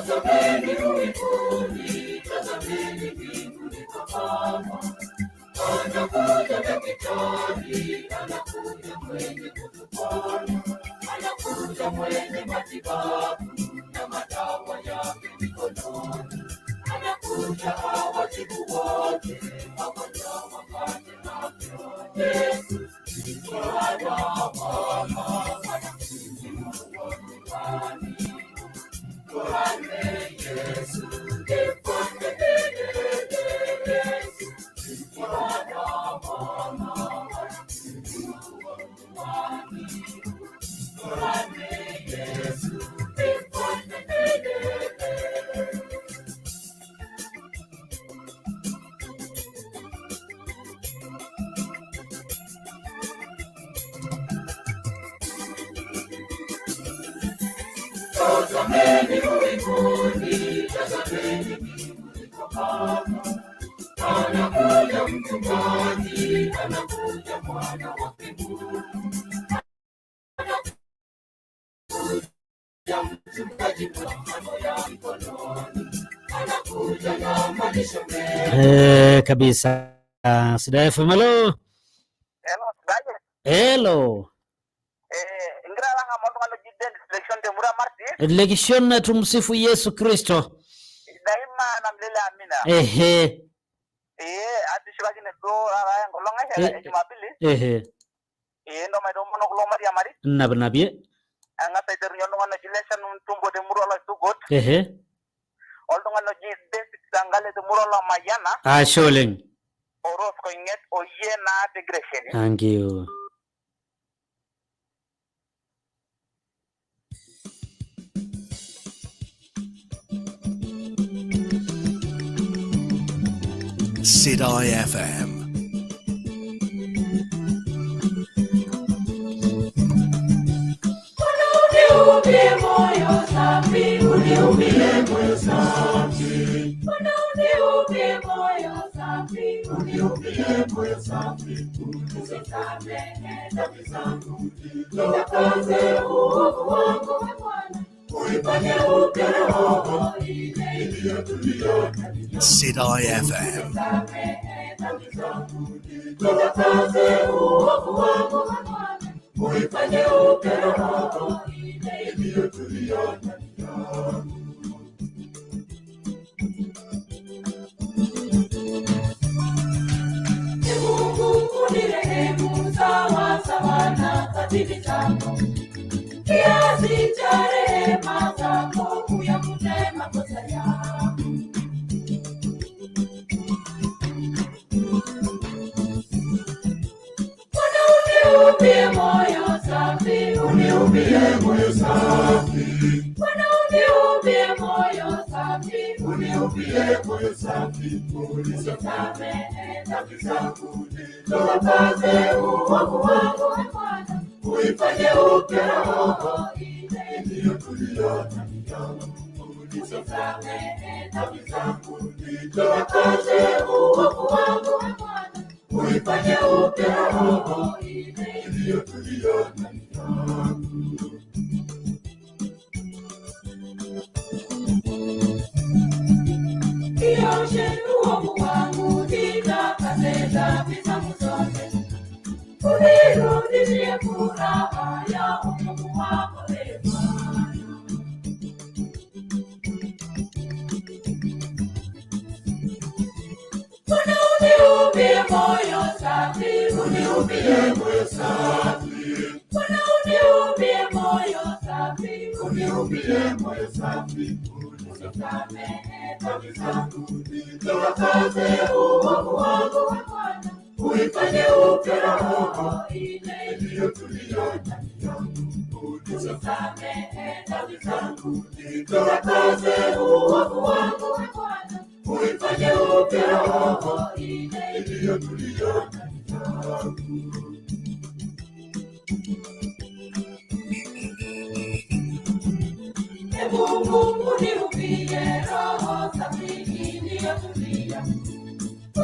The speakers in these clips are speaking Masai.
Tazameni mbinguni, tazameni mbinguni kwa Baba. Anakuja daktari, anakuja mwenye kutuponya, anakuja mwenye matibabu na madawa yake mikononi. Anakuja awatibu wote, wagonjwa wapate afya. Yesu ni Bwana wa Bwana, ni Mungu wa nyumbani. Bwana Yesu, mfalme milele. Yesu ni Bwana wa Bwana, ni Mungu wa nyumbani. Bwana Yesu, mfalme milele. Tazameni mbinguni, tazameni mbinguni kwa Baba. Anakuja mchungaji, anakuja mwana wa Mungu. Anakuja mchungaji mwana ya mikononi. Anakuja na malisho mema. Kabisa. Sidai FM, hello. Hello, Gaje. Hello. Ingira lang'amaa oltung'ani oji Dennis Lekishon temurua Marti. Lekishon, tumsifu Yesu Kristo. Daima na milele amina. Atishipakine duo taata enkolong e Jumapili. Ndo maitomono kulo mairiamari. Napinapie. Ang'as aiterunye oltung'ani oji Leshan Ntumbo temurua Oloisugot. Oltung'ani oji David Sangale temurua Olomayiana. Ashe oleng. O Rose Koing'et oyie naa te Gresheni. Thank you. Sidai FM. Uniumbie moyo safi, uniumbie moyo safi. Bwana uniumbie moyo safi, uniumbie moyo safi. Unisamehe dhambi zangu, nitakase uovu wangu, Bwana. Uifanye upya roho ile iliyotulia ndani yangu. Sidai FM. Unisamehe dhambi zangu, nitakase uovu wangu, Bwana. Uifanye upya roho ile iliyotulia ndani yangu. Ee Mungu unirehemu sawa sawa na fadhili zako, kiasi cha rehema zako uyafute makosa yangu. Bwana uniumbie moyo safi, uniumbie moyo safi. Bwana uniumbie moyo safi, uniumbie moyo safi. Unisamehe dhambi zangu, nitakase uovu wangu, Bwana. Uifanye upya roho ile iliyotulia ndani yangu. Unisamehe dhambi zangu, nitakase uovu wangu, Bwana. Uifanye upya roho ile iliyotulia ndani yangu. Ioshe uovu wangu, nitakase dhambi zangu zote. Unirudishie furaha ya wokovu wako, Ee Bwana. Bwana uniumbie moyo safi, uniumbie moyo safi. Bwana uniumbie moyo safi, uniumbie moyo safi. Unisamehe dhambi zangu, nitakase uovu wangu, Bwana. Uifanye upya roho ile iliyotulia ndani yangu. Unisamehe dhambi zangu, nitakase uovu wangu, Bwana. Uifanye upya roho ile iliyotulia ndani yangu. Ee Mungu uniumbie roho safi iliyotulia.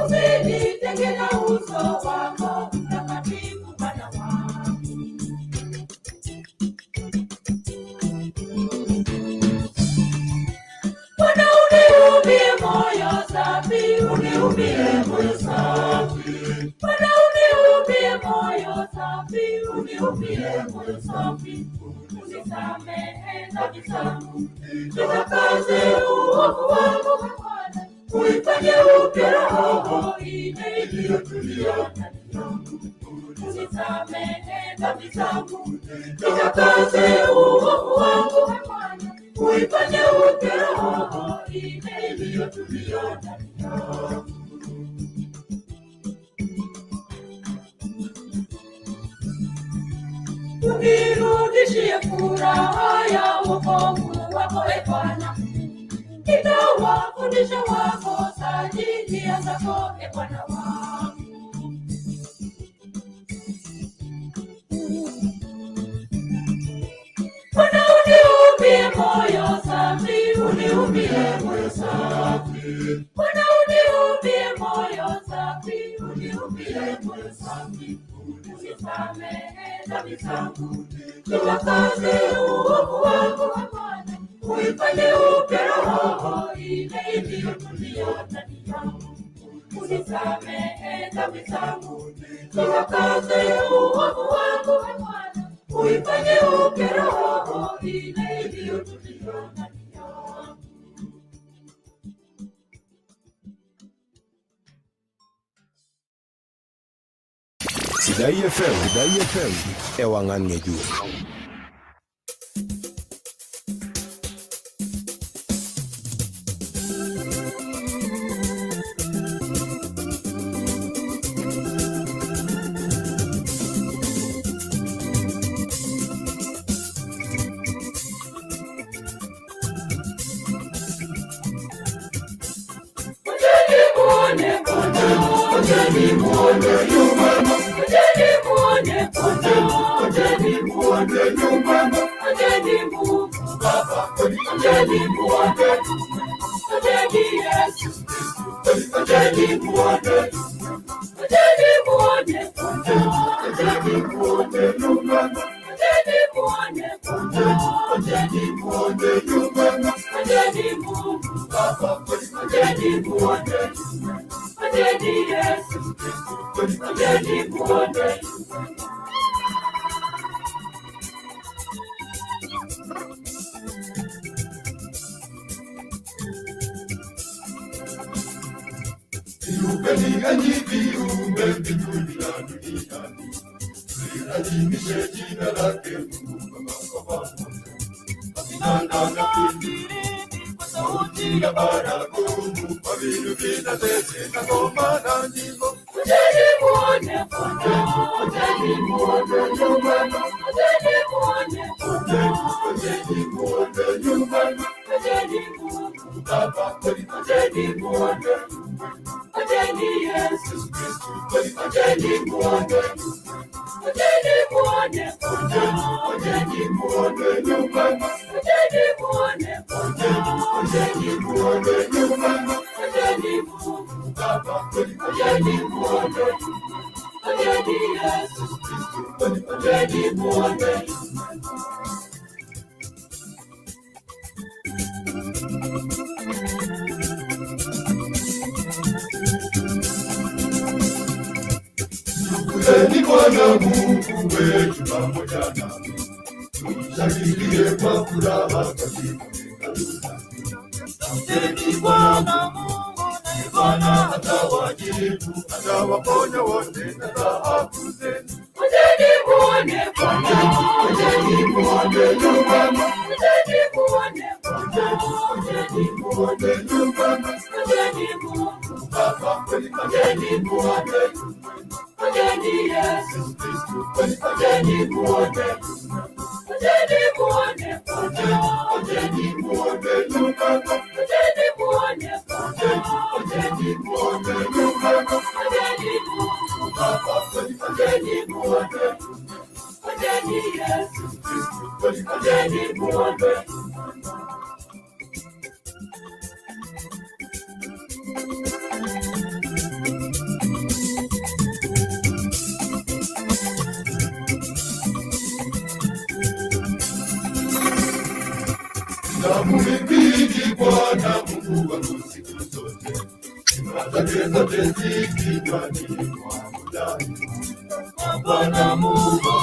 Usinitenge na uso wako mtakatifu, Bwana wangu. safi, uniumbie moyo safi, unisamehe dhambi zangu, nitakase uovu wangu Bwana, uifanye upya roho ile iliyotulia ndani yangu, unisamehe dhambi zangu, nitakase uovu wangu Bwana, uifanye upya roho ile iliyotulia ndani yangu. Unirudishie furaha ya wokovu wako, e Bwana, nitawafundisha wakosaji njia zako, e Bwana wangu. Bwana, uniumbie moyo safi, uniumbie moyo safi. Bwana, uniumbie moyo safi, uniumbie moyo safi, unisamehe dhambi zangu, nitakase uovu wangu Bwana, uifanye upya roho ile iliyotulia ndani yangu, unisamehe dhambi zangu, nitakase uovu wangu Bwana, uifanye upya roho ile iliyotulia ndani yangu. Sidai FM, Sidai FM, ewangan ngejuk. Bwana Mungu.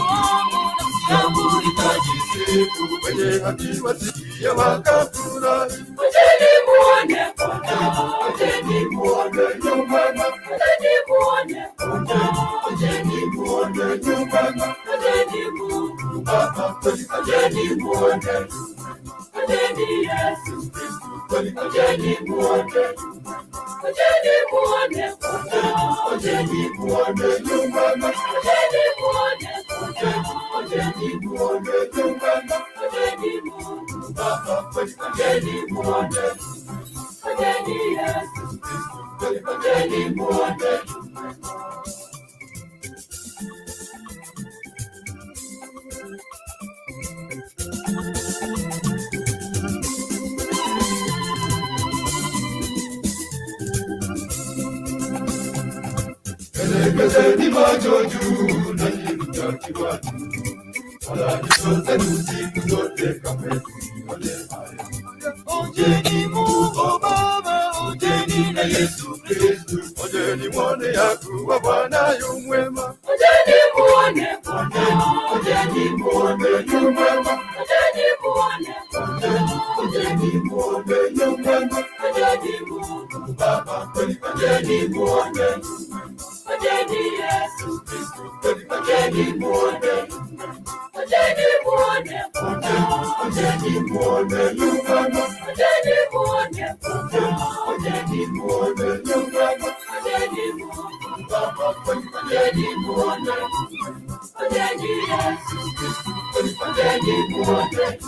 Watakatifu wenye haki wasikie wakafurahi. Ojeni muone Bwana, ojeni Muone yu mwema, ojeni muone Bwana, ojeni muone yu mwema, ojeni Mungu, Baba kweli, ojeni muone, ojeni Yesu, Kristo kweli, ojeni muone, ojeni muone Bwana, ojeni muone yu mwema, ojeni muone Bwana, ojeni muone yu mwema, ojeni Mungu, Baba kweli, ojeni muone, ojeni Yesu, Kristo kweli, ojeni muone. Elekezeni macho juu nanyi mtakiwa juu, wala nyuso zenu siku zote kamwe zisione haya. Onjeni Mungu Baba, onjeni na Yesu Kristu, onjeni mwone ya kuwa Bwana yu mwema. Ojeni muone Bwana, Onjeni muone yu mwema, ojeni muone Bwana, onjeni muone yu mwema, ojeni Mungu, Baba kweli, ojeni muone, ojeni Yesu, Kristu kweli, ojeni muone, ojeni muone Bwana, onjeni muone yu mwema, ojeni muone Bwana, onjeni muone yu mwema, ojeni Mungu, Baba kweli, ojeni muone, ojeni Yesu, kweli, ojeni muone.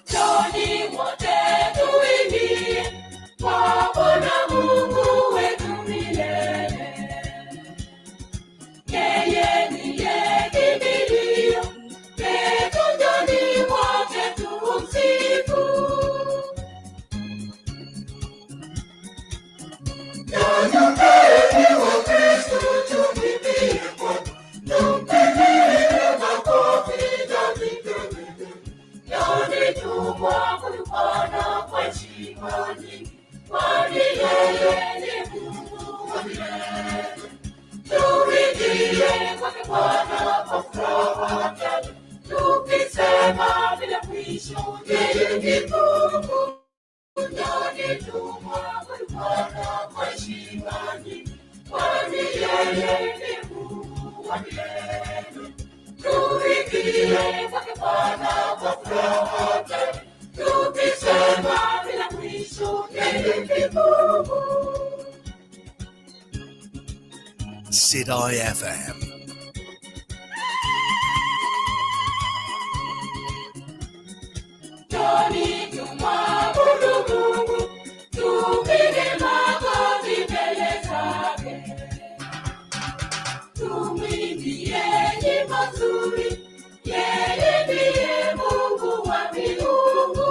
Njoni wote tuimbie kwa Bwana Mungu wetu milele. Yeye ndiye kimbilio letu, njoni wote tumsifu. Njoni tumwabudu Bwana kwa heshima nyingi, kwani yeye ni Mungu wa milele. Tuingie kwake Bwana kwa furaha tele, tukisema bila mwisho, yeye ni Mungu. Njoni tumwabudu Bwana kwa heshima nyingi, kwani yeye ni Mungu wa milele. Tuingie kwake Bwana kwa furaha tele, tukisema bila mwisho, yeye ni Mungu. Sidai FM. Njoni tumwabudu Mungu, tupige magoti mbele zake. Tumwimbie nyimbo nzuri, yeye ndiye Mungu wa miungu.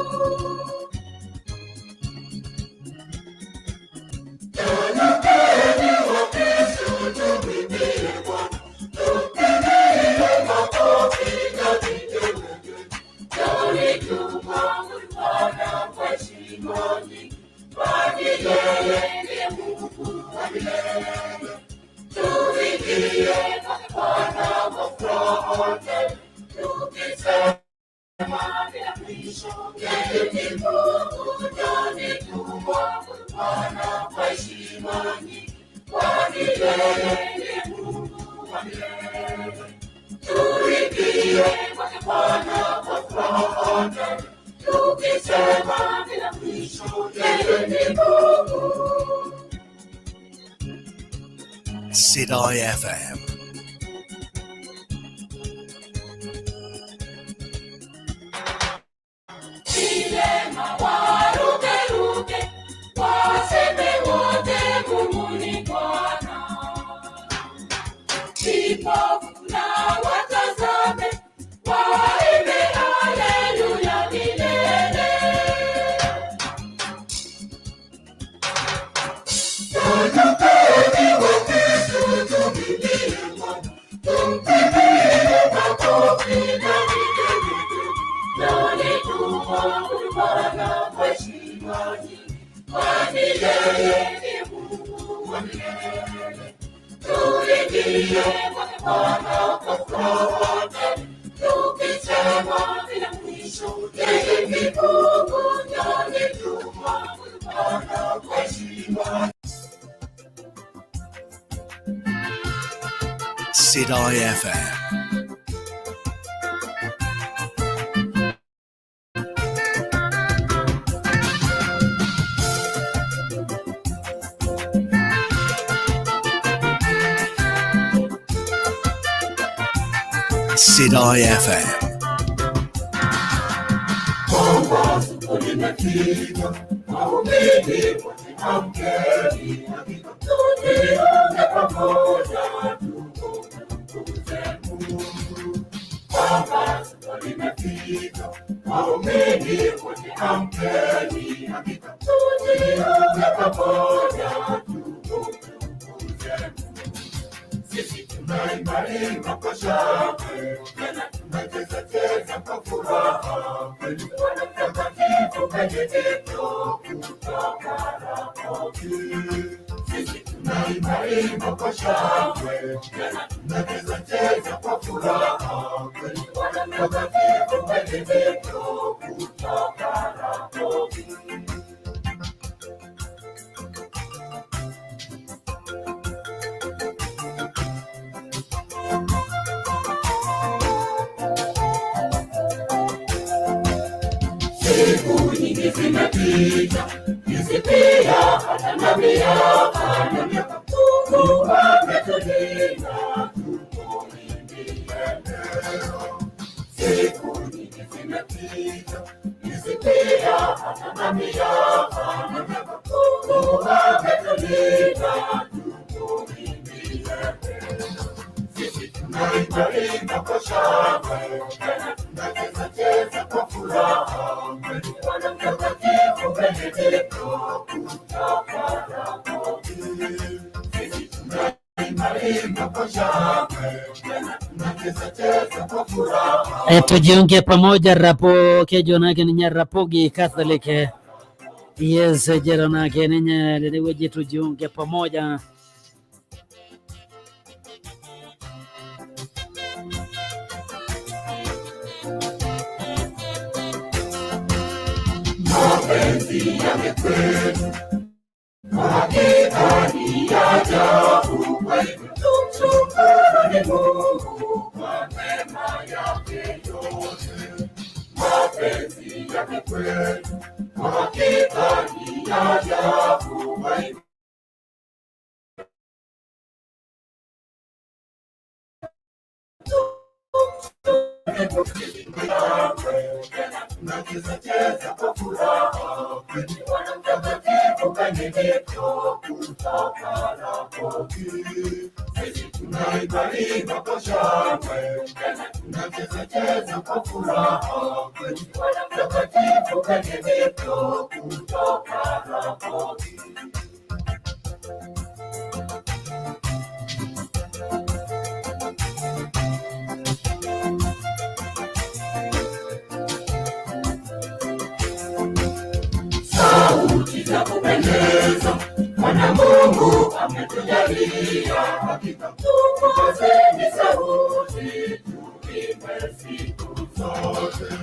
Tumwimbie Bwana, kwani yeye ndiye Mungu wa milele. Tuingie kwake Bwana kwa furaha tele, tukisema bila mwisho, yeye ni Mungu, nani tumwabudu Bwana kwa heshima nyingi, kwani yeye ndiye Mungu wa milele. Tuingie kwake Bwana kwa furaha tele, tukisema bila mwisho, yeye ni Mungu. Sidai FM. Vilema warukeruke, waseme wote Mungu ni Bwana. Vipofu na watazame, waimbe haleluya milele. Tunyukeni Wakristo, tumwimbie Bwana, tumpigie makofi na vigelegele. Nani tumwabudu Bwana kwa heshima nyingi, kwani yeye ni Mungu wa milele. Tuingie kwake Bwana kwa furaha tele, tukisema bila mwisho, yeye ni Mungu. Nani tumwabudu Bwana kwa heshima. Sidai FM. Sidai FM. Pambazuko limefika, waumini wote amkeni, hakika tujiunge pamoja, tumtukuze Mungu. Pambazuko limefika, waumini wote amkeni, hakika tujiunge pamoja, tumtukuze Mungu. Sisi tunaimba kwa shangwe, tena tunacheza cheza kwa furaha. Bwana Mtakatifu Benedikto kutoka Rakoki. Sisi tunaimba kwa shangwe, tena tunacheza cheza kwa furaha. Bwana Mtakatifu Benedikto kutoka Rakoki. Siku nyingi zimepita, hizi pia hata na miaka na miaka. Mungu ametulinda, tumuimbie leo. Siku nyingi zimepita, hizi pia hata na miaka na miaka. Mungu ametulinda, tumuimbie leo. Sisi tunaimba kwa shangwe, tena tunacheza cheza kwa furaha. Bwana Mtakatifu Benedikto kutoka Rakoki. Sisi tunaimba kwa shangwe, tena tunacheza cheza kwa furaha. Tujiunge pamoja rapo kejo nake ninye Rapogi Catholic. Yes, jero nake ninye liliweje, tujiunge pamoja. Mapenzi yake kwetu kwa hakika ni ya ajabu. Kwa hivyo tumshukuruni Mungu kwa mema yake yote. Mapenzi yake kwetu kwa hakika ni ya ajabu. Kwa hivyo tunacheza cheza kwa furaha. Bwana Mtakatifu Benedikto kutoka Rakoki. Sisi tunaimba kwa shangwe, tena tunacheza cheza kwa furaha. Bwana Mtakatifu Benedikto kutoka Rakoki. Sauti za ametujalia, hakika tupazeni sauti, tuimbe siku zote,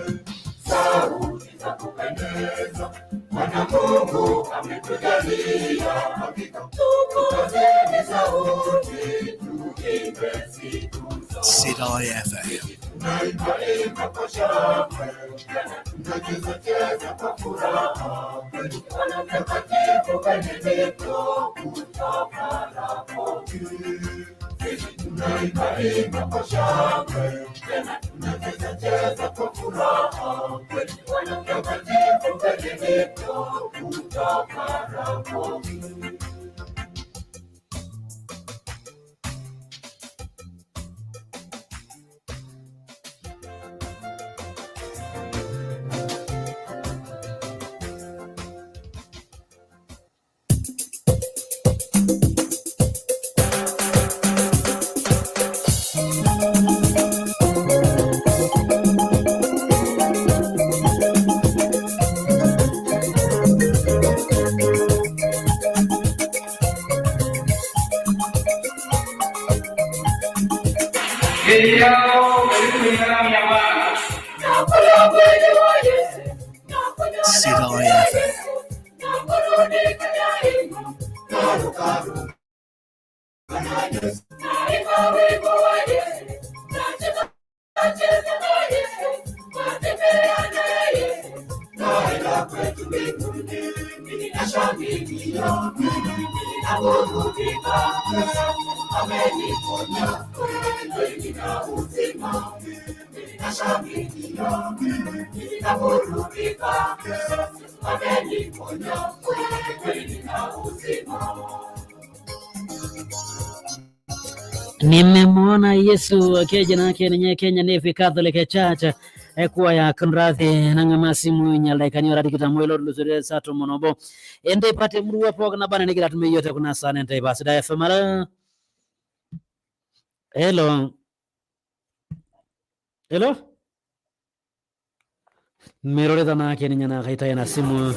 sauti za kupendeza. Bwana Mungu ametujalia, hakika tupazeni sauti, tuimbe siku zote. Sidai FM. Tunaimba imba kwa shangwe, tunacheza cheza kwa furaha, Bwana Mtakatifu Benedikto kutoka Rapogi. Sisi tunaimba imba kwa shangwe, tunacheza cheza kwa furaha, Bwana Mtakatifu Benedikto kutoka Rapogi. Sidai FM. Nimemwona Yesu akija na yake nenye Kenya Navy Catholic Church ekuwa ya kunrathi nang'ama simu nyaldaikani ora tikitam oile otulusoitie saa tomon obo enteipa temurua pookin naba enaa nigira atumie iyiok tekuna saan enteipa. Sidai FM alo. Hello. Hello. Mirorita naake ninye naa kaitayu ena simu.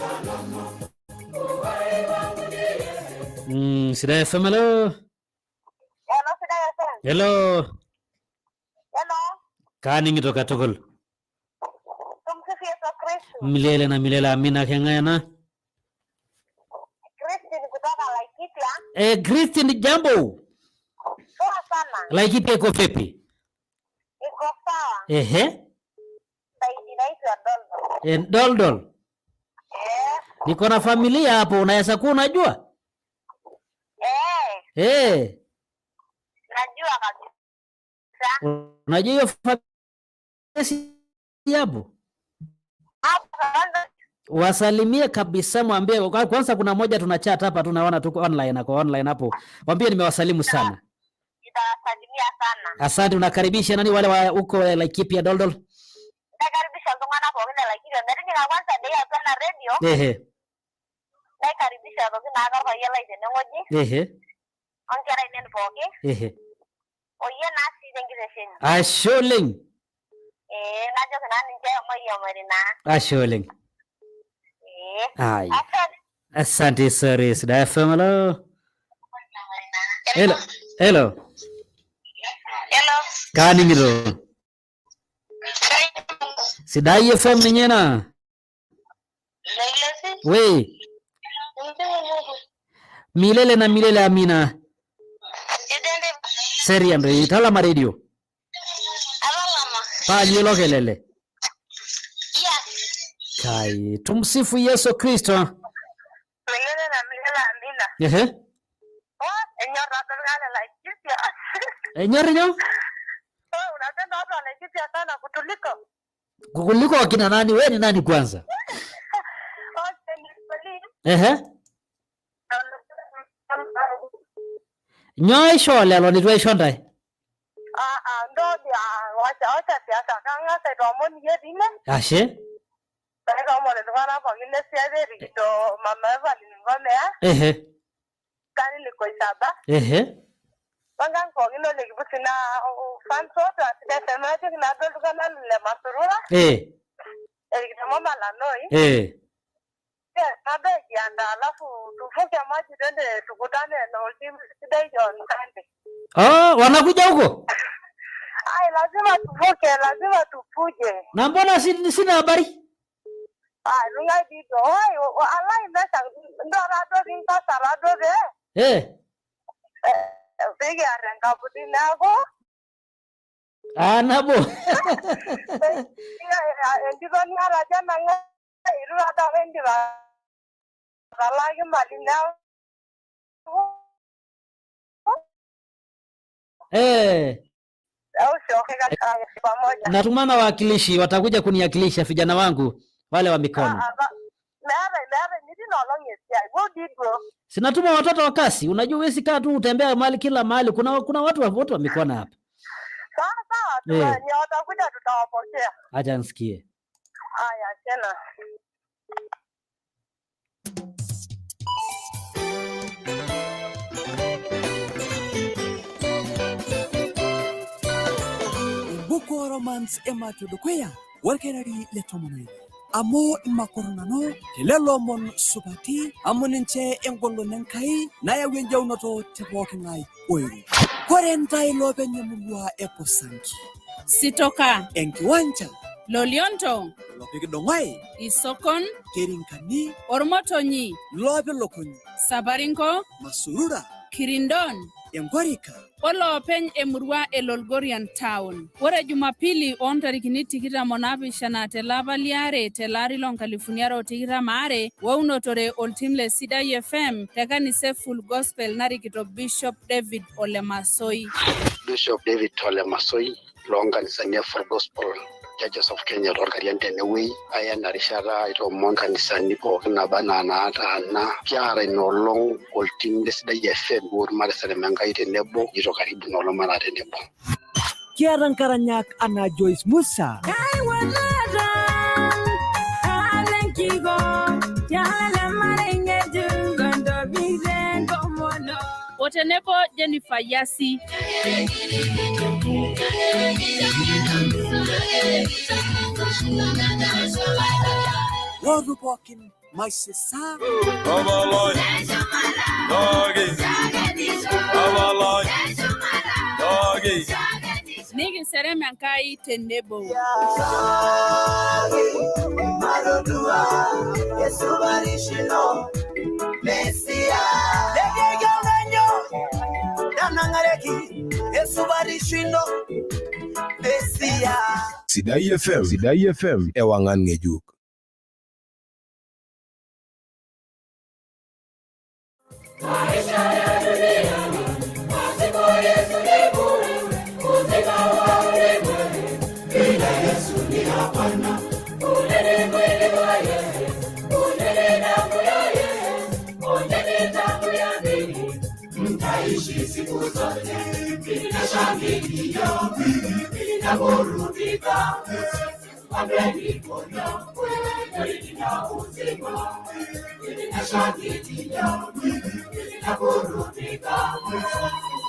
Sidai FM alo. Hello, Sidai FM. Hello. Hello. Kaning'ito katukul. Tumsifu Yesu Kristo. Milele na milele amina. Keng'ae ena? Christine kutoka Laikipia. Christine, jambo. Poa sana. Laikipia iko vipi? Iko sawa. Ehe. Inaitwa Doldol. Doldol. Eh. Niko na familia hapo, unaweza kuwa unajua? Eh, Eh, najua kabisa. unajua hiyo familia hapo? Hapo kwanza Wasalimie kabisa, mwambie kwanza kuna moja tuna chat hapa, tunaona tuko online, ako online hapo. Mwambie nimewasalimu sana. nitawasalimia sana. Asante, unakaribisha nani wale wa huko Laikipia Doldol? Naikaribisha iltung'anak pookin le Laikipia metijing'a kwanza dei atua ena radio. Ehe. Naikaribisha aitoki naake orpayian lai tenewueji Ehe. onkera ainei pookin Ehe. oyie naa sii tenkitesheni. Ashe oleng. Ee najoki naa ninche mairiamari naa. Ashe oleng. Ee. Haya. Asante. Asante sorry, Sidai FM hello. Hello. Hello. Hello. Kaning'ito. Sidai FM ninye ena. We, milele na milele amina. Serian doi, talama radio. Paa ilo kelele. Kai, tumsifu Yesu Kristo. Milele na milele amina. Ehe. Oh, enyor taa iltung'anak le Laikipia. Enyor nyoo? Oh, unapenda watu wa Laikipia sana kutuliko. Kukuliko wakina nani? We ni nani kwanza? Okay, ni kweli. Ehe. Nyoo aishoo lelo leitu aisho ntae? Ah, ah, ntodua wacha wacha siasa kang'as aitoomon iyie tine Ashe. paitoomon iltung'anak pookin lesiai erikito Mama Evelyn Ngomea Ehe. Stanley Koisaba Ehe. wenkang pookin olekipusi naa fans wote wa Sidai FM najoki naaduo iltung'anak le Masurura Eh. erikito Mama Lanoi Eh. Tabe kiandaa alafu tuvuke maji twende tukutane na oltim sidai on Sunday. Oh, wanakuja huko? Ai, lazima tuvuke, lazima tupuje. Na mbona sina habari? Ai, lungai dido. Oi, alai mesha ndora do kinkasara do de. Pikiar enkaputi neeku Ah, nabo. Entito niata ajo nang'ae itu taata indip atalaaki mali neeku pamoja. Natumana wawakilishi watakuja kuniakilisha vijana wangu wale wa mikono. Meetae metii ina olong' esiai wuo dii duo. Sinatuma watoto wa kasi. Unajua huwezi kaa tu utembea mahali kila mahali. Kuna watu wa mikono hapa. Sawa sawa, ni watakuja tutawapokea. Acha nisikie. Haya tena. Buko romance emato dukuya warkerari le 16 amu imakoronano telelo omon supati amu ninche engolon Enkai nayau enjaunoto te pooking'ae oiro. Kore ntae loopeny emurua e Posanki. Sitoka. Enkiwanja. Lolionto. Lopikidong'oe. Isokon. Kerinkani. Ormotonyi. Loopilukuny. Sabarinko. Masurura. Kirindon. Enkorika. Oloopeny emurua e Lolgorian Town. Ore Jumapili oontarikini 27 telapa liare telaari loo nkalifuni are o tikitam aare wounotore oltim le Sidai FM te kanisa e Full Gospel narikito Bishop David Ole Masoi. Bishop David Ole Masoi loonkanisani e Full Gospel Churches of Kenya toorkarian tenewueji aya ena rishata aitoomon nkanisani pookin naba anaa naataana kiata ina olong oltim le Sidai FM peetum Enkai tenebo jito karibu ina olong mataa tenebo. Kiata nkaranyak anaa Joyce Musa. O tenebo Jennifer Yasi. Woru pookin maisisa. Nikiserem Enkai tenebo. Sidai FM, Sidai FM, ewangan ng'ejuk. Maisha ya duniani, pasipo Yesu ni bure, uzima wa ulimwengu, bila Yesu ni hapana. Ule ni mwili wa Yesu, ule ni damu ya Yesu, ule ni damu ya mbingu. Mtaishi siku zote, ninashangilia, ninaburudika. Ameniponya, kweli nina uzima, ninashangilia, ninaburudika.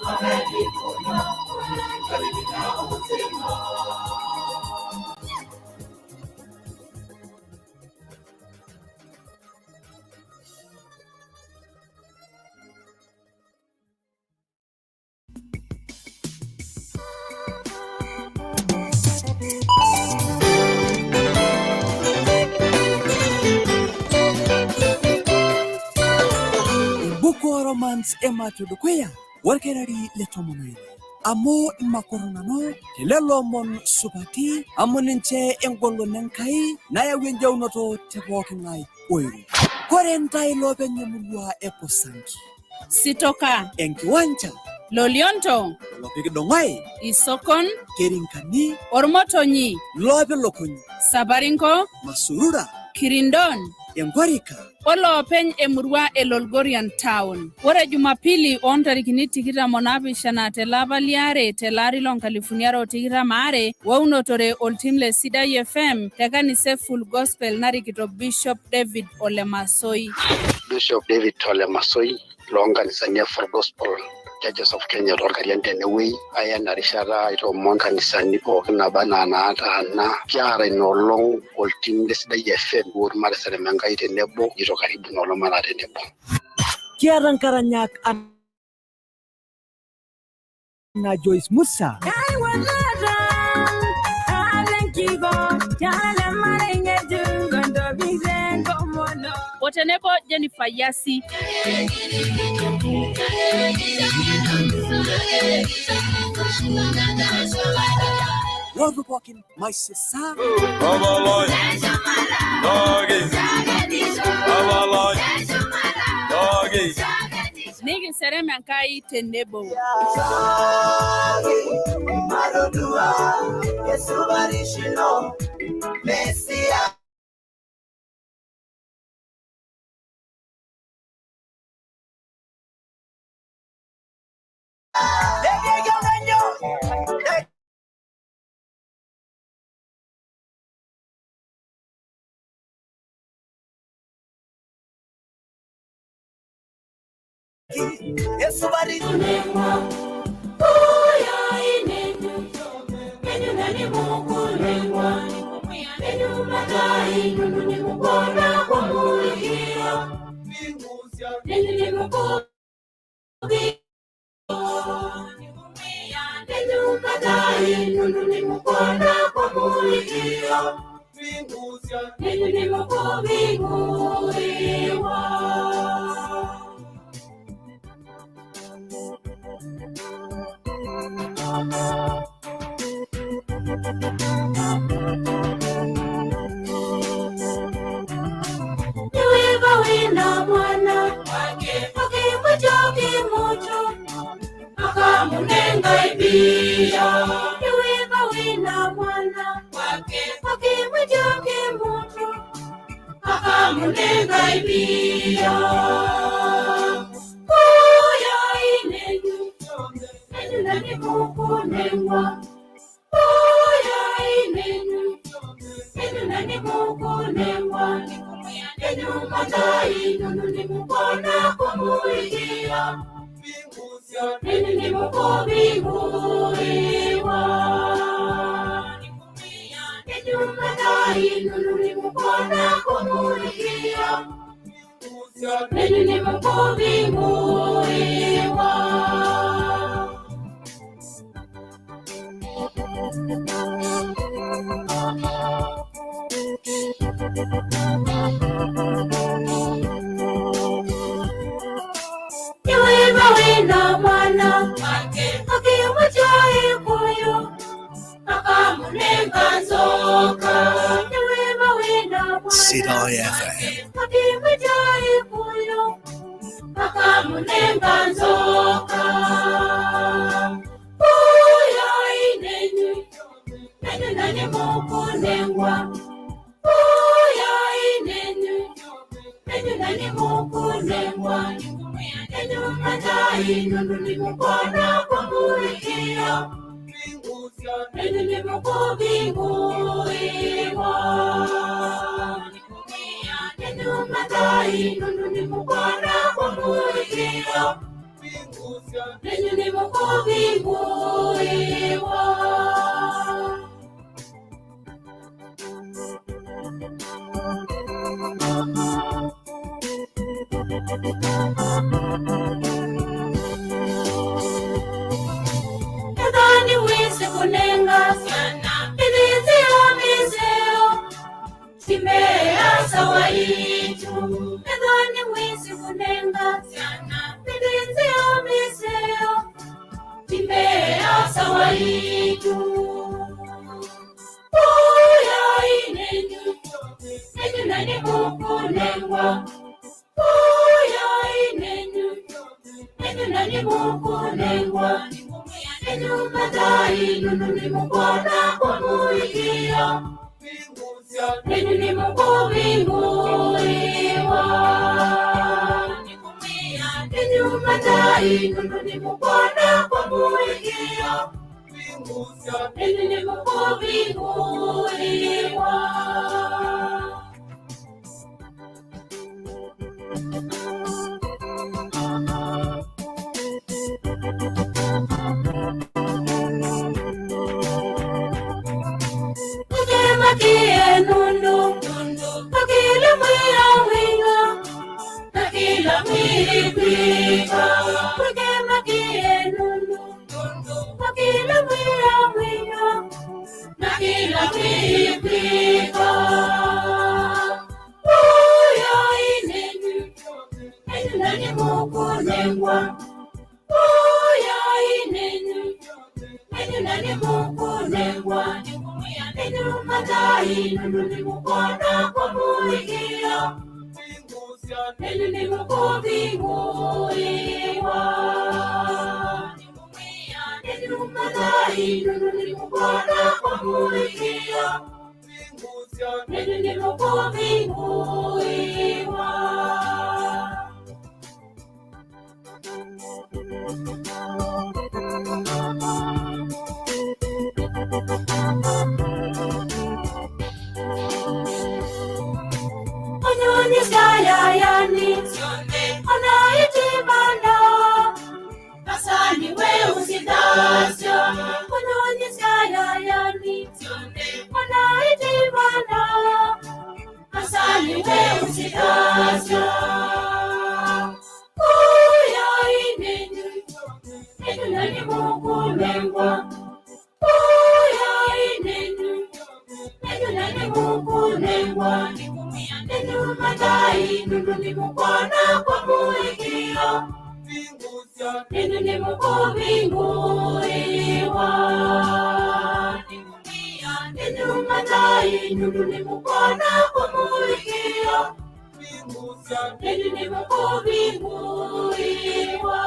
Ameniponya, kweli nina uzima. Buko romance emato dukuya warkerari le 16 amu imakoronano telelo omon supati amu ninche engolon Enkai nayau enjaunoto te pooking'ae oiro. Kore ntae loopeny emurua e Posanki. Sitoka. Enkiwanja. Lolionto. Lopikidong'oe. Isokon. Kerinkani. Ormotonyi. Loopilukuny. Sabarinko. Masurura. Kirindon. Enkorika. Oloopeny emurua e Lolgorian Town. Ore Jumapili oontarikini 27 telapa liare telaari loo nkalifuni are o tikitam aare wounotore oltim le Sidai FM te kanisa e Full Gospel narikito Bishop David Ole Masoi. Bishop David Ole Masoi Loonkanisani e Full Gospel Churches of Kenya toorkarian tenewueji aya ena rishata aitoomon nkanisani pookin naba anaa naataana. Kiata ina olong oltim le Sidai FM mateserem Enkai tenebo ejito karibu ina olong mataa tenebo. Kiata nkaranyak anaa Joyce Musa. O tenebo Jennifer Yasi. Lordo pookin maisisa. Nikiserem Enkai tenebo. Sidai FM. kwikwika Kwikemakie nundu Makila mwira mwinyo Nakila kwikwika Uyo inenyu Enyu nani mukunengwa Uyo inenyu Enyu nani mukunengwa Enyu matai nundu ni mukona kwa muikio Enyu ni mukuvinguiwa Enyu matai nundu ni mukona kwa muikio Enyu ni mukuvinguiwa Onyonyi sayayani Onaitimana Asani we usidasyo Onyonyi sayayani Onaitimana Asani we usidasyo Uyo inenyu Enyu nani mukunengwa Uyo inenyu Enyu nani mukunengwa Enyu matai nundu ni mukona kwa muikio Enyu ni mukuvinguiwa Enyu matai nundu ni mukona kwa muikio Enyu ni mukuvinguiwa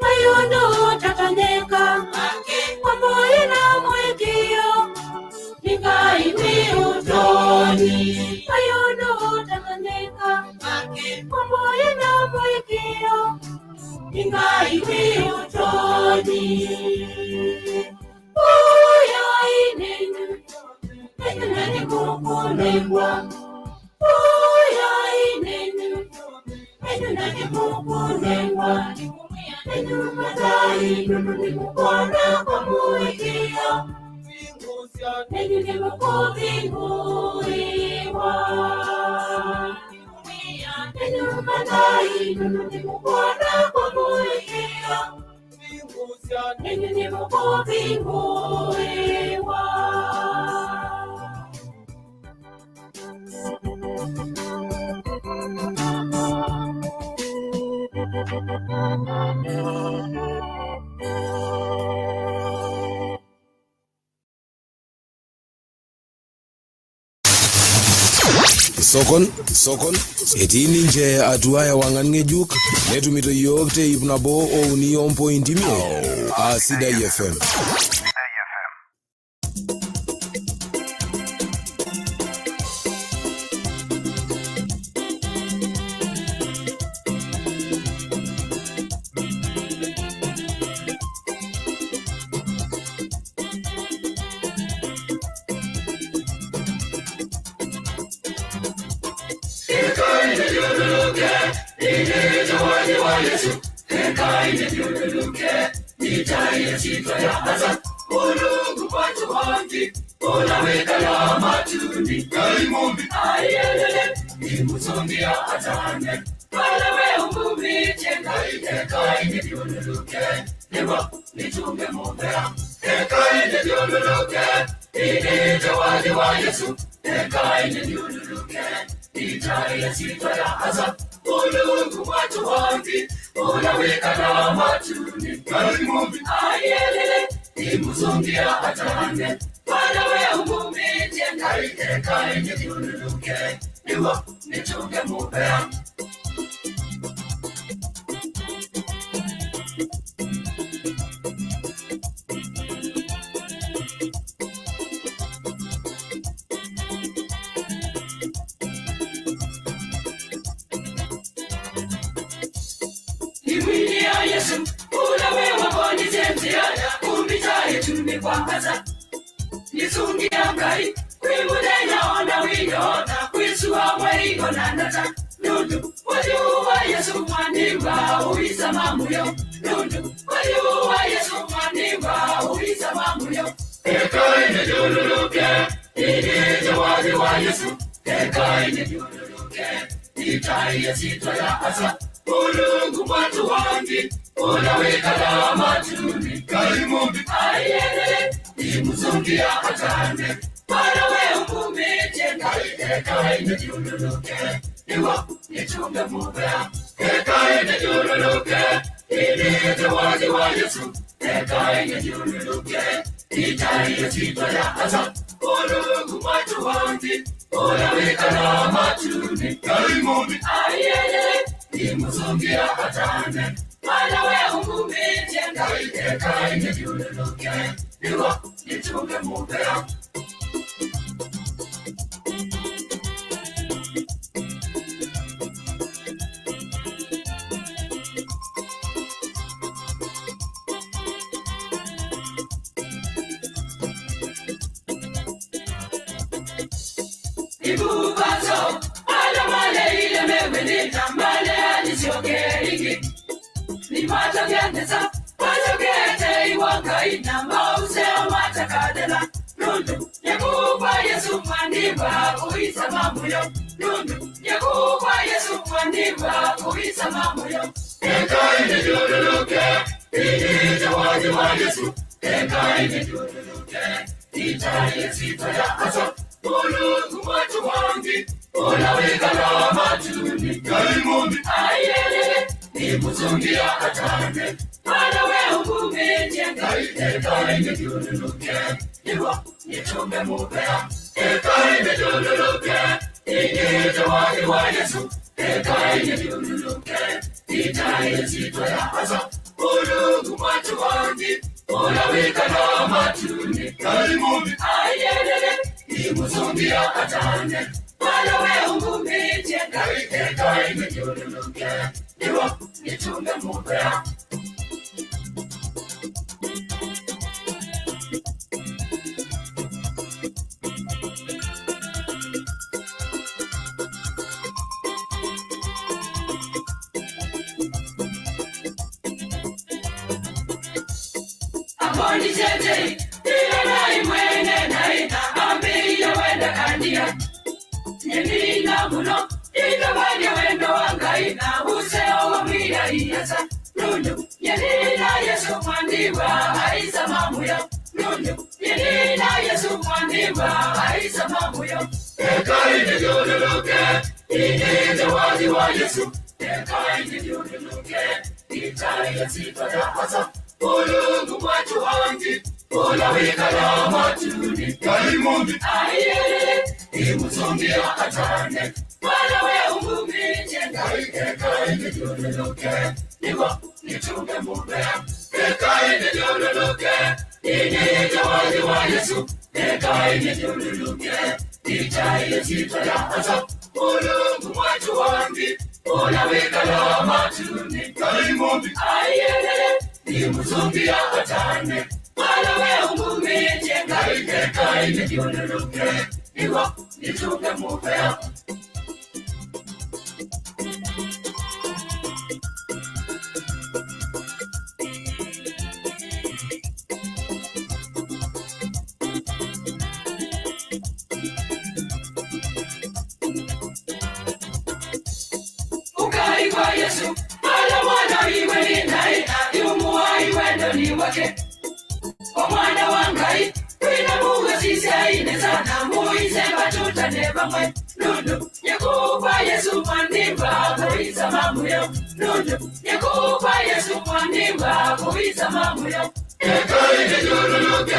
Mayundo tatanyeka Kwa moyo na mwekio Nikaiwi utoni Mayundo tatanyeka Kwa moyo na mwekio Nikaiwi utoni Uyo inenyu Enyu nani mukunengwa Uyo inenyu Enyu nani mukunengwa Enyu matai nundu ni mukona kwa muikio Enyu ni mukuvinguiwa Enyu matai nundu ni mukona kwa muikio Enyu ni mukuvinguiwa Sokon, sokon, etii ninche atua ewang'an ng'ejuk netumito yiok te ip nabo ouni ompointi imiet aa Sidai FM. Nisungia ngai, kwi muthenya ona wiyona, kwi sua mweri ona ndata. Nundu waliwa Yesu mwandiwa uisa mamuyo Nundu waliwa Yesu mwandiwa uisa mamuyo Ekaine jululuke ini zawadi wa Yesu Ekaine jululuke itaye sitwa ya asa Mulungu mwatu wangi unaweka matuni kaimumbi ayelele imuzungia atane Bwana we ukumeje ekaine jululuke iwa nichunge mubea Ekaine jululuke ini zawadi wa Yesu Ekaine jululuke itaye sitwa ya asa Mulungu mwatu wangi unaweka matuni kaimumbi ayelele imuzungia atane Bwana we ukumeje ekaine jululuke iwa nichunge mubea Ibubazo alamale ile mewini tambale alisiokeriki Nimatogendeza patokete iwakaina mauseo matakadela Nundu yekupa Yesu mwandiwa kuisa mamuyo Nundu yekupa Yesu mwandiwa kuisa mamuyo Ekaine jululuke ini zawadi wa Yesu Ekaine jululuke itaye sitwa ya asa Mulungu mwatu wangi unaweka matuni kaimumbi ayelele imuzungia atane Bwana we ukumeje ekaine jululuke iwa nichunge mubea Ekaine jululuke ini zawadi wa Yesu Ekaine jululuke itaye sitwa ya asa Mulungu mwatu wangi unaweka matuni kaimumbi ayelele imuzungia atane Bwana we ukumeje ekaine jululuke iwa nichunge mubea Amoni tete ila imwene naina ambiya wenda kandia Nyenina muno ikabanya wendo wangaina useo wa iyasa Nundu nyenina Yesu mwandiwa aisa mamuyo Nundu nyenina Yesu mwandiwa aisa mamuyo Ekaine jululuke ini zawadi wa Yesu Ekaine jululuke itaye sitwa ya asa Mulungu mwatu wangi unaweka matuni kaimumbi ayelele imuzungia atane Bwana we ukumeje ekaine jululuke iwa nichunge mubea Ekaine jululuke ini zawadi wa Yesu Ekaine jululuke itaye sitwa ya asa Mulungu mwatu wangi unaweka matuni kaimumbi ayelele imuzungia atane Bwana we ukumeje ekaine jululuke iwa nichunge mubea Ukai kwa Yesu ala mwana iwe ni naina yumuwa iwe ndoni wake Omwana wangai wina muwe sisi aine sana muize batutane bamwe Nundu yekupa Yesu mwandiwa kuisa mamuyo Nundu yekupa Yesu mwandiwa kuisa mamuyo Ekaine jululuke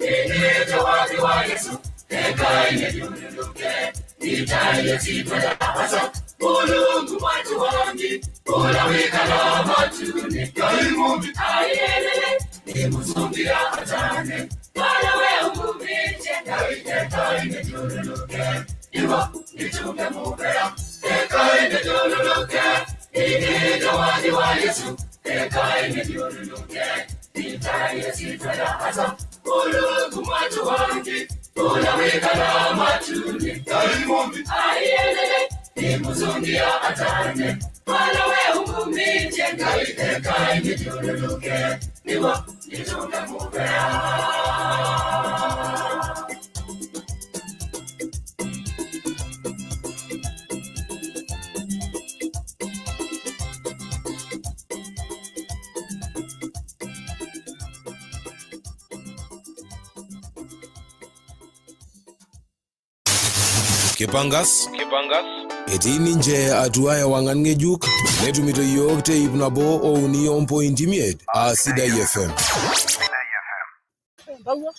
ini zawadi wa Yesu Ekaine jululuke itaye sitwa ya asa Mulungu mwatu wangi unaweka matuni kaimumbi ayelele imuzungia atane Bwana we ukumeje ekaine jululuke iwa nichunge mubea Ekaine jululuke ini zawadi wa Yesu Ekaine jululuke itaye sitwa ya asa Mulungu mwatu wangi unaweka matuni kaimumbi ayelele Nimuzungia atane Wala we ukumije Ngai ekai nitululuke Niwa nitunge mubea. Kipangas etii ninche atua ewang'an ng'ejuk netumito yiok te 103.5 aa Sidai FM. Mungu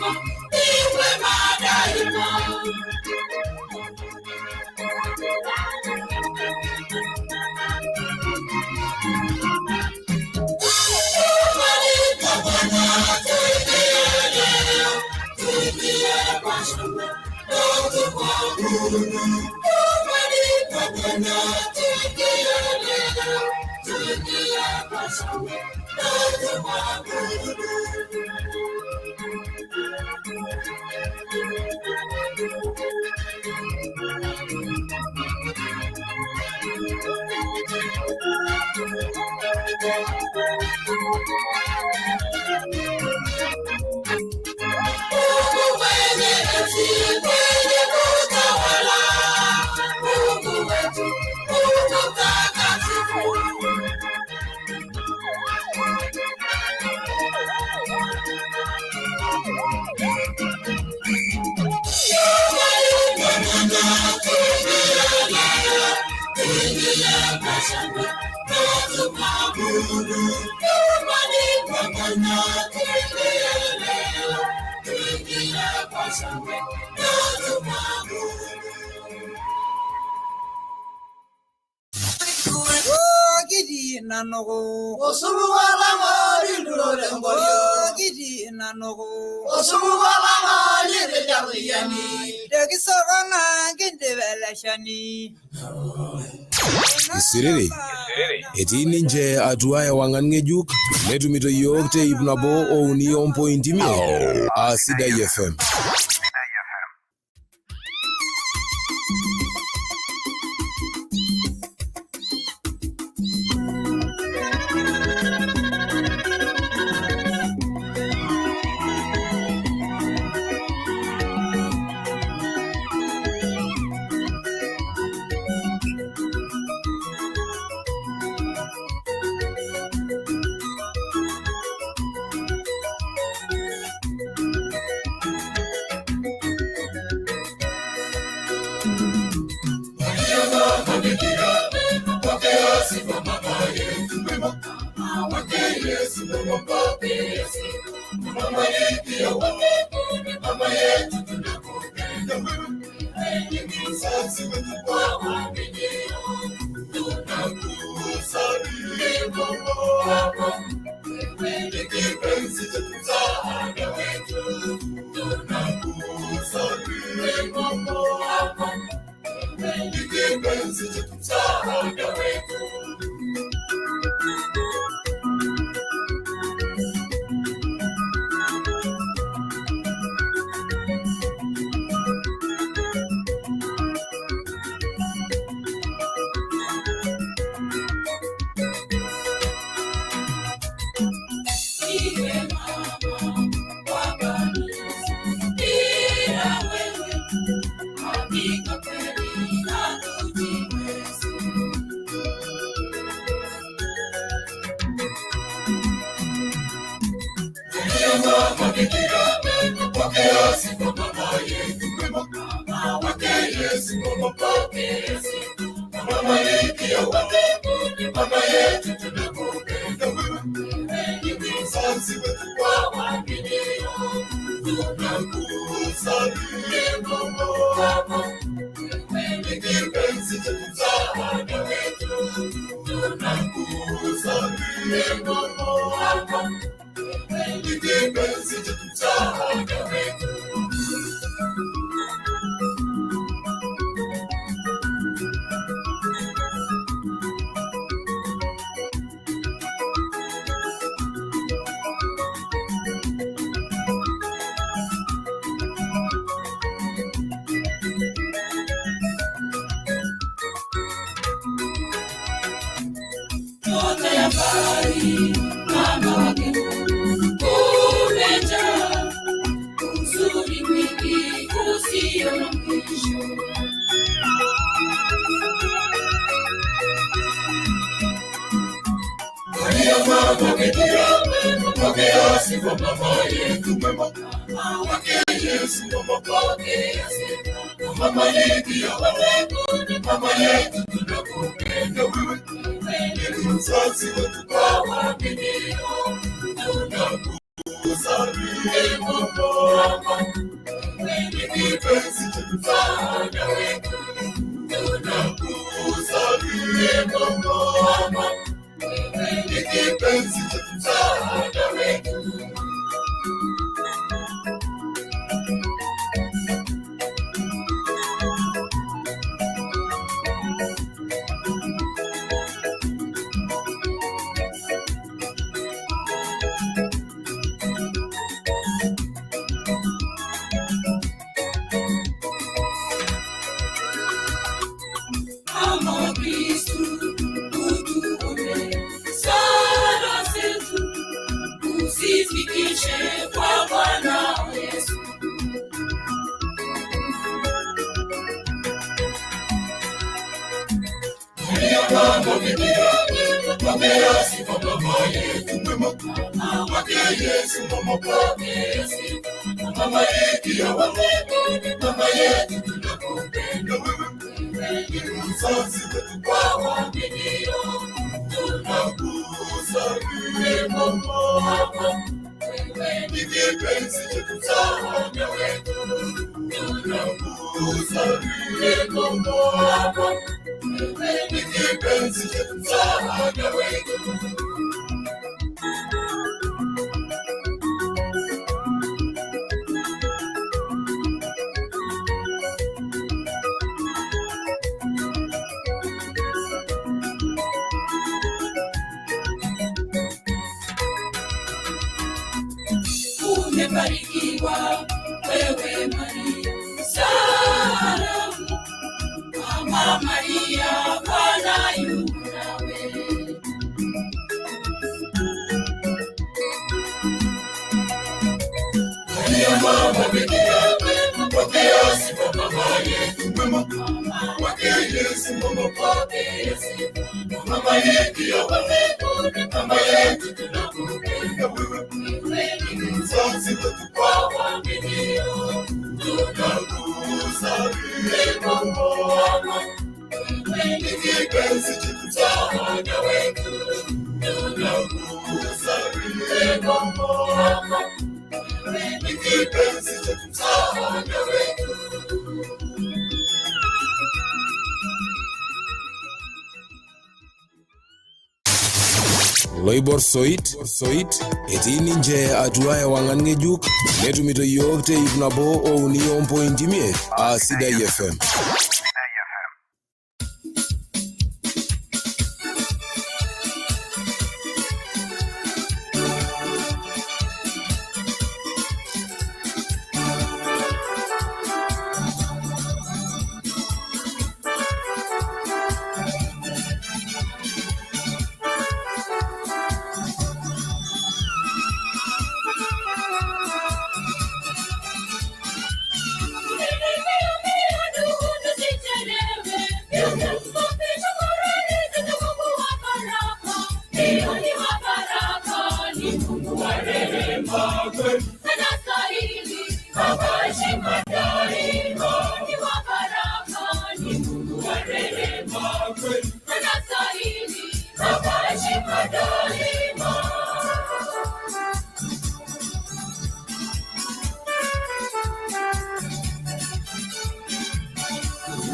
daima, ni mwema daima. Nyumbani kwa Bwana tuingie leo, tuingie kwa shangwe na tumwabudu. Nyumbani kwa Bwana tuingie leo, tuingie kwa shangwe na tumwabudu. Mungu mwenye enzi, mwenye kutawala, Mungu wetu, Mungu mtakatifu. Nyumbani kwa Bwana tuingie leo, tuingie kwa shangwe na tumwabudu. Nyumbani kwa Bwana tuingie leo, tuingie kwa shangwe na tumwabudu. Gidi nanogo Gidi nanogo Degisogana gindebeleshani. Isiriri etii ninche atua ewang'an ng'ejuk netumito yiok te 103.5 aa Sidai FM. Iwe mama wa kanisa, bila wewe hakika kweli hatujiwezi. Nyota ya bahari, mama wake umejaa uzuri mwingi usio na mwisho. chetu, msaada wetu. Tunakusalimia mama, wewe ni kipenzi chetu, msaada wetu. Mama Kristu, utuombee sala zetu, uzifikishe kwa Bwana Yesu. Maria mama Bikira, pokea sifa mama yetu mwema, wake Yesu mama pokea sifa, mama yetu ya wa mbinguni, mama yetu tunakupenda wewe, ni mzazi wetu kwa waaminio, tunakusalimia mama, wewe ni kipenzi chetu, msaada wetu, tunakusalimia mama, wewe ni kipenzi chetu, msaada wetu. Umebarikiwa wewe Maria, salamu Mama Maria, Bwana yu nawe. Maria mama Bikira, pokea sifa mama yetu mwema, wake Yesu mama pokea sifa, mama yetu ya wa mbinguni, mama yetu tunakupenda wewe, ni mzazi wetu kwa waaminio, tunakusalimia mama, wewe ni kipenzi chetu, msaada wetu, tunakusalimia mama, wewe ni kipenzi chetu, msaada wetu. Loibor Soit Soit etii ninche atua ewang'an ng'ejuk netumito yiok te ip nabo ouni ompointi imiet aa Sidai FM.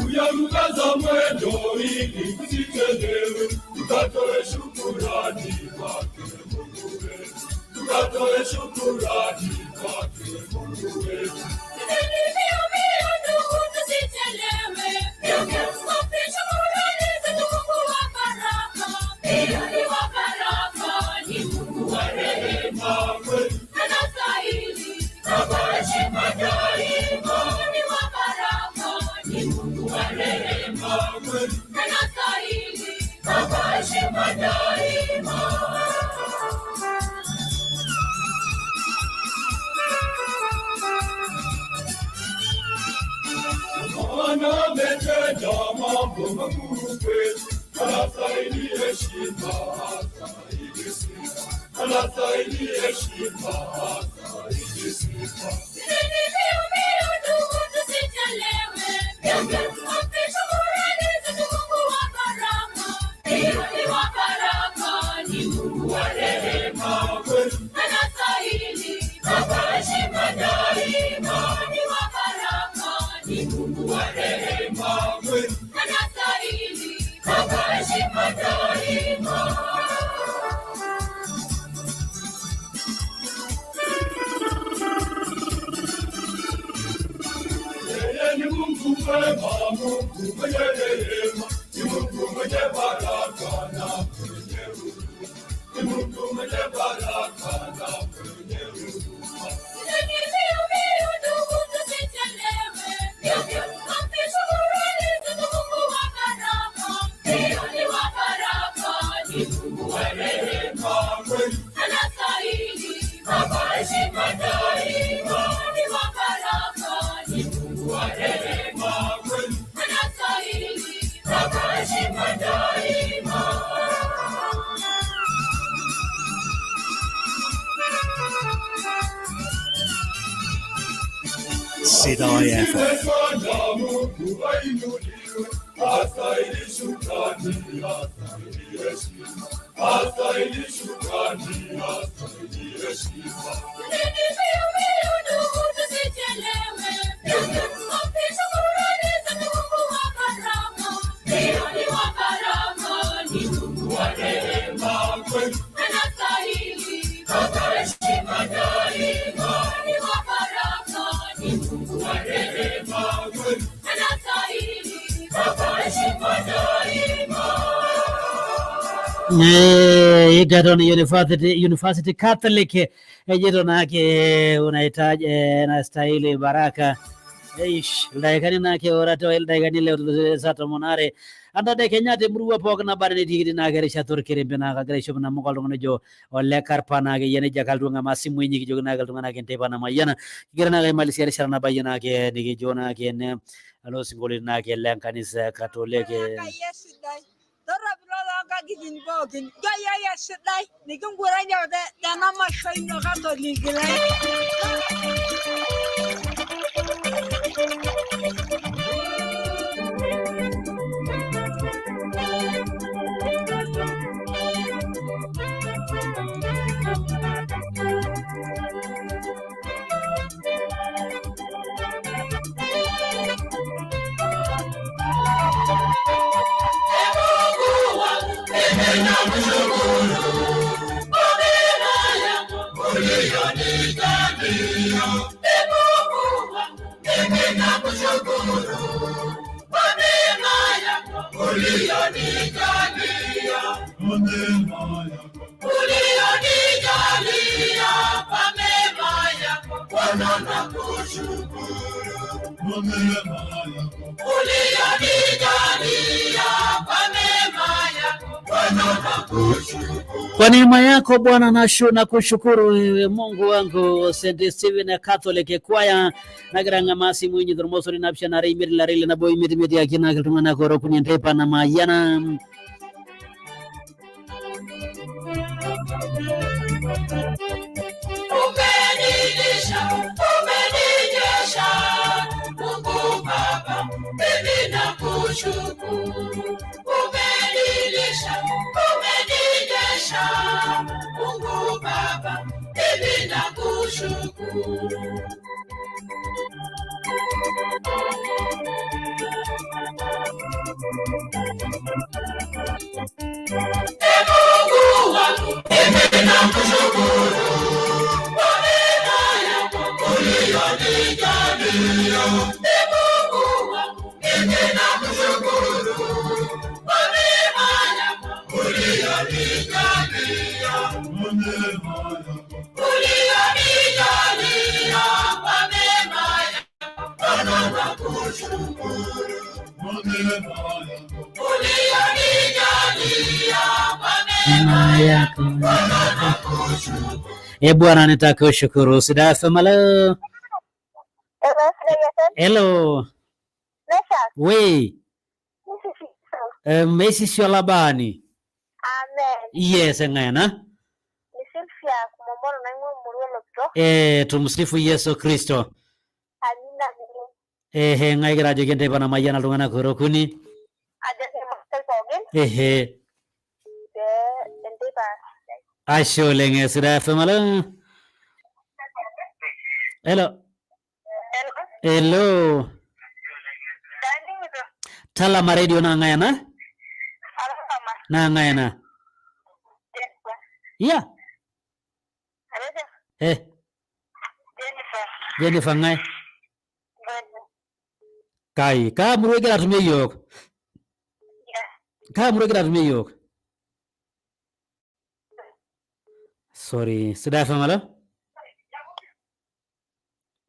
Uyalukaza mwendo ili tusichelewe, tukatoe shukurani kwake Mungu wetu, tukatoe shukurani kwake Mungu wetu. Bwana ametenda mambo makuu kwetu, anastahili heshima, anastahili sifa, anastahili heshima, anastahili sifa. Anastahili, baba heshima daima, ni wa baraka, ni Mungu. mwema, Mungu mwenye rehema, ni Mungu mwenye baraka na mwenye huruma, ni Mungu mwenye baraka na mwenye huruma. Sidai FM. Mungu ainuliwe, astahili shukrani, astahili heshima, astahili shukrani, astahili heshima. Egerton University Catholic ejito nake unahitaji nastahili baraka. Eish, ildaikani nake orato ildaikani le saa tomon aare anta Kenya temurua pookin nabare netii naake rishat orkerembe naa kagira aishop namuka oltung'ani ojo ole karpa naake iyie nejia kaltu ng'amaa simu inyi kijoki naake iltung'anak enteipa namayiana kigira naake aimalisia erishata nabayie naake nikijo naake ene alo sinkolioitin naake le nkanisa e Katoliki. Enkai esidai. Torropilo toonkajijik pookin. Nchoo esidai nikinguran tena masho ino Katoliki lai. Kwa neema yako Bwana na kushukuru wewe Mungu wangu. St. Stephen Catholic Choir nagira ng'amaa simu inyi tormosori naapishana are imiet ilare ile nabo imiet imiet tiaki naake iltung'anak ora okuni enteipa namayiana. Umenilisha, umeninyesha, Mungu Baba, mimi nakushukuru. Umenilisha, umeninyesha, Mungu Baba, mimi nakushukuru. E Mungu wangu, mimi nakushukuru kwa mema yako uliyonijalia. E Mungu wangu, mimi nakushukuru kwa mema yako uliyonijalia. Uliyonijalia kwa mema yako, Bwana nakushukuru. Uliyonijalia kwa Neema yako e Bwana nitakushukuru. Sidai FM, hello. Hello. We. Messi Olabani. Amen. Yes, eng'ena. Ni Sylvia Kumomboro naing'ua emurua Olopito. Tumsifu Yesu Kristo. Amina amina. Ehe, ng'ae kigira ajoki enteipa namayiana iltung'anak ora okuni. Ajoki irmaasai pookin pee enteipa sidai. Ashe oleng. Sidai FM, hello. Hello. Hello. Kaning'ito. Talama radio naa ng'ae ena? Alama. Naa ng'ae ena? Jennifer. Yeah. Atejo Jennifer. Jennifer ng'ae? Ngoni. Kai, kaa murua igira atumie yiok? Kaa murua igira atumie yiok? Sorry, Sidai FM, alo?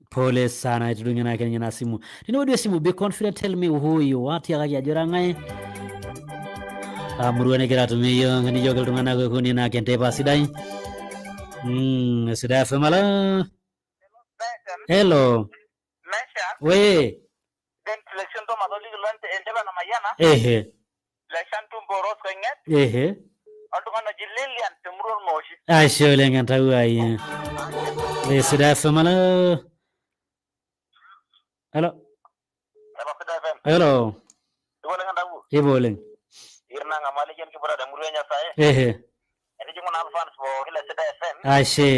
Pole sana, itudung'e naa kenye na simu. Tiniwodu esimu, be confident, tell me who you are, tiakaki ajo ira ng'ae. Kaa murua nigira atumie yiok, nijoki iltung'anak okuni naa kenteipa sidai. Sidai FM, alo? Hello. Mesha. We. Then selection to matoliki lo enteipa namayiana. Ehe. Leshantumbo Rose Koing'et. Ehe. Oltung'ani oji Lilian temurua Ormooshi. Ashe oleng entawuo ai. Sidai FM, alo. Hello. Hello, Sidai FM. Hello. Ipo oleng entawuo. Ipo oleng. Irna ng'amali jen kiputa temurua e Nyasaye. Ehe. Etijing'u naa fans pookin le Sidai FM. Ashe.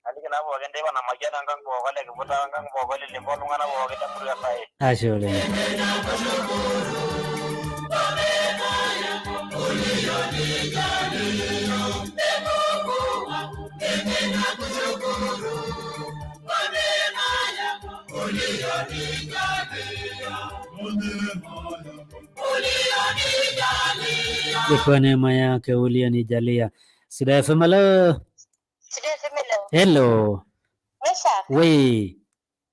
Aliki naa pookin enteipa namayiana enkang pookin le Kiputa enkang pookin le Lempo iltung'anak pookin temurua e Saye. Ashe oleng. Ni kwa neema yake ulionijalia. Sidai FM, hello. Sidai FM, hello. Hello. Mesha. We.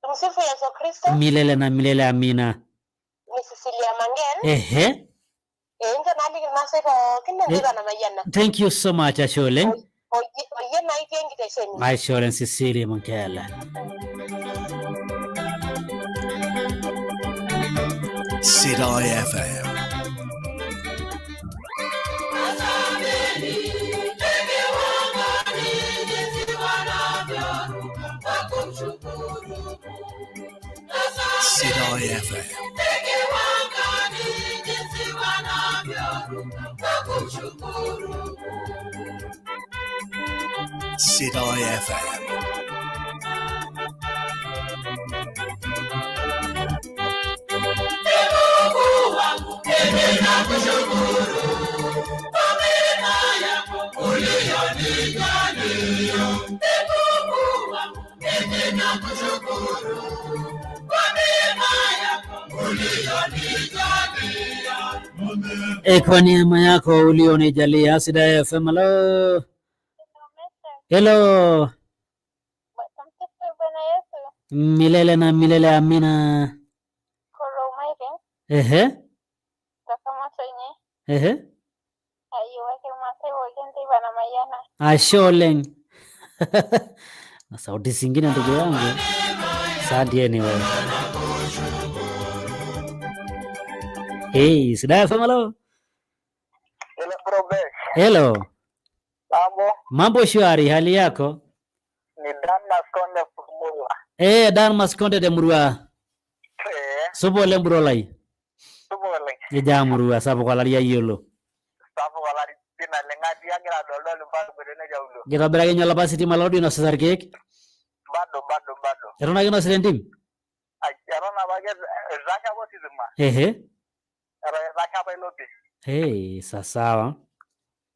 Tumsifu Yesu Kristo. Milele na milele, amina. Ni Cecilia Mangel. Ehe. Incho naaliki irmaasai pookin enteipa namayiana. Thank you so much, ashe oleng. Oyie naa itii enkitesheni. Ashe oleng Cecilia Mangel. Sidai FM. Sidai FM. Sidai FM. Kwa neema yako ulionijalia. Sidai FM, hello. Hello. Milele na milele, amina. Ehe. Ehe. Ashe oleng. Na sauti zingine ndugu yangu. Asante anyway. Hey, Sidai FM, hello. Hello, bro Besh. Hello. Mambo. Mambo shwari, hali yako? Ni Dan Maskonde Murua. Dan Maskonde de Murua. Supa oleng bro lai. Supa oleng. Ejaa Murua sapuk olari ayiolo. Sapuk olari pii naleng atii agira adoldol mpaka tene aulo. Kitobiraki ninye olapa sitima lodo inosita irkeek? Bado bado bado. Eton ake inosita entim? Eton apake eitashe apa ositima. Ehe. Eitashe apa ilo pii. Hey, sawasawa.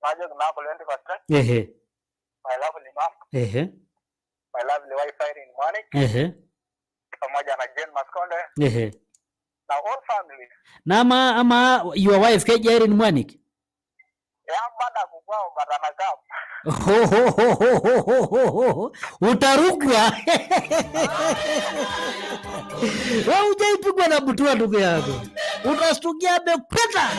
Najoki naa kule entipata. Ehe. My lovely mom. Ehe. My lovely wife Irene Mwanik. Ehe. Pamoja na Jane Maskonde. Ehe. Na all family. Na ama your wife keji Irene Mwanik? Ya baada kukwao but anakaa. Ho, ho, ho, ho, ho, ho, ho, ho, ho. Utarukwa. Wewe hujaipigwa na butua ndugu yako. Utastukia amepita.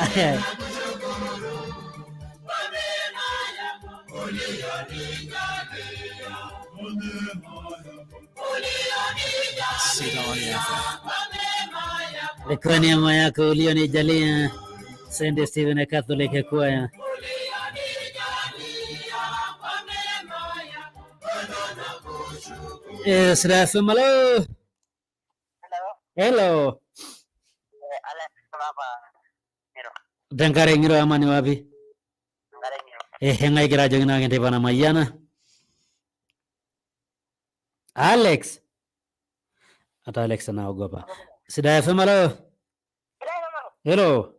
Sidai FM. Kwa neema yako ulionijalia. Saint Stephen Catholic Choir. Sidai FM, hello. Hello. Alex hapa Ngiro. Tenkare ng'iro ama ni wapi? Nkare Ngiro. Ehe, ng'ae kigira ajoki naa enteipa namayiana? Alex. Hata Alex anaogopa. Sidai FM, hello. Hello.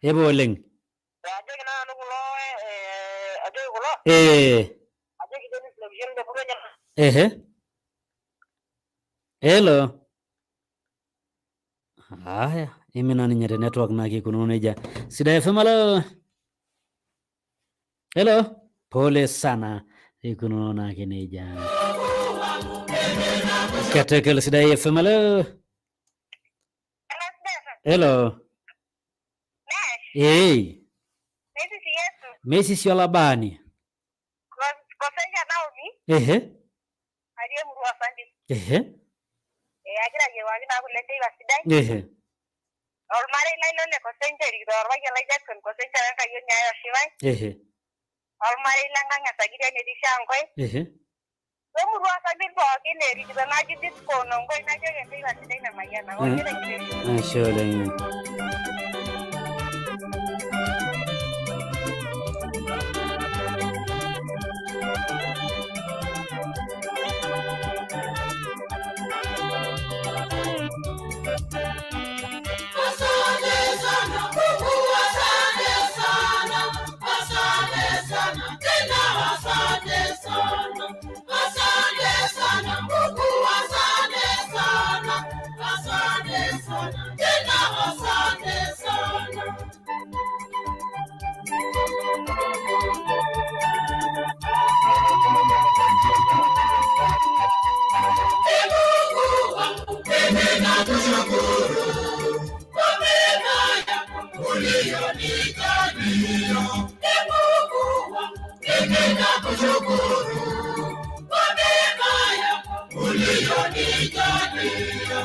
Epo oleng. Ajoki naa nanu kulo ajoki kulo. Ajoki Dennis Lokision le Murua Nyana. Ehe. Hello. Haya, imina ninye te network naa keikununo nejia. Sidai FM, alo. Hello. Pole sana. Ikununo naake nejia. Katekele Sidai FM, alo. Hello. Hey. Mesisi Olabani. Kosenja Naomi. Ehe. Atii emurua Sandis. Ehe. Agira ayiewuaki naa kule teipa sidai. Ehe. Olmarei lai lo le Kosenja erikito orpayian lai Jackson Kosenja wenkayioni ai Oshipai. Ehe. Olmarei lenkang e Sagiria enetii Shankoi. Ehe. Wemurua Sambir pookin erikito naji Disco Nonkoi najoki enteipa sidai namayiana. Ashe oleng. Asante sana Mungu, asante sana, asante sana tena, asante sana, asante sana Mungu, asante sana, asante sana tena, asante sana. Ee Mungu wangu, mimi nakushukuru kwa mema yako uliyonijalia. Ee Mungu wangu, mimi nakushukuru kwa mema yako uliyonijalia.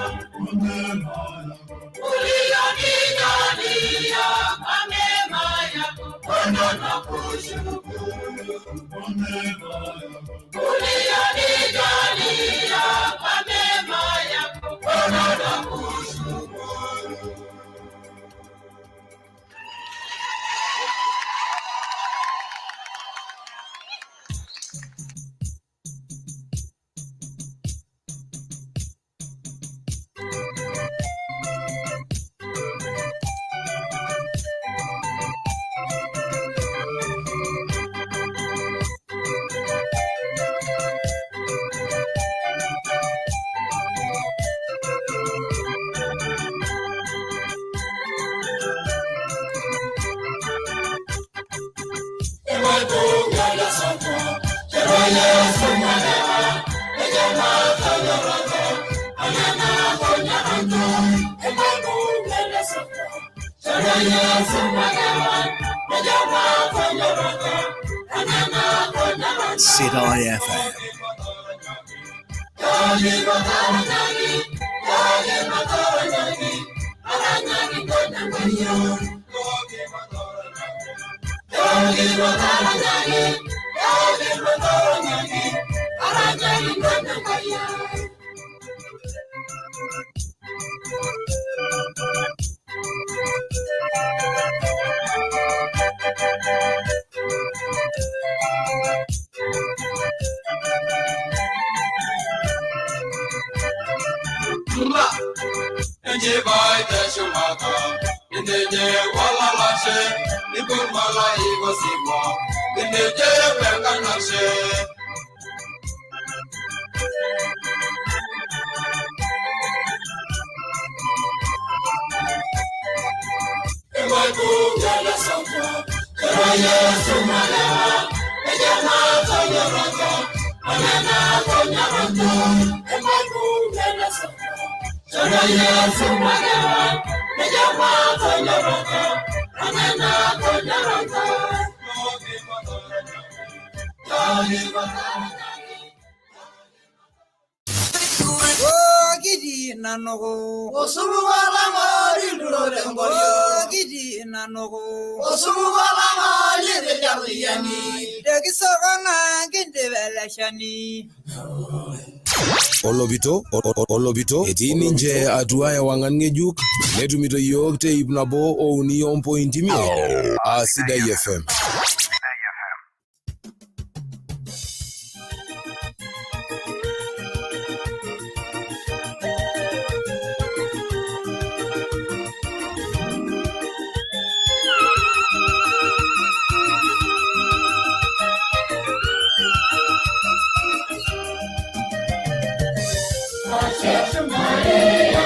Uliyonijalia kwa mema yako, Bwana nakushukuru. Uliyonijalia kwa mema yako, Bwana nakushukuru. Sidai FM. Olopito olopito etii ninche atua ewang'an ng'ejuk netumito yiok te 103.5 aa Sidai FM. Maria,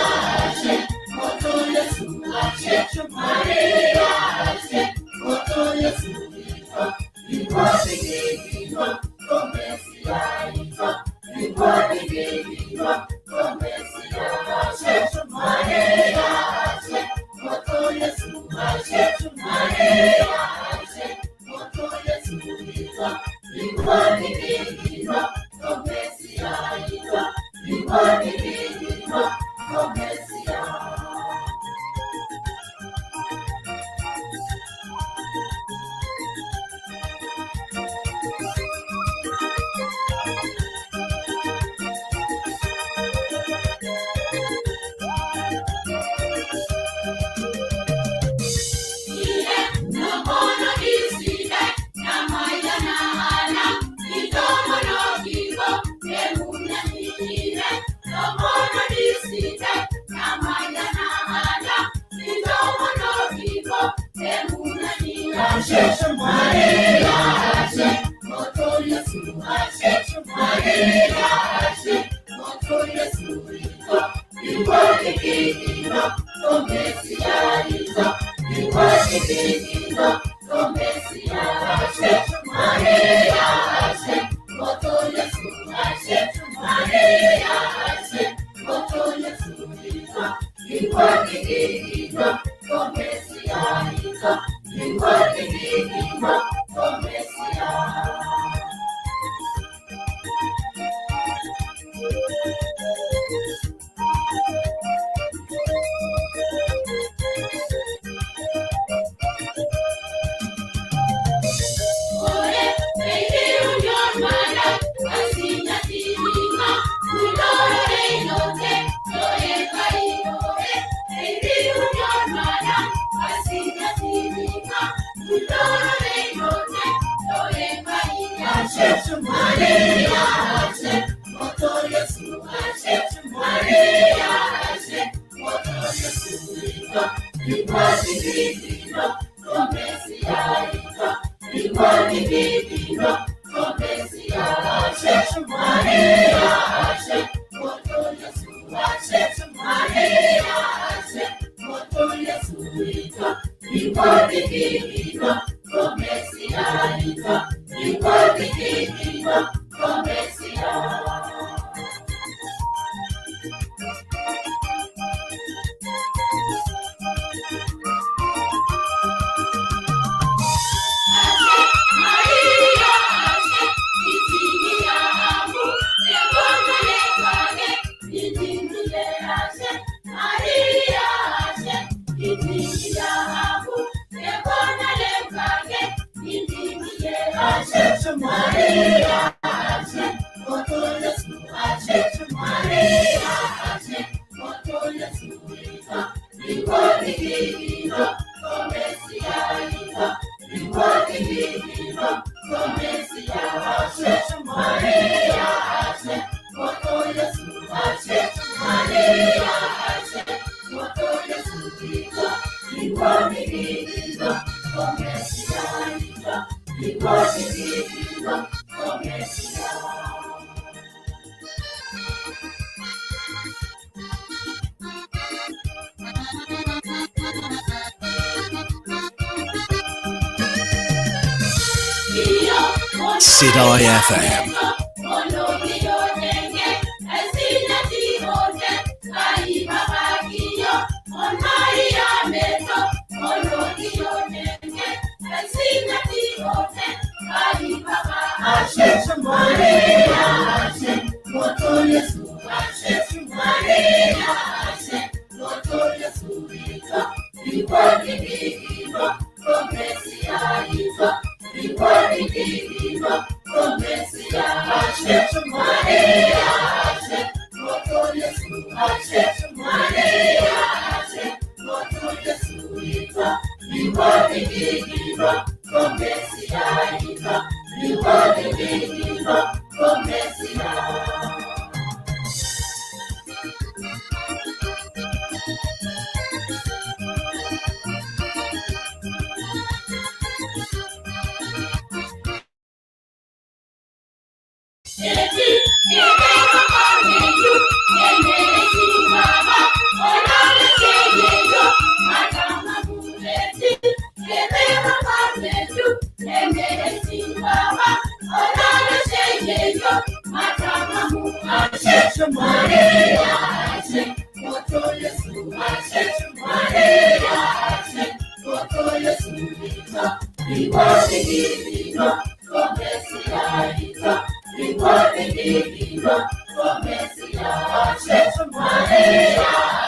Sidai FM. Maria,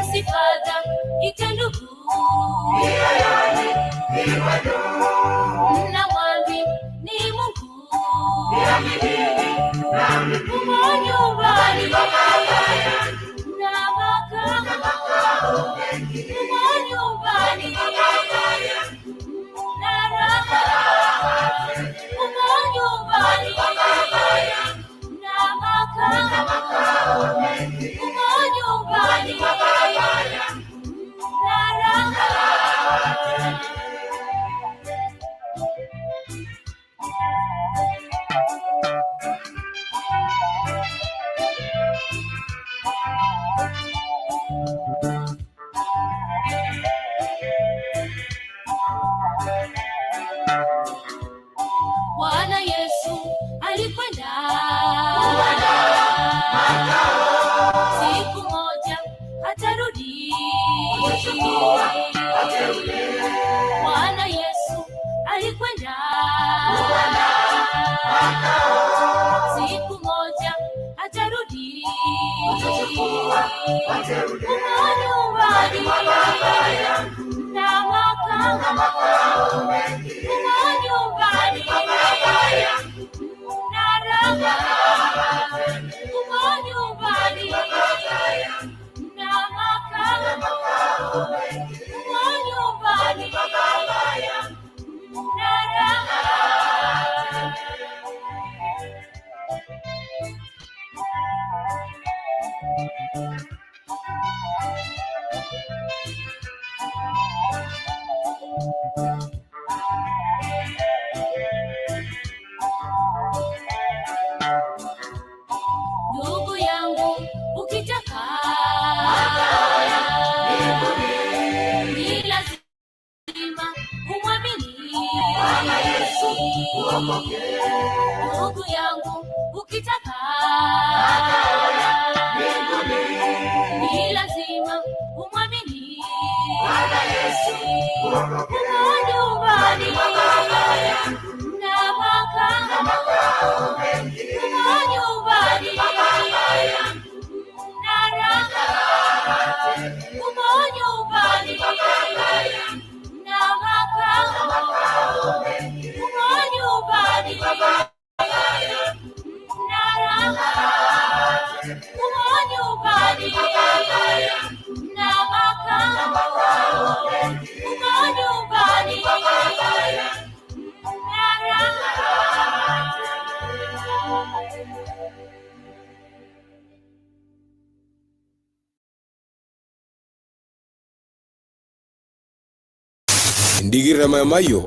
Msifadhaike ndugu, mnamwamini Mungu. Umo nyumbani na makao, umo nyumbani na raha, umo nyumbani na makao, umo nyumbani na raha. Bwana Yesu alikwenda siku moja atarudi. Bwana Yesu alikwenda siku moja atarudi. Umo nyumbani na makao, umo nyumbani na raha, umo nyumbani na makao, umo nyumbani na raha. Ndugu yangu ukitaka ni lazima umwamini Ndugu yangu ukitaka ni lazima umwamini Umo nyumbani na makao, umo nyumbani na raha, umo nyumbani na makao, umo nyumbani na raha, umo nyumbani na makao, umo nyumbani na raha. Ndigiremaemayo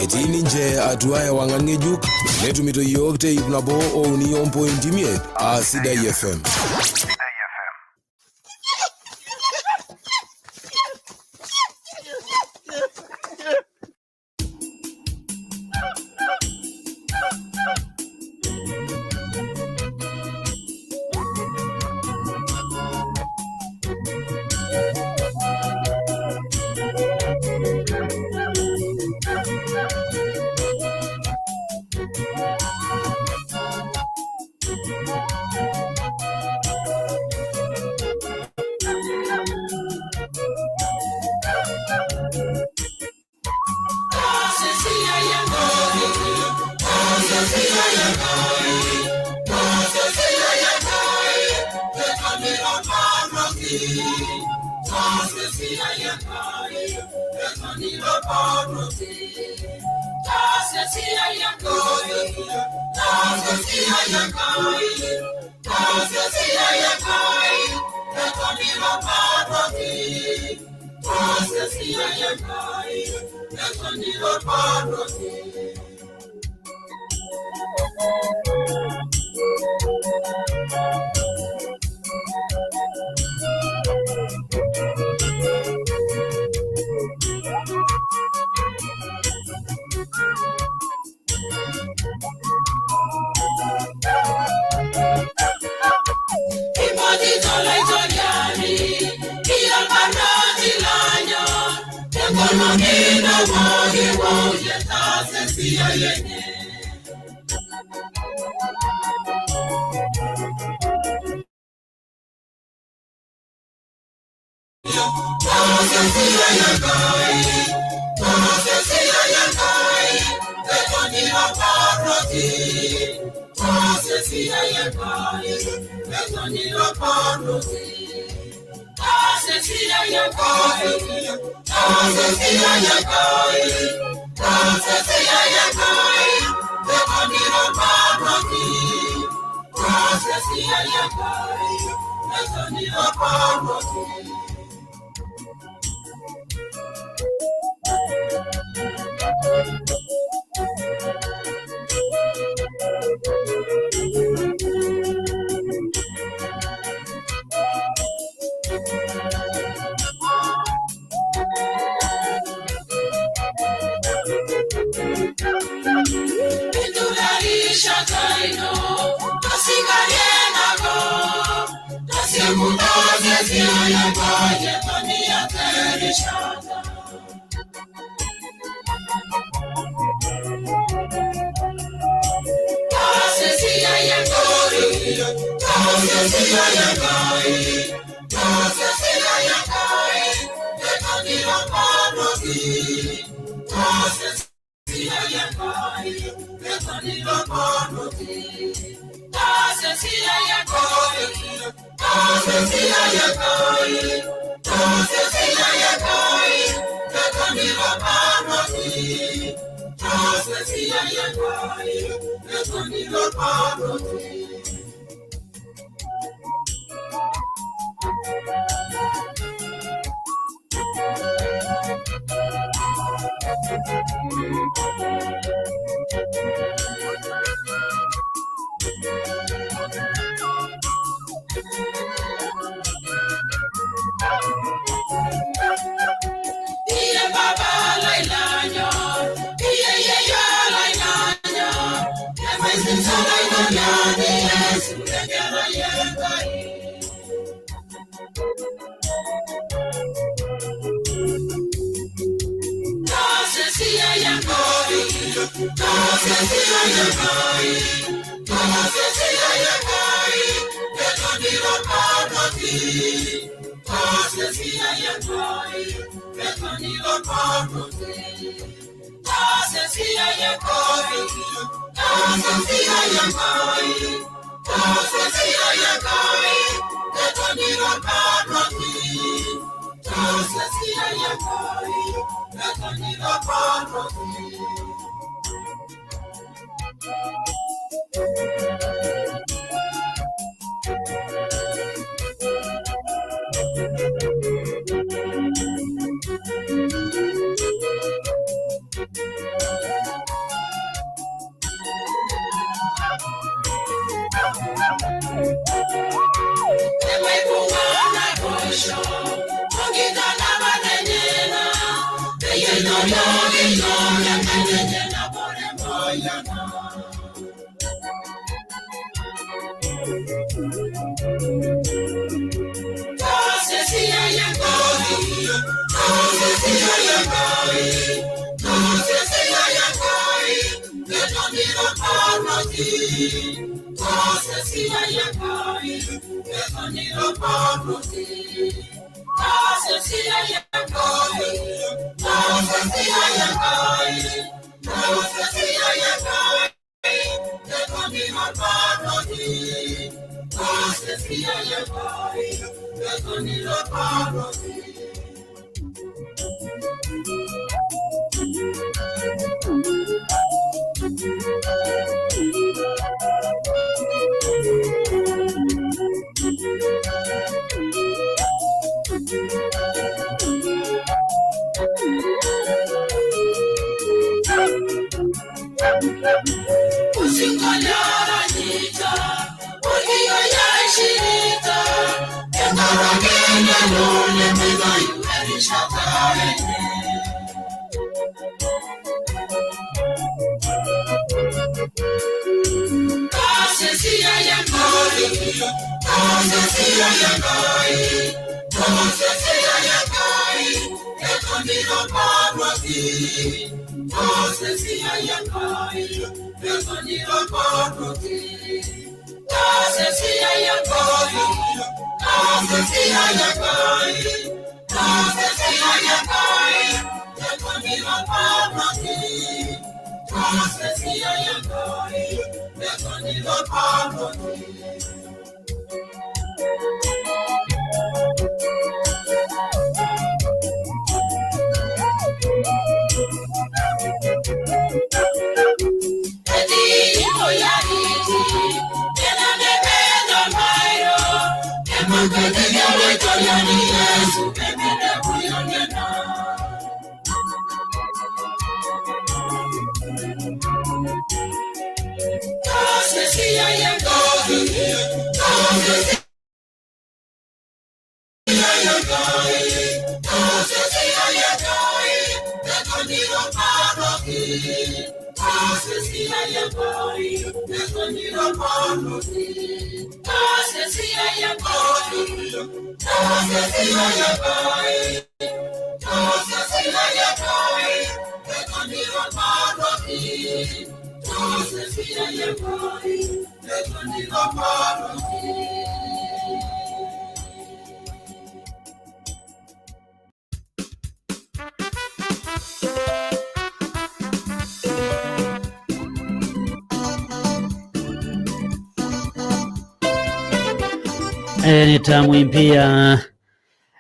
etii ninche atua ewang'an ng'ejuk netumito yiok te 103.5 aa Sidai FM.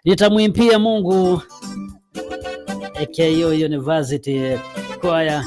Nitamwimbia Mungu. AKU University Choir.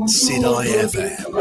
Sidai FM.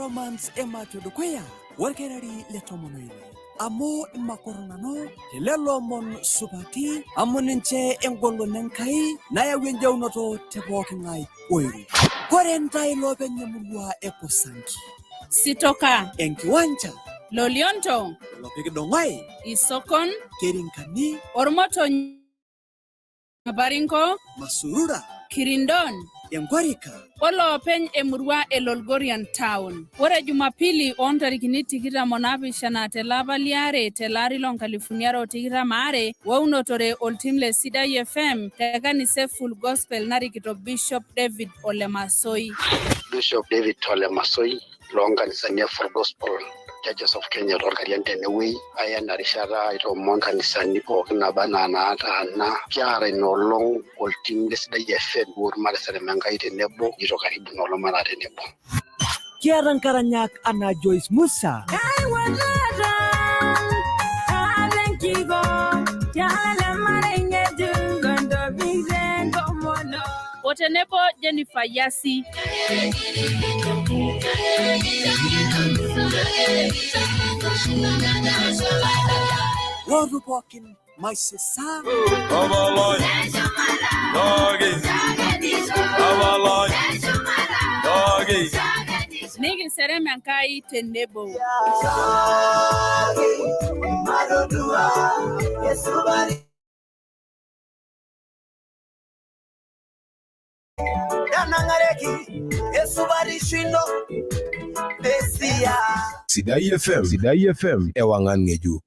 Romans ematua dukuya orkereri le 16 amu imakoronano telelo omon supati amu ninche engolon Enkai nayau enjaunoto te pooking'ae oiru. Kore ntae loopeny emurua e Kosanki, Sitoka, Enkiwanja, Lolionto, Lopikidong'ai, Isokon, Kerinkani, Ormoto, Baringo, Masurura, Kirindon, Enkorika, oloopeny emurua e Lolgorian Town. Ore Jumapili oontarikini 27 telapa liare telaari lo 2022 weunotore oltim le Sidai FM te kanisa e Full Gospel narikito Bishop David Olemasoi. Bishop David Ole Masoi loonkanisani e Full Gospel Churches of Kenya toorkarian tenewueji aya ena rishata aitoomon nkanisani pookin naba anaa naataana. Kiata ina olong oltim le Sidai FM ormareserem Enkai tenebo jito karibu ina olong mataa tenebo. Kiata nkaranyak anaa Joyce Musa, O tenebo Jennifer Yasi. Woru pookin maisisa, Nikiserem Enkai tenebo. Sidai FM. Sidai FM. Ewangan ngejuk.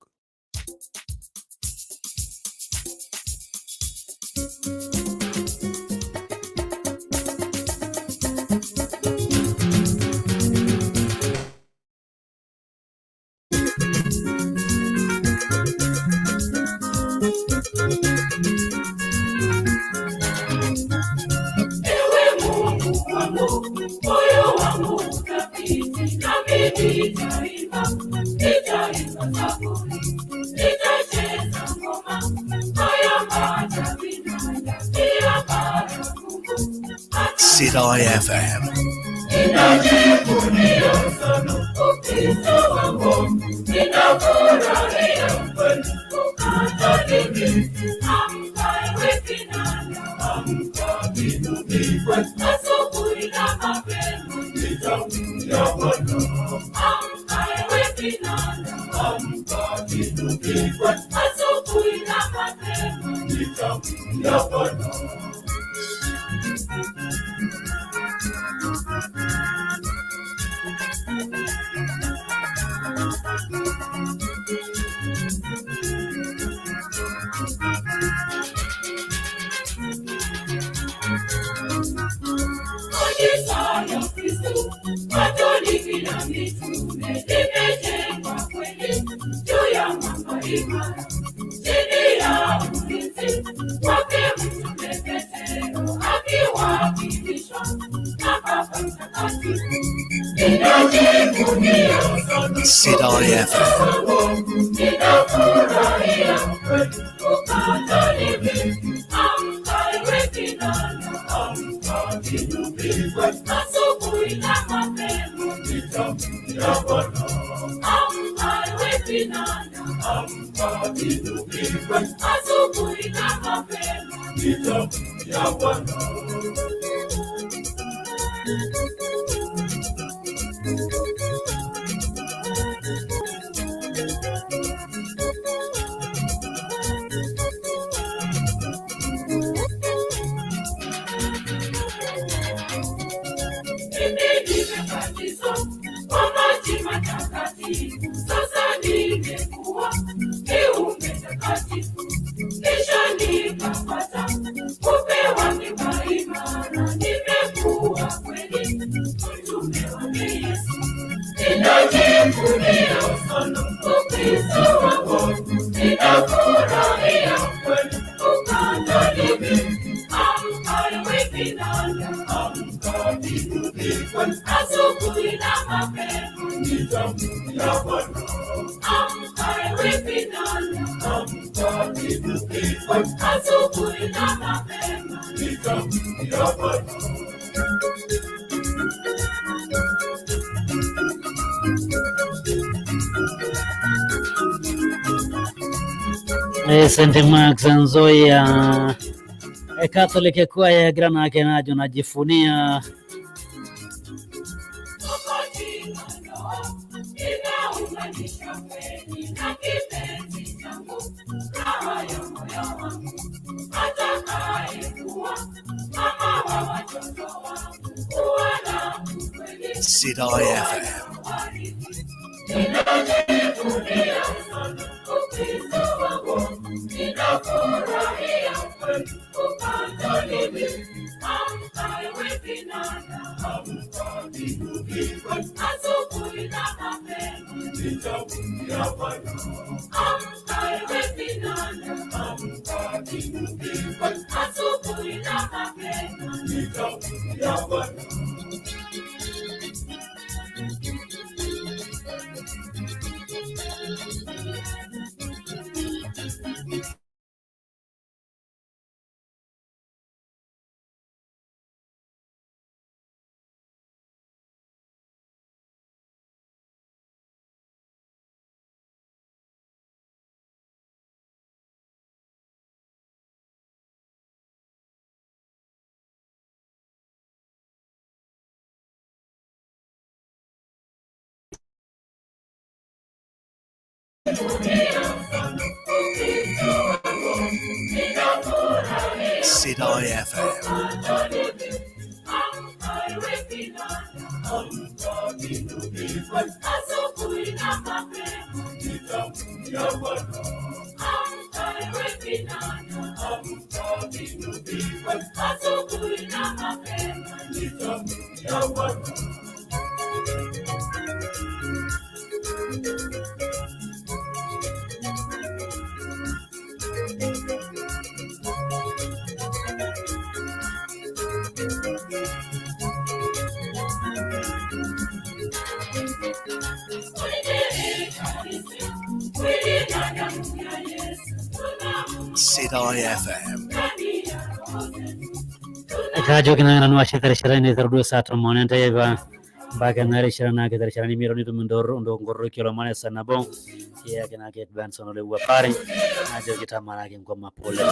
Ewe Mungu wangu, moyo wangu uthabiti, nami nitaimba, nitaimba zaburi, nitacheza ngoma, haya matabinaya, pia baragumu. Sidai FM. Ninajivunia sana Ukristo wangu, ninafurahia kweli Ukatoliki. Amka ewe kinanda, amka inuliwe, asubuhi na mapema nitamwia Bwana. Amka ewe kinanda, amka inuliwe, asubuhi na mapema nitamwia Bwana. Kanisa ya Kristo, Katoliki na mitume limejengwa kweli juu ya mwamba imara, chini ya ulinzi wake Mtume Petero akiwakilishwa na Baba Mtakatifu. Ninajivunia sana Sidai FM. ninafurahia kweli Ukatoliki. Amka ewe kinanda, amka inuliwe, asubuhi na mapema nitamwia Bwana. Amka ewe kinanda, amka inuliwe, asubuhi na mapema nitamwia Bwana. Mimi nimebatizwa kwa maji matakatifu, sasa nimekuwa kiumbe takatifu, kisha nikapata kupewa kipaimara, nimekuwa kweli mtume wake Yesu. Ninajivunia sana Ukristo wangu, ninafurahia kweli Ukatoliki. Amka ewe kinanda, amka inuliwe, asubuhi na mapema nitamwia Bwana. Amka ewe kinanda, amka inuliwe, asubuhi na mapema nitamwia Bwana. St. Mark's Nzoia Catholic Choir egira naake najo najifunia. Sidai FM. Sidai FM. Sidai FM. Kajoki naa nanu ashe terishata naiteru saa tomon enteipa mpaka ena rishata naa terishata nimiet nitum inkoroki olomon esaa nabo kiyaki naa Kate Benson ole Wuapari najoki tamaraki ngoma pole.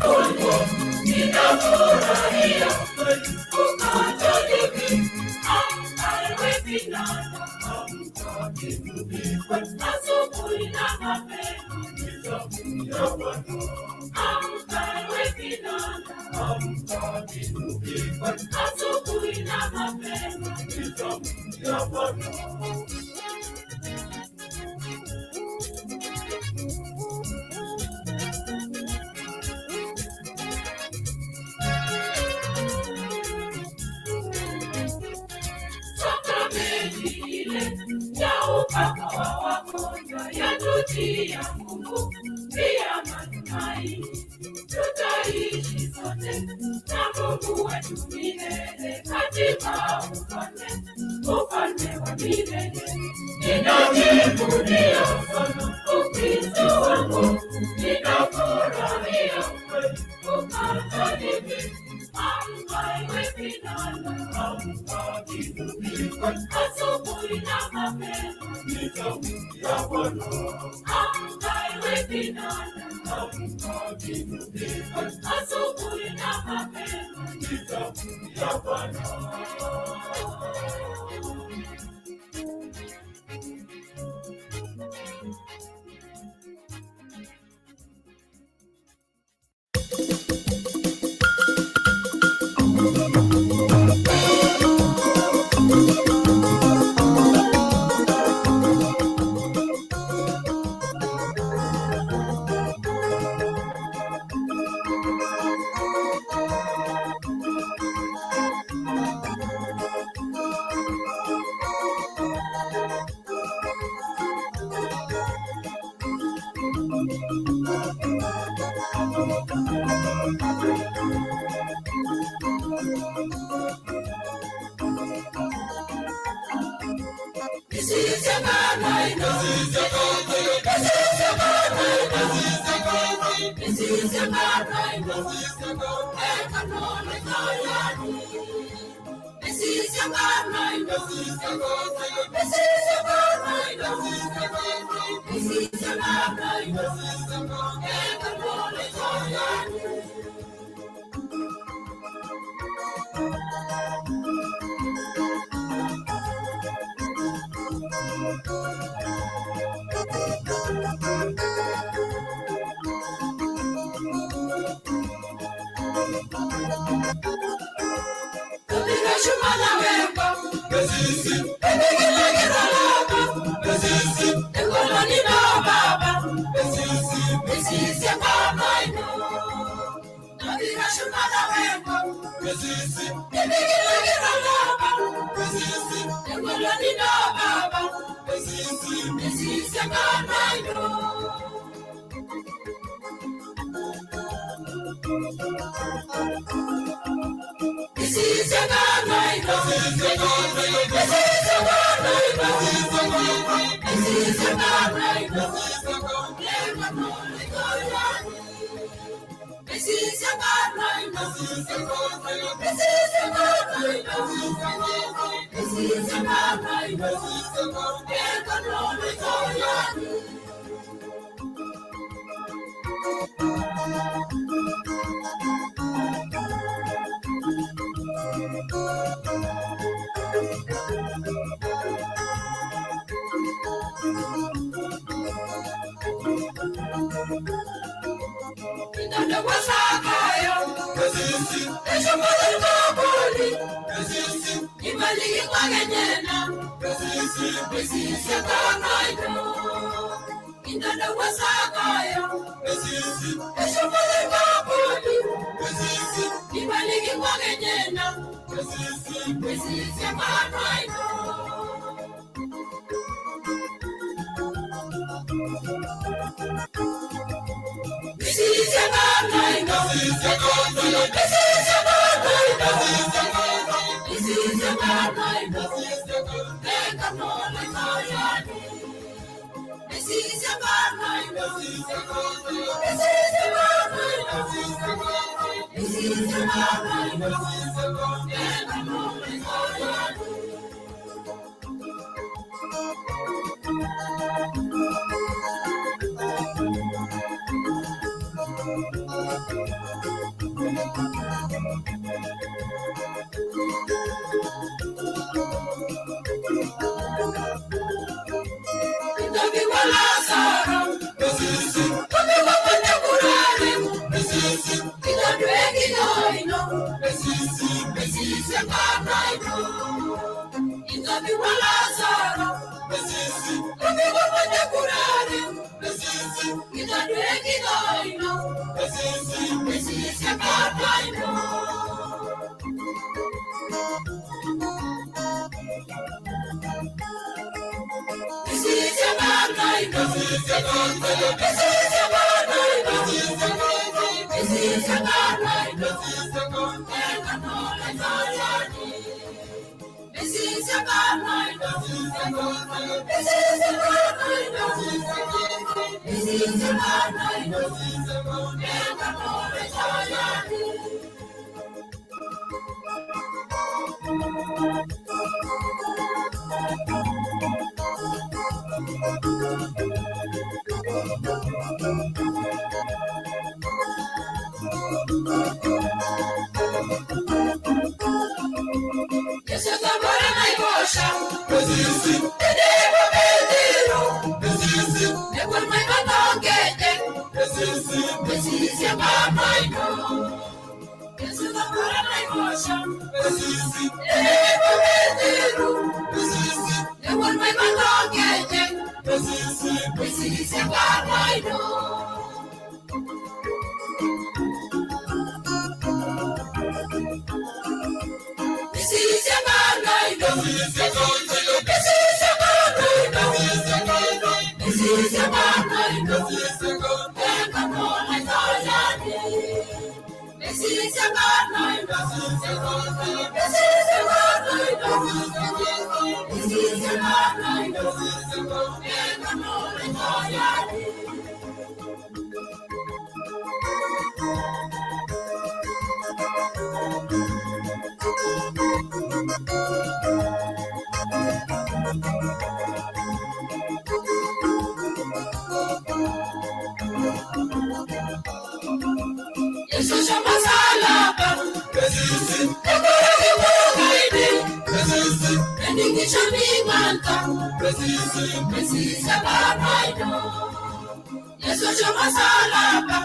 Yesu shomo salaba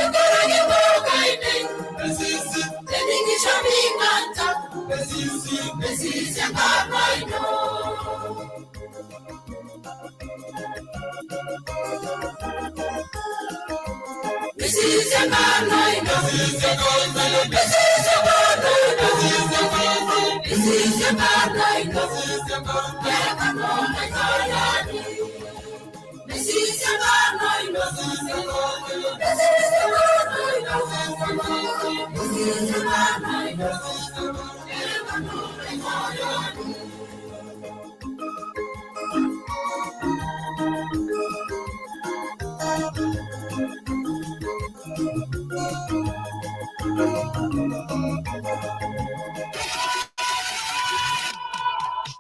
Enkaraki bokaine Eningisho minganta Mesisi enkarna ino. Mesisi enkarna ino. Mesisi enkarna ino. Mesisi enkarna ino. Mesisi enkarna ino. Mesisi enkarna ino. Mesisi enkarna ino.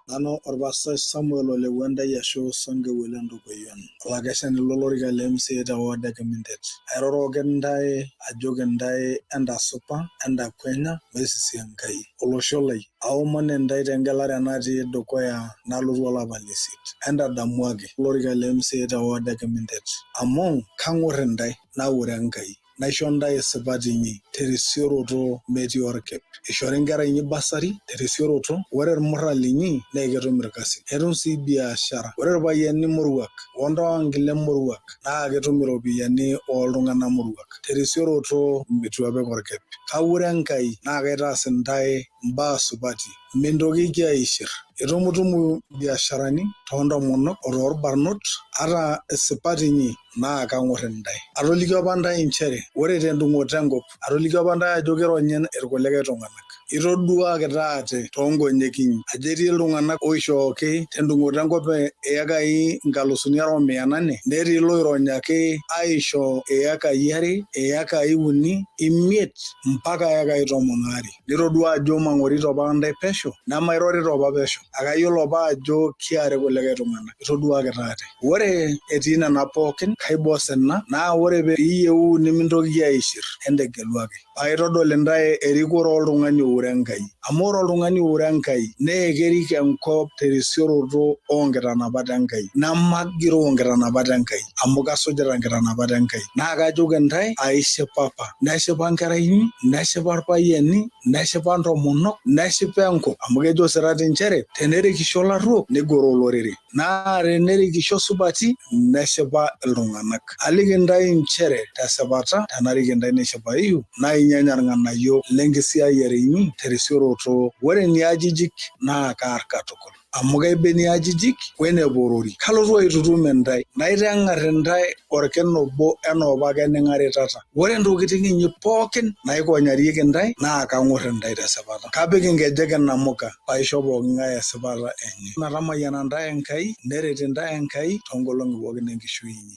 Nanu orpastai Samuel Ole Wentai ashu Songe Welendo Koyian. Olakeshani lolorika le MCA te ward e Kimintet. Airoroki ntae ajoki ntae entasupa, entakwenya meisisi Enkai. Olosho lai, aomon ntae tengelare natii dukuya nalotu olapa lesiet. Entadamuaki olorika le MCA te ward e Kimintet. Amu kang'or ntae naure Enkai. Naisho ntae isipat inyi terisioroto metii orkip. Ishori nkera inyi basari terisioroto, ore irmurran linyi naa ketum irkasin. Etum sii biashara. Ore irpayiani moruak ontonkile moruak naa ketum iropiyiani ooltung'anak moruak terisioroto eitu epik orkip. Kaure Enkai naa kaitaas intae imbaa supati. Mintokiki aishir. Itumutumu biasharani toontomonok o toorbarnot ata isipat inyi naa kang'or intae. Atolikio apa ntae nchere ore tendung'oto enkop, atolikio apa ntae ajo kironyi irkulikae tung'anak. Itoduakita ate toonkonyek inyi ajo etii iltung'anak oishooki tendung'oto enkop iyekai 2,800 netii iloironyaki aisho iyekai 2, iyekai 3, 5 mpaka iyekai 12. Nitodua ajo mang'orito apa ntae pesho nemairorito apa pesho. Akayiolo apa ajo kiari kulikae tung'anak. Itoduakita ate. Ore etii nena pookin kaiba osina naa ore piiyieu nimintokiki aishir entegeluaki. Paitodol intae erikore oltung'ani oure Enkai. Amu ore oltung'ani oure Enkai naa kerik enkop terisioroto oonkitanapat Enkai. Nemagiroo nkitanapat Enkai amu kasujita nkitanapat Enkai. Naa kajoki intae aishipapa. Neshipa nkera inyi, neshipa irpayiani, neshipa ntomonok, neshipa enkop. Amu kejo sirati nchere tenerikisho ilarruok nigoroo olorere. Naa tenerikisho supati neshipa iltung'anak. Aliki intae nchere tesipata tenarik intae neshipayu naa inyanya irng'anayio lenkisiayiare inyi terisioroto. Ore niajijik naa kaar katukul. Amu kaiba eniajijik weneporori. Kalotu aitutum intae, naiteng'ar intae orkina obo enaa opake ning'aritata. Ore ntokitin inyi pookin naikonyarieki intae naa kang'or intae tesipata. Kapik inkejek inamuka paisho pooking'ae esipata enye. Metamayiana intae Enkai, neret intae Enkai toonkolong'i pookin enkishui inyi.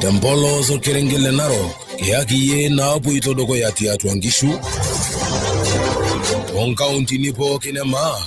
Tempolos orkerenget le Narok, kiyaki iyie naapoito dukuya tiatua nkishu toonkauntini pookin e maa.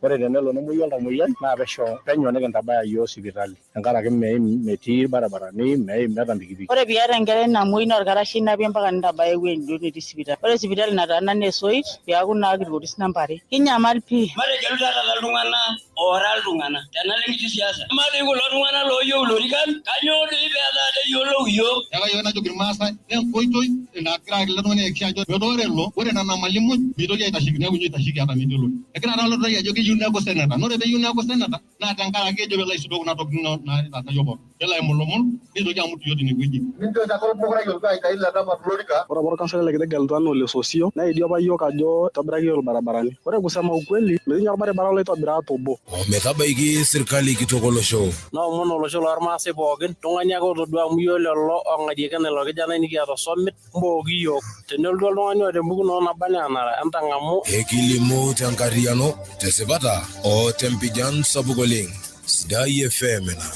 Ore tenelo nemuoyu oltamoyiai naa pesho penyo nikintabaya iyiook sipitali tenkaraki meim metii irbaribarani meim ata mpikipiki. Ore piata enkerai namuoi naa orkarasha inapie mpaka nintabaya ewueji duo netii sipitali. Ore sipitali nataana naa esoit piaku naa kirkoris namba are. Kinyamal pii. Mategelu taata iltung'anak oora iltung'anak tenalo enkiti siasa. Amaa doi kulo tung'anak looyieu ilorikan, kanyoo doi peetaa teyiolou iyiook? Neeku kayieu najoki Irmaasai naa enkoitoi nagira ele tung'ani aiakikisha ajo ore elo ore nena mali muj mitoki aitasheki neeku ninye oitasheki ata metii olorika. Egira taa ilo ajo keyieu neeku seneta naa ore peeyieu neeku seneta naa tenkaraki ejo peelo aisudoo kuna tokitin naitaasa iyiook pookin. Nelo aimulumul nitoki amut iyiook tine wueji. Mintoki ake ormukurai olotu aitayu Ledama tolorika. Ore apa orkansolai lekitegelutua naa Ole Sosio neidio apa iyiook ajo itobiraki iyiook irbaribarani. Ore kusema ukweli metii ninye orbaribara loitobira ata obo. Ometabaiki sirkali kitok olosho. Naomon olosho lormaasai pookin, tung'ani ake otodua amu iyiolo lelo ong'arieki ilo kijanai nikiata osomit, mbooki iyiook. Tenelotu oltung'ani oota empukunoto naba anaa enara, entang'amu. Ekilimu tenkarriyiano, tesipata o tempijan sapuk oleng. Sidai FM ina.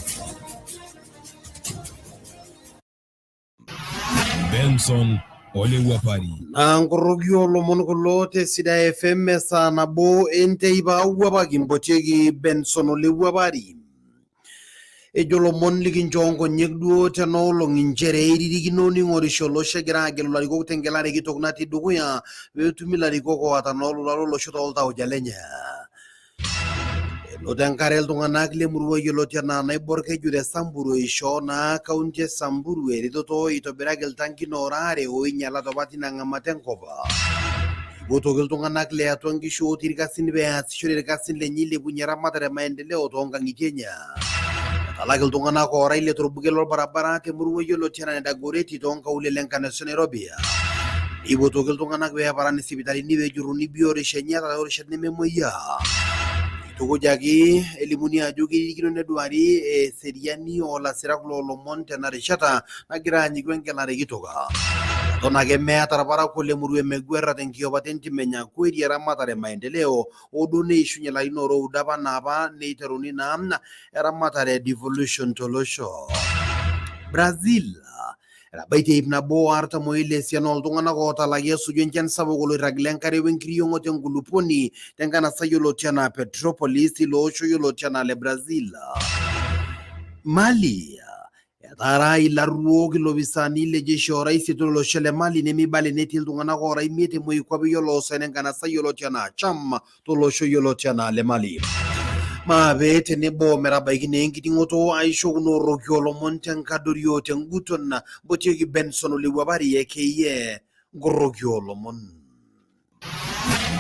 Benson Olewuapari. Naa nkoroki oolomon kulo te Sidai FM esaa nabo enteipa awuapaki mpotieki Benson Olewuapari. Ejo lomon likinchoo nkonyek duo tena olong inchere eiririkino ning'orisho olosho egira agelu ilarikok tengelare kitok natii dukuya peetumi ilarikok oota naa olola lolosho tooltauja lenye. Enoto enkare iltung'anak lemurua yioloti anaa Naibor Keju te Samburu eishoo naa kaunti e Samburu eretoto eitobiraki iltankin oora aare oinyalate apa tina ng'amata enkop. Eipotuoki iltung'anak le atua nkishu otii irkasin pee easishore irkasin lenye eilepunye eramatare e maendeleo toonkang'itie enye. Etalaki iltung'anak oora ile torbuket lorbarabara temurua yioloti anaa Dagoretti toonkaulele enkanasa e Nairobi. Eipotuoki iltung'anak pee eparan isipitalini pee ejurruni biotisho enye ata toorishat nememuoyiaa. Eitukujaki elimuni ajo keiririkino neduari eseriani oo lasirak loo lomon tena rishata nagira anyiku engelare kitok. Eton ake meeta irparakuo le murua e Meguerra tenkiopata entim e Nyakweri eramatare e maendeleo hoo duo neishunye ilarin oora oudo apa naapa neiteruni naa eramatare e devolution tolosho. Brazil Etabaitie 146 esiana ooltung'anak ootalaki esuju enchan sapuk oloirrag lenkare wenkiriong'oto enkulupuoni tenkanasa yioloti anaa Petropolis ilo osho yioloti anaa le Brazil. Mali Etaara ilarruok ilopisaani le jeshi orais tolosho le Mali nemeibala enetii iltung'anak oora imiet e moikuape oloosaen enkanasa yioloti anaa Cham tolosho yioloti anaa le Mali. Maape tenebo metabaiki naa enkiting'oto aisho kuna orroki olomon tenkadori o tenguton mpotieki Benson Olewuapari ekeyie nkoroki olomon.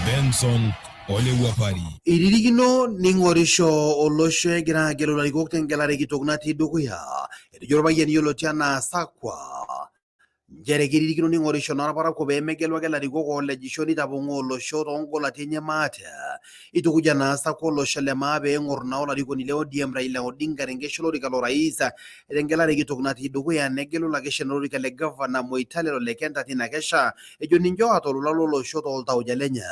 Benson Olewuapari. Eiririkino neing'orisho olosho egira agelu ilarikok tengelare kitok natii dukuya. Etejo orpayian yioloti anaa Sakwa nchere keiririkino neing'orisho naa irparakuo pee megelu ake ilarikok oolejisho neitapong'oo olosho toongolati enye maate. Eitukuja naa Sakwa olosho le maa pee eng'or naa olarikoni le ODM Raila Odinga tenkesha olorika lorais tengelare kitok natii dukuya negelu lakeshani lolorika le gavana Moitalel Ole Kenta tina kesha ejo ninche oata olola lolosho tooltauja lenye.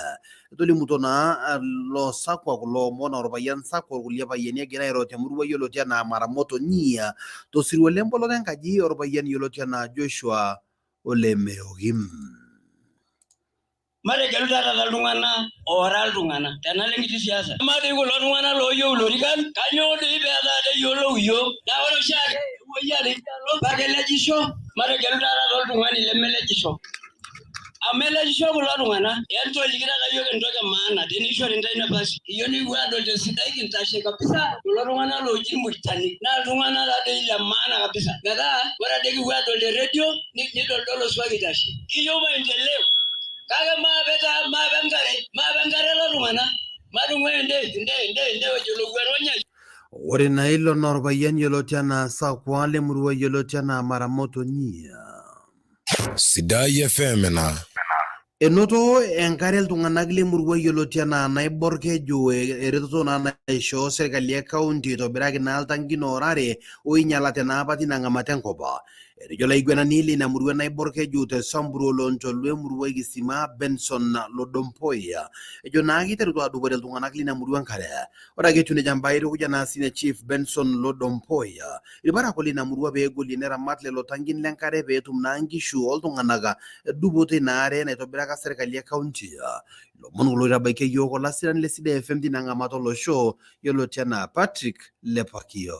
Etolimutuo naa lo Sakwa kulo omon aa orpayian Sakwa orkulie payiani egira airo temurua yioloti anaa Maramoto Nyia tosirua lemboloto enkaji orpayian yioloti anaa Joshua Ole Meokim. Mategelu taata iltung'anak oora iltung'anak tenalo enkiti siasa. Amaa doi kulo tung'anak looyieu ilorikan, kanyoo doi peetaa teyiolou iyiook? Naa ore oshiake epuoi alo paa kelejisho, mategelu taata oltung'ani lemelejisho. Amu elejisho kulo tung'anak, entoliki taata iyiook entoki e maana tenishori intae nafasi. Iyiok nikipuo aadol tesidai kintashe kabisa kulo tung'anak looji irmurtani. Naa iltung'anak taa doi le maana kabisa. Metaa ore ade kipuo aadol te redio nidoldolo swali itashe. Kiyieu maendeleo kake maape taa maape enkare maape enkare lelo tung'anak matung'ua ende ende ende ende ojo olowuaru onyai. Ore naa ilo naa orpayian yioloti anaa Sakwa lemurua yioloti anaa Maramoto Nyia. Sidai FM ina. Enoto enkare iltung'anak lemurua yioloti anaa Naibor Keju eretoto naa naishoo serkali e kaunti eitobiraki naa iltankin oora are oinyalate naa apa tina ng'amata enkop. Etejo olaiguanani leina murua Naibor Keju te Samburu oloontoluo emurua e Kisima Benson Lodompoi. Ejo naa keiterutua adupore iltung'anak leina murua enkare. Ore ake etiu nejia mbaa eitukuja naa Senior Chief Benson Lodompoi irparakuo leina murua pee egolie neramat lelo tankin le nkare pee etum naa nkishu oltung'anak dupoto ina are naitobiraka serkali e kaunti. Ilomon kulo oitabaikia iyiook olasirani le Sidai FM tina ng'amata olosho yioloti anaa Patrick Lepakio.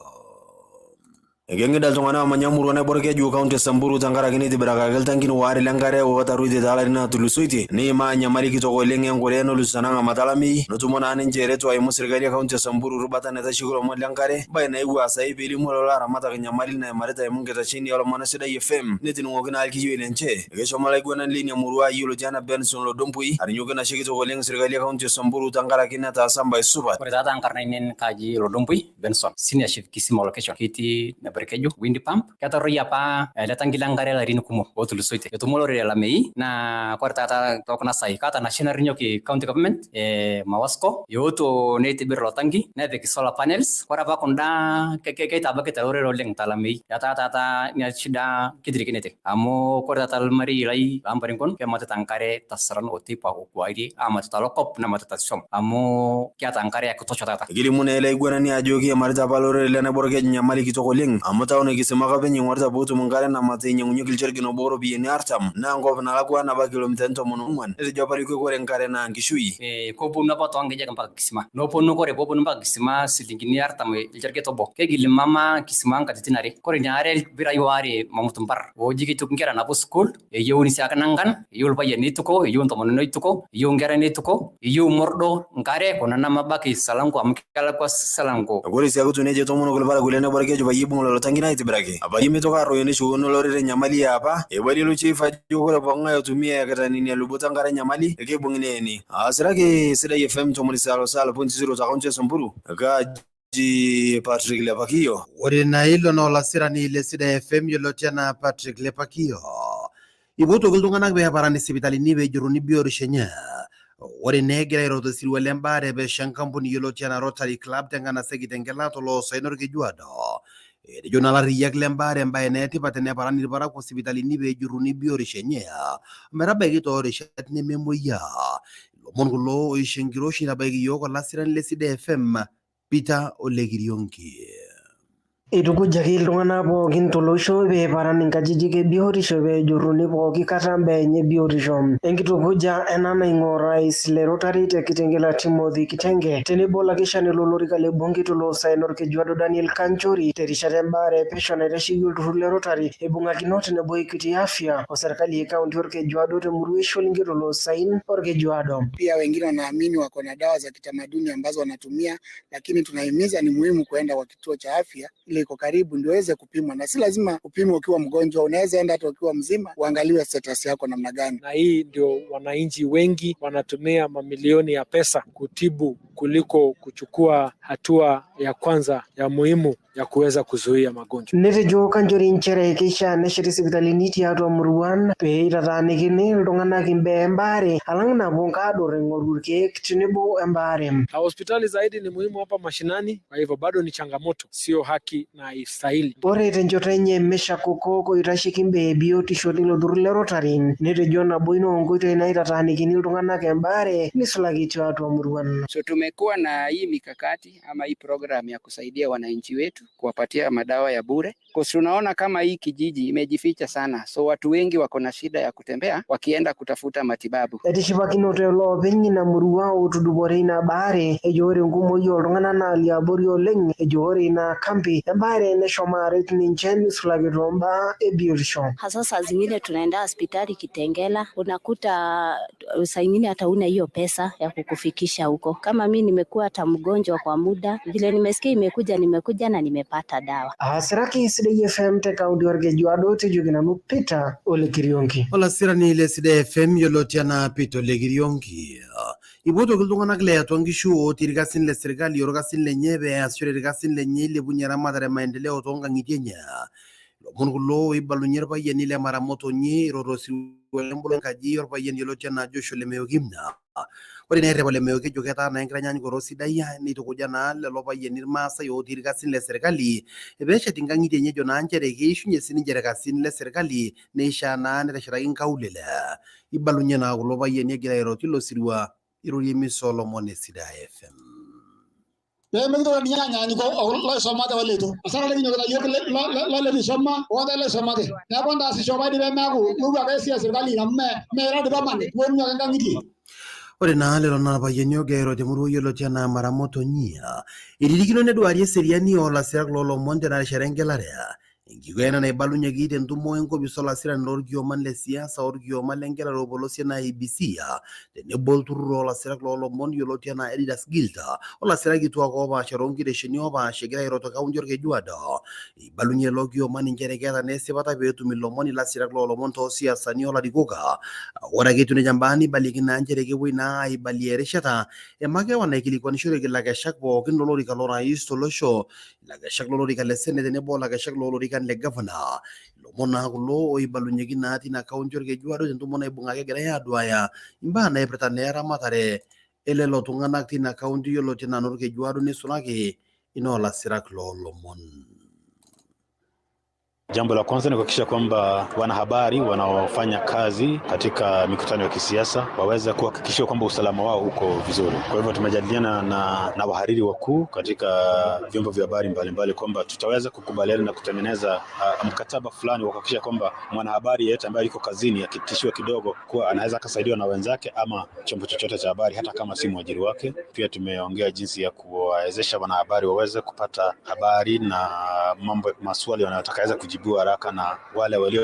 Ekeng'ida iltung'anak oomanya emurua Naibor Keju, kaunti e Samburu tenkaraki neitibirakaki iltankin waare lenkare ootaruetie toolarin ootulusoitie neimaa enyamali kitok oleng enkure nelus ena ng'amata olameyu netumo naa ninche ereto aimu sirkali e kaunti e Samburu rubata naitasheki ilomon lenkare embae naewuo aasayu peelimu lelo aramatak enyamali naimarita eimu enkitesheni oolomon e Sidai FM netining'oki naa ilkiyioi lenche. Ekeshomo olaiguanani leina murua yioloti anaa Benson Lodompui arinyoki enashe kitok oleng sirkali e kaunti e Samburu tenkaraki netaasa embae supat. Ore taata nkarn ainei kaaji Lodompui Benson, Senior Chief Kisima Location, ketii Naborkeju Wind Pump. Ketarroyie apa ele tanki le nkare larin kumok ootulusoitie. Etumo olorere olameyu naa kore taata too kuna saai kaata nashe narinyoki county government e Mawasco eotuo neitibir ilo tanki nepik solar panels. Kore apa kunda keitabaikita olorere oleng tolameyu etaa taata ina shida kitirikinete amu kore taata ilmarei lai loo mparingon kematita enkare tasaran o teipa o kuarie aamatita lokop nematita swam amu kiata enkare ya kutosha taata. Ekelimu naa ele aiguanani ajo kiimarita apa olorere le Naibor Keju enyamali kitok oleng Amu taon e Kisima ake openy eing'orita pootum nkare namat einyang'unyeki iljerkin obo oropiyiani 40 naa nkop nalakwa naba kilomitani 14, netejo apa Olarikok ore nkare naa nkishui. Koponu apa too nkejek mpaka Kisima. Noponu kore poponu mpaka Kisima silingini 40 ilcherget obo. Kegil mama Kisima nkatitin are. Kore ina are ilpirai waare mamutu mpar. Ooji keituku nkera naapuo sukuul, eyieu siake nangan, eyieu ilpayian neituko, eyieu ntomononi neituko, eyieu nkera neituko, eyieu mordo nkare kuna nemabaiki Salango amu kelakwa Salango. Ore sii ake etiu nejia etomonoki ilparakuo le Naibor Keju peyie eibung lelo tankin aitibiraki peyie meitoki arroyo neshukokino olorere enyamali e apa. Eibalie ilo chief ajo ore pooking'ae oitumia eyakita nena lubot enkare enyamali keibung'i neeni. Aasiraki Sidai FM 97.0 te kaunti e Samburu, kaaji Patrick Lepakiyo. Ore naa ilo naa olasirani le Sidai FM yioloti anaa Patrick Lepakiyo. Eipotuoki iltung'anak pee eparan isipitalini pee ejurruni biotisho enye. Ore naa egira airo tosirua le mbaare e pesho enkampuni yioloti anaa Rotary Club tenkanasa e Kitengela toloosaen Olkejuado. Etejo naa larriyiak le mbaare embae naa etipat teneparan ilparakuo sipitalini pee ejurruni biotisho enye ometabaiki toorishat nememoyiaa. Ilomon kulo oisho enkiroshi neitabaiki iyiook olasirani le Sidai FM Peter Ole Kirionki. Eitukujaki iltung'ana pookin tolosho pee eparan inkajijik e biotisho pee ejurruni pooki kata mbaa enye e biotisho. Enkitukuja ena naing'ua orais le Rotary te Kitengela Timothy Kitenge tenebo olakeshani lolorika le bunge toloosaen Olkejuado Daniel Kanchori terishata embaare e pesho naitasheki olturur le Rotary eibung'akino tenebo Equity Afya o serkali e kaunti Olkejuado temurua e Sholinge toloosaen Olkejuado. Pia wengine wanaamini wako na dawa za kitamaduni ambazo wanatumia, lakini tunahimiza ni muhimu kuenda kwa kituo cha afya ile iko karibu ndio uweze kupimwa, na si lazima upimwe ukiwa mgonjwa, unaweza enda hata ukiwa mzima uangaliwe status yako namna gani. Na hii ndio wananchi wengi wanatumia mamilioni ya pesa kutibu kuliko kuchukua hatua ya kwanza ya muhimu ya kuweza kuzuia magonjwa. Netejo Kanchori nchere keishaa nesheti sipitalini tiatua muruan pee eitataanikini iltung'anak imbaa embaare alang napuo nkaador aing'oru irkeek tenebo embaare. Na hospitali zaidi ni muhimu hapa mashinani, kwa hivyo bado ni changamoto, sio haki na haistahili. Ore tenchoto enye Meshack Okok oitasheki imbaa e biotisho teilo turur le Rotary netejo nabo ina oonkoitoi naitataanikini iltung'anak embaare neisulaki tiatua muruan. So tumekuwa na hii mikakati ama hii program ya kusaidia wananchi wetu kuwapatia madawa ya bure. Kwa tunaona kama hii kijiji imejificha sana, so watu wengi wako na shida ya kutembea wakienda kutafuta matibabu. Etishipakinote iloopeny ina murua ootudupore ina baare ejo ore enkumoi ooltung'anak naa liabori oleng ejo ore ina kambi embaare neshomo aret ninche neisulaki toombaa e biotisho. Hasa saa zingine tunaenda hospitali Kitengela, unakuta saa ingine hata huna hiyo pesa ya kukufikisha huko. Kama mi nimekuwa hata mgonjwa kwa muda, vile nimesikia imekuja, nimekuja na nimepata dawa. Aasiraki Sidai FM te kaunti Olkejuado tejoki nanu Peter Ole Kirionki. Olasirani le Sidai FM yioloti anaa Peter Ole Kirionki. Eipotuoki iltung'anak le atua nkishu otii irkasin le serkali orkasin lenye pee easishore irkasin lenye eilepunye eramatare e maendeleo toonkang'itie enye. Ilomon kulo oibalunye irpayiani le Maramotonyi eiroro osirua lemboloto enkaji orpayian yioloti anaa Joshua Lemeoki. Ore naa errep Lemeoki ejo ketaa naa enkitanyanyukoto sidai neitukuja naa lelo payiani Irmaasai otii irkasin le serkali peeshet inkang'itie enye ejo naa nchere keishunye sininche irkasin le serkali neishaa naa neteshetaki nkaulele. Ibalunye naa kulo payiani egira airo tilo sirua irorie emisa oolomon e Sidai FM. Pee mikintoki ninye anyaanyuko loisumate oleitu. Asara likinyokita iyiook loleitu isoma ontae loisumate. Neeku entaasisho paidi pee meeku ipuopuo ake esiai esirkali amu mee ira dii permanent, iponunu ake nkang'itie. Ore naa lelo naa irpayiani ogira airo temurua yioloti anaa Maramotonyi. Eiririkino neduarie eseriani oo lasirak loolomon tena rishata engelare. Enkiguena ena naibalunyeki tentumo enkopis olasirani lolkioman le siasa olkioma lengelare olpolosien IEBC tenebo olturur oolasirak loolomon yioloti anaa Editors Guild olasirak kituak oopaasha toonkitesheni oopaasha egira airo te kaunti Olkejuado. Eibalunye ilo kioma nchere keeta naa esipata peetum ilomon ilasirak loolomon toosiasani olarikok. Ore ake etiu nejia mbaa neibalieki naa nchere kepuoi naa aibalie erishata e makewan naikilikwanishoreki ilakeshak pookin lolorika lorais tolosho ilakeshak lolorika le senate tenebo olakeshak loolorikan le gavana. Ilomon naa kulo oibalunyeki naa tina kaunti Olkejuado tentumo naibung'aki egirai aduaya imbaa naipirta naa eramatare elelo tung'anak tina kaunti yioloti anaa Olkejuado neisulaki inoolasirak loolomon. Jambo la kwanza ni kuhakikisha kwamba wanahabari wanaofanya kazi katika mikutano ya kisiasa waweze kuhakikishiwa kwamba usalama wao uko vizuri. Kwa hivyo tumejadiliana na wahariri wakuu katika vyombo vya habari mbalimbali kwamba tutaweza kukubaliana na kutengeneza mkataba fulani wa kuhakikisha kwamba mwanahabari yeyote ambaye yuko kazini akitishiwa kidogo kuwa anaweza akasaidiwa na wenzake ama chombo chochote cha habari hata kama si mwajiri wake. Pia tumeongea jinsi ya kuwawezesha wanahabari waweze kupata habari na mambo maswali wanayotaka yaweze kujibiwa haraka na wale walio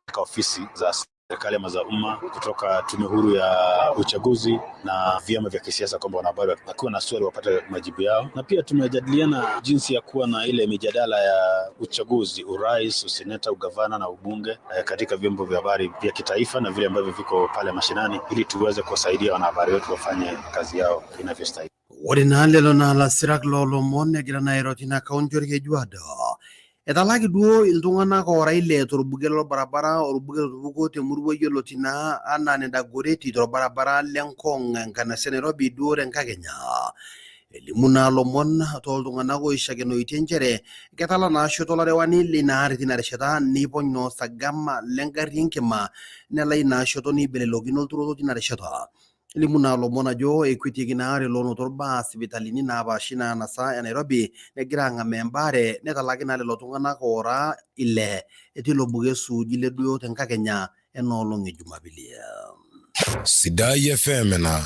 katika ofisi za serikali ama za umma kutoka tume huru ya uchaguzi na vyama vya kisiasa kwamba wanahabari wakiwa na swali wapate majibu yao. Na pia tumejadiliana jinsi ya kuwa na ile mijadala ya uchaguzi, urais, useneta, ugavana na ubunge katika vyombo vya habari vya kitaifa na vile ambavyo viko pale mashinani, ili tuweze kuwasaidia wanahabari wetu wafanye kazi yao inavyostahili. Ore naa lelo naa lasirak loolomon egira naa airo tina kaunti orkejuado. Etalaki duo iltung'anak oora ile torbuket lorbaribara orbuket otupukuo temurua yioloti naa anaa Nendagoreti torbaribara le Ngong enkanasi e Nairobi duo tenkakenya. Elimu naa lomon tooltung'anak oishakenoitie nchere ketala naa shoto olarewani lina ari tina rishata neipony naa osagama lengari enkima nelai ina shoto neibelelokino olturoto tina rishata. Elimu naa lomon ajo ekwetieki ina ari loonoto irbaa sipitalini naapaashi ina anasa e Nairobi negira ang'amaa embaare netalaki naa lelo tung'anak oora ile tilo buket suuji leduo tenkakenya enoolong e Jumapili. Sidai FM ena.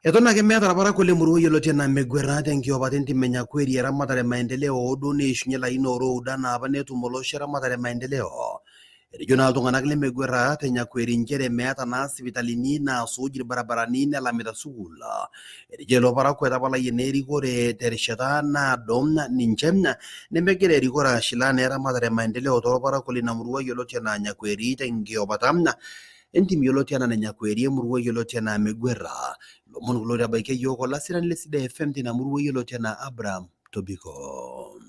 Eton ake meeta irparakuo lemurua yioloti enaa Meguera tenkiopata entim e Nyakweri eramatare e maendeleo hoo duo neishunye ilarin oora oudo anaa apa netum olosho eramatare e maendeleo. Etejo naa iltung'anak le Meguera te Nyakweri nchere meeta naa sipitalini naasuj irbaribarani nelamita sukuul. Etejo lelo parakuo etapalayie naa erikore terishata naado ninche nemegira erikore ashilaa naa eramatare e maendeleo toorparakuo lina murua yioloti enaa Nyakweri tenkiopata entim yioloti enaa Nenyakweri emurua yioloti enaa Meguera. Lomon kulo oitabaikia yiok olasirani le Sidai FM tina murua yioloti enaa Abraham Tobiko.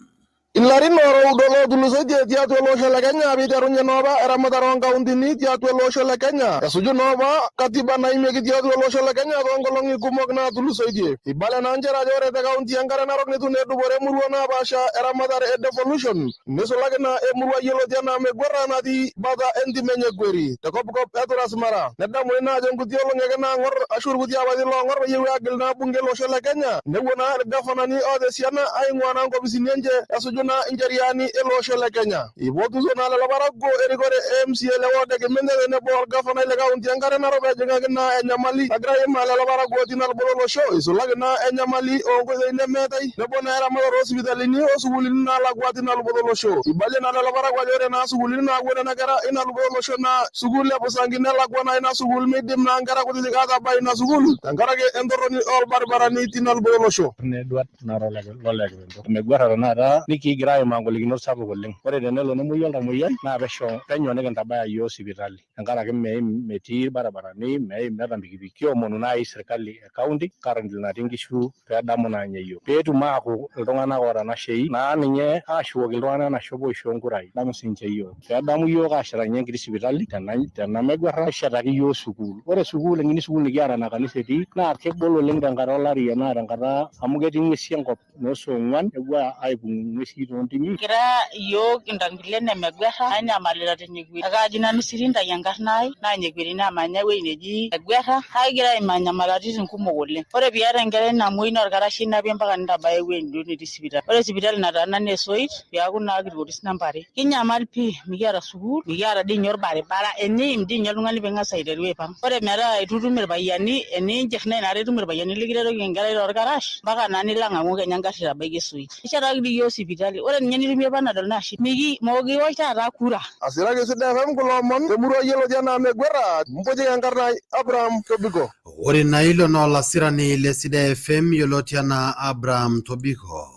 Ilarin oora oudo lootulusoitie tiatua ele osho le Kenya piiterunye noopa eramatare oonkauntini tiatua ele osho le Kenya esuju noopa katiba naimieki tiatua ele osho le Kenya toonkolong'i kumok naatulusoitie. Ibala naa nchere ajo ore te kaunti enkare narok neitu naa edupore emurua napaasha eramatare e devolution neisulaki naa emurua yioloti enaa Meguera natii bata entim e Nyekweri te kopkop e Transmara. Nedamuni naa ajo nkuti olong'i ake naang'or ashu irkuti apaitin loong'or peyie epuo aagil naa bunge ele osho le Kenya nepuo naa irgafanani oota esiana aing'uaa naa nkopisini enche esuju naa incheriani ele osho le Kenya. Eipotutuo naa lelo parakuo erikore e MCA le ward e Kimende tenebo olgafanai le kaunti enkare narok pejing'aki naa enyamali nagira aimaa lelo parakuo tina luboto olosho eisulaki naa enyamali oonkoitoi nemeetai nebo naa eramatare oosipitalini osukuulini naalakua tina luboto olosho. Eibalie naa lelo parakuo ajo ore naa sukuulini naapuo nena kera ina luboto olosho naa sukuul e Busangi nelakua naa ina sukuul meidim naa nkera kutitik aatabai ina sukuul tenkaraki entorroni oolbaribarani tina luboto olosho. Edward nara lolekipento Meguara tenakata nikigira aimaa ngolikinot sapuk oleng. Ore tenelo nemuoyu oltamoyiai naa pesho penyo nikintabaya iyiook sipitali tenkaraki meim metii irbaribarani meim meeta mpikipiki. Kiomonu naaji sirkali e county currently natii nkishu peedamu naa ninye iyiook peetum aaku iltung'anak oota nashei naa ninye aashukoki iltung'anak enashe oishoo nkurai nedamu siinche iyiook peedamu iyiook aashetaki ninye enkiti sipitali tena Meguara neshetaki iyiook sukuul. Ore sukuul enkiti sukuul nikiata naa kanisa etii naa kegol oleng tenkata olari enaa tenkata amu ketii ng'uesi enkop noo saa ong'uan nepuo aipung ng'uesi toontimi. Kira iyiook intangilen e Meguerra nanyamalita te Nyekweri. Ekaaji nanu Sirintai enkarna ai naa Nyekweri naamanya ewueji neji Meguerra kake kigira aimaa nyamalaritin kumok oleng. Ore piata enkerai namuoi naa orkarasha inapie mpaka nintabaya ewueji duo netii sipitali. Ore sipitali nataana naa esoit piaku naa kirkoris namba are. Kinyamal pii mikiata sukuul, mikiata dii ninye orbaribara, eniim dii ninye oltung'ani ping'as aiteru aipang. Ore metaa eitu itum irpayiani, eniinchir naa inakata itum irpayiani likiretoki enkerai torkarash mpaka naa nilo ang'amu kenya engarri itabaiki esoit. Ishetaki dii iyiook sipitali, ore ninye nitumie Panadol naa shida. Miki mokiwosh taata kura. Asiraki Sidai FM kulo omon temurua yioloti enaa Meguera, mpotieki enkarna ai Abraham Tobiko. Ore naa ilo naa olasirani le Sidai FM yioloti anaa Abraham Tobiko.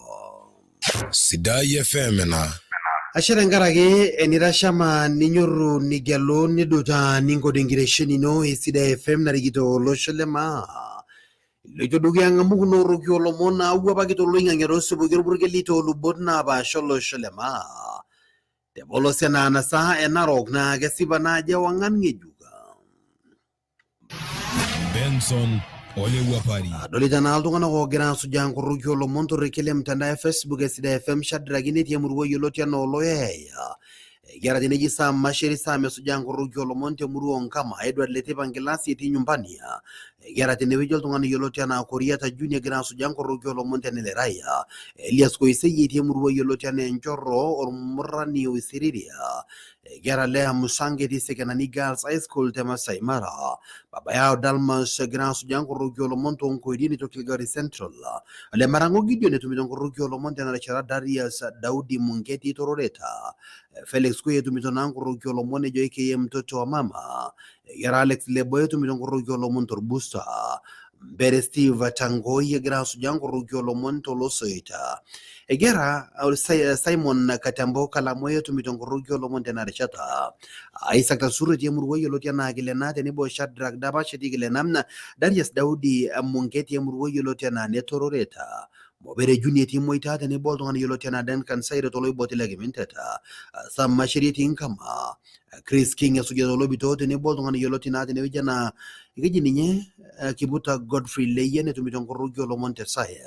Sidai FM ena. Ashe tenkaraki enitashama ninyoru nigelu nidutaa ninkodu enkitesheni ino e Sidai FM narikito olosho le maa. Iloito dukuya ang'amu kuna oroki olomon naawuapaki toloing'ang'e toosupuki orpurkeli toolubot naapaasha olosho le maa. Te polos enaa nasaa e Narok naa kesipa naa ajo ewang'an ng'ejuk. Benson Olewuapari. Adolita naa iltung'anak oogira asujaa nkoroki olomon torrekie le mtandao e Facebook e Sidai FM Shadrack netii emurua yioloti anaa Oloyaya. Ekiata tenewueji Sam Masheri Sam esujaa nkoroki oolomon temurua Onkama Edward Leteipa Nkilasi etii nyumbani. Ekiata tenewueji oltung'ani yioloti anaa Koriata Junior egira asujaa nkoroki oolomon tenelerai. Elias Koiseyie etii emurua yioloti anaa Enchorro Ormurrani Oisiriria. Ekiata Lea Musange etii Sekenani Girls High School te Masai Mara. Baba yao Dalmas egira asujaa nkoroki oolomon toonkoirin etii Kilgoris Central. Ole Marang'o Gideon etumito nkoroki oolomon tena rishata Darius Daudi Mungeti Tororeta. Felix Kuye etumito naa nkoroki oolomon ejo aka mtoto wa mama. Ekiata Alex Lebo etumito nkoroki oolomon torbusta. Mbere Steve Tangoi egira asujaa nkoroki oolomon tolosoit. Egira Simon Katambo Kalamoi etumito nkoroki oolomon tena rishata. Isaac Tasuro etii emurua yioloti anaa Kilena tenebo Shadrack Dapash etii Kilena. Darius Daudi Mungeti emurua yioloti anaa Netororeta. Mobere Junior etii Moita tenebo oltung'ani yioloti anaa Duncan Saire toloiboti le Kiminteta. Sam Masheri etii Nkama. Chris King esujita tolobito tenebo oltung'ani yioloti naa tenewueji anaa keji ninye Kibuta Godfrey Leyian etumito nkoroki oolomon te Saye.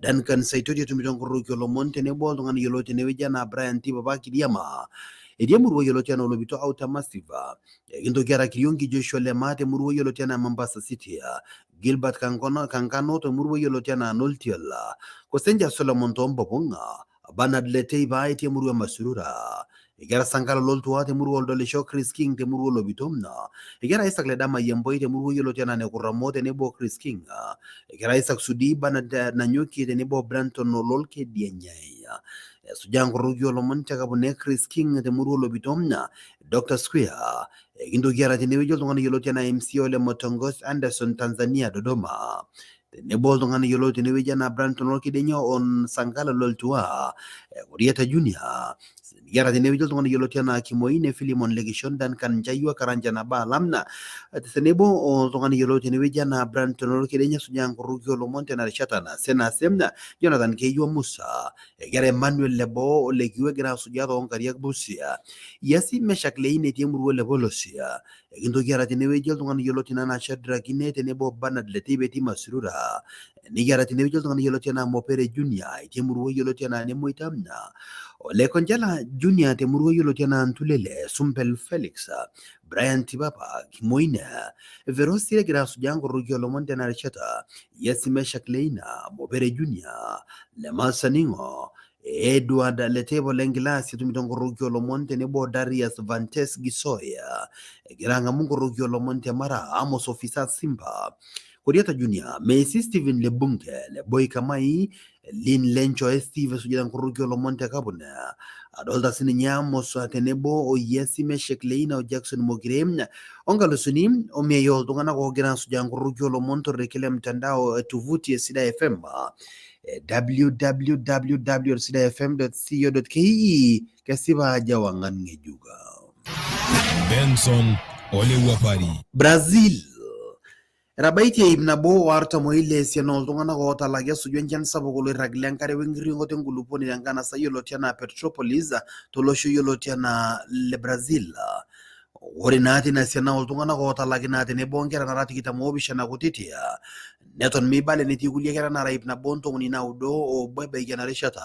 Duncan Saitoti etumito nkoroki oolomon tenebo oltung'ani yioloti tenewueji anaa Brian Tipapa Kiriama. Etii emurua yioloti anaa Olopito Outer Massive. Kintoki aata Kiriongi Joshua Lema temurua yioloti anaa Mombasa City. Gilbert Kankono, Kankano temurua yioloti anaa Noltiol. Kosenja Solomon toompopong'a. Bernard Leteipa etii emurua e Masurura. Ekiata Sankalo Loltua temurua Oldolisho, Chris King temurua Olopito. Ekiata Isaac Ledama Yemboi temurua yioloti anaa Nekuramo tenebo Chris King. Ekiata Isaac Sudi, Bernard Nanyuki tenebo Branton Lolkedianyai. Esujaa nkoroki oolomon te Kapune Chris King temurua Olopito, Dr. Square. Ekintoki aata tenewueji oltung'ani yioloti anaa MC Ole Motongos Anderson Tanzania Dodoma. Tenebo oltung'ani yioloti tenewueji anaa Branton Olkidenyo on Sankala Loltua, Kurieta Junior. Nikiata tenewueji oltung'ani yioloti anaa Kimoine Philemon Lekishon Duncan Nchayua Karanja Naba Lamna, tenebo oltung'ani yioloti tenewueji anaa Branton Olkidenyo esujaa nkoroki oolomon tena rishata nase Jonathan Keyua Musa. Ekiata Emmanuel Leboo Olekiu egira asujaa toonkariak Busia. Yasi Meshak Leine etii emurua Le Polosia. Ekintoki aata tenewueji oltung'ani yioloti anaa Shadrack Ine tenebo Bernard Leteipa etii Masurura. Nikiata tenewueji oltung'ani yioloti anaa Mopere Junior etii emurua yioloti anaa Nemoitamna. Ole Konjala Junior temurua yioloti anaa Ntulele, Sumpel Felix, Brian Tipapa, Kimoine, Verosi egira asujaa nkoroki oolomon tena rishata, Yesi Meshak Leina, Mopere Junior, Lemasa Ning'o, Edward Letepo Lenkilasi etumito nkoroki oolomon tenebo Darius Vantes Gisoya egira ang'amu nkoroki oolomon te Mara, Amos Ofisa Simba, Koriata Junior, Messi Stephen Lebunke, Leboi Kamai, Lin Lencho Steve esujita nkoroki oolomon te Kapune. Adolta sininye Amos tenebo o Yesi Meshek Leina o Jackson Mokire onkalusuni omiai ooltung'anak oogira asujaa nkoroki oolomon torrekie le mtandao e tovuti e Sidai FM www.sidaifm.co.ke kesipa ajo ewang'an ng'ejuk. Benson Olewuapari. Brazil Etabaitie ip nabo o artam oile esiana ooltung'anak ootalaki esuju enchan sapuk oloirrag le nkare wenkirriong'oto enkulupuoni tenkanasa yioloti anaa Petropolis tolosho yioloti anaa le Brazil. Ore naa tina siana ooltung'anak ootalaki naa tenebo onkera nara 27 kutiti neton meibala enetii kulie kera nara 191 ebaiki ena rishata.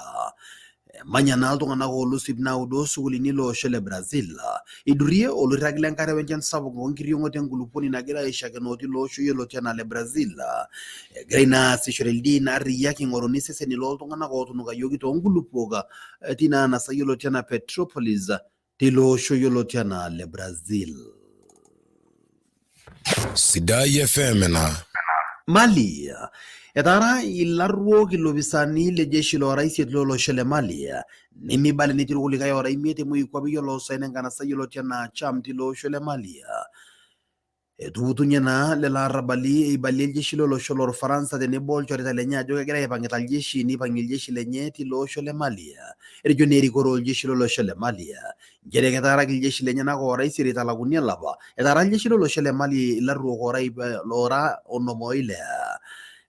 Emanya naa iltung'anak oolus 900 sukuulini ilo osho le Brazil. Eidurie oloirrag le nkare wenchan sapuk onkirriong'oto enkulupuoni nagira aishakenoo tilo osho yioloti anaa le Brazil. Egira ina aasishore ildiin arriyiak eing'oruni iseseni looltung'anak ootunukayioki toonkulupuok tina anasa yioloti anaa Petropolis tilo osho yioloti anaa le Brazil. Sidai FM ina. Mali. Etaara ilarruok ilopisaani le jeshi loora isiet lolosho le Mali. Nemeibala enetii irkulikae oora imiet emoikwapi oloosaen enkanasa yioloti anaa Cham tilo osho le Mali. Etuputunye naa lelo arrabali eibalie iljeshi lolosho lorfaransa tenebo olchoreta lenye ajo kegira aipang'ita iljeshi neipangie iljeshi lenye tilo osho le Mali. Etejo naa erikore oljeshi lolosho le Mali nchere ketaaraki iljeshi lenyenak oora isiet eitalakuni olapa. Etaara iljeshi lolosho le Mali ilarruok oora loora 56.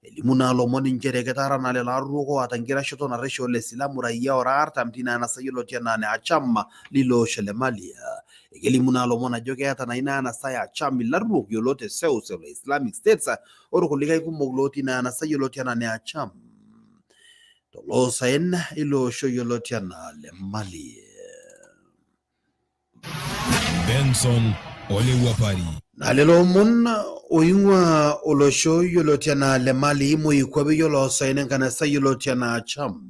Elimu naa lomon nchere ketaara naa lelo arruok oota enkitashoto narresho ole silamu raia ora 40 tina anasa yioloti anaa ne Acham lilo osho le Mali. Ekelimu naa lomon ajo keeta naa ina anasa e Acham ilarruok yiolot te seuseu le Islamic States orkulikae kumok lootii ina anasa yioloti anaa ne Acham toloosaen ilo osho yioloti anaa le Mali. Benson Olewuapari. Na lelo omon oing'ua olosho yioloti anaa le Mali moikwape yioloosaen enkanasa yioloti anaa Cham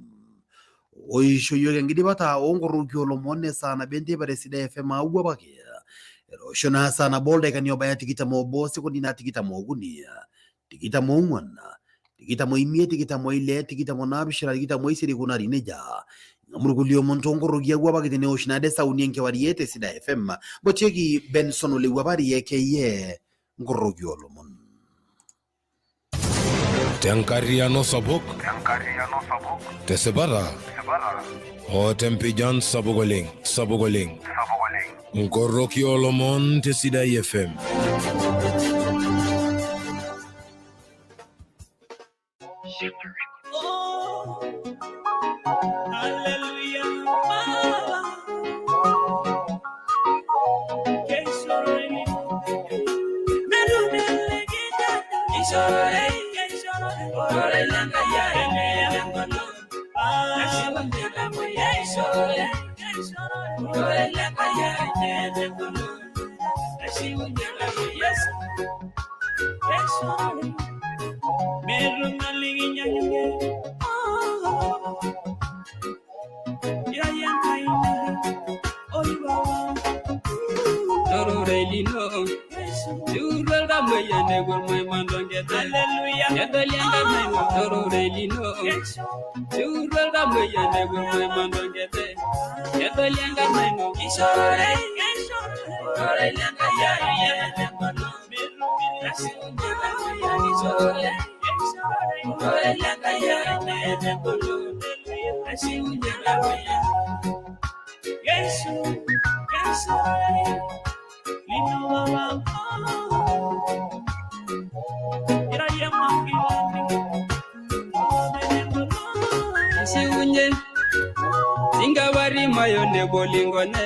oisho yiok enkidipata oonkoroki oolomon esaa nabo enteipa te Sidai FM aawuapaki etoosho naa saa nabo oldaikani obaya 21 sekundi naa 23 24 25 26 47 28 eikunari nejia. Ing'amu irkulie omon toonkoroki awuapaki tenewosh naade saa uni enkewarie te Sidai FM. Mpotieki Benson Olewuapari aka nkoroki oolomon. Tenkarriyiano sapuk, tesipata o tempijan sapuk oleng, sapuk oleng. Nkoroki oolomon te Sidai FM. Tororei lino Liurwa iltamoyia nepuo irmaiman tonkejek Nedoli enkarna ino tororei lino Liurwa iltamoyia nepuo irmaiman tonkejek Nedoli enkarna ino Ororei lenkai Ororei lenkai Isiunye singawarimayo nebolingone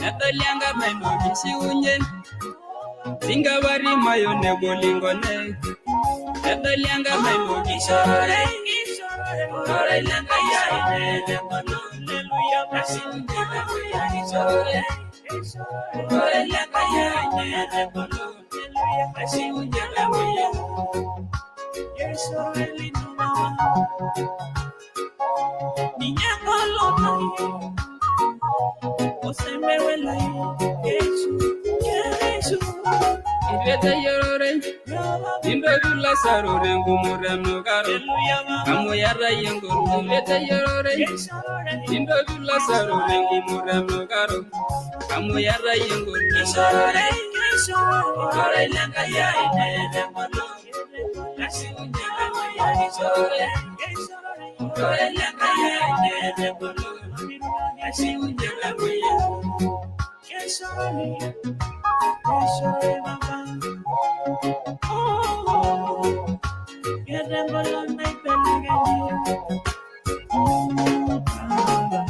nedoli enkarna ino kisiunye singawarimayo nebolingone nedoli enkarna ino Ororei lenkai Itu eteyiarorei nintoki lasaro tengumoto enukaro amu iyata iyie engolon. Itu eteyiarorei nintoki lasaro tengumoto enukaro amu iyata iyie engolon. Ororei lenkai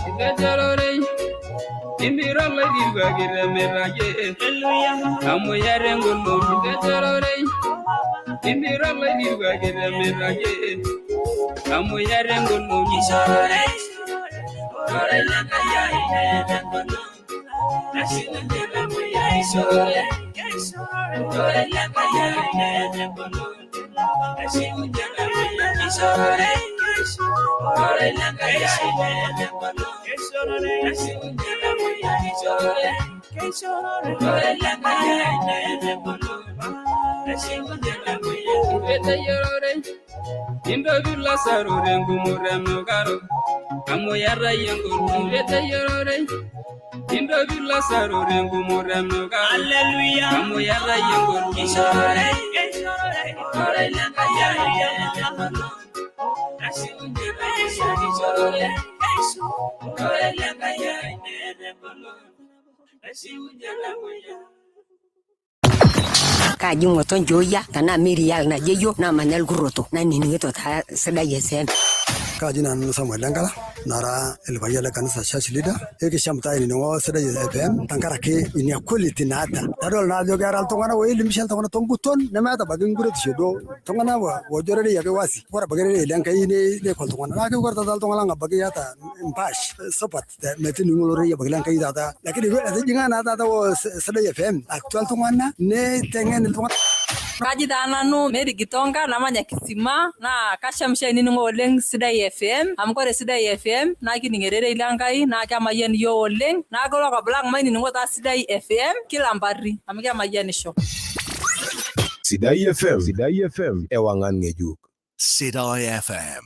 Itu eteyiarorei nimbiro oloidirwaki temirayie amu iyata engolon. Itu eteyiarorei nimbiro oloidirwaki temirayie amu iyata engolon. Ororei lenkai Itu eteyiarorei nintoki lasaro tengumoto enukaro amu iyata iyie engolon. Itu eteyiarorei nintoki lasaro tengumoto enukaro amu iyata iyie engolon. Ororei lenkai Kaaji ng'oto nchooyia tenaa Mirial najeyo naamanya Ilkurroto nanining'ito taa Sidai FM. Kaaji nanu Samuel Lenkala nara ilpayian le kanisa church leader ekisham taa ainining'o Sidai FM tenkaraki ina quality naata. Nadol naa ajo kera iltung'anak oelimisha iltung'anak tonguton nemeeta abaiki nkuretisho duo iltung'anak oojo rorei ake wazi ore abaiki rorei le Nkai neiko iltung'anak. Naa ore taata iltung'anak lang abaiki ata empaash supat metining'o ororei abaiki le Nkai taata lakini etijing'a naa taata Sidai FM atua iltung'anak neiteng'en iltung'anak. Kaji taa nanu Mary Gitonga namanya Kisima naa kasham oshi ainining'o oleng Sidai FM amu kore Sidai FM naa kining ererei le Nkai naa kemayian iyiook oleng naa kelo lang mainining'o taa Sidai FM kila mpari amu kemayianisho. Sidai FM, Sidai FM, ewangan ng'ejuk. Sidai FM.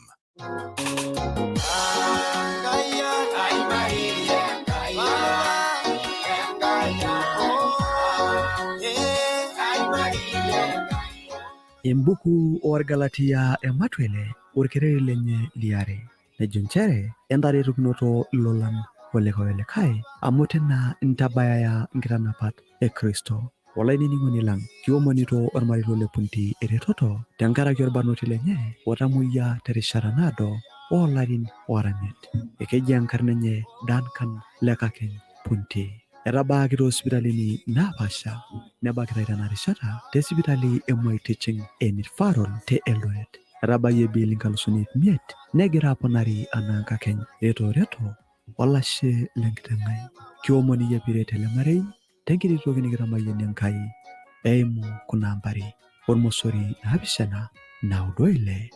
Embuku oorgalatia ematuele orkereri lenye liare nejo nchere entaretokinoto ilolan olikae olikae amu tina intabayaya nkitanapat e Kristo. Olainining'oni lang, kiomonito ormarei le Punti eretoto tenkaraki orbarnoti lenye otamoyia terishata naado oolarin oora imiet. Ekeji enkarna enye Duncan Lekakeny Punti. Etabaaki toosipitalini naapaasha nebakitai tena rishata te sipitali e Moi Teaching and Referral te Eldoret. Etabayie bill inkalusuni ip imiet negira aponari anaa nkakeny. Reto reto olashe lenkiteng' ai. Kiomon iyie piiret ele marei tenkiti toki nikitamayianie Enkai eimu kuna ambari ormosori naapishana naudo ile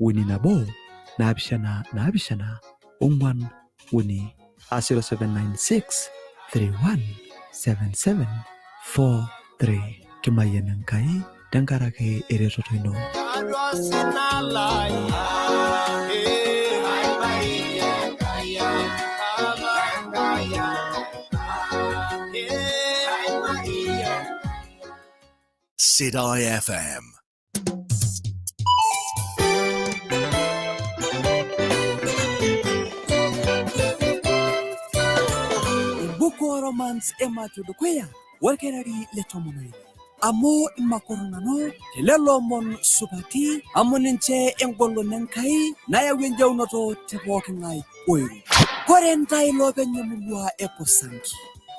uni nabo naapishana naapishana ong'uan uni aa 0796 31 77 43. Kimayian Enkai tenkaraki eretoto ino. Sidai FM. Embuku ooromans ematua dukuya orkereri le tomon oile amu imakoro nanu telelo omon supati amu ninche engolon Enkai nayau enjeunoto te pooking'ae oiro. Kore ntae loopeny emurua e Pusangi.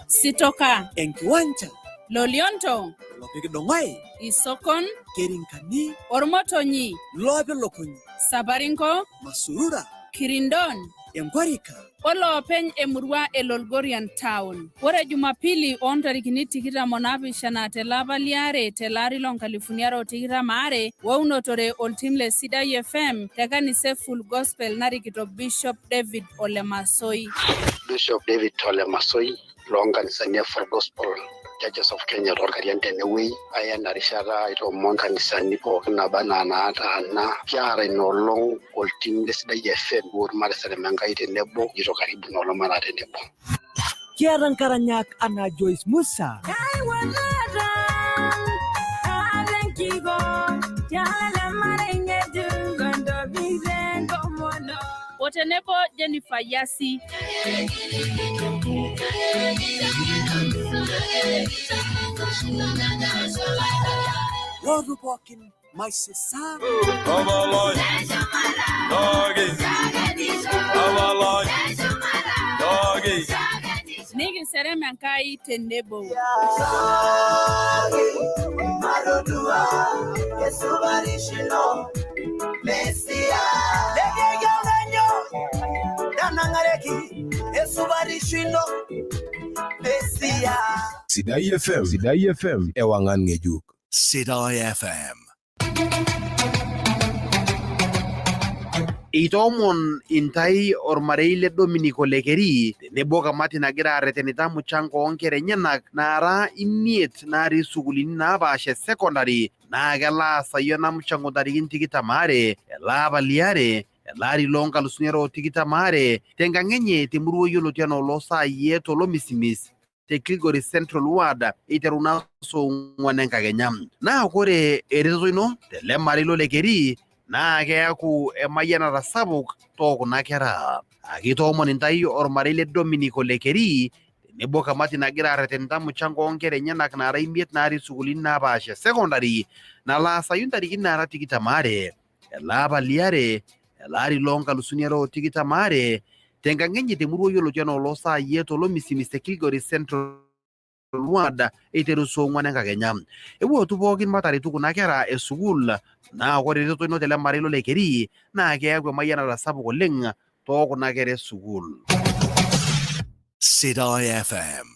Sitoka. Enkiwanja. Lolionto. Lopikidong'oe. Isokon. Kerinkani. Ormotonyi. Loopilukuny. Saparinko. Masurura. Kirindon. Enkorika. Oloopeny emurua e Lolgorian Town. Ore Jumapili oo ntarikini tikitam onaapishana tele apa liare tele ari loo nkalifuni are o tikitam aare weunotore oltim le Sidai FM te kanisa e Full Gospel narikito Bishop David Ole Masoi. Bishop David Ole Masoi loonkanisani e Full Gospel Churches of Kenya toolkarian tenewueji aya ena rishata aitoomon nkanisani pookin naba anaa naataana kiata ina olong oltim le Sidai FM matisarem Enkai tenebo jito karibu ina olong mataa tenebo. Kiata nkaranyak anaa Joyce Musa, O tenebo Jennifer Yasi. Lootu pookin maisisa. Nikiserem Enkai tenebo. Sidai FM, Sidai FM, ewangan ng'ejuk. Sidai FM. Eitoomon intai ormarei le Dominic Olekeri tenebo kamati nagira arretenita muchango oonkera enyenak naara imiet natii sukuulini naapaasha e secondary naa kelo aasayu ena muchango ntarikini tikitam aare ele apa liare ele ari loo nkalusuni are o tikitam aare tenkang enye temurua yioloti anaa Oloosaayie tolomisimis te Kilgoris Central Ward eiteru naa saa ong'uan enkakenya. Naa kore eretoto ino tele marei lolekeri naa keaku emayianata sapuk too kuna kera. Akitoomon intai ormarei le Dominic Olekeri Tenebo kamati nagira arretenita muchango oonkera enyenak naara 5 natii sukuulini napaasha e sekondari nalo aasayu ntarikini naara 22 ele apa liare ele ari loo nkalusuni are o 22 tenkang enye temurua yioloti anaa Oloosaayie tolomisimis te Kilgoris Central Ward eiteru saa 4 enkakenya. Ewuotu pookin mataretu kuna kera e sukuul naa ore eretoto ino tele marei lolekeri naa keeku emayianata sapuk oleng too kuna kera e sukuul. Sidai FM.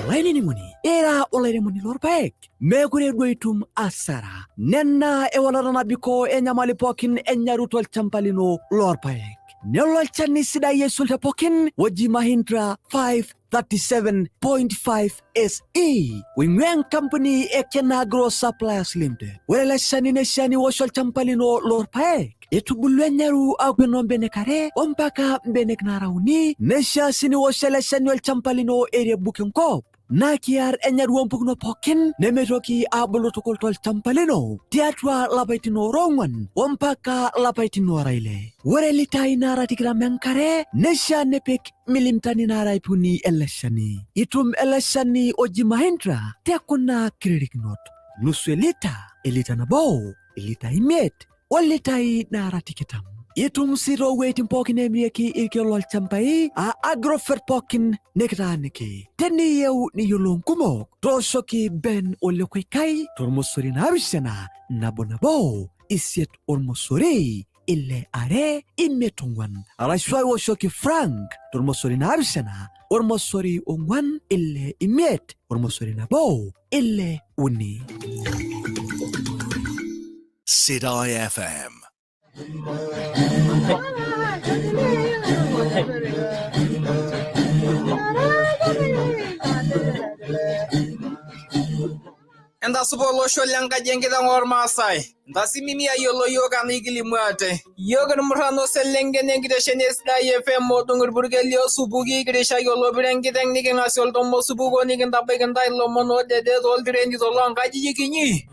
Olainining'oni, ira olairemoni lorpaek, meekure duo itum asara. Nena ewalata nabikoo enyamali pookin enyaru tolchamba lino lorpaek. Nelo olchani sidai aisul te pookin oji Mahindra 537.5 SE oing'ua enkampuni e Kenagro Suppliers Limited. Ore ele shani neishaa niwosh olchamba lino lorpaek etubulua enyaru aaku enoo mbenek are ompaka mbenek naara uni. Neishaa sii niwosh ele shani olchamba lino erebuk enkop naa kiar enyaru oompukunot pookin nemeitoki aabulu tukul tolchamba lino tiatua lapaitin oora 4 ompaka lapaitin oora 6. Ore litai naara 20 enkare neishaa nipik milimitani naara 300 ele shani. Itum ele shani oji Mahindra te kuna kiririkinot: nusu elita, elita nabo, ilita 5 o litai naara 20. Itum sii toowueitin pookin neemirieki irkeek lolchambai aa Agrovet pookin nikitaaniki. Teniyieu niyiolou nkumok, tooshoki Ben Ole Koikai tormosori 7 1 1 8 0 6 2 5 4 arashu aiwoshoki Frank tormosori 7 4 6 5 1 6 3. Sidai FM. Entasupa olosho lenkaji enkiteng oormaasai. Ntasimimi ayiolo yiok anaa ikilimu ate. Yiok irmurran oselenken enkitesheni e Sidai FM odung irpurkeli osupuki kirishaki olopiro enkiteng niking'asie oltomo osupuko nikintabaiki intae ilomon oodede tooltireni toloonkajijik inyi.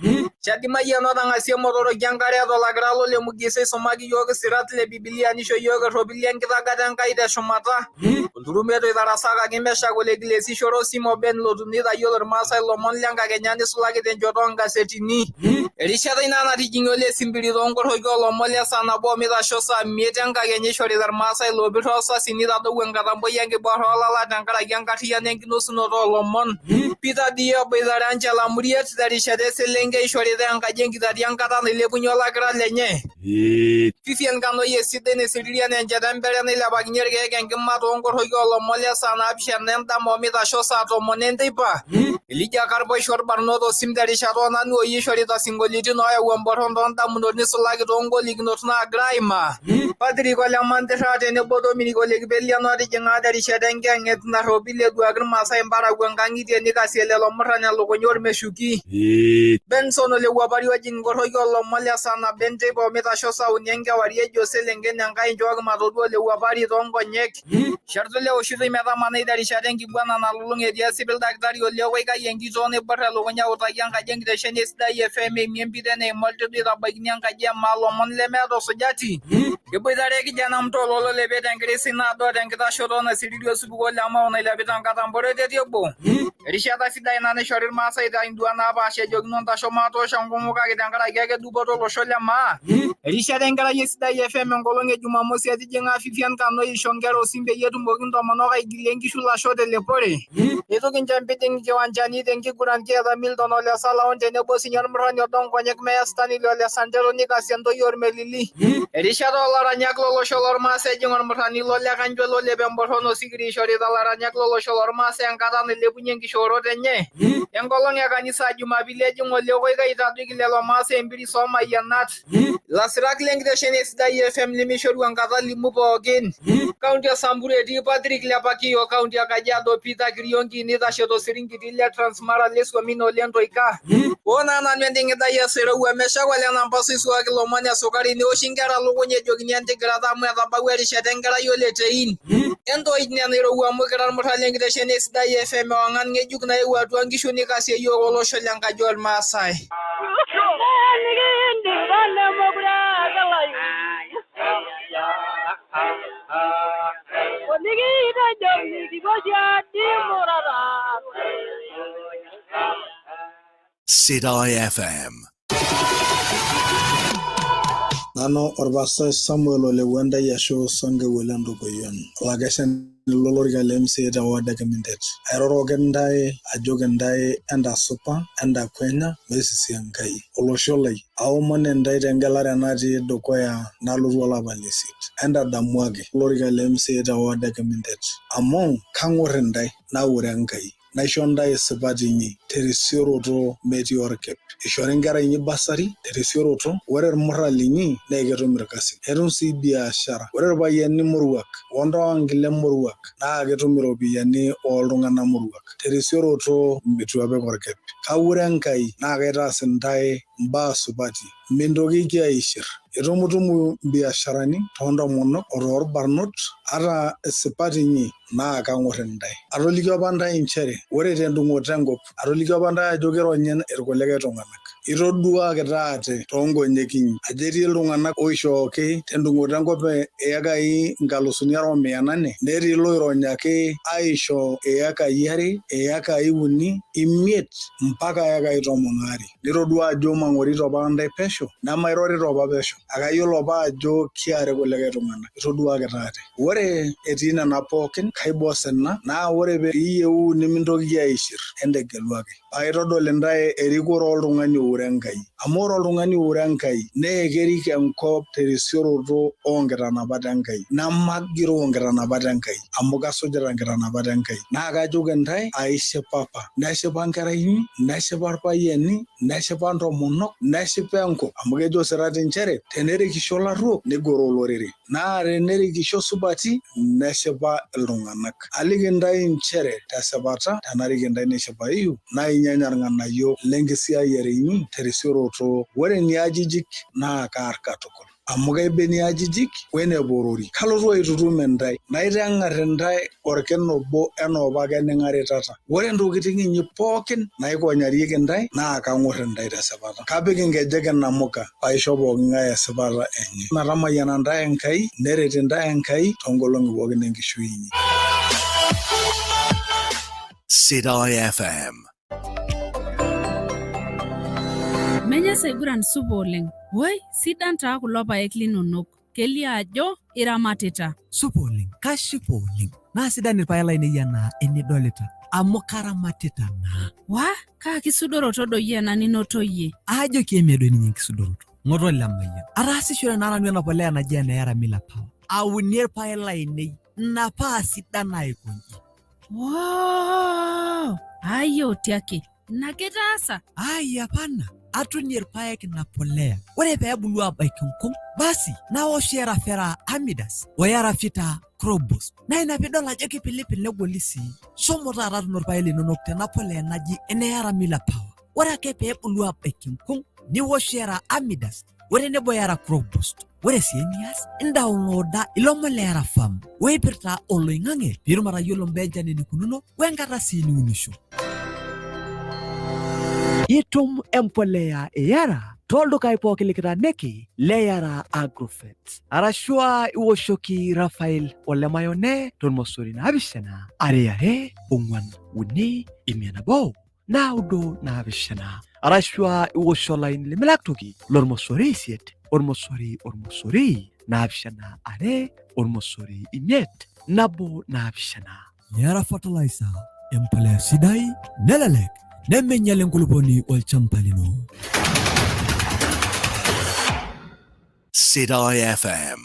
Shadi Mayian otang'asie motoroki enkare tolakira lole Mugisa eisumaki yiok isirat le Bibilia nisho yiok erropili enkitagata Enkai teshumata. Olturumet oitarasakaki Meshak olekilesishore Osimo Ben lotum neitayiolo Irmaasai lomon lenkakenya neisulaki tenchoto oonkasetini. Erishata ina natijing'a ole Simbiri toonkoroki oolomon le saa nabo omeitasho saa 5 enkakenya eishorita Irmaasai loopir oosasi neitadou enkatamboi enkiborra oolala tenkaraki enkarriyiano enkinosunoto oolomon. Peter Dio eboitare Angela Muriet terishata eselenkei eishorita enkaji enkitati enkata nailepunye olakira lenye. Vivian Kanoi esidai naisiririan enchata empere nailepakinye irkeek enkima toonkoroki oolomon le saa 7 endama omeitasho saa 10 enteipa. Elijah Karpoisho orbarnot osim terishata oo nanu oyie eishorita sinkolioitin ooyau emborron toondamunot neisulaki toongolikinot naagira aimaa. Patrick ole Mantirra tenebo Dominic ole Kipelian otijing'a terishata enkiyang'et narropil eduaki Irmaasai mparakuo nkang'itie neikasie lelo murran elukunya ormeshuki. Benson ole Wuapari ojing inkoroki oolomon le saa nabo enteipa omeitasho saa uni enkewarie ejo selenken Enkai nchooki matodua ole Wuapari toonkonyek. Shartule eoshitoi metamanai terishata enkiguana nalulung'a etii esipil Daktari Ole Koikai enkitoo naibor elukunya autaki enkaji enkitesheni e Sidai FM eimie empito eneima oltidu eitabaikini enkaji e maa lomon lemeeta osujati. Keboitare kijana mtoo lololepie tenkirisi naado tenkitashoto naisiriri osupuko le Mau nailepita nkatampo oreteti obo. Erishata sidai ina naishori Irmaasai induat napaasha ejokino ntasho maatoosho enkumu kake tenkaraki ake dupoto olosho le maa. Erishata enkerai e Sidai FM enkolong e Jumamosi etijing'a Vivian Kanoi aisho nkera osim peyie etumoki intomonok aigilie nkishu lasho telepore. Eitu kincho empiding nkiwanchani tenkiguran kiata Milton ole Salaon tenebo sinye ormurrani odo nkonyek meya Stanley ole Santero nikasie ntoyie ormelili. Erishata oolaranyak lolosho lormaasai ejing ormurrani lole Kanjo lolep emborron osikiri eishorita laranyak lolosho lormaasai enkata nailepunye nkishoorot enye. Enkolong e kanisa Jumapili ejing ole Koikai aitadoiki lelo maasai empiris oomayianat. Ilasirak lenkitesheni e Sidai FM limishoru enkata limu pookin. Kaunti e Samburu etii Patrick Lepaki o kaunti e Kajiado Peter Kiriongi neitashe tosiringiti le Transmara le Suomin ole Ntoika. Oo naa nanu enting'idai e Serewua Meshak ole Nampaso eisuaki lomon esukari neoshi nkera lukuny ejokini entigirata amu etabawua erishata enkerai ole Tein. Entoij nena irowua amu kira irmurran lenkitesheni e Sidai FM ewang'an ng'ejuk nayewuo atua nkishu nikasie yiok olosho lenkaji olmaasai. Sidai FM. Nanu orpastai Samuel Ole Wentai ashu Sankeu Ole Ntokoyian, olakeshani lolorika le MCA te ward e Kimintet. Airoroki intae ajoki intae entasupa, entakwenya, meisisi Enkai. Olosho lai, aomon intae tengelare natii dukuya nalotu olapa le isiet. Entadamuaki olorika le MCA te ward e Kimintet amu kang'or intae naure Enkai. Naisho ntae isipat inyi terisioroto metii orkip. Ishori inkera inyi bursary terisioroto, ore irmurran linyi naa ketum irkasin. Etum sii biashara. Ore irpayiani moruak o ntoankile moruak naa ketum iropiyiani ooltung'anak moruak terisioroto eitu epik orkip. Kaure Enkai naa kaitaas intae imbaa supati. Mintokiki aishir. Itumutumu imbiasharani too ntomonok o toolbarnot ata isipat inyi naa kang'or intae. Atolikio apa intae inchere ore tendung'oto enkop, atolikio apa intae ajo keironyi irkulikae tung'anak. Itoduakita ate too nkonyek inyi ajo etii iltung'anak oishooki tendung'oto enkop iyekai inkalusuni are o mia nane netii iloironyaki aisho iyekai are, iyekai uni, imiet mpaka iyekai tomon aare. Nitodua ajo mang'orito apa intae pesho nemairorito apa pesho, akayiolo apa ajo kiare kulikae tung'anak. Itoduakita ate. Ore etii nena pookin, kaiba osina, naa ore pee iyieu nimintokiki aishir, entegelu ake. Paa aitodol intae erikore oltung'ani oure Enkai. Amu ore oltung'ani oure Enkai naa kerik enkop terisioroto oo nkitanapat Enkai. Nemagiroo nkitanapat Enkai, amu kasujita nkitanapat Enkai. Naa kajoki intae, aishipapa, neshipa nkera inyi, neshipa irpayiani, neshipa ntomonok, neshipa enkop. Amu kejo osirati nchere, tenerikisho ilarruok, negoroo olorere. Naa tenerikisho supati, neshipa iltung'anak. Aliki intae inchere tesipata, tenarik intae neshipayu, naa inyanya ilng'anayio le nkisiayiare inyi terisioroto. Ore niajijik naa kaar katukul, amu kaiba eniajijik we eneporori. Kalotu aitutum intae, naiteng'ar intae orkina obo enaa opa ake ning'aritata. Ore ntokitin inyi pookin naikonyarieki intae naa kang'or intae tesipata. Kapik inkejek inamuka paisho pooking'ae esipata enye. Metamayiana intae Enkai, neret intae Enkai toonkolong'i pookin enkishui inyi. Sidai FM. Menya saiguran supa oleng. Woi, sidan taa kulo paek linonok. Kelio ajo iramatita. Supa oleng, kashipa oleng. Naa sidan irpaek lainei anaa enidolita amu karamatita naa. Wah, kaa kisudoroto doi ena ninoto iyie? Aajoki emee doi ninye enkisudoroto. Ng'oto Lemayian. Ataasishore naa nanu ena polea naji ene Yaramila Power. Aunie irpaek lainei ina paa sidan aikonji. Woo! Ayio tiaki. Ina ake itaasa? Ai hapana, atunie irpaek ina polea. Ore pee ebulu aabaiki nkung, basi naosh Erafera Amidas o Erafita Crobos. Naa ina piidol ajo keipilipil negoli sii. Shomo taata tuuno irpaek linonok tena polea naji ene Yaramila Power. Ore ake pee ebulu aabaiki nkung, niwosh Era Amidas o tenebo Era Crop Boost. Ore sii enias, indaunlooda ilomon le Era Farm oipirta oloing'ang'e piitum atayiolo mbaa enchan enikununo wenkata sii niunisho. Itum empoleya e Yara tooldukai pooki likitaaniki le Yara Agrofert arashu aa iwoshoki Rafael Ole Mayone tormosori 7 2 2 4 3 5 naudo naapishana arashu aa iwosh olaini lemilak toki lormosori isiet ormosori ormosori naapishana are ormosori imiet nabo naapishana. Yara Fertilizer, empolea sidai nelelek nemeinyal enkulupuoni olchamba lino. Sidai FM.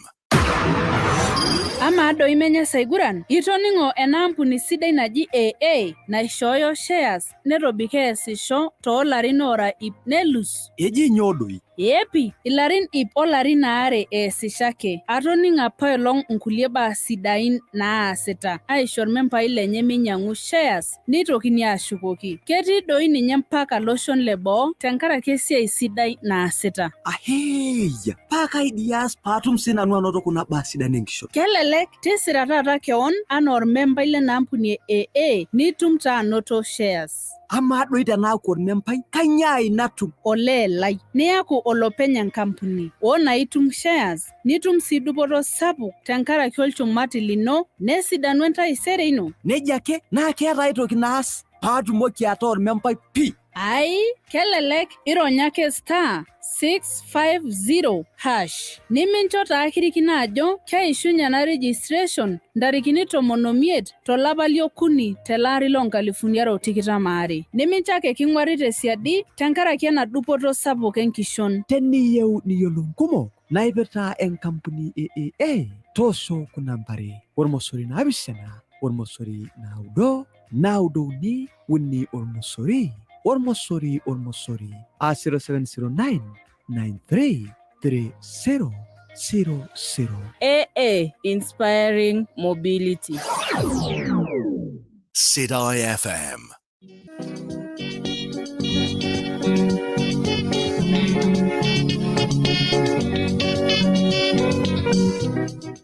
Amaa doi menye saiguran? Itoning'o ena ampuni sidai naji AA naishooyo shares netobiko eesisho too larin oora ip nelus? Eji nyoo doi? Ee pi, ilarin ip olarin aare eesisho ake. Atoning'o apaelong nkulie baa sidain naasita aisho ilmembai lenye meinyang'u shares neitokini aashukoki. Ketii doi ninye mpaka loshon le boo tenkaraki esiai sidai naasita. Aheeya! Paa kai dii aas paatum sii nanu anoto kuna baa sidan enkishon? Kelelek, tisira taata kewon anaa olmembai lena ampuni e AA nitum taa anoto shares. Amaa doi tenaaku olmembai, kainyoo ai natum? Olee lai, niaku olopeny enkampuni. Oo naa itum shares nitum sii dupoto sapuk tenkaraki olchumati lino nesidanu entaisere ino. Nejia ake, naa keeta ai toki naas paatumoki ataa olmembai pii. Ai kelelek ironya ake star 650 hash. Nimincho taa kirikino ajo keishunye ena registration ntarikini 15 tolapa liokuni tele ari lo-2022. Nimincho ake king'uari tesiadi tenkaraki ena dupoto sapuk enkishon. Teniyieu niyiolou nkumok naipirta enkampuni e AA, toosho kuna ambari 07 0 9 9 3 0 0 0 a 0709 93 30 00. AA Inspiring Mobility. Sidai FM.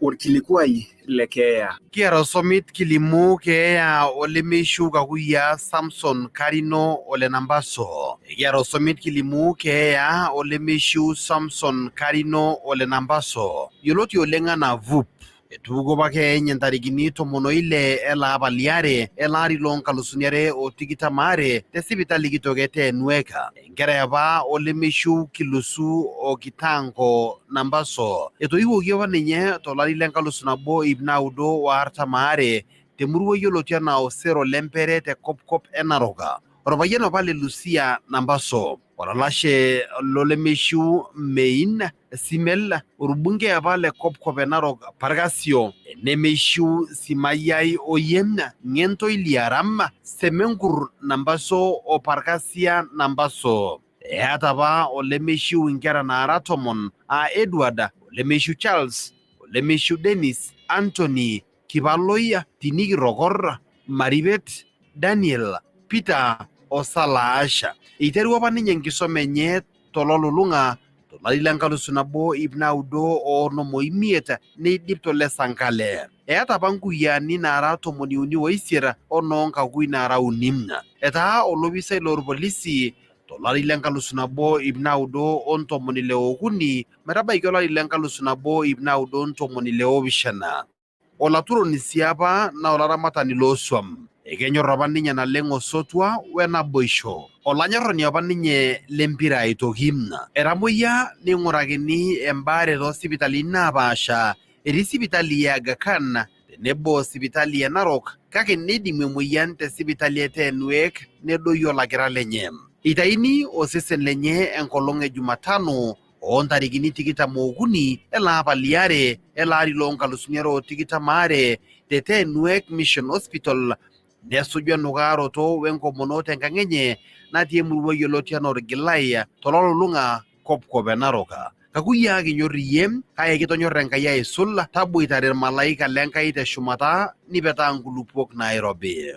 Orkilikuai le keeya. Kiata osomit kilimu keeya olemeishiu kakuyia Samson Karino ole Nambaso. Kiata osomit kilimu keeya olemeishiu Samson Karino ole Nambaso. Yioloti oleng anaa VUP. Etupukuo apa keeya enye ntarikini 16 ele apa liare ele ari loo nkalusuni 222 te sipitali kitok e Tenwek. Enkerai apa olemeishiu Kilusu o Kitango Nambaso. Etoiwuoki apa ninye tolari le 1942 temurua yioloti anaa Osero Lempere te kopkop e Narok. Orpayian apa le Lucia Nambaso. Olalashe lolemeishiu Mein Simel, orbungei apa le kopkop e Narok Parkasio, nemeishiu Simayiai Oyem, Ng'entoi Liaram, Semenkur Nambaso o Parkasia Nambaso. Eeta apa olemeishiu inkera naara 10 aa Edward, olemeishiu Charles, olemeishiu Dennis, Anthony, Kipaloi, Tinikirokor, Maribet, Daniel, Peter o Salaasha. Eiterua apa ninye enkisoma enye tololulung'a tolari le 1955 neidip tole Sankale. Eeta apa nkuyiani naara 38 onoo nkakui naara 3. Etaa olopisai loorpolisi tolari le 1963 metabaiki olari le 1967. Olaturoni sii apa naa olaramatani looswam. Ekenyor apa ninye naleng osotua wenaboisho. Olanyorrani apa ninye lempira aitoki. Etamoyia neing'urakini embaare toosipitalini naapaasha. Etii sipitali e Aga Khan tenebo sipitali e Narok kake neidimu emoyian te sipitali e Tenwek nedoyio olakira lenye. Eitayuni osesen lenye enkolong e Jumatano oo ntarikini 23 ele apa liare ele ari loo nkalusuni 222 te Tenwek Mission Hospital nesuju enukaaroto wenkomono tenkang enye natii emurua yioloti anaa Orgilai tololulung'a kopkop e Narok. Kakuyia kinyor iyie kake kitonyorra Enkai aisul taboitare irmalaika lenkai teshumata nipetaa nkulupuok nairobi.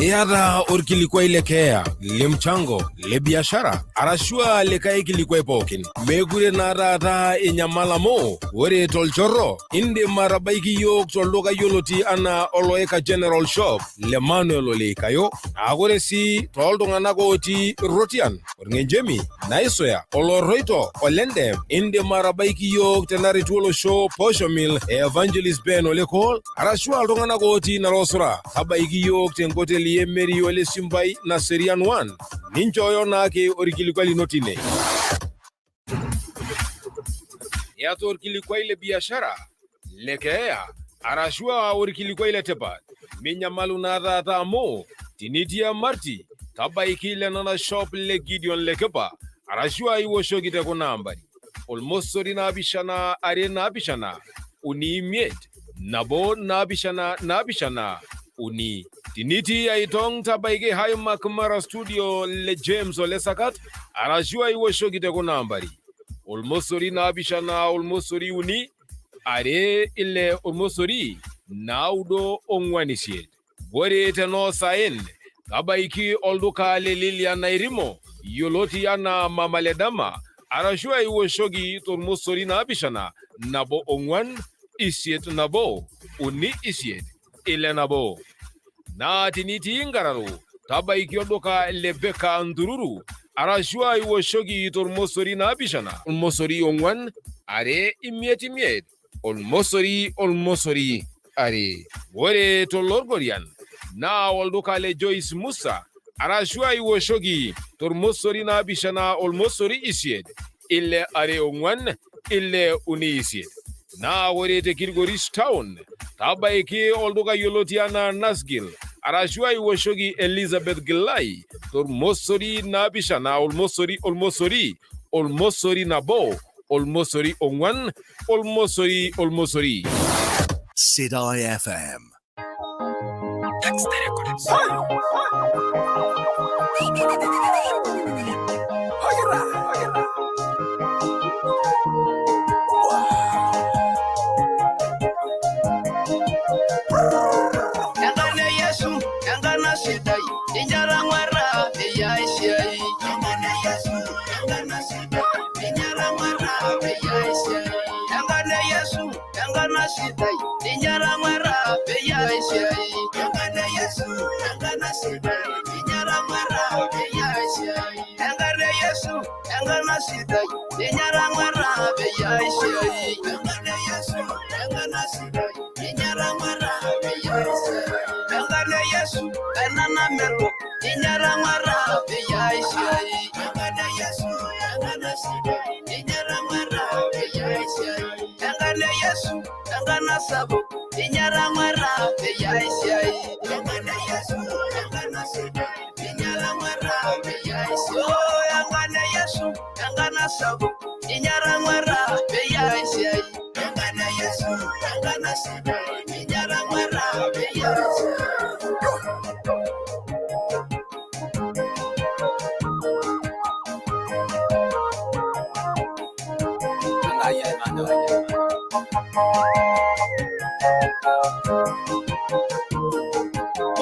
Iyata orkilikuai le keeya, le mchango, le biashara arashu aa likae kilikuai pookin. Meekure naa taata inyamal amu ore tolchorro indim atabaiki yiok tolduka yioloti anaa Oloika General Shop le Manuel Oleikayo. Naa ore sii tooltung'anak otii Rotian, Orng'enchemi, Naisoya, Oloroito, Olendem, indim atabaiki yiok tenaretu olosho Posho Mill e Evangelist Ben Olekol arashu aa iltung'anak otii Narosura. Tabaiki yiok tenkoteli e Mary Ole Simbai Naserian 1. Ninchooyo naake orkilikuai lino tine. Iyata orkilikuai le biashara, le keeya, arashu aa orkilikuai le tipat. Minyamalu naa taata amu tinitii emarti tabaiki lenana shop le Gideon Lekipa arashu aa iwoshoki te kuna ambari 0 7 2 7 5 1 7 7 3. Tinitii Aitong tabaiki Highmark Mara Studio le James Ole Sakat arashu aa iwoshoki te kuna ambari 0 7 0 3 2 6 0 9 4 8. Ore tenoosaen tabaiki olduka le Lilian Nairimo yioloti anaa Mama Ledama arashu aa iwoshoki 0 7 1 5 1 3 8 6 1. Naa tinitii Nkararo tabaiki olduka le Beka Ntururu arashu iwoshoki tormosori 7 0 4 2 5 0 0 2. Ore tolorgorian naa olduka le Joyce Musa arashu iwoshoki tormosori 7 0 8 6 2 4 6 3 8. Naa ore te Kilgoris Town tabaiki olduka yioloti anaa Nasgil arashu iwoshoki Elizabeth Gilai tormosori 7 0 0 0 1 0 4 0 0. Sidai FM. Enkarna e Yesu, enkarna sidai, ninyarang'uarra peyie aisiai. Enkarna e Yesu, enkarna sidai, ninyarang'uarra peyie aisiai. Enkarna e Yesu, enkarna sidai, ninyarang'uarra peyie aisiai. Enkarna e Yesu, enkarna sidai, ninyarang'uarra peyie aisiai. Enkarna e Yesu, enkarna sidai, ninyarang'uarra peyie aisiai. Enkarna e Yesu, enkarna sidai, ninyarang'uarra peyie aisiai. Enkarna e Yesu, enkarna namelok, ninyarang'uarra peyie aisiai. Enkarna e Yesu, enkarna sidai, ninyarang'uarra peyie aisiai. Enkarna e Yesu, enkarna sapuk, ninyarang'uarra peyie aisiai. Enkarna e Yesu, enkarna sidai, ninyarang'uarra peyie aisiai. Oh, enkarna e Yesu, enkarna sapuk, ninyarang'uarra peyie aisiai. Enkarna e Yesu, enkarna sidai, ninyarang'uarra peyie aisiai.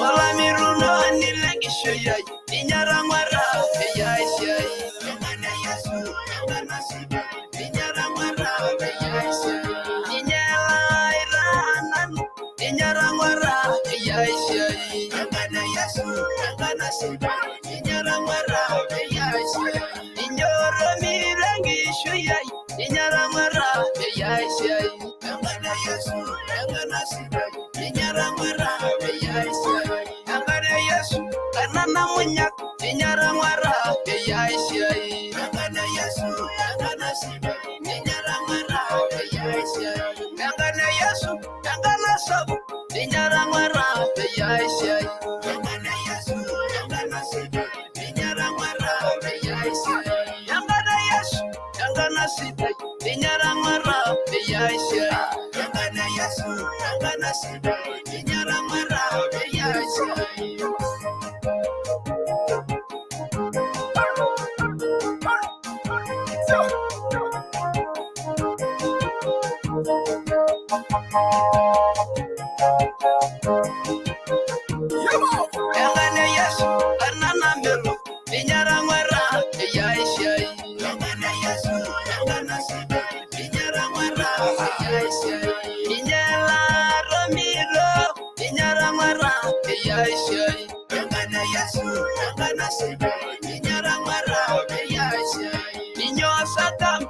Olamirunoni lenkishui ai, ninyarang'uarra peyie aisiai. Enkarna e Yesu, enkarna sidai, ninyarang'uarra peyie aisiai. Ninye laitaa nanu, ninyarang'uarra peyie aisiai. Enkarna e Yesu, enkarna sidai, ninyarang'uarra peyie aisiai. Ninye oromiro enkishui ai, ninyarang'uarra peyie aisiai. Enkarna e Yesu, enkarna sidai, ninyarang'uarra peyie aisiai. Enkarna e Yesu, enkarna namunyak, ninyarang'uarra peyie aisiai. Enkarna e Yesu, enkarna sidai, ninyarang'uarra peyie aisiai. Enkarna e Yesu, enkarna sapuk, ninyarang'uarra peyie aisiai. Enkarna e Yesu, enkarna sidai, ninyarang'uarra peyie aisiai. Enkarna e Yesu, enkarna sidai, ninyarang'uarra peyie aisiai. Enkarna e Yesu, enkarna sidai, ninyarang'uarra peyie aisiai. Enkarna e Yesu, enkarna namelok, ninyarang'uarra peyie aisiai. Enkarna e Yesu, enkarna sidai, ninyarang'uarra peyie aisiai. Ninye laromiro, ninyarang'uarra peyie aisiai. Enkarna e Yesu, enkarna sidai, ninyarang'uarra peyie aisiai. Ninye osakam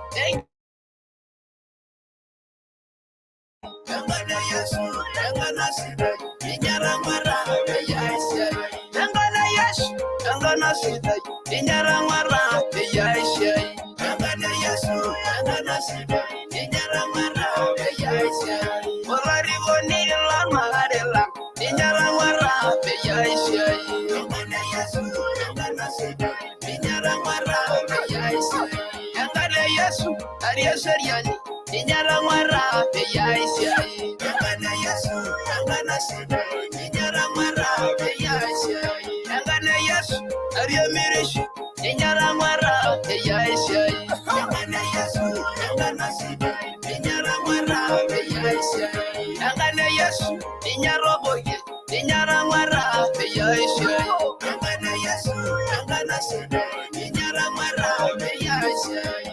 Enkarna e Yesu, enkarna sidai, ninyarang'uarra peyie aisiai. Enkarna e Yesu, enkarna sidai, ninyarang'uarra peyie aisiai. Enkarna e Yesu, enkarna sidai, ninyarang'uarra peyie aisiai. Olarikoni lormarei lang, ninyarang'uarra peyie aisiai. Enkarna e Yesu, enkarna sidai, ninyarang'uarra peyie aisiai. Enkarna e Yesu, ari eseriani, ninyarang'uarra peyie aisiai. Enkarna e Yesu, enkarna sidai, ninyarang'uarra peyie aisiai. Enkarna e Yesu, ari emirishi, ninyarang'uarra peyie aisiai. Enkarna e Yesu, enkarna sidai, ninyarang'uarra peyie aisiai. Enkarna e Yesu, ninyarobokie, ninyarang'uarra peyie aisiai. Enkarna e Yesu, enkarna sidai, ninyarang'uarra peyie aisiai.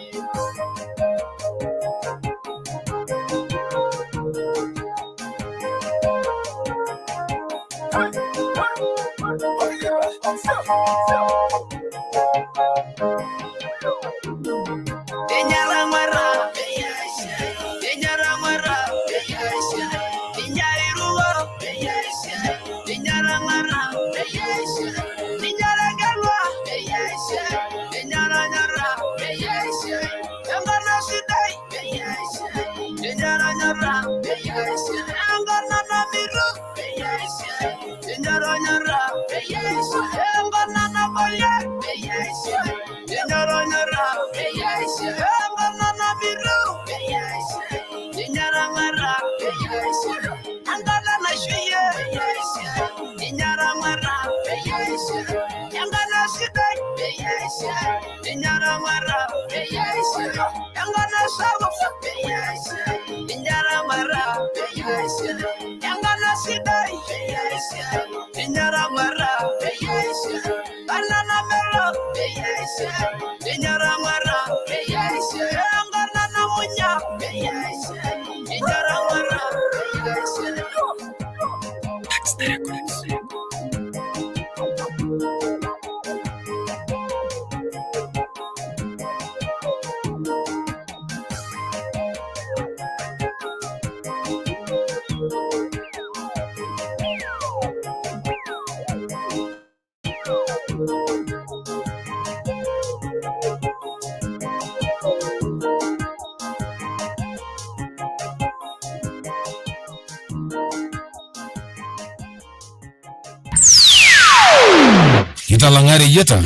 Kitalang'a reyieta,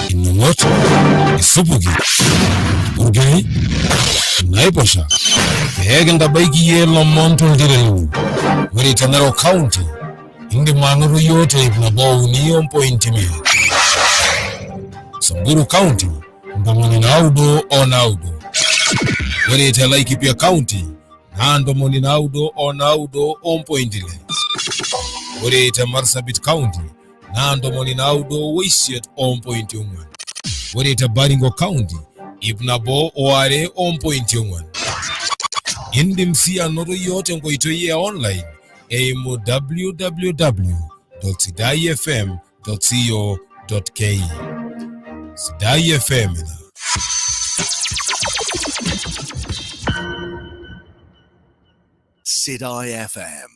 inong'ot, isupuki, irpurkeli, inaiposha pee kintabaiki iyie lomon toltiren lino. Ore te Narok County, indim anoto iyiook te 103.5. Samburu County, 99. Ore te Laikipia County, naa 99.6. Ore te Marsabit County, naa 98.4. Ore te Baringo County, 102.4. Indim sii anoto iyiook tenkoitoi e online eimu www.sidaifm.co.ke. Sidai FM ina. Sidai FM.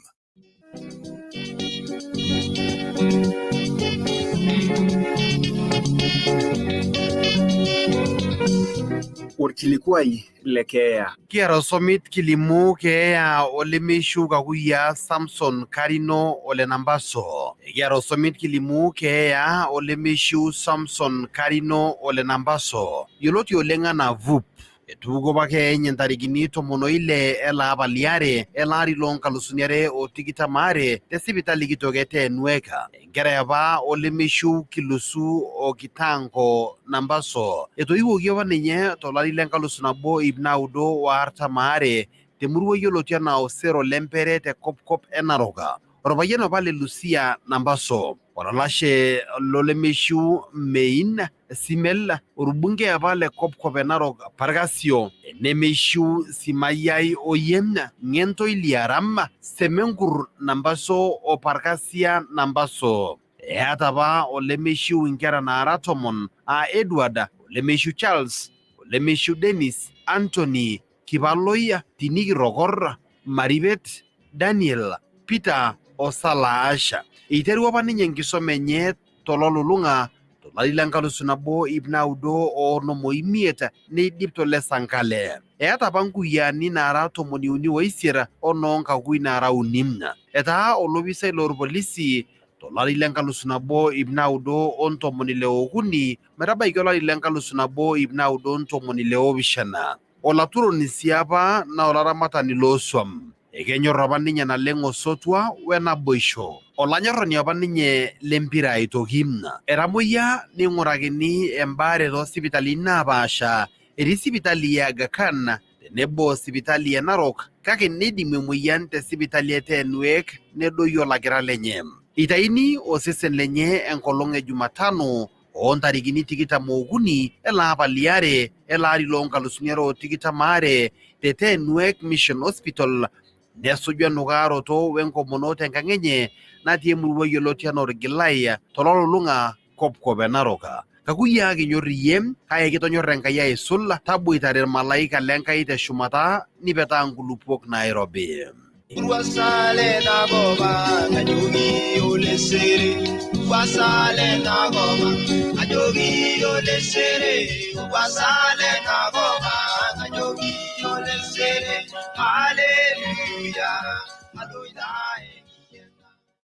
Orkilikuai le keeya. Kiata osomit kilimu keeya olemeishiu kakuyia Samson Karino ole Nambaso. Kiata osomit kilimu keeya olemeishiu Samson Karino ole Nambaso, yioloti oleng anaa Vup. Etupukuo apa keeya enye ntarikini 16 ele apa liare ele ari loo nkalusuni are o tikitam aare te sipitali kitok e Tenwek. Enkerai apa olemeishiu Kilusu o Kitango Nambaso. Etoiwuoki apa ninye tolari le 1942 temurua yioloti anaa Osero Lempere te kopkop e Narok. Orpayian apa le Lucia Nambaso. Olalashe lolemeishiu Mein Simel, orbungei apa le kopkop e Narok Parkasio, nemeishiu Simayiai Oyem, Ng'entoi Liaram, Semenkur Nambaso o Parkasia Nambaso. Eeta apa olemeishiu inkera naara 10 aa Edward, olemeishiu Charles, olemeishiu Dennis, Anthony, Kipaloi, Tinikirokor, Maribet, Daniel, Peter o Salaash. Eiterua apa ninye enkisoma enye tololulung'a tolari le 1955 neidip tole Sankale. Eeta apa nkuyiani naara 38 onoo nkakui naara 3. Etaa olopisai loorpolisi tolari le 1963 metabaiki olari le 1967. Olaturoni sii apa naa olaramatani looswam. Ekenyor apa ninye naleng osotua wenaboisho. Olanyorrani apa ninye lempira aitoki. Etamoyia neing'urakini embaare toosipitalini napaasha etii sipitali e Aga Khan tenebo sipitali e Narok kake neidimu emoyian te sipitali e Tenwek nedoyio olakira lenye. Eitayuni osesen lenye enkolong e Jumatano oo ntarikini 23 ele apa liare ele ari loo nkalusuni are o tikitam aare te Tenwek Mission Hospital Nesuju enukaaroto wenkomono tenkang enye natii emurua yioloti anaa Orgilai tololulung'a kopkop e Narok. Kakuyia kinyor iyie kake kitonyor Enkai aisul taboitare irmalaika le Nkai teshumata nipetaa nkulupuok nairobi.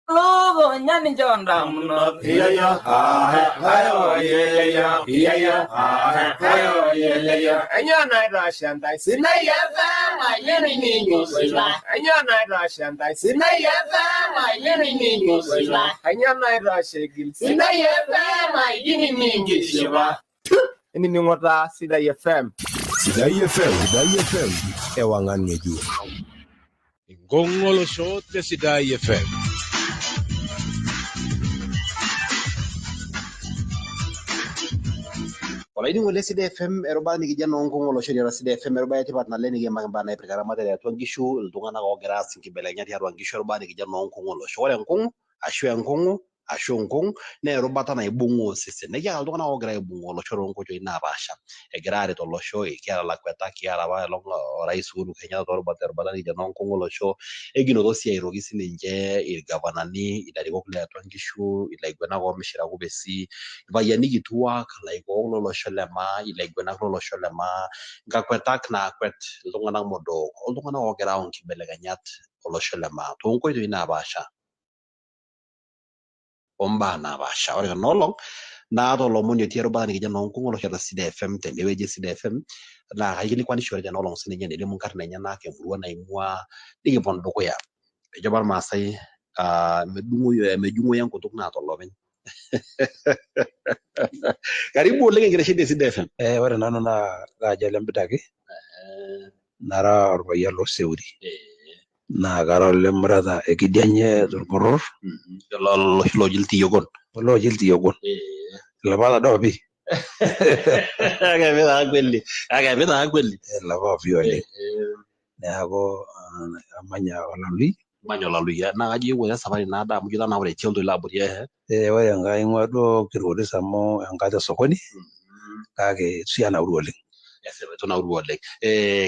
Logo nyani jonda muno iya ya ha hayo ye ya iya ya ha hayo ye ya enya na rasha ndai sina ya fa yeni ninyo sila enya na rasha ndai sina ya fa yeni ninyo sila enya na rasha gil sina ya fa yeni ninyo sila eni ningota Sidai FM. Sidai FM, Sidai FM, ewangan ngejuk. Ngongolo te Sidai FM. Olainining'oni le Sidai FM erubata nikijo enoo nkung' olosho tiatua Sidai FM erubata etipat naleng nikiimaki imbaa naipirta eramatare atua nkishu iltung'anak oogira aas inkibelekenyat tiatua nkishu erubata nikijo enoo nkung' olosho. Ore enkung' ashu enkung'u ashu nkung' naa erubata naibung'a osesen. Nekiata iltung'anak oogira aibung' olosho toonkoitoi napaasha egira aaret olosho, kiata ilakuetak, kiata apa elong orais Uhuru Kenyatta terubata nikijo enoo nkung' olosho, ekinoto sii aitoki sininche irgavanani, ilarikok liatua nkishu, ilaiguanak oomishira kupesi, irpayiani kituak, ilarikok lolosho le maa, ilaiguanak lolosho le maa, nkakuetak naakwet iltung'anak modook, oltung'anak oogira ayau nkibelekenyat olosho le maa toonkoitoi napaasha ombaa napaasha. Ore tena olong naata olomoni otii erubata nikijo enoo nkung' olosho te Sidai FM tenewueji e Sidai FM naa kaikilikuanishore tena olong sininye nelimu inkarn enyenak, emurua naing'ua, nikipon dukuya. Ejo apa irmaasai mejung'oyu enkutuk naata olopeny. Karibu oleng enkitesheni e Sidai FM. Ore nanu naa kaaji ole Mpidaki nara orpayian loo Seuri naa kara olemurata e Kidianye torporor. Loshi looji iltiyiogon. Looji iltiyiogon. Ilapa taa pi. Kake taa kweli. Kake taa kweli. Ilapa pi oleng. Neeku amanya Olalui. Imanya Olalui. Naa kaji iewuo te safari naado amu ijo ore etii oltoilo abori ehe. Ore enkai aing'ua duo Kirgoris amu enkata esokoni kake eitu sii anauru oleng. Esipa eitu inauru oleng.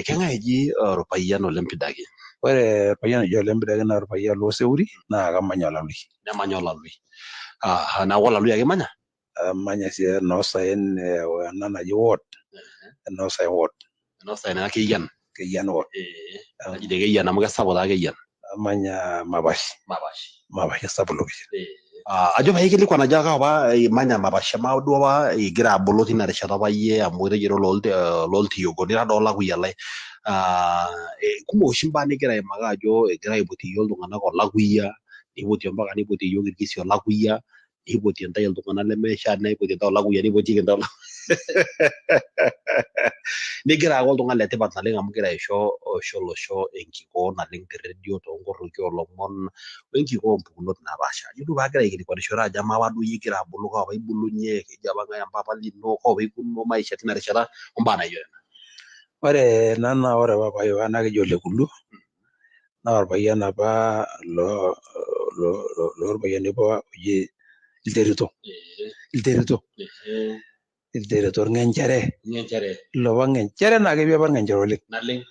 Keng'ae eji orpayian ole Mpidaki? Ore orpayian oji ole Mpidaki naa orpayian loo Seuri naa kamanya Olalui. Nemanya Olalui. Neeku Olalui ake imanya? Amanya sii Enoosaen ena naji ward. Enoosaen ward. Enoosaen ena Keyian. Keyian ward. Kaji te Keyian amu kesapuk taa Keyian. Amanya Mapashi. Mapashi. Mapashi sub-location. Ajo pae aikilikuan ajo kaa apa imanya Mapashi amaa duo apa igira abulu tina rishata apa iyie amu itejo ira ololtiyiogon ira doi olakuyia lai. Kumok oshi imbaa nigira aimaki ajo egira aipotie iyie iltung'anak olakuyia, nipotie mpaka nipotie iyiook irkisii olakuyia, nipotie intae iltung'anak lemeishaa naipotie intae olakuyia nipotieki intae Nigira aaku oltung'ani letipat naleng amu igira aisho olosho enkikoo naleng te redio toonkorroki oolomon wenkikoo oompukunot napaasha. Ajo duo paagira aikilikuanishore ajo amaa apa duo iyie igira abulu kaa apa ibulunye, keji apa ng'ae mpapa lino, kaa apa ikununo maisha tina rishata ombaa naijo nena. Ore ena naa ore papai naa keji Ole Kulua naa orpayian apa lorpayiani apa oji Ilterito. Ilterito. Ilterito Irng'enchere. Ilo apa Ng'enchere naa kepi apa Irng'enchere oleng. Naleng.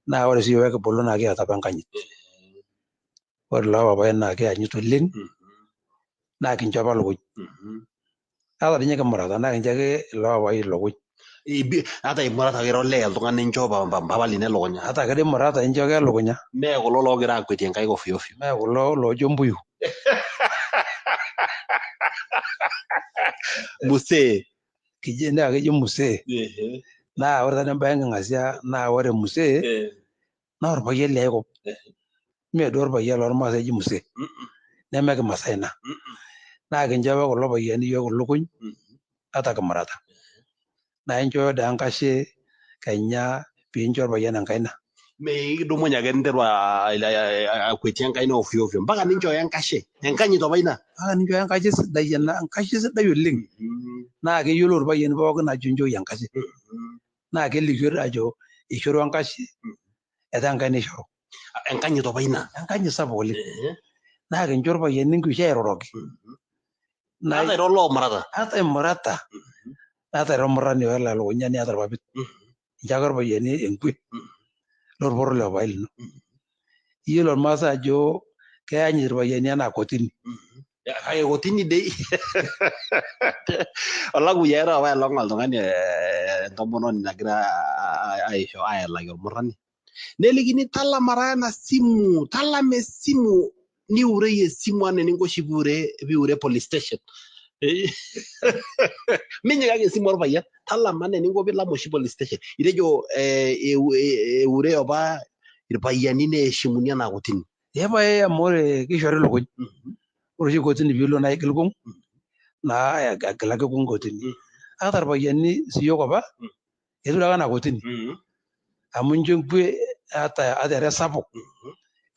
Naa ore sii iyiook kibulu naa kiata apa enkanyit. Ore ilo papai naa kiyanyit oleng naa kincho apa ilukuny. Ata dii ninye kimurata naa kincho ake ilo papai ilukuny. Ata imurata ake ira olee oltung'ani nincho mpapa lino elukunya. Ata ake imurata incho ake elukunya. Mee kulo loogira akwetie nkaik ovyo ovyo. Mee kulo loojo mbuyu. Musee. Keji naa keji musee. Naa ore taa embae enking'asia naa ore musee naa orpayian liai kop. Mee duo orpayian lormaasai eji musee. Neme kimasai ina. Naa kincho apa kulo payiani iyiook ilukuny ata kimurata. Naa inchooyo doi enkashe kenya piincho orpayian enkaina. Mikidumunye ake ninteru akwetie enkaina ovyo ovyo mpaka ninchooyo enkashe. Enkanyit apa ina. Mpaka ninchooyo enkashe sidai ena enkashe sidai oleng. Naa keyiolou irpayiani pookin ajo inchooyie enkashe. Naa kelikio ajo eishorua enkashe etaa enkaina eishoru. Enkanyit apa ina. Enkanyit sapuk oleng. Naa kincho irpayiani nkishu airoroki. Ata ira oloomurata. Ata imurata. Ata ira ormurani oela elukunya niata irpapit. Incho ake irpayiani enkwe lorporor le papai lino. Iyiolo irmaasai ajo keyanyit irpayiani enaa kotini. Kake kotini dei. Olakuyiaa eeta apa elong oltung'ani entomononi nagira aisho aelaki ormurrani. Nelikini talama taa ena simu, talama esimu niureyie esimu anaa eninko oshi piure police station. Minyikaki esimu orpayian, talama anaa eninko piilam oshi police station. Itejo eure apa irpayiani neeshimuni enaa kotini. Ee pae amu ore kishori ilukuny. Ore oshi kotini piilo naa igil kung naa agilaki kung kotini. Ata irpayiani siyiok apa etiu ake enaa kotini. Amu incho enkwe ata ata era esapuk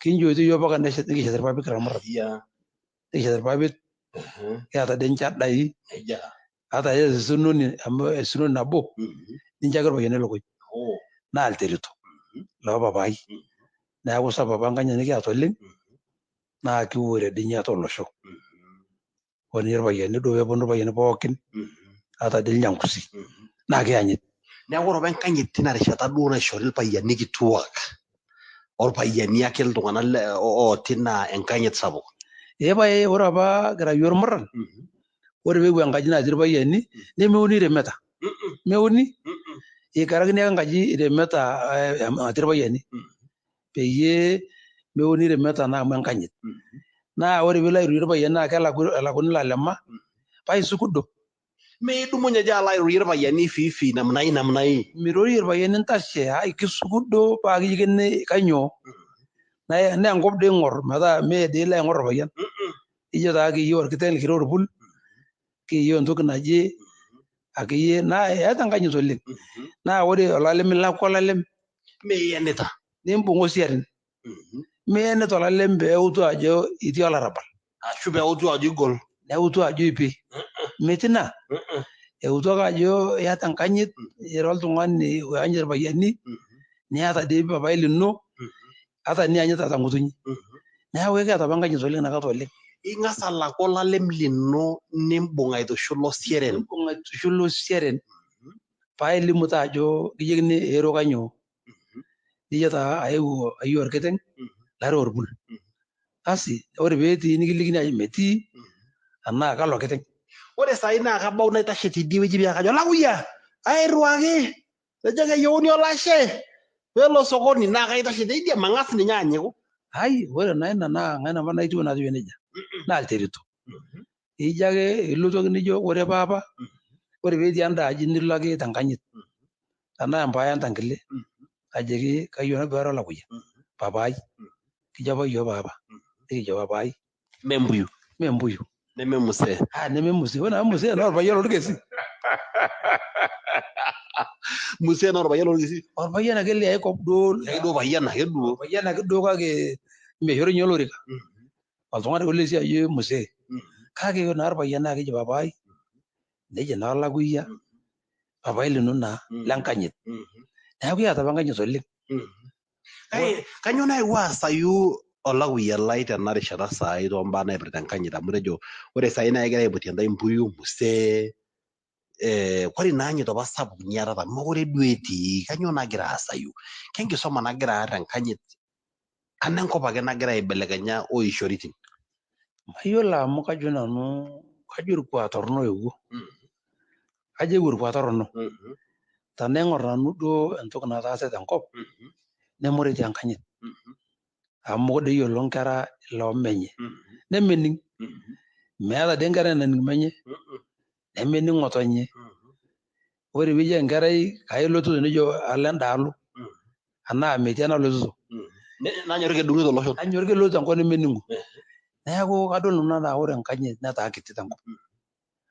kinchooitie iyiok mpaka nikishet irpapit kira irmurran. Nikishet irpapit kiata dii inchadai ata iyata esunoni amu esunoni nabo nincho ake irpayiani ilukuny. Naa ilterito loo papai. Neeku sapuk apa enkanyit nikiata oleng naa kiure dii ninye atua olosho. Ore ninye irpayiani duo peeponu irpayiani pookin ata dii ilnyangusi naa kiyanyit. Neeku ore apa enkanyit tina rishata duo naishori irpayiani kituak orpayiani ake iltung'anak ooti naa enkanyit sapuk. Ee pae ore apa kira iyiok irmurran ore peepuo enkaji natii irpayiani nemeuni iremeta. Meuni ikarakini ake enkaji iremeta natii irpayiani peyie meuni iremeta naa amu enkanyit. Naa ore piilo airorie irpayiani naa kelakuni ilalema paa isukudo. Midumunye ajo alo airorie irpayiani fiifi namna hii namna hii. Mirorie irpayiani intashe ai kisukudo paa kijokini kainyoo. Naa enkop dii ing'or metaa mee dii ilo aing'or orpayian. Ijo taa kiyieu orkiteng likireu orpul, kiyieu entoki naje akeyie naa eeta enkanyit oleng. Naa ore olalem ilakwa olalem. Miyenita. Nimbung osiarin. Miyenita olalem peeutu ajo itii olarrabal. Ashu peeutu ajo igol. Neutu ajo ipi. Metii ina. Eutu ake ajo iyata enkanyit, ira oltung'ani oyanyit irpayiani, niata dii papai lino, ata nianyit ata ng'utunyi. Neeku ekiata apa enkanyit oleng inakata oleng. Ing'as alaku olalem lino nimbung aitushul osieren. Nimbung aitushul osieren paa ilimu taa ajo kijokini ero kainyoo. Nijo taa aewuo ayieu orkiteng lareu orpul. Asi ore peetii nikilikini ajo metii anaa kalo kiteng. Ore saai naa kabau naitashe tidie wueji pee kajo Olakuyiaa airiwaki ejo keyieuni olashe peelo sokoni naa kaitashe teidie mang'as ninye anyiku. Ai ore naa ina naa ng'ae napa naitiu natiu nejia naa ilterito. Ijo ake ilotu ake nijo ore papa ore peetii enda aji nilo ake tenkanyit tenaa empae entankile ajoki kayieu naboitare Olakuyiaa papai kijo apa iyiok papa nikijo papai. Mee mbuyu. Mee mbuyu. Neme musee. Ah neme musee. Ore naa musee naa orpayian lorkesi. Musee naa orpayian lorkesi. Orpayian ake liai kop duo. Liai duo payian ake duo. Orpayian ake duo kake meishori ninye olorika. Oltung'ani ake lesiai musee. Kake ore naa orpayian naa keji papai neji naa Olakuyiaa papai lino naa lenkanyit. Neeku kiata apa enkanyit oleng. Kainyoo nayewuo aasayu Olakuyiaa lai tena rishata saai toombaa naipirta enkanyit amu itejo ore saai naa kegirai aipotie intae mbuyu musee ore ina anyit apa sapuk niatata mekure duo etii kainyoo nagira aasayu kenkisuma nagira aar enkanyit anaa enkop ake nagira aibelekenya oishoritin. Mayiolo amu kajo nanu kajo orkuak torrono oewuo. Kajo eewuo orkuak torrono. Tenaing'or nanu duo entoki nataase tenkop nemore etii enkanyit. Amu doi eyiolo nkera iloomenye nemening. Meeta dii enkerai naning menye nemening ng'otonye. Ore piijo enkerai kai ilototo nejo alo endaalo anaa metii enalototo. Nanyoriki edung'ito iloshon. Nanyoriki eloito enkop nemening'o. Neeku kadol nanu anaa ore enkanyit netaa kiti tenkop.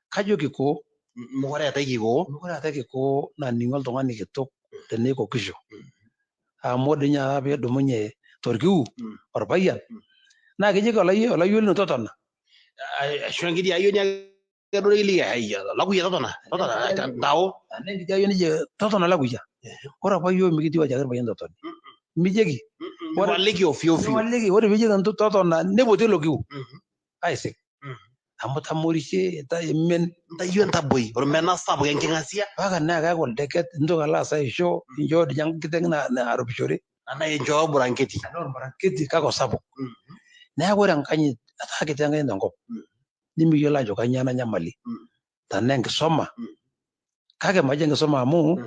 Kajo kikoo. Mekure eetae kikoo. Mekure eetae kikoo naning'u oltung'ani kitok teneikokisho. Amu ore dii ninye piidumunye torkiu orpayian naa kejoki olayioni lino totona. Ashu enkiti ayioni ake duo nikiliki ai Olakuyiaa totona totona ntao. Tenaa enkiti ayioni nejo totona Olakuyiaa. Ore apa iyiok mikintieu ajoki orpayian totona. Mijoki. Miwaliki ovyo ovyo. Miwaliki, ore piijo totona niputi ilo kiu aisik amu itamorishe imin Intayio entaboi ormena sapuk enking'asia. Mpaka naa keeku oldeket intoki alo asaisho inchoo dii enkiteng naropishore Anaa inchoo orburangeti. Anaa orburangeti kake osapuk. Neeku ore enkanyit etaa kiti enkanyit tenkop nimiyiolo ajo kainyoo ena nyamali tenaa enkisuma kake majo enkisuma amu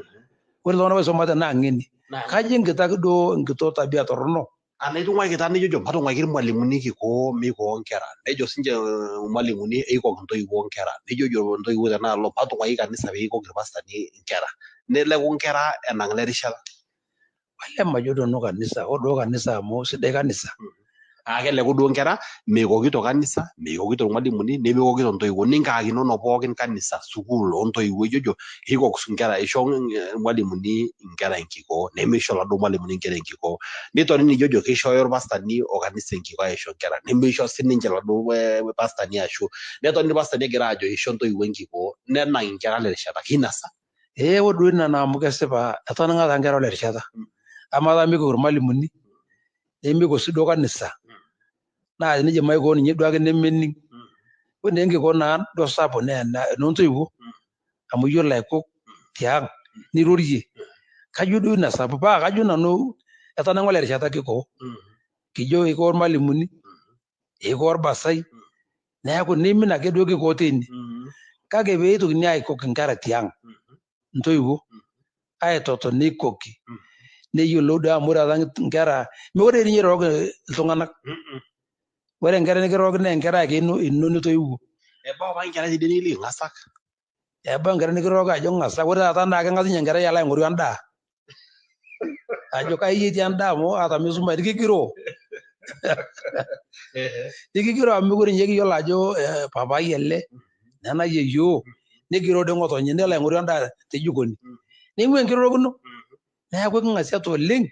ore iltung'anak oisumate naa ng'eni kajo enkiti ake duo enkito tabia torrono. Anaa itung'uakita nijojo matung'uaki irmwalimuni kikoo mikoo nkera nejo sinche irmwalimuni eikok intoiwuo nkera nijojo intoiwuo tenaalo matung'uaki kanisa peikok irpastani nkera neleku nkera enang ile rishata. Olee majo nanu kanisa ore duo kanisa amu sidai kanisa. Aa keleku duo nkera meikokito kanisa meikokito irmwalimuni nemeikokito intoiwuo ninkaakinono pookin kanisa sukuul ontoiwuo ijojo eikok inkera isho irmwalimuni inkera enkikoo nemeisho iladuo mwalimuni inkera enkikoo nitonini ijojo keishooyo irpastani o kanisa enkikoo aisho inkera nemeisho sininche iladuo pastani ashu netoni irpastani egira aajo isho intoiwuo enkikoo nenang inkera le rishata kinasa. Ee ore duo ina naa amu kesipa etoning'a taa inkera ole rishata amaa taa mikiko irmalimuni nemiko sii duo kanisa naa tenijo maikoo ninye duake nemening ore naa enkikoo naa duo sapuk naa ena enoontoiwuo amu iyiolo aikok tiang nirorie kajo duo ina sapuk paa kajo nanu etanang'a ole rishata kikoo kijo ikoo irmalimuni ikoo orbasai neeku neimin ake duo kikoo teine kake pee eitokini aikok inkera tiang intoiwuo aitoton neikoki neyiolou doi amu ore taata inkera mekure ninye iroroki iltung'anak ore enkerai nikiroroki naa enkerai ake ino ino nitoiwuo. Ebau apa enkerai tidie nikiliki ng'asak. Ebau enkerai nikiroroki ajo ng'asak ore taata naa keng'as ninye enkerai alo aing'oru endaa ajo kai etii endaa amu ata misumari kigiroo nikigiroo amu mekure ninye kiyiolo ajo papai ele nena yieyioo negiroo doi ng'otonye nelo aing'oru endaa te jikoni ning'ua enkirorokino neeku eking'asiata oleng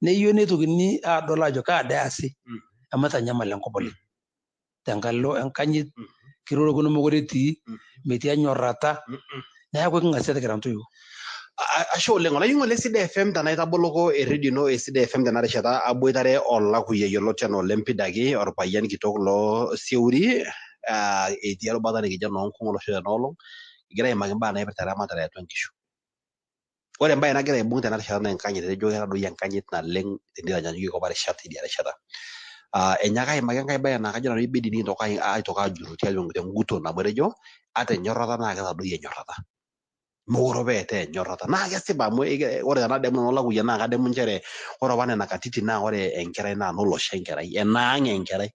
neyieu neitokini aadol ajo kaa daa easi amu itanyamal enkop oleng tenkalo enkanyit kirorokino mekure etii metii enyorrata neeku eking'asiata kira intoiwuo. Ashe oleng olainining'oni le Sidai FM tenaa itaboloko erredio ino e Sidai FM tena rishata aboitare olakuyia yioloti anaa Ole Mpidaki orpayian kitok loo Sieuri etii erubata nikijo enoo Nkung olosho tena olong egira aimaki imbaa naipirta eramatare atua nkishu. Ore embae nagira aibung tena rishata naa enkanyit etejo ketadoyie enkanyit naleng tenitanyanyukie apa rishat idia rishata. Enyaaka aimaki enkae bae naa kajo nanu ibidi nikintoki aitoki ajurru tiatua tenguton amu etejo ata enyorrata naa ketadoyie enyorrata. Mekure apa eetae enyorrata naa kesipa amu ore tenadamu nanu olakuyia naa kadamu nchere ore apa nena katitin naa ore enkerai naa enolosho enkerai enaang enkerai.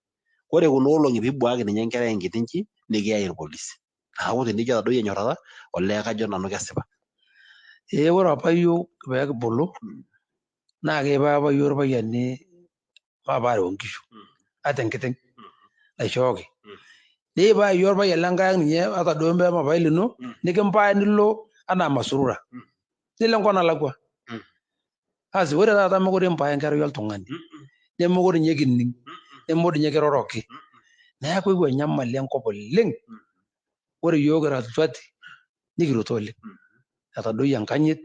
Ore kuna olong'i piibuaki ninye enkerai enkiti nji nikiyai irpolisi. Neeku tenijo etadoyie enyorrata olee kajo nanu kesipa. Ee ore apa yiok pee kibulu naa keipaya apa yiok irpayiani maape areu inkishu ata enkiteng naishooki. Neipaya yiok orpayian lenkai ang ninye ata duo eme papai lino nikimpaya nilo anaa masurura nilo enkop nalakua. Asi ore taata mekure impaya enkerai oltung'ani nemekure ninye kining nemekure ninye kiroroki. Neeku eewuo enyamali enkop oleng. Ore yiok kira iltuati nikiruto oleng. Etadoyie enkanyit,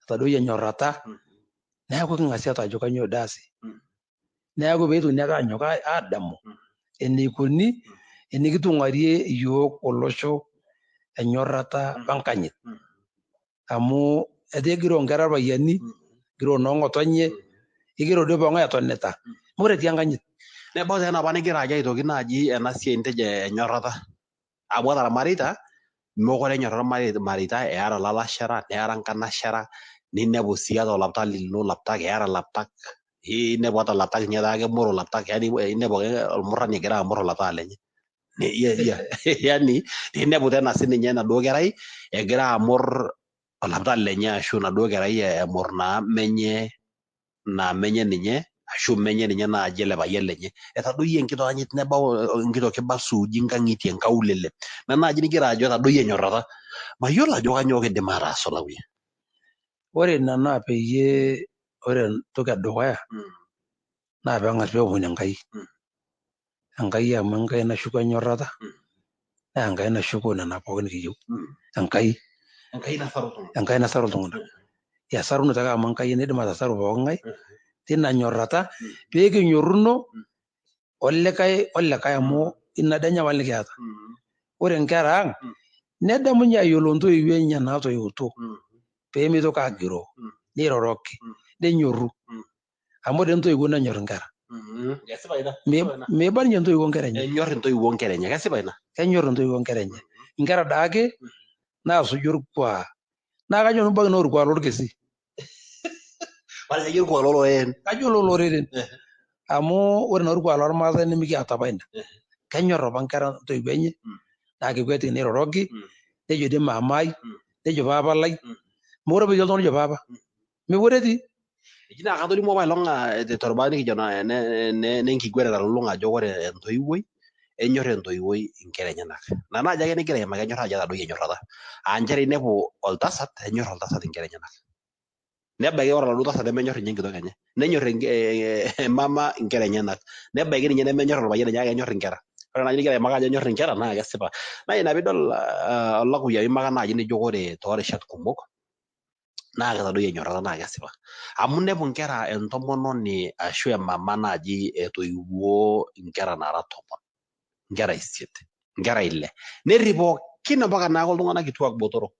etadoyie enyorrata, neeku eking'asiata ajo kainyoo doi easi. Neeku peitokini ake aanyok aadamu eneikoni enikitung'arie iyiook olosho enyorrata wenkanyit. Amu etaa egiroo inkera irpayiani, egiroo noong'otonye, egiroo doi pookin etonita, mekure etii enkanyit. Nebau taa enapa nigira ajo aitoki naaji ena siai nitejo enyorrata amu ore irmareita mekure enyorra irmareita eeta ilalashera neera nkanashera ninepu sii ata olaptani lino laptak eeta laptak inepu ata laptak ninye etaa kemoro laptak yani inepu ake olmurrani egira amorr olaptaka lenye. Yani ninepu tena sininye enaduo kerai egira amorr olaptani lenye ashu enaduo kerai emorr naa menye naa menye ninye ashu menye ninye naaji ele payian lenye. Etadoyie enkitanyit nebau enkitok kiba suuji nkang'itie nkaulele. Ina naaji nigira ajo etadoyie enyorrata. Mayiolo ajo kainyoo kidim ataas olakuyia. Ore ina naa peyie ore entoki edukuya naa peeng'as peomoni Enkai. Enkai amu Enkai nashuku enyorrata naa Enkai nashuku nena pookin nikiyieu. Enkai. Enkai nasaru iltung'anak. Esarunoto ake amu Enkai naidim atasaru pooki ng'ae. Tina nyorrata pee kinyorruno olikae olikae amu ina doi enyamali nikiata. Ore inkera ang nedamunye ayiolou intoiwuo enye naatoiutuo pee mitoki agiroo niroroki nenyorru amu ore intoiwuo nenyor inkera. Kesipa ina. Meiba ninye intoiwuo inkera enye. Enyor intoiwuo inkera enye, kesipa ina. Kenyor intoiwuo inkera enye. Inkera daake naasuju orkuak. Naa kajo nanu ebaiki naa orkuak lorkesi. Matejo akeyie orkuak loloreren. Kajo loloreren. Amu ore naa orkuak lormaasai nemikiata apa ina. Kenyor apa inkera intoiwuo enye naa kekwetiki niroroki nejo dii maamaai nejo papa lai. Mekure apa etii oltung'ani ojo papa. Mekure etii. Eji naa katolimuo apailong torba nikijo nenkiguana nalulung'a ajo ore entoiwuoi enyor entoiwuoi inkera enyenak. Ina naaji ake nigira aimaki enyor ajo etadoyie enyorrata. Aa nchere inepu oltasat enyor oltasat inkera enyenak. Nebaiki ore oladuo tasat nemenyor ninye enkitok enye. Nenyor emama inkera enyenak. Nebaiki ninye nemenyor orpayian lenye kake enyor inkera. Ore naaji nigira aimaki ajo enyor inkera naa kesipa. Naa ina piidol Olakuyia oimaka naaji nijo ore toorishat kumok naa ketadoyie enyorrata naa kesipa. Amu inepu inkera entomononi ashu emama naaji etoiwuo inkera naara 10, inkera 8, inkera 6, nerrip pookin ompaka neeku iltung'anak kituak botorok.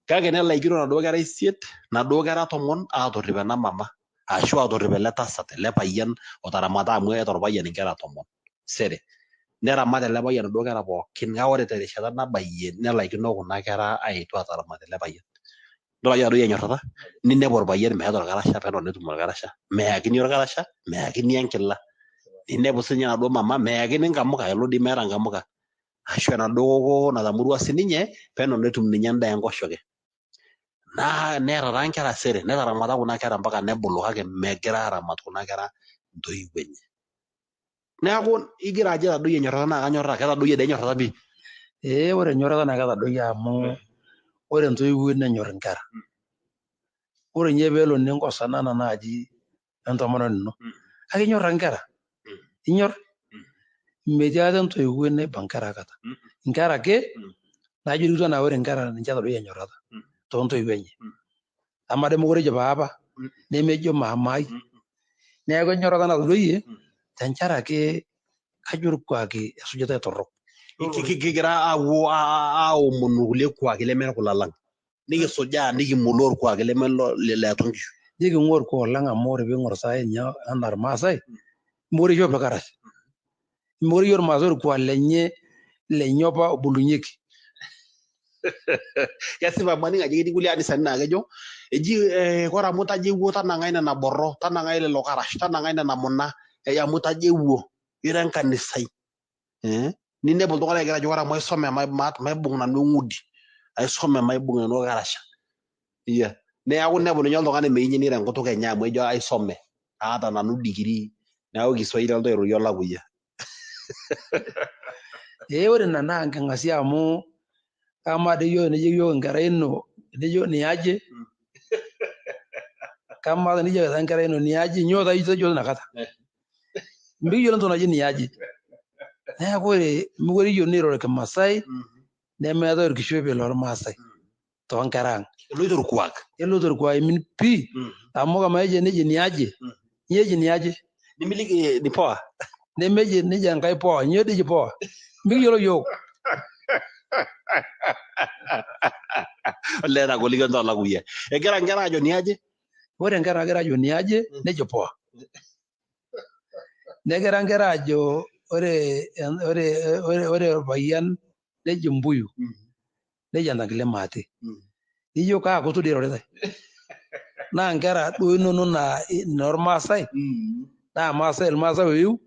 Kake nelaikino inaduo kera 8, inaduo kera 10 aatorrip ena mama ashu aatorrip ele tasat, ele payian otaramata amu eeta orpayian inkera 10 sere. Neramat ele payian inaduo kera pookin kake ore terishata nabayie nelaikino kuna kera aetu aataramat ele payian. Idol ajo etadoyie enyorrata ninepu orpayian meeta orkarasha peno netum orkarasha, meyakini orkarasha, meyakini enkila. Ninepu sininye enaduo mama meyakini inkamuka elo dii meeta inkamuka. Ashu enaduo kokoo natamorua sininye peno netum ninye endaa enkoshoke. Naa neeta taa inkera sere netaramata kuna kera mpaka nebulu kake megira aaramat kuna kera intoiwuo enye. Neeku igira ajo etadoyie enyorrata naa kanyorraa ketadoyie dii enyorrata pii. Ee ore enyorrata naa ketadoyie amu ore entoiwuoi nenyor inkera. Ore ninye peelo ninkosanana naaji entomononi ino kake inyor ake inkera. Inyor. Metii aikata entoiwuoi naiba inkera aikata. Inkera ake naijo etiu enaa ore inkera ninche etadoyie enyorrata toontoiwuo enye. Amaa doi mekure ejo papa nemejo maamaai. Neeku enyorrata natadoyie tenkaraki kajo irkuaki esujitae torrok. Kigira aapuo aomonu kulie kuaki leme kulo lang. Nikisujaa nikimuloo irkuaki leme liatua nkishu. Niking'ua orkuak lang amu ore piing'or saai ninye anaa irmaasai mekure eishop irkarash. Mekure eyiolo irmaasai orkuak lenye lenye apa obulunyieki. Kesipa amu aning ajo ketii kulie anisani naa kejo eji ore amu itajeuo tanang'ai nena borro, tanang'ai lelo karash, tanang'ai nena muna amu itajeuo ira enkanisai. Ninepu iltung'anak egira ajo ore amu aisome maibung nanu eng'udi, aisome maibung nanu orkarasha. Yeah. Neeku inepu ninye oltung'ani meyieu ninye niro enkutuk enye amu ejo aisome aata nanu degree neeku Kiswahili alotu airorie Olakuyia. Ee ore ina naa enking'asia amu kamaa doi iyiok tenijo iyiok enkerai ino nijo niaje kamaa tenijo taa enkerai ino niaje nyoo taa itejo tinakata. Mikiyiolo entoki naji niaje. Neeku ore mekure iyiolo nirori kimaasai nemeetae orkishopie lormaasai toonkera ang. Eloito orkuak. Eloito orkuak aimin pii amu kamaa ejo nejo niaje nyoo eji niaje. Nimiliki ni poa. Nemeji nejo Enkai poa nyoo dii eji poa. Mikiyiolo iyiok. Olee etagolikio ntae Olakuyia. Egira inkera aajo niaje? Ore inkera egira aajo niaje nejo poa. Negira inkera aajo ore ore ore orpayian nejo mbuyu nejo entankile maate. Nijo kaa kutuk dii eiroritae. Naa inkera duo inonok naa inoormaasai naa maasai irmaasai oiu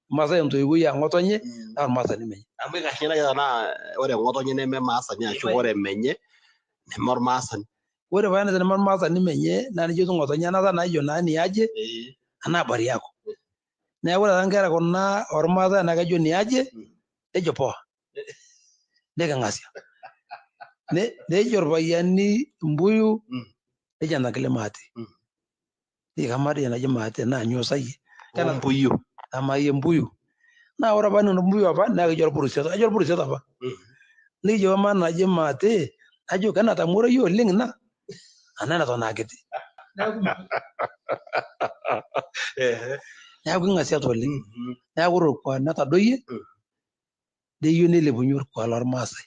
irmaasai entoiwuoi aa ng'otonye naa ormaasani menye. Amu eikash ninye naaji tenaa ore ng'otonye neme maasani ashu ore menye neme ormaasani. Ore pae neme ormaasani menye naa nijo etiu ng'otonye anaata naajo naa niaje anaa habari yako. Neeku ore taa inkera kuna ormaasai naa kejo niaje nejo poa. Niking'asia. Nejo orpayiani mbuyu nejo entankile maate. Nejo kamaa dii enaji maate naa nyoo sa iyie? Mbuyu. Amaa iyie mbuyu. Naa ore apa nena mbuyu apa naa kejo orpurusiet, ajo orpurusiet apa. Nikijo amaa enaji maate najo kenatamorua iyie oleng ina anaa eneton aa kiti. Neeku king'asiata oleng. Neeku ore orkuak netadoyie neyieu neilepunye orkuak lormaasai.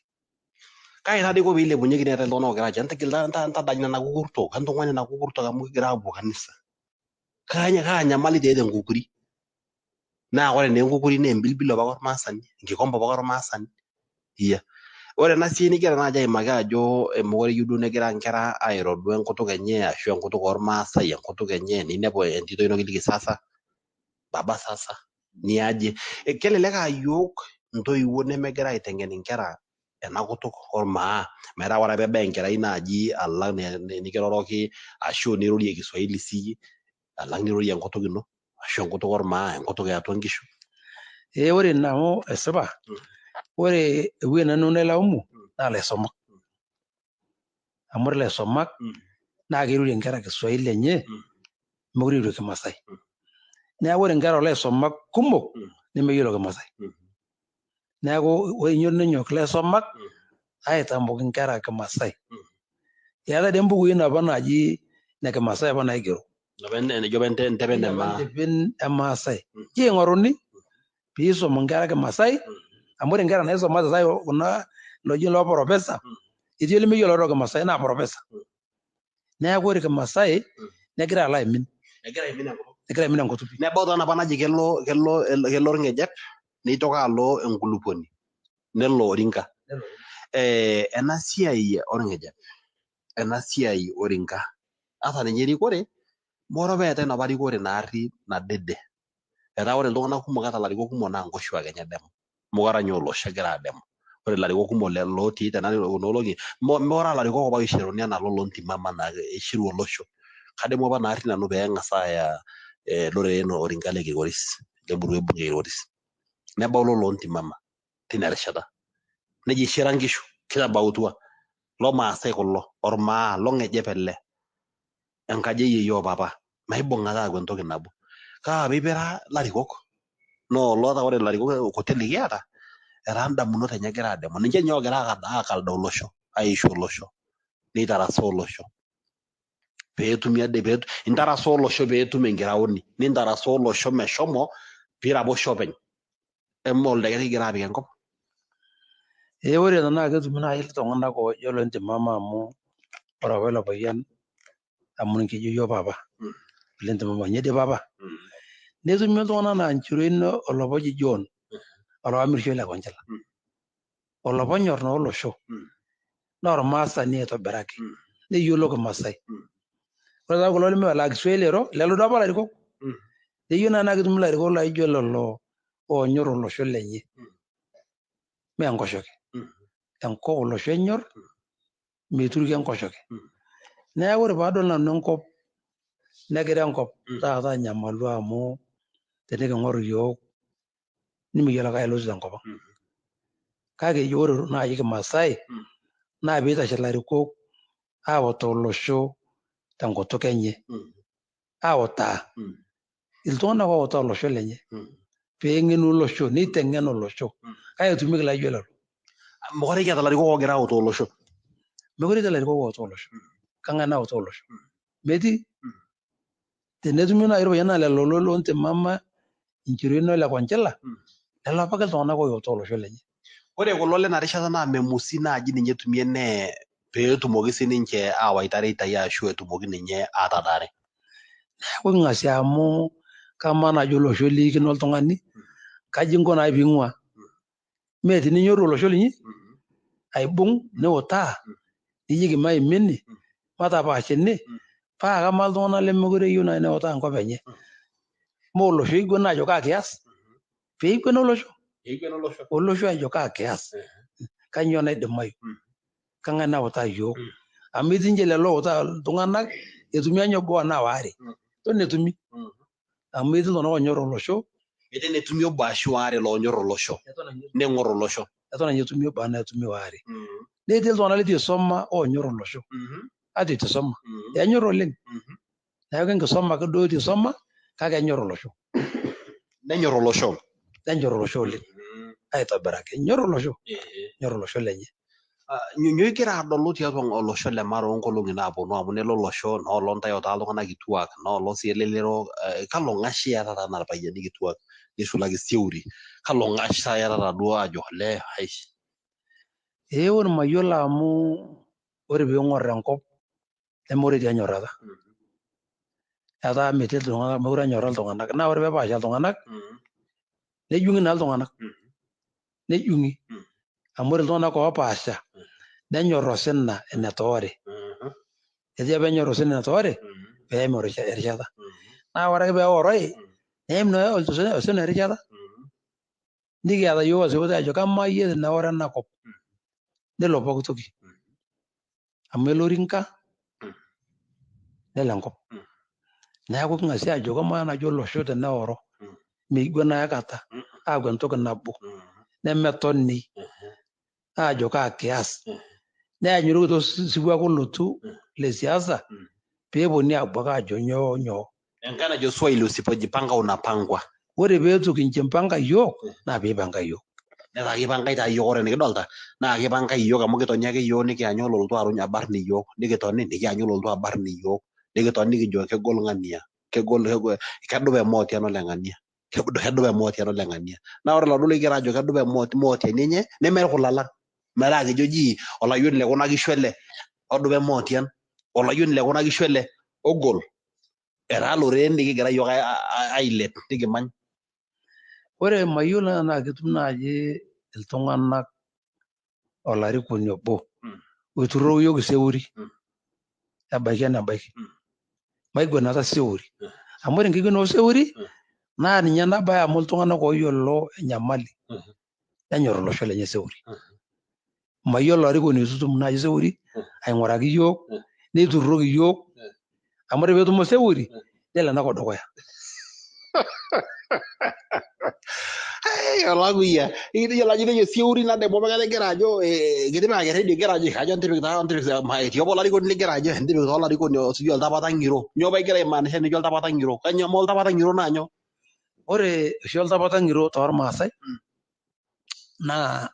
Kai taa dii iko peilepunyeki neetae iltung'anak oogira aajo entigil ntadany nena kukurtok, entung'uai nena kukurtok amu kigira aapuo kanisa. Kaa nyamali taa eeta enkukuri? Naa ore naa enkukuri naa embilbil apake ormaasani, enkikombe apake ormaasani. Iya. Ore ena siai nigira naaji aimaki ajo mekure eyieu duo negira inkera airo duo enkutuk enye ashu enkutuk ormaasai, enkutuk enye ninepu entito ino kiliki sasa, baba sasa, niaje. Kelelek aa yiok intoiwuo nemegira aiteng'en inkera ena kutuk ormaa metaa ore ake peebaya enkerai naaji alang nikiroroki ashu nirorie Kiswahili siiyie alang nirorie enkutuk ino ashu enkutuk ormaa, enkutuk eatua nkishu. Ee ore ina amu esipa ore ewueji nanu nailaumu naa ilaisumak amu ore ilaisumak naa keirorie inkera Kiswahili enye mekure eirorie Kimasai. Neeku ore inkera oolaisumak kumok nemeyiolo Kimasai. Neeku eyieu nenyok ilaisumak aitamok inkera Kimasai. Eetae dii mbukui apa naaji ine Kimasai apa naigero. Enejo apa entepen e maa. Entepen e Maasai. Ji eing'oruni piisum inkera Kimasai amu ore inkera naisumate sai kuna looji loo professor etii olemeyiolo airoro Kimasai naa professor. Neeku ore Kimasai negira alo aimin. Egira aimin enkutuk. Egira aimin enkutuk pii. Nebau taa napa naji kelo kelo kelo orng'ejep neitoki alo enkulupuoni nelo orinka. Ena siai orng'ejep, ena siai orinka ata ninye erikore mekure apa eetae enapa rikore naarri nadede. Etaa ore iltung'anak kumok ata ilarikok kumok naa nkoshuak enye edemu. Mekure ninye olosho egira ademu. Ore ilarikok kumok lotii tena kuna olong'i mekure aa ilarikok apa oishiruni anaa lelo loontimama naa ishiru olosho. Kadamu apa naarri nanu peeng'as aaya loreren orinka le Kilgoris lemurua e bunge e Kilgoris. Nebau lolo loontimama tina rishata. Nejo ishira nkishu kitabautua lomaasai kulo ormaa long'ejep ele enkaji e yieyioo papa maibung'ata aaku entoki nabo. Kaa peipira ilarikok naa oloota ore ilarikok kuti likiata etaa indamunot enye egira ademu. Ninche ninye oogira akalda olosho aishu olosho neitarasaa olosho peetumi ade intarasaa olosho peetum enkiraoni nintarasaa olosho meshomo piiraposho openy. Eme oldeket kigira aapik enkop. Ee ore tenaa ketumi naaji iltung'anak oojo lentimama amu ore apa ilo payian amu kejo iyiok papa lentimama ninye dii papa netumi iltung'anak naa Nchiroino olapa oji John olapa le Konchila olapa onyor naa olosho naa ormaasani aitobiraki neyiolo Kimasai. Ore taa kulo leme laa Kiswahili ero lelo duo apa ilarikok neyieu naa naa ketumi ilarikok laijo lelo oonyor olosho lenye mee enkoshoke enkop olosho enyor meituruki enkoshoke. Neeku ore paadol nanu enkop negira enkop taata anyamalu amu teniking'or iyiook nimiyiolo kai eloito tenkop ang. Kake eji ore naaji Kimasai naa piitashe ilarikok autaa olosho tenkutuk enye autaa iltung'anak outaa olosho lenye peeng'enu olosho neiteng'en olosho kake etumieki laijo lelo. Mekure kiata ilarikok oogira autaa olosho. Mekure etii ilarikok outaa olosho. Kang'ae nautaa olosho? Metii. Tenetumi naaji irpayiani naa lelo loontimama Nchiroino ole Konchila lelo apake iltung'anak outaa olosho lenye. Ore kulo lena rishata naa memusi naaji ninye etumie nee peetumoki sininche aawaita reitai ashu etumoki ninye aatadaare. Neeku king'asia amu kamaa naaji olosho liikino oltung'ani kaji inko naaji piing'ua mee tininyoru olosho linyi aibung niutaa nijoki maima ene matapaash ene paa kamaa iltung'anak lemekure eyieu naaji neutaa enkop enye mee olosho oiguana ajo kaa kias peiguana olosho olosho ajo kaa kias kanyoo naidimayu kang'ae nautaa iyiook amu etii ninche lelo outaa iltung'anak etumi anye obo anaa waare eton etumi amu etii iltung'anak oonyor olosho Eton etumi obo ashu waare loonyor olosho neng'or olosho. Eton ninye etumi obo anaa etumi waare netii iltung'anak leitu eisoma oonyor olosho ata eitu eisoma enyor oleng neeku enkisoma ake duo eitu eisoma kake enyor olosho. Nenyor olosho. Nenyor olosho oleng aitobiraki enyor olosho enyor olosho lenye. Nyoo igira adolu tiatua olosho le Mara oonkolong'i naaponu amu nelo olosho naa olontae otaa iltung'anak kituak naa olo sii elelero kalo ng'ash iyatata anaa irpayiani kituak nisulaki Siuri kalo ng'ash sa iyatata duo ajo olee aish. Ee ore mayiolo amu ore piing'or enkop nemekure etii enyorrata. Etaa metii iltung'anak mekure enyorra iltung'anak naa ore peepaasha iltung'anak nejung'i naa iltung'anak nejung'i amu ore iltung'anak oopaasha nenyor osina enetoore. Etii apa enyor osina enetoore peem erishata. Naa ore ake peeworoi neim naa osina erishata. Nikiata iyiook osipata ajo kamaa iyie teneoro enakop nelo pooki toki amu elo orinka nelo enkop. Neeku king'asi ajo kamaa naaji olosho teneoro meiguana aikata aaku entoki nabo nemetoni aajo kaa kias neanyuroki tosiwuo ake olotu le siasa peeponunui abuak aajo nyoo nyoo. Enkai najo Swahili usipojipanga unapangwa. Ore peetu kinjipanga iyiook naa piipanga iyiook. Netaa kipangai taa iyiook ore enikidolta naa kipangai iyiook amu kitoni ake iyiook nikianyu ololotu abarn iyiook nikitoni nikianyu ololotu abarn iyiook nikitoni nikijo kegol ng'ania kegol kedupa emootian oleng'ania kedupa emootian oleng'ania naa ore iladuo likigira ajo kedupa emootiani enye neme irkulalang metaa kejo ji olayioni lekuna kishu ele odupa emootian olayioni lekuna kishu ele ogol etaa loreen likigira iyiook ailep nikimany. Ore mayiolo naa ketum naaji iltung'anak olarikoni obo oiturruro iyiook iseuri ebaiki enebaiki. Maiguanata seuri. Amu ore enkiguana oseuri naa ninye nabaya amu iltung'anak ooyiolo enyamali nenyor olosho lenye seuri. Mayiolo olarikoni oitutum naaji seuri aing'uraki iyiook neiturruroki iyiook amu ore peetumo seuri nelo enakop dukuya. Olakuyia iyiolo ajo itejo Siuri nadamu apa kata igira ajo kitipikaki erredio igira ajo kajo entipik taa entipik etii apa olarikoni ligira ajo entipik taa olarikoni sijui oltapata ng'iro nyoo apa igira aimaanisha enijo oltapata ng'iro kanyoo amaa oltapata ng'iro naa nyoo? Ore oshi oltapata ng'iro tormaasai naa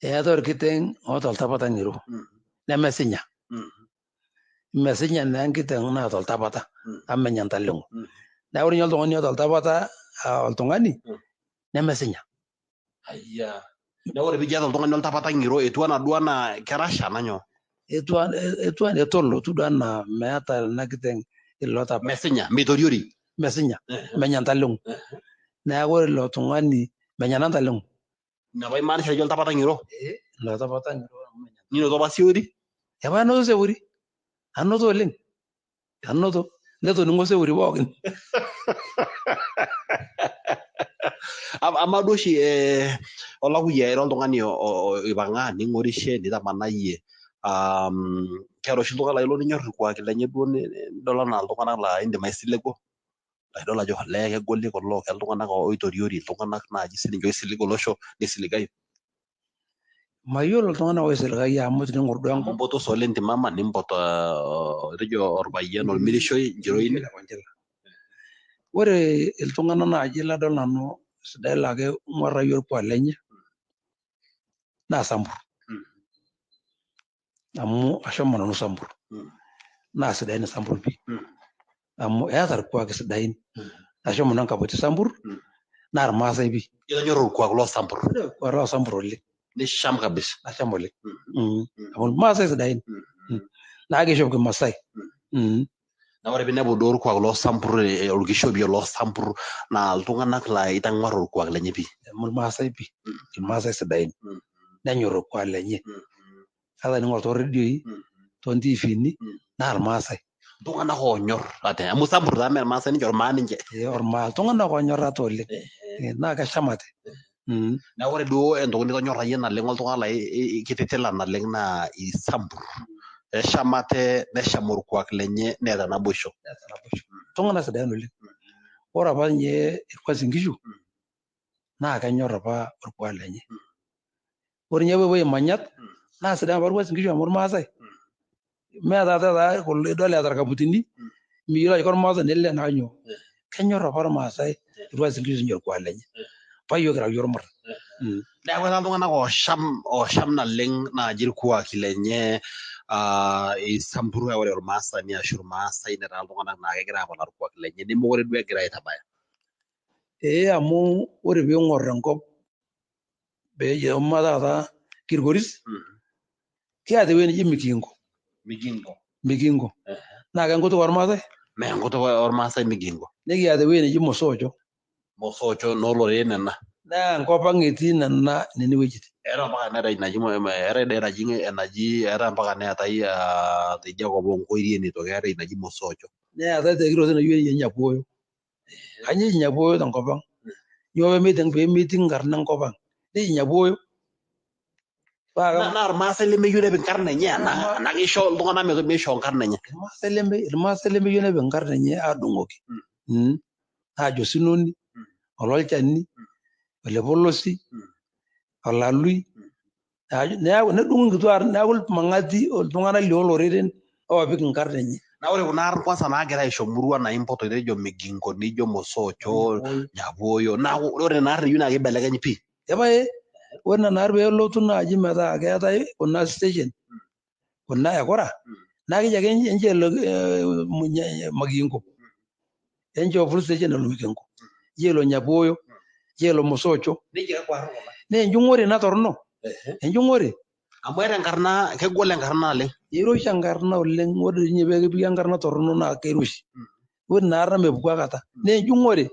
eetae orkiteng oota oltapata ng'iro nemesinya. Mesinya naa enkiteng naata oltapata amu menya ntaleng'o. Neeku ore ninye oltung'ani oota oltapata oltung'ani nemesinya. Ayia. Neeku ore piijo eeta oltung'ani oltapata ng'iro etiu anaa duo anaa kerasha anaa nyoo? Etiu anaa etolo etiu duo anaa meeta ina kiteng ilo tapata. Mesinya, meitoriori. Mesinya, menya ntaleng'o. Neeku ore ilo tung'ani menya naa ntaleng'o. Ina apa imaanisha ijo oltapata ng'iro? Ilo tapata ng'iro. Ninoto apa Siuri? Apa anoto Seuri. Anoto oleng. Anoto. Netoning'o Seuri pookin. Amaa duo oshi olakuyia ira oltung'ani oipang'aa ning'orishe nitamanayie keeta oshi iltung'anak laa ilo ninyor irkuaki lenye duo nidol anaa iltung'anak laa indim aisilego idol ajo olee kegoli kulo ke iltung'anak oitoriori iltung'anak naaji sininche oisilig olosho nisiligayu. Mayiolo iltung'anak oisiligayu amu tining'or duo enkop. Impotu Sole Ntimama nimpot itejo orpayian ormirishoi Nchiroini. Ore iltung'anak naaji ladol nanu sidai laa keng'uarrayu orkuak lenye naa Sambur. Amu ashomo nanu Sambur. Naa sidain Sambur pii. Amu eeta irkuaki sidain. Ashomo nanu Enkapoti Sambur naa irmaasai pii. Itonyorra orkuak loo Sambur? Orkuak loo Sambur oleng. Nisham kabisa? Nasham oleng. Amu irmaasai sidain. Naa keishop kimaasai. Naa ore piinepu duo orkuak loo Sambur orkishopie loo Sambur naa iltung'anak laa itang'uarra orkuak lenye pii. Amu irmaasai pii. Irmaasai sidain. Nenyor orkuak lenye. Ata tening'or toorredioi, toontiifini naa irmaasai. Iltung'anak oonyor ate amu Sambur taa mee irmaasai ninche ormaa ninche. Ormaa iltung'anak oonyor ate oleng. Naa kesham ate. Neeku ore duo entoki nitonyorrayie naleng oltung'ani laa kititila naleng naa Isambur. Esham ate nesham orkuak lenye neeta naboisho. Iltung'anak sidain oleng. Ore apa ninye Irkwasin Nkishu naa kenyor apa orkuak lenye. Ore ninye peepuo Imanyat naa sidan apa Irkwasin Nkishu amu irmaasai. Mee taata taa kulo idol eeta irkaputini miyiolo ajo kormaasani ele naa kanyoo. Kenyor apa irmaasai Irkwasin Nkishu ninche orkuak lenye. Paa iyiok kira iyiok irmuran. Neeku etaa iltung'anak oosham naleng naaji irkuaki lenye Isamburu ore ormaasani ashu irmaasai netaa iltung'anak naa kegira apalaa irkuaki lenye nemekure duo egira aitabaya. Ee amu ore piing'or enkop peejo taata Kilgoris kiata ewueji neji Migingo. Migingo. Migingo. Naa kenkutuk ormaasai? Mee enkutuk ormaasai Migingo. Nikiata ewueji neji Mosocho. Mosocho nooloreren nena. Naa enkop ang etii nena nene wuejitin. Eetae mpaka neetae naji eetae dii naji enaji eetae mpaka neetae teidia kop oonkoirieni aitoki eetae naji Mosocho. Neetae te Kirotin ewueji neji Nyapuoyo. Kanyoo eji Nyapuoyo tenkop ang? Nyoo pemeiting inkarn enkop ang? Neji Nyapuoyo. Naa irmaasai lemeyieu nepik inkarn enye anaa kisho iltung'anak meishoo inkarn enye. Irmaasai lemeyieu nepik inkarn enye adung'oki. Aajo Sinoni, Ololchani, Olepolosi, Olalui, neeku nedung'u inkituak neeku irmang'ati iltung'anak lioloreren oopik inkarn enye. Naa ore kuna arn kwanza naagira aisho murua naimpoto nijo Migingo nijo Mosocho, Nyapuoyo naa ore nena arn eyieu naa keibelekeny pii. Epae ore nena arn peelotu naaji metaa keetae kuna station kuna e kura naa keji ake enchoo elo Migingo, enchoo police station elo Migingo, enchoo elo Nyapuoyo, enchoo elo Mosocho. Nejia kakwa arn kuna? Naa enjung'ore ina torrono, enjung'ore. Amu eeta enkarna, kegol enkarna naleng. Eiroshi enkarna oleng, ore dii ninye pee kipiki enkarna torrono naa keiroshi. Ore ina arna mepuku aikata, naa enjung'ore.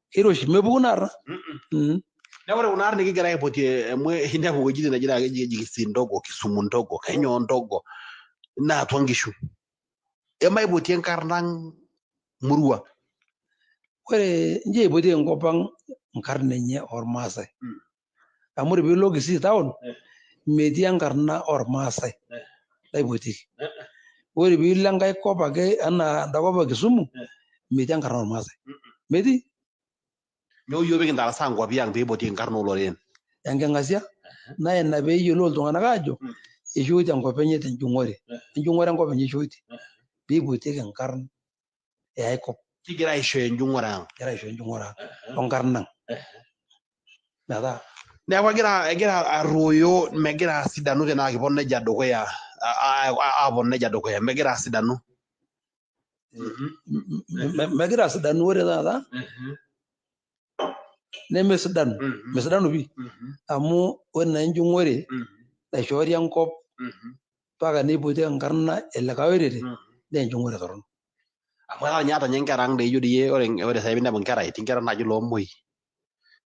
Keiroshi mepuku ina arna. Neeku ore kuna arn nikigira aipotie amu inepu wuejitin neji naa keji Kisii ndogo, Kisumu ndogo, kenyoo ndogo naa atua nkishu. Emaipotie enkarna ang murua. Ore incho eipotieki enkop ang inkarn enye ormaasai. Amu ore piilo Kisii town metii enkarna ormaasai naipotieki. Ore piilo enkae kop ake enaa enda kop e Kisumu metii enkarna ormaasai. Metii. Nyoo yiok pikintarasaa nkwapi ang peipotieki inkarn oloreren? Enking'asia naa ina peeyiolou iltung'anak aajo eishootie enkop enye tenjung'ore. Enjung'ore enkop enye eishootie peipotieki inkarn e ai kop. Kigira aishooyo enjung'ore ang. Kigira aishooyo enjung'ore ang onkarn ang. Metaa Neeku egira arruoyo megira asidanu tenaa kipon nejia dukuya aapon nejia dukuya megira asidanu. Megira asidanu ore taata nemesidanu, mesidanu pii amu ore naa enjung'ore naishoori enkop mpaka neipotieki enkarna elikae orere naa enjung'ore torrono. Amu etaa ninye ata ninye nkera ang doi ijo doi ore sai piinepu nkera etii nkera naaji loomoi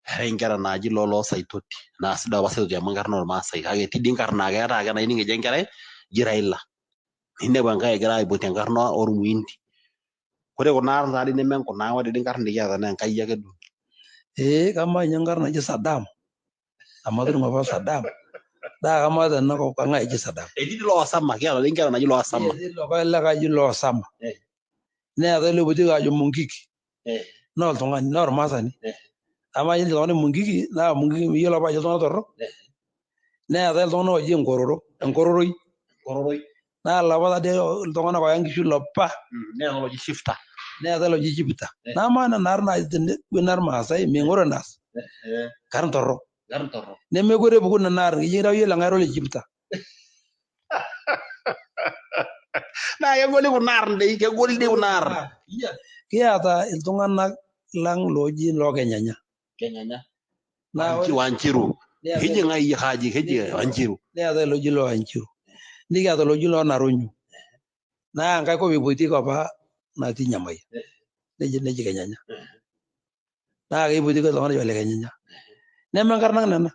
eetae nkera naaji loo Saitoti naa sidai apa Saitoti amu enkarna ormaasai kake etii dii inkarn naa keetae ake naa ining ejo enkerai eji Raila ninepu enkae egira aipotie enkarna ormuhindi. Ore kuna arn taadii neme nkunang ore dii inkarn nikiata naa Enkai ake duo. Ee kamaa ninye enkarna naji Saddam amu atoning'o apa Saddam naa kamaa tenakop kang'ae eji Saddam? Etii dii loo Osama kiata dii nkera naaji loo Osama. Etii likae oji loo Osama neetae loipotieki aajo Mungiki naa oltung'ani naa ormaasani. Amaa ninye oltung'ani Mungiki naa Mungiki miyiolo apa ajo iltung'anak torrok. Neetae iltung'anak ooji Enkororo, Enkororoi. Enkororoi. Naa lapa taadii iltung'anak ooya nkishu lopa. Neetae oloji Shifta. Neetae oloji Shifta. Naa amaa nena arn naaji tenepuo ina irmaasai ming'oru enaas. Inkarn torrok. Inkarn torrok. Nemekure epuku nena arn ijo ira iyie oleng'ae ira ole Shifta. Naa kegoli kuna arn dei, kegoli dei kuna arn. Kiata iltung'anak lang looji loo Kenyanya. Kenyanya. Wanjiru. Keji ng'ae iyie kaji keji Wanjiru. Neetae loji loo Wanjiru. Nikiata loji loo Naronyo. Naa enkae kop eipotieki apa natii Nyamai. Neji Kenyanya. Naa keipotieki oltung'ani oji ole Kenyanya. Neme inkarn ang nena.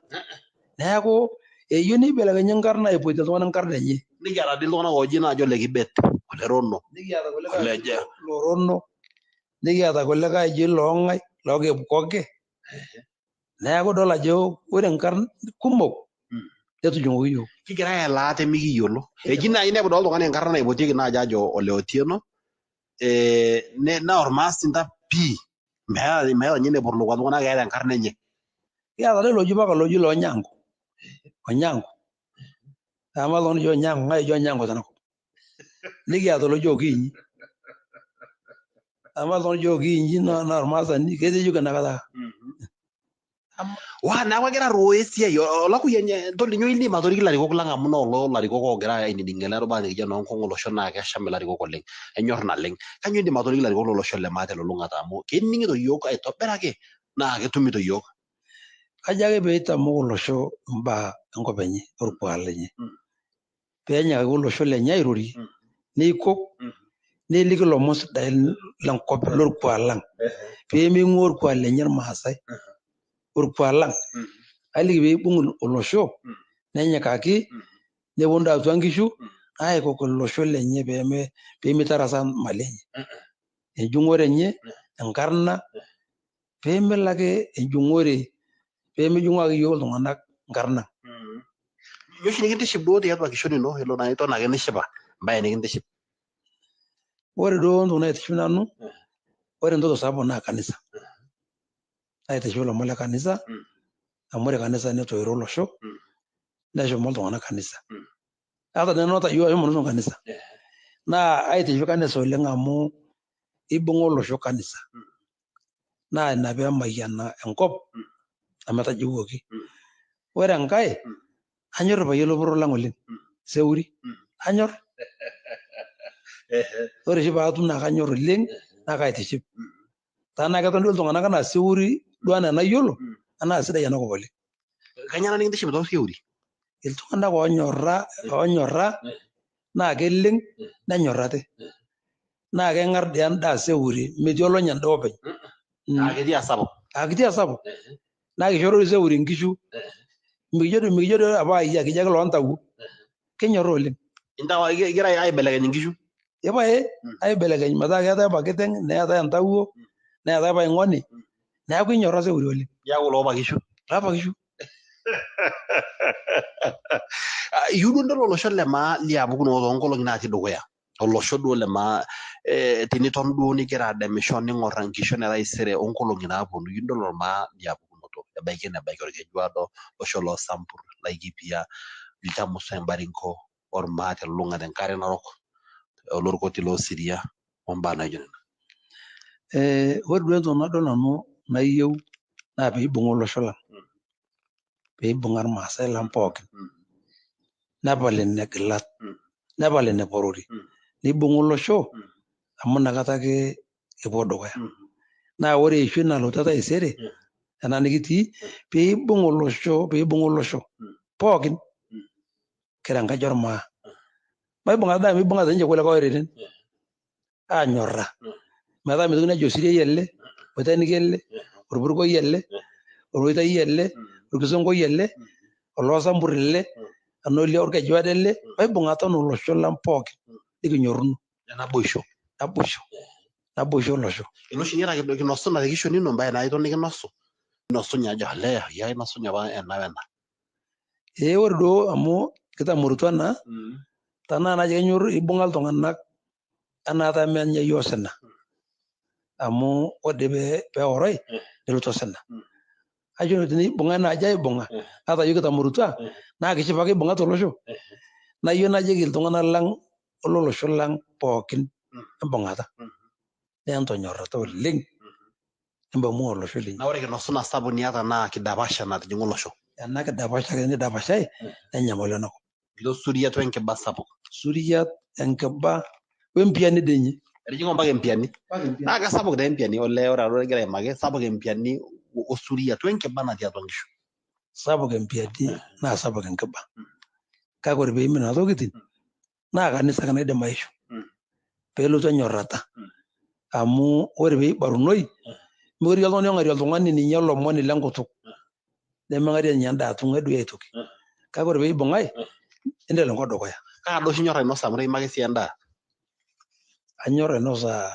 Neeku eyieu neibelekenyi inkarn aipotie iltung'anak inkarn enye. Nikiata dii iltung'anak ooji naaji ole Kibet, ole Rono, Nikiata kulikae oji Lorono, nikiata kulikae oji Loong'ae, Lookipkoge. Neeku idol ajo ore inkarn kumok netujung'oki iyiook. Kigira aelaa ate mikiyiolo. Eji naaji inepu doi oltung'ani enkarna naipotieki naaji aajo ole Otieno naa ormaasinta pii meeta ninye enepurlukua iltung'anak keeta enkarna enye. Kiata doi loji mpaka loji Loonyango, Onyango. Amaa oltung'ani oji Onyango, ng'ae eji Onyango tenakop? Nikiata oloji Okinyi. Amaa oltung'ani oji Okinyi naa ormaasani ketejoki inakata. Wa neeku egira arruoyo esiai olakuyia tolinyo indim atoriki ilarikok lang amu noolo ilarikok oogira ainining ele rubata nikijo enoonkongu olosho naa kesham ilarikok oleng enyor naleng. Kanyoo indim atoriki ilarikok lolosho le maa telulung'ata amu kening'ito iyiook aitobiraki naa ketumito iyiook. Kajo ake pee eitamok olosho imbaa enkop enye orkuak lenye. Pee enyikaki olosho lenye airorie neikok neliki ilomon sidain lenkop lorkuak lang pee ming'ua orkuak lenye irmaasai orkuak lang. Aliki pee eibung olosho nenyikaki neponu doi atua nkishu aikok olosho lenye pee mitarasaa imali enye. Enjung'ore enye, enkarna pee melo ake enjung'ore pee mejung'oo ake iyiook iltung'anak inkarn ang. Nyoo oshi nikintiship duo tiatua kishon ino elo naa iton ake nishipa embae nikintiship? Ore duo entoki naitiship nanu, ore entoki sapuk naa kanisa. Naitiship ilomon le kanisa amu ore kanisa netoiro olosho neshomo iltung'anak kanisa. Ata nanu ata iyiook ashomo nanu kanisa. Naa aitiship kanisa oleng amu ibung'a olosho kanisa. Naa ina peemayiana enkop ometajeuwuoki. Ore enkae anyor irpayian loporor lang oleng, Seuri anyor. Ore oshi paatum naa kanyor oleng naa kaitiship. Tenaa keton duo iltung'anak anaa Seuri duo anaa enayiolo naa sidai ena kop oleng. Kanyoo ena nikintiship too Seuri? Iltung'anak oonyorra oonyorra naa keleng nenyorrate. Naa keng'ar dii endaa Seuri metii olonya endaa openy. Aa ketii esapuk. Aa ketii esapuk. Naa kishorori Seuri inkishu. Mikijo doi mikijo doi apa ayia kijo ake iloontawuo. Kinyorraa oleng. Intau igira aibelekeny inkishu? Epae aibelekeny metaa keetae apa kiteng neetae entawuo neetae paing'oni neeku kinyorra Seuri oleng. Iyaku loopakishu? Loopakishu. Iyieu duo nidol olosho le maa liapukunoto toonkolong'i natii dukuya. Olosho duo le maa teniton duo nigira adamisho ning'or enkishon e taisere onkolong'i naaponu iyieu nidol olmaa liapukunoto ebaiki enebaiki Olkejuado, olosho loo Sambur, Laikipia, Ilchamus, Embaringo, ormaa telulung'ata enkare narok, olorkoti loo Siria ombaa naijo nena. Ore duo entoki nadol nanu nayieu naa peibung'a olosho lang, peibung'a irmaasai lang pookin nepal inegilat, nepal ineporori, neibung'a olosho amu inakata ake epuo dukuya. Naa ore eishoi nalotu etaisere ena nikitii peibung olosho peibung'a olosho pookin kira enkaji ormaa. Maibung'ata dai amu ibung'ate ninche kulikae oreren aanyorra metaa mitokini ajo osiriai ele, oitaaniki ele, orpurkoi ele, oloitai ele, orkisonkoi ele, oloosambur ele, enaa olorkejuado ele, maibung'ata anaa olosho lang pookin nikinyorruno. Naboisho. Naboisho. Naboisho olosho. Elo oshi niata kinosuna te kishon ino embae naa iton nikinosu ninosunye ajo olee iyie ainosunye apa ena wena. Ee ore duo amu kitamorutua naa tenaa naji kenyor ibung'a iltung'anak anaata menya iyie osina amu ore dii pee peoroi nelotu osina. Ajo nanu tenibung'ae naaji aibung'a ata iyiok kitamorutua naa kishipa ake ibung'ate olosho. Naa iyiok najoki iltung'anak lang ololosho lang pookin embung'ata naa entonyorrata oleng nimbung'ung'u olosho linyi. Naa ore kinosuna sapuk niata naa kidapasha natijing'a olosho. Ena kidapasha ake tenidapashai nenyamalu enakop. Ilo suriat wenkiba sapuk. Suriat, enkiba wempiani dii ninye. Etijing'a mpaka empiani. Naa kesapuk taa empiani olee ore taa igira aimaki sapuk empiani osuriat wenkiba natii atua nkishu. Sapuk empiani naa sapuk enkiba. Kake ore pee eimin nena tokitin naa kanisa ake naidim aishu peelotu enyorrata amu ore pee eibarunoi meekure etii oltung'ani ong'arie oltung'ani ninye olomoni lenkutuk nemeng'arie ninye endaa tung'ai doi aitoki kake ore pee eibung'ae nelo enkop dukuya. Kaa daa oshi inyor ainosa amu imaki sii endaa? Anyor ainosa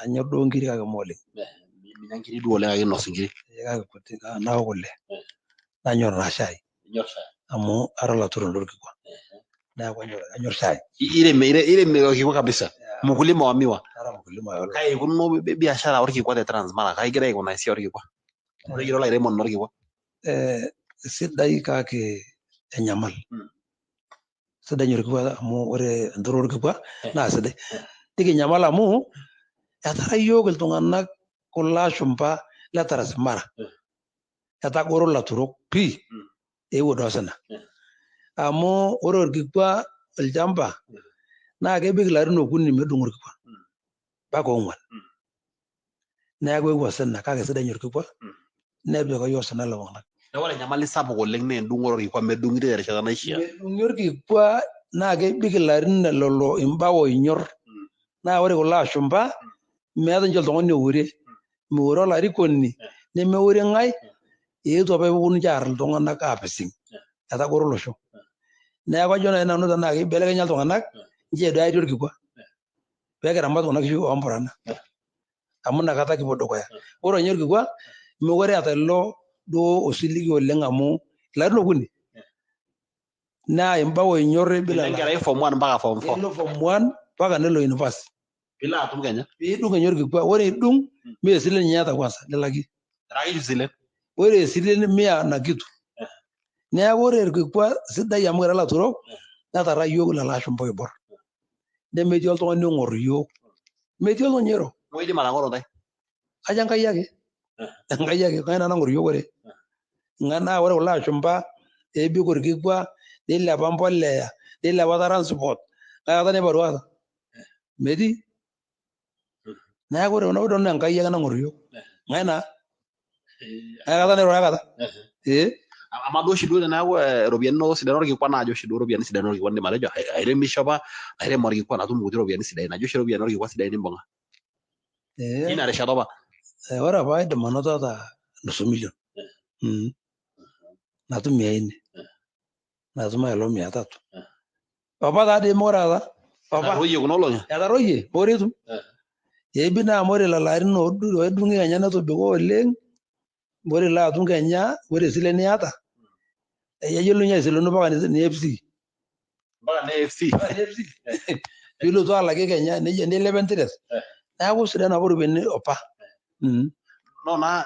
anyor duo nkiri kake mee oleng. Minya nkiri duo oleng kake inos inkiri. Kake kuti naok kule nanyor naa shai amu ara olaturoni lorkikua neeku anyor shai. Irem irem orkikua kabisa. Mkulima wa miwa. Ara mkulima. Kai ikununo biashara orkikua te Transmara? Kai igira aikunaa esiai orkikua? Ore ira olairemoni lorkikua. Sidai kake enyamal. Sidai ninye orkikua amu ore enturore orkikua naa sidai. Nikinyamal amu etara iyiook iltung'anak kulo ashumpa le Transmara. Etagoro ilaturok pii eewuo doi osina. Amu ore orkikua olchamba naa kebik ilarin okuni medung'o orkikua mpaka ong'uan. Neeku eewuo osina kake sidai ninye orkikua nepik iyiook osina iltung'anak. Neeku ore enyamali sapuk oleng naa endung'oto orkikua medung'i terishata naishiaa. Medung'i orkikua naa kebik ilarin lelo imbao oinyor. Naa ore kulo ashumpa meeta ninche oltung'ani ourie. Meure olarikoni nemeure ng'ae eetuo apa eponu ninche aar iltung'anak aapising. Etagoro olosho. Neeku ajo naaji nanu tenaa keibelekenya iltung'anak nchoo duo atii orkikua pee kiramat kuna kishu oomburana amu inakata kipuo dukuya. Ore ninye orkikua mekure eeta ilo duo osiligi oleng amu ilarin okuni naa imbao inyor Ilo enkerai form 1 mpaka form 4. Elo form 1 mpaka nelo university. Pilo atum kenya. Piidung kenya orkikua. Ore idung mee esile ninye iyata kwanza nilakie. Etaa isilen. Ore esile mia na kitu. Neeku ore orkikua sidai amu kira ilaturok netara iyiook lelo ashumpa oibor. Nemetii oltung'ani ong'or iyiook. Metii oltung'ani oiro. Oidim atang'oro intae. Kajo Enkai ake. Enkai ake. Enkai naa nang'or iyiook ore. Ng'ae naa ore kulo ashumpa ebik orkikua neilepa mbolea neilepa transport kake kata neiparu aikata? Metii. Neeku ore kuna oitoi naa Enkai ake nang'or iyiook. Ng'ae naa? Aikata nairo aikata? Ee. Amaa duo oshi duo teneeku iropiyiani inonok sidan orkikua naa aja oshi duo iropiyiani sidan orkikua nindim atejo airemisho apa nairem orkikua natum inkuti ropiyiani sidain aja oshi iropiyiani orkikua sidain nimbung'a Ee. tina rishata apa? Ore apa aidim anoto ata nusu million. Natum mia nne. Natum aelong mia tatu. Apa taadii mekure ata. Apa. Etaroyie kuna olong'i? Etaroyie, mekure itum. Ebi naa amu ore lelo arin oidung'i kenya netobiko oleng, ore ilo atum kenya, ore esile niata, eyiolo ninye aisilenu mpaka ne FC. Mpaka ne FC. Mpaka ne FC. Pilotu alakie kenya nejia nilep interest. Neeku sidan apa iropiyiani apa. No naa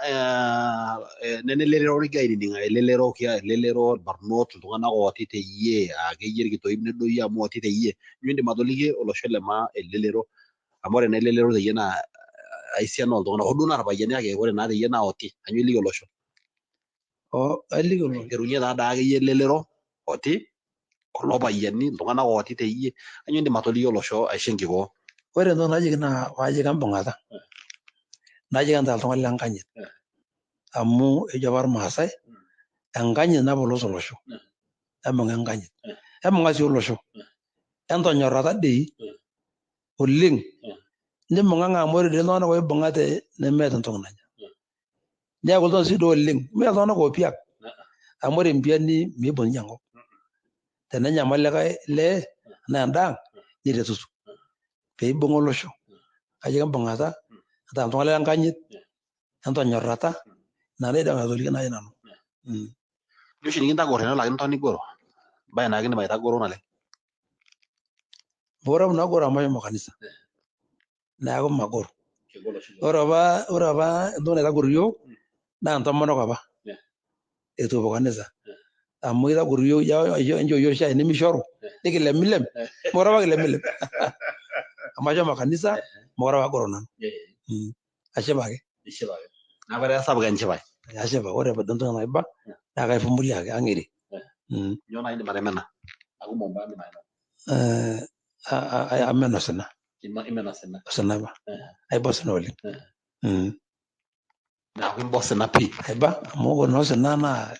nena elelero nigira ainining elelero elelero irbarnot iltung'anak ooti teyie akeyie irkitoip nedoyio amu oti teyie nyoo indim atoliki olosho le maa elelero amu ore naa elelero teyie naa aisiana oltung'anak hoo duo naa irpayiani kake ore naa teyie naa oti kanyoo iliki olosho? Aliki olosho aiterunye taa da akeyie elelero oti kulo payiani iltung'anak ooti teyie kanyoo indim atoliki olosho aisho enkikoo? Ore entoki najoki naa kajoki embung'ata najoki entaa iltung'anak lenkanyit amu ejo apa irmaasai enkanyit napolos olosho embung'a enkanyit embung'a sii olosho entonyorrata dei oleng nimbung'ang'a amu ore dei iltung'anak oibung'ate nemeeta entoki nanya niaku iltung'anak sii doi oleng mee iltung'anak oopiak amu ore empiani meibung ninye enkop tenenyamal likae lee anaa endaa ang niretutu peibung'a olosho kajo embung'ata entaa iltung'anak lenkanyit entonyorrata ina naidim atoliki naaji nanu. Ijo oshi nikintagor tenelo ake niton nigoro embae naa kindim aitagoro naleng. Ore apa nagoro amu ashomo kanisa neeku magoro. Ore apa ore apa entoki naitagor iyiook naa intomonok apa eitu epuo kanisa amu kitagor iyiook enchoo iyiook shai nimishoru nikilemilem mekure apa kilemilem amu ashomo kanisa mekure apa agoro nanu. Ashipa ake. Ishipa ake. Neeku etaa sapuk enchipai. Ashipa ore entoki naiba naa kaivumilia ake ang'iri. Nyoo naaji indim atemena? Akumok imbaa nindim atemena. Amen osina. Imen osina. Osina apa. Aiba osina oleng. Neeku imba osina pii. Aiba amu ore naa osina naa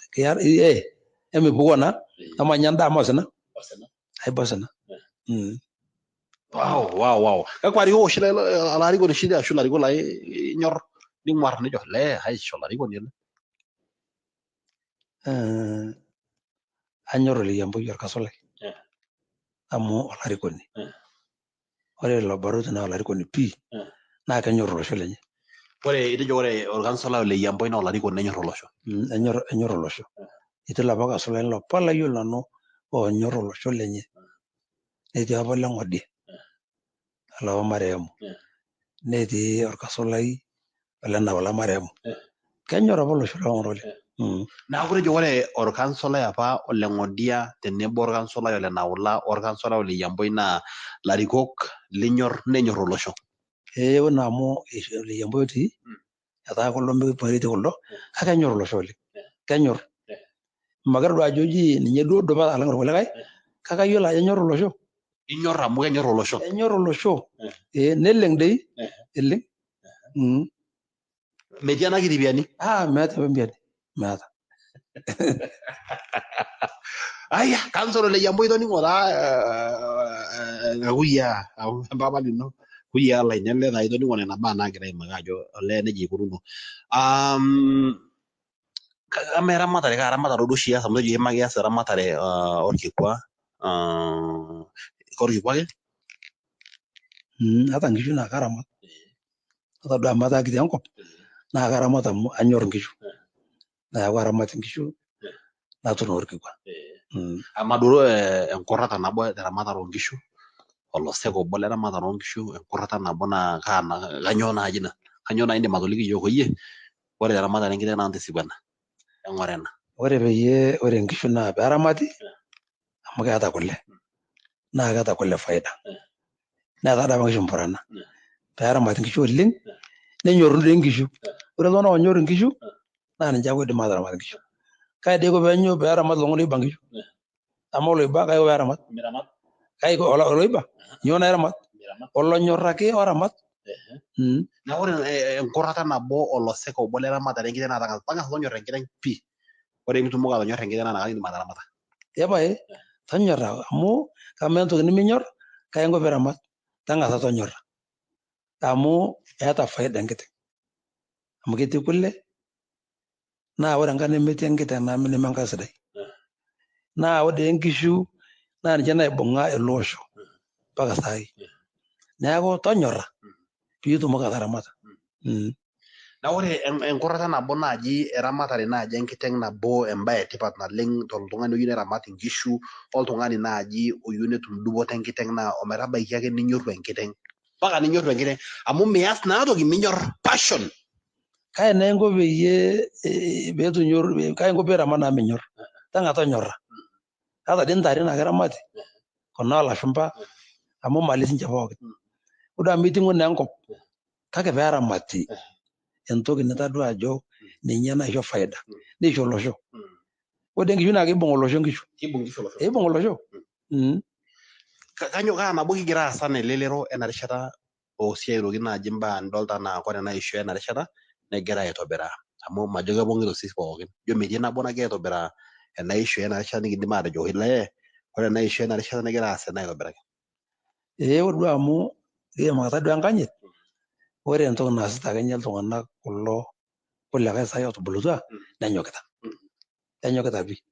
emipukoo naa amaa ninye endaa amaa osina. Aiba osina. Wow, wow, wow. Kakwa arikok oshi olarikoni oshi ashu ilarikok laa inyor ning'uar nijo lee aisho olarikoni ele. Anyor Oleyiampoi Orkasulai amu olarikoni. Ore ilo barnoti naa olarikoni pii naa kenyor olosho lenye. Ore itejo ore orkansolai Oleyiampoi naa olarikoni nenyor olosho. Enyor olosho. Etii ilapa kasulani lopa layiolo nanu oonyor olosho lenye. Netii apa ole Ng'odia olapa marehemu. Netii orkasulai ole Naola marehemu. Kenyor apa olosho loltung'anak oleng. Neeku itejo ore orkansolai apa ole Ng'odia tenebo orkansolai ole Naula orkansolai ole Yiamboi naa ilarikok linyor nenyor olosho. Ee ore naa amu Oleyiamboi otii etaa kulo metii kuldo kake enyor olosho oleng. Kenyor. Magira duo ajo ji ninye duo dupa alang irkulikae kake ayiolo ajo enyor olosho. Inyor amu kenyor olosho. Enyor olosho. Neleng dei eleng. Metii ena kiti piani? Ah, meeta piani. Meeta. Aya, kansolo le jambo itoning'o taa kakuyia mpapa lino kuyia lainele taa itoning'o nena baa naagira aimaki ajo olee nejia ikununo. Amaa eramatare kaa ramatare duo oshi ias amu itejo iimaki ias eramatare orkikua korkikua ake? Ata nkishu naa karamat. Ata duo amu ataa kitii enkop naa karamat amu anyor inkishu. Neeku aramat inkishu natur orkikua. Amaa duo enkurrata nabo teramatare oonkishu olosek obo leramatare oonkishu enkurrata nabo naa kaa kanyoo naaji ina? Kanyoo naaji indim atoliki iyiok oyie ore teramatare enkiteng naa ntisipu ena eng'ora ena. Ore peyie ore inkishu naa peeramati amu keeta kule naa keeta kule faida. Neeta doi apa nkishu mburana. Peeramati inkishu oleng nenyorruni doi inkishu. Ore iltung'anak oonyor inkishu naa ninche ake oidim aataramat inkishu. Kai doi iko peeramat iltung'anak oiba inkishu? Amaa oloiba kai iko peeramat? Kai iko oloiba? Nyoo naa iramat? Olonyor ake oramat. Neeku ore enkurrata nabo olosek obo leramatare enkiteng naa tang'asa tonyora enkiteng pii. Ore pitumoki atonyora enkiteng naa inakata indim ataramata. Ee pae tonyora amu kamaa entoki niminyor kai inko piiramat? Tang'asa tonyora amu eeta faida enkiteng. Amu ketii kule naa ore enkang nemetii enkiteng neme enkang sidai. Naa ore dii inkishu naa ninche naibung'a ele osho mpaka saai. Neeku tonyora piitumoki ataramata. Naa ore enkurrata nabo naaji eramatare naaji enkiteng nabo embae etipat naleng toltung'ani oyieu neramat inkishu oltung'ani naaji oyieu netum dupoto enkiteng naa ometabaiki ake ninyoru enkiteng. Mpaka ninyoru enkiteng amu mias naa toki minyor passion. Kai naa inko peyie peetunyor kai inko piiramat naa minyor? Tang'a tonyora. Ata dii ntare naa keramati kuna oolashumba amu mali sinche pookin. Ore amu iting'o naa enkop kake peeramati entoki nitadua ajo ninye naisho faida neisho olosho. Ore dii inkishu naa keibung olosho inkishu. Keibung olosho. Kanyoo kaa nabo kigira aas anaa elelero ena rishata osii aitoki naaji imbaa nidolta anaa kore ena ishoi ena rishata negira aitobiraa amu majo kepong'ito sii pookin ijo metii nabo nagira aitobiraa ena ishoi ena rishata nikindim aatejo olee ore ena ishoi ena rishata negira aas ena aitobiraki. Ee ore duo amu kiimakita duo enkanyit ore entoki naasita akenye iltung'anak kulo kulikae saai ootubulutua nenyokita. Enyokita pii.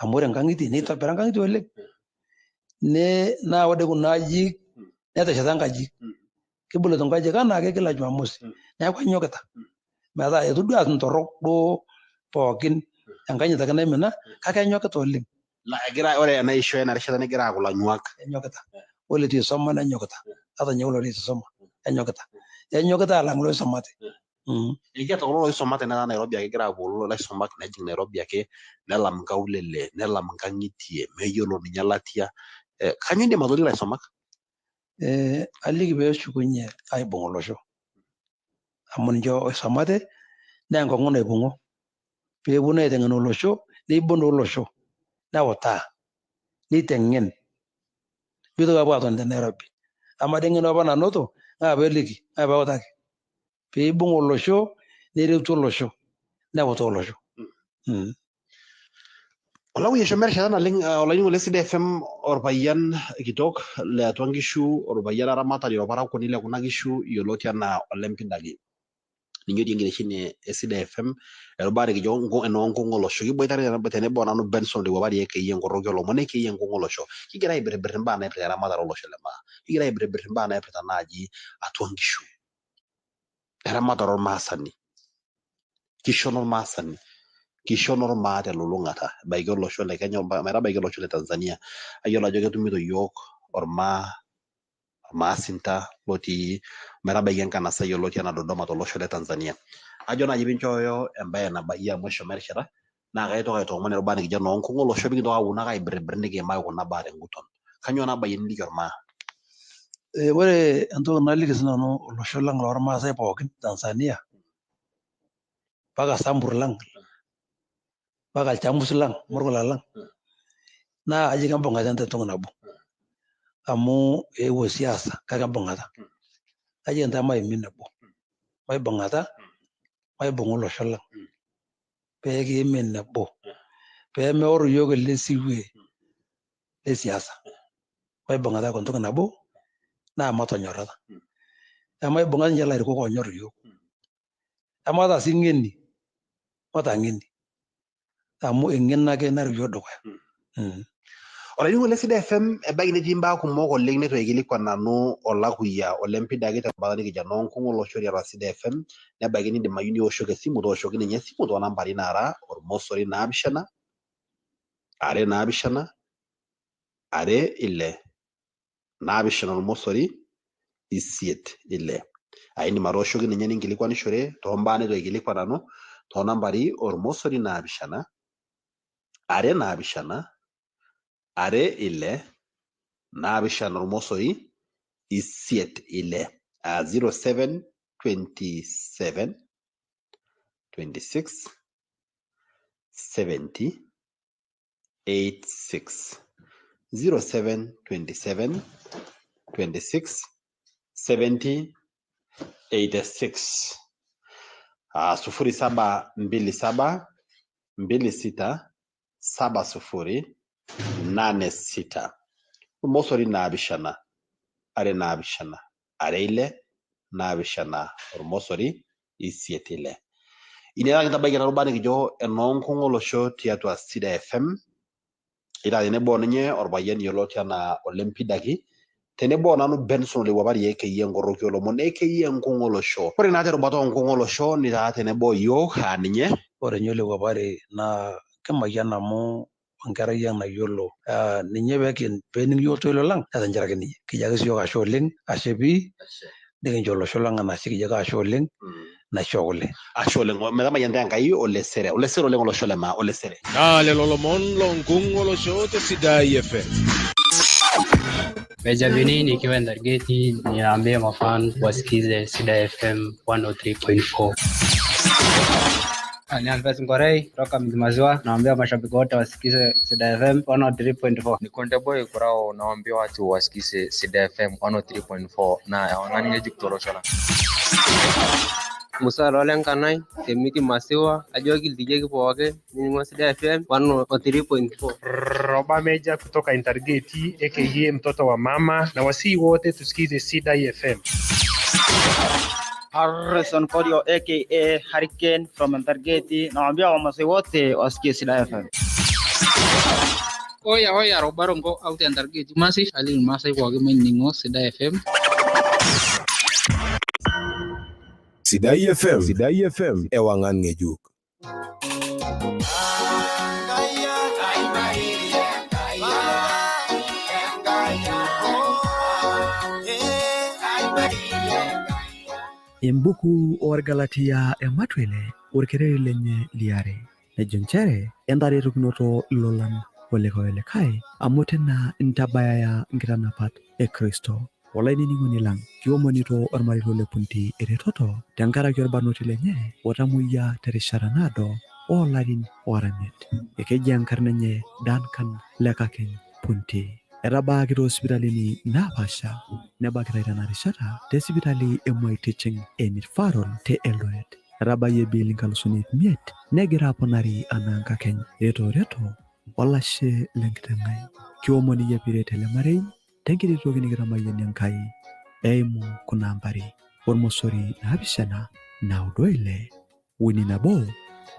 Amu ore inkang'itie neitobira inkang'itie oleng. Naa ore kuna ajijik netesheta nkajijik. Kebolito nkajijik anaake kila jumamosi. Neeku enyokita. Metaa eitu duo eas intorrok duo pookin enkanyit ake naimina kake enyokita oleng. Egira ore ena ishoi ena rishata negira aaku ilanyuak. Enyokita. Ore leitu eisoma nenyokita. Ata ninye kulo leitu eisoma enyokita. Enyokita alang iloisumate. Ekiata kulo loisumate netaa Nairobi ake egira aapuo laisumak nejing Nairobi ake nelam nkaulele nelam nkang'itie meyiolo ninye latia. Kanyoo indim atoliki ilaisumak? Aliki peeshukunye aibung olosho. Amu ninche oisumate naa enkong'u naibung'o. Peeponu aiteng'en olosho neibung olosho neutaa neiteng'en mitoki apuo atoni te Nairobi. Amaa dii eng'eno apa nanoto ng'ae apa eliki ng'ae apa eutaki? Peibung olosho neretu olosho neutaa olosho. Olakuya eshomo erishata naleng olainining'oni le Sidai FM orpayian kitok le atua nkishu orpayian aramatani orparakuoni le kuna kishu yioloti anaa Olempidaki. Ninye otii enkitesheni e Sidai FM erubata nikijo enoo nkung olosho. Kiboitare tenebo nanu Benson Lewuapari aka enkoroki olomon aka enkung olosho. Kigira aibiribir imbaa naipirta eramatare olosho le maa. Kigira aibiribir imbaa naipirta naaji atua nkishu. Eramatare ormaasani. Kishon ormaasani. Kishon ormaa telulung'ata ebaiki olosho le Kenya metabaiki olosho le Tanzania. Ayiolo ajo ketumito iyiok ormaa ormaasinta lotii metabaiki enkanasa yioloti anaa Dodoma tolosho le Tanzania. Ajo naaji pinchooyo embaye nabayie amu eshomo erishata naa kaitoki aitoomon erubata nikijo enoo nkung olosho pikintoki aponu ake aibiribir nikiimaki kuna baa tenguton. Kanyoo nabayie niliki ormaa? Ore entoki naliki sinanu olosho lang lormaasai pookin Tanzania mpaka Sambur lang. Mpaka ilchamus lang, murkula lang. Naa aji kembung'ata ntae entoki nabo. Amu eewuo siasa kake embung'ata. Aji ntae maimin nabo. Maibung'ata, maibung'a olosho lang. Pee kiimin nebo. Pee meoro iyiok ele siwuo le siasa. Maibung'ata aaku entoki nabo naa matonyorrata. Emaibung'a ninche ilarikok oonyor iyiok. Emataa sii ng'eni, mataa ng'eni. Amu eng'eno ake narik iyiok dukuya. Olainining'oni le Sidai FM, ebaiki netii imbaa kumok oleng neitu aikilikwan nanu olakuyia olempidaki terubata nikijo enoonkung olosho tiatua Sidai FM, nebaiki nidimayu nioshoki esimu, tooshoki ninye esimu toonambari naara ormosori naapishana, are naapishana, are ile, naapishana ormosori, isiet ile. Aindim atooshoki ninye ninkilikwanishore toombaa neitu aikilikwan nanu toonambari ormosori naapishana, are naapishana, are ile, naapishana ormosori, isiet ile. Aa 0727 26 70 86 0727 26 70 86 0727 26 70 86 ormosori naapishana are naapishana are ile naapishana ormosori isiet ile. Ina taa kintabaiki ena rubata nikijo enoonkung olosho tiatua Sidai FM ira tenebo ninye orpayian yioloti anaa Olempidaki tenebo nanu Benson Olewuapari aka enkoroki oolomon aka enkung olosho. Ore naa terubata oonkung olosho nitaa tenebo yiok aa ninye. Ore ninye Olewuapari naa kimayian amu enkerai ang nayiolo ninye peening yiok oltoilo lang netanyoraki ninye. Kijo ake siyiok ashe oleng, ashe pii, nikincho olosho lang enashe kijo ake ashe oleng, naisho kule. Ashe oleng, metamayian Enkai olesere, olesere oleng olosho le maa, olesere. Naa lelo lomon lonkung olosho te Sidai FM. Benjamin nikiwa Ndargeti, ninaambia mafan wasikize Sidai FM 103.4. Ni Alves Ngorei kutoka Mzimaziwa, naambia mashabiki wote wasikize Sidai FM 103.4. Ni Konde Boy Kurao, naambia watu wasikize Sidai FM 103.4 na ewang'an ng'ejuk tolosho lang. Musa Lolenkanai temiti Masiwa, ajoki iltijeki pooki nining'o Sidai FM 103.4. Roba Meja kutoka Intergate aka mtoto wa mama, na wasii wote tusikize Sidai FM. Harrison Korio aka Hurricane from Intergate, nawaambia Wamasai wote wasikie Sidai FM. Oya oya Robarongo out Intergate Masi ali Masai pooki mainining'o Sidai FM. Sidai FM, Sidai FM, ewang'an ng'ejuk. Embuku orgalatia ematwele orkereri lenye liare nejo nchere entaretokinoto ilolan olikae olikae amu tena ntabayaya nkitanapat e Kristo. Olainining'oni lang kiomonito ormarito le Punti eretoto tenkaraki orbarnoti lenye otamoyia terishata naado oolarin oora imiet. Ekeji enkarna enye Duncan Lekakeny Punti. Etabaaki toosipitalini naapaasha nebakitai tena rishata te sipitali e Moi Teaching and Referral te Eldoret. Etabayie bill 5,500 negira aponari anaa nkakeny. Reto reto olashe lenkiteng' ai. Kiomon iyie piiret ele marei tenkiti toki nikitamayianie Enkai eimu kuna ambari ormosori 7 9 6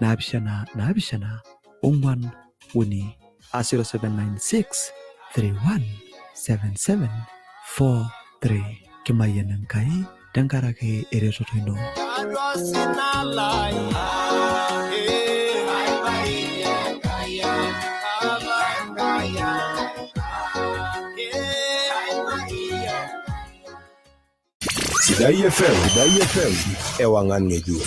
3 1 7 7 4 3 a 0796 31 77 43. Kimayian Enkai tenkaraki eretoto ino. Sidai FM, Sidai FM, ewang'an ng'ejuk.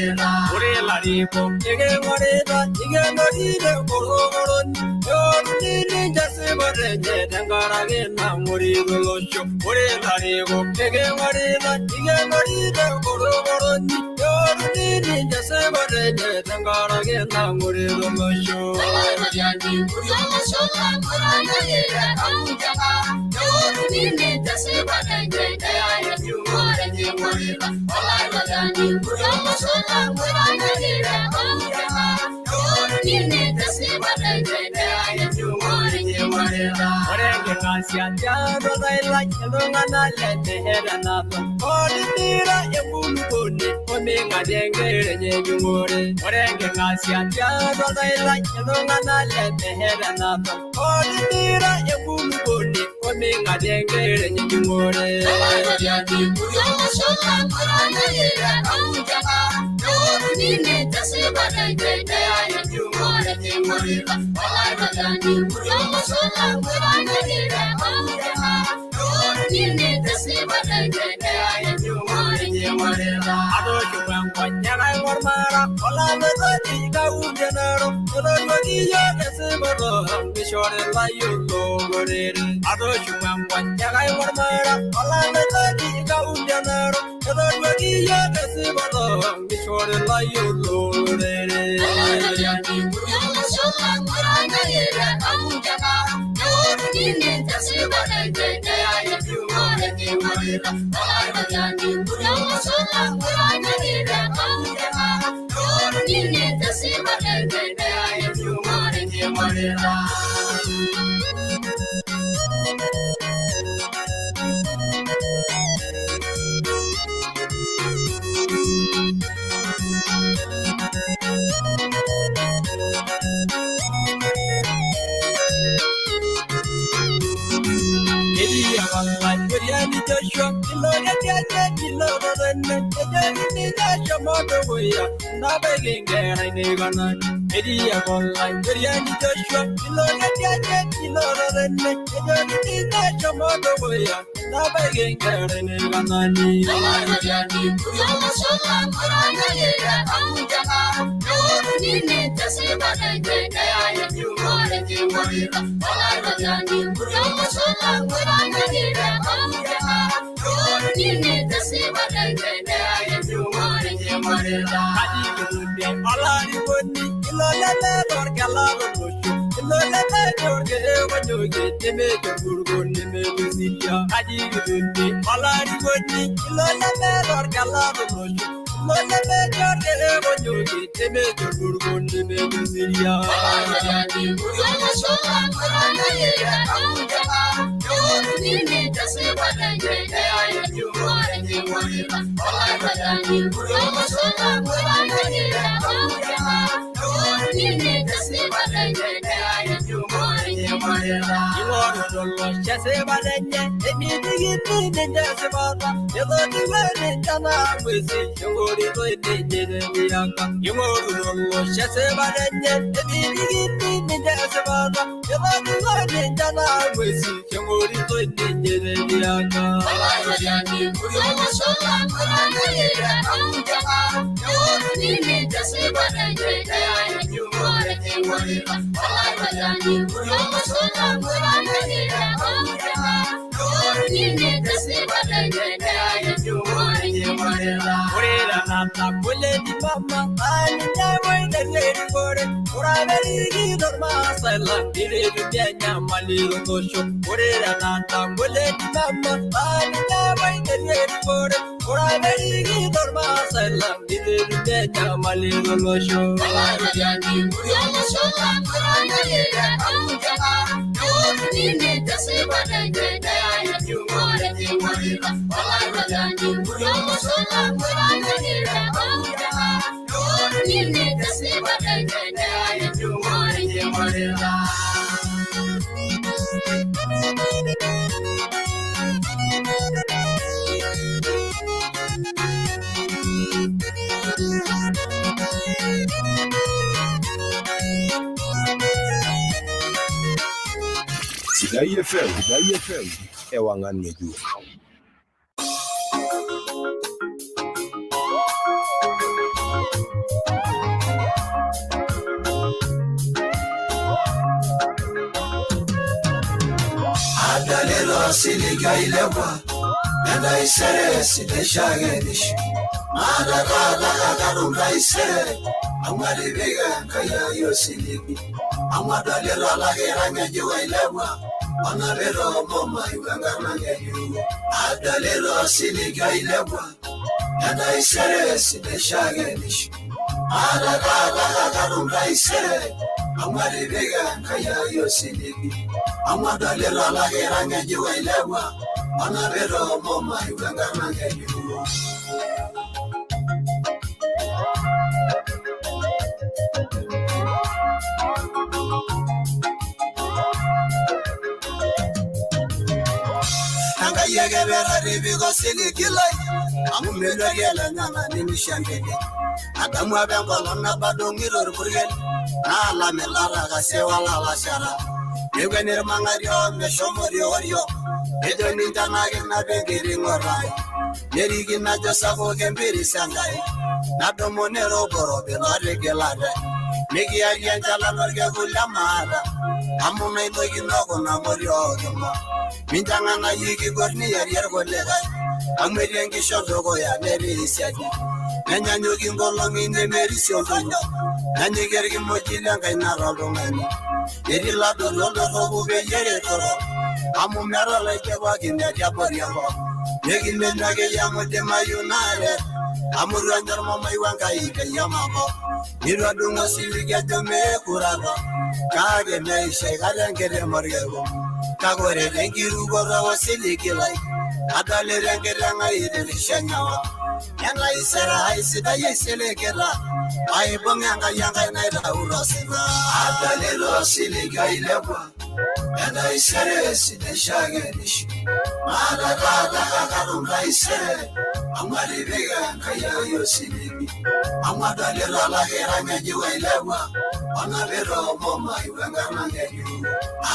ng'orita. Ore ilarikok liking'orita ikenori tenkorokoroni neoruni ninche esipata enye tenkaraki nang'orito olosho. Ore ilarikok liking'orita ikenori tenkorokoroni neoruni ninche esipata enye tenkaraki nang'orito olosho. Ore enking'asia tiatua tailai iltung'anak lemeeta otimira enkulupuoni oming'atie enkere enye ejung'ore. Ore enking'asia tiatua tailai iltung'anak lemeeta otimira enkulupuoni oming'atie enkere enye ejung'ore. Atoosho enkonyek aing'or mara olaloitoni kaunti e Narok etoruaki iyiok esipata mishori ilayiok loororere. Atoosho enkonyek aing'or mara olaloitoni kaunti e Narok etoruaki iyiok esipata mishori ilayiok loororere. Joshua, Sidai FM, Sidai FM, ewangan ngejuk. osiligi oilepua entaisere sidai shakenisho maata taata kake atum taisere amu atipika Enkai ai osiligi amu adolita olakira ng'ejuk oilepua onapita ormomai wenkarna ng'ejuk adolita osiligi oilepua entaisere sidai shakenisho maata taata kake atum taisere amu atipika Enkai ai osiligi amu adolita olakira ng'ejuk oilepua onapita ormomai wenkarna ng'ejuk. Enkai ake peetipika osiligi lai amu meluarie lenyenak nimisho enkejek. Adamu apa enkolong nabo adung'ito orpurkel naalam ilatakasi olalashera nekweni irmang'ati omeshomori oriong nejo ninche nakinap enkiring'oto ai neriki najo sapuk empiris Enkai nadumu neroborobi lotigilate nikiari enchalan orkekun lemaata amu nailoikino kuna motiok kima mincho eng'anayio kigor niyarie irkulikae amu etii enkishon dukuya netii siadi nenyanyuki nkolong'i nemerisio oldoinyio nenyiki irkimojik lenkaina toltung'ani etii ladotu oldorropu peyie eretoro amu meeta olaitepakine tiabori enkop nekimenu akeyie amu idimayu naaret amu itu enya ormomoi wenkai peyie mabau nitu edung osiligi ajo meekure apa kake meisho aikata enkiteng orkekun kake ore tenkirukoto osiligi lai adolita enkiteng ai itirisha enyawa entaisere ai sidai aisiligita aibung Enkai enkaina aitau tosina adolita osiligi oilepua entaisere sidai shakenisho maata taata kake atum taisere amu atipika Enkai ai osiligi amu adolita olakira ng'ejuk oilepua onapita ormomai wenkarna ng'ejuk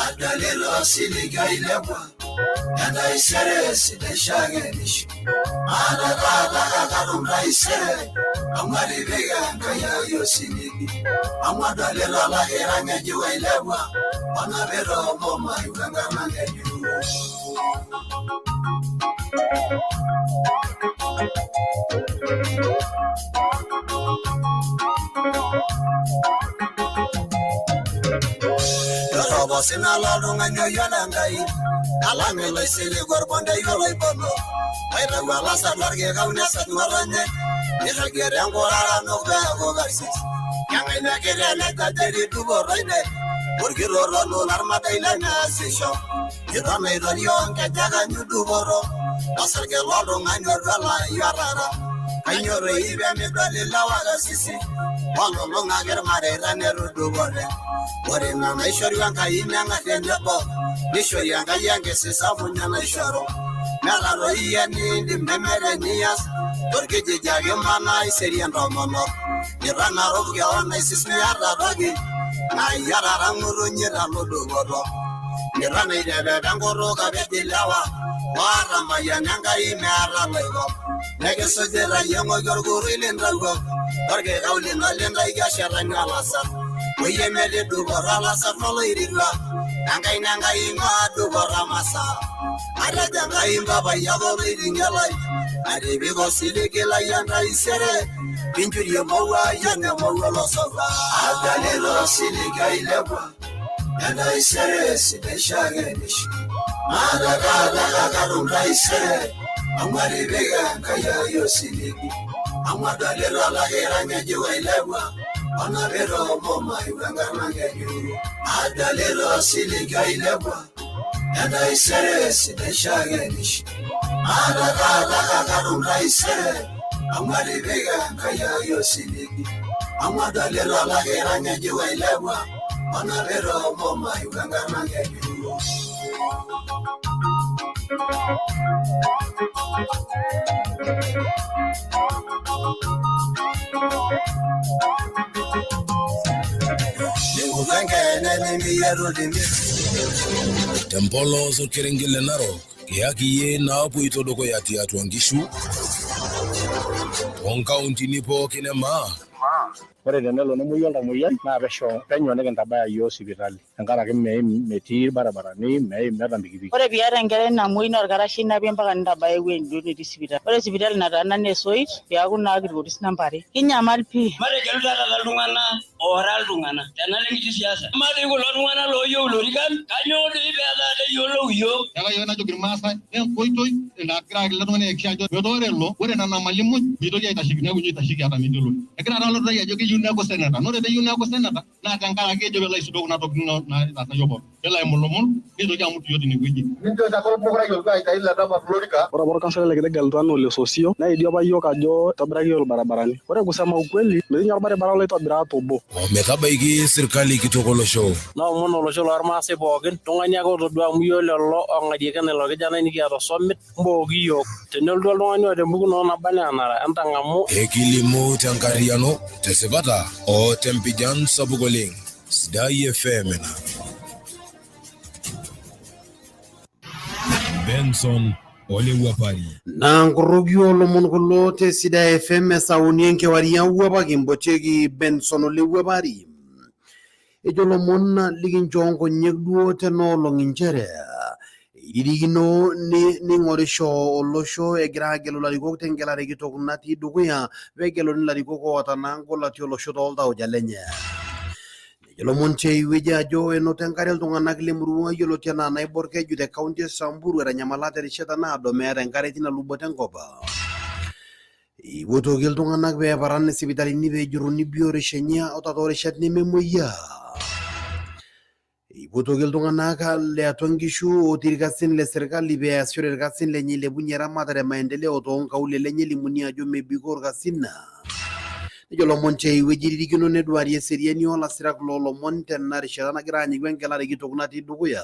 adolita osiligi oilepua entaisere sidai shakenisho maata taata kake atum taisere amu atipika Enkai ai osiligi amu adolita olakira ng'ejuk oilepua onapita ormomai wenkarna ng'ejuk. Doropo sina loltung'ani oyiolo Enkai alang iloisilig orbondei oloibono oitau olasar lorkikau nesaj ng'otonye nirragie tenkurara peeku karsis keng'ae mekitelej ajo etii dupoto ine orkitorronu lormadai lemeasisho iton aitorio nkejek anyu dupoto osarge loltung'ani otuala otarra kainyoo toi pemidol ilewa kasisi olulung'aki irmareita netudupote ore ina naishoru Enkai neng'ar tenebo nishori Enkai enkisisa punye naishoru meeta toi eniindim nemeeta enias torkijiji ake imanaa aiserie ntomonok iton arup kewon aisis miata toki naa iyie taata ng'utunyi talo dupoto iton aitepepa enkutuk apej ilewa oota mayian Enkai meeta loiko nekisujita iyie ng'oki orkurui lintawuo torkikau lino lintaiki oshetani olasar oyie metii dupoto olasar loloirirua enkaina Enkai ing'ua dupoto masaa atejo Enkai mpapai apa oloiting'ie lai atipika osiligi lai entaisere pinjurie emowua ai enemowua olosotwa adolita osiligi oilepua entaisere sidai shakenisho maata taata kake atum taisere amu atipika Enkai ai osiligi amu adolita olakira ng'ejuk oilepua onapita ormomai wenkarna ng'ejuk adolita osiligi oilepua entaisere sidai shakenisho maata taata kake atum taisere amu atipika Enkai ai osiligi amu adolita olakira ng'ejuk oilepua onapita ormomai wenkarna ng'ejuk. Tempolos orkerenget le Narok kiyaki iyie naapoito dukuya tiatua nkishu toonkauntini pookin e maa. Ore tenelo nemuoyu oltamoyiai naa pesho penyo nikintabaya iyiook sipitali tenkaraki meim metii irbaribarani meim meeta mpikipiki. Ore piata enkerai namuoi naa orkarasha inapie mpaka nintabaya ewueji duo netii sipitali. Ore sipitali nataana naa esoit peeku naa kirkoris namba are. Kinyamal pii. Mategelu taata iltung'anak oora iltung'anak tenalo enkiti siasa. Amaa doi kulo tung'anak looyieu ilorikan kanyoo doi pee teyiolou iyiook. Neeku kayieu najoki Irmaasai naa enkoitoi nagira ele tung'ani aiakikisha ajo metaa ore elo ore nena mali muj mitoki aitasheki neeku ninye oitasheki ata metii olori. Egira taa ilo ajo keyieu neeku seneta naa ore peeyieu neeku seneta naa tenkaraki ejo peelo aisudoo kuna tokitin naitaasa iyiook pookin peelo aimulumul nitoki amut iyiook tinewueji. Mintoki ake olmukurai olotu aitayu ile dama tolorika. Ore apa orkansolai le kitegelutua anaa ole Sosio neidio apa iyiook ajo itobiraki iyiook irbaribarani. Ore kusema ukweli metii ninye orbaribara loitobira ata obo. Ometabaiki sirkali kitok olosho. Naomon olosho lormaasai pookin, tung'ani ake otodua amu iyiolo lelo ong'arieki ilo kijanai nikiata osomit, mbooki iyiook. Tenelotu oltung'ani oota empukunoto naba anaa enara, entang'amu. Ekilimu tenkarriyiano, tesipata o tempijan sapuk oleng. Sidai FM ina. Benson Olewuapari. Naa nkoroki oolomon kulo te Sidai FM esauni enkewarie awuapa kimpotieki Benson Olewuapari. Ejo lomon likinchoo nkonyek duo tena olong inchere eiririkino neing'orisho olosho egira agelu ilarikok tengelare kitok natii dukuya pegeluni ilarikok oota naa ngolati olosho tooltauja lenye. Nejo lomon tiai wueji ajo enoto enkare iltung'anak lemurua yioloti anaa Naibor Keju te kaunti e Samburu etanyamala terishata naado meeta enkare tina luboto enkop. Eipotuoki iltung'anak pee eparan isipitalini pee ejurruni biotisho enye ata toorishat nememuoyiaa. Eipotuoki iltung'anak le atua nkishu otii irkasin le serkali pee easishore irkasin lenye eilepunye eramatare e maendeleo too nkaulele enye elimuni ajo mebikoo irkasin. Nejo lomon tiai wueji eiririkino neduari eseriani oo lasirak loo lomon tena rishata nagira aanyiku engelare kitok natii dukuya.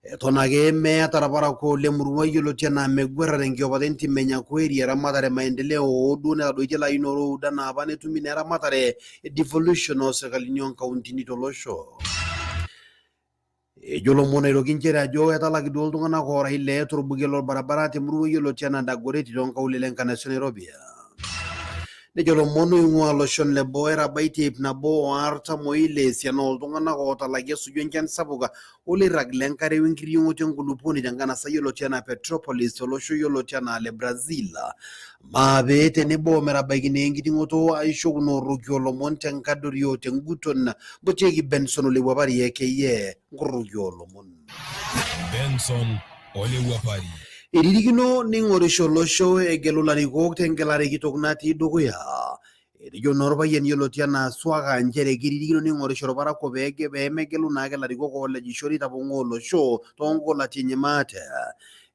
Eton ake meeta irparakuo le murua yioloti anaa Meguerra tenkiopata entim e Nyakueri eramatare e maendeleo hoo duo netadoitie ilarin oora oudo anaa apa netumi ina eramatare e devolution oo sirkalini oo nkauntini tolosho. Ejo lomon aitoki nchere ajo etalaki duo iltung'anak oora ile torbuket lorbaribara temurua yioloti anaa Dagoretti toonkaulele enkanasi e Nairobi. Nejo lomon oing'ua loshon le boo etabaitie ip nabo o artam oile esiana ooltung'anak ootalaki esuju enchan sapuk oloirrag le nkare wenkiriong'oto enkulupuoni tenkanasa yioloti anaa Petropolis tolosho yioloti anaa le Brazil. Maape tenebo ometabaiki naa enkiting'oto aisho kuna orroki oolomon tenkadori o tenguton mpotieki Benson Olewuapari aka nkoroki oolomon. Benson Olewuapari. Eiririkino neing'orisho olosho egelu ilarikok tengelare kitok natii dukuya. Etejo naa orpayian yioloti anaa Swaka nchere keiririkino neing'orisho irparakuo pee megelu naake ilarikok oolejisho neitapong'oo olosho toongolati enye maate.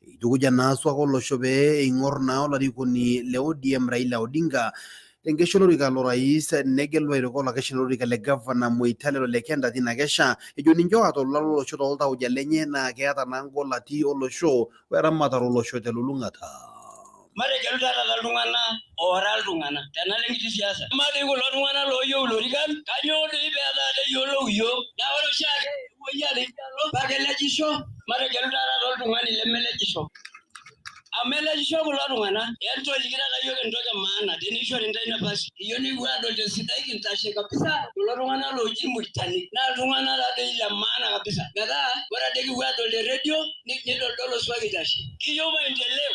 Eitukuja naa Swaka olosho pee eing'or naa olarikoni le ODM Raila Odinga tenkesha olorika lorais negelu aitoki olakeshani lolorika le gavana Moitale Ole Kenta tina kesha ejo ninche oata olola lolosho tooltauja lenye naa keeta naa ngolati olosho weramatare olosho telulung'ata. Mategelu taata iltung'anak oora iltung'anak tenalo enkiti siasa. Amaa doi kulo tung'anak looyieu ilorikan kanyoo doi pee teyiolou iyiook? Naa ore oshiake epuoi alo paa kelejisho, mategelu taata oltung'ani lemelejisho. Amu elejisho kulo tung'anak, entoliki taata iyiook entoki e maana tenishori intae nafasi. Kiyieu nikipuo aadol tesidai kintashe kabisa kulo tung'anak looji murtani naa iltung'anak taadoi le maana kabisa metaa ore ade kipuo aadol te redio nidoldolo swali itashe. Kiyieu maendeleo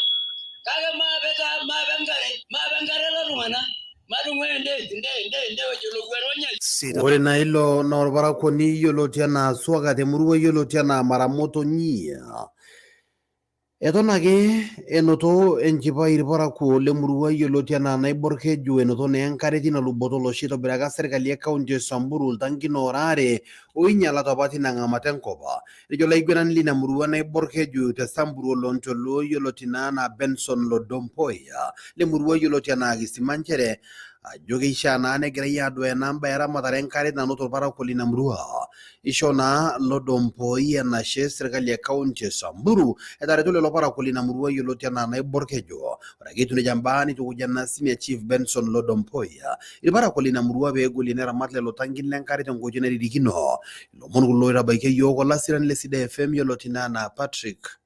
kake maape taa maape enkare maape enkare lelo tung'anak matung'uai ende ende ende ende wueji olowuaru onyai. Ore naa ilo naa orparakuoni yioloti anaa Swaka temurua yioloti anaa Maramotonyi. Eton ake enoto enchipai irparakuo lemurua yioloti anaa Naibor Keju enoto naa enkare tina luboto olosho eitobiraka serkali e kaunti e Samburu iltankin oora aare oinyalate apa tina ng'amata enkop. Etejo olaiguanani lina murua Naibor Keju te Samburu olontoluo yioloti naa anaa Benson Lodompoi lemurua yioloti anaa Kisima nchere ajo keishaa naa negirai aduaya ena bae eramatare enkare nanoto irparakuo lina murua. Ishoo naa Lodompoi enashe serkali e kaunti e Samburu etareto lelo parakuo lina murua yioloti anaa Naibor Keju. Ore ake etiu nejia mbaa nitukuja naa senior chief Benson Lodompoi irparakuo lina murua pee egolie neramat lelo tankin lenkare tenkoitoi nairirikino. Ilomon kulo oitabaikia iyiook olasirani le Sidai FM yioloti naa anaa Patrick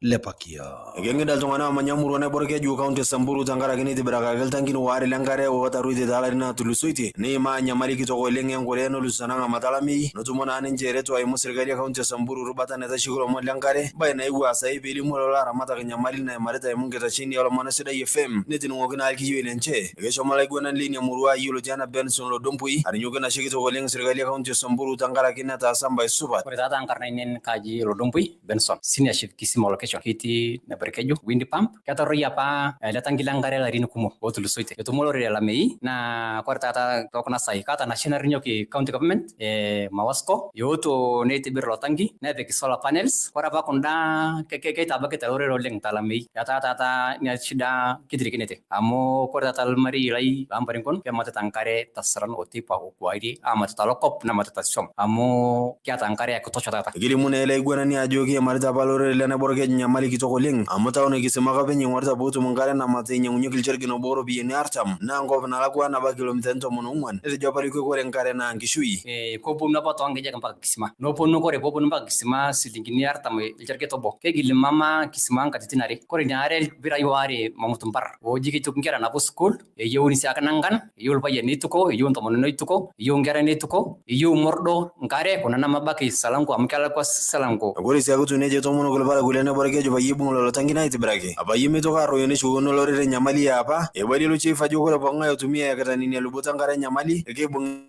Lepakia. Ekeng'ida iltung'anak oomanya murua naibor keju kaunti e Samburu tenkaraki neitibirakaki iltankin waare lenkare ootaruetie toolarin ootulusoitie neimaa nyamali kitok oleng enkure nelus ena ng'amata olameyu netumo naa ninche ereto eimu serkali e kaunti e Samburu rubata naitasheki ilomon lenkare embae naewuo aasayu peelimu lelo aramatak enyamali naimarita eimu enkitesheni oolomon e Sidai FM netining'oki naa ilkiyioi lenche. Ekeshomo olaiguanani leina murua yioloti anaa Benson Lodompui arinyuki enashe kitok oleng serkali e kaunti e Samburu tenkaraki netaasa embae supat. Ore taata nkarn ainei kaaji Lodompui Benson, senior chief Kisima location ketii Neborkeju wind pump. Ketarroyie apa ele tanki le nkare larin kumok ootulusoitie. Etumo olorere olameyu naa kore taata too kuna saai kaata nashe narinyoki county government e Mawasco eoto neitibir ilo tanki nepik solar panels. Kore apa kunda keitabakita olorere oleng tolameyu etaa taata ina shida kitirikinete amu kore taata ilmarei lai loo kematita nkare tasaran oteipa okuarie aamatita lokop nematita swam amu kiata nkare ya kutosha taata. Kelimu naa ele aiguanani ajo kiimarita apa olorere le Naibor Keju nyamali kitok oleng amu taon e Kisima ake openy eing'orita pootum nkare namat einyang'unyeki ilchergen obo oropiyiani 40 naa nkop nalakwa naba kilomitani 14 netejo apa Lekwek ore nkare naa nkishui. Koponu apa too nkejek mpaka Kisima noponu kore pooponu mpaka Kisima silingini 40 ilcherget obo kegil mama Kisima nkatitin are kore ina are ilpirai waare mamutu mpar ooji keituku nkera naapuo sukuul eyieuni siake nangan eyieu ilpayian neituko eyieu intomononi neituko eyieu inkera neituko eyieu mordo nkare kuna nemabaiki Salango amu kelakwa Salango. Ore sii ake etiu nejia etomonoki ilparakuo le Naibor Keju peyie eibung lelo tankin aitibiraki peyie meitoki arroyo neshukokino olorere enyamali e apa. Eibalie ilo chief ajo ore pooking'ae oitumia eyakita nena lubot enkare enyamali keibung'i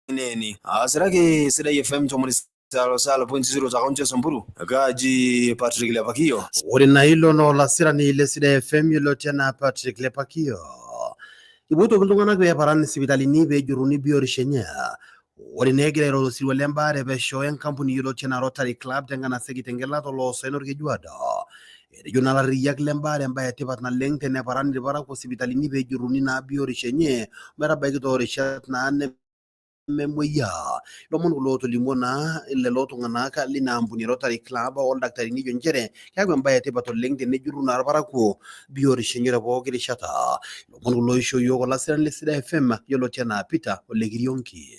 neeni. Aasiraki Sidai FM 90.0 te kaunti e Samburu, kaaji Patrick Lepakiyo. Ore naa ilo naa olasirani le Sidai FM yioloti anaa Patrick Lepakio. Ipotuoki iltung'anak pee eparan isipitalini pee ejurruni biotisho enye. Ore naa egira airoro osirua le mbaare pesho enkampuni yioloti anaa Rotary Club tenkanasa e Kitengela toloosaen Olkejuado. Etejo naa ilarriyiak le mbaare embae etipat naleng teneparan irparakuo sipitalini pee ejurruni naa biotisho enye ometabaiki toorishat naa nememuoyiaa. Ilomon kulo ootolimuo naa lelo tung'anak lina ampuni e Rotary Club oldaktarini ejo nchere keaku embae etipat oleng tenejurru naa irparakuo biotisho enye te pooki rishata. Ilomon kulo oishoo iyiook olasirani le Sidai FM yioloti anaa Peter Ole Kirionki.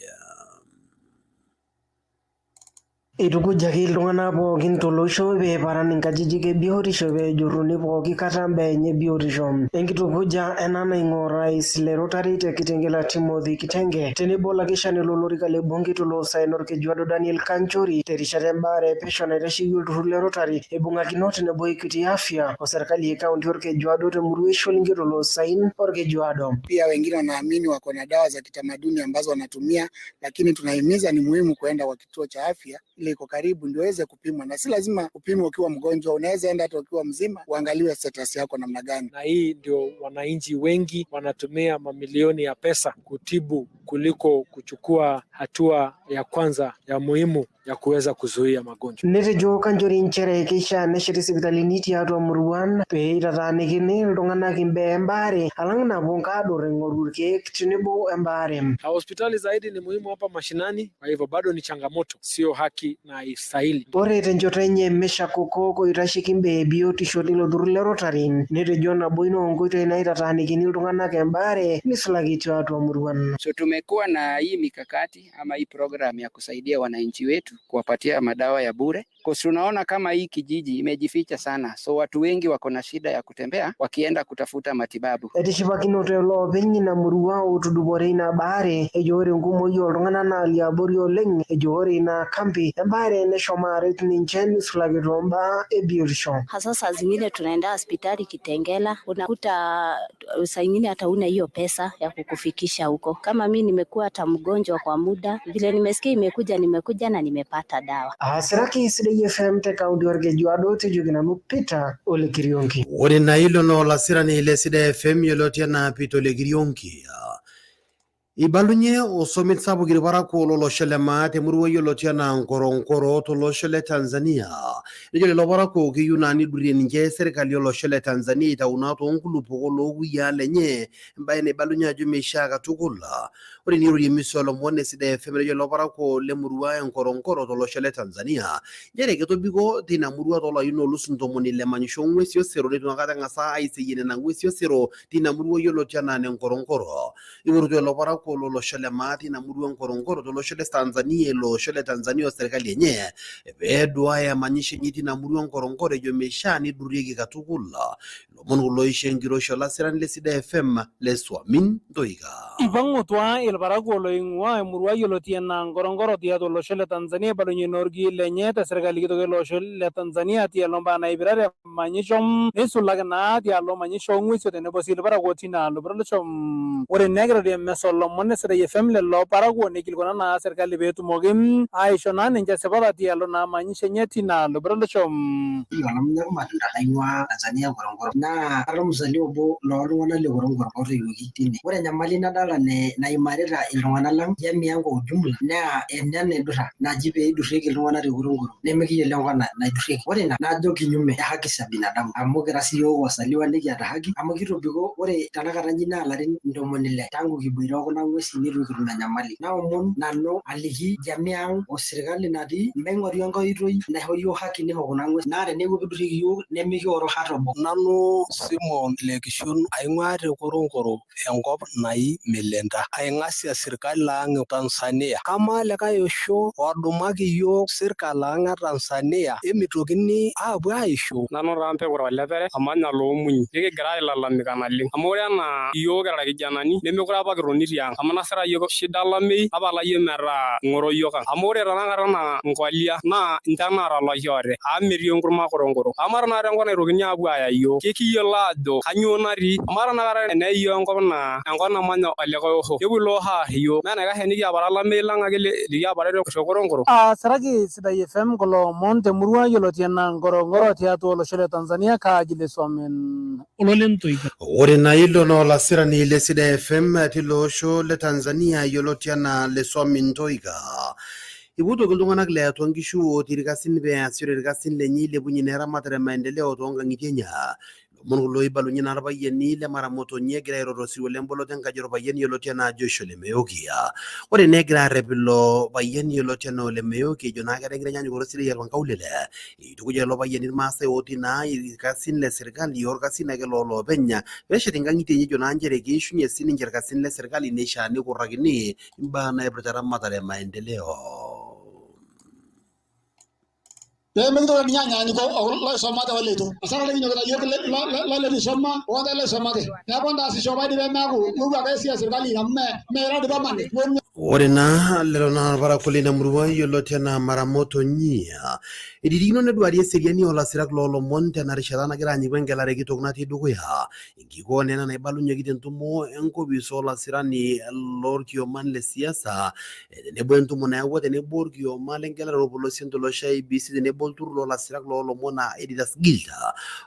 Eitukujaki iltung'anak pookin tolosho pee eparan inkajijik e biotisho pee ejurruni pooki kata mbaa enye e biotisho. Enkitukuja ena naing'ua orais le Rotary te Kitengela Timothy Kitenge tenebo olakeshani lolorika le bunge toloosaen Olkejuado Daniel Kanchori terishata embaare e pesho naitasheki olturrur le Rotary eibung'akino tenebo Equity Afya o serkali e kaunti Olkejuado temurua e Sholinge toloosaen Olkejuado. Pia wengine wanaamini wako na dawa za kitamaduni ambazo wanatumia, lakini tunahimiza ni muhimu kuenda kwa kituo cha afya ile iko karibu ndio uweze kupimwa, na si lazima upimwe ukiwa mgonjwa, unaweza enda hata ukiwa mzima uangaliwe status yako namna gani. Na hii ndio wananchi wengi wanatumia mamilioni ya pesa kutibu kuliko kuchukua hatua ya kwanza ya muhimu ya kuweza kuzuia magonjwa. Netejo Kanchori nchere keishaa nesheti sipitalini tiatua muruan pee eitataanikini iltung'anak imbaa embaare alang napuo nkaador aing'oru irkeek tenebo embaare. Hospitali zaidi ni muhimu hapa mashinani, kwa hivyo bado ni changamoto, sio haki na haistahili. Ore tenchoto enye Meshack Okok oitasheki imbaa e biotisho tilo turrur le Rotary netejo nabo ina oonkoitoi naitataanikini iltung'anak embaare neisulaki tiatua muruan. So tumekuwa na hii mikakati ama hii program ya kusaidia wananchi wetu kuwapatia madawa ya bure. Kwa tunaona kama hii kijiji imejificha sana, so watu wengi wako na shida ya kutembea wakienda kutafuta matibabu. Etishipakinote iloopeny ina murua ootudupore ina baare ejo ore enkumoi ooltung'anak naa liabori oleng ejo ore ina kambi embaare neshomo aret ninche neisulaki toombaa e biotisho. Hasa saa zingine tunaenda hospitali Kitengela, unakuta saa ingine hata huna hiyo pesa ya kukufikisha huko. Kama mi nimekuwa hata mgonjwa kwa muda, vile nimesikia imekuja, nimekuja na nimepata dawa. Aasiraki Sidai FM te kaunti Olkejuado tejoki nanu Peter Ole Kirionki. Ore naa ilo naa olasirani le Sidai FM yioloti anaa Peter Ole Kirionki. Eibalunye osomit sapuk irparakuo lolosho le maa temurua yioloti anaa Ngorongoro tolosho le Tanzania. Nejo lelo parakuo keyieu naa neidurie ninche serkali olosho le Tanzania aitau naa toonkulupuok olookuyiaa lenye embae naibalunye ajo meishaa katukul. Ore neirorie emisa oolomon e Sidai FM nejo lelo parakuo lemurua e Ngorongoro tolosho le Tanzania nchere ketobiko teina murua toolarin oolus 60 emanyisho ong'uesi osero neitu aikata eng'asa aiseyie nena ng'uesi osero teina murua yioloti anaa ene Ngorongoro. Eipotutuo lelo parakuo ilparakuo lolosho le maa tina murua Ngorongoro tolosho le Tanzania ilo osho le Tanzania o serkali enye peeduaya manyisho enye tina murua Ngorongoro ejo meishaa neidurrieki katukul. Ilomon kulo oishoo enkiroshi olasirani le Sidai FM le Swamin Ntoika. Ipang'utua ilparakuo loing'ua emurua yioloti enaa Ngorongoro tiatua olosho le Tanzania eibalunye naa orkii lenye te serkali kitok ele osho le Tanzania tialo mbaa naipirare manyisho neisulaki naa tialo manyisho oo ng'uesi tenebo sii ilparakuo tina alo olosho. Ore naa egira atii emesa oolomon e Sidai FM lelo parakuo neikilikuana naa serkali pee etumoki aisho naa ninche esipata tialo naa manyisho enye tina alo olosho. Olamunyak Matunda naing'ua Tanzania Ngorongoro naa ara ormzaliwa obo looltung'anak le Ngorongoro ootoiwuoki tine. Ore enyamali nadolta naimarita iltung'anak lang jamii ang kwa ujumla naa ena naidurra naji pee eidurrieki iltung'anak te Ngorongoro nemikiyiolo enkop naidurrieki. Ore ina najo kinyume e haki za binadamu amu kira siyiook wazaliwa nikiata haki amu kitobiko ore tenakata inji naa ilarin 60 tangu kiboita okuna ng'uesi nitu kitum enyamali. Naomon nanu aliki jamii ang o sirkali natii maing'oru enkae oitoi naisho iyiook haki nisho kuna ng'uesi naa teneeku pidurrieki iyiook nemikioro hata obo. Nanu Simon Lekishon aing'ua te Ngorongoro enkop nai Milenda. Aing'asia sirkali ang e Tanzania. Kamaa likae osho odumaki iyiook sirkali ang e Tanzania emitokini aapuo aisho? Nanu taa Mpekura Olepere amanya Loomunyi. Nikigira ailalamika naleng amu ore enaa iyiook kira irkijanani nemekure apa kitoni tiang amu inasita iyiook shida olameyu tapala iyie metaa ing'oro iyiook ang. Amu ore tenakata anaa nkolia naa nche naata oloshi ote amu metii enkurma Ngorongoro. Amaa tenakata enkop naitokini aapuo aaya iyiook kekiyiolo aajo kainyoo natii. Amaa tenakata eneyai iyiook enkop naa enkop namanya olikae osho kepuo ilo osho aar iyiook. Mee enaikash enikiapare olameyu lang ake likiapare te Ngorongoro. Aasiraki Sidai FM kulo omon temurua yioloti anaa Ngorongoro tiatua olosho le Tanzania kaaji le Swamin Ololentoika. Ore naa ilo naa olasirani le Sidai FM tilo osho le Tanzania yioloti anaa Lesuamin Ntoika. Eipotuoki iltung'anak le atua nkishu otii irkasin pee easishore irkasin lenye eilepunye naa eramatare e maendeleo toonkang'itie enye. Ilomon kulo oibalunye naa irpayiani le Maramotonyi egira airo tosirua lemboloto enkaji orpayian yioloti anaa Joshua Ole Meoki. Ore naa egira arrep ilo payian yioloti anaa Ole Meoki ejo naa keeta enkitanyanyukoto sidai tiatua nkaulele. Eitukuja ilo payian irmaasai otii naa irkasin le serkali orkasin ake looloopeny peeshet inkang'itie enye ejo naa nchere keishunye sininche irkasin le serkali neishaa neikurrakini imbaa naipirta eramatare e maendeleo. Pee mikintoki ninye anyaanyuko loisumate oleitu. Asara nikinyokita iyiook loleitu isoma ontae loisumate. Neeku entaasisho paidi pee meeku ipuopuo ake esiai esirkali amu mee ira dii permanent. Ore naa lelo naa irparakuo leina murua yioloti anaa Maramoto Nyia. Etirikino neduarie eseriani oolasirak loolomon tena rishata nagira anyiku engelare kitok natii dukuya. Enkikoo naa ena naibalunyeki tentumo enkopis olasirani lorkioman le siasa tenebo entumo nayawua tenebo orkioma lengelare orpolosien tolosho IEBC tenebo olturur loolasirak loolomon aa Editors Guild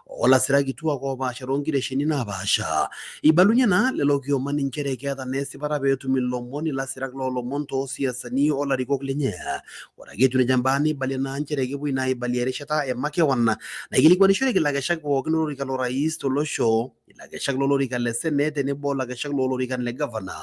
olasirak kituak oopaasha toonkitesheni naapaasha. Eibalunye naa lelo kioman inchere keeta naa esipata peetum ilomon ilasirak loolomon toosiasani olarikok lenye. Ore ake etiu nejia mbaa neibalie naa nchere kepuoi naa aibalie erishata e makewan naikilikwanishoreki ilakeshak pookin lolorika lorais tolosho, ilakeshak lolorika le senate tenebo olakeshak loolorikan le gavana.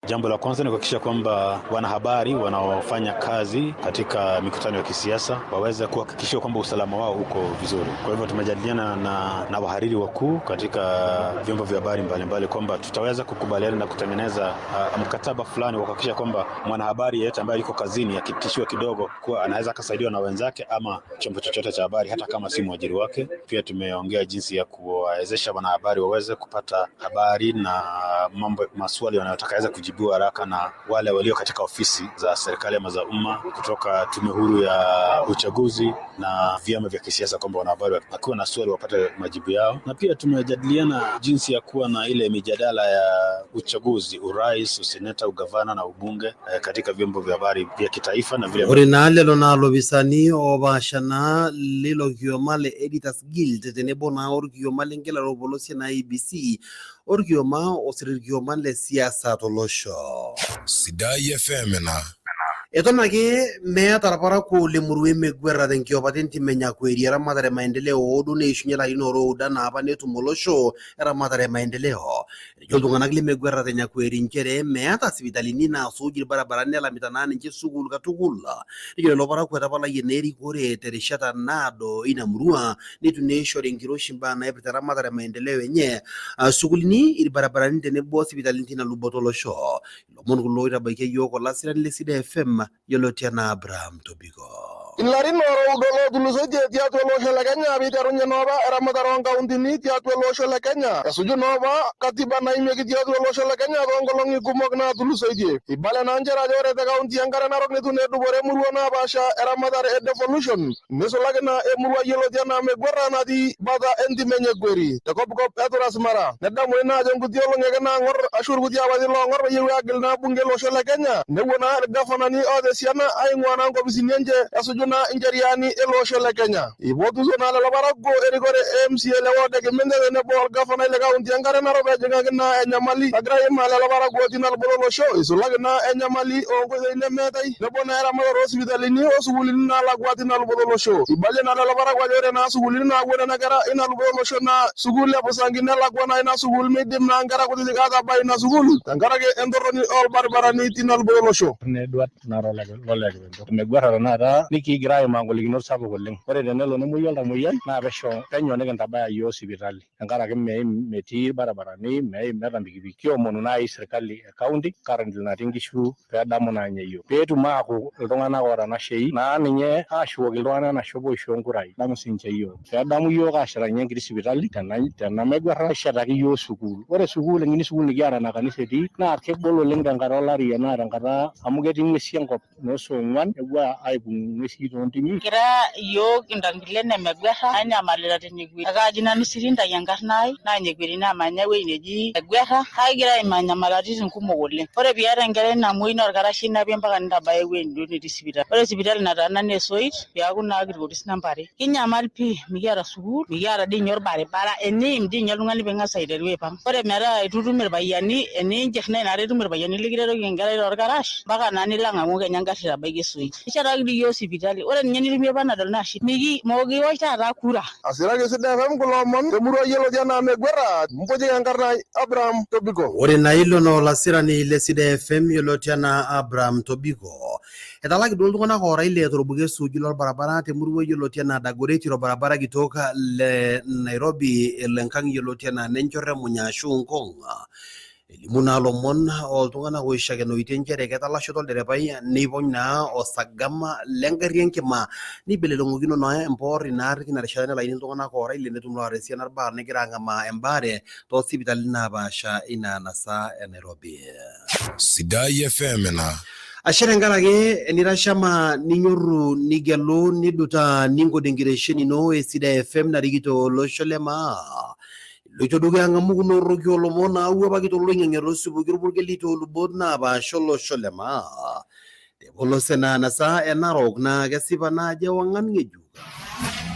Jambo la kwanza ni kuhakikisha kwamba wanahabari wanaofanya kazi katika mikutano ya kisiasa waweze kuhakikishiwa kwamba usalama wao uko vizuri. Kwa hivyo tumejadiliana na wahariri wakuu katika vyombo vya habari mbalimbali kwamba tutaweza kukubaliana na kutengeneza mkataba fulani wa kuhakikisha kwamba mwanahabari yeyote ambaye yuko kazini akitishiwa kidogo kuwa anaweza akasaidiwa na wenzake ama chombo chochote cha habari hata kama si mwajiri wake. Pia tumeongea jinsi ya kuwawezesha wanahabari waweze kupata habari na mambo maswali wanayotaka yaweze kujibiwa haraka na wale walio katika ofisi za serikali ama za umma kutoka tume huru ya uchaguzi na vyama vya kisiasa, kwamba wanahabari wakiwa na swali wapate majibu yao. Na pia tumejadiliana jinsi ya kuwa na ile mijadala ya uchaguzi, urais, useneta, ugavana na ubunge katika vyombo vya habari vya kitaifa na vile Ore naa lelo naa lopisani oopaasha naa lilo kioma le Editors Guild tenebo naa orkioma lengelare orpolosie naa IEBC orkioma osir irkioman le siasa tolosho. Sidai FM ena. Eton ake meeta irparakuo le murua emeguerra tenkiopata entim e Nyakweri eramatare e maendeleo hoo duo neishunye ilarin oora oudo anaa apa netum olosho eramatare e maendeleo. Etejo iltung'anak le Meguerra te Nyakweri nchere meeta sipitalini naasuj irbarabarani nelamita naa ninche sukuul katukul. Nejo lelo parakuo etapalayie naa erikore terishata naado ina murua neitu naa eishori enkiroshi imbaa naipirta eramatare e maendeleo enye aa sukuulini, irbarabarani tenebo sipitalini tina luboto olosho. Ilomon kulo oitabaikia iyiook olasirani le Sidai FM yioloti anaa Abraham Tobiko. Ilarin oora oudo lootulusoitie tiatua ele osho le Kenya peiterunye noopa eramatare oo nkauntini tiatua ele osho le Kenya esuju noopa katiba naimieki tiatua ele osho le Kenya too nkolong'i kumok naatulusoitie. Eibala naa nchere ajo ore te kaunti e Nkare Narok neitu naa edupore emurua naapaasha eramatare e devolution neisulaki naa emurua yioloti anaa Meguarra natii bata entim e Nyekweri te kopkop e Trans-Mara. Nedamuni naa ajo nkuti olong'i ake naang'or ashu ilkuti apaitin loong'or peyie ewuo aagil naa bunge ele osho le Kenya newuo naa ilgafanani oota esiana aing'uaa naa nkopisini enche esuju naa incheriani ele osho le Kenya. Eipotutuo naa lelo parakuo erikore e MCA le ward e Kiminte tenebo olgafanai le kaunti e Nkare Narok pee ejing'aki naa enyamali nagira aimaa lelo parakuo tina luboto olosho eisulaki naa enyamali oo nkoitoi nemeetai tenebo naa eramatare oo sipitalini o sukuulini naalakua tina luboto olosho. Eibalie naa lelo parakuo ajo ore naa sukuulini naapuo nena kera ina luboto olosho naa sukuul e Pusangi nelakua naa ina sukuul meidim naa nkera kutitik aatabai ina sukuul tenkaraki entorroni oo lbaribarani tina luboto olosho. Edward nara olekipento meguarra tenakata nikigira aimaa ngolikinot sapuk oleng. Ore tenelo nemuoyu oltamoyiai naa pesho penyo nikintabaya iyiook sipitali tenkaraki meim metii irbaribarani meim meeta mpikipiki. Kiomonu naaji sirkali e county currently natii nkishu peedamu naa ninye iyiook peetum aaku iltung'anak oota nashei naa ninye aashukoki iltung'anak enashe oishoo nkurai nedamu siinche iyiook peedamu iyiook aashetaki ninye enkiti sipitali tena meguarra neshetaki iyiook sukuul. Ore sukuul enkiti sukuul nikiata naa kanisa etii naa kegol oleng tenkata olari enaa tenkata amu ketii ng'uesi enkop noo saa ong'uan nepuo aipung ng'uesi toontimi. Kira iyiook intangilen e Meguerra nanyamalita tenewueji. Ekaaji nanu Sirintai enkarna ai naa Nyekweri naamanya ewueji neji Meguerra kake kigira aimaa nyamalaritin kumok oleng. Ore piata enkerai namuoi naa orkarasha inapie mpaka nintabaya ewueji duo netii sipitali. Ore sipitali nataana naa esoit piaku naa kirkoris namba are. Kinyamal pii mikiata sukuul, mikiata dii ninye orbaribara, eniim dii ninye oltung'ani ping'as aiteru aipang. Ore metaa eitu itum irpayiani, eniinchir naa inakata itum irpayiani likiretoki enkerai torkarash mpaka naa nilo ang'amu kenya engarri itabaiki esoit. Ishetaki dii iyiook sipitali, ore ninye enitumie panadol naa shida. Miki mokiwosh taata kura. Asiraki Sidai FM kulo omon temurua yioloti anaa Meguerra, mputik enkarna ai Abraham Tobiko. Ore naa ilo naa olasirani le Sidai FM yioloti anaa Abraham Tobiko. Etalaki duo iltung'anak oora ile torbuket suuji lorbaribara temurua yioloti anaa Dagoretti torbaribara kitok le Nairobi elo enkang yioloti anaa Nenchorre Munya ashu Ngong. Elimu naa lomon oltung'anak oishakenoitie nchere ketalashoto olderepai neipony naa osagama lengarri enkima neibeleleng'okino naa empoor ina arri tina rishata nelaini iltung'anak oora ile netum loota esiana irbaa negira ang'amaa embaare toosipitalini naapaasha ina anasa e Nairobi. Sidai FM ina. Ashe tenkaraki enitashama ninyorru nigelu nidutaa ninkod enkitesheni ino e Sidai FM narikito olosho le maa. Iloito dukuya ang'amu kuna orroki oolomon naawuapaki toloing'ang'e tosupuki orpurkeli toolubot naapaasha olosho le maa. Tepolos ena anasa e Narok naa kesipa naa ajo ewang'an ng'ejuk.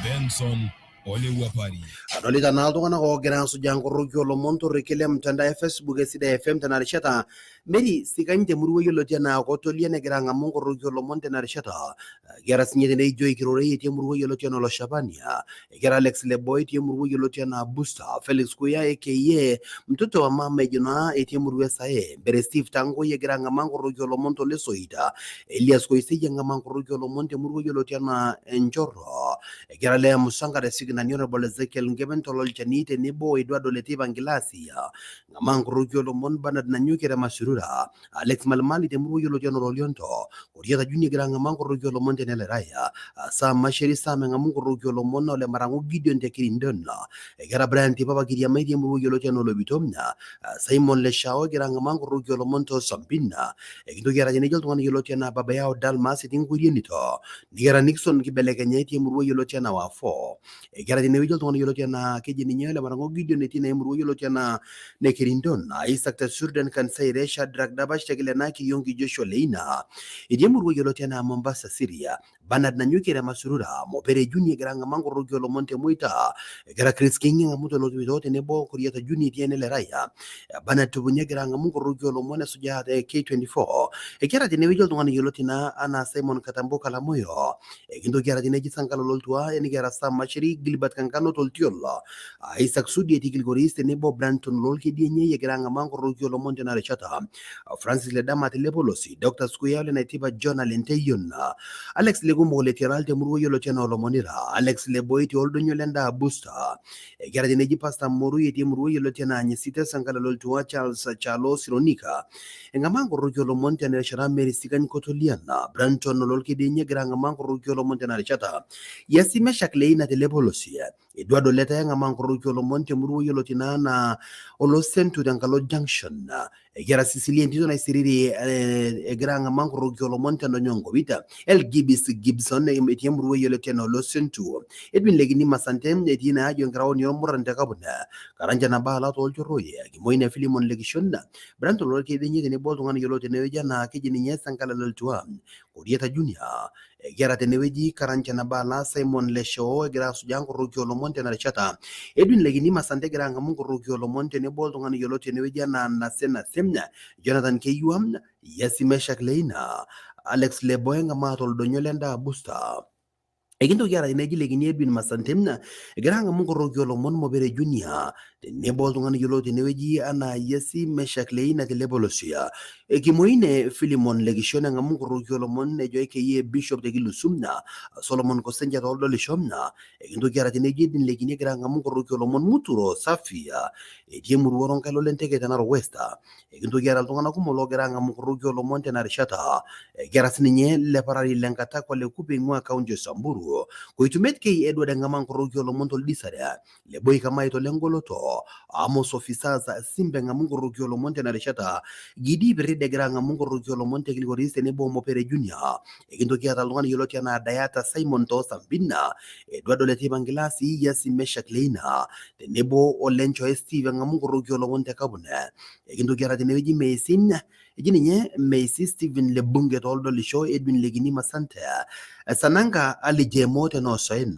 Benson Ole Wuapari. Adolita naa iltung'anak oogira asujaa nkoroki oolomon torrekie le mtandao e Facebook e Sidai FM tena rishata. Mary Sikany temurua yioloti anaa Kotolia negira ang'amu nkoroki oolomon tena rishata. Kiata sinye tene Joy Kirorei etii emurua yioloti anaa Oloshapania. Ekiata Alex Leboy etii emurua yioloti anaa Busta. Felix Kuya aka Mtoto wa mama ejo naa etii emurua e Sae. Mbere Steve Tangoi egira ang'amaa nkoroki oolomon tolesoit. Elias Koisei eng'amaa nkoroki oolomon temurua yioloti anaa Enchorro. Egira Lea Musanga te sikinani Honorable Ezekiel Nkepen Tololchani tenebo o Eduardo Letipa Nkilasi Ng'amaa nkoroki oolomon Bernard Nanyuki te Masurura Alex Malimali temurua yioloti anaa Ololionto Koriata Junior egira ang'amaa nkoroki oolomon te Neleraya Sam Masheri Sam eng'amu nkoroki oolomon Ole Marang'u Gideon te Kirindon Egira Brian Tipapa Kiriamai temurua yioloti anaa Olopito Simon Leshao egira ang'amaa nkoroki oolomon too Sampin Ekintoki aata teneji oltung'ani yioloti anaa Baba Yao Dalmas etii Nkoirienito Nikiata Nixon Kibelekenya etii emurua yioloti anaa Wafo. Ekiata tenewueji oltung'ani yioloti anaa keji ninye Ole Marango Gideon etii naa emurua yioloti anaa Nekerindon, Isaac Tesurden Kansaire, Shadrack Dabash Tekile Kiyongi Joshua Leina etii emurua yioloti anaa Mombasa Syria, Bernard Nanyuki Remasurura, Mopere Junior egira ang'amaa nkoroki oolomon te Moita, egira Chris King ang'amu tolotipito tenebo Kuriata Junior etii ene Raya, Bernard Tupunya egira ang'amu nkoroki oolomon esujaa te K24. Ekiata tenewueji oltung'ani yioloti naa anaa Simon Katambo Kalamoyo, ekintoki aata teneji Sankalo Loltua, nikiata Sam Masheri, Gilbert Kankano Toltiol, Isaac Sudi etii Kilgoris tenebo Branton Lolkedienye egira ang'amaa nkoroki oolomon tena rishata, Francis Ledama Telepolosi, Dr. Skuya Ole Naitipa John Alenteyion, Alex Lekumok le Tiaral temurua yioloti anaa Olomonira, Alex Leboiti oldonyo lendaa Booster, ekiata teneji Pastor Morui etii emurua yioloti anaa Nyesite Sankalo Loltua, Charles Chalo Sironika, eng'amaa nkoroki oolomon tena rishata Mary Sikany Kotoliana, Branton Lolkedienye egira ang'amaa nkoroki oolomon tena rishata, Yasi Meshak Leina Telepolosi, Eduardo Letae eng'amaa nkoroki oolomon temurua yioloti naa anaa Olosentu tenkalo Junction, ekiata Cecilia entito naisiriri egira ang'amaa nkoroki oolomon tendonyo onkopita, El Gibis Gibson etii emurua yioloti anaa Olosentu, Edwin Lekini Masante etii naa ajo enkiraoni ormurran te Kapuna, Karanja Nabala toolchorroi, Kimoina Filimon Lekishon, Branton Lolkedenye tenebo oltung'ani yiolo tenewueji anaa keji ninye Sankala Loltua, Korieta Junior, ekiata tenewueji Karanja Nabala, Simon Leshoo egira asujaa nkoroki oolomon tena rishata, Edwin Lekini Masante egira ang'amu nkoroki oolomon tenebo oltung'ani yiolo tenewueji anaa Nase Nasem, Jonathan Keyua, Yasi Meshak Leina, Alex Lebo eng'amaa toldonyo lendaa Booster. Ekintoki aata teneji Lekini Edwin Masantem egira ang'amu nkoroki oolomon Mopere Junior tenebo oltung'ani yiolo tenewueji anaa Yesi Meshak Leina Telepolosia. Kimoine Filimon Lekishon eng'amu nkoroki oolomon ejo AKA Bishop Tekilusum Solomon Kosenja tooldolisho. Ekintoki aata teneji Edwin Lekini egira ang'amu nkoroki oolomon Muturo Safia etii emurua Oronkai Lolenteke te Narok West. Ekintoki aata iltung'anak kumok loogira ang'amu nkoroki oolomon tena rishata. Ekiata sininye Leparari Lenkatakwa le Kupe eing'ua kaunti e Samburu. Koitumet K Edward eng'amaa nkoroki oolomon toldisare. Leboi Kamaito Lengoloto, Amos Officers Simba eng'amu nkoroki oolomon tena rishata. Gidi Pirrid egira ang'amu nkoroki oolomon te Kilgoris tenebo Mopere Junior. Ekintoki aata oltung'ani yioloti anaa Dayata Simon too Sambina, Eduardo Letipa Nkilasi, Yasi Meshak Leina tenebo o Lenchoe Steve eng'amu nkoroki oolomon te Kapune. Ekintoki aata tenewueji Meisin, eji ninye Meisi Stephen Lebunge tooldolisho, Edwin Lekini Masante, Sananga Ali Jemo tenoosaen,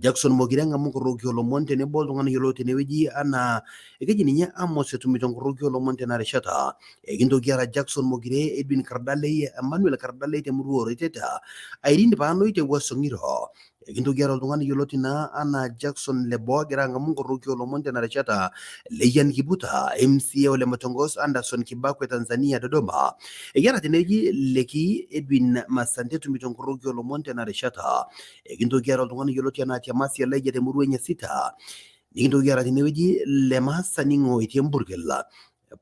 Jackson Mogire eng'amu nkoroki oolomon tenebo oltung'ani yiolo tenewueji anaa ekeji ninye Amos etumito nkoroki oolomon tena rishata. Ekintoki aata Jackson Mogire, Edwin Kardalei, Emmanuel Kardalei temurua Oroiteta, Irene Paanoi te Wuaso Ng'iro. Ekintoki aata oltung'ani yioloti naa anaa Jackson Lebo egira ang'amu nkoroki oolomon tena rishata, Leyian Kibuta, MCA ole Matongos, Anderson Kibakwe Tanzania Dodoma. Ekiata tenewueji Leki Edwin Masante etumito nkoroki oolomon tena rishata. Ekintoki aata oltung'ani yioloti anaa Tiamasi Elijah temurua enye Sita. Nikintoki aata tenewueji Lemasa Ning'o etii Empurkel.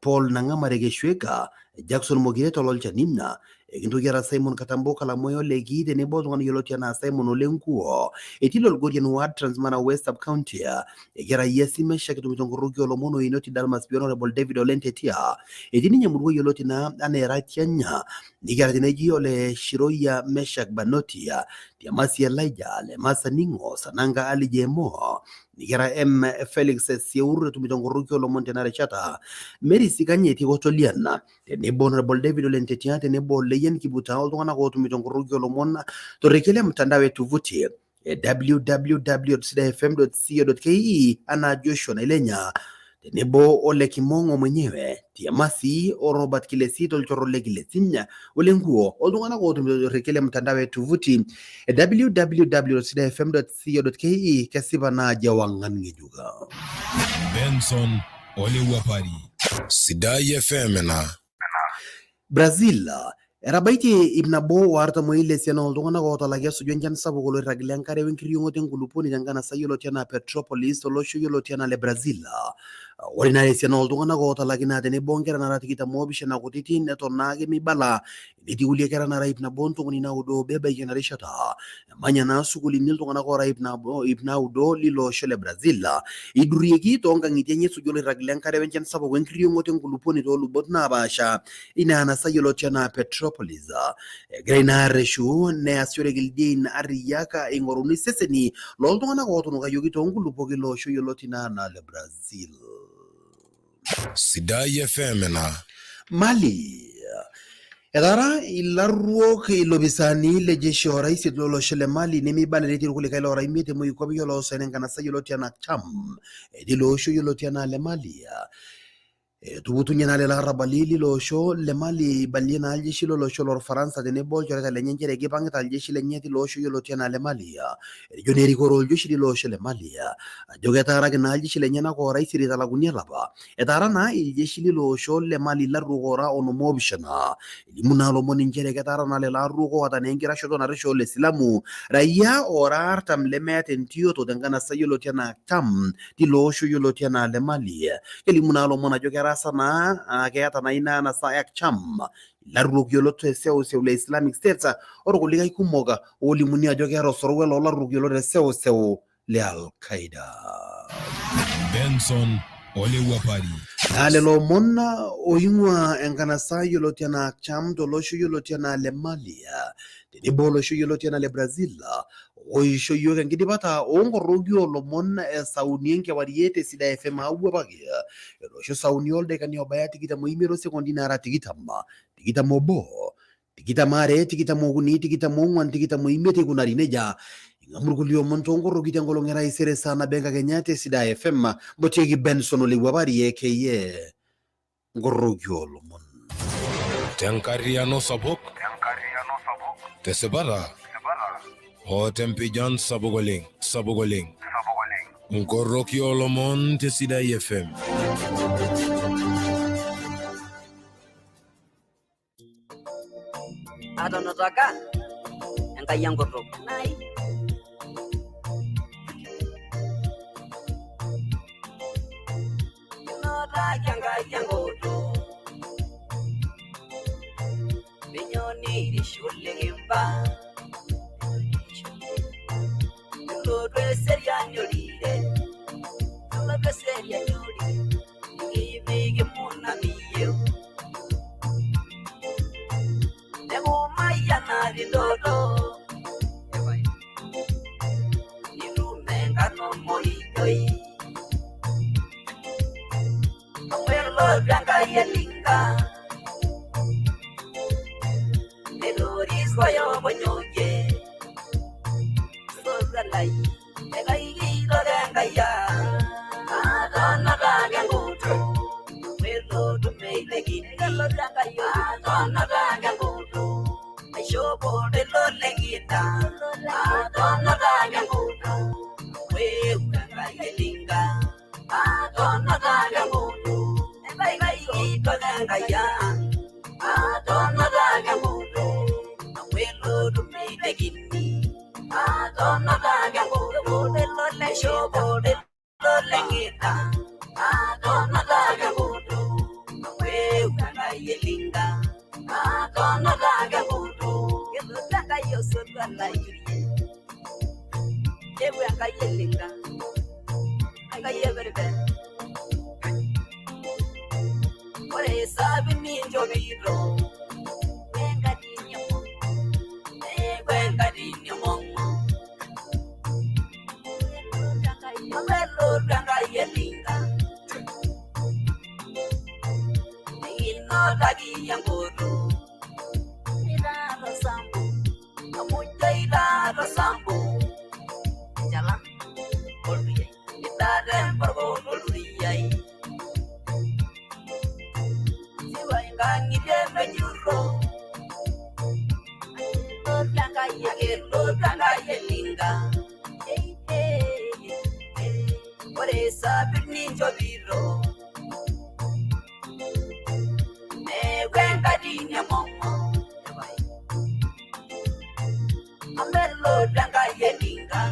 Paul Nang'amare Keshueka, Jackson Mogire Tololchani, ekintoki aata Simon Katambo Kalamoyo Leki tenebo oltung'ani yioloti anaa Simon Ole Nkuo etii Lolgorian Ward Transmara West Sub County. Ekiata Yesi Meshak etumito nkoroki oolomon oinoti Dalmas Bi Honorable David Ole Ntetia etii ninye emurua yioloti naa anaa Eratianya. Nikiata teneji Ole Shiroyia Meshak Banotia, Tiamasi Elijah, Lemasa Ning'o, Sananga Ali Jemo, Nikiata M Felix Sieur etumito nkoroki oolomon tena rishata, Mary Sikanye etii Kotolian tenebo Honorable David Ole Ntetia tenebo Leyian Kibuta oltung'anak ootumito nkoroki oolomon torrekie le mtandao e tovuti e www.sidaifm.co.ke anaa Joshua Nailenya tenebo ole Kimong'o mwenyewe Tiamasi o Robert Kilesi tolchorro le Kilesi ole Nkuo oltung'anak ootumito orrekie le mtandao e tovuti e www.sidaifm.co.ke kesipa naa ajo ewang'an ng'ejuka. Benson Ole Wapari. Sidai FM ena. Brazil etabaitie 146 esiana ooltung'anak ootalaki esuju enchan sapuk oloirrag le nkare wenkirriong'oto enkulupuoni tenkanasa yioloti anaa Petropolis tolosho yioloti anaa le Brazil. Ore ina esiana ooltung'anak ootalakina tenebo nkera nara 27 kutiti neton naake meibala netii kulie kera nara 199 ebaiki ena rishata. Emanya naa sukuulini iltung'anak oora 900 lilo osho le Brazil eidurrieki toonkang'itie enye esuju oloirrag lenkare wenchan sapuk wenkirriong'oto enkulupuoni toolubot naapaasha ina anasa yioloti anaa Petropolis. Egira ina arreshu neasishoreki ildiein arriyiak eing'oruni iseseni looltung'anak ootunukayioki toonkulupuok ilo osho yioloti naa anaa le Brazil. Sidai FM ena. Mali. Etaara ilarruok ilopisaani le jeshi oora isiet lolosho le Mali nemeibala enetii irkulikae loora imiet te moikuape oloosaen enkanasa yioloti anaa Cham tilo osho yioloti anaa le Mali. Etuputunye naa lelo arrabali lilo osho le Mali eibalie naa iljeshi lolosho lorfaransa tenebo olchoreta lenye nchere keipang'ita iljeshi lenye tilo osho yioloti anaa le Mali. Etejo naa erikore oljeshi lilo osho le Mali ajo ketaaraki naa iljeshi lenyenak oora isiet eitalakuni olapa. Etaara naa iljeshi lilo osho le Mali ilarruok oora onom oopishana. Elimu naa lomon nchere ketaara naa lelo arruok oota naa enkitashoto narresho le silamu raia oora 40 lemeeta entioto tenkanasa yioloti anaa Cham tilo osho yioloti anaa le Mali. Kelimu naa lomon ajo keraasa naa keeta naa ina anasa e Cham ilarruok yiolot te seuseu le Islamic State orkulikae kumok oolimuni ajo keeta osororua loolarruok yiolot te seuseu le Al-Qaeda. Benson Ole Wuapari. Naa lelo omon oing'ua enkanasa yioloti anaa Cham tolosho yioloti anaa le Mali tenebo olosho yioloti anaa le Brazil oisho iyiook enkidipata oonkoroki oolomon e saa uni enkewarie te Sidai FM aawuapaki etoosho saa uni oldaikani obaya 25 osekondi naara 20, 21, 22, 23, 24, 25 eikunari nejia. Ing'amu irkulie omon toonkoroki tenkolong e taisere saa nabo enkakenya te Sidai FM. Mpotieki Benson Ole Wuapari aka Nkoroki oolomon. Tenkarriano sapuk, tesipata o tempijan sapuk oleng, sapuk oleng. Nkoroki oolomon te Sidai FM. Atonotaka Enkai enkutuk. Kinotaki Enkai enkutuk. Penyo nirishu likimba. Kilotu eseriani olire. Kilotu eseriani olire. Nikiipik miyieu. Nekumayiana tindoto. Nitum enkano moijoi. Amu elotu Enkai elinga. Netoris koyokonyokie. Sotua lai, Enkai kitok Enkai ang. Atonotaka enkutuk. Welotu meitekini. Atonotaka enkutuk. Aishopo lelo lekita. Atonotaka enkutuk. Weu Enkai elinga. Atonotaka enkutuk. Enkai kitok Enkai ang. Atonotaka enkutuk. Welotu meitekini. Atonotaka enkutuk. Aishopo lelo lekita. Atonotaka enkutuk. Weu Enkai elinga. Atonotaka enkutuk. Kelotu Enkai osotua lai. Ewu Enkai elinga. Enkai eperiperi. Ore sapi ninchopito. Wenkatini emong'o. Wenkatini emong'o. Amu elotu Enkai elinga. Nikinotaki enkutuk. Itaata sambu. Amu ijo itaata sambu. Enchalan olduyiai. Itaata emporkol olduriai. Siwa inkang'itie mejurro. Elotu Enkai, elotu Enkai elinga. Ore sapit ninchopito. Neeku enkatini emong'o. Amu elotu Enkai elinga.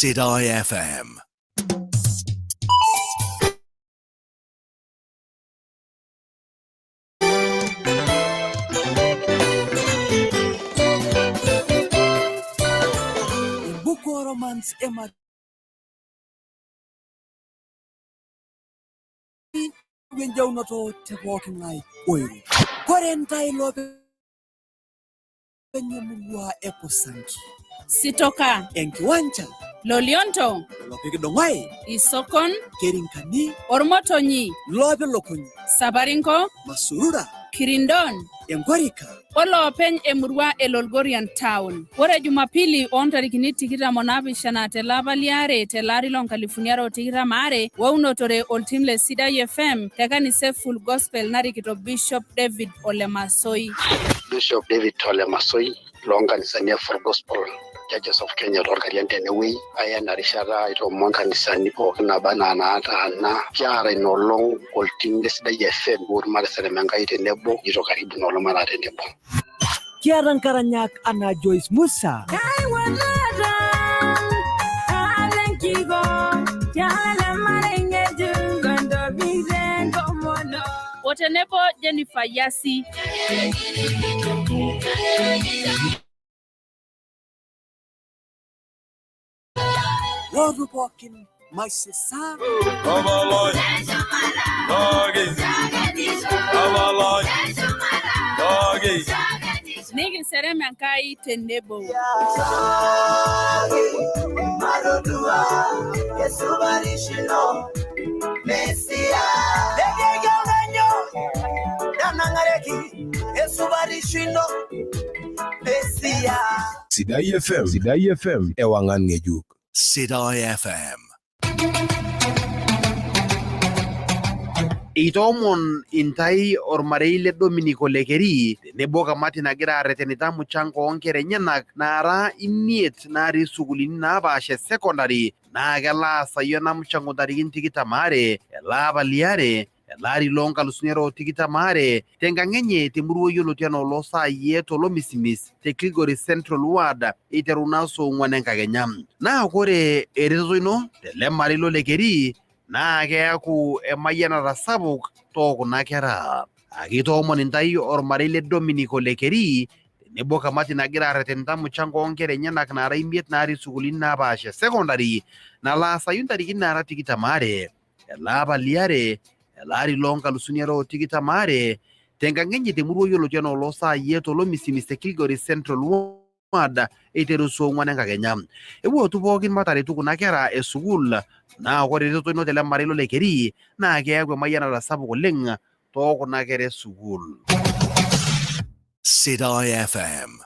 Sidai FM. Buku Romance ema wenjaunoto te pooki ng'ae oiro. Kore ntae iloopeny emurua e Kusanki. Sitoka. Enkiwanja. Lolionto. Olopiki Dong'oe. Isokon. Kerinkani. Ormotonyi. Loopi Lokonyi. Sabarinko. Masurura. Kirindon. Enkorika. Oloopeny emurua e Lolgorian Town. Ore Jumapili oontarikini 27 tele apa liare tele ari lo nkalifuni are o tikitam aare weunotore oltim le Sidai FM te kanisa e Full Gospel narikito Bishop David Ole Masoi. Bishop David Ole Masoi loonkanisani e Full Gospel Churches of Kenya toorkarian tenewueji aya ena rishata aitoomon nkanisani pookin naba anaa naataana kiata ina olong oltim le Sidai FM peetum ateserem Enkai tenebo jito karibu ina olong mataa tenebo. Kiata nkaranyak anaa Joyce Musa. O tenebo Jennifer Yasi. Lootu pookin maisisa. Nikinserem Enkai tenebo. Esubarishino Mesia Legeyoganyo Danangareki Esubarishino Mesia. Sidai FM, Sidai FM, ewangan ngejuk. Sidai FM. Eitoomon intai ormarei le Dominic Olekeri tenebo kamati nagira arretenita muchango oonkera enyenak naara 5 natii sukuulini naapaasha e secondary naa kelo aasayu ena muchango ntarikini 22 ele apa liare ele ari loo nkalusuni are o tikitam aare tenkang enye temurua yioloti anaa Oloosaayie tolomisimis te Kilgoris Central Ward eiteru naa saa 4 enkakenya. Naa kore eretoto ino tele marei lolekeri naa keaku emayianata sapuk too kuna kera. Akitoomon intai ormarei le Dominic Olekeri tenebo kamati nagira arretenita muchango oonkera enyenak naara 5 natii sukuulini naapaasha e secondary nalo aasayu ntarikini naara 22 ele apa liare ele ari loo nkalusuni are o tikitam aare tenkang enye temurua yioloti anaa Oloosaayie tolomisimis te Kilgoris Central Ward eiteru saa 4 enkakenya. Ewuotu pookin mataretu kuna kera e sukuul naa ore eretoto ino tele marei lolekeri naa keaku emayianata sapuk oleng too kuna kera e sukuul. Sidai FM.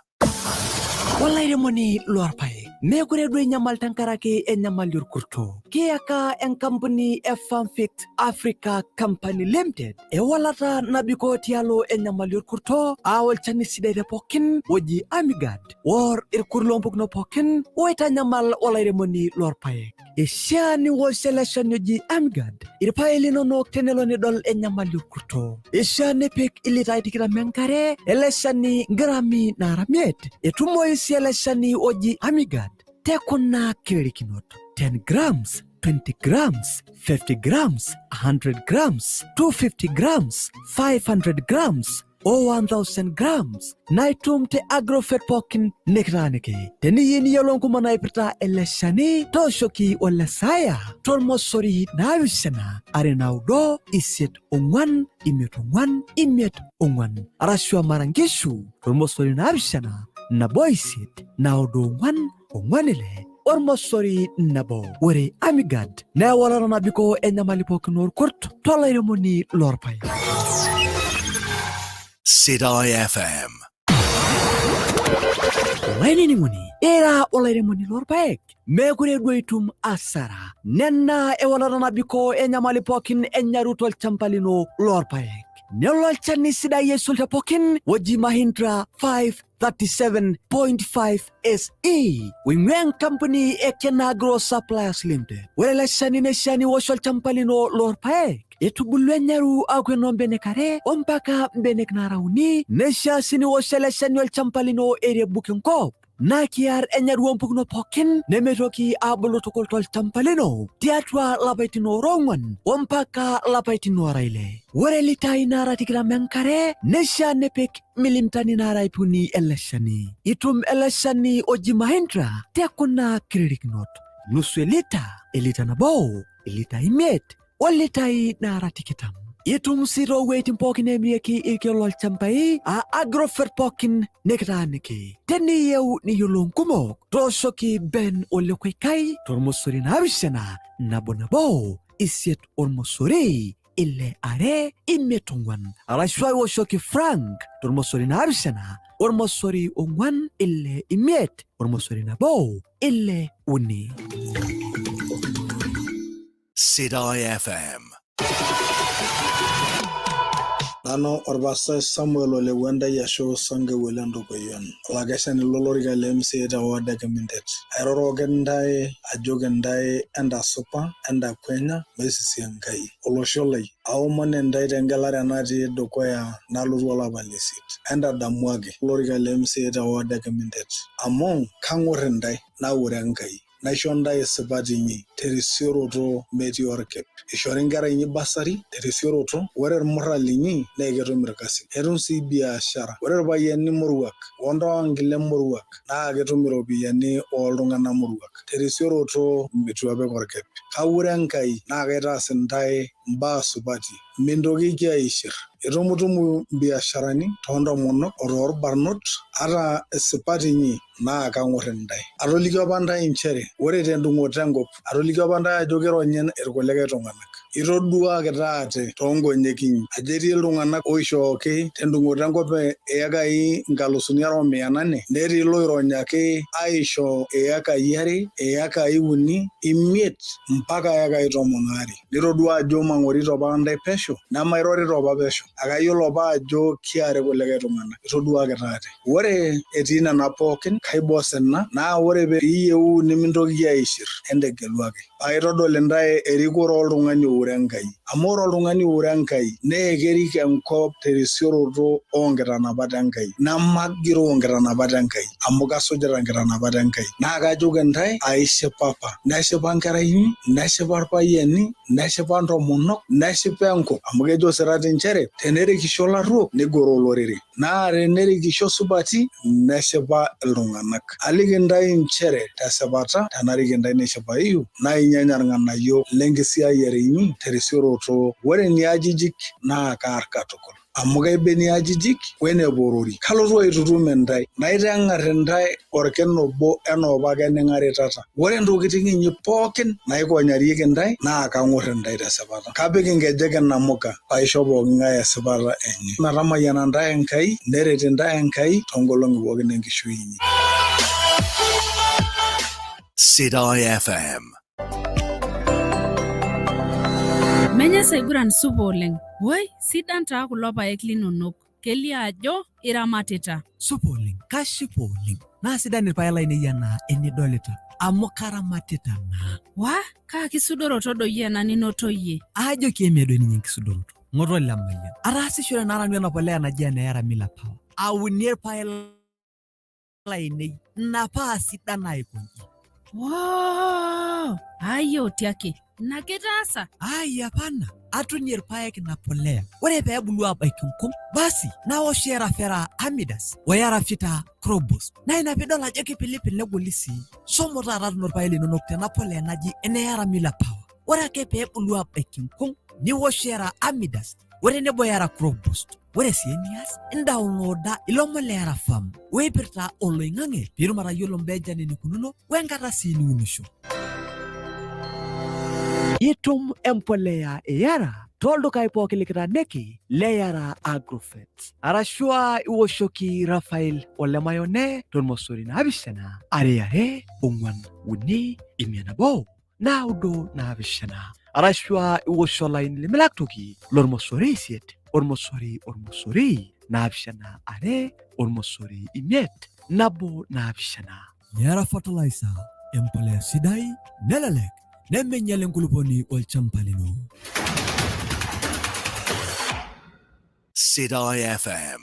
Olairemoni loorpaek, meekure duo inyamal tenkaraki enyamali orkurto. Kiyaka enkampuni e Farmfit Africa Company Limited ewalata nabikoo tialo enyamali orkurto aa olchani sidai te pookin oji Amigad or irkurt loompukunot pookin oitanyamal olairemoni loorpaek. Ishaa niwosh ele shani oji Amigad irpaek linonok tenelo nidol enyamali orkurto. Ishaa nipik ilitai 20 enkare ele shani ngrami naara 5. Etumoyu sii ele shani oji Amigad te kuna kiririkinot 10 grams, 20 grams, 50 grams, 100 grams, 250 grams, 500 grams o 1000 grams naitum te Agrofert pookin nikitaaniki. Teniyieu niyiolou nkumok naipirta ele shani tooshoki Olesaya tormosori 7 2 9 8 4 5 5 4 arashu amara nkishu tormosori 7 1 8 9 4 4 6 ormosori 1. Ore Amigad naa ewalata nabikoo enyamali pookin orkurt tolairemoni loorpaek. Sidai FM. Olainining'oni, ira olairemoni loorpaek, meekure duo itum asara. Nena ewalata nabikoo enyamali pookin enyaru tolchamba lino loorpaek. Nelo olchani sidai aisul te pookin oji Mahindra 537.5 SE oing'ua enkampuni e Kenagro Suppliers Limited. Ore ele shani neishaa niwosh olchamba lino loorpaek etubulu enyaru aaku enoo mbenek are ompaka mbenek naara uni. Neishaa sii niwosh ele shani olchamba lino erebuk enkop naa kiar enyaru oompukunot pookin nemeitoki aabulu tukul tolchamba lino tiatua lapaitin oora 4 ompaka lapaitin oora 6. Ore litai naara 20 enkare neishaa nipik milimitani naara 300 ele shani. Itum ele shani oji Mahindra te kuna kiririkinot: nusu elita, elita 1, elita 5 o litai naara 20. Itum sii toowueitin pookin neemirieki irkeek lolchambai aa Agrofert pookin nikitaaniki. Teniyieu niyiolou nkumok tooshoki Ben Olekoikai tormosori 7 1 1 8 ormosori 6 2 5 4 arashu aiwoshoki Frank tormosori 7 ormosori 4 6 5 ormosori 1 6 3. Sidai FM. Nanu orpastai Samuel Ole Kuentai ashu Sankeu Ole Ntokoyian, olakeshani lolorika le MCA te ward e Kimintet. Airoroki ntae ajoki ntae entasupa, entakwenya, maisisi Enkai. Olosho lai, aomon ntae tengelare natii dukuya nalotu olapa le isiet. Entadamuaki olorika le MCA te ward e Kimintet amu kang'or intae naure Enkai. Naisho ntae isipat inyi terisioroto metii orkip. Ishori nkera inyi basari terisioroto, ore irmurran linyi naa ketum irkasin. Etum sii biashara. Ore irpayiani moruak ontonkile moruak naa ketum iropiyiani ooltung'anak moruak terisioroto eitu epik orkip. Kaure Enkai naa kaitaas intae imbaa supati. Mintokiki aishir. Itumutumu imbiasharani toontomonok o toorbarnot ata isipat inyi naa kang'or intae. Atolikio apa ntae inchere ore tendung'oto enkop Atolikio apa ntae ajo kironyi irkulikae tung'anak. Itoduaki taate toonkonyek inyi ajo etii iltung'anak oishooki tendung'oto enkop iyekai 2,800 netii iloironyaki aisho iyekai 2, iyekai 3, 5 mpaka iyekai 12. Nitodua ajo mang'orito apa ntae pesho nemairorito apa pesho. Akayiolo apa ajo kiara kulikae tung'anak. Itoduaki taate. Ore etii nena pookin kaiba osina naa ore piiyieu nimintokiki aishir entegelu ake. Paitodol intae erikore oltung'ani oure Enkai. Amu ore oltung'ani oure Enkai naa kerik enkop terisioroto oonkitanapat Enkai. Nemagiroo nkitanapat Enkai amu kasujita nkitanapat Enkai. Naa kajoki intae aishipa apa. Neshipa nkera inyi, neshipa irpayiani, neshipa ntomonok, neshipa enkop. Amu kejo osirati nchere tenerikisho ilarruok nigoroo olorere. Naa tenerikisho supati neshipa iltung'anak. Aliki intae nchere tesipata tenarik intae neshipayu naa inyanya irng'anayio lenkisiayiare inyi terisioroto. Ore niajijik naa kaar katukul. Amu kaibenia ajijik weneporori. Kalotu aitutum intae, naiteng'ar intae orkina obo enaa opake ning'aritata. Ore ntokitin inyi pookin naikonyarieki intae naa kang'or intae tesipata. Kapik inkejek inamuka paisho pooking'ae esipata enye. Metamayiana intae Enkai, neret intae Enkai toonkolong'i pookin enkishui inyi. Sidai FM. Menye saiguran supa oleng. Woi, sidan taa kulo paek linonok. Kelio ajo iramatita. Supa oleng, kashipa oleng. Naa sidan irpaek lainei anaa enidolita amu karamatita naa. Wah, kaa kisudoroto doi ena ninoto iyie? Aajoki emee doi ninye enkisudoroto. Ng'oto Lemayian. Ataasishore naa nanu ena polea naji ene Yara Miller Power. Aunie irpaek lainei ina paa sidan aikonji. Woo! Ayio tiaki. Ina kitaasa? Ai hapana, atunie irpaek ina polea. Ore pee ebulu aabaiki nkung, basi naosh Yara Fera Amidas o Yara Fita Crobos. Naa ina piidol ajo kipilipil negoli sii. Shomo taata tuuno irpaek linonok tena polea naji ene Yara Miller Power. Ore ake pee ebulu aabaiki nkung, niwosh Yara Amidas o tenebo Yara Crop Boost. Ore sii enias, indaunlooda ilomon le Yara Farm oipirta oloing'ang'e piitum atayiolo mbaa enchan enikununo wenkata sii niunisho. Itum empoleya e Yara tooldukai pooki likitaaniki le Yara Agrovet. Arashu aa iwoshoki Rafael Olemayone tormosori 7 2 2 4 5 9 7 arashu aa iwosh olaini lemilak toki lormosori 8 ormosori ormosori 7 2 ormosori 5 1 7. Yara Fertilizer, empolea sidai nelelek nemeinyal enkulupuoni olchamba lino. Sidai FM.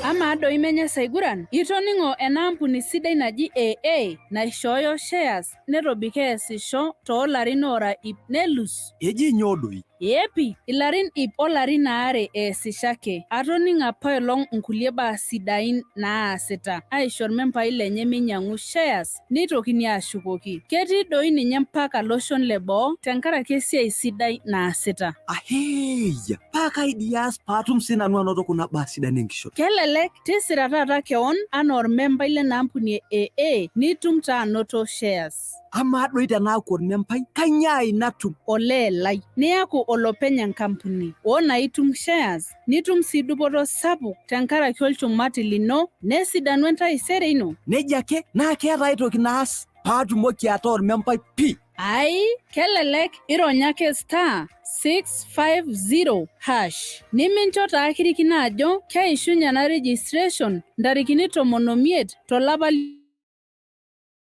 Amaa doi menye saiguran? Itoning'o ena ampuni sidai naji AA naishooyo shares netobiko eesisho toolarin oora ip nelus? Eji nyoo doi? Eepi, ilarin ip olarin aare eesishake. Atoning'o apaelong nkulie baa sidain naasita aisho irmembai lenye meinyang'u shares neitokini aashukoki. Ketii doi ninye mpaka loshon le boo tenkaraki esiai sidai naasita. Aheeya! Paa kai dii aas paatum sii nanu anoto kuna baa sidan enkishon? Kelelek, tisira taata kewon anaa ormembai lena ampuni e AA nitum taa anoto shares. Amaa doi tenaaku ormembai, kainyoo ai natum? Olee lai, niaku olopeny enkampuni. Oo naa itum shares, nitum sii dupoto sapuk tenkaraki olchumati lino nesidanu entaisere ino. Nejia ake, naa keeta ai toki naas paatumoki ataa ormembai pii? Ai, kelelek, ironya ake star 650 hash. Nimincho taa kirikino ajo keishunye ena registration ntarikini 15 tolapa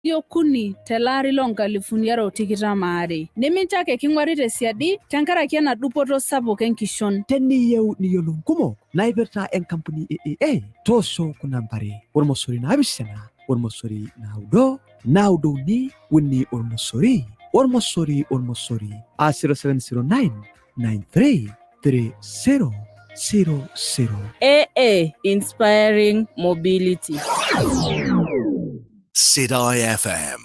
liokuni tele ari loo 2022. Nimincho ake king'uari tesiadi tenkaraki ena dupoto sapuk enkishon. Teniyieu niyiolou nkumok naipirta enkampuni e AA, toosho kuna ambari ormosori 7 ormosori 9 9 3 3 ormosori ormosori ormosori aa 0709 93 30 00. AA Inspiring Mobility. Sidai FM.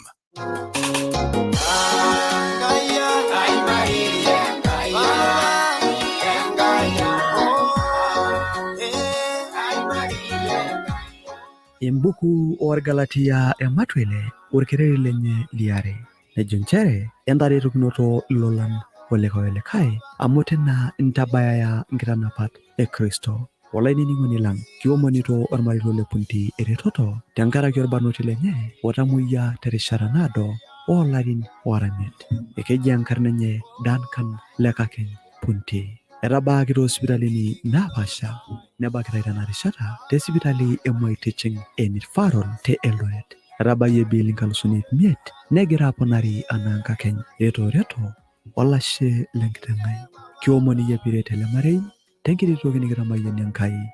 Embuku oorgalatia ematuele orkereri lenye liare. Nejo nchere entaretokinoto ilolan olikae olikae amu tena intabayaya nkitanapat e Kristo. Olainining'oni lang, kiomonito ormarei le Punti eretoto tenkaraki orbarnoti lenye otamoyia terishata naado oolarin oora imiet. Ekeji enkarna enye Duncan Lekakeny Punti. Etabaaki toosipitalini naapaasha nebakitai tena rishata te sipitali e Moi Teaching and Referral te Eldoret. Etabayie bill 5,500 negira aponari anaa nkakeny. Reto reto olashe lenkiteng' ai. Kiomon iyie piiret ele marei tenkiti toki nikitamayiana Enkai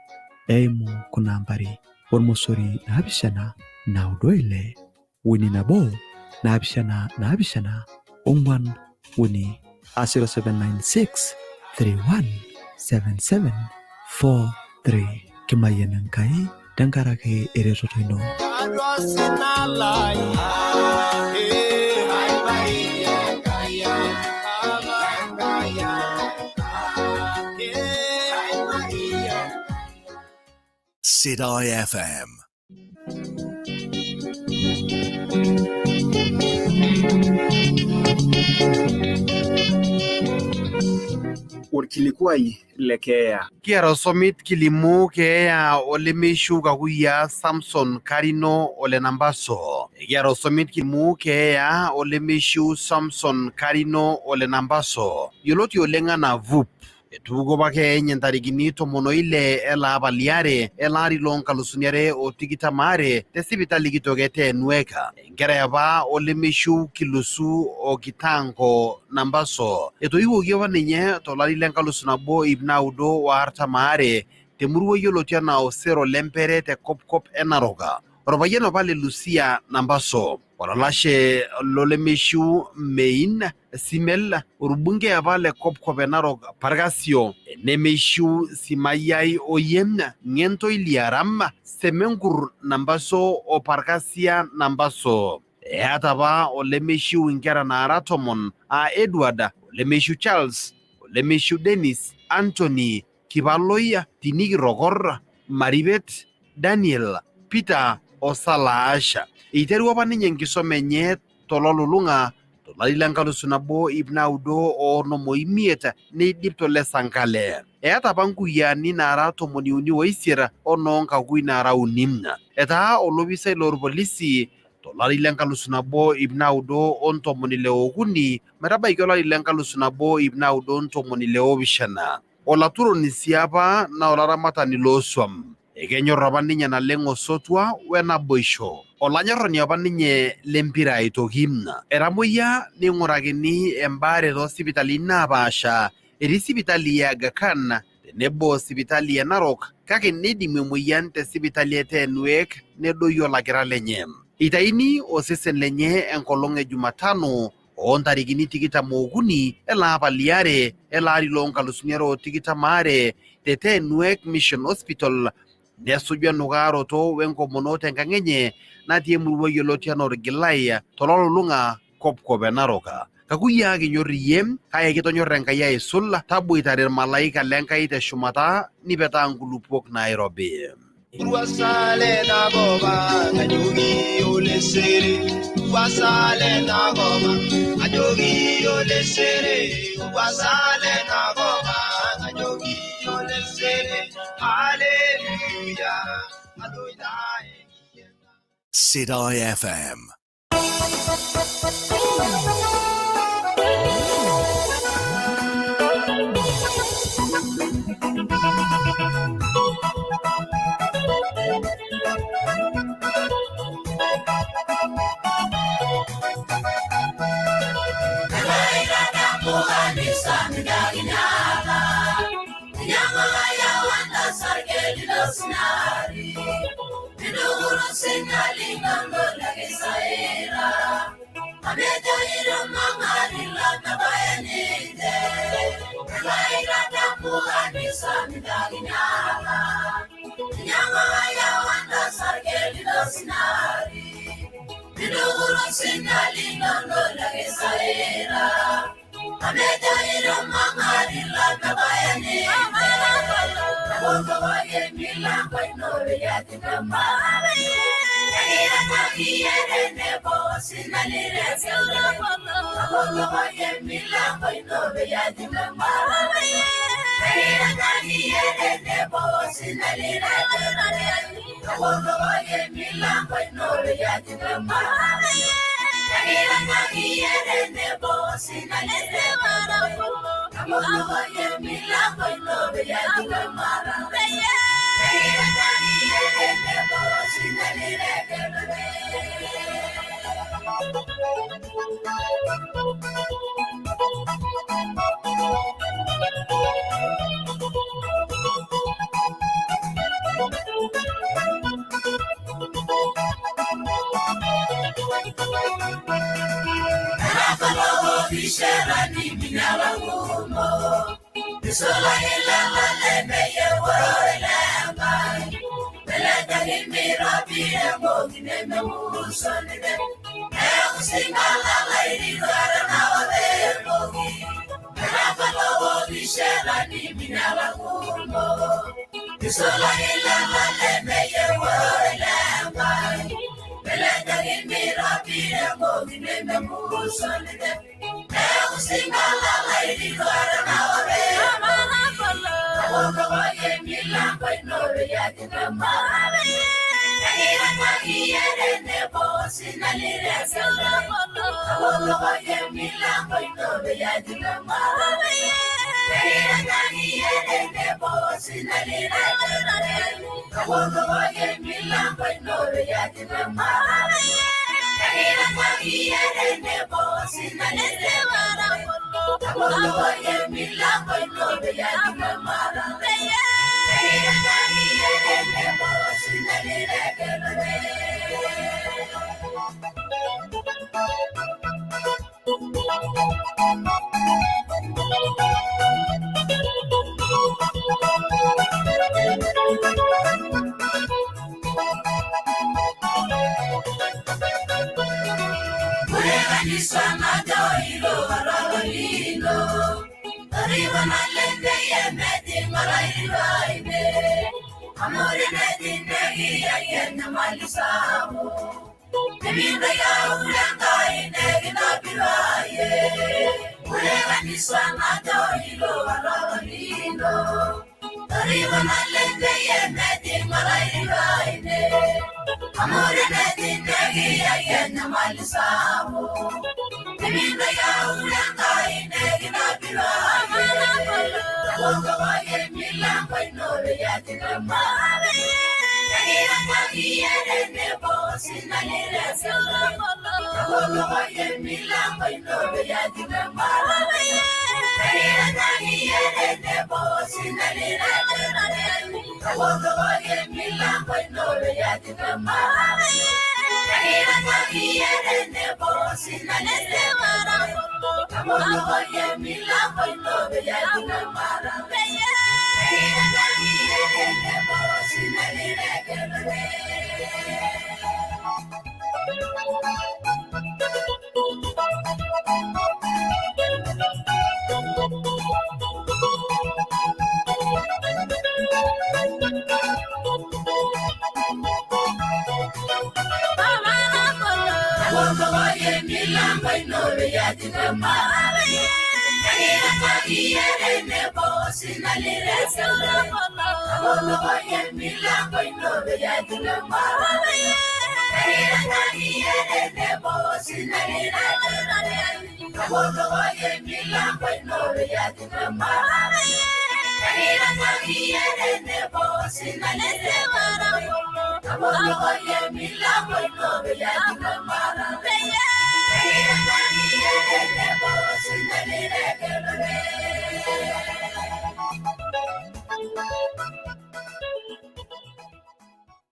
eimu kuna ambari ormosori 7 9 6 3 1 7 7 4 3 aa 0796 31 77 43. Kimayian Enkai tenkaraki eretoto ino. Sidai FM. Orkilikuai le keeya. Kiata osomit kilimu keeya olemeishiu kakuyia Samson Karino ole Nambaso. Kiata osomit kilimu keeya olemeishiu Samson Karino ole Nambaso. Yioloti oleng anaa VUP. Etupukuo apa keeya enye ntarikini 16 ele apa liare ele ari loo nkalusuni are o tikitam aare te sipitali kitok e Tenwek. Enkerai apa olemeishiu Kilusu o Kitango Nambaso. Etoiwuoki apa ninye tolari le 1942 temurua yioloti anaa Osero Lempere te kopkop e Narok. Orpayian apa le Lucia Nambaso. Olalashe lolemeishiu Mein Simel, orbungei apa le kopkop e Narok Parkasio, nemeishiu Simayiai Oyem, Ng'entoi Liaram, Semenkur Nambaso o Parkasia Nambaso. Eeta apa olemeishiu inkera naara 10 aa Edward, olemeishiu Charles, olemeishiu Dennis, Anthony, Kipaloi, Tinikirokor, Maribet, Daniel, Peter o Salaasha. Eiterua apa ninye enkisoma enye tololulung'a tolari le 1955 neidip tole Sankale. Eeta apa nkuyiani naara 38 onoo nkakui naara 3. Etaa olopisai loorpolisi tolari le 1963 metabaiki olari le 1967. Olaturoni sii apa naa olaramatani looswam. Ekenyor apa ninye naleng osotua wenaboisho. Olanyorrani apa ninye lempira aitoki. Etamoyia neing'urakini embaare toosipitalini naapaasha. Etii sipitali e Aga Khan tenebo sipitali e Narok kake neidimu emoyian te sipitali e Tenwek nedoyio olakira lenye. Eitayuni osesen lenye enkolong e Jumatano oo ntarikini 23 ele apa liare ele ari loo nkalusuni are o tikitam aare te Tenwek Mission Hospital nesuju enukaaroto wenkomono tenkang enye natii emurua yioloti anaa Orgilai tololulung'a kopkop e Narok. Kakuyia kinyor iyie kake kitonyorra Enkai aisul taboitare irmalaika lenkai teshumata nipetaa nkulupuok nairobi. Sidai FM.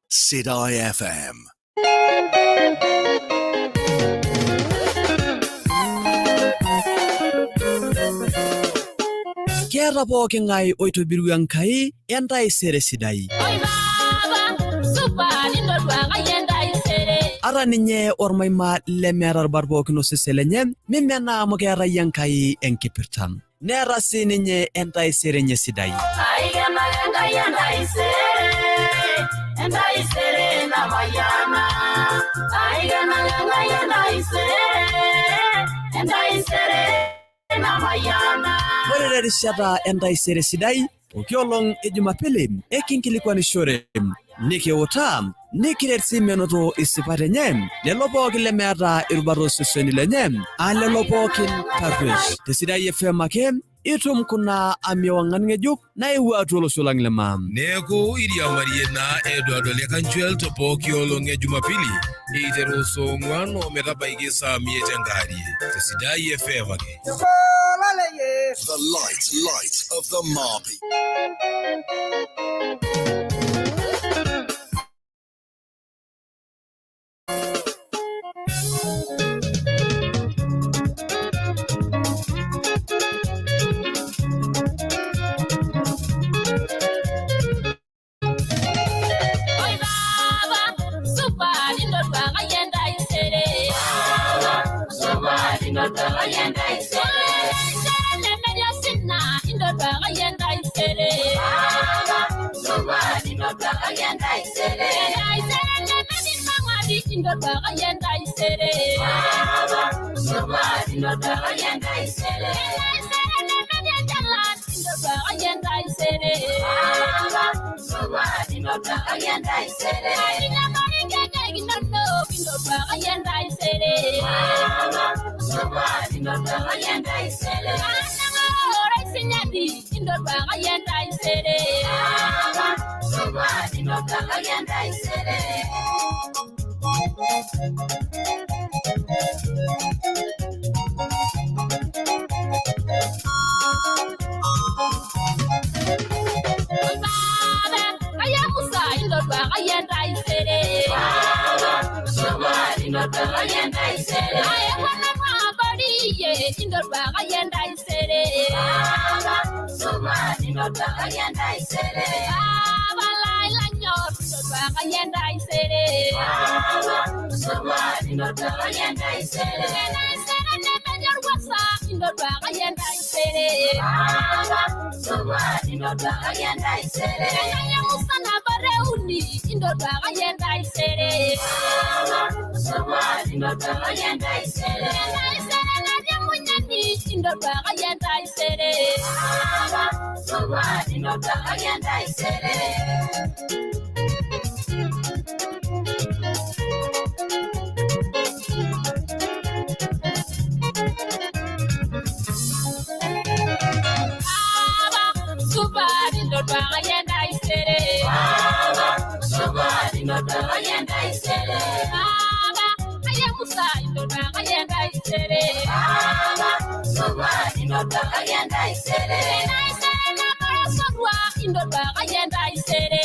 Sidai FM. Keeta pooking'ae oitobirua Enkai entaisere sidai. Oi baba, supa nintoduakai entaisere. Ata ninye ormaima lemeeta irbat pookin osesen lenye, mimenaa amu keetayie Enkai enkipirta. Neeta sii ninye entaisere enye sidai. Aikenaki Enkai entaisere, entaisere namayiana. Aikenaki Enkai entaisere. Ore terishata entaisere sidai pooki olong e Jumapili ekinkilikwanishore nikiutaa nikiret sii menoto isipat enye lelo pookin lemeeta irubat oseseni lenye aa lelo pookin tarruesh. Te Sidai FM ake itum kuna amiewang'an ng'ejuk naewuo atua olosho lang le maa. Neeku iriamarie naa Edward Ole Kanchuel to pooki olong e Jumapili eiteru saa ong'uan o metabaiki saa miet enkewarie te Sidai FM ake. The light of the Marpi. Oi baba, supa intoduaka yie entaisere. Supa intoduaka yie entaisere. Entaisere nemetii osina, intoduaka yie entaisere. Supa intoduaka yie entaisere. Entaisere nemetii irmang'ati, intoduaka yie entaisere. Supa intoduaka yie entaisere. Entaisere nemetii enchalan, intoduaka yie entaisere. Supa intoduaka yie entaisere. Ainyang'aki nkejek inonok, intoduaka yie entaisere. Supa intoduaka yie entaisere. Anang'aa oroisinyati, intoduaka yie entaisere. Supa intoduaka yie entaisere. Oi baba, kaya Musa intoduaka yie entaisere. Supa intoduaka yie entaisere. Aewuo nanu abori iyie, intoduaka yie entaisere. Supa intoduaka yie entaisere. Baba lai lanyor, intoduaka yie entaisere. Supa intoduaka yie entaisere. Entaisere nemetii orwuasa, intoduaka yie entaisere. Supa intoduaka yie entaisere. Enkai e Musa nabo reuni, intoduaka yie entaisere. Supa intoduaka yie entaisere. Entaisere natii emunyani, intoduaka yie entaisere. Supa intoduaka yie entaisere. Baba, supa intoduaka yie entaisere. Supa intoduaka yie entaisere. Baba, aye Musa intoduaka yie entaisere. Supa intoduaka yie entaisere. Entaisere nabore osotua, intoduaka yie entaisere.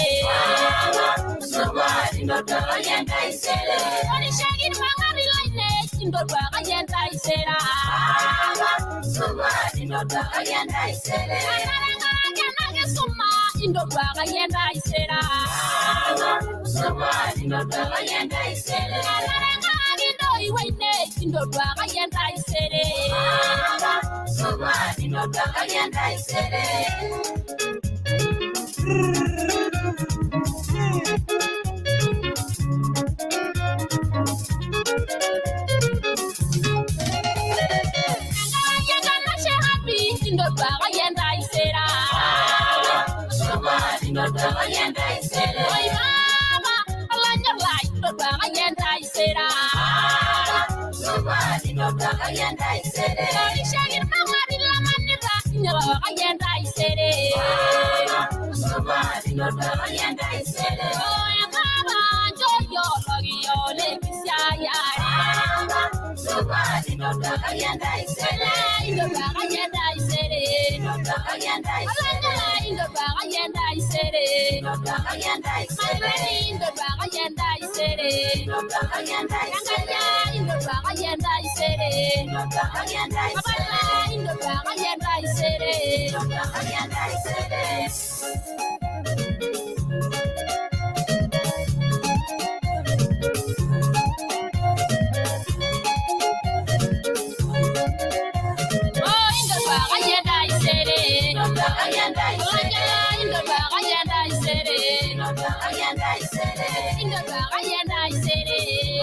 Supa intoduaka yie entaisere. Orisheki irmang'ati lainei, intoduaka yie entaisere. Supa intoduaka yie entaisere. Tenkaraki ena kisuma, intoduaka yie entaisere. Supa intoduaka yie entaisere. Tenkaraki intoiwuo ainei, intoduaka yie entaisere. Supa intoduaka yie entaisere. Enkerai enkanashe Happy, intoduaka yie entaisere. Supa intoduaka yie entaisere. Oi baba, olanyor lai, intoduaka yie entaisere. Supa intoduaka yie entaisere. Orisheki irmang'ati lamanita, intoduaka yie entaisere. Supa intoduaka yie entaisere. Oe baba, nchoyo olokiyo lekisiayiare. Supa intoduaka yie entaisere. Intoduaka yie entaisere. Intoduaka yie entaisere. Olanyor intoduaka yie entaisere. Intoduaka yie entaisere. Maleni intoduaka yie entaisere. Intoduaka yie entaisere. Enkai intoduaka yie entaisere. Intoduaka yie entaisere. Abala intoduaka yie entaisere. Intoduaka yie entaisere. Oh, intoduaka yie entaisere. Intoduaka yie entaisere. Intoduaka yie entaisere. Intoduaka yie entaisere. Intoduaka yie entaisere.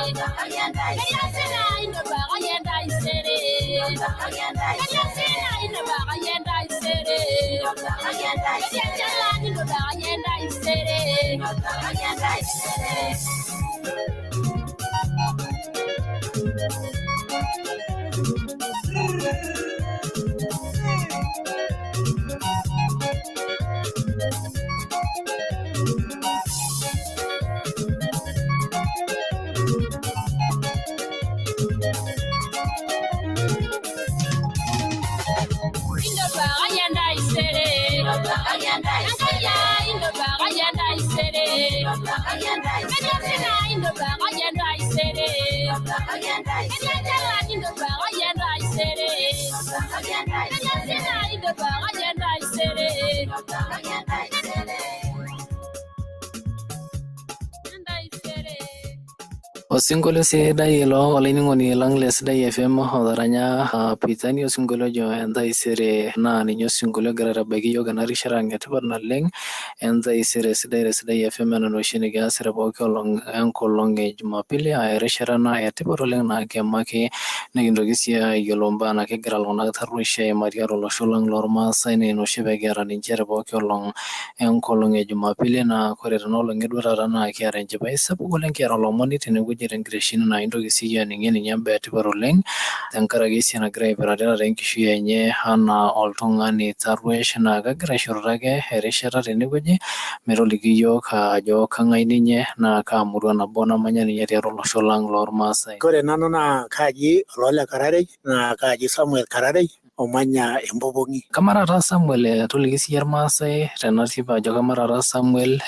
Intoduaka yie entaisere. Intoduaka yie entaisere. Intoduaka yie entaisere. Etii enchalan intoduakaki entaisere. Intoduakaki entaisere. Enkai ai intoduakaki entaisere. Ketii osina intoduakaki entaisere. Ketii enchalan intoduakaki entaisere. Ketii osina intoduakaki entaisere. Entaisere. Osinkolio sidai ilo olainining'oni lang le Sidai FM otaranya Pitani osinkolio ojo entaisere naa ninye osinkolio ogira aitabaiki iyiok ena rishata ang etipat naleng entaisere sidai te Sidai FM enaa enoshi nikiasita pooki olong enkolong e Jumapili aa erishata ena etipat oleng naa kimaki nikintoki sii ayiolou imbaa naa kegira iltung'anak tarruesh aimaa tiatua olosho lang lormaasai naa ina oshi pekiata ninche te pooki olong enkolong e Jumapili naa kore tena olong e duo taata naa kiata enchipai sapuk oleng kiata olomoni tenewueji tenkitesheni naa intoki siiyie aning'ie ninye embae etipat oleng tenkaraki esiai nagira aipirare taata enkishui enye anaa oltung'ani tarruesh naa kagira aishoru ake erishata tenewueji metoliki iyiok ajo kang'ae ninye naa kaa murua nabo namanya ninye tiatua olosho lang lormaasai. Ore nanu naa kaaji Olole Kararei naa kaaji Samuel Kararei omanya Empopong'i. Kamaa taata Samuel toliki siiyie irmaasai tena teipa ajo kamaa taata Samuel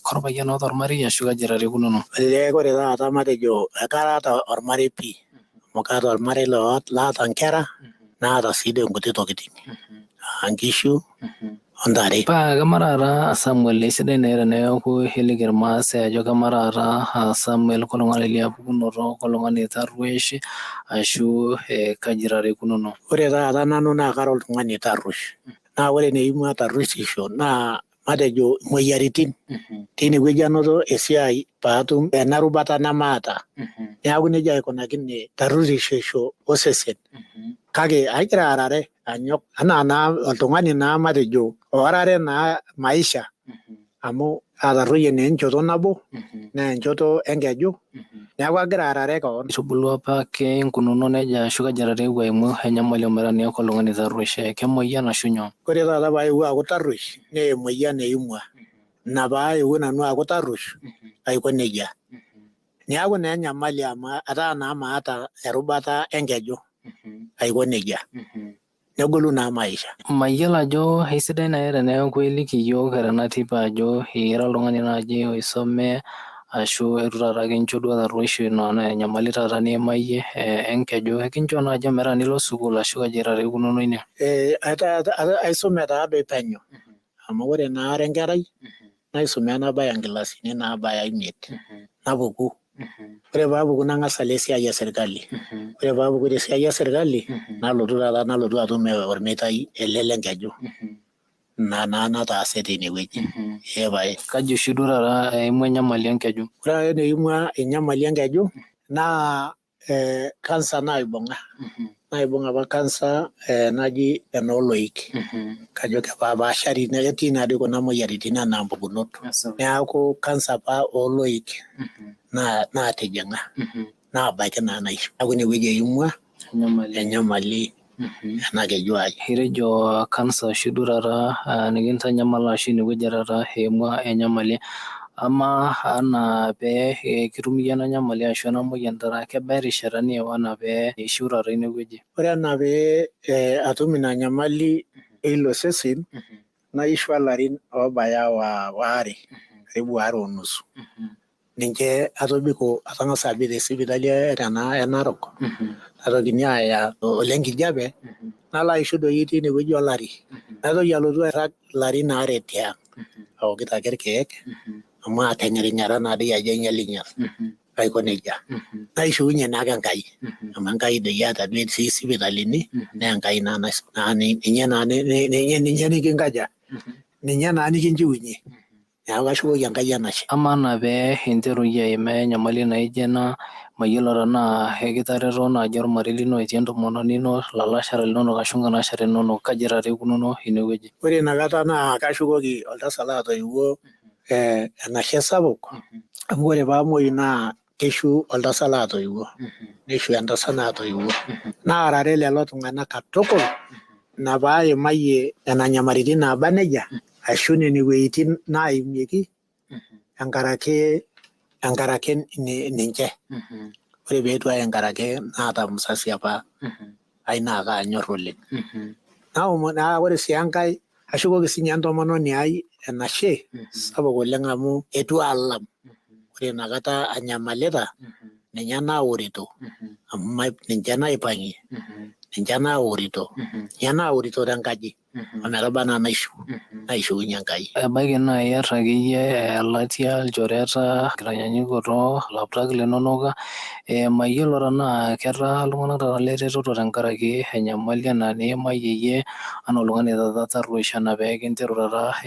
korpayian oota ormarei ashu kaji taata ikununo? Olee ore taata matejo kaata ormarei pii amu kaata ormarei laata nkera naata sii doi nkuti tokitin aa nkishu ontare. Paa kamaa taata Samuel eisidai naa teneeku iliki irmaasai ajo kamaa taata Samuel koltung'ani liapukunoto koltung'ani tarruesh ashu kaji taata ikununo? Ore taata nanu naa kara oltung'ani tarruesh naa ore eneimua tarrueshisho naa matejo imoyiaritin tinewueji anoto esiai paatum ena rubata nemaata neeku nejia aikunakine tarrueshisho osesen kake agira aarare anyok anaa naa oltung'ani naa matejo oarare naa maisha amu atarrueyie naa enchoto nabo naa enchoto enkeju neeku agira aarare kewon. Itubulua apa ake inkununo nejia ashu kaji taata eewuo aimu enyamali ometaa niaku oltung'ani tarruesh kemoyian ashu nyoo? Ore taata paewuo aaku tarruesh naa emoyian eimua ina paewuo nanu aaku tarruesh aiko nejia. Niaku naa enyamali amu etaa naa maata erubata enkeju aiko nejia. Negolu naa maisha. Mayiolo ajo eisidai naaji teneeku iliki iyiok tena teipa ajo ira oltung'ani naaji oisome ashu eitu taata kincho duo tarruesh ino naa enyamali taata niimayie enkeju ekincho naaji ometaa nilo sukuul ashu kaji taata ikununo ine? Aisume taadoi penyo amu ore naa ara enkerai naisume nabaya nkilasini naabaya 5 napuku. Ore paapuku nang'as alo esiai e serkali. Ore paapuku tesiai e serkali nalotu taata nalotu atum ormeitai ele lenkeju. Ina naa nataase tinewueji. Ee pae. Kaji oshi duo taata eimua enyamali enkeju? Ore ake eneimua enyamali enkeju naa kansa naibung'a. Naibung' apa kansa naji enooloik. Kajo kepaashari ketii naadoi kuna moyiaritin anaa mpukunot. Neeku kansa apa ooloik naatijing'a naabaiki naa naishu. Neeku inewueji eimua enyamali ena keju ai. Itejo kansa oshi duo taata nikintanyamala ashu inewueji taata eimua enyamali. Amaa anaa pee kitum iyie ena nyamali ashu ena moyian taata kebaa erishata niiwa anaa pee ishiu taata inewueji? Ore enaa pee atum ina nyamali eilo sesen naishua ilarin oobaya waare karibu 2.5. Ninche atobiko atang'asa abik te sipitali tena e Narok naitokini aaya ole Nkijape nalo aishu doi tinewueji olari naitoki alotu airrag ilarin aare tiang aokito ake irkeek amu ateng'erinyata naadoi ajo ainyalinyal aiko nejia naishiunye naake Enkai amu Enkai doi eeta duo etii sipitalini naa Enkai naa ninye naa ninye nikinkaja ninye naa nikinchiunye. Neeku kashukoki Enkai enashe. Amaa naa pee interu iyie aimaa enyamali naijo ena, mayiolo tenaa ekitareto naaji ormarei lino etii entomononi ino, lalashera linonok ashu nkanashera inonok, kaji taata ikununo inewueji? Ore inakata naa kashukoki oltasat laatoiwuo enashe sapuk amu ore paamuoyu naa keishu oltasat laatoiwuo nishu entasat naatoiwuo naarare lelo tung'anak katukul ina paaimayie nena nyamaritin naaba nejia ashu nene wuejitin naaimieki enkaraki enkaraki ninche. Ore peetu aye enkaraki naata msasi apa ai naa kaanyor oleng. Naomon naa ore sii enkae ashukoki sinye entomononi ai enashe sapuk oleng amu eitu alam. Ore inakata anyamalita ninye naorito amu ninche naipang'ie, ninche naorito, ninche naorito tenkaji ometaba anaa naishiu, naishiunye Enkai. Ebaiki naa iyata akeyie elatia, ilchoreta, tenkitanyanyukoto ilaptak linonok, mayiolo tenaa ketaa iltung'anak taata leretoto tenkaraki enyamali enaa eniimayie iyie anaa oltung'ani taata tarruesh anaa pee kinteru taata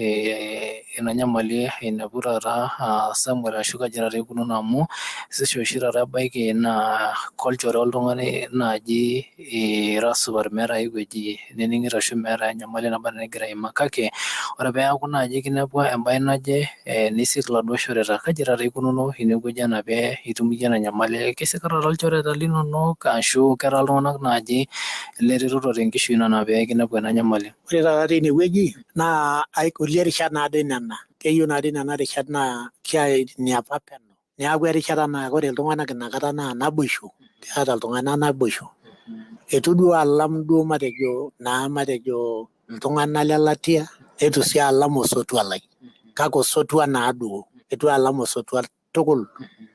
ina nyamali ainepu taata Samuel ashu kaji taata ikununo amu sesh oshi taata ebaiki naa kolchore oltung'ani naaji ira supat meeta ai wueji nining'ito ashu meeta enyamali naba enaa enigira aimaa kake ore peeku naaji kinepua embae naje nisik iladuo shoreta kaji taata ikununo inewueji anaa pee itum iyie ena nyamali kesik taata ilchoreta linonok ashu ketaa iltung'anak naaji leretoto tenkishui ino anaa pee kinepu ena nyamali? Ore taata teine wueji naa kulie rishat naadoi nena, keyieu naadoi nena rishat naa iniapa peno. Neeku erishata naa ore iltung'anak inakata naa naboisho, keeta iltung'anak naboisho. Eitu duo alam duo matejo naa matejo iltung'anak lelatia, neitu sii alam osotua lai, kake osotua naaduo. Eitu alam osotua tukul,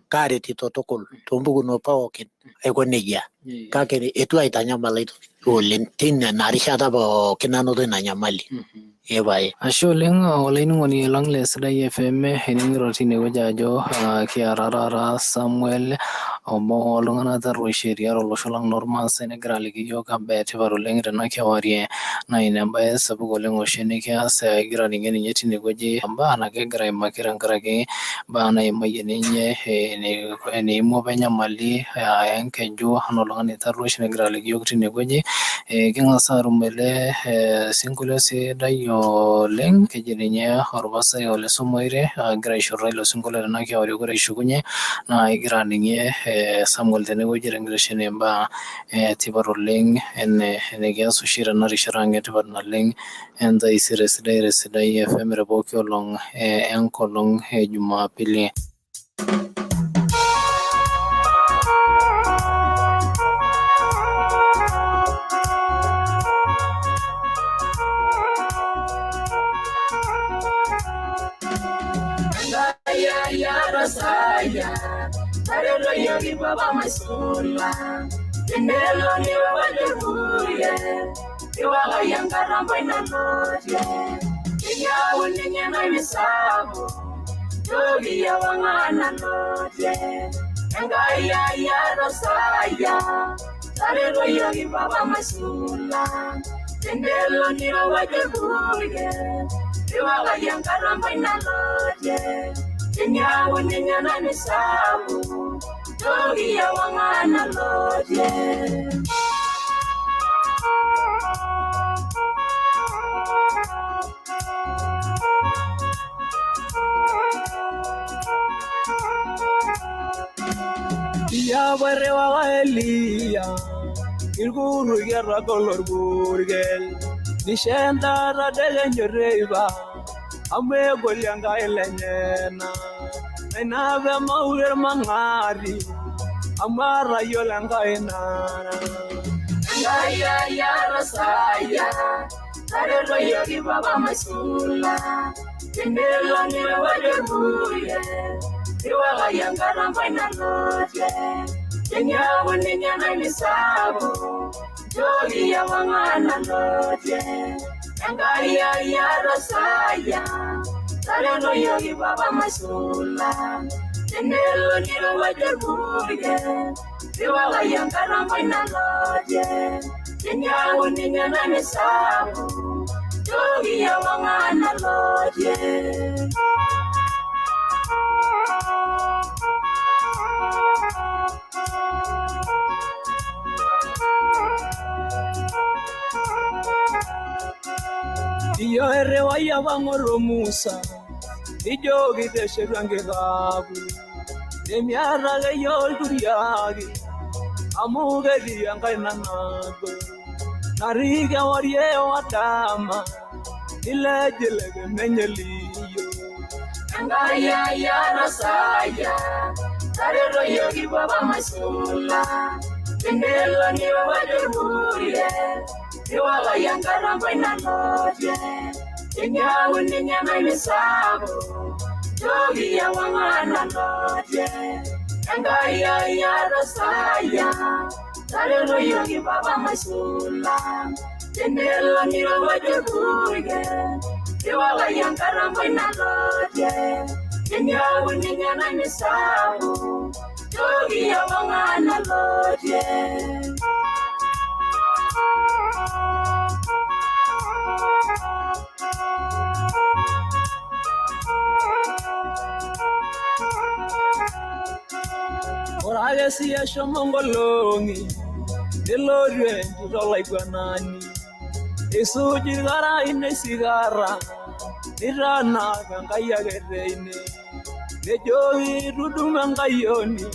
kaaretito tukul toompukunot pookin aiko nejia. Kake eitu aitanyamal aitoki oleng tina rishata pookin nanoto ina nyamali. Ee pae. Ashe oleng olainining'oni lang le Sidai FM ening'ito tinewueji ajo kiata taata Samuel obo ooltung'anak tarruesh tiatua olosho lang lormaasai negira aliki iyiook embae etipat oleng tena kewarie naa ina embae sapuk oleng oshi nikias egira aning'ie ninye tinewueji mbaa nakegira aimaki tenkaraki mbaa naimayie ninye eneimua apa enyamali enkeju anaa oltung'ani tarruesh negira aliki iyiook tinewueji. King'as aatum ele sinkolio sidai oleng keji ninye orpasai Ole Somoire egira aisho ilo sinkolio tena kewarie ore eshukunye naa igira aning'ie Samuel tenewueji tenkitesheni imbaa etipat oleng enikias oshi tena rishata ang etipat naleng entaisere sidai te Sidai FM te pooki olong enkolong e Jumapili. Iyapairriwaka Eliya ilkuruki etagolo orpurkel nisho endaa tadekenya teipa amu egoli Enkai lenyena naa ina pemaure irmang'ati amu atayiolo Enkai nara. Enkai ai atasayia taretoyioki papa maisula tenelo nirowuaju orpurkel riwakaki enkatampai nalotie teniaku ninye naimisabu nchooki ewang'an nalotie Enkai ai atasayia taretoyioki papa maisula tenelo nirowuaju orpurkel riwakaki enkatampai nalotie teniaku ninye naimisabu nchooki ewang'an nalotie. Iyo erewai apa ng'oro Musa, nijoki teshetu enkikapu. Nemiata akeyie olturiaki, amu ketii enkaina nagol. Natii kewarie odama, nilejilej menye liyo. Enkai ai arasaya, tareto yiok ipapa maisula. Tenelo nirowuaju orpurkel, riwakaki enkatampo nalotie. Teniaku ninye naimisapuk, nchooki ewang'an nalotie. Enkai ai arasaya, tareto yiok ipapa maisula. Tenelo nirowuaju orpurkel, riwakaki enkatampo nalotie. Teniaku ninye naimisapuk, nchooki ewang'an nalotie. Ore ake sii eshomo nkolong'i, nelotu entito olaiguanani. Eisuj ilkarain esikara, nitanak Enkai ake teine. Nejoki tudumu enkayioni,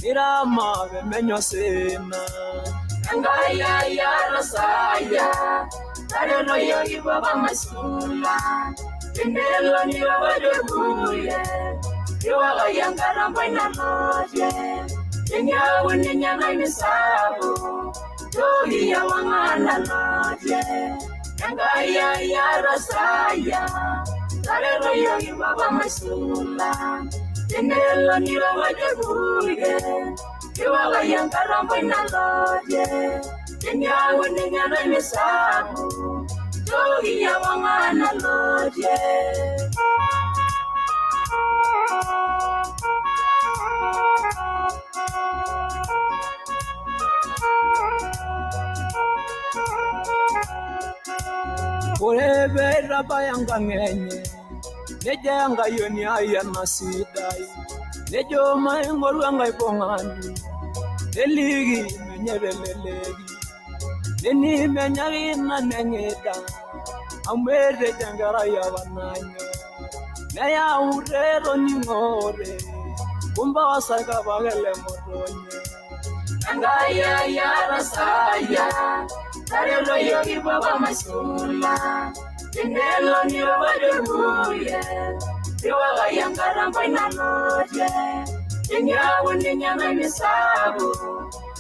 nirama pemenya osina. Enkai ai arasaya, tareto yiok ipapa maisula. Tenelo nirowuaju orpurkel, riwakaki enkatampo nalotie. Teniaku ninye naimisapuk, nchooki ewang'an nalotie. Enkai ai arasaya, tareto yiok ipapa maisula. Tenelo nirowuaju orpurkel, riwakaki enkatampo nalotie. Teniaku ninye naimisapuk, nchooki ewang'an nalotie. Ore peitabaya enkang' enye, nejo enkayioni ai ena sidai. Nejo maing'oru enkaipong'ani, neliki menye teleleki. Nenimenyaki ina neng'ida, amu etejo enkerai apa nanyor. Neyau tetoning'ote, kumbe osarge apake le ng'otonye. Enkai ai arasaya, tareto yiok ipapa maisula. Tenelo nirowuaju orpurkel, riwakaki enkatampo nalotie. Teniaku ninye naimisapuk,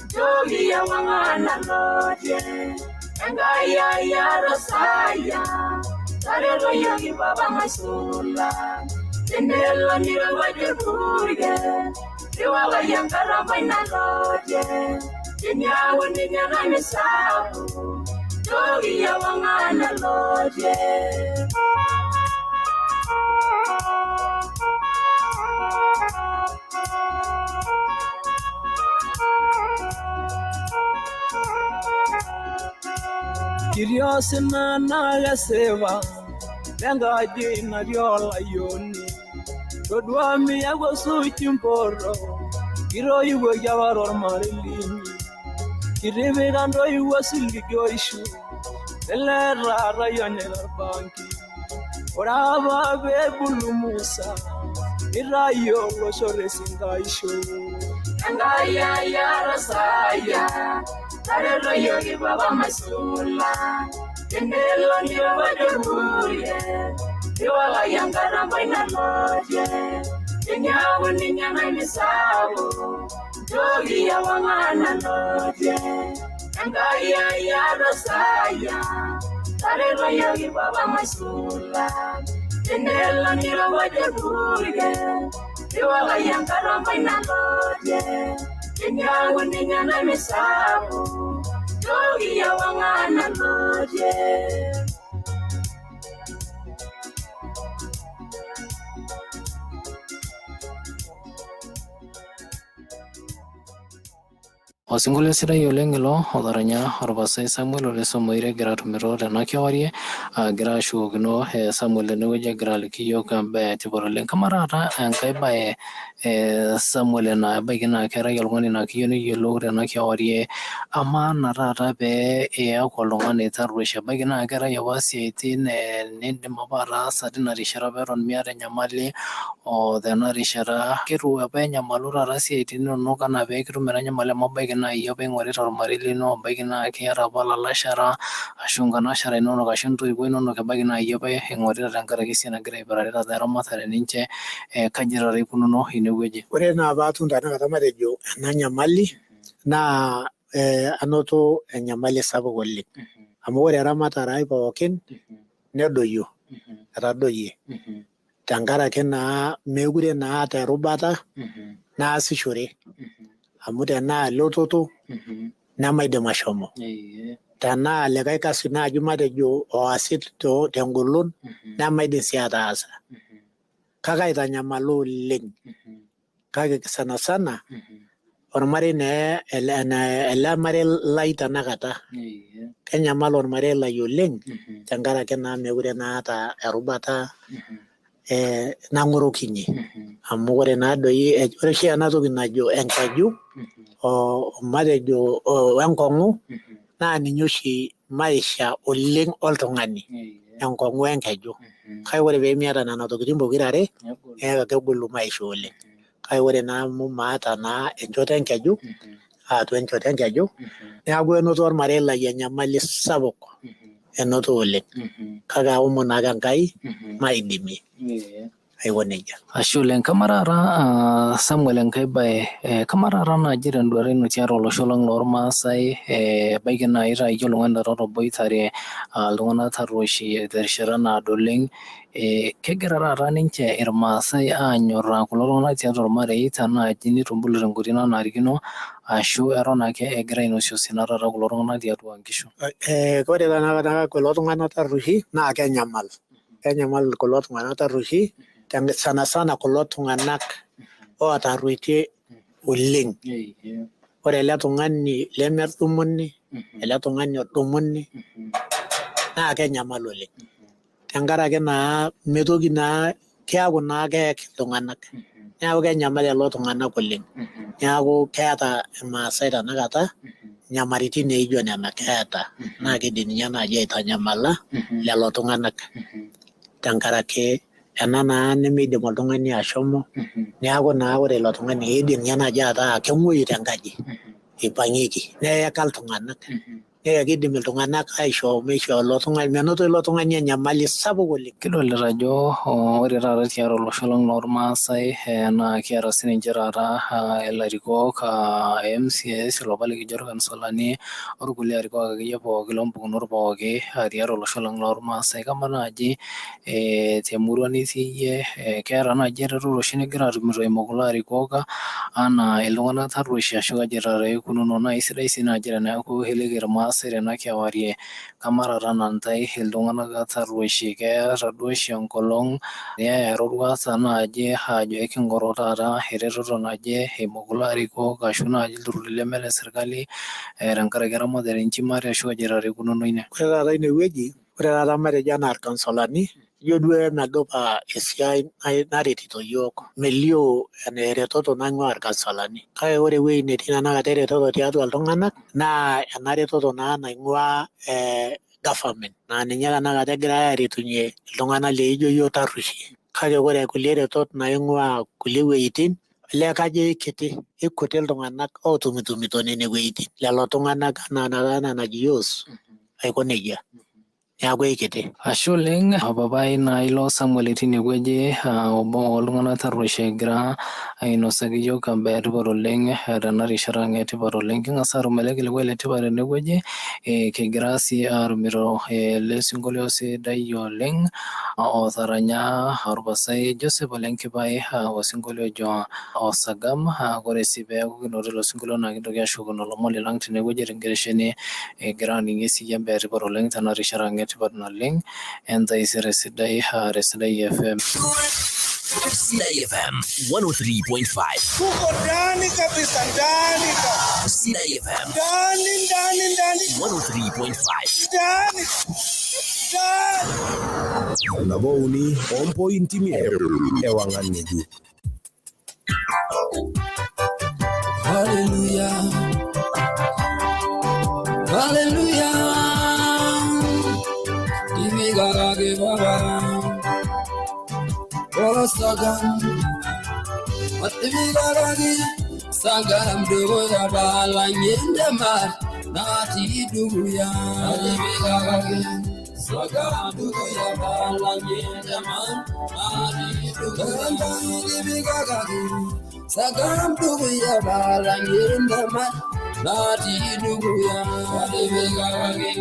nchooki ewang'an nalotie. Enkai ai arasaya, tareto yiok ipapa maisula. Tenelo nirowuaju orpurkel, riwakaki enkatampo nalotie. Teniaku ninye naimisapuk, nchooki ewang'an nalotie. Kitii osina naa kesipa, lenkaji natii olayioni. Todua miaku osuj impoto, kitoiwuoki apa tormarei linyi. Kitipika ntoiwuo osiligi oishu, lele taata onyaita orbanki. Ore apa peebulu Musa, nitayu olosho tesinkaisho. Enkai ai arasaya, tareto yiok ipapa maisula. Tenelo nirowuaju orpurkel, riwakaki enkatampo nalotie. Teniaku ninye naimisapuk, nchooki ewang'an nalotie. Enkai ai arasaya, tareto yiok ipapa maisula. Tenelo nirowuaju orpurkel, riwakaki enkatampo nalotie. Teniaku ninye naimisapuk, nchooki ewang'an nalotie. Osinkolio sidai oleng ilo otaranya orpasai Samuel Ole Somoire egira atumito tena kewarie agira ashukokino Samuel tenewueji egira aliki iyiook embae etipat oleng. Kamaa taata enkae bae Samuel naa ebaiki naa keetae oltung'ani naa keyieu neyiolou tena kewarie, amaa naa taata pee iyaku oltung'ani tarruesh ebaiki naa keetae apa isiaitin nindim apa ataasa tina rishata apa eton miata enyamali o tena rishata ketu apa enyamalu taata isiaitin inonok anaa pee kitum ena nyamali amu ebaiki naa iyie apa ing'orita ormarei lino, ebaiki naa keeta apa ilalashera ashu inkanashara inonok ashu intoiwuo inonok ebaiki naa iyie apa ing'orita tenkaraki esiai nagira aipirare taata eramatare ninche kaji taata ikununo inewueji? Ore naa paatum tenakata matejo ena nyamali naa anoto enyamali sapuk oleng. Amu ore eramatare ai pookin nedoyio, etadoyie. Tenkaraki naa meekure naa aata erubata naasishore. Amu tenaa elototo nemaidim ashomo. Tenaa likae kasi naaji matejo oasi tengolon nemaidim sii ataasa. Kake aitanyamala oleng. Kake sana sana ormarei naa ele marei lai tenakata. Kenyamal ormarei lai oleng tenkaraki naa meekure naa aata erubata nang'orokinye. Amu ore naa doi ore oshi ena toki najo enkeju matejo wenkong'u naa ninye oshi maisha oleng oltung'ani. Enkong'u wenkeju. Kake ore pee miata nena tokitin pokirare naa kegolu maisha oleng. Kake ore naa amu maata naa enchoto enkeju atua enchoto enkeju neeku enoto ormarei lai enyamali sapuk enoto oleng. Kake aomon ake Enkai maidimie. Aiko nejia. Ashe oleng. Kamaa taata Samuel enkae bae, kamaa taata naaji tenduata ino tiatua olosho lang lormaasai, ebaiki naa itaa iyie oltung'ani taata otaboitare iltung'anak tarrueshi terishata naado oleng, kegira taata ninche irmaasai aanyorraa kulo tung'anak tiatua irmareita naaji nitubulu tenkoitoi nanarikino ashu eton ake egira ainosie osina taata kulo tung'anak tiatua nkishu? Ore tenakata kulo tung'anak tarrueshi naa kenyamal. Kenyamal kulo tung'anak tarrueshi sana sana kulo tung'anak ootarruetie oleng. Ore ele tung'ani lemedumuni, ele tung'ani odumuni naa kenyamal oleng. Tenkaraki naa mitoki naa keaku naa keek iltung'anak. Neeku kenyamal lelo tung'anak oleng. Neeku keeta irmaasai tenakata nyamaritin naijo nena keeta. Naa kidim ninye naaji aitanyamala lelo tung'anak. Tenkaraki ena naa nemeidim oltung'ani ashomo, neeku naa ore ilo tung'ani eidim ninye naaji ataa kemuoyu tenkaji eipang'ieki neyeka iltung'anak. Naa kidim iltung'anak aishoo meishoo ilo tung'ani menoto ilo tung'ani enyamali sapuk oleng. Kidolita ajo ore taata tiatua olosho lang lormaasai naa kiata sininche taata ilarikok MCAs ilopa likijo irkansolani orkulie arikok akeyie pooki loompukunot pooki tiatua olosho lang lormaasai. Kamaa naaji temurua nitii iyie keeta naaji eretoto oshi nigira atumito eimu kulo arikok anaa iltung'anak tarrueshi ashu kaji taata ikununo? Naa isidai sii naaji teneeku iliki irmaasai tena kewarie kamaa taata anaa intae iltung'anak tarrueshi keeta duo oshi enkolong niyaya eroruata naaji aajo eking'oru taata eretoto naje eimu kulo arikok ashu naaji ilturruri leme le sirkali tenkaraki eramatare inchi mate ashu kaji taata ikununo ina? Ore taata inewueji, ore taata matejo anaa irkansolani, ijo duo emedupa esiai naretito iyiok. Melio eretoto naing'ua irkansolani. Kake ore ewueji netii tenakata eretoto tiatua iltung'anak naa ena retoto naa naing'ua government naa ninye tenakata egirai aretunye iltung'anak laijo iyiok tarrueshi. Kake ore kulie retot naing'ua kulie wuejitin olee kajo eikiti, ikuti iltung'anak ootumitumito nene wuejitin. Lelo tung'anak anaa naji aiko nejia. Neeku eikiti. Ashe oleng papai naa ilo Samuel tinewueji obo oltung'anak tarruesh egira ainosaki iyiok embae etipat oleng tena rishata ang etipat oleng. King'as aatum ele kilikuai letipat tenewueji kigira sii aatumito ele sinkolio sidai oleng otaranya orpasai Joseph Ole Nkipai osinkolio ojo Osagam. Ore sii peeku kinoto ilo sinkolio naa kintoki ashukokino ilomon lang tenewueji tenkitesheni egira aning siyie embae etipat oleng tena rishata ang etipat naleng entaisere sidai te Sidai FM. Sidai FM 103.5. Tuko ndani kabisa, ndani kabisa. Sidai FM Ndani, ndani, ndani. 103.5. Ndani. Ndani. Nabo uni ompointi imiet ewang'an ng'ejuk. Hallelujah. Hallelujah. Ibigagage baba. Oh sagam. Atibigagage sagam dogo ya bala nyende mar nati duguya. Ibigagage sagam dogo ya bala nyende mar nati duguya. Ibigagage sagam dogo ya bala nyende mar nati duguya. Ibigagage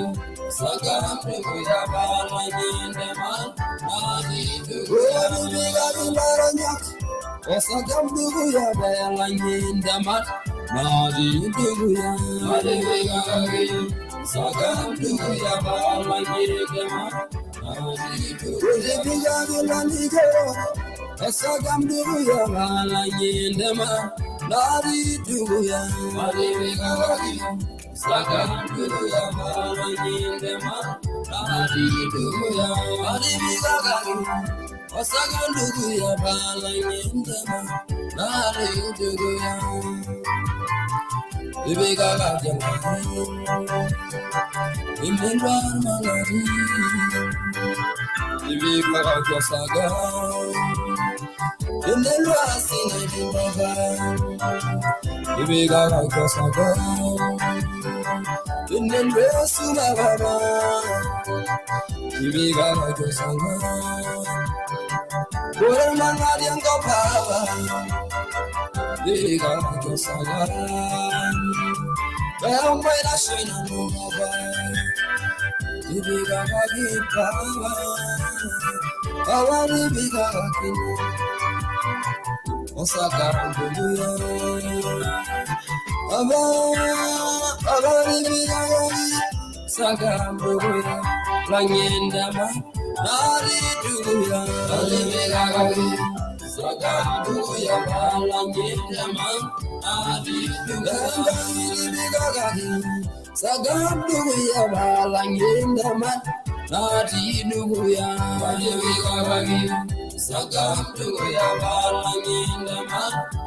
sagam dogo ya bala nyende mar nati duguya. Ibigagage laranyak sagam dogo ya bala nyende mar nati duguya. Ibigagage sagam dogo ya bala nyende mar nati duguya. Ibigagage lanigero sagam dogo ya bala nyende mar nati duguya. Ibigagage sagam dogo ya bala nyende mar nati duguya. Ibigagage sagam dogo ya bala nyende mar nati duguya. Ibigagage imendwar mangari ibigagage saga inelwa sinadi baba ibigagage saga inelwa suma baba ibigagage saga bora mangari ngo baba ibigagage saga Baba ibigagage baba awari bigagage osaka nduya aba awari bigagage saka nduya langenda ma nari duya bigagage saka nduya langenda ma nari duya bigagage saka nduya langenda ma nati duya bigagage saka nduya langenda ma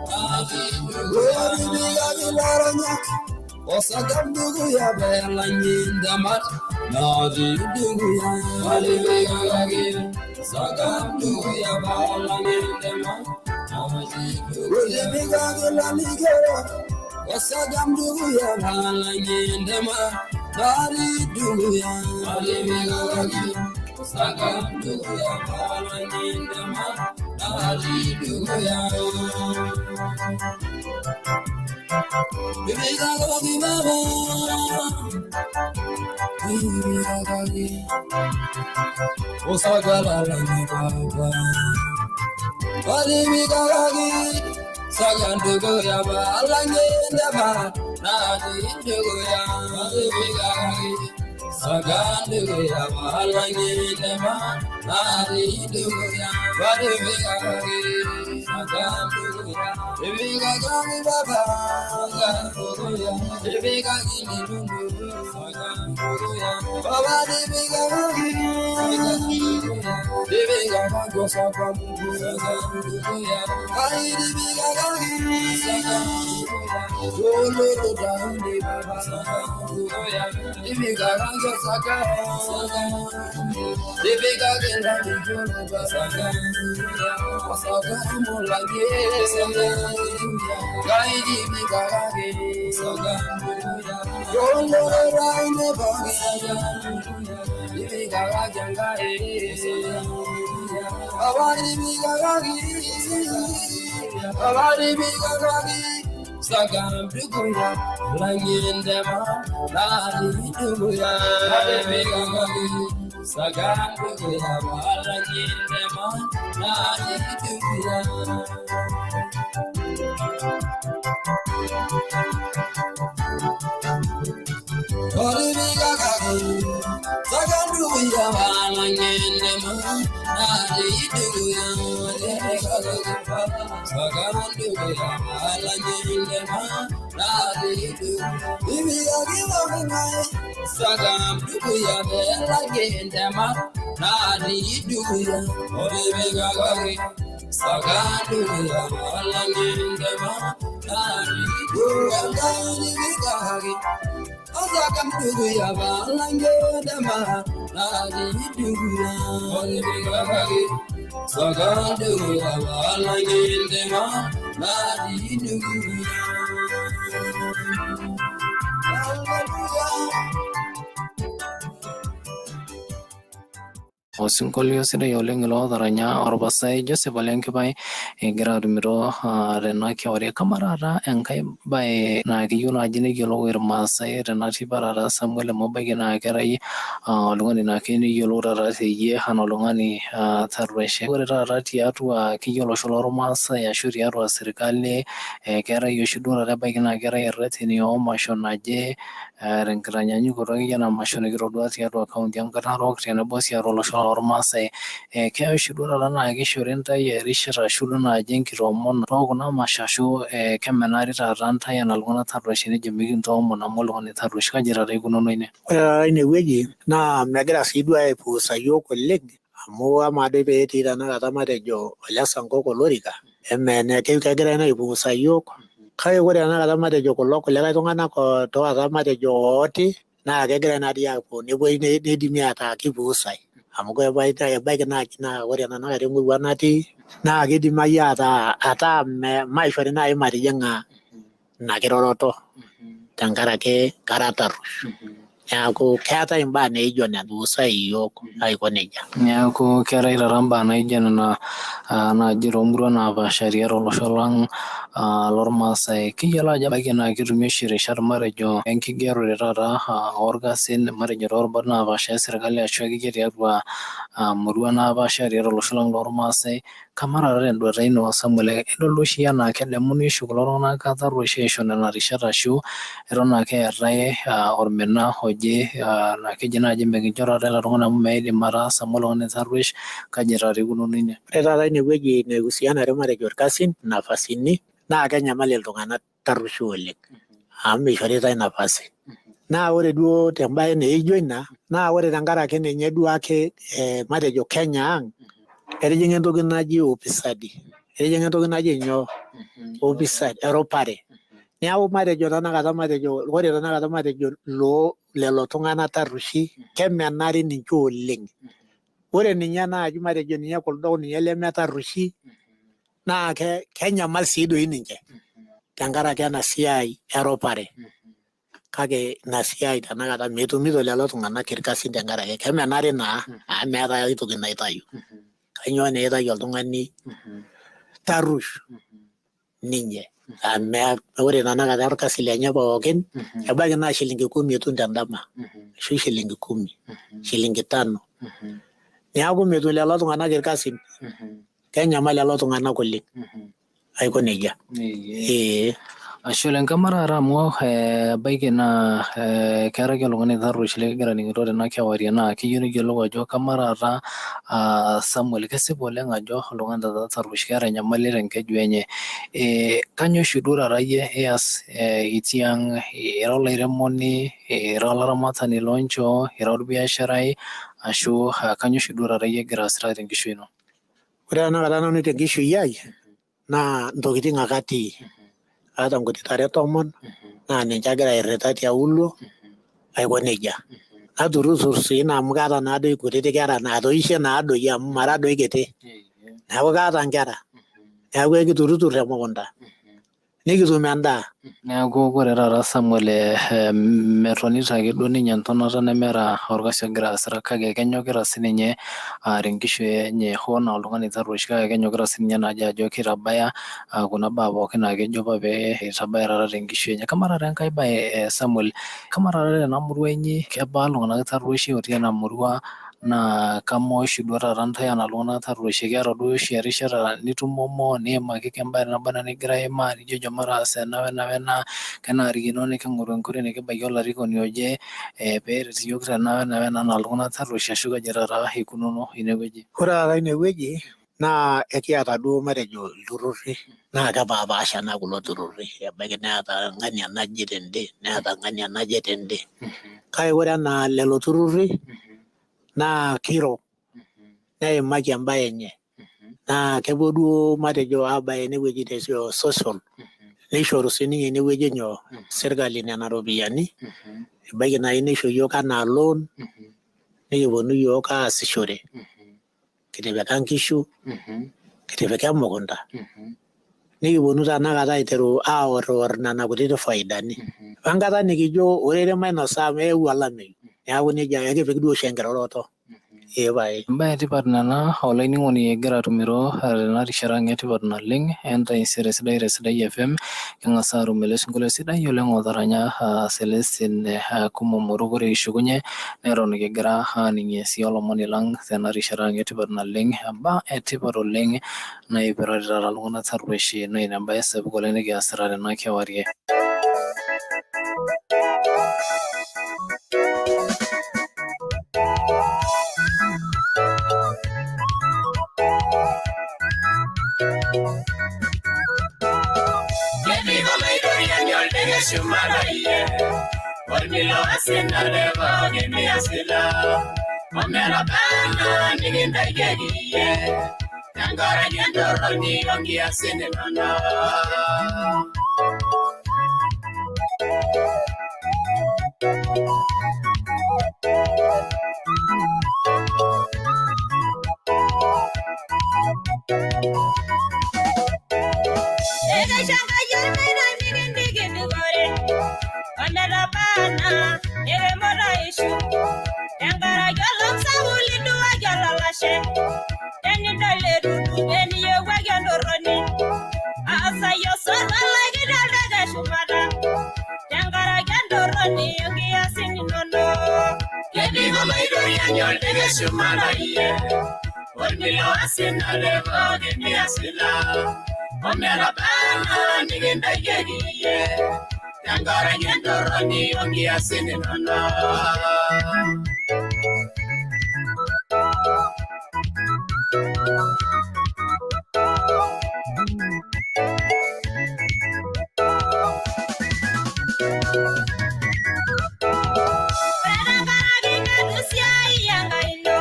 nati duya bigagage laranyak osaka nduya langenda ma nati duya bigagage saka nduya langenda ma nati duya bigagage lanigero osaka nduya langenda ma nari duya bigagage saka nduya langenda ma nari duya. Ibigagage baba ibigagage osaka langi baba ibigagage saka nduya langenda ma nati nduya ibigagage saka nduya langenda ma nati nduya ibigagage saka nduya ibigagage baba saka nduya ibigagage nduya saka nduya baba ibigagage ibigagage saka nduya ai ibigagage saka nduya daunde baba saka nduya ibigagage saka ibigagage nduya saka nduya saka mulange gaidi bigagage saka nduya yolo raine baba ibigagage ngae abari bigagage abari bigagage saka nduya langenda ma nari duya bigagage saka nduya langenda ma nari duya. Saka nduya dukuya balangende ma naati dukuya Sagan dukuya balangende ma naati dukuya Sagan dukuya balangende ma naati dukuya Sagan dukuya balangende ma naati dukuya Sagan dukuya balangende ma naati dukuya Sagan dukuya balangende ma naati dukuya. Osinkolio sidai oleng ilo otaranya orpasai Joseph Ole Nkipai egira atumito tena kewarie. Kamaa taata enkae bae naa keyieu naaji neyiolou irmaasai tena tipa taata Samuel amu ebaiki naa kerai oltung'ani naa keyieu neyiolou taata teyie anaa oltung'ani tarruesh. Ore taata tiatua akeyie olosho lormaasai ashu tiatua sirkali keetae oshi duo taata ebaiki naa keetae erreteni oomasho naje tenkitanyanyukoto akeyie ena masho nikitodua tiatua kaunti ang e Narok tenebo sii tiatua olosho lormaasai. Keya oshi duo taata naa kishori intae erishata ashu duo naaji enkitomono tookuna masho ashu kemenari taata intae anaa iltung'anak tarruesh nejo mikintoomon amu oltung'ani tarruesh. Kaji taata ikununo ine? Ore taata inewueji naa megira sii duo aipuusa yiok oleng amu amaa doi peetii tenakata matejo Ole Sankok olorika kegirai naa aipuusa yiok kake ore tenakata matejo kulo kulikae tung'anak taata matejo ooti naa kegirai naadii aapuo nepuoi neidimi ataa kipuusai amu ebaiki naaji naa ore tenakata emurua natii naa kidimayu ataa maishori naaji matijing'a ina kiroroto tenkaraki kara tarruesh. Neeku keetae imbaa naijo nena ipuusai iyiok aiko nejia. Neeku keetae taata imbaa naijo nena naaji toomuruan napaasha tiatua olosho lang lormaasai. Kiyiolo ajo ebaiki naa ketumi oshi irishat matejo enkigerore taata orkasin matejo toorubat napaasha esirkali ashu akeyie tiatua muruan napaasha tiatua olosho lang lormaasai. Kamaa taata tenduata ino Samuel, idol duo oshi anaa kedamuni oshi kulo tung'anak tarruesh aisho nena rishat ashu eton ake eetae ormena oje naa keji naaji mikincho taata ele tung'ani amu meidim ataasa amu oltung'ani tarruesh. Kaji taata ikununo ine? Ore taata inewueji neihusianare matejo irkasin nafasini naa kenyamal iltung'anak tarruesh oleng amu meishoritae nafasi. Naa ore duo tembae naijo ina naa ore tenkaraki ninye duake matejo Kenya ang etijing'a entoki naji ufisadi, etijing'a entoki naji nyoo ufisadi, erupare. Neeku matejo tenakata matejo ore tenakata matejo loo lelo tung'anak tarrueshi kemenari ninche oleng. Ore ninye naaji matejo ninye kuldo ninye lemetarrueshi naa kenyamal sii doi ninche tenkaraki ena siai erupare. Kake ina siai tenakata metumito lelo tung'anak irkasin tenkaraki kemenari naa amu meetae ai toki naitayu. Kainyoo naa itayu oltung'ani tarruesh ninye ore tenakata orkasi lenye pookin ebaiki naa shilingi kumi etum tendama ashu shilingi kumi, shilingi tano. Neeku metum lelo tung'anak irkasin, kenyamal lelo tung'anak oleng aiko nejia. Ee. Ashe oleng. Kamaa taata amu ebaiki naa keetae oltung'ani tarruesh likigira aning'ito tena kewarie naa keyieu neyiolou ajo kamaa taata Samuel kesipa oleng ajo oltung'ani taata tarruesh keeta enyamali tenkeju enye. Kanyoo oshi duo taata iyie ias itii ang'? Ira olairemoni, ira olaramatani loonchoo, ira orbiasharai ashu kanyoo oshi duo taata iyie igira aasita tenkishui ino? Ore tenakata nanu tenkishui ai naa ntokitin ake atii. Aata nkuti tare 10 naa ninche agira airrita tiaulo aiko nejia. Naturusur sii naa amu kaata naa doi kutiti kera naatoishe naa doi amu mara doi kiti. Neeku kaata nkera. Neeku ekiturutur temukunta nikitum endaa. Neeku ore taata Samuel metonita ake duo ninye entonata nemeeta orkasi ogira aasita kake kenyokita sininye tenkishui enye hoo naa oltung'ani tarruesh kake kenyokita sininye naaji ajo kitabaya kuna baa pookin naa kejo apa pee itabaya taata tenkishui enye. Kamaa taata enkae bae Samuel, kamaa taata tena murua inyi kebaa iltung'anak tarrueshi otii ena murua Naa kamaa oshi duo taata ntae anaa iltung'anak tarruesh keeta duo oshi erishata nitumomo niimakiki embae naba enaa nigira aimaa nijojo mataas ena wena wena kenarikino niking'oru enkoitoi nikibaiki olarikoni oje peeret iyiok tena wena wena anaa iltung'anak tarruesh ashu kaji taata ikununo inewueji? Ore taata inewueji naa ekiata duo matejo ilturruri naa kepaapasha naa kulo turruri, ebaiki neeta ng'ania naje tende neeta ng'ania naje tende, kake ore enaa lelo turruri naa kiro neimaki embae enye naa kepuo duo matejo abaya enewueji te social neishoru sininye inewueji nyoo sirkali nena ropiyiani, ebaiki naaji neisho yiok anaa loan nikiponu yiok aasishore kitipika nkishu kitipika emukunta nikiponu tanakata aiteru aorrior nena kutiti faidani wenkata nikijo orere mainosa amu eewuo olameyu neeku nejia ekipik duo oshi enkiroroto ee pae. Embae etipat nena olainining'oni egira atumiro tena rishata ang etipat naleng entaisere sidai te Sidai FM. King'as atum ele sinkolio sidai oleng otaranya Celestine Kumo Ore kishukunye neton kigira aaning'ie sii olomoni lang tena rishata ang etipat naleng, embaa etipat oleng naipirare taata iltung'anak tarrueshi naa ina embae sapuk oleng nikiasita tena kewarie. Ketii olaitoriani olteke shumata iyie, ormilo asinare pookin miasita, ometaba nikintakieki iyie, tenkaraki entorroni onkiasin inonok. Ekeisho Enkai ormeitai mikintikidikore, ometaba anaa nikimuta aishu, tenkaraki olong sapuk liduaki olalashe, tenidol etudu eniyiewuaki entorroni, aasai osotua laikita olteke shumata, tenkaraki entorroni onkiasin inonok. Ketii olaitoriani olteke shumata iyie, ormilo asinare pookin miasita, ometaba nikintakieki iyie, tenkaraki entorroni onkiasin inonok. Ore tenkaraki neitu siai Enkai ino,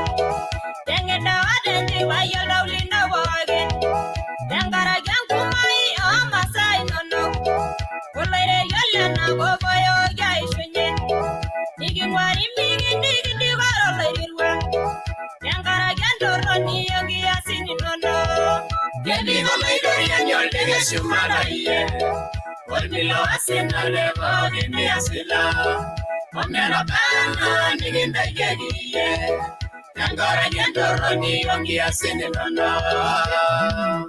teng'eno o tenchipai oltau lino pookin, tenkaraki enkumoi oomasaa inonok, oloirerio lenakop oyooki aishunye, niking'uari mikindikindikore oloirirua, tenkaraki entorroni onkiasin inonok. Ketii olaitoriani olteke shumata iyie, ormilo asinare pookin miasita, ometaba nikintakieki iyie, tenkaraki entorroni onkiasin inonok.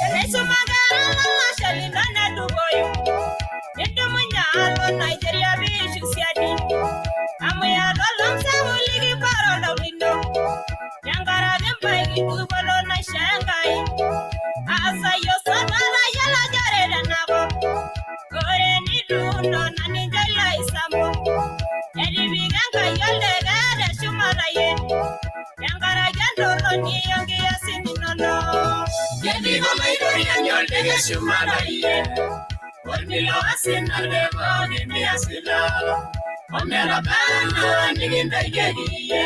Teneisuma nkera olalashe lino nedupoyu, nidumunye alo Nigeria piishu siadi, amu iyata olong sapuk likiporo oltau lino, tenkaraki mbaiki dupoto naishoo Enkai, aasai osotua tayiolo ajo ore tenakop, ore nituuno naa ninche loisampu, etipika Enkai olteke teshumata iyie, tenkaraki entorroni onkiasin inonok. Ketii olaitoriani olteke shumata iyie, ormilo asinare pookin miasita, ometaba nikintakieki iyie,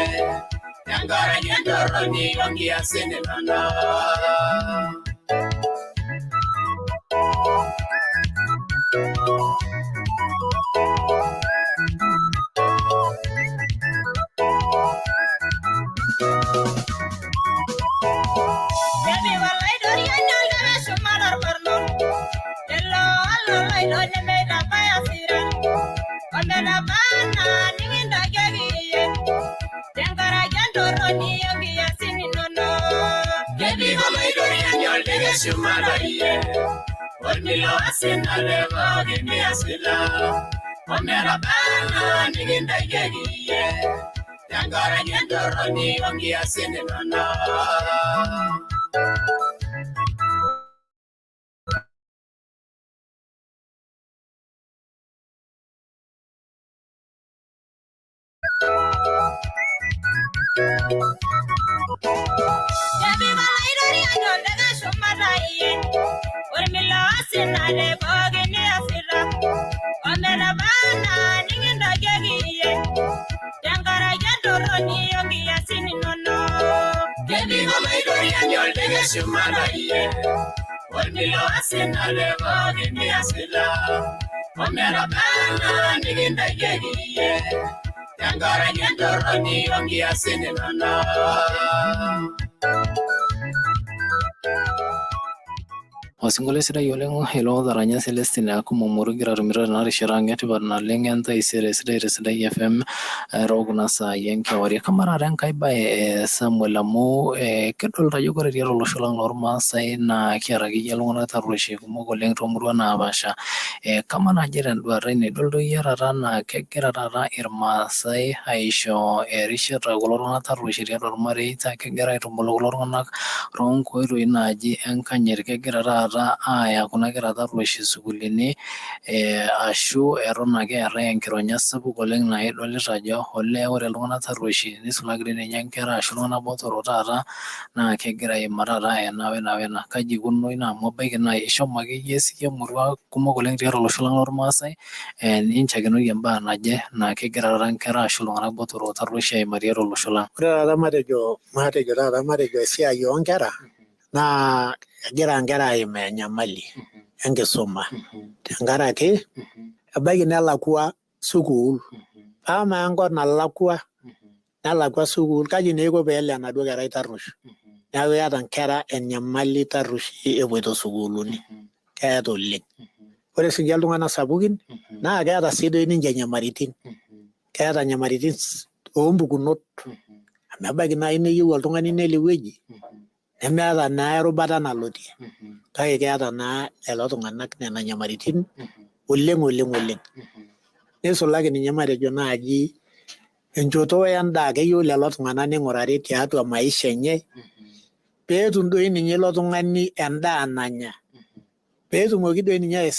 tenkaraki entorroni onkiasin inonok. Kepik olaitoriani olteke shumata orbarnot, lelo ololoito nemeitabaya siran, ometaba anaa nikintakieki iyie, tenkaraki entorroni onkiasin inonok. shumata iyie. Ormilo asinale pookin niasita. Ometaba anaa nikintayieki iyie. Tenkaraki entorroni onkiasin inonok. Kebik Olaitoriani olteke shumata iyie. Ormilo asinale pookin niasita. Ometaba anaa nikintayieki iyie. Tenkaraki entorroni onkiasin inonok. Kebik Olaitoriani olteke shumata iyie. Ormilo asinale pookin niasita. Ometaba anaa nikintayieki iyie. Tenkaraki entorroni onkiasin inonok. Osinkolio sidai oleng ilo otaranya Celestine Akumo kigira atumito tena rishata ang etipat naleng entaisere sidai te Sidai FM too kuna saai enkewarie. Kamaa taata enkae bae Samuel amu kidolta ajo ore tiatua olosho lang lormaasai naa kiata akeyie iltung'anak tarrueshi kumok oleng toomuruan napaasha. Kamaa naaji tenduata ino idol iyie taata anaa kegira taata irmaasai aisho erishata kulo tung'anak tarrueshi tiatua irmareita, kegira aitubulu kulo tung'anak toonkoitoi naaji enkanyit, kegira taata aaya kuna kera tarrueshi isukuulini ashu eton ake eetae enkironya sapuk oleng naa idolita ajo olee ore iltung'anak tarrueshi nisulaki dii ninye inkera ashu iltung'anak botorok taata naa kegira aimaa taata ena wena wena. Kaji ikununo ina amu ebaiki naa ishomo akeyie siyie imurua kumok oleng tiatua olosho lang lormaasai ninchakenoi imbaa naje naa kegira taata inkera ashu iltung'anak botorok tarrueshi aimaa tiatua olosho lang. Ore taata matejo taata matejo esiai oonkera naa egira inkera aimaa enyamali enkisuma tenkaraki ebaiki nelakwa sukuul. Amaa enkop nalakwa nelakwa sukuul kaji naa iko peelo enaduo kerai tarruesh. Neeku keeta inkera enyamali tarrueshi epoito sukuulini. Keeta oleng. Ore sinche iltung'anak sapukin naa keeta sii doi ninche nyamaritin. Keeta nyamaritin oompukunot amu ebaiki naaji neyieu oltung'ani nelo ewueji nemeeta naa erubata nalotie. Kake keeta naa lelo tung'anak nena nyamaritin oleng oleng oleng. Neisulaki ninye matejo naaji enchoto endaa keyieu lelo tung'anak ning'urari tiatua maisha enye peetum doi ninye ilo tung'ani endaa nanya peetumoki doi ninye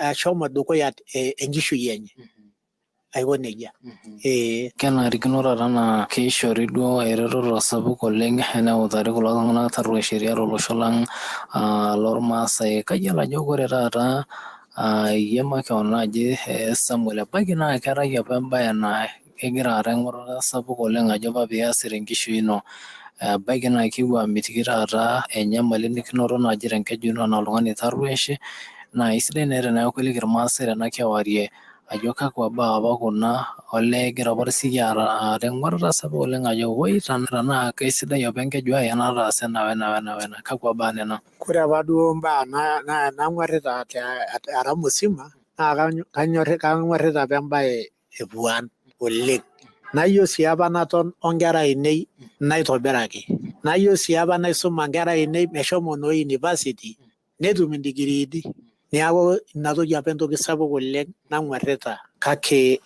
ashomo dukuya enkishui enye. Aiko nejia. Ee. Kenarikino taata naa keishori duo eretoto sapuk oleng neutari kulo tung'anak tarrueshi tiatua olosho lang lormaasai. Kayiolo ajo ore taata iyie makewon naaji Samuel ebaiki naa keetae apa embae naa kegira aata eng'orata sapuk oleng ajo apa pias tenkishui ino. Ebaiki naa keewuo amitiki taata enyamali nikinoto naaji tenkeju ino anaa oltung'ani tarrueshi naa isidai naa teneeku iliki irmaasai tena kewarie ajo kakwa baa apa kuna olee igira apa siyie aata eng'uarata sapuk oleng ajo woi tenaa keisidai apa enkeju ai enataasa ena wena wena wena kakwa baa nena. Ore apa duo imbaa nang'uarita ara musima naa kang'uarita apa embae e puan oleng. Nayieu sii apa naton onkera ainei naitobiraki. Nayieu sii apa naisuma nkera ainei meshomo noo university netum indigiriini. Neeku ina toki apa entoki sapuk oleng nang'uarita kake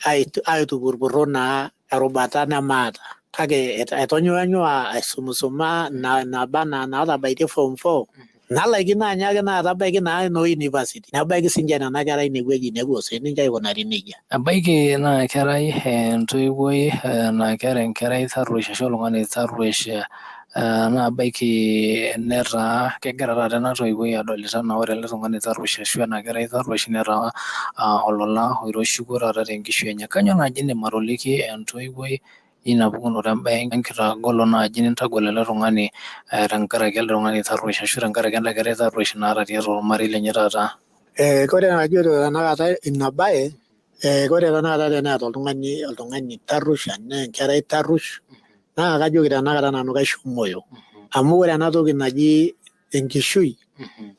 aitupurpurro naa erubata nemaata. Kake aitonyuanyua aisumisuma naba anaa naatabaitie form 4 nalaikino anyaaki naa atabaiki naa noo university nebaiki sinche nena kera inewueji nepuo sininche aikunari nejia. Ebaiki naa keetae entoiwuoi naa keeta enkerai tarruesh ashu oltung'ani tarruesh naa ebaiki netaa kegira taata ena toiwuoi adolita anaa ore ele tung'ani tarruesh ashu ena kerai tarruesh netaa olola oitashuko taata tenkishui enye. Kainyoo naaji indim atoliki entoiwuoi ina pukunoto embae enkitagolo naaji nintagol ele tung'ani tenkaraki ele tung'ani tarruesh ashu tenkaraki enda kerai tarruesh naata tiatua ormarei lenye taata? Kore enajoito tenakata ina bae, kore tenakata teneeta oltung'ani tarruesh enaa enkerai tarruesh naa kajoki tenakata nanu kaisho moyo. Amu ore ena toki naji enkishui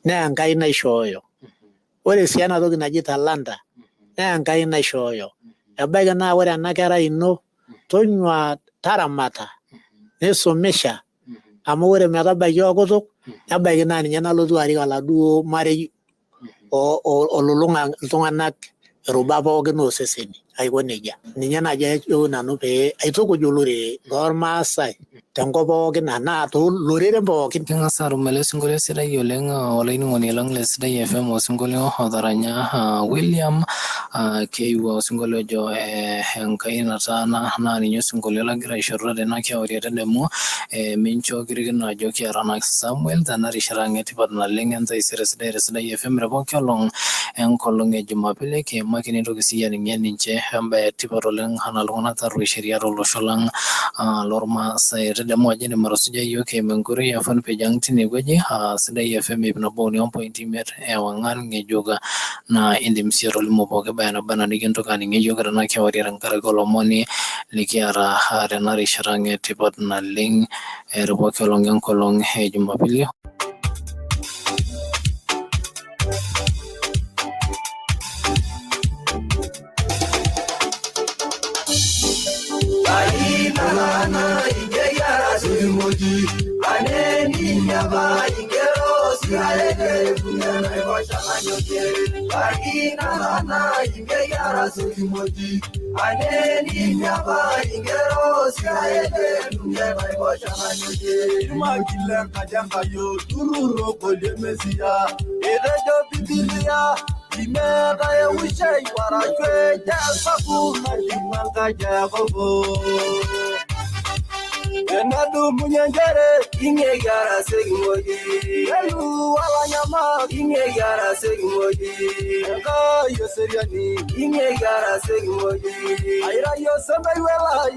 naa Enkai naishooyo. Ore sii ena toki naji talanta naa Enkai naishooyo. Ebaiki naa ore ena kerai ino tonyua taramata nisumisha. Amu ore metabaiki okutuk nebaiki naa ninye nalotu arik oladuo marei olulung'a iltung'anak irubat pookin ooseseni aiko nejia. Ninye naaji ajo nanu pee aitukuj olorere lormaasai tenkop pookin anaa tooloreren pookin. King'as atum ele sinkolio sidai oleng olainining'oni lang le Sidai FM, osinkolio otaranya William Keiwa, osinkolio ojo Enkai nataana, naa ninye osinkolio lagira aishoru tena kewarie. Tadamu mincho kirikino ajo kiata naa Samuel tena rishata ang etipat naleng entaisere sidai te Sidai FM te pooki olong enkolong e Jumapili kiimaki nintoki siyie aning'ie ninche embae etipat oleng anaa iltung'anak tarruesh tiatua olosho lang lormaasai. Tadamu ajo indim atusuja iyiook eimu enkoitoi e fanpage ang tinewueji Sidai FM 103.5 ewang'an ng'ejuk, naa indim sii atolimu pooki bae naba enaa nikintoki aning'ie iyiook tena kewarie tenkaraki olomoni likiata tena rishata ang etipat naleng te pooki olong enkolong e Jumapili. Irmakile nkaji tururo kolie mesia etejo Bibilia imeetae ewushai arashu ejasapu najing'u enkaji e Yakobo. Enedumunye nchere elu olanyamak Enkai eseriani airayie osemeiwuo lai.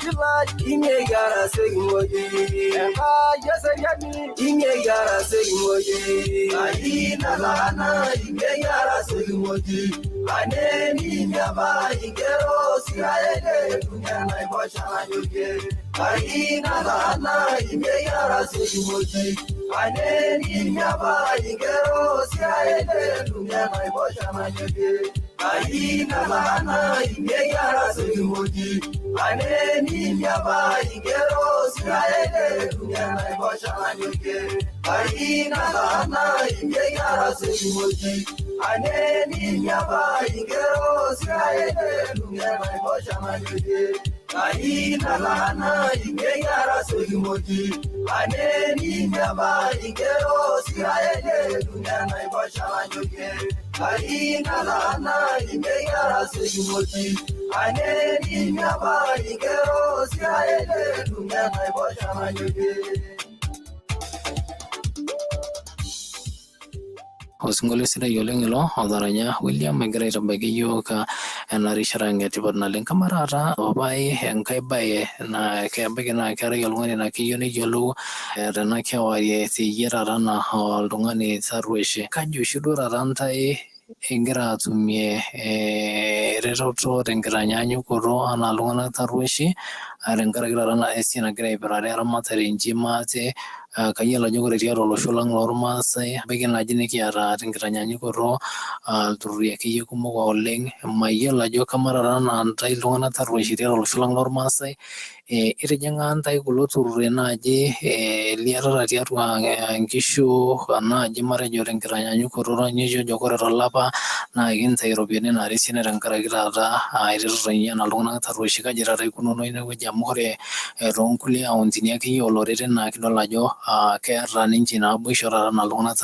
Orkilai Inyegarasegimoji Enkai eseriani Inyegarasegimoji Ai nataana Inyegarasegimoji Aneni miapa ingero siraele dunia naiposha nanyokie Ai nataana Inyegarasegimoji Aneni miapa ingero siraele dunia naiposha nanyokie Ai nataana Inyegarasegimoji Aneni miapa ingero siraele dunia naiposha nanyokie Ai nataana Inyegarasegimoji Aneni miapa ingero siraele dunia naiposha nanyokie Ai nataana Inyegarasegimoji Aneni miapa ingero siraele dunia naiposha nanyokie Ai nataana Inyegarasegimoji Aneni miapa ingero siraele dunia naiposha nanyokie. Osinkolio sidai oleng ilo otaranya William egira aitabaiki yiok ena rishata etipat naleng. Kamaa taata papai enkae baye naa kebaiki naa keetae oltung'ani naa keyieu neyiolou tena kewarie teyie taata anaa oltung'ani tarruesh, kaji oshi duo taata ntae ingira atumie eretoto tenkitanyanyukoto anaa iltung'anak tarrueshi tenkaraki taata ena esiai nagira aipirare eramatare inji maate? Kayiolo ajo ore tiatua olosho lang lormaasai ebaiki naaji nikiata tenkitanyanyukoto ilturruri akeyie kumok oleng. Mayiolo ajo kamaa taata anaa ntae iltung'anak tarrueshi tiatua olosho lang lormaasai itijing'a ntae kulo turruri naaji liatata tiatua nkishu naaji matejo tenkitanyanyukoto nitejo ore tolapa naa kintayu iropiyiani naara esiana tenkaraki taata eretoto inyi anaa iltung'anak tarrueshi? Kaji taata ikununo inewueji amu ore toonkulie auntini akeyie oloreren naa kidol ajo keeta ninche naboisho taata anaa iltung'anak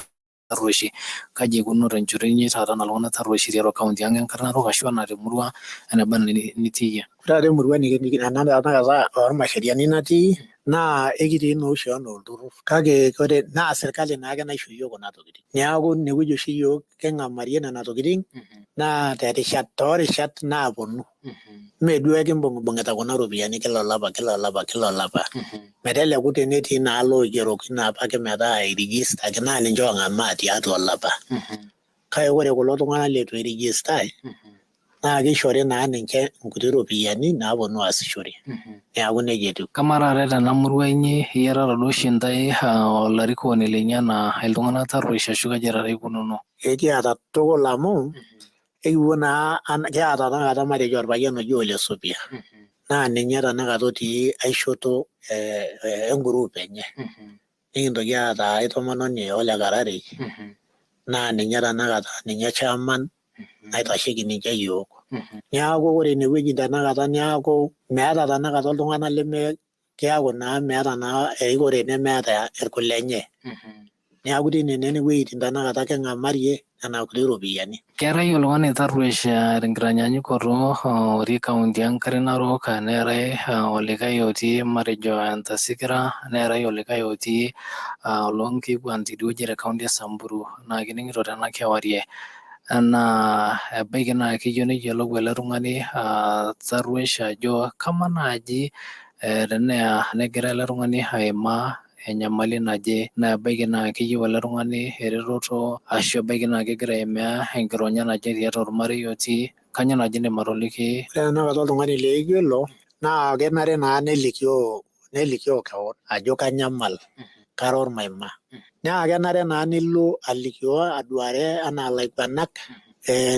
tarrueshi. Kaji ikununo tenchoto inyi taata anaa iltung'anak tarrueshi tiatua kaunti ang enkare narok ashu anaa temurua eneba enaa nitii iyie? Ore taata emurua nikitii ena tenakata ormasheriani natii naa ekitii naa oshi anaa olturrur, kake ore naa serkali naake naisho iyiok kuna tokitin, niaku inewueji oshi iyiok king'amarie nena tokitin naa terishat toorishat naaponu, mee duo ekimbung'ibung'ita kuna ropiyiani kila olapa kila olapa kila olapa, meteleku tenetii naa loigerokino apake metaa irijistaki naa ninche ong'amaa tiatua olapa, kake ore kulo tung'anak leitu irijistai naa kishori naa ninche nkuti ropiyiani naaponu aasishore, niaku nejia etiu. Kamaa taata tena murua inyi iyatata duo oshi ntae olarikoni linyi anaa iltung'anak tarruesh ashu kaji taata ikununo? Ekiata tukul amu ekipuo naa kiata tenakata matejo orpayian oji Ole Sopia naa ninye tenakata otii aishoto engurup enye, nikintoki aata ai tomononi Ole Karari naa ninye tenakata ninye chairman naitasheki ninche yiok. Niaku ore inewueji tenakata niaku meeta tenakata iltung'anak leme keaku naa meeta naa erikore nemeeta irkulenye, niaku teine nene wuejitin tenakata king'amarie nena kuti ropiyiani. Keetae oltung'ani tarruesh tenkitanyanyukoto otii kaunti enkare narok, neetae olikae otii matejo entasikira, neetae olikae otii oloonkikuan tidie te kaunti e Samburu naa kining'ito tena kewarie naa ebaiki naa keyieu neyiolou ele tung'ani tarruesh ajo kamaa naaji teneya negira ele tung'ani aimaa enyamali naje, naa ebaiki naa keyieu ele tung'ani eretoto ashu ebaiki naa kegira aimaa enkironya naje tiatua ormarei otii. Kanyoo naaji indim atoliki? Ore tenakata oltung'ani laijo ilo naa kenare naa nelikio kewon ajo kanyamal kara ormaima, naa kenare naa nilo alikio aduare anaa ilaiguanak,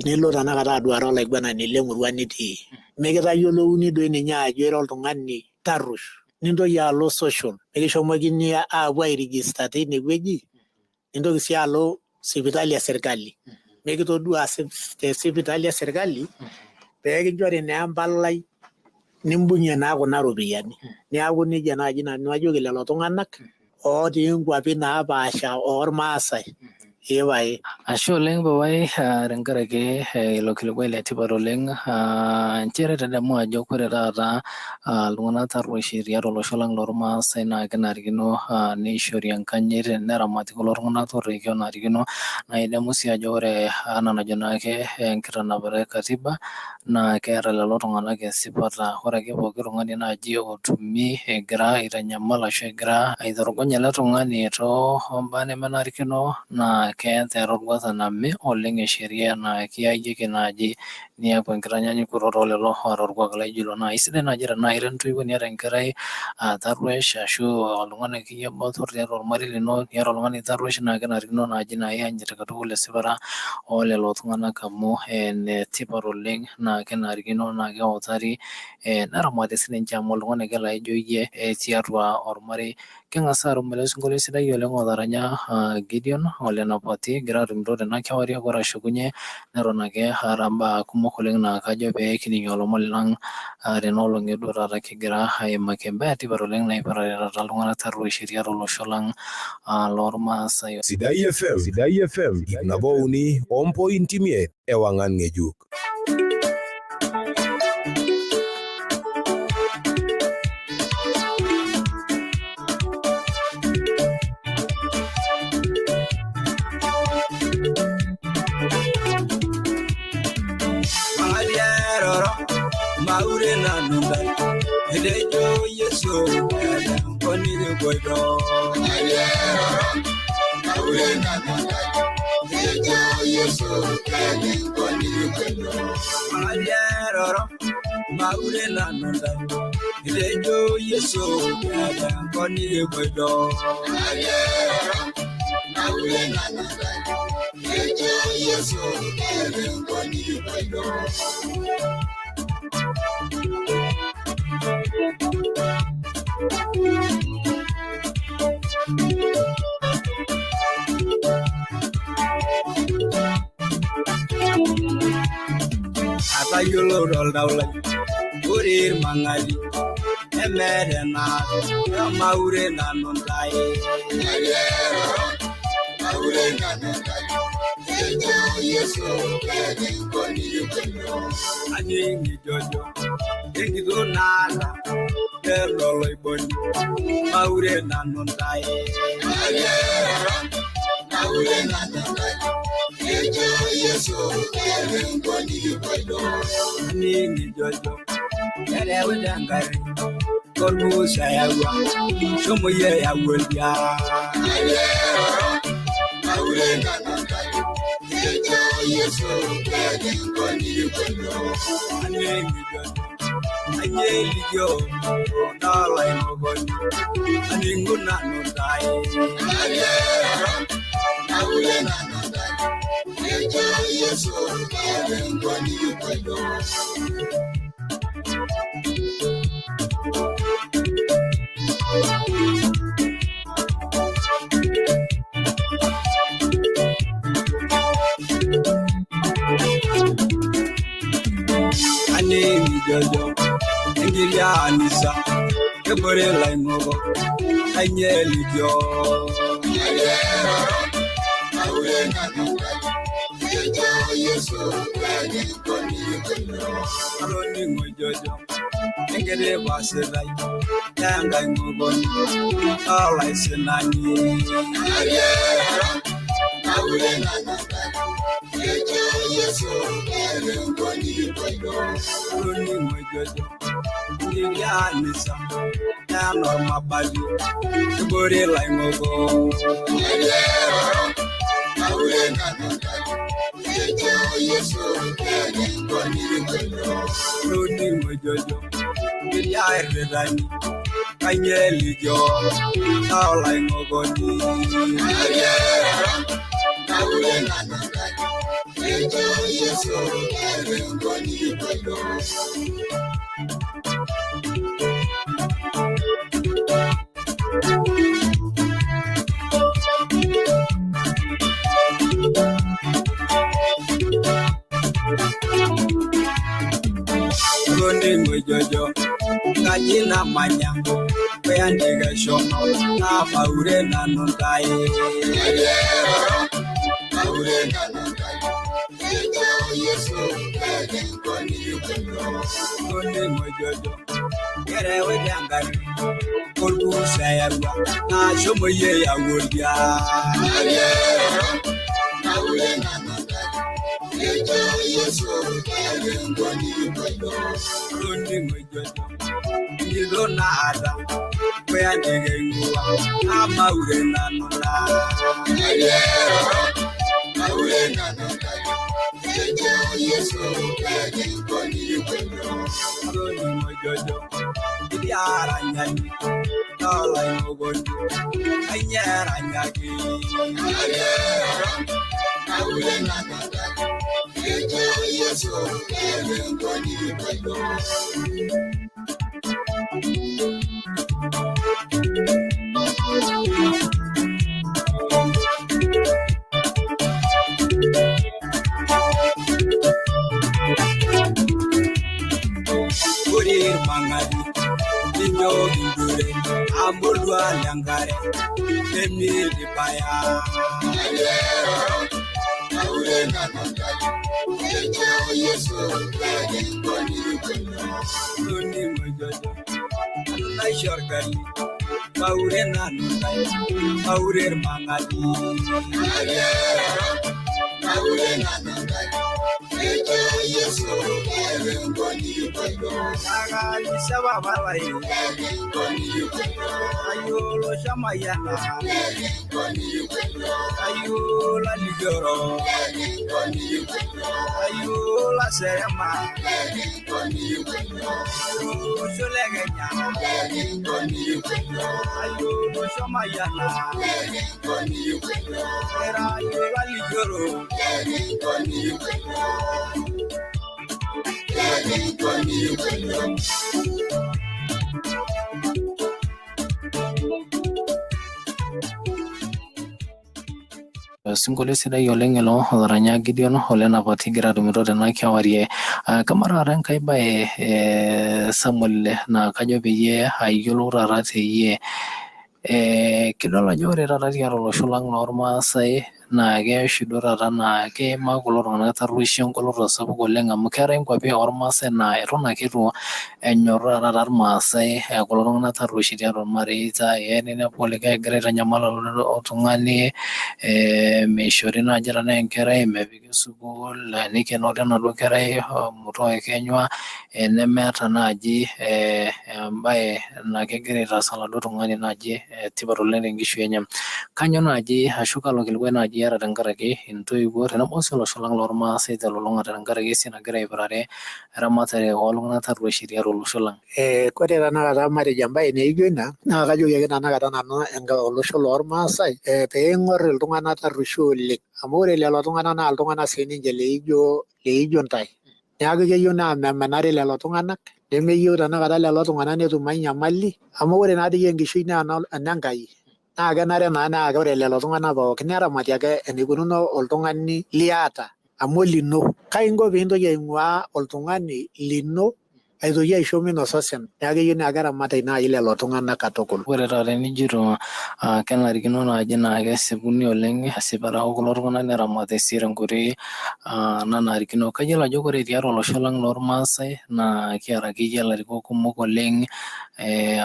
nilo tenakata aduare olaiguanani lemurua nitii, mikitayiolouni doi ninye ajo ira oltung'ani tarruesh, nintoki alo social mikishomokini aapuo airijista tinewueji, nintoki sii alo sipitali e serkali mikitodua te sipitali e serkali pee kinchori naa empalai nimbung'ie naa kuna ropiyiani. Niaku nejia naaji nanu ajoki lelo tung'anak otii nkuapi napaasha ormaasai, Ee pae. Ashe oleng papai tenkaraki ilo kilikuai letipat oleng, nchere tadamu ajo kore taata iltung'anak tarrueshi tiatua olosho lang lormaasai naa kenarikino neishori enkanyit neramati kulo tung'anak torrekie onarikino. Naa idamu sii ajo ore anaa enajo naake enkitanapata e katiba naa keeta lelo tung'anak esipata. Ore ake pooki tung'ani naaji otumi egira aitanyamal ashu egira aitorogony ele tung'ani too mbaa nemenarikino naa keeta eroruata name oleng e sheria naa kiayieki naaji niaku enkitanyanyukoto toolelo oota orkuak laijo ilo. Naa isidai naaji tenaa ira entoiwuoi niata enkerai tarruesh ashu oltung'ani akeyie botor tiatua ormarei lino niata oltung'ani tarruesh naa kenarikino naaji naa iyanyit katukul esipata oolelo tung'anak amu enetipat oleng naa kenarikino naa keutari neramati sininche amu oltung'ani ake laijo iyie tiatua ormarei. King'as aatum ele sinkolio sidai oleng otaranya Gideon Ole Napati egira atumito tena kewarie ore ashukunye neton ake aata mbaa kumok oleng naa kajo pee kining olomon lang tena olong eduo taata kigira aimaki embae etipat oleng naipirare taata iltung'anak tarrueshi tiatua olosho lang lormaasai. Sidai FM, Sidai FM, 103.5 ewang'an ng'ejuk. Maleroro, maure nanu ntai, etejo Yesu enkop nikipoito. Maleroro, maure nanu ntai, etejo Yesu enkop nikipoito. Maleroro, maure nanu ntai, etejo Yesu enkop nikipoito. Maleroro, maure nanu ntai, etejo Yesu enkop nikipoito. Atayiolo toltau lai ore irmang'ati nemeeta enaas emaure nanu ntae. Maleroro, maure nanu ntai, etejo Yesu enkop nikipoito. Aning ijojo enkitok naata lelo loiboni maure nanu ntae. Maleroro, maure nanu ntai, etejo Yesu enkop nikipoito. Aning ijojo kereuta engarri ormus eyawua shomo iyie yau oldia. Maleroro, maure nanu ntai, etejo Yesu enkop nikipoito. Aning ijojo anyie elikio nolaing'okoni aning'u nanu ntae. Maleroro, maure nanu ntai, etejo Yesu enkop nikipoito. Aning ijojo enkirianisa kebore laing'oko anyie elikio. Maleroro, maure nanu ntai, etejo Yesu enkop nikipoito. Atoning'o jojo enkiti pasitai enkai ng'okoni olaisinani. Maleroro, maure nanu ntai, etejo Yesu enkop nikipoito. Atoning'o jojo enkirianisa enormabati kebore laing'oko. Maleroro, maure nanu ntai, etejo Yesu enkop nikipoito. Atoning'o jojo enkiriairritani kanyie elikio olaing'okoni. Maleroro, maure nanu ntai, etejo Yesu enkop nikipoito. Atoning'o jojo nkaji namanya kuyandika eshomo naa maure nanu ntae. Maleroro, Naure nanu ntae, ejo Yesu keeta enkoni Toning'o jojo kerewita engarri olbusa eyawua nashomo yie yau oldia. Naure nanu ntae, ejo Yesu keeta enkoni Toning'o jojo nilo naata kuyandike ing'ua amaure nanu naa. Naure nanu ntae, ejo Yesu keeta enkoni Toning'o jojo idiaranyani lolaing'okoni ainyeranyaki. Naure nanu ntae, ejo Yesu keeta enkoni Ore irmang'ati nincho kinture amu oltua lenkare lemidipaya. Naure nanu ntae, ejo Yesu keeta enkoni Toning'o jojo nanu naisho orgali maure nanu ntae maure irmang'ati. Naure nanu ntae, ejo Yesu keeta enkoni Nakalisa papa lai kayiolo shamayiana kayiolo alikioro kayiolo aserema olosho le Kenya kayiolo shamayiana era alikioro. Osinkolio sidai oleng ilo otaranya Gideon ole napati kigira atumito tena kewarie. Kamaa taata enkae bae Samuel naa kajo peyie ayiolou taata teyie. Kidol ajo ore taata tiatua olosho lang lormaasai naa keya oshi duo taata naa keimaa kulo tung'anak tarrueshi engoloto sapuk oleng amu keetae inkuapi ormaasai naa eton ake eitu enyorraa taata irmaasai kulo tung'anak tarrueshi tiatua irmareita. Eya ninepu olikae egira aitanyamal oltung'ani, meishori naaji tenaa enkerai mepiki sukuul, neikenori enaduo kerai mutoa kenywa, nemeeta naaji embae naa kegira aitaas oladuo tung'ani naaji tipat oleng tenkishui enye. Kanyoo naaji ashu kalo kilikuai naaji iyata tenkaraki intoiwuo tenebo sii olosho lang lormaasai telulung'ata tenkaraki esiai nagira aipirare eramatare ooltung'anak tarrueshi tiatua olosho lang? Kore tenakata matejo embae naijo ina naa kajoki ake tenakata nanu olosho lormaasai peing'or iltung'anak tarrueshi oleng amu ore lelo tung'anak naa iltung'anak sininche leijo ntae. Neeku keyieu naa memenari lelo tung'anak nemeyieu tenakata lelo tung'anak netum ai nyamali amu ore naa dii enkishui naa enenkai naa kenare naa naa ore lelo tung'anak pookin neramati ake enikununo oltung'ani liata amu olino. Kai inko piintoki aing'uaa oltung'ani lino aitoki aisho minosa osina. Neeku keyieu naa keramati naaji lelo tung'anak katukul. Ore taata enijito kenarikino naaji naa kesipuni oleng esipata okulo tung'anak neramati sii tenkoitoi nanarikino. Kayiolo ajo ore tiatua olosho lang lormaasai naa kiata akeyie ilarikok kumok oleng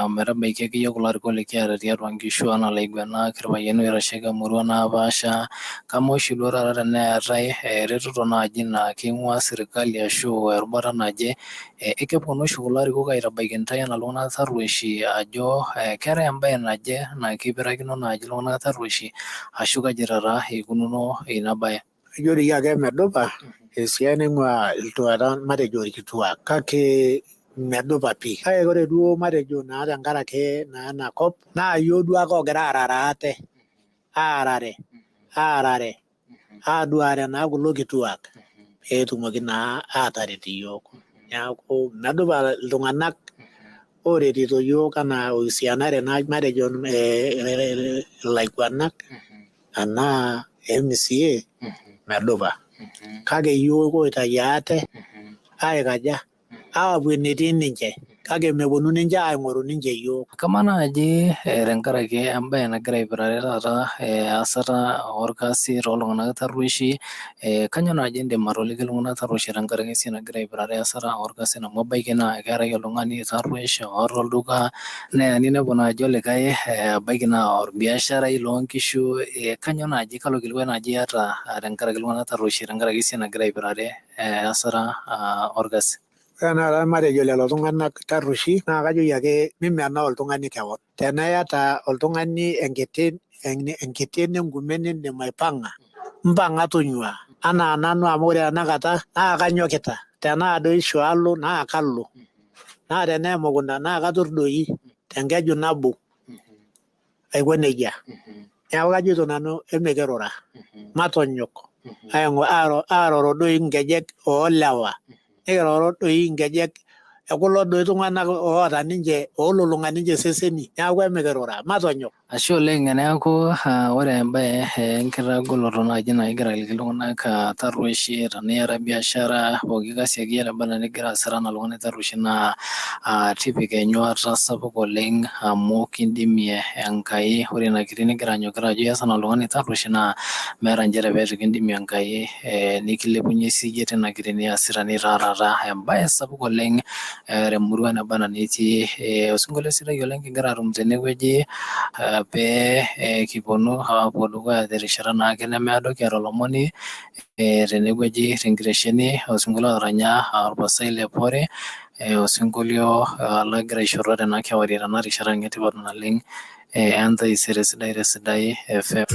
ometabaiki akeyie kulo arikok likiata tiatua nkishu anaa ilaiguanak, irpayiani oitasheki emurua napaasha. Kamaa oshi duo taata teneetae eretoto naaji naa king'ua sirkali ashu erubata naje, ekeponu oshi kulo arikok aitabaiki intae enaa iltung'anak tarrueshi ajo keetae embae naje naa kipirakino naaji iltung'anak tarrueshi ashu kaji taata ikununo ina bae? Ajo doi ake medupa esiai naing'ua iltuata matejo irkituak kake medupa pii. Kake ore duo matejo naa tenkaraki naa ena kop naa iyiok duo ake ogira aarare ate aarare aduare naa kulo kituak peetumoki naa aataret iyiok. Neeku medupa iltung'anak oretito iyiok anaa ohusianare naa matejo ilaiguanak anaa MCA medupa. Kake iyiok oitayu ate aikaja aapuo enetii ninche. Kake meponu ninche aing'oru ninche iyiok. Kamaa naaji tenkaraki embaye nagira aipirare taata easata orkasi tooltung'anak tarrueshi, kanyoo naaji indim atoliki iltung'anak tarrueshi tenkaraki esiai nagira aipirare easata orkasin amu ebaiki naa keetae oltung'ani tarruesh oota olduka neya ninepu naaji olikae ebaiki naa orbiasharai loonkishu, kanyoo naaji kalo kilikuai naaji iyata tenkaraki iltung'anak tarrueshi tenkaraki esiai nagira aipirare easata orkasi? Ore tenakata matejo lelo tung'anak tarrueshi naa kajoki ake mimenaa oltung'ani kewon. Tenaa iyata oltung'ani enkiti nenkume nindim aipang'a, mpang'a tonyua. Anaa nanu amu ore tenakata naa kanyokita. Tenaa doi shoo alo naa kalo. Naa tenaa emukunta naa katur doi tenkeju nabo. Aiko nejia. Neeku kajoito nanu emikirura. Matonyok. Aaroro doi inkejek oolewa. Nikiroro doi inkejek ekulo doi tung'anak oota ninche oolulung'a ninche iseseni. Neeku emikirura, matonyok. Ashe oleng, neeku ore embaye enkitagoloto naaji naa igira aliki iltung'anak tarrueshi tenaa iyata biashara pooki kasi akeyie naba enaa nigira aasita anaa oltung'ani tarrueshi naa tipika enyuata sapuk oleng amu kindimie Enkai. Ore ina kiti nigira anyokita ajo ias anaa oltung'ani tarrueshi naa meeta nchere pee eitu kindimie Enkai nikilepunye siiyie tina kiti niasita nitaa taata embaye sapuk oleng temurua naba enaa nitii. Osinkolio sidai oleng kigira atum tenewueji pee kiponu aapuo dukuya terishata naake nemeedo kiata olomoni tenewueji tenkitesheni, osinkolio otaranya orpasai le Pore, osinkolio logira aishoru tena kewarie tena rishata etipat naleng entaisere sidai te Sidai FM.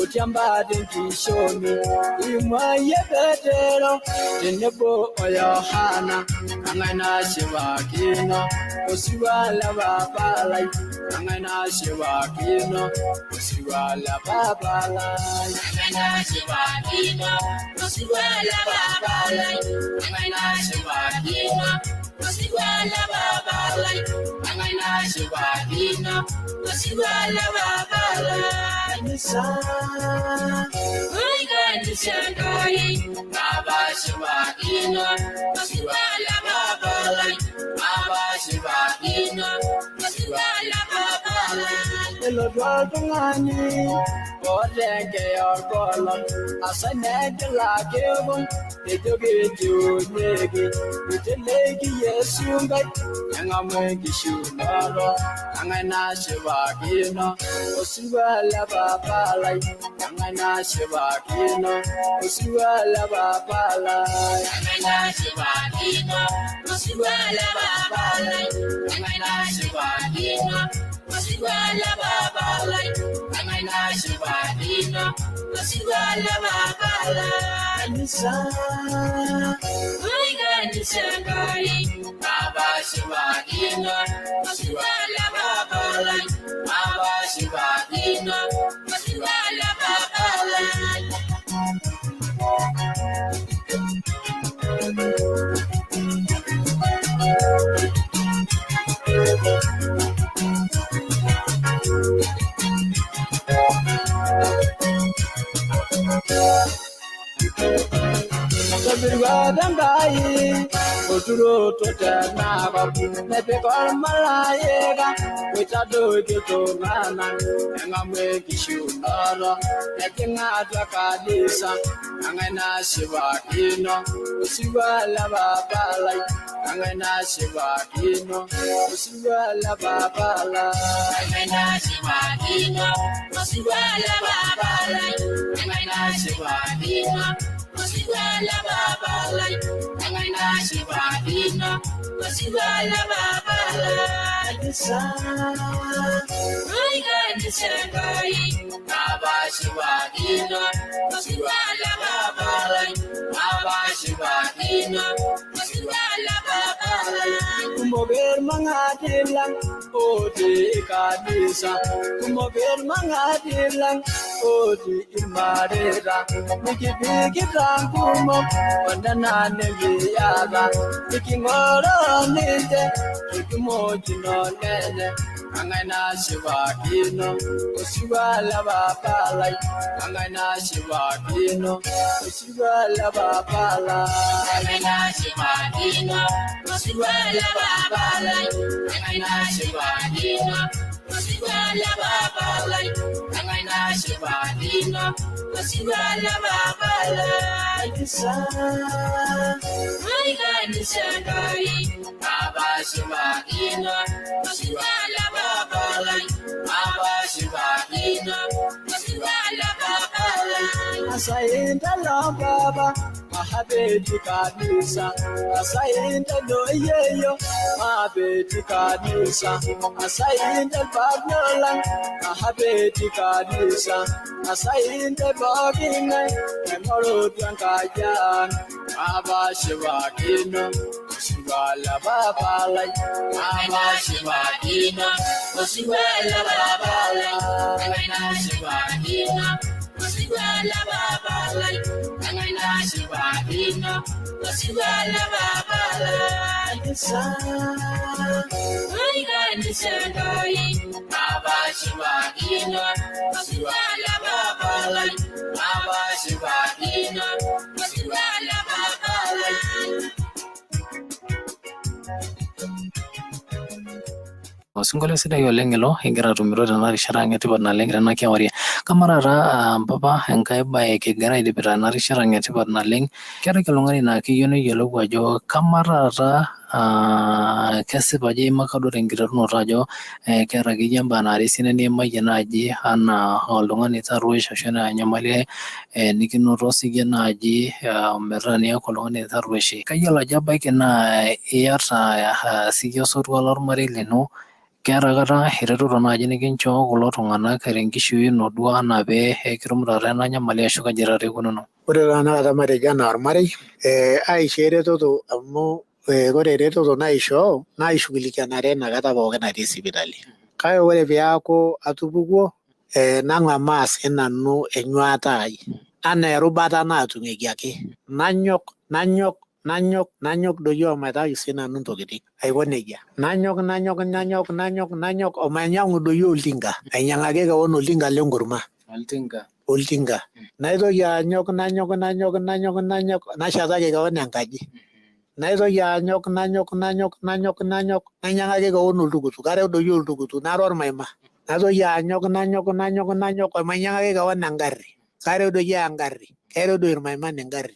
Otii embaata enkishomi Imuayie Petero tenebo o Yohana Kang'ae nashipakino osirua le papa lai Kang'ae nashipakino osirua le papa lai Kang'ae nashipakino osirua le papa lai Kang'ae nashipakino osirua le papa lai Kang'ae nashipakino osirua le papa lai Kanisa Oi kanisa Enkai mapashipakino osirua le papa lai mapashipakino osirua le papa lai Elotu oltung'ani oota enkeeya orkolong asa negilaki kewon nejo kechiunyeki iteleiki Yesu nkaik neng'amu enkishiunoto kang'ae nashipakino osirua le papa lai kang'ae nashipakino osirua le papa lai Kang'ae nashipakino osirua le papa lai Kang'ae nashipakino osirua le papa lai Kang'ae nashipakino osirua le papa lai Kanisa Oi kanisa Enkai mapashipakino osirua le papa lai mapashipakino osirua le papa lai Tobirua Enkai olturoto tenakop nepik ormalaika oitadoiki iltung'anak neng'amu enkishiunoto nejing atua kanisa kang'ae nashipakino osirua le papa lai kang'ae nashipakino osirua le papa lai Kang'ae nashipakino osirua le papa lai Kang'ae nashipakino osirua le papa lai Kang'ae nashipakino osirua le papa lai Kanisa Oi kanisa Enkai mapashipakino osirua le papa lai mapashipakino osirua le papa lai Kumok irmang'ati lang otii kanisa kumok irmang'ati lang otii irmareita nikipikita nkumok onena nikiata niking'oroo ninche torkimojino lenye kang'ae nashipakino osirua le papa lai kang'ae nashipakino osirua le papa lai Kang'ae nashipakino osirua le papa lai Kang'ae nashipakino osirua le papa lai Kang'ae nashipakino osirua le papa lai Kanisa Oi kanisa Enkai mapashipakino osirua le papa lai mapashipakino osirua le papa lai Asainta lo baba mahabeti kanisa asainta loyeyo mahabeti kanisa asainta bagnolang mahabeti kanisa asainta bokingai naing'orutua Enkai mapashipakino osirua le papa lai Mapashipakino osirua le papa lai Kang'ae nashipakino osirua le papa lai Kang'ae nashipakino osirua le papa lai Kanisa Oi kanisa Enkai mapashipakino osirua le papa lai mapashipakino osirua le papa lai Osinkolio sidai oleng ilo igira atumito tena rishata ang etipat naleng tena kewarie. Kamaa taata mpapa enkae bae kigira aidipita ena rishata ang etipat naleng. Keetae oltung'ani naa keyieu neyiolou ajo kamaa taata kesipa ajo imaka duo tenkiterunoto ajo keeta akeyie imbaa naara esiana niimayie naaji anaa oltung'ani tarruesh ashu enaa enyamali nikinoto siyie naaji metaa niaku oltung'ani tarruesh. Kayiolo ajo ebaiki naa iyata siyie osotua lormarei lino. Keeta kata eretoto naaji nikinchoo kulo tung'anak tenkishui ino duo anaa pee kitum taata ena nyamali ashu kaji taata ikununo? Ore tanakata matejo anaa ormarei, aishoo eretoto amu ore eretoto naishoo naishughulikianare inakata pookin atii sipitali. Kake ore peaku atupukuo, nang'amaa siinanu enyuata ai anaa erubata naatung'uekiaki. Nanyok nanyok nanyok nanyok doi omaitayu siinanu intokitin aiko nejia. Nanyok nanyok nanyok nanyok nanyok omainyang'u doi oltinka. Ainyang'aki kewon oltinka lenkurma. Oltinka. Oltinka. Naitoki anyok nanyok nanyok nanyok nanyok nashetaki kewon enkaji. Naitoki anyok nanyok nanyok nanyok nanyok nainyang'aki kewon oltukutuk. Areu doi oltukutuk nara ormaima. Naitoki anyok nanyok nanyok nanyok omainyang'aki kewon engarri. Kareu doi engarri. Kereu doi irmaiman engarri.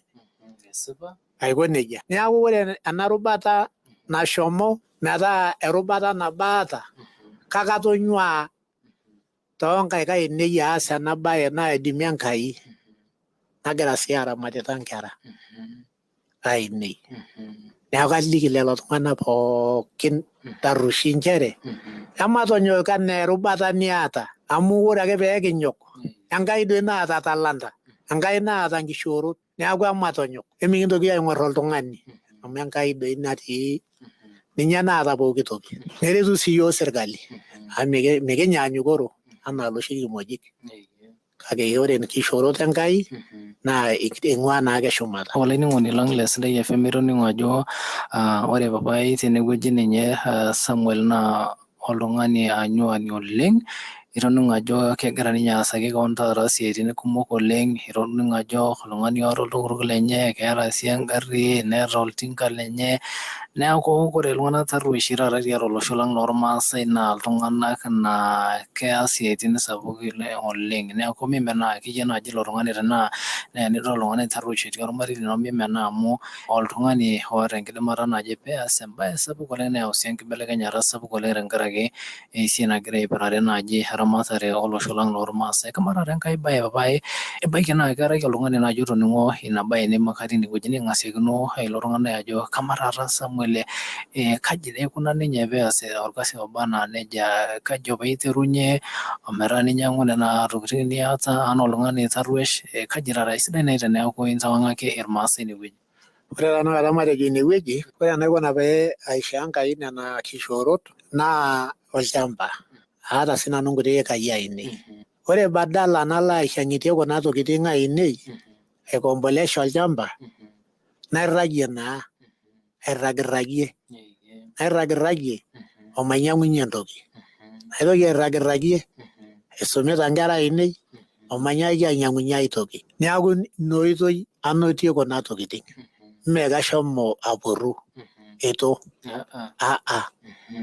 Aiko nejia. Neaku ore ena rubata nashomo metaa erubata nabo aata, kake atonyuaa toonkaik ainei aas ena bae naidimia Enkai, nagira sii aramatita nkera ainei. Neeku kaliki lelo tung'anak pookin tarrueshi nchere, ematonyok anaa erubata niata amu ore ake pee kinyok, Enkai doi naata talanta, Enkai naata nkishoorot, neeku ematonyok. Emikintoki aing'or oltung'ani amu Enkai doi natii, ninye naata pooki toki. Neretu sii yiok sirkali amu mikinyaanyukoro anaa loshi kimojik. Kake ore nkishoorot Enkai naa ing'ua naake shumata. Olainining'oni lang le Sidai FM, itoning'o ajo ore papai tenewueji ninye Samuel naa oltung'ani anyuani oleng. Itoning'o ajo kegira ninye aasaki kewon taata isiaitin kumok oleng. Itoning'o ajo oltung'ani oota oltukutuk lenye, keeta sii engarri, neeta oltinka lenye. Neeku ore iltung'anak tarrueshi taata tiatua olosho lang lormaasai naa iltung'anak naa keas isiaitin sapukin oleng. Neeku mimenaa akeyie naaji ilo tung'ani tenaa tenidol oltung'ani tarruesh etii ormarei lino mimenaa amu oltung'ani oota enkidimata naje peas embae sapuk oleng neyau sii enkibelekenyata sapuk oleng tenkaraki esiai nagira aipirare naaji eramatare olosho lang lormaasai. Kamaa taata enkae bae papai, ebaiki naa keetae oltung'ani naaji otoning'o ina bae niimaka tinewueji ning'asiakino ilo tung'ani ajo kamaa taata Samuel kaji dii ikuna ninye peas orkasi oba anaa nejia, kaji apa iterunye ometaa ninyang'u nena tokitin niata anaa oltung'ani tarruesh, kaji taata aisidai naaji teneeku intawang'aki irmaasai inewueji. Ore tanakata matejo inewueji, ore enaikuna pee aishoo Enkai nena kishoorot naa olchamba. Aata sinanu nkuti ekai ainei. Ore badala nalo aishang'itie kuna tokitin ainei, aikombolesha olchamba, nairragie naa, airragirragie, nairragirragie omainyang'unye entoki. Naitoki airragirragie, aisumita nkera ainei, omanyaaki ainyang'unye ai toki. Neaku ina oitoi anotie kuna tokitin. Mme kashomo aporru, eitu. Aa,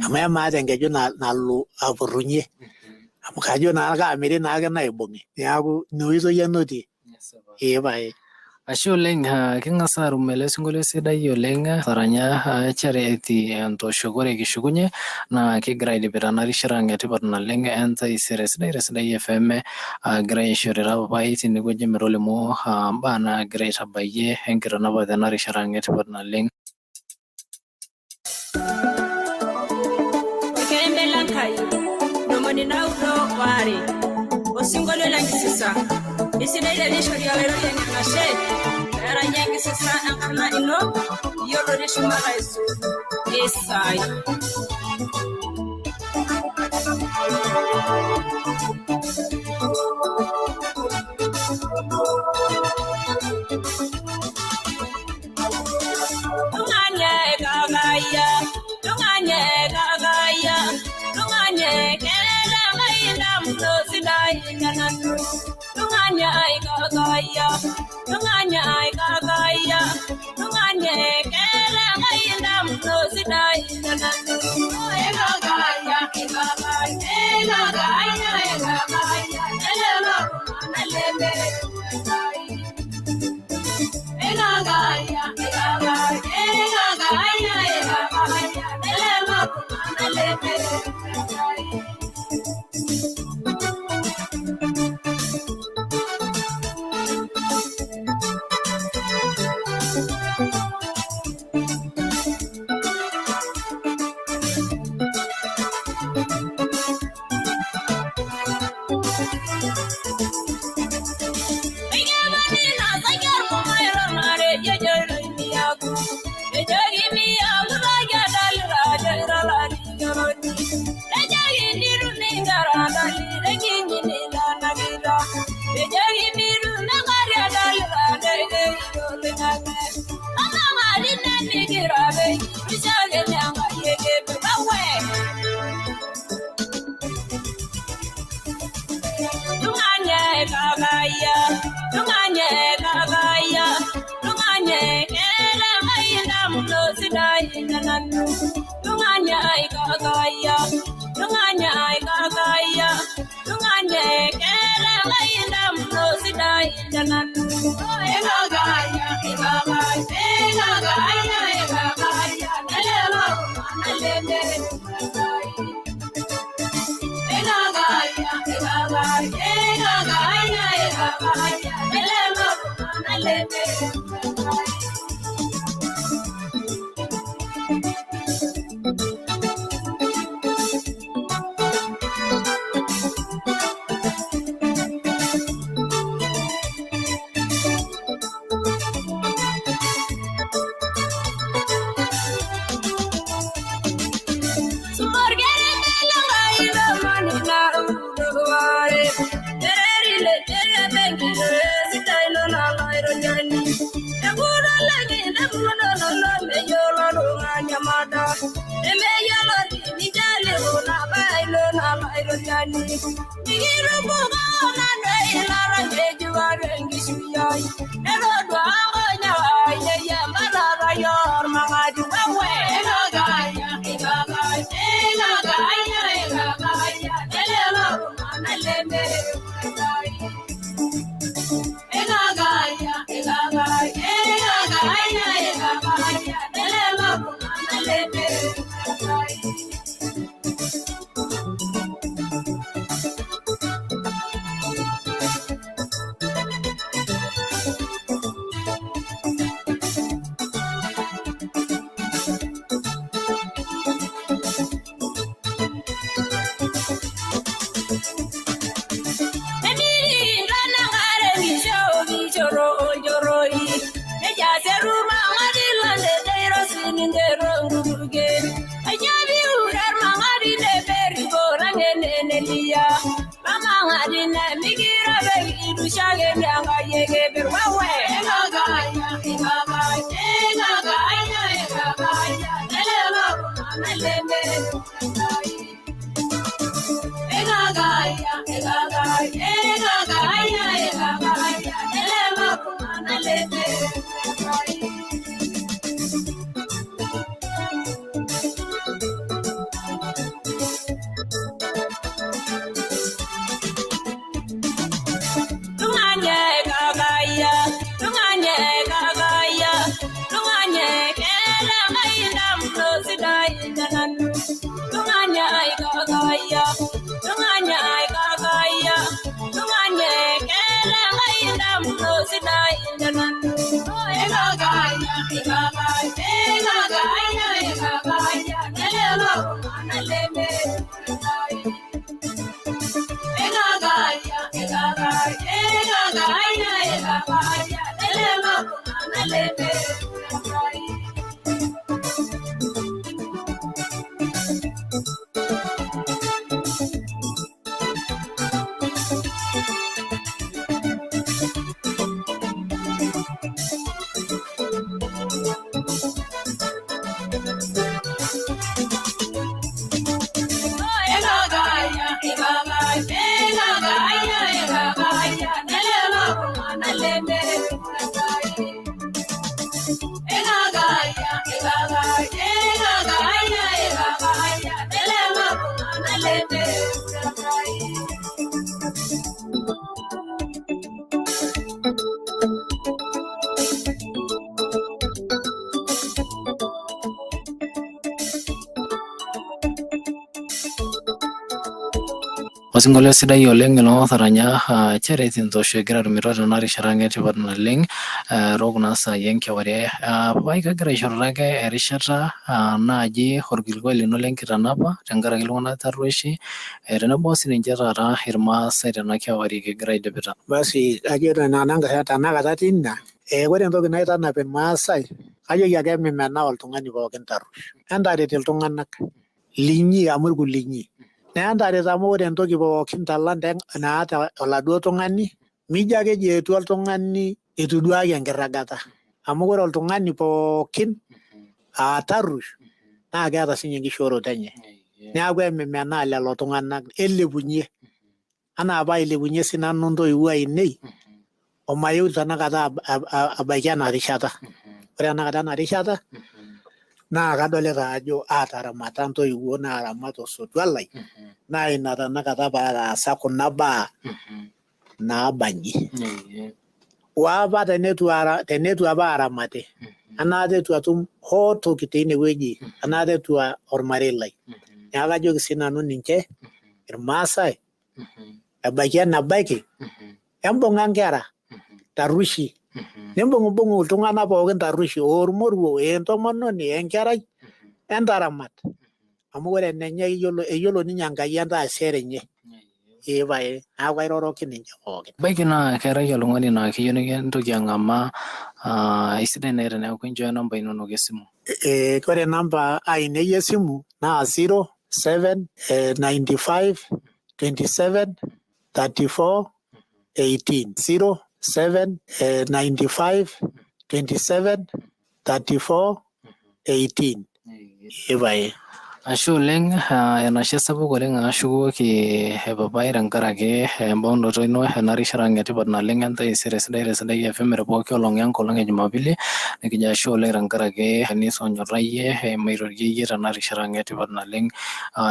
amu emaata enkeju nalo aporrunye. Amu kajo naa kaamiri naake naibung'i. Neaku ina oitoi anotie. Ee pae. Ashe oleng, king'as aarum ele sinkolio sidai oleng taranya Charity Entosho. Ore kishukunye naa kigira aidip tena rishata ang etipat naleng entaisere sidai te Sidai FM, agira aishorita papai tinewueji metolimu mbaa naagira aitabayie enkitanapa tena rishata ang etipat naleng. Orkeembe lenkai ntomoni naudo waare osinkolio lenkisisa. Isidai tenishori Olaitoriani enashe peeranyi enkisisa enkarna ino iyie olotii shumata aisul. Isai. Tung'ani kakaya, tung'ani kakaya, tung'ani keeta Enkai indamunot sidai tenanu. Tung'ani kakaya, tung'ani kakaya, tung'ani keeta Enkai indamunot sidai tenanu. Kakaya, kakaya, kakaya, kakaya, elelo tung'anak leme Enkai. Ekakaya, ekakaya, ekakaya, ekakaya, elelo tung'anak leme Enkai. sidai nanu. Tunganya ai kakaya, tunganya ai kakaya, tunganya kere ngai ndamuno sidai nanu. Ekakaya, ekakaya, ekakaya, ekakaya, nelelo naleme. Ekakaya, ekakaya, ekakaya, ekakaya, nelelo naleme. Osinkolio sidai oleng ilo otaranya Charity Ntosho egira atumito tena rishata etipat naleng too kuna saai enkewarie. Pae kagira aishoru ake erishata naaji orkilikuai lino lenkitanapa tenkaraki iltung'anak tarrueshi tenebo sininche taata irmaasai tena kewarie kigira aidipita. Basi ajo tanakata tina ore entoki naitanap irmaasai kajoki ake mimenaa oltung'ani pookin tarruesh. Entaret iltung'anak linyi amu irkulinyi. Naa entaret amu ore entoki pookin talanta naata oladuo tung'ani mijo ake eji eetuo oltung'ani eitu iduaki enkirragata. Amu ore oltung'ani pookin aa tarruesh naa keeta sinye enkishooroto enye. Neeku emimenaa lelo tung'anak elepunye. Anaa pailepunye sinanu intoiwuo ainei omayeu tenakata abaiki ena rishata. Ore tenakata ena rishata Naa kadolita ajo aataramata intoiwuo naaramat osotua lai naa ina tenakata paataasa kuna baa naabanji. Oapa teneitu apa aramati anaata eitu atum hoo toki teine wueji anaata eitu ormarei lai. Neeku kajoki siinanu ninche irmaasai ebaiki enebaiki embung'a inkera tarrueshi nimbung'ubung'u iltung'anak pookin tarrueshi ormoruo entomononi enkerai entaramat amu ore enenye eyiolo ninye Enkai entaasere enye. Ee pae neeku airoroki ninche pookin. Ebaiki naa keetae oltung'ani naa keyieu nikintoki ang'amaa aisidai naaji teneeku inchooyo namba inonok esimu. Ore namba ainei esimu naa 07 95 27 34 18. 07 95 27 34 18. Ee pae. Ashe oleng, enashe sapuk oleng ashukoki papai tenkaraki embaunoto ino ena rishata etipat naleng entaisere sidai te Sidai FM te pooki olong enkolong e Jumapili, nikijo ashe oleng tenkaraki nisonyorrayie mairorie iyie tena rishata etipat naleng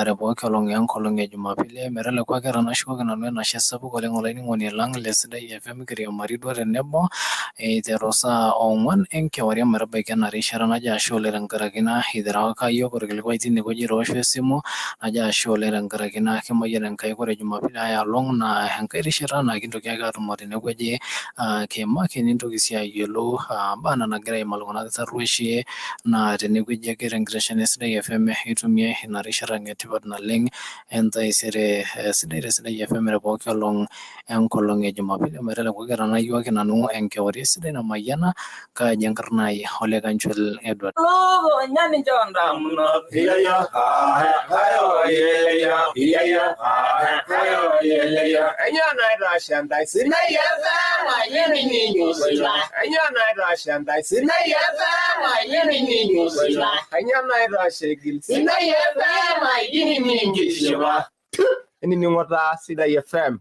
te pooki olong enkolong e Jumapili. Meteleku ake tenashukoki nanu enashe sapuk oleng olainining'oni lang le Sidai FM kiriamari duo tenebo eiteru saa 4 enkewarie ometabaiki ena rishata najo ashe oleng tenkaraki naa iterewaka yiok orkilikuai tinewueji toosho esimu najo ashe oleng tenkaraki naa kimayian Enkai. Ore Jumapili ai olong naa enkae rishata naa kintoki ake atumo tenewueji kiimaki nintoki sii ayiolou mbaa nagira aimaa iltung'anak tarrueshi naa tenewueji ake tenkitesheni e Sidai FM itumie ina rishata etipat naleng entaisere sidai te Sidai FM te pooki olong enkolong e Jumapili. Meteleku ake tenayuaki nanu enkewarie sidai namayiana kaaji enkarna ai Ole Kanchwel Edward. Enining'o taa Sidai FM.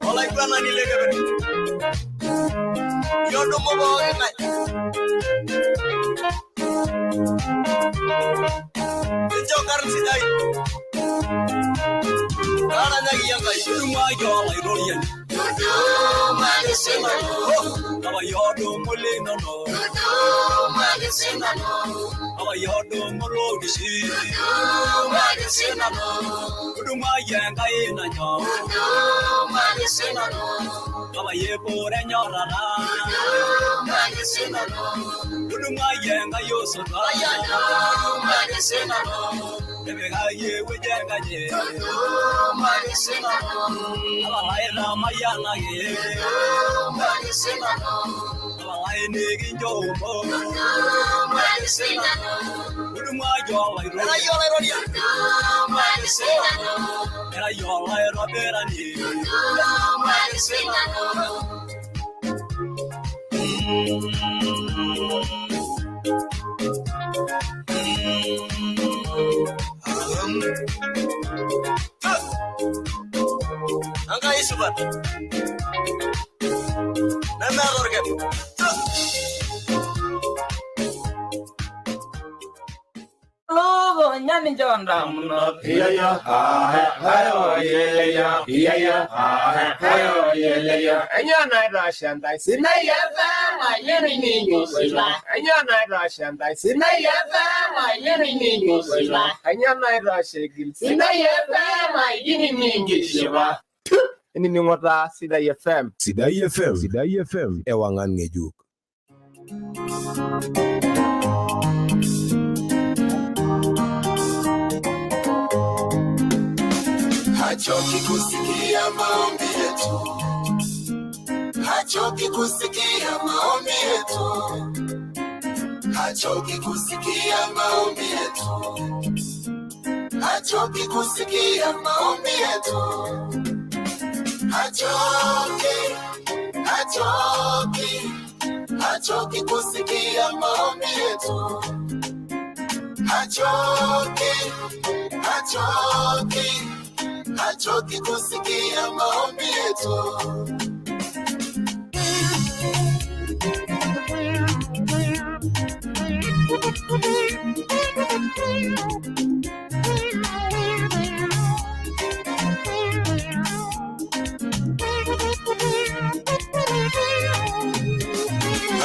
Olaiguanani le keper. Iyie odumu pooki ng'ae. Incho nkarn sidain. Taaranyaki iyie Enkai. Tudumu iyie Olaitoriani. Dudumaki sinanu. Baba iyie odumu linono. Dudumaki sinanu. Baba iyie odumu lokishi. Dudumaki sinanu. Tudumu iyie Enkai nanyor. Dudumaki sinanu. Baba iyie bore enyorrata. Dudumaki sinanu. Tudumu iyie Enkai osotua. Dudumaki sinanu. Tipika iyie ewueji enkaji. Dudumaki sinanu. Tapala itamayianaki. Dudumaki sinanu. Tapala enikinchoomo. Dudumaki sinanu. Tudumu iyie Olaitoriani. Era iyie Olaitoriani. Dudumaki sinanu. Era iyie Olaitobirani. Dudumaki sinanu. Enkai supat. Nemeeta orkep. Lukunya ninche ondamunot. Iyaya, ahe, hayo, yeleya, iyaya, ahe, hayo, yeleya. Enyo naitashe ntae Sidai FM, ayieniningo sipa. Enyo naitashe ntae Sidai FM, ayieniningo sipa. Enyo naitashe gil Sidai FM, ayieniningo sipa. Inining'o taa Sidai FM. Sidai FM. Sidai FM. Ewangan ng'ejuk. Hachoki kusikia maombi yetu, hachoki kusikia maombi yetu, hachoki kusikia maombi yetu, hachoki kusikia maombi yetu, hachoki, hachoki, hachoki kusikia maombi yetu, hachoki, hachoki, hachoki kusikia maombi yetu.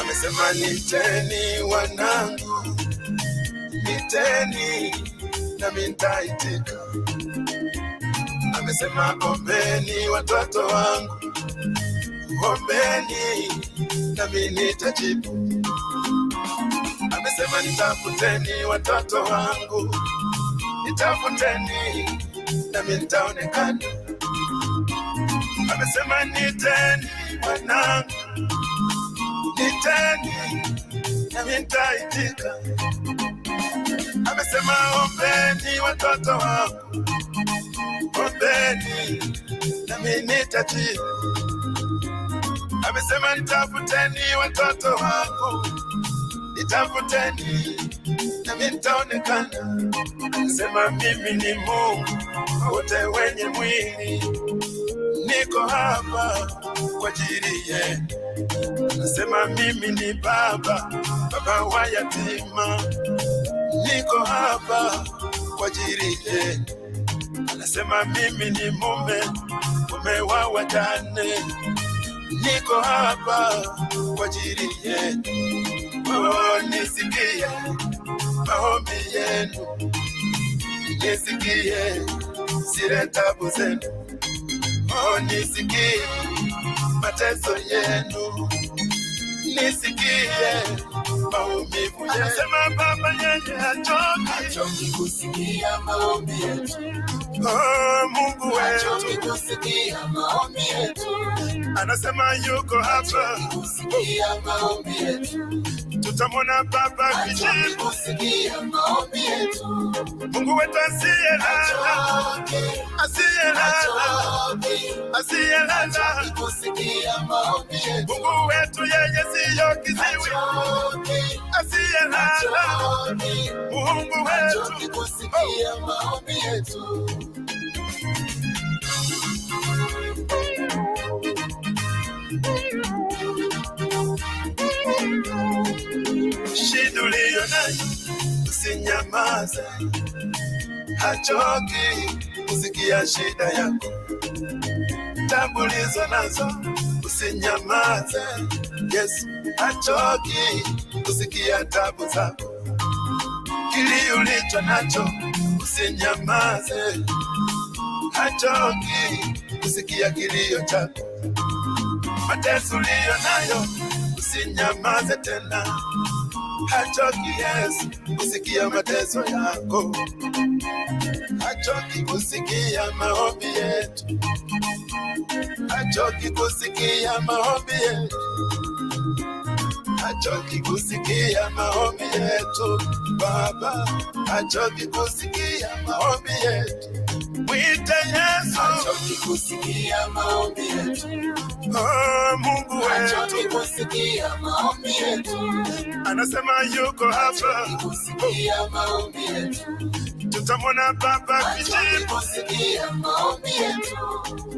Amesema niteni wanangu, niteni nami nitaitika. Amesema ombeni watoto wangu, ombeni nami nitajibu. Amesema nitafuteni watoto wangu, nitafuteni nami nitaonekana. Amesema niteni wanangu, niteni nami nitaitika. Amesema ombeni watoto wangu, ombeni nami nitajibu. Amesema nitafuteni watoto wangu, nitafuteni nami nitaonekana. Amesema mimi ni Mungu wote wenye mwili, niko hapa kwa ajili yenu. Amesema mimi ni Baba, baba wa yatima, niko hapa kwa ajili yenu. Anasema mimi ni mume, mume wa wajane, niko hapa kwa ajili yenu. Oh, nisikie maombi yenu, nisikie zile tabu zenu. Oh, nisikie mateso yenu, nisikie maumivu yenu. Anasema Baba yeye hachoki, hachoki kusikia maombi yetu. Oh, Mungu wetu hachoki kusikia maombi yetu. Anasema yuko hapa kusikia maombi yetu. Tutamwona Baba akijibu kusikia maombi yetu. Mungu wetu asiyelala, asiyelala, asiyelala, kusikia maombi yetu. Mungu wetu yeye siyo kiziwi, asiyelala, Mungu wetu kusikia maombi yetu. uliyo nayo usinyamaze. Hachoki kusikia shida yako, tabu ulizo nazo usinyamaze. Yesu hachoki kusikia tabu zako, kilio ulicho nacho usinyamaze. Hachoki kusikia kilio chako, mateso uliyo nayo usinyamaze tena. Hachoki Yesu kusikia mateso yako, hachoki kusikia maombi yetu, hachoki kusikia maombi yetu, hachoki kusikia maombi yetu Baba, hachoki kusikia maombi yetu. Mwite Yesu, Hachoki kusikia maombi yetu. Oh, Mungu Hachoki wetu kusikia maombi yetu. Anasema yuko hapa, Hachoki kusikia maombi yetu. Tutamwona Baba Hachoki kijibu. Kusikia maombi yetu.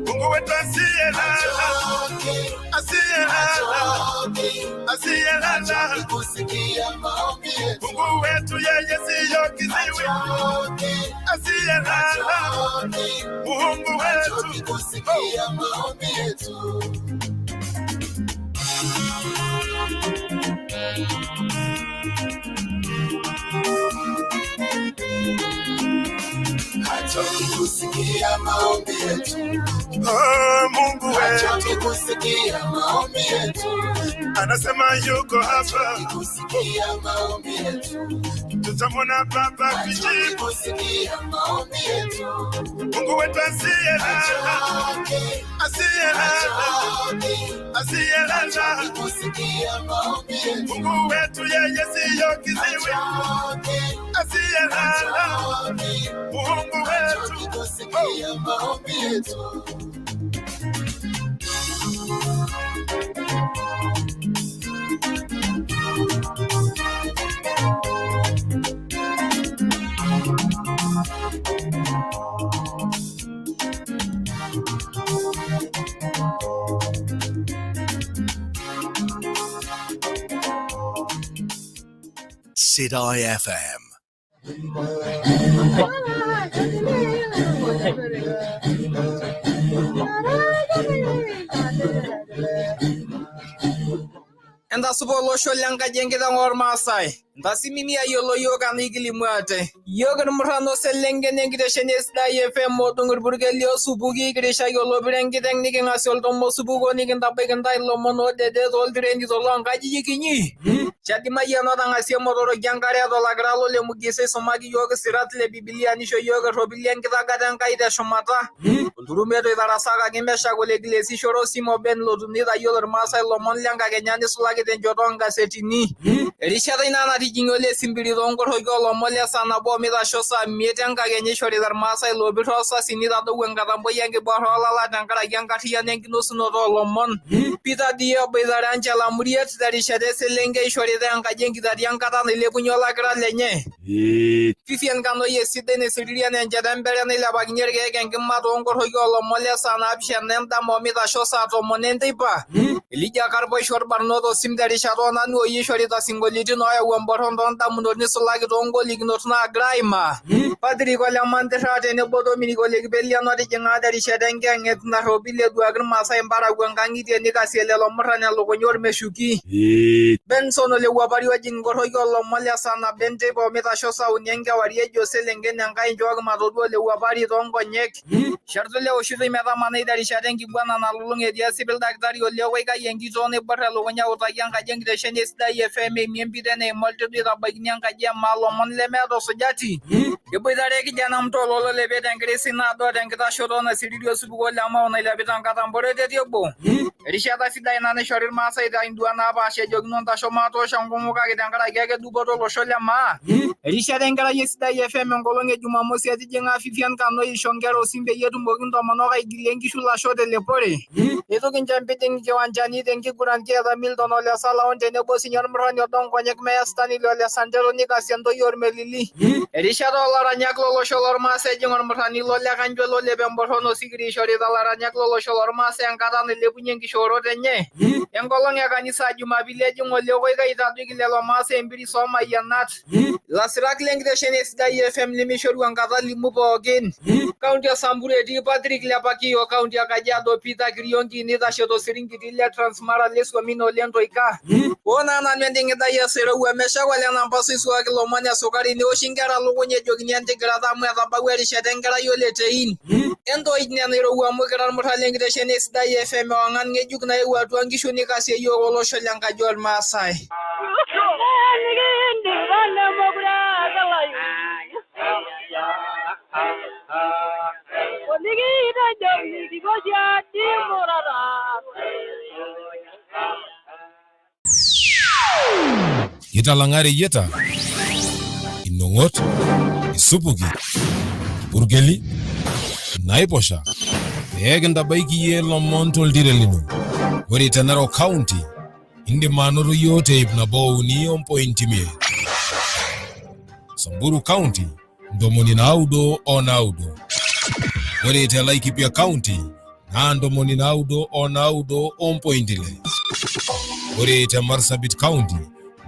Mungu wetu asiyelala, Hachoki, asiyelala, hachoki, asiyelala. Hachoki kusikia maombi yetu. Mungu wetu yeye siyo kiziwi, Hachoki, asiyelala. Hachoki, Mungu hachoki wetu kusikia maombi yetu. Hachoki kusikia maombi yetu. Oh, Mungu Hachoki wetu kusikia maombi yetu. Anasema yuko hapa, Hachoki kusikia maombi yetu. Tutamwona Baba Hachoki kijibu. Kusikia maombi yetu. Mungu wetu asiyelala, Hachoki, asiyelala, hachoki, asiyelala. Hachoki kusikia maombi yetu. Mungu wetu yeye siyo kiziwi, Hachoki, asiyelala. Hachoki, Mungu hachoki wetu kusikia maombi yetu. Sidai FM. Entasupa olosho lenkaji enkiteng ormaasai. Ntasimimi ayiolo yiok anaa ikilimu ate. Yiok irmurran oselenken enkitesheni e Sidai FM odung irpurkeli osupuki kirishaki olopiro enkiteng niking'asie oltomo osupuko nikintabaiki intae ilomon oodede tooltireni toloonkajijik inyi. Shadi Mayian otang'asie motoroki enkare tolakira lole Mugisa isumaki yiok isirat le Bibilia nisho yiok erropili enkitagata Enkai teshumata. Olturumet oitarasakaki Meshak olekilesishore osimo Ben lotum neitayiolo irmaasai ilomon lenkakenya nisulaki tenchoto oonkasetini. Erishata ina natijing'a ole simbiri toonkorroki oolomon le saa nabo omeitasho saa imiet enkakenya eishorita irmaasai iloopir oosasi neitadou enkatamboi enkiborra oolala tenkaraki enkarriyiano enkinosunoto oolomon. Peter Dio eboitare Angela Muriet terishata eselenkei eishorita enkaji enkitati enkata nailepunye olakira lenye. Vivian Kanoi esidai naisiririan enchata empere nailepakinye irkeek enkima toonkorroki oolomon le saa naapishana endama omeitasho saa tomon enteipa. Elijah Karpoisho orbarnot osim terishata oonanu oyie eishorita sinkolioitin ooyau emborron toondamunot nisulaki toongolikinot naagira aimaa. Patrick ole Mantirra tenebo Dominic ole Kipelian otijing'a terishata enkiyang'et narropil eduaki irmaasai imparakuo nkang'itie nikasie lelo murran elukunya ormeshuki. Benson ole Wuapari ojing nkorroki oolomon le saa nabo enteipa omeitasho saa uni enkewarie ejo selenken Enkai nchooki matodua ole Wuapari toonkonyek. Shartule ewoshitoi metamanai terishata enkiguana nalulung'a etii esipil daktari ole Koikai enkitoo naibor elukunya autaki enkaji enkitesheni e Sidai FM eimie empito eneima oltidu eitabaikini enkaji e maa lomon lemeeta osujati. Keboitare kijana mtoo lolepie tenkirisi naado tenkitashoto nasiriri osupuko le Mau nailepita nkatambo oreteti obo. Erishata sidai ina naishori irmaasai induat napaasha ejokino ntasho matoosho enkumu kake tenkaraki ake dupoto olosho le maa. Erishata enkerai e Sidai FM enkolong e Jumamosi etijing'a Vivian Kanoi aisho nkera osim peyie etumoki intomonok aigilie nkishu lasho telepore. Eitu kincho empiding nkiwanchani tenkiguran kiata Milton ole Salaon tenebo sinye ormurrani odo nkonyek meya Stanley ole Santero nikasie ntoyie ormelili. Erishata oolaranyak lolosho lormaasai ejing ormurrani lole Kanjo lolep emborron osikiri eishorita ilaranyak lolosho lormaasai enkata nailepunye enkishon nkishoorot enye enkolong e kanisa Jumapili ejing ole kaitadoiki lelo maasai empiris oomayianat. Ilasirak lenkitesheni e Sidai FM lemeishoru enkata limu pookin. Kaunti e Samburu etii Patrick Lepaki o kaunti e Kajiado Peter Kiriongi neitashe tosiringiti le Transmara Lesuamin ole Ntoika. Oo naa nanu enting'idai eserewua meshaku ole Nampaso isuaki lomon esukari neoshi nkera lukuny ejokini entigirata amu etabawua erishata enkerai ole Tein. Entoij nena irowua amu kira irmurran lenkitesheni e Sidai FM ewang'an ng'ejuk naewuo atua nkishu nikasie yiok olosho lenkaji olmaasai. Italang'a reyieta, inong'ot, isupuki, irpurkeli, naiposha pee kintabaiki iyie lomon toltiren lino. Ore te Narok County, indim anoto iyiook te 103.5. Samburu County, 99. Ore te Laikipia County, naa 99.6. Ore te Marsabit County,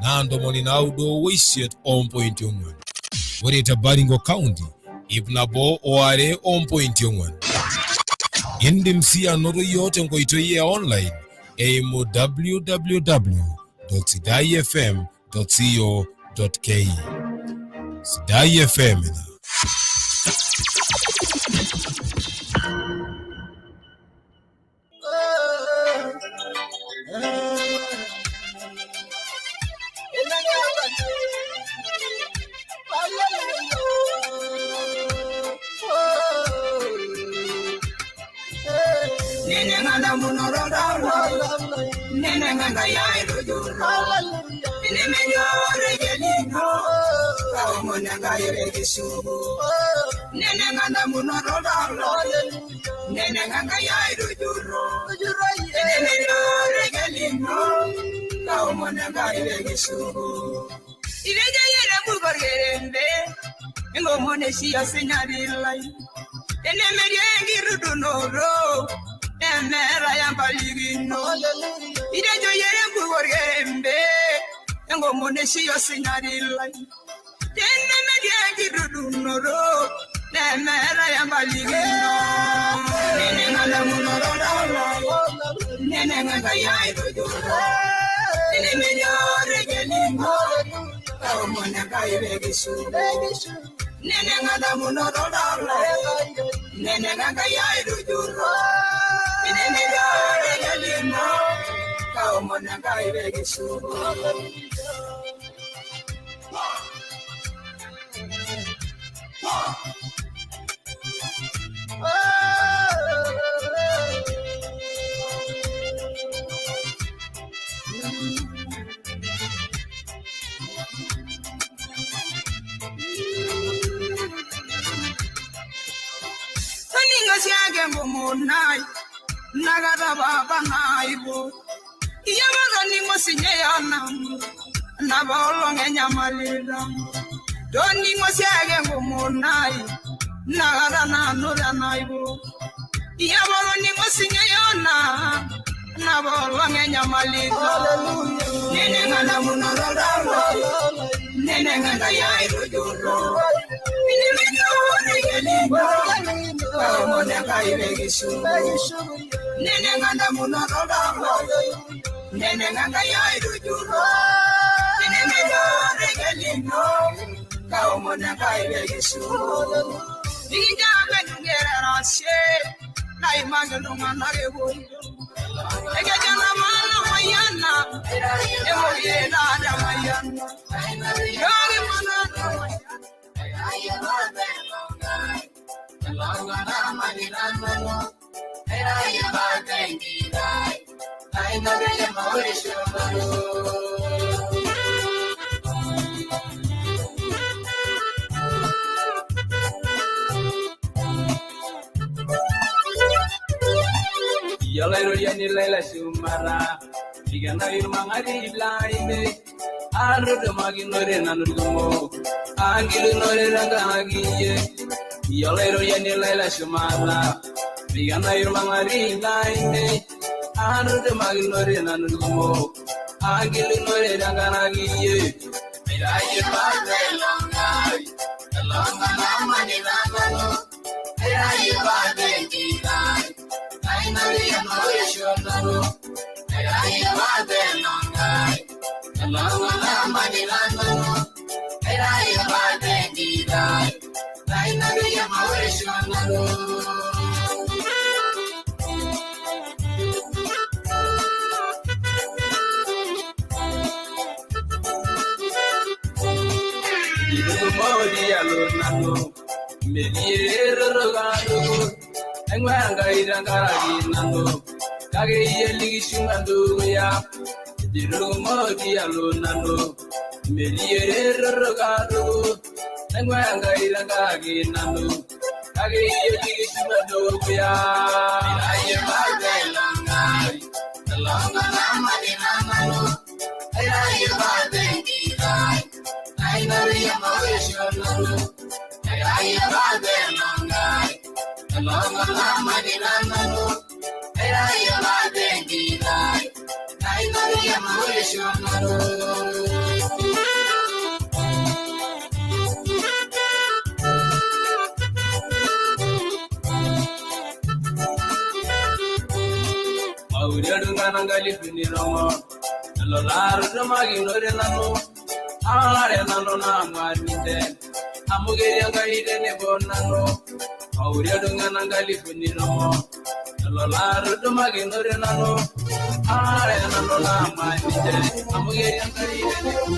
naa 98.4. Ore te Baringo County, 102.4. Indim sii anoto iyiook tenkoitoi e online eimu www.sidaifm.co.ke. Sidai FM ina. Anudumakinore nanu irkumok agilunore tenkaraki iyie. Airayie baba elongai, elonga namanita nanu. Airayie baba enkitai, nainorie maisho nanu. Airayie baba elongai, elonga namanita nanu. Airayie baba enkitai, nainorie maisho nanu. Aing'ua Enkai tenkaraki nanu, kake iyie likishum endukuya. Ejito kumok tialo nanu, metii eretoto katukul. Aing'ua Enkai tenkaraki nanu, kake iyie likishum endukuya. Airayie baba elongai, elonga namanita nanu. Airayie baba enkitai, nainorie maisho nanu. Airayie baba elongai, elonga namanita nanu. Airayie baba enkitai, nainorie maisho nanu. Maurie iltung'anak nkalifuni tomon, lelo laatudumakinore nanu. Alare nanu naang'uar ninche, amu ketii Enkai tenebo nanu. Maurie iltung'anak nkalifuni tomon, lelo laatudumakinore nanu. Alare nanu naang'uar ninche, amu ketii Enkai tenebo.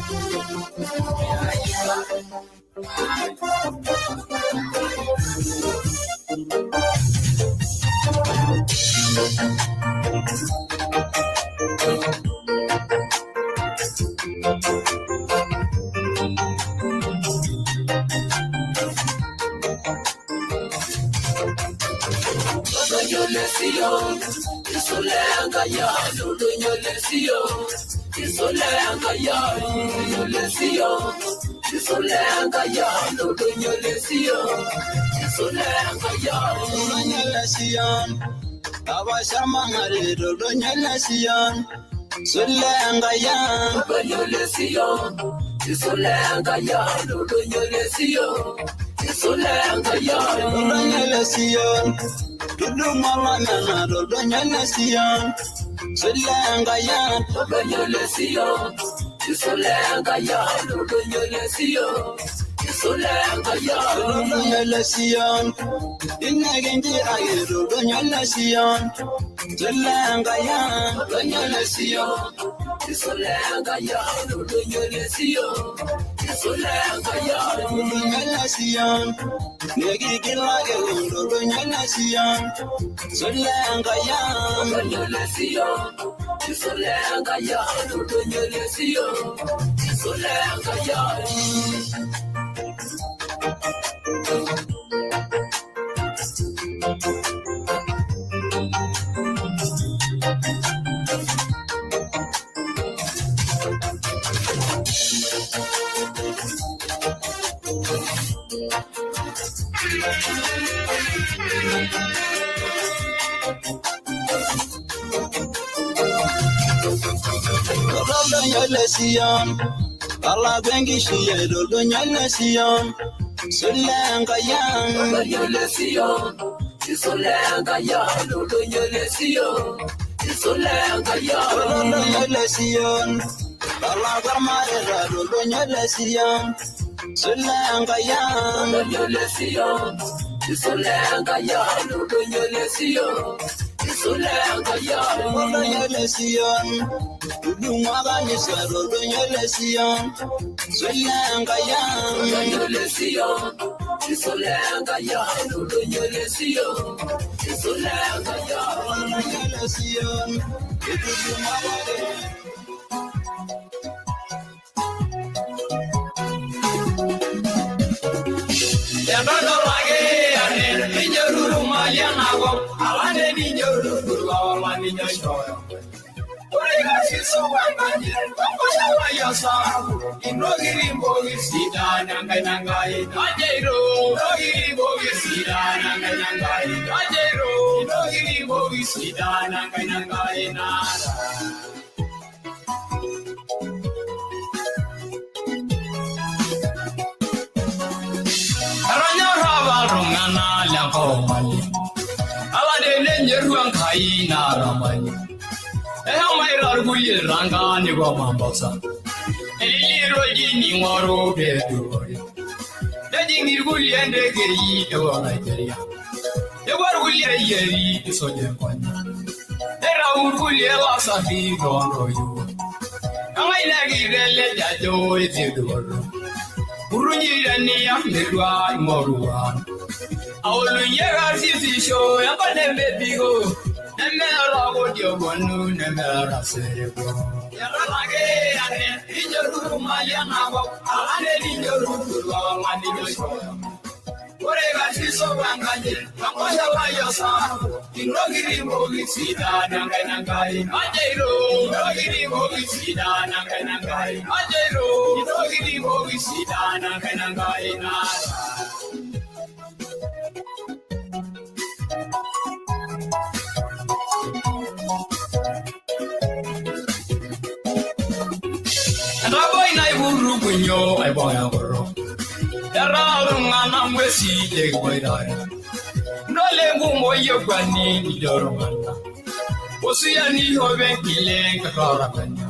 Intokitin pooki sidan Enkai Enkai naata. Etonyorra apa iltung'anak lenkop mali. Alade nenyeru Enkai naramani. Eshomoita irkulie Tanga nepuo Mombasa. Eliliro ning'oru peedupore. Nejing irkulie ntekei nepuo Nigeria. Nepuo irkulie yieri isuj nkonyek. Neitau irkulie lasarri toontoiwuo. Eng'ae lekitelej ajo etii dupoto. Kurunyi teniya metua ing'oruan. Aolunye karsisisho enkop nemebiko. Nemeeta kodi oponu nemeeta sereko. Etalaki ane injoru mali enakop alane ninjoru iltung'ani loishooyo. Ore karsisho wenkaji enkoshola osapuk intokitin pooki sidan Enkai Enkai ajeito intokitin pooki sidan Enkai Enkai ajeito intokitin pooki sidan Enkai Enkai naata. Entaboi naipurukunyo aibung enkutuk. Etaa iltung'anak ng'uesi likiboitare. Ntole enkumoi ekuani nijo iltung'anak. Osiani ishopo enkileng ketoroganya.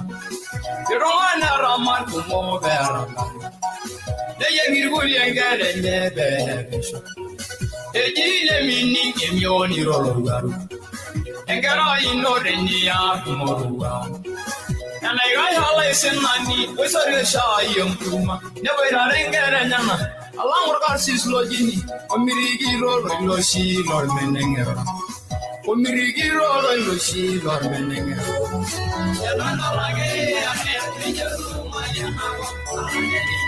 Iltung'anak eramat kumok peeramati. Neyieng' irkulie nkera enye peerepisho. Eji lemining emion irorowuaru. Enkerai ino teniar imoruau. Enaikash olaisinani oishoru shaai enkurma neboitare nkera enyenak alang orkarsis lojini omiriki loloiloshi lormeneng'ero. Omiriki loloiloshi lormeneng'ero. Etonyorraki ane ninjoru mali enakop alane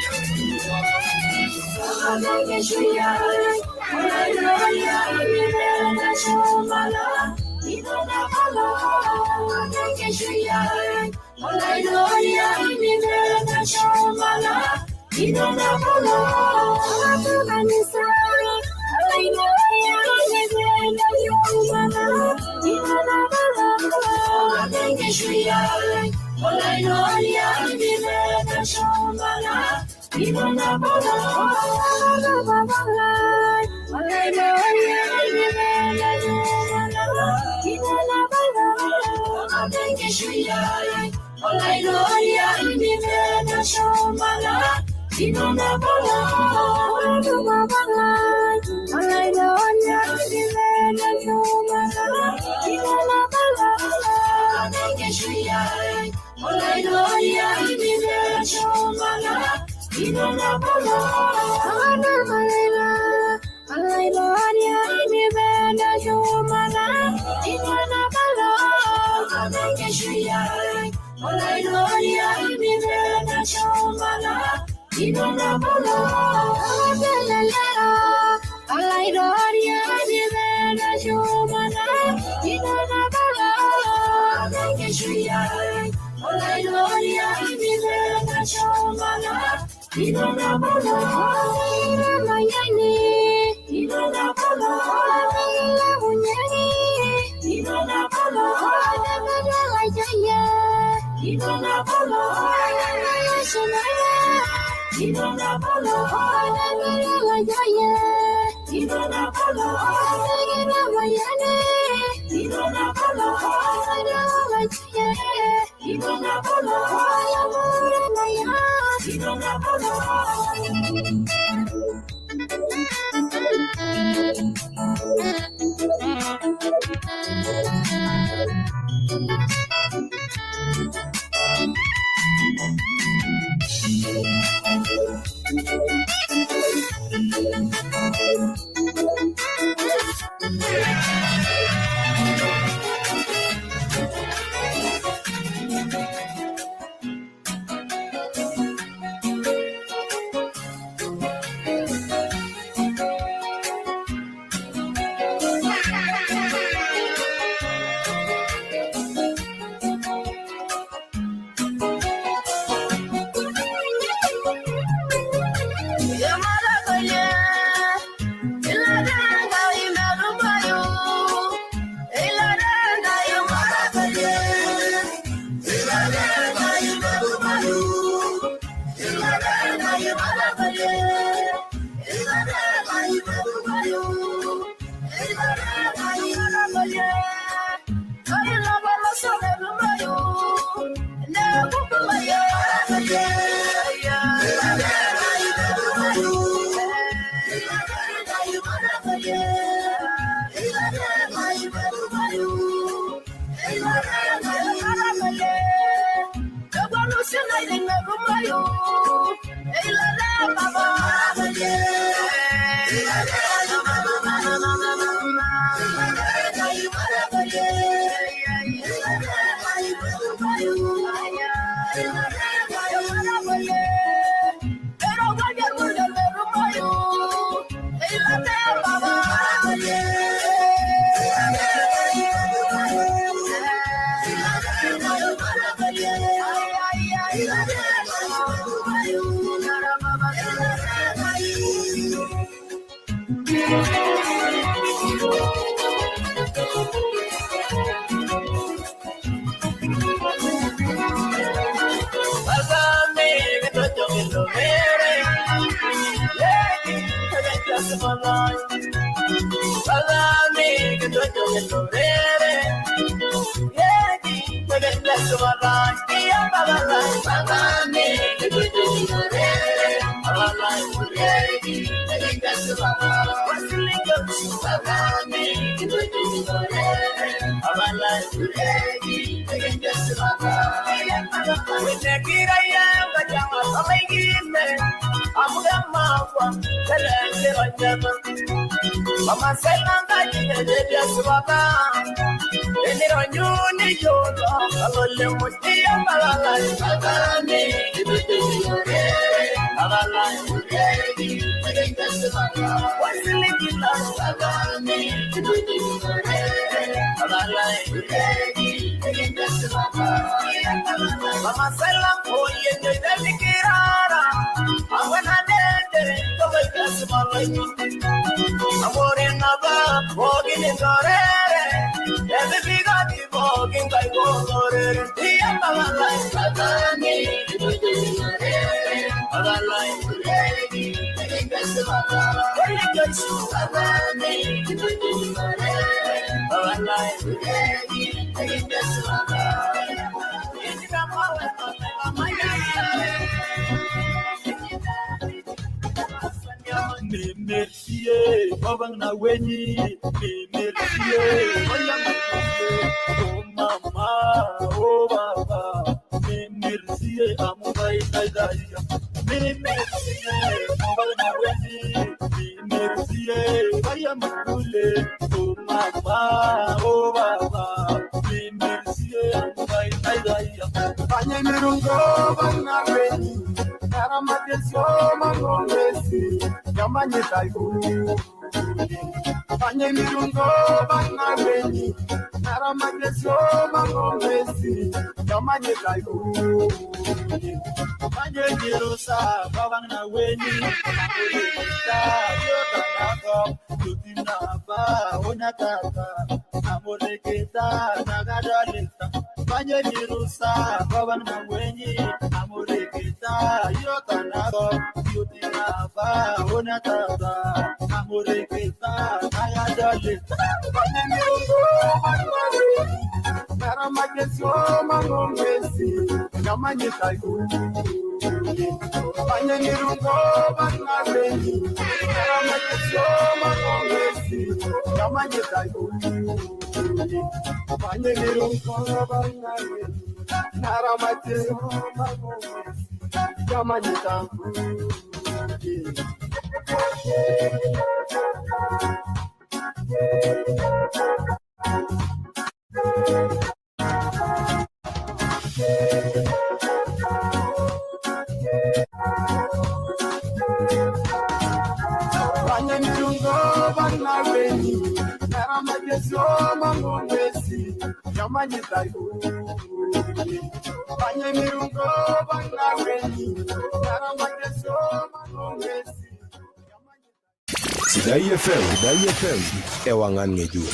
Sidai FM, Sidai FM, ewangan ngejuk.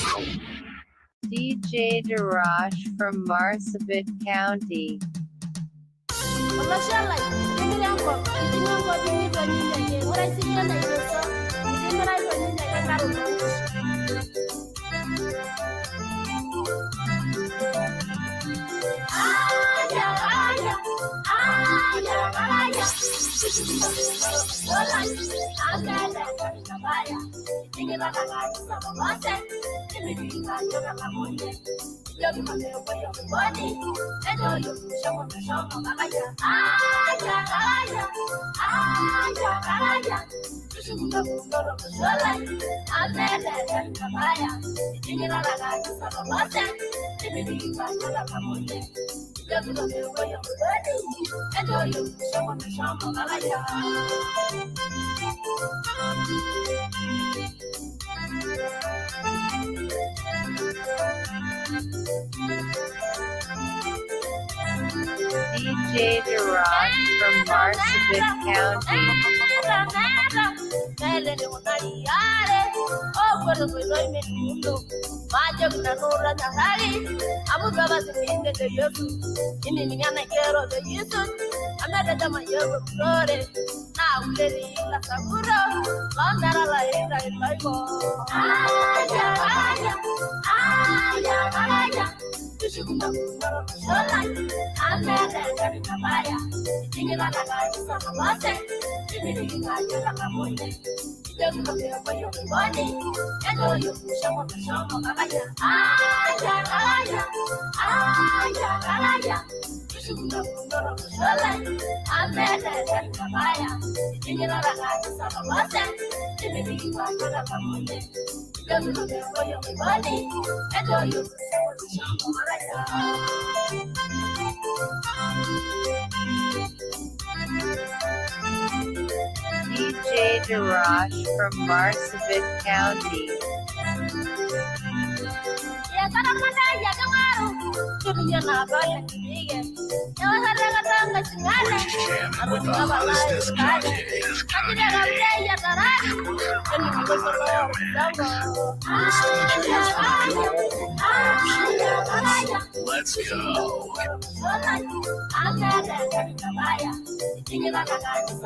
DJ Darash from Marsabit County. Aya, aya, DJ Daraj from Marsabit County. DJ Daraj from Marsabit County. With the hottest disc jockey. This DJ is bringing all the vibes yours. Let's go. DJ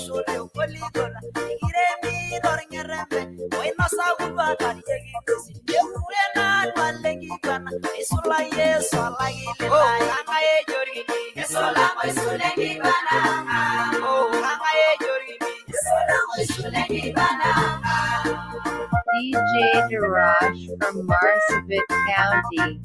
Daraj from Marsabit County. DJ Daraj from Marsabit County.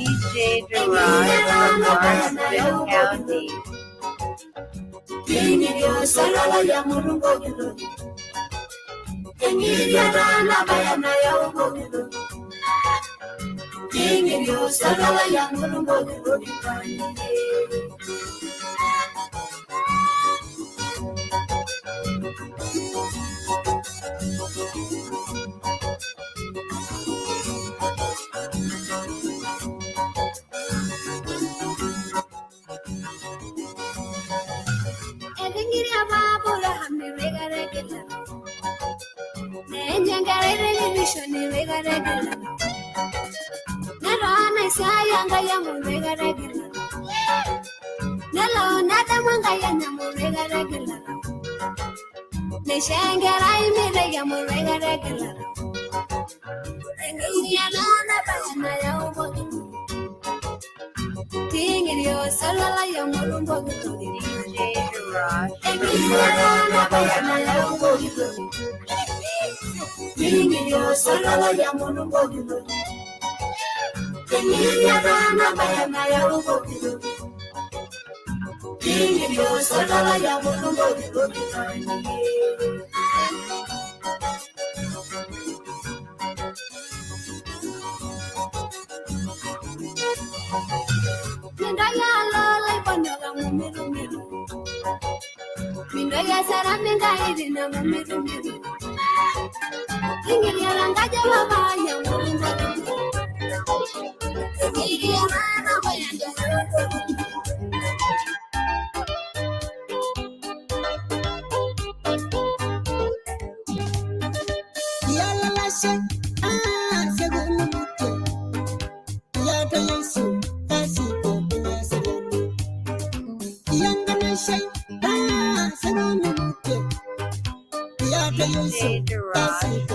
DJ Daraj from Marsabit County. DJ Daraj from Marsabit County. DJ Daraj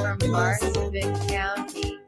from Marsabit County.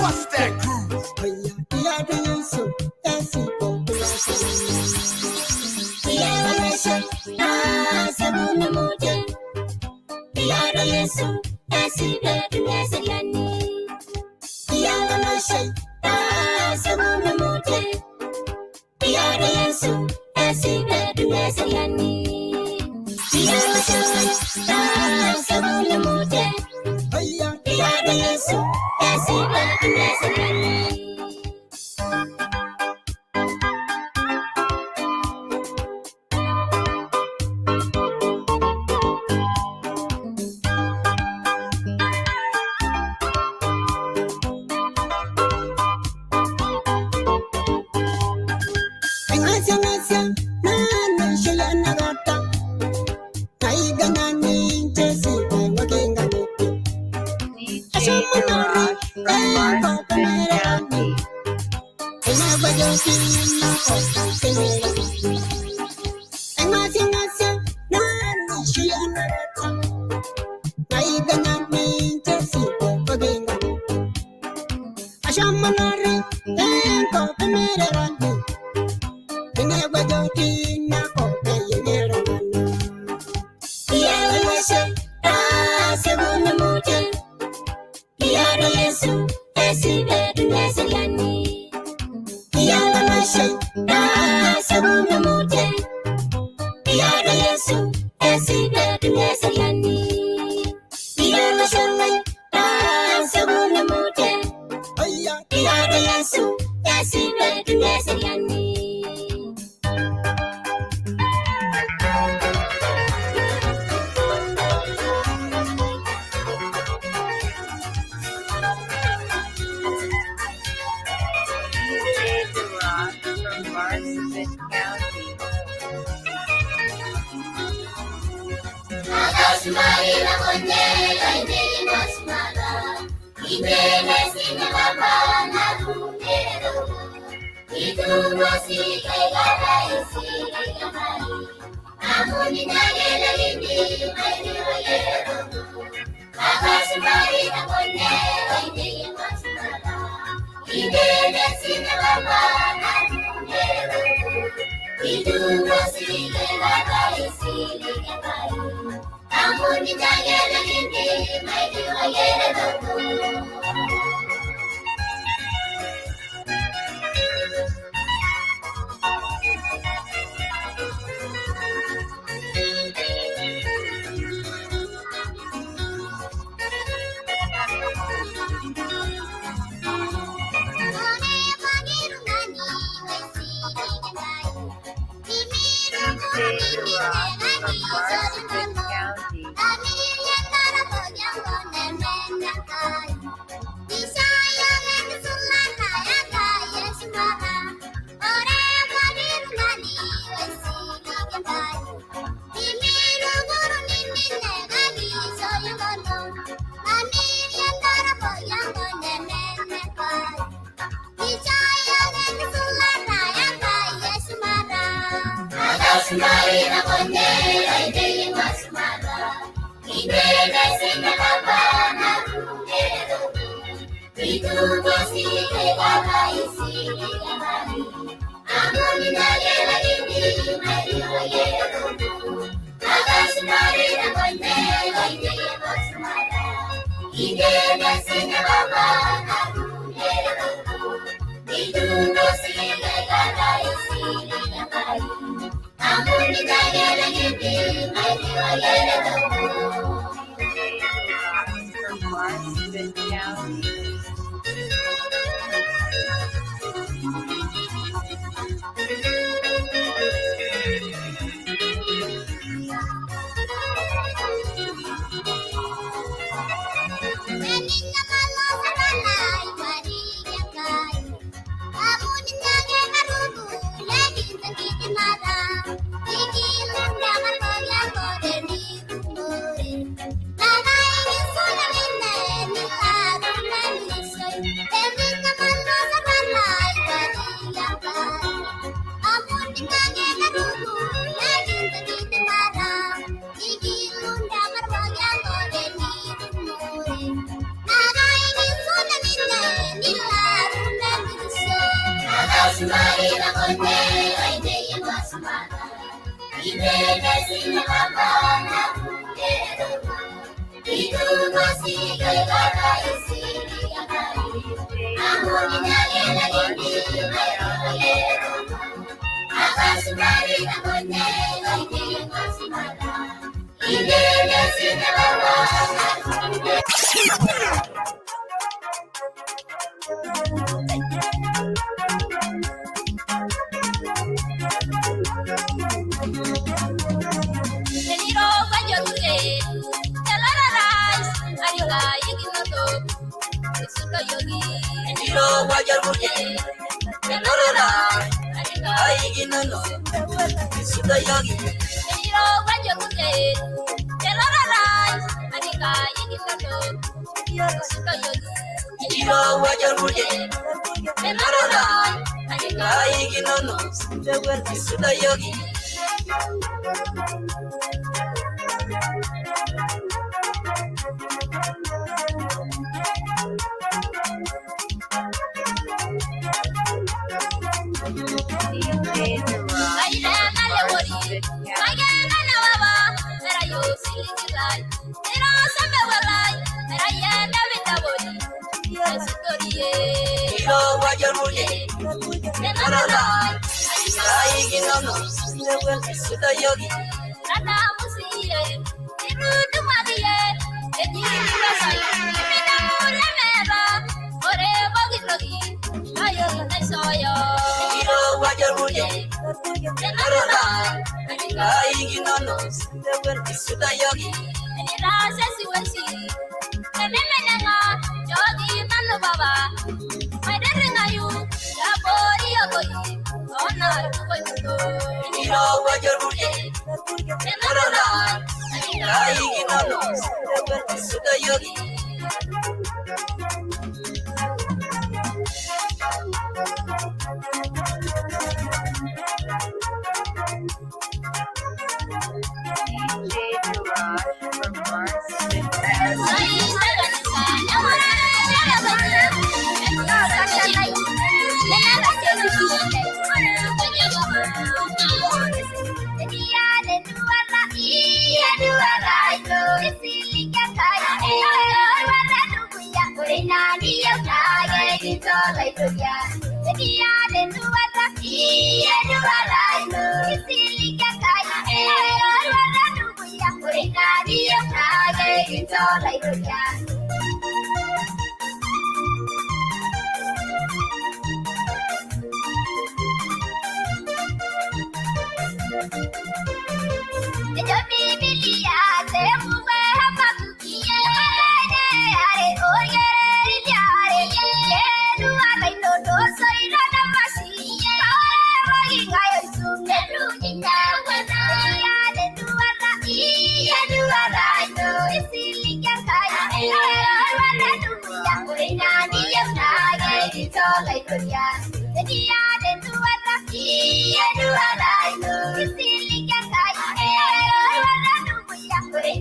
What's that groove? DJ Daraj from Marsabit County. DJ Daraj from Marsabit County. From Marsabit County.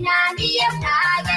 Nani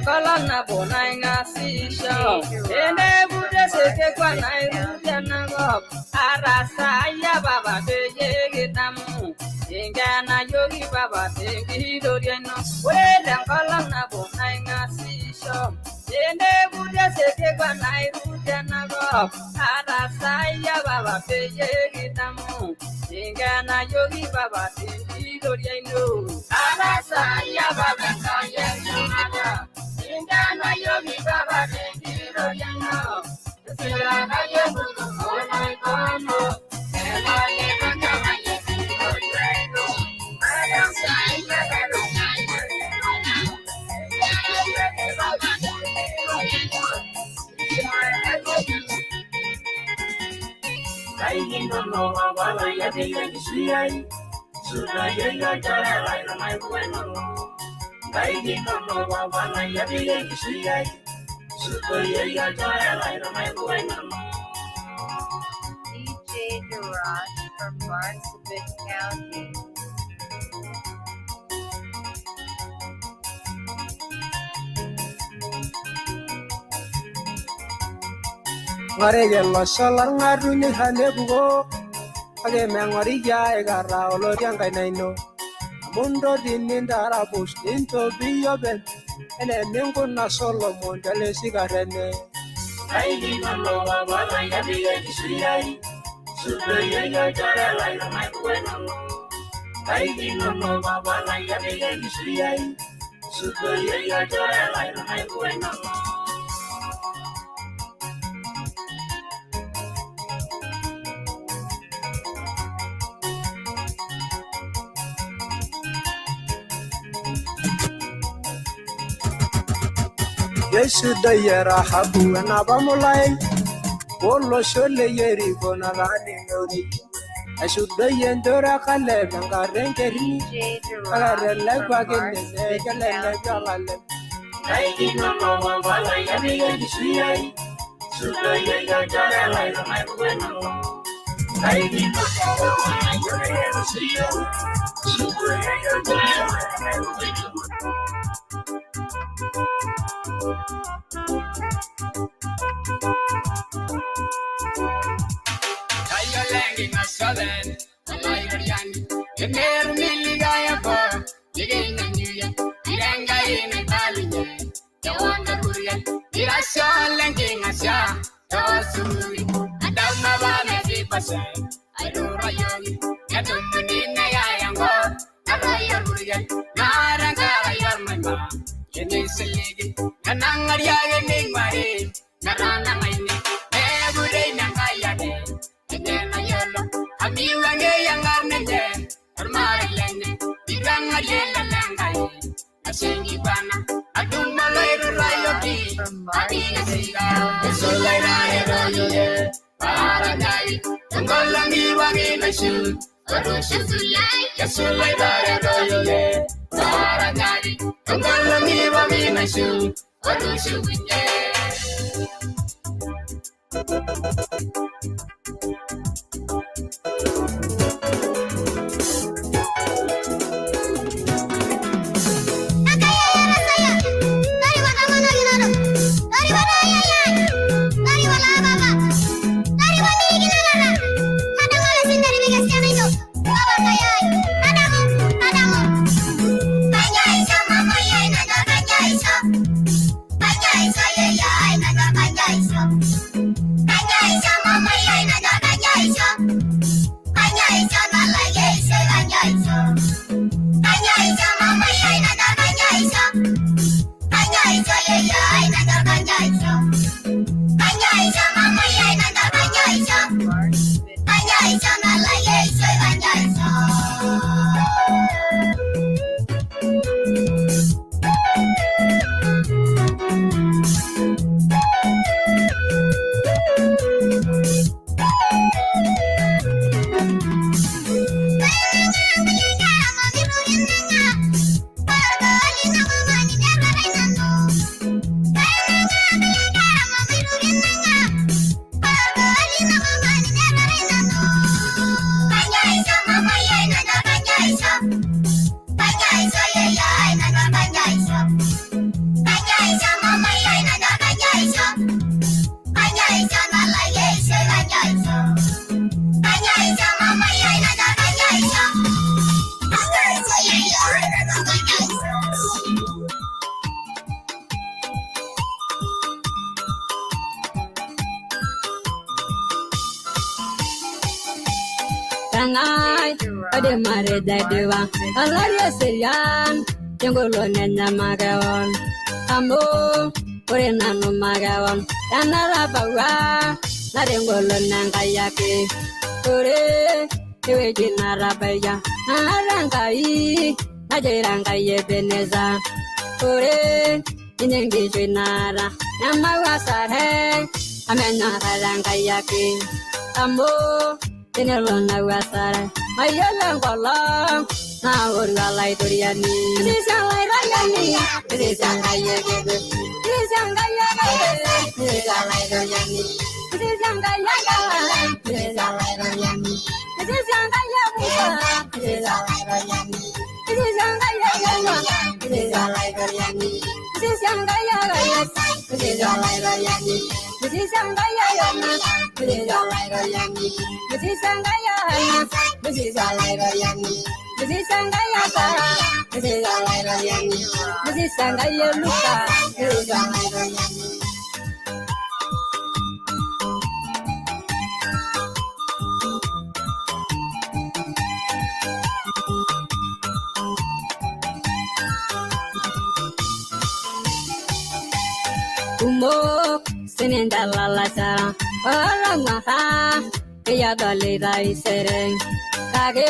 tenkolong nabo naingasisho enebutesekekwa nairutenakop arasaya baba peyie kitamu inkenayoki baba tenkitoria ino. Ore tenkolong nabo naingasisho enebutesekekwa nairutenakop arasaya baba peyie kitamu inkenayoki baba tenkitoria ino. Arasaya baba kayeshumata inkenayoki baba tenkitoria ino. DJ Durant from Marsabit County. Ng'oriki olosho lorng'atuny oirrag nepuko kake meng'oriki aikata olotii enkaina ino amu intoti nintaraposh nintopi openy enaa eninkuna Solomon tele sikarr enye. Yesidai Rahabu enapa mulai olosho le Yeriko nataaning'ori. Esudai enchore e Kaleb enkata enkerini kake etelekwaki ninye kelelek olalem. Mama. Ade mare dadewa Alari eserian Tengolon enya makeon Amu ore nanu makeon Tenarapaua Nara engolon Enkai ake Ore ewueji natabakia Nara Enkai najoito Enkai Ebeneza Ore ninye enkishui naata Nemaua sare amu enyorrata Enkai ake Amu tenelo nau asare mayiolo enkolong naoru olaitoriani Tisha olaitoriani tisha Enkai ekebe tisha Enkai ekebe tisha olaitoriani tisha Enkai ekebe tisha olaitoriani tisha Enkai ekebe tisha olaitoriani tisha Enkai ekebe tisha olaitoriani tisha Enkai ekebe tisha olaitoriani tisha Enkai ekebe tisha olaitoriani tisha Enkai ekebe tisha olaitoriani tisha Enkai ekebe tisha olaitoriani tisha Enkai eluka tisha olaitoriani. Kumok sininche lalashera olong'uarra peyie taisere kake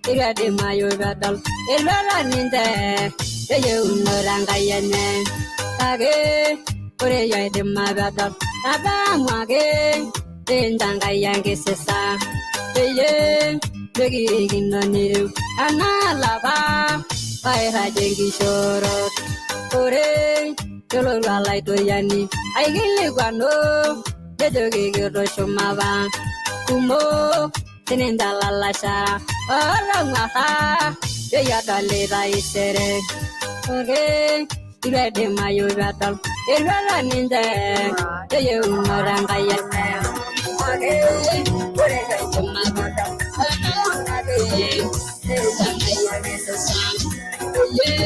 eitu edimayu peedol eluata ninche teyieunoto Enkai enye kake ore iyie oidima peedol tadamu ake pincho Enkai enkisisa peyie mekirikino nitiu enaa lapa oirragie nkishoorot ore kelotu olaitoriani aikilikuanu nejoki kitushuma apa kumok sininche lalashera olong'uarra peyie edoli taisere ore eitu edimayu peedol eluata ninche teyieunoto Enkai enye kake ore oidima peedol ake pincho Enkai enkisisa peyie.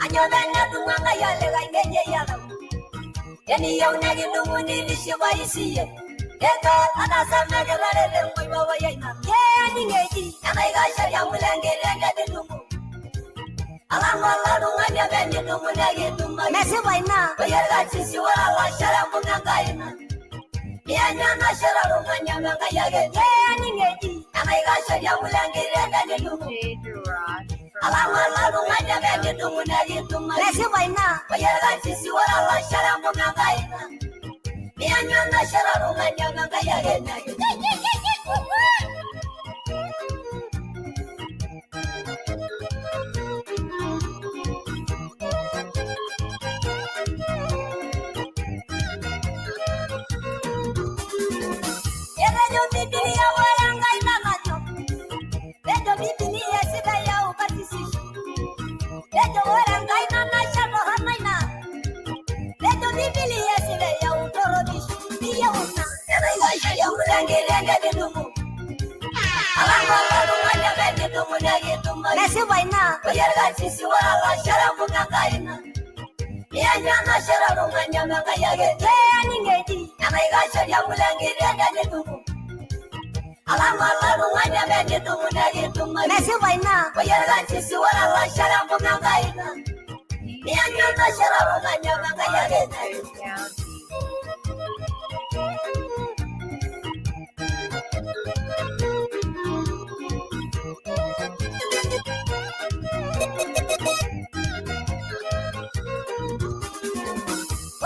Anyo Enkai olikae nejeyialau. Teniyieu nekidung'uni nishipayu siiyie. Eto atasamekitareto enkoipapai ina. Keaning eji enaikash emulengiteng tenidung'u. Alang olotung'ani openy nidung'u nekidung'oki. Mesipa ina. Oyie irkasisi ore olashare embung'a Enkai ina. Mianyu enashe toltung'ani amu Enkai ake. Keaning eji enaikash emulengiteng tenidung'u. Alang olotung'ani openy nidung'u nekidung'oki. Mesipa ina. Oyie irkasisi ore olashare embung'a Enkai ina. Mianyu enashe toltung'ani amu Enkai ake. Etejo Bibilia ore Enkai nanajo. Etejo Bibilia sidai yau karsisisho. Etejo ore Enkai nanashe torrono ina. Etejo Bibilia sidai yau torrotisho. Niyieu ina. Enaikash emulengiteng tenidung'u. Alang olotung'ani openy nidung'u nekidung'oki. Mesipa ina. Oyie irkasisi ore olashare embung'a Enkai ina. Mianyu enashe toltung'ani amu Enkai ake. Keaning eji enaikash emulengiteng tenidung'u. Alang olotung'ani openy nidung'u nekidung'oki. Mesipa ina. Oyie irkasisi ore olashare embung'a Enkai ina. Mianyu enashe toltung'ani amu Enkai ake.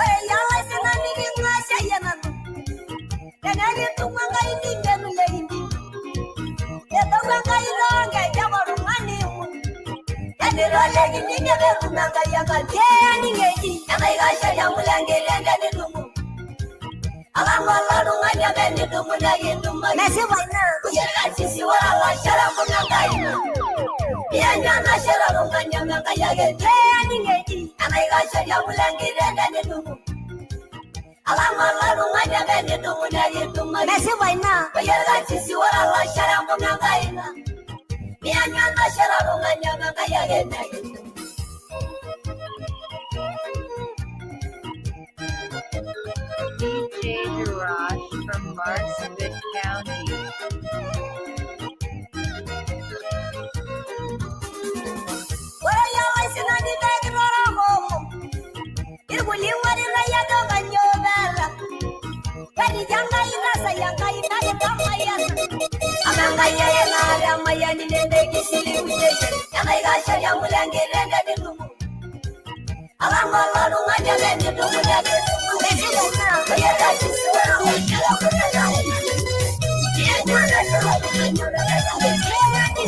Ore iyie niking'asiayie nanu. Tenekitung'u Enkai ningenu lekindim. Etau Enkai toonkejek oltung'ani muj. Tenitolekini peetum Enkai enkanyit. Keaning eji enaikash emulengiteng tenidung'u. Alang olotung'ani openy nidung'u nekidung'oki. Mesipa ina. Oyie irkasisi ore olashare embung'a Enkai ina. Mianyu enashe toltung'ani amu Enkai ake. Keaning eji enaikash emulengiteng tenidung'u. Alang olotung'ani openy nidung'u nekidung'oki. Mesipa ina. Oyie irkasisi ore olashare embung'a Enkai ina. Mianyu enashe toltung'ani amu Enkai ake. DJ Darash from Marsabit County. Ore iyie olaisinani pekitorokomo. Irkulie ng'orita iyie ajo kanyoo peeta. Ketikia Enkai tasai Enkai nakitamayiana. Amu Enkai ake naata emayiani nemekisiligu yeyie. Enaikash emulengiteng tenidung'u. Alang olotung'ani openy nidung'u nekidung'oki. Mesipa ina. Oyie irkasisi ore olashare embung'a Enkai ina. Mianyu enashe toltung'ani amu Enkai ake.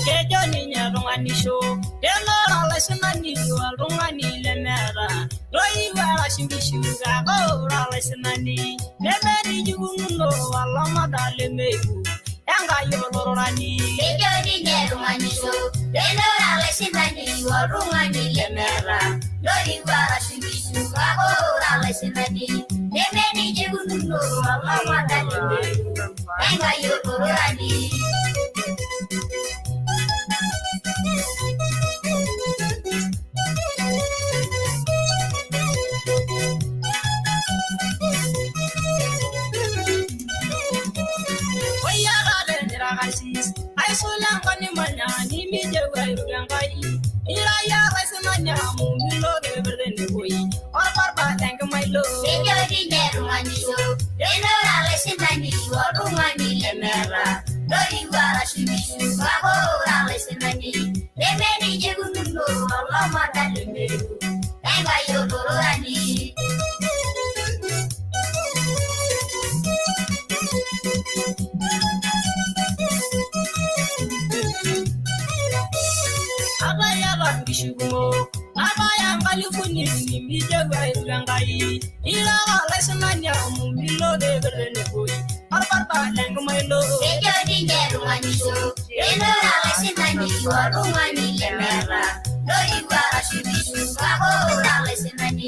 Kejo ninye tung'anisho tenora olaisinani oltung'ani lemeeta toiu arashu nkishu kake ore olaisinani nemetijikununo olomada lemeyieu Enkai olororani. Kejo ninye tung'anisho tenora olaisinani oltung'ani lemeeta toiu arashu nkishu kake ore olaisinani nemetijikununo olomada lemeyieu Enkai olororani. Aisul enkop nimanya nimijeu airorie Enkai. Ira iyie olaisinani amu milo keper tenewueji orbarbar lenkima ilo. Kejo ninye tung'anisho tenora olaisinani oltung'ani lemeeta toiu arashu nkishu kake ore olaisinani nemenijikununo olomada lemeyieu Enkai olororani. Atayata nkishu kumok nabaya nkalifuni nimijeu airorie Enkai. Ira olaisinani amu milo keper tenewueji orbarbar lenkima ilo. Kejo ninye tung'anisho tenora olaisinani oltung'ani lemeeta toiu arashu nkishu kake ore olaisinani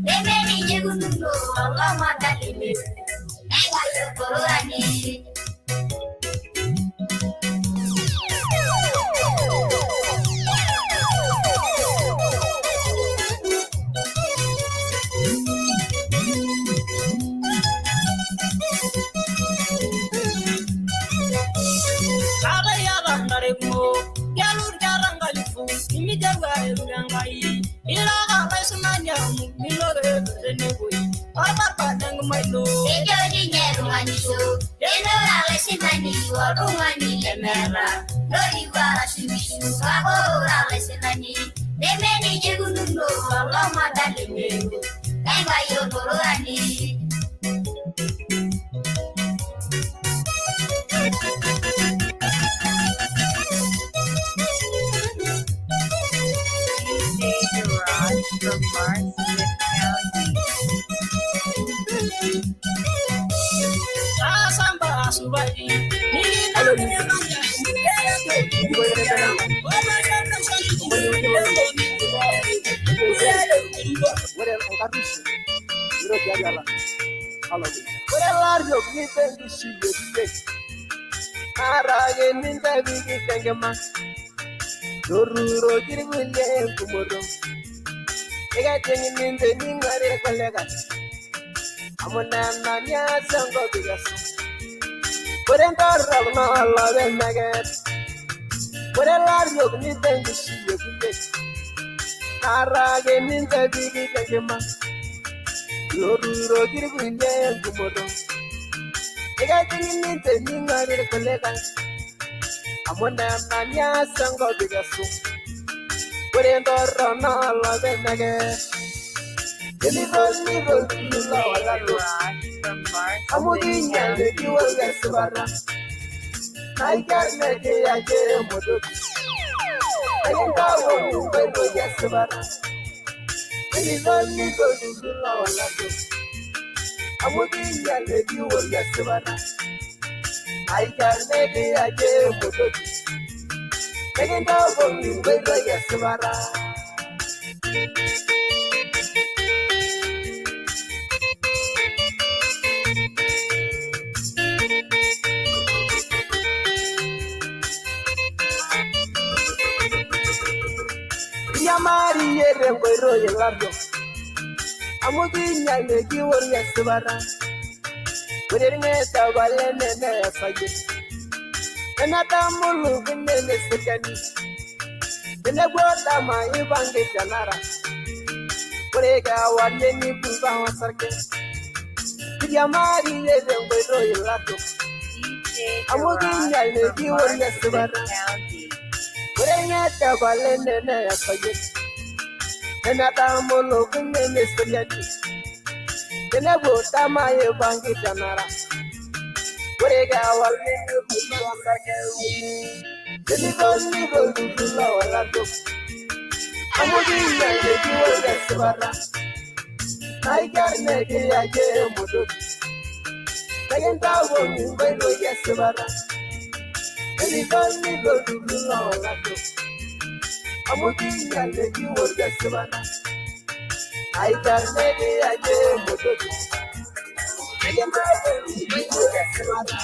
nemenijikununo olomada lemeyieu Enkai olororani. Orbarbar nengmaino. Ejo ninye tung'anisho, tenora olaisinani oltung'ani lemeeta. Lorikoo arashu nkishu kake ore olaisinani nemenijia ikununo olomada lemeku. Enkai olororani. DJ Garage from Marsabit County. Sasamba asubati. Ore enkaruisho iro tiatua olopeny. Ore lariok ninche enkishui ekulie naarake ninche pikit enkima toturoki irkulie enkumoto ekejing ninche ning'uari irkulikae amu nena nias enkop ikesu. Ore entorrok naa olopeny ake eeta. Ore lariok ninche enkishui ekulie naarake ninche pikit enkima loturoki irkulie enkumoto ekejing ninche ning'uari irkulikae amu nena nias enkop ikesu. Ore entorrok naa olopeny ake eeta. DJ Garage from Amu Marsabit kinyal County. ekiwol esipata naikarne kiyaki emotoki ekintaon nkoitoi esipata enitolitolutulawalado amu kinyal ekiwol esipata naikarne kiyaki emotoki ekintaon nkoitoi esipata. Iriamariyie tenkoitoi ilariok amu kinyal ekiwol esipata. Ore irng'eta apa lene neesayie enetamulukunye neseriani tenebo dama ipange tenara ore kewarie nipunga osarge. Iriamariyie tenkoitoi ilariok DJ amu Garage kinyal from ekiwol Marsabit esipata. County. Ore irng'eta apa lene neesayie enetamulukunye neseriani tenebo dama ipange tenara ore kewarie nipunga osarge. Tenitolitolutulawalado amu kinyal ekiwol esipata naikarne kiyaki emotoki nikintaon nkoitoi esipata. Tenitolitolutulawalado amu kinyal ekiwol esipata naikarne kiyaki emotoki nikintaon nkoitoi esipata.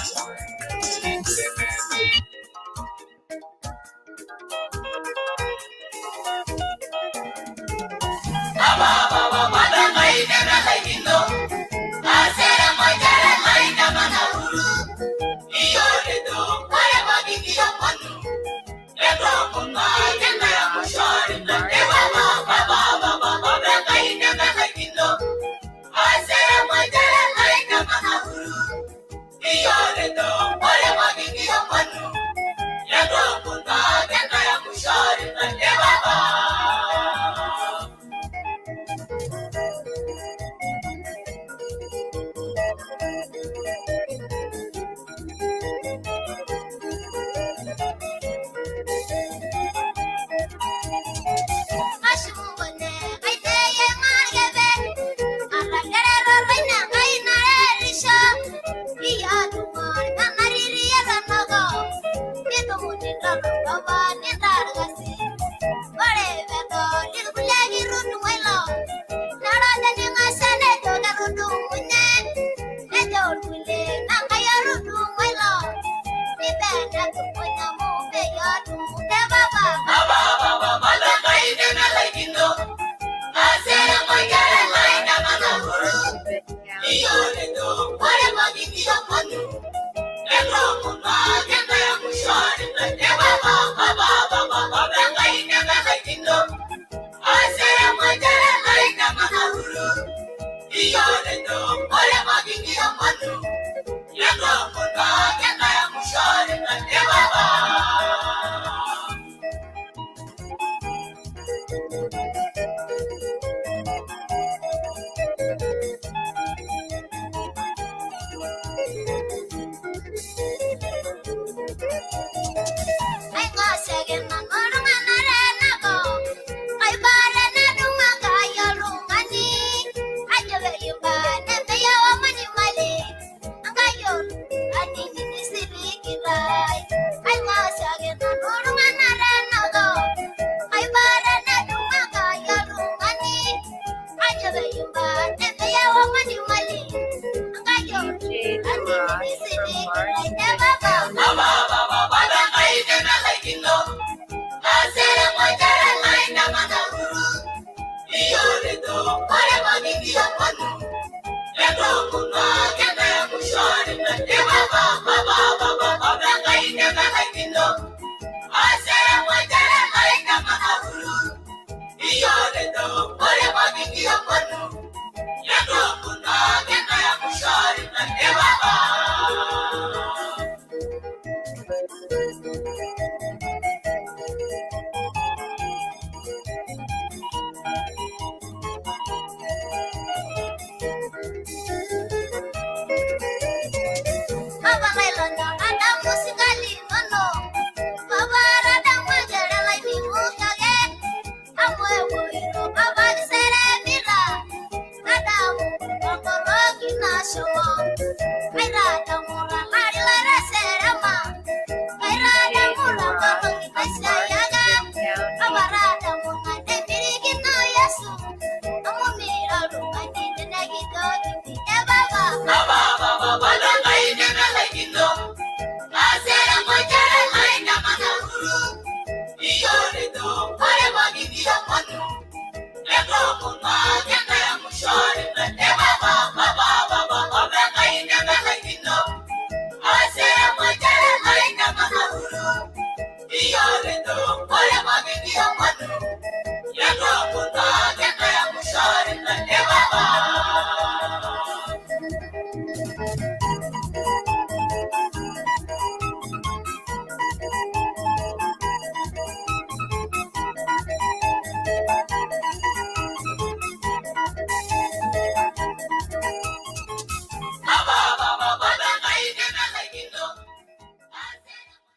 DJ The Rock from Marsabit County. DJ The Rock from Marsabit County.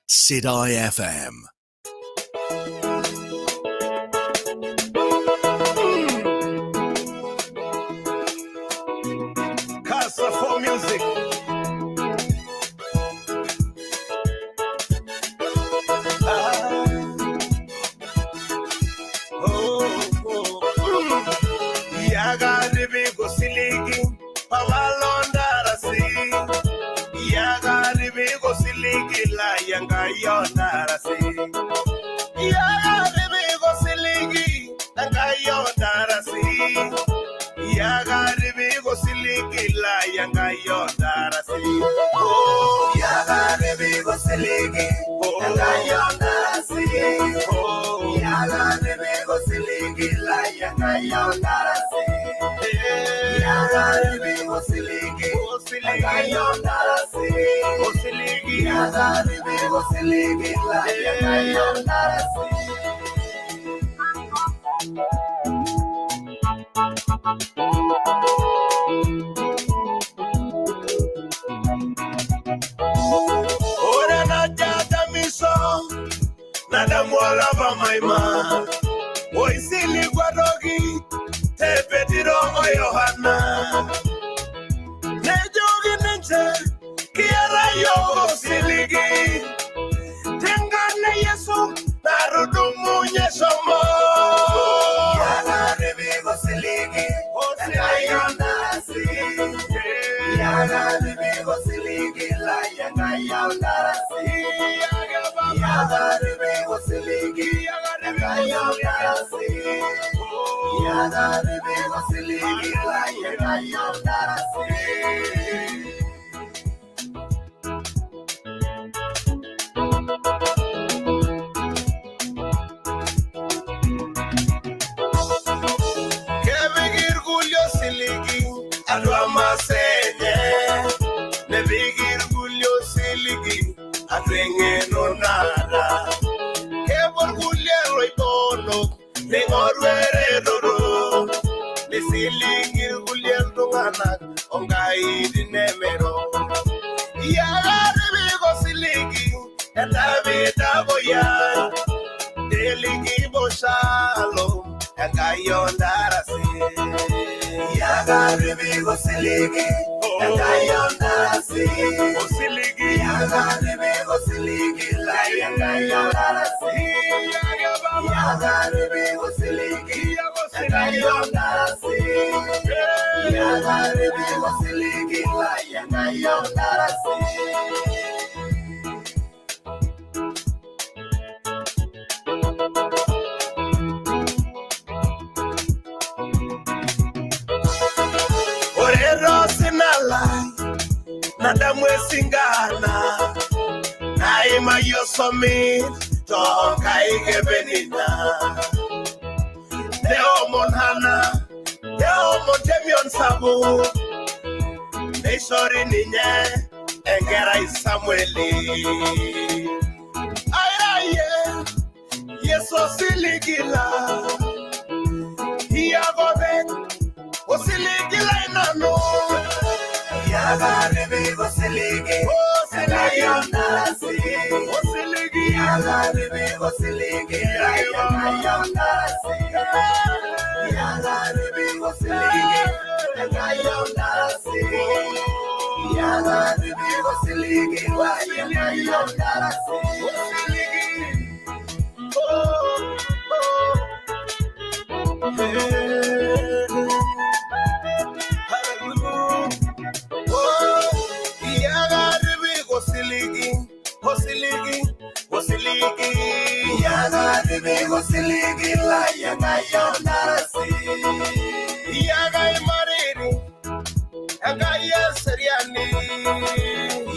Sidai FM. Casa for Music. Ora na jata miso nadamu olapa maima oisiligwa toki te Petiro o Yohana nejoki ninche kiata yiok osiligi tenkarna Yesu natudumunye shomo. Kepik irkulie osiligi Neishoru eretoto Nisiligi irkulie iltung'anak onkaitin nemero Iyakatipika osiligi etabitaboyia Teliki boshalo Enkai ondarasi Iyakatipika osiligi Enkai ondarasi Osiligi Iyakatipika osiligi lai Enkai ondarasi Iyakatipika osiligi Enkai ondarasi Iyakatipika osiligi lai Enkai ondarasi. Nadamu esingana naimayie osomit toonkaik e Penina neomon Hana neomon temion sapuk neishori ninye enkerai Samueli airayie Yesu osiligila iyakopeny osiligila nanu. Iyakatipika osiligi Enkai ondarasi Osiligi Iyakatipika osiligi Enkai ondarasi Iyakatipika osiligi Enkai ondarasi Iyakatipika osiligi Enkai ondarasi Osiligi. Oh, oh. Hey. Osiligi, osiligi, iyakatipika osiligi lai Enkai ondarasi. Iyakai mariri, Enkai eseriani.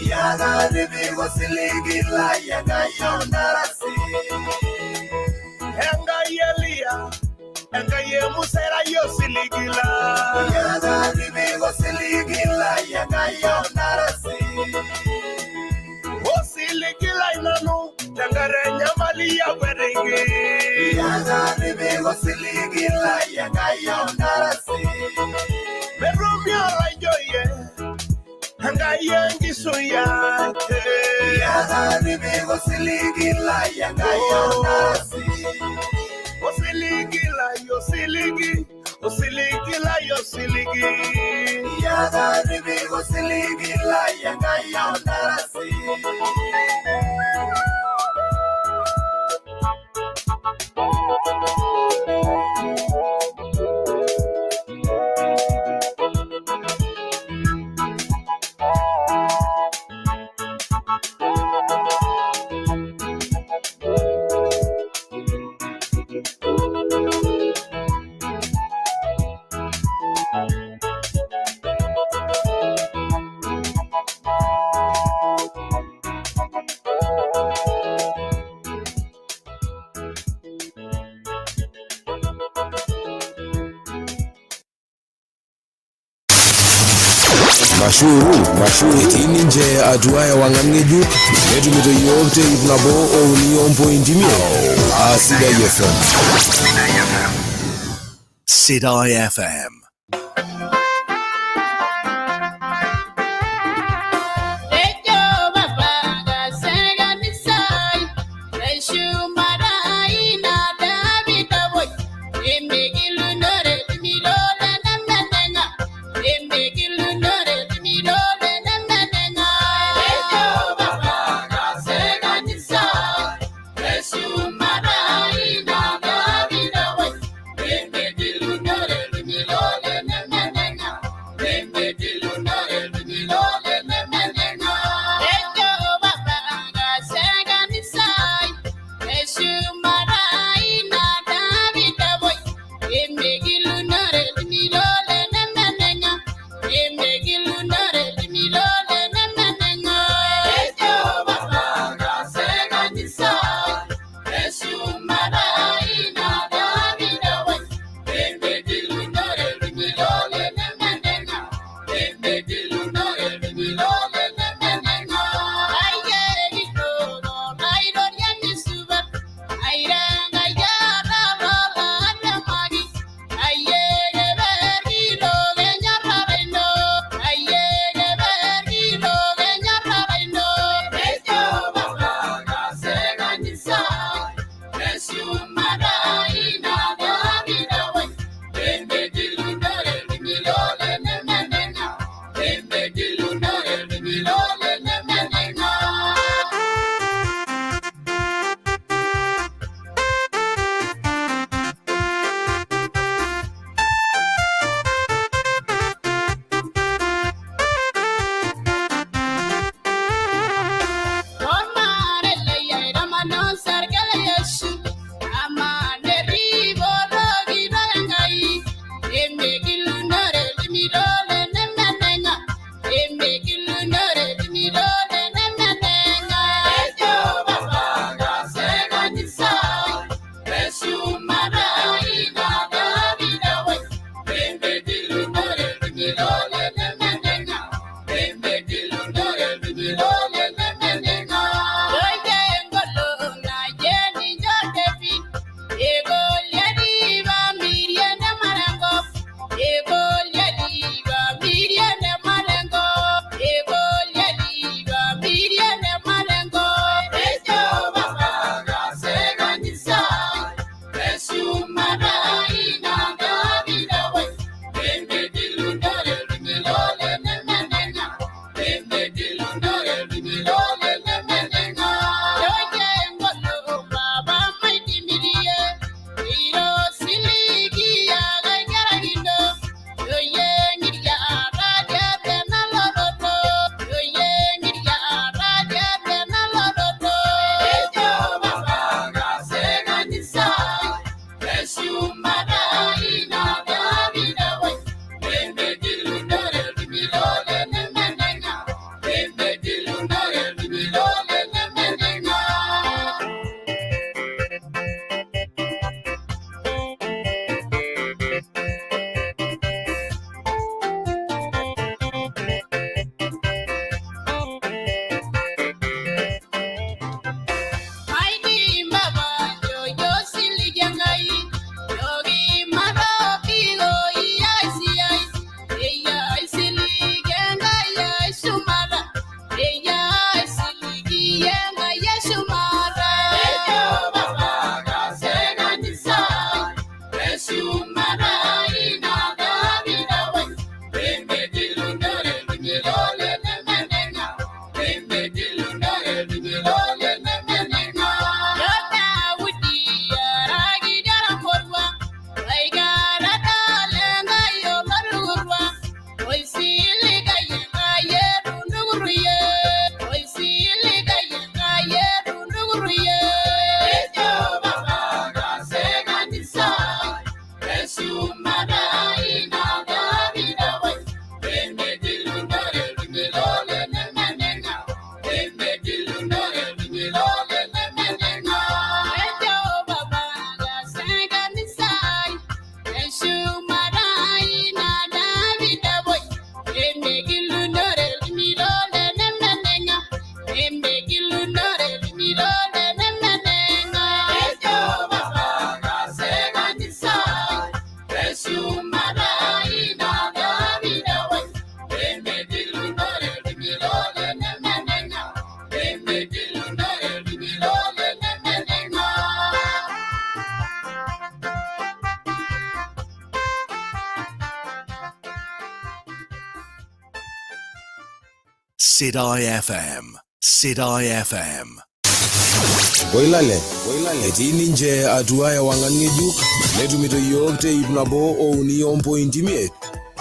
Iyakatipika osiligi lai Enkai ondarasi. Enkai Elia, Enkai e Musa erai osiligi lai. Iyakatipika osiligi lai Enkai ondarasi. Osiligi lai nanu tenkata enyamali akwetiki. Iyakatipika osiligi lai Enkai ondarasi. Metumi olaijoyie Enkai enkishui ai. Iyakatipika osiligi lai Enkai ondarasi. Osiligi lai osiligi, osiligi lai osiligi. Iyakatipika osiligi lai Enkai ondarasi. Mashuru etii ninche atua ewang'an ng'ejuk netumito yiok te 103.5 aa Sidai FM. Sidai FM. Amen. Sidai FM. Sidai FM. Koilale, etii ninche atua ewang'an ng'ejuk netumito iyiook te ip nabo ouni ompointi imiet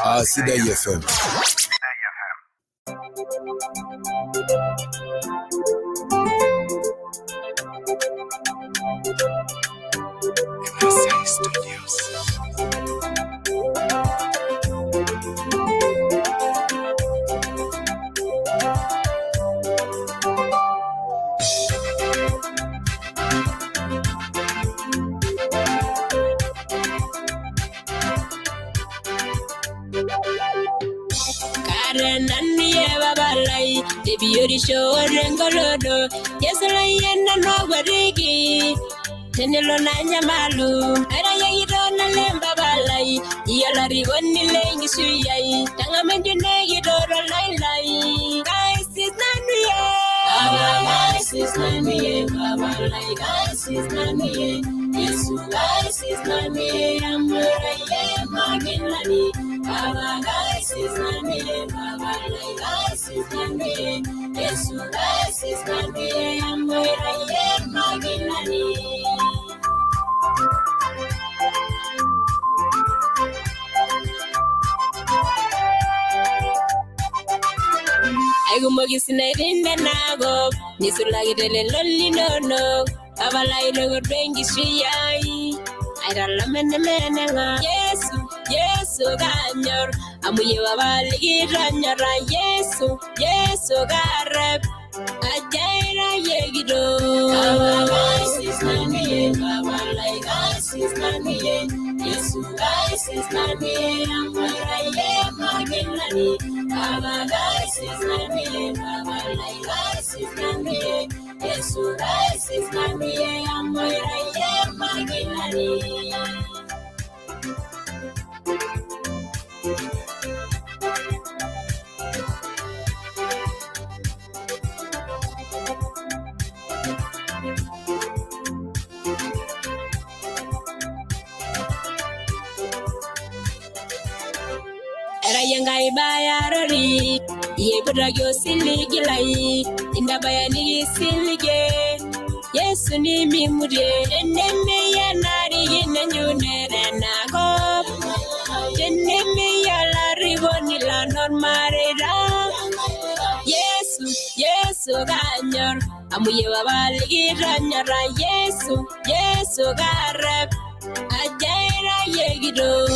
aa Sidai FM. Tenelo nanyamalu arayayiro nalemba balai iyolarikoni lengisuyai tangamanjunegidoro lailai kaisis nanuye kaisis nanuye babalai kaisis nanuye Yesu kaisis nanuye amuraye magilani baba kaisis nanuye babalai kaisis nanuye Yesu kaisis nanuye amuraye magilani. Aigumoki sinaitin tenakop nisulaki telelo linonok abalai lokodo enkishui ai aitalamenemenenga Yesu Yesu kanyor amu iyie papa likitonyora Yesu Yesu karep aja ira iyie kitok. Kaisis nanu iyie babalai kaisis nanu iyie Yesu kaisis nanu iyie amu ira iyie magilani Baba kaisis nanu iyie babalai kaisis nanu iyie Yesu kaisis nanu iyie amu ira iyie magilani. Erayia bayarori iyeputaki osiligi lai intabaya nikisiligie Yesu nimimutie tenemeyia narikino enjunere enakop tenemeyia olarikoni lonormareita Yesu Yesu kanyor amu iyie papa likitonyora Yesu Yesu karep aja ira iyie kitok.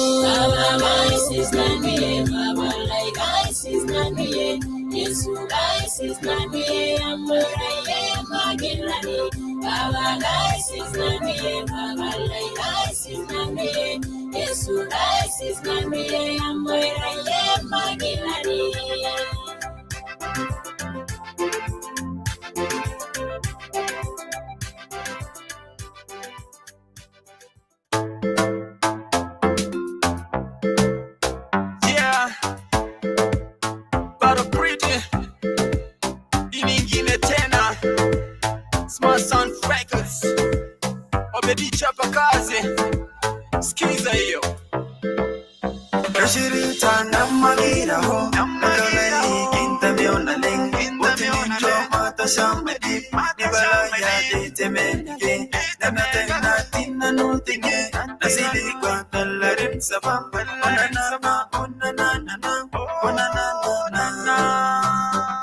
Kaisis nanu iyie babalai kaisis nanu iyie Yesu kaisis nanu iyie amu ira iyie magilani Baba kaisis nanu iyie babalai kaisis nanu iyie Yesu kaisis nanu iyie amu ira iyie magilani. Yeah, bado pretty iningine tena Smart Sound Records Obedi chapa kazi. Skiza. Sikiza hiyo. Kashirita namagiraho nadolai kintamyona ling utinicho matashamedi nibalaya tetemeke namatena tinanutinge nasiligwa talarin sabam onanama onanana onanana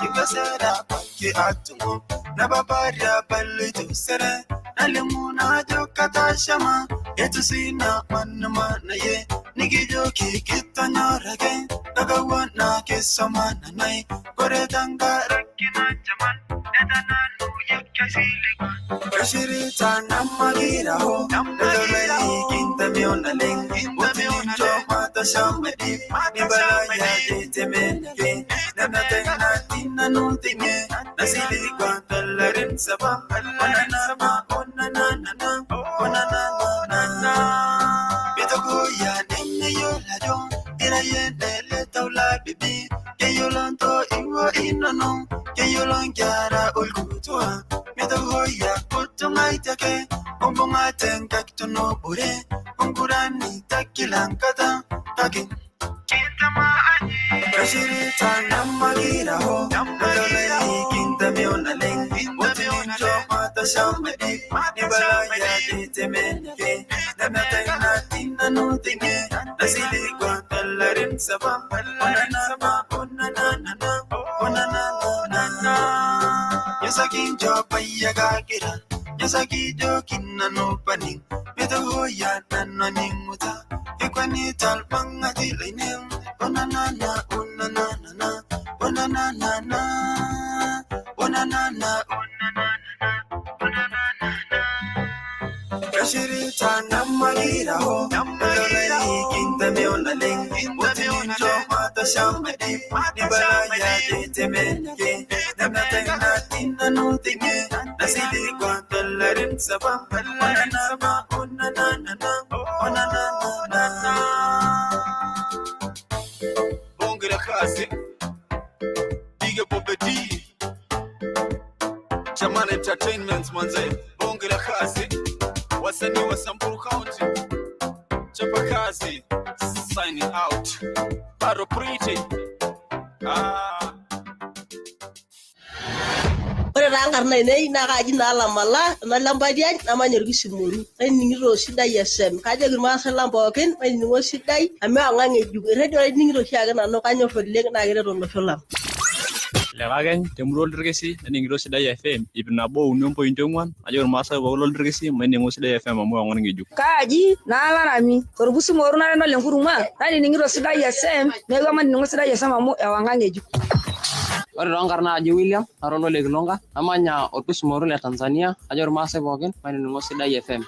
ikasera paki atumo nababarya palitu sere nalimuna jokatashama etusina manumana ye nigijoki kitanyorage nagawana kesomana nai koretanga rakina jaman etananu yekasiligwa kashirita namagiraho nadolai kintamyona ling utinicho matashamedi nibalaya tetemeke namatena tinanutinge nasiligwa talarin sabam onanama onanana onanana bitokuya nene yolajo irayendele taula bibi keyolonto iwo inono keyolonkyara ulkutua mitokuya kutungaitake umbungatenkaktunobure ungurani takilankata kake Kashirita namagiraho nadolai kintamyona ling utinicho matashamedi nibalaya tetemeke namatena tinanutinge nasiligwa talarin sabam onanama onanana onanana yasakinjo payagagira yasakijo kinanupani mitohoya nanoninguta ikwanital pangatilainem onanana onanana onanana onanana onanana Kashirita namagiraho nadolai kintamyona ling utinicho matashamedi nibalaya tetemeke namatena tinanutinge nasiligwa talarin sabam onanama onanana onanana Bonge la kazi Big Bobby D Chaman Entertainment manze Bonge la kazi Wasanii wa Samburu County Chapa kazi signing out Baro Pretty. Ore taa nkarn ainei naa kaaji naa Lamala nalambadiany namanya Orkisimoru naining'ito Sidai FM. Kajoki irmaasai lang pookin mainining'o Sidai amu ewang'an ng'ejuk. Erredio ainining'ito oshiake nanu kanyor oleng' naa keret olosho lang. Lekakeny temurua oldirkesi nening'ito Sidai FM 103.4 ajo irmaasai pookin loldirkesi maining'o Sidai FM amu ewang'an ng'ejuk. Kaaji naa Larami torpusumoru nara nole nkuruma nanining'ito Sidai FM neeku mainining'o Sidai FM amu ewang'an ng'ejuk. Ore toonkarn naaji William nara ole Kilonga namanya Orkisimoru le Tanzania ajo irmaasai pookin mainining'o Sidai FM.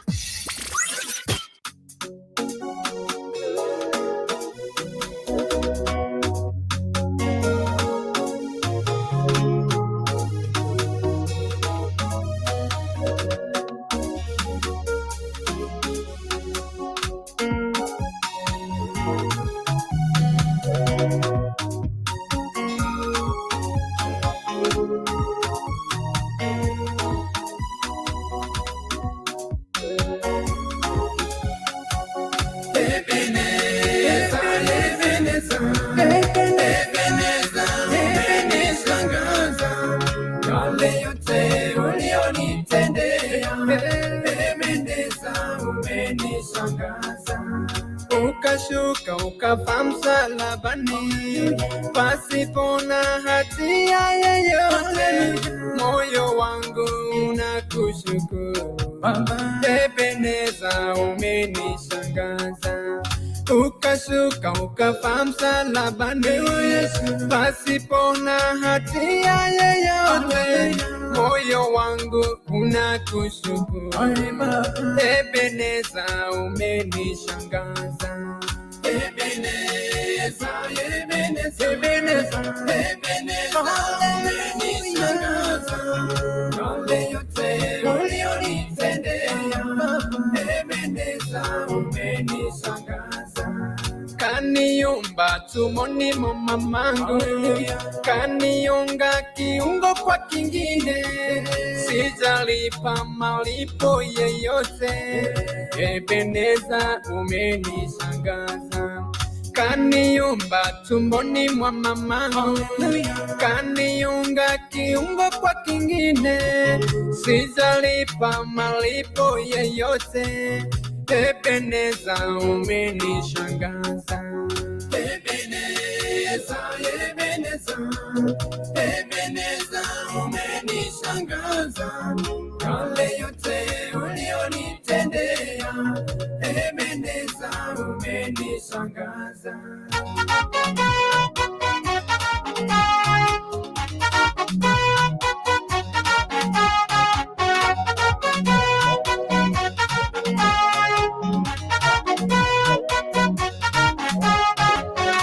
Ukashuka ukafa msalabani pasipo na hatia yeyote, moyo wangu unakushukuru Baba, Ebeneza umenishangaza. Ukashuka ukafa msalabani pasipo na hatia yeyote, moyo wangu unakushukuru Ebeneza umenishangaza. Ebeneza, Ebeneza, Ebeneza, Ebeneza, umenishangaza. Yale yote ulionitendea, Ebeneza umenishangaza. Kani Kaniumba tumboni mwa mamangu, kaniunga kiungo kwa kingine, sijalipa malipo yeyote. Ebeneza, umenishangaza. Kaniumba tumboni mwa mamangu, kaniunga kiungo kwa kingine, sijalipa malipo yeyote. Ebeneza, umenishangaza. Ebeneza, Ebeneza, Ebeneza, umenishangaza. Yale yote ulionitendea, Ebeneza, umenishangaza.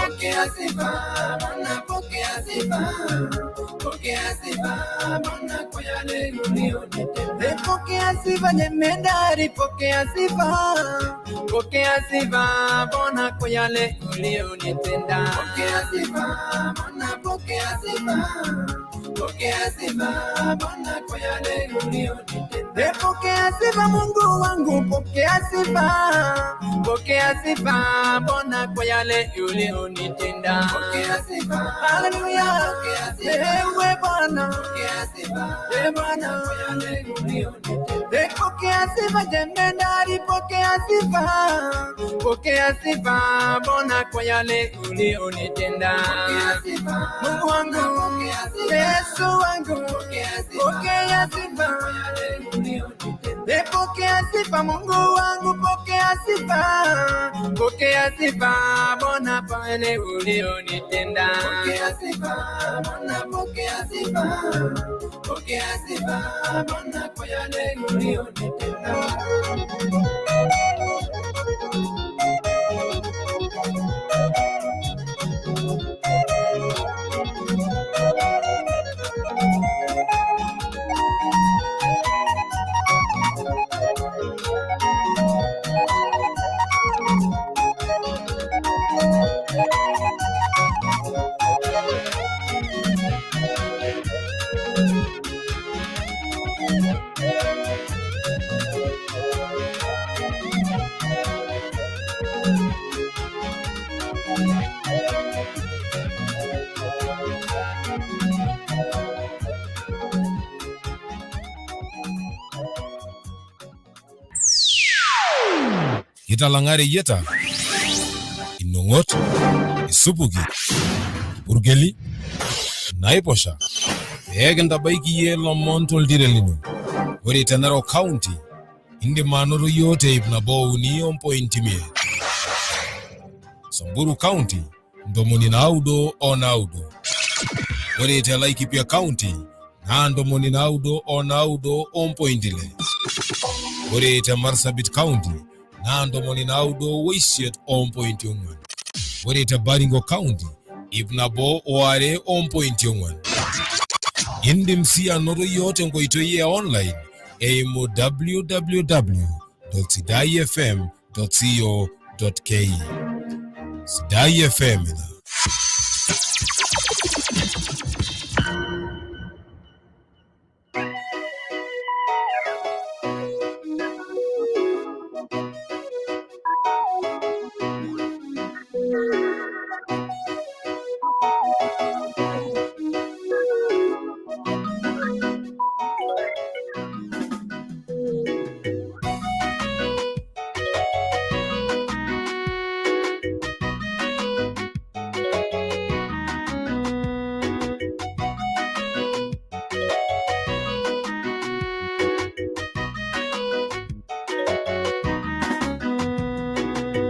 Pokea sifa, Bwana, pokea sifa. Pokea sifa, Bwana, kwa yale ulionitendea. Pokea sifa, jemedari, pokea sifa. Pokea sifa, Bwana, kwa yale ulionitenda. Pokea sifa, Bwana, pokea sifa. Pokea sifa, Bwana, kwa yale ulionitenda. Pokea sifa, Mungu wangu, pokea sifa. Pokea sifa, Bwana, kwa yale ulionitenda. Pokea sifa, haleluya. Ewe Bwana, pokea sifa, e Bwana, kwa yale ulionitenda. Pokea sifa, jemedari, pokea sifa. Pokea sifa, Bwana, kwa yale ulionitenda. Pokea sifa, Mungu wangu, Yesu wangu, pokea sifa, pokea sifa, Mungu wangu, pokea sifa, pokea sifa, Bwana, pale ulionitenda. Pokea sifa, Bwana, pokea sifa, pokea sifa, Bwana, kwa yale ulionitenda. Italang'a reyieta, inong'ot, isupuki, irpurkeli, naiposha pee kintabaiki iyie lomon toltiren lino. Ore te Narok County, indim anoto yiok te 103.5. Samburu County, 99. Ore te Laikipia County, naa 99.6. Ore te Marsabit County, naa 98.4. Ore te Baringo County, 102.4. Indim sii anoto yiok tenkoitoi e online eimu www.sidaifm.co.ke. Sidai FM ina.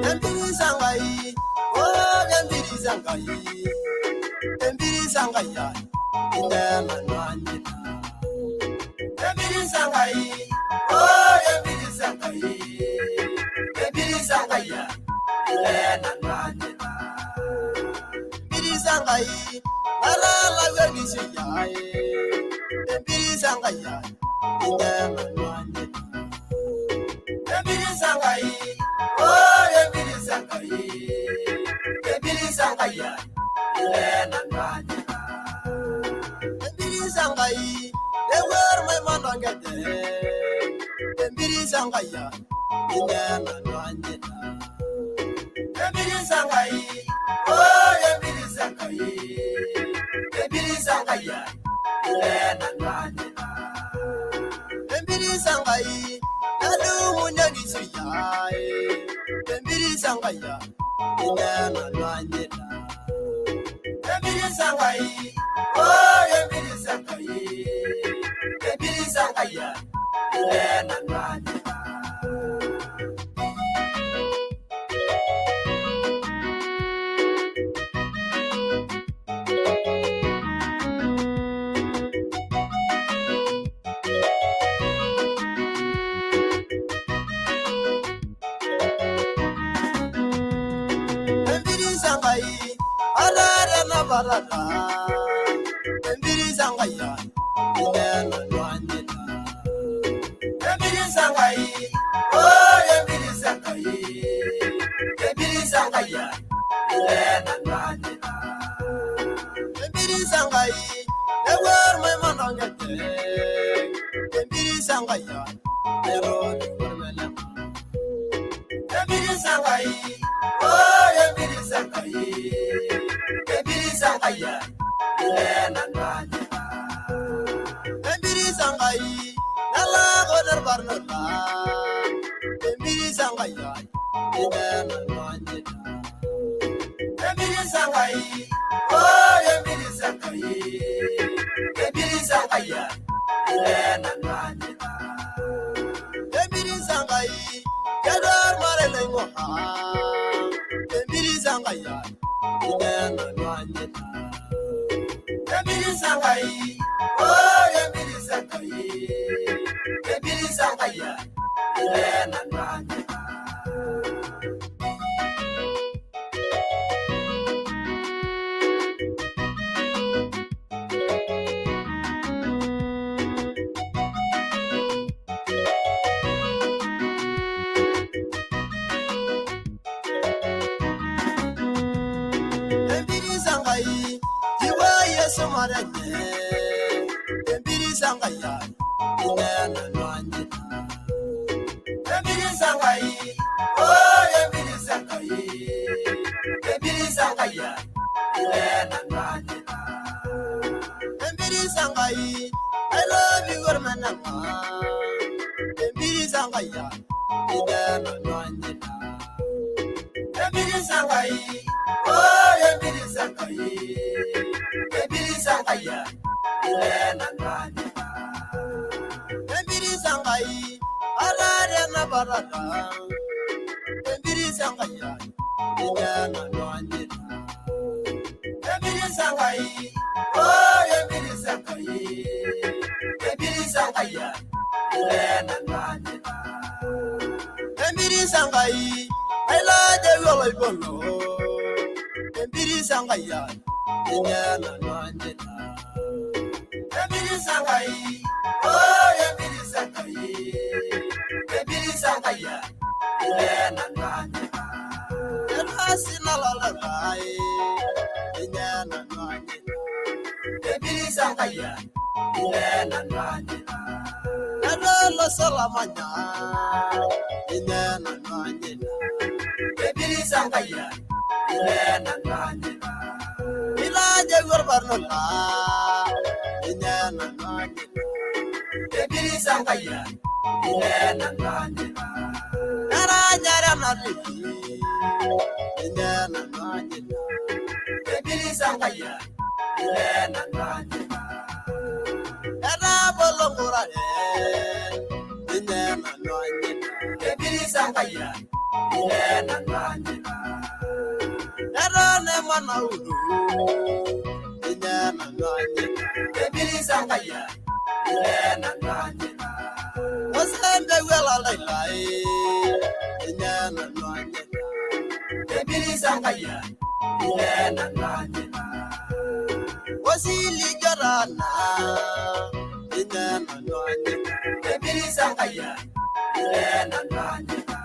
Empirisa Ngai, oh empirisa Ngai, empirisa Ngai ya, inema nwanyina. Empirisa Ngai, oh empirisa Ngai, empirisa Ngai ya, inema nwanyina. Empirisa Ngai, alala wengisi ya, empirisa Ngai ya, inema nwanyina. Empirisa Ngai, oh empirisa Ngai, Ine nanu anyita. Embiri sangai, ewer maimanangete. Embiri sangaya, ine nanu anyita. Embiri sangai, oh embiri sangai. Embiri sangaya, ine nanu anyita. Embiri sangai, nalumunye ngisuya. Embiri sangaya, ine nanu anyita. Embiri sangai, oh embiri sangai. Embiri sangaya, ine nanu anyita. Embiri sangai, alare na barata. Embiri sangaya, ine nanu anyita. Embiri sangai, oh embiri sangai. Embiri sangaya, ine nanu anyita. Embiri sangai, ewer maimanangete. Embiri sangaya, ero dukurmele. Embiri sangai, oh embiri sangai. Embiri sangaya, ine nanu anyita. Embiri sangai, nala godar barnola. Embiri sangaya, ine nanu anyita. Embiri sangai, oh embiri sangai. Embiri sangaya, ine nanu anyita. Embiri sangai, kedar mare lengoha. Embiri sangaya, ine nanu anyita. Embiri sangai, oh embiri sangai. Embiri sangaya, ine nanu anyita. Embiri sangai, jiwa Yesu maranye. Embiri sangaya, ine nanu anyita. Embiri sangai, oh embiri sangai. Embiri sangaya, ine nanu anyita. Embiri sangai, I love you gormanama. Embiri sangaya, ine nanu anyita. Embiri sangai, oh embiri sangai. Embiri sangaya, ine nanu anyita. Embiri sangai, alare na barata. Embiri sangaya, ine nanu anyita. Embiri sangai, oh embiri sangai. Embiri sangaya, ine nanu anyita. Embiri sangai, ailaje yolo ibolo. Embiri sangaya, ine nanu anyita. Embiri sangai, oh embiri sangai. Embiri sangaya, ine nanu anyita. Elasi na lalai, ine nanu anyita. Embiri sangaya, ine nanu anyita. Elolo salamanya, ine nanu anyita. Embiri sangaya, ine nanu anyita. Ilaje gorbarnola, ine nanu anyita. Embiri sangaya, ine nanu anyita. Naranyara nariki, ine nanu anyita. Embiri sangaya, ine nanu anyita. Era bolongorare, ine nanu anyita. Embiri sangaya, ine nanu anyita. Era ne manauru, ine nanu anyita. Embiri sangaya, ine nanu anyita. Osembe wela lailai, ine nanu anyita. Embiri sangaya, ine nanu anyita. Osili jorana, ine nanu anyita. Embiri sangaya, ine nanu anyita.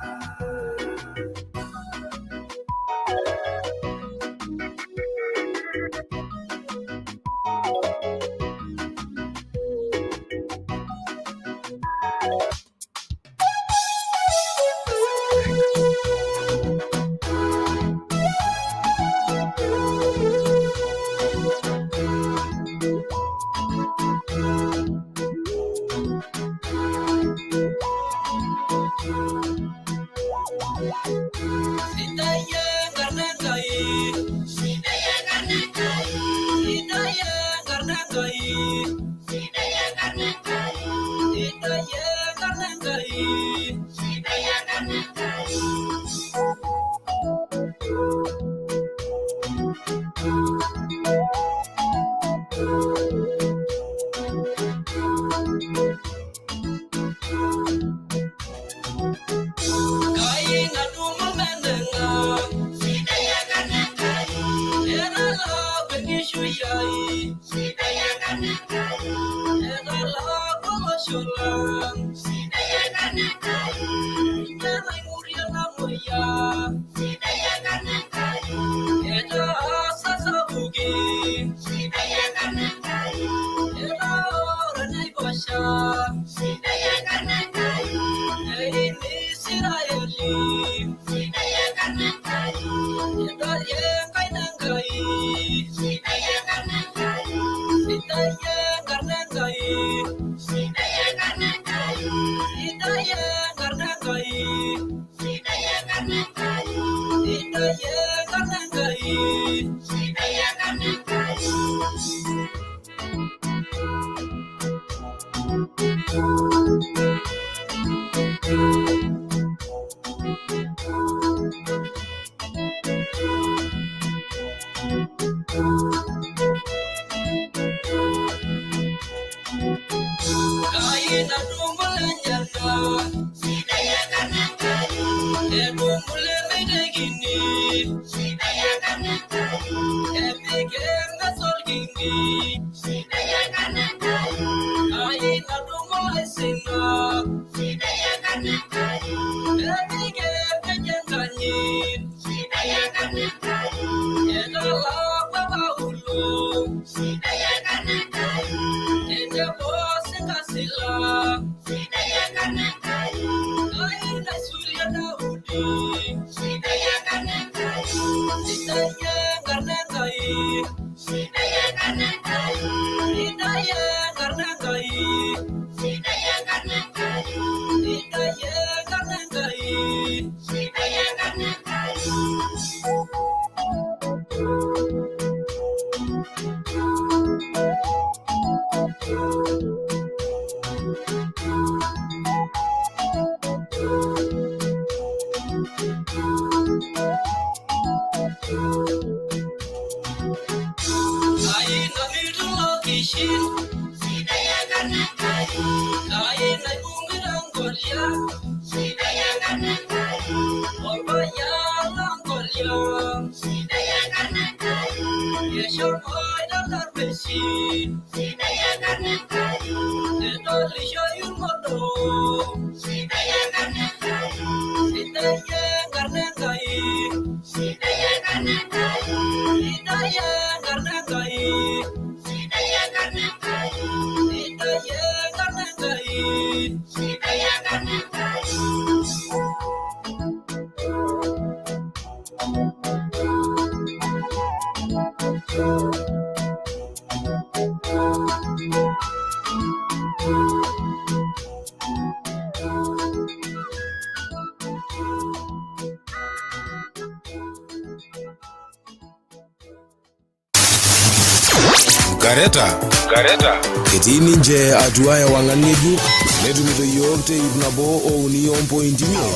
Gareta. Etii ninche atua ewang'an ng'ejuk netumito yiok te ip nabo ouni ompointi imiet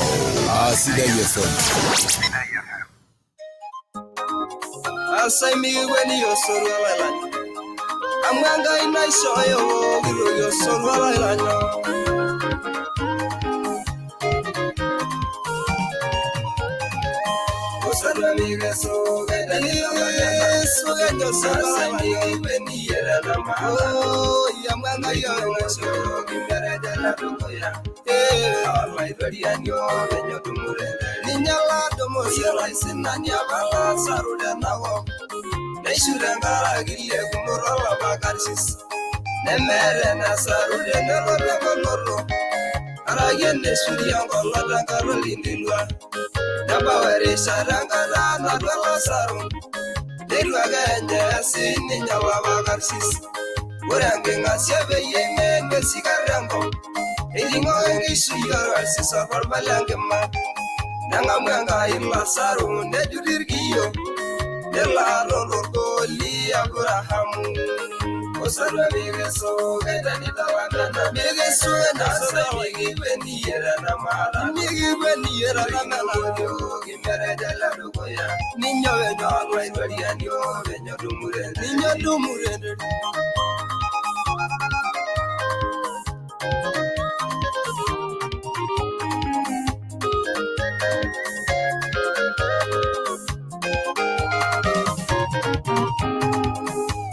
aa Sidai FM. Asai mikikweni osotua lailanyo amu Enkai naishooyo pooki toki osotua lailanyo. Osotua neishu tenkaraki lekunoto olapa karsis nemeeta enasaru tenelotu enkoloto araki enesuri enkolong tenkata olintilua nebau erishata enkata natua Lasaro neitu ake enye siininye olapa karsis. Ore enking'asia peyie imen esikata enkop eiting'o enkishui orkarsis orbarba lenkima neng'amu Enkai Lasaro nejuti irkiyo nelo aton torgoli Aburahamu. Osotua ninyo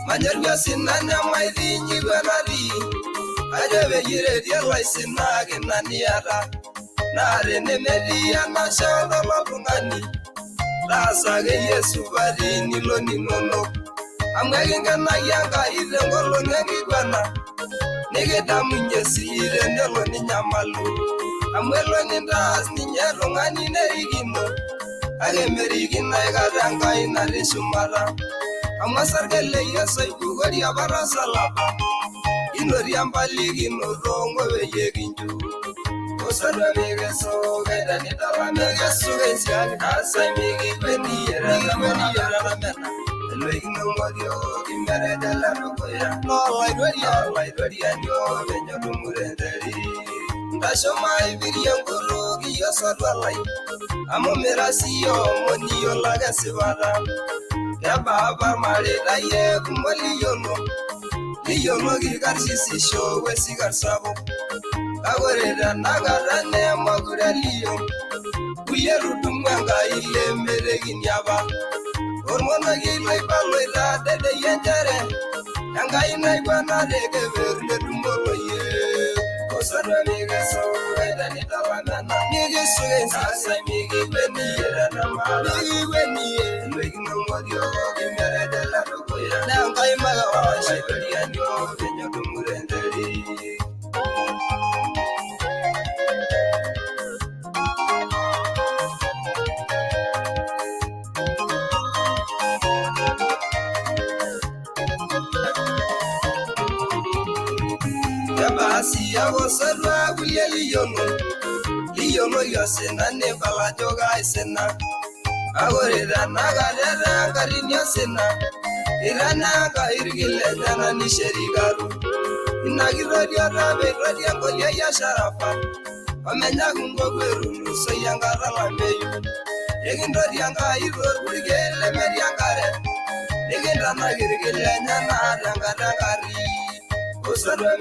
Manyorua sinana maithinyi enatii kajo peyie iretie laisinaki ina niata naa tenemetii enashe oltau loltung'ani Taasa akeyie supati nilo ninonok. Amu ekinkenaki Enkai tenkolong enkiguana. Nikidamunye sii tenelo ninyamalu. Amu elo nintaas ninye tung'ani nerikino. Kake merikino aikata Enkai natii shumata. Amu osarge le Yesu oibukori apa tosalaba. Kinotie empalikinoto ng'opeyie kinchu. Osotua ntasho maipirie enkutuk iyie osotua lai amu mira siyie omoni yiolo ake esipata. Kebaa apa irmareita yie kumok liyiolo liyioloki karsisisho wesikar sapuk. Kake ore tenakata nemekure elio kulie etudumu Enkai lemetekini apa. Ormonokie loiba loitadedeyie nchere Enkai naiguana tekeper nedumu oloyie. Osotua Osotua kulie liyiolo liyioloki osina nibala ajo kaisina. Kake ore tenakata etaa enkatini osina itanaa Enkai irki lenyena nisherikaru. Ina kitotioto apa eitotie enkoliei e Sharafa omenyaku nkoku etulusoyie enkata olameyu. Ekintoti Enkai torpurkel lemetii enkare nikintanak irki lenyena tenkata enkarri. Osotua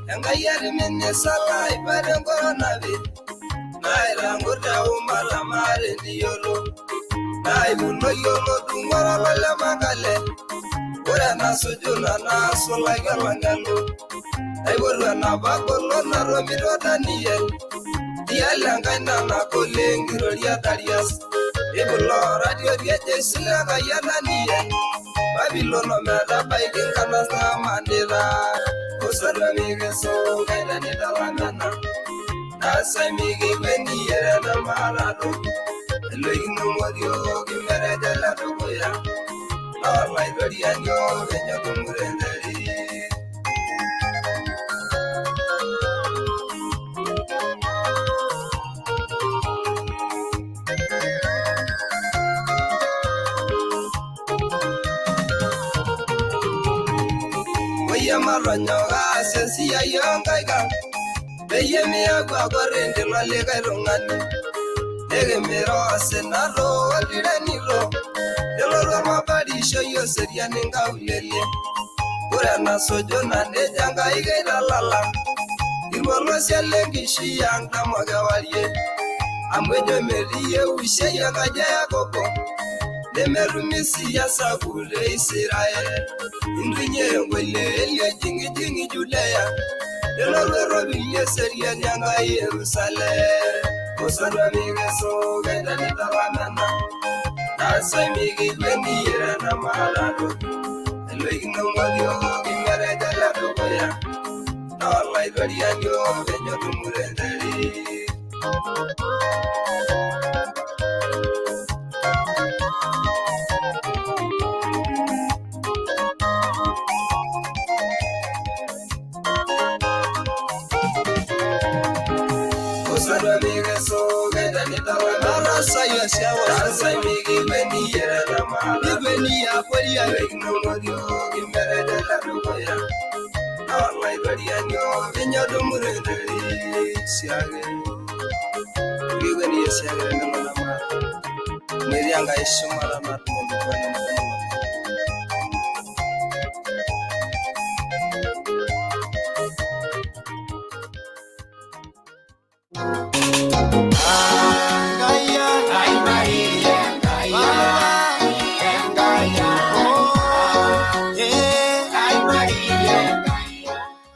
Enkai etimini salai pete enkoronapi naitangur teumata maata eniyiolo. Naipunoyie olodung'oro lolemankale ore enasuju ina naasulaki olang'elu. Aipotu enapa golon natomito Daniel tialo enkaina nagol enkiroria Darius. Ibula oratioti ejeshi lenkai e Daniel Babilon ometabaiki nkanas naamanita. Osotua naasai mikikwenie tenemaata toki. Eloikino motiok imereja ledukuya naa olaitoriani openy otumute enterit. Oyie matonyok aas esiai oonkaik ang peyie miaku ake orindi lolikae tung'ani. Nikimira osina tooltirenito nelotu ormabarishoi oserian inkaulele. Ore enasuju ina nejo Enkai keitalala irpolosien lenkishui ang dama kewarie. Amu ejo metii eushei enkaji e Yakobo nemetumi sii esaku te Israel. Intunyie enkoileeli ejing'ijing'i Judea nelotu eropili eseriani Enkai Yerusalem. Osotua naasai mikikwenie tenemaata toki. Eloikino motiok imereja ledukuya naa olaitoriani openy otumute enterit. Osotua Metii Enkai shumata natumo enkiguana.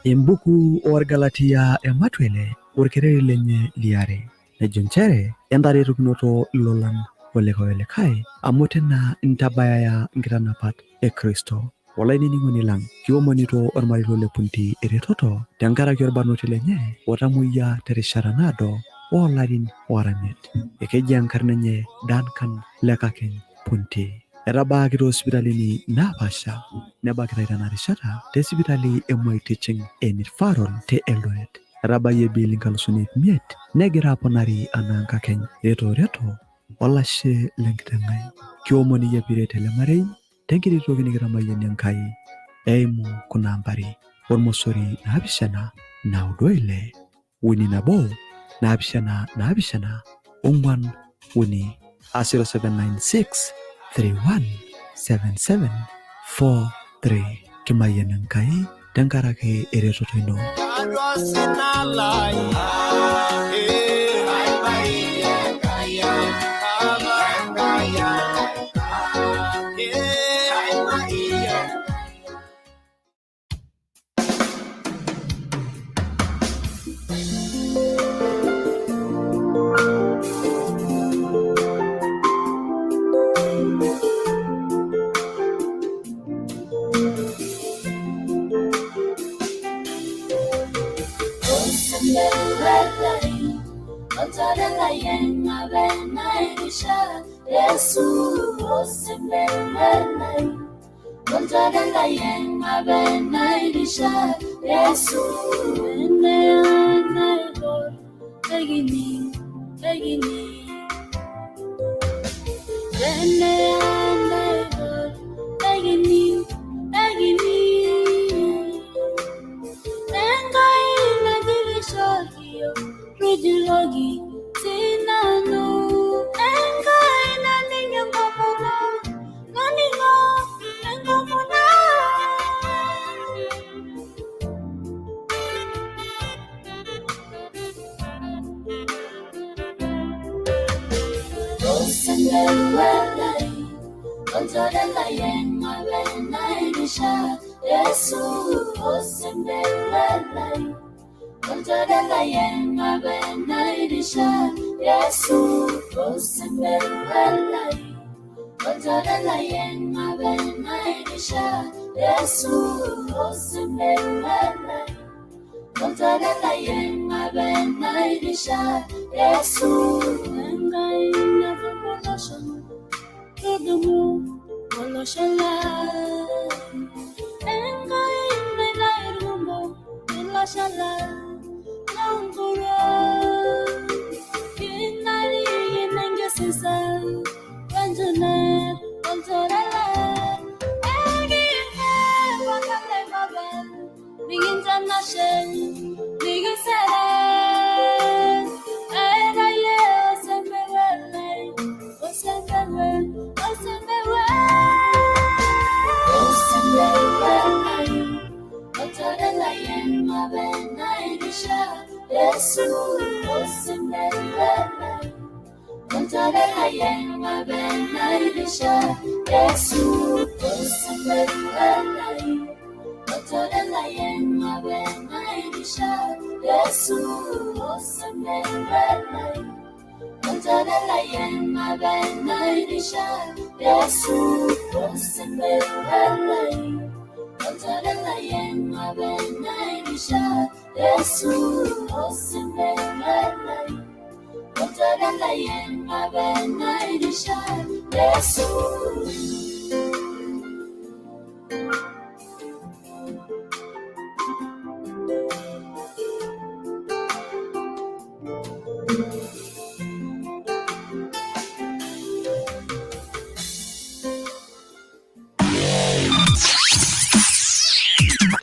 Embuku oorgalatia ematuele orkereri lenye liare. Nejo nchere entaretokinoto ilolan olikae olikae amu tena intabayaya nkitanapat e Kristo. Olainining'oni lang, kiomonito ormarei le Punti eretoto tenkaraki orbarnoti lenye otamoyia terishata naado oolarin oora imiet. Ekeji enkarna enye Duncan Lekakeny Punti. Etabaaki toosipitalini naapaasha nebakitai tena rishata te sipitali e Moi Teaching and Referral te Eldoret. Etabayie bill inkalusuni ip imiet negira aponari anaa nkakeny. Reto olashe lenkiteng' ai. Kiomon iyie piiret ele marei tenkiti toki nikitamayianie Enkai eimu kuna ambari ormosori 7 9 6 3 1 7 7 4 3 aa 0796 31 77 43. Kimayian Enkai tenkaraki eretoto ino.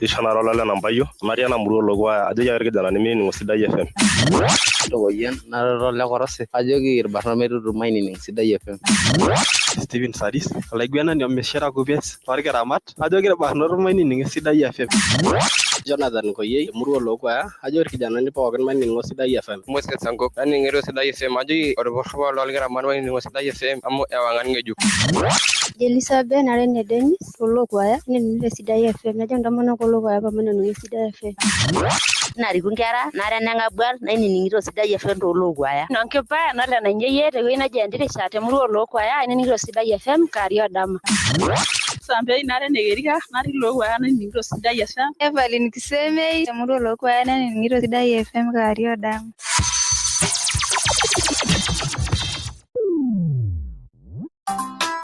Ishanaro olale nambayo natii ena murua olokwaya ajoki ake irkijanani minining'o Sidai FM. Tokoyian naroro le korosi ajoki irbarnot meitutum ainining Sidai FM. Stephen Saris olaiguanani omishira kupies toorkiramat ajoki irbarnot mainining'o Sidai FM. Jonathan Koyei emurua olokwaya ajo irkijanani pookin mainining'o Sidai FM. Moses Sankok naning'ito Sidai FM ajoki orporor lolkiramat mainining'o Sidai FM amu ewang'an ng'ejuk. Elizabeth nara ene Dennis tolookwaya ainining'ito Sidai FM najo intomonok olookwaya pamainining'o Sidai FM. Nariku nkera nara eneng'abual nainining'ito Sidai FM toolookwaya. Nonkipa nole enainyeyie tewueji naji Endirisha temurua olookwaya ainining'ito Sidai FM kewarie o dama. Sampei nara enekerika natii ilookwaya nainining'ito Sidai FM. Evelyn Kisemei temurua olookwaya nainining'ito Sidai FM kewarie o dama.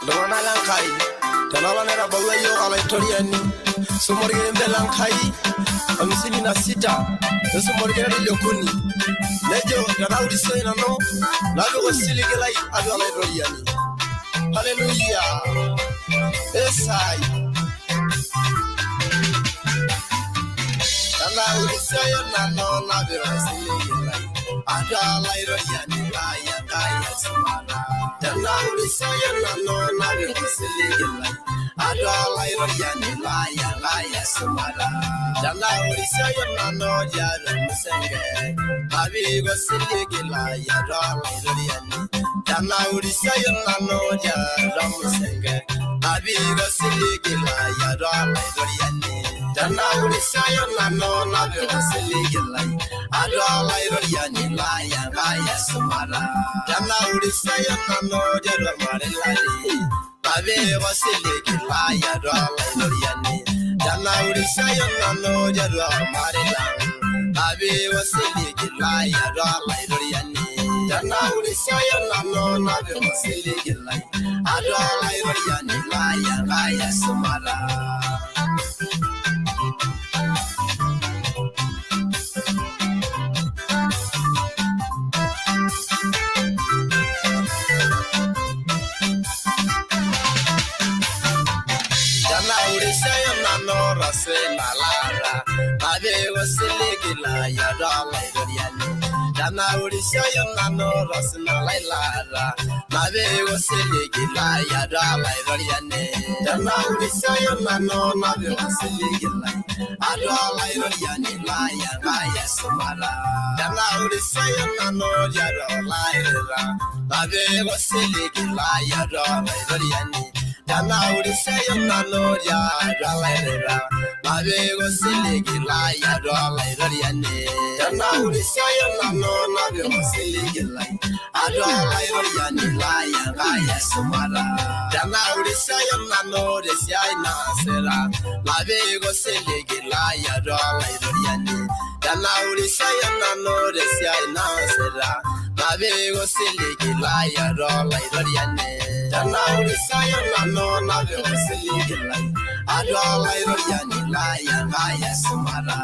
Iltung'anak lenkai, tenalo naitabawua yiok olaitoriani, suma orkerembe lenkai 56, nisuma orkereri liokuni. Nejo tenaurisioi nanu, napik osiligi lai atua olaitoriani. Haleluya! Esai! Tenaurisioyo nanu napik osiligi lai atua olaitoriani lai Enkai esipata. Tenaurisioyo nanu napik osiligi lai atua olaitoriani lai Enkai esipata. Tenaurisioyo nanu tiatua emusenge napik osiligi lai atua olaitoriani. Tenaurisioyo nanu tiatua emusenge napik osiligi lai atua olaitoriani. Tenaurisioyo nanu napik osiligi lai atua olaitoriani lai Enkai esipata. Tenaurisioyo nanu tiatua ormarei lai napik osiligi lai atua olaitoriani. Tenaurisioyo nanu tiatua ormarei lang napik osiligi lai atua olaitoriani. Tenaurisioyo nanu napik osiligi lai atua olaitoriani lai Enkai esipata. Tenaurisioyo nanu rasinalara napik osiligi lai atua olaitoriani. Tenaurisioyo nanu rasinalailara napik osiligi lai atua olaitoriani. Tenaurisioyo nanu napik osiligi lai atua olaitoriani lai Enkai esipata. Tenaurisioyo nanu tiatua olairita napik osiligi lai atua olaitoriani. Tenaurisioyo nanu tiatua olairita napik osiligi lai atua olaitoriani. Tenaurisioyo nanu napik osiligi lai atua olaitoriani lai Enkai esipata. Tenaurisioyo nanu tesiai naasita napik osiligi lai atua olaitoriani. Tenaurisioyo nanu tesiai naasita napik osiligi lai atua olaitoriani. Tenaurisioyo nanu napik osiligi lai atua olaitoriani lai Enkai esipata.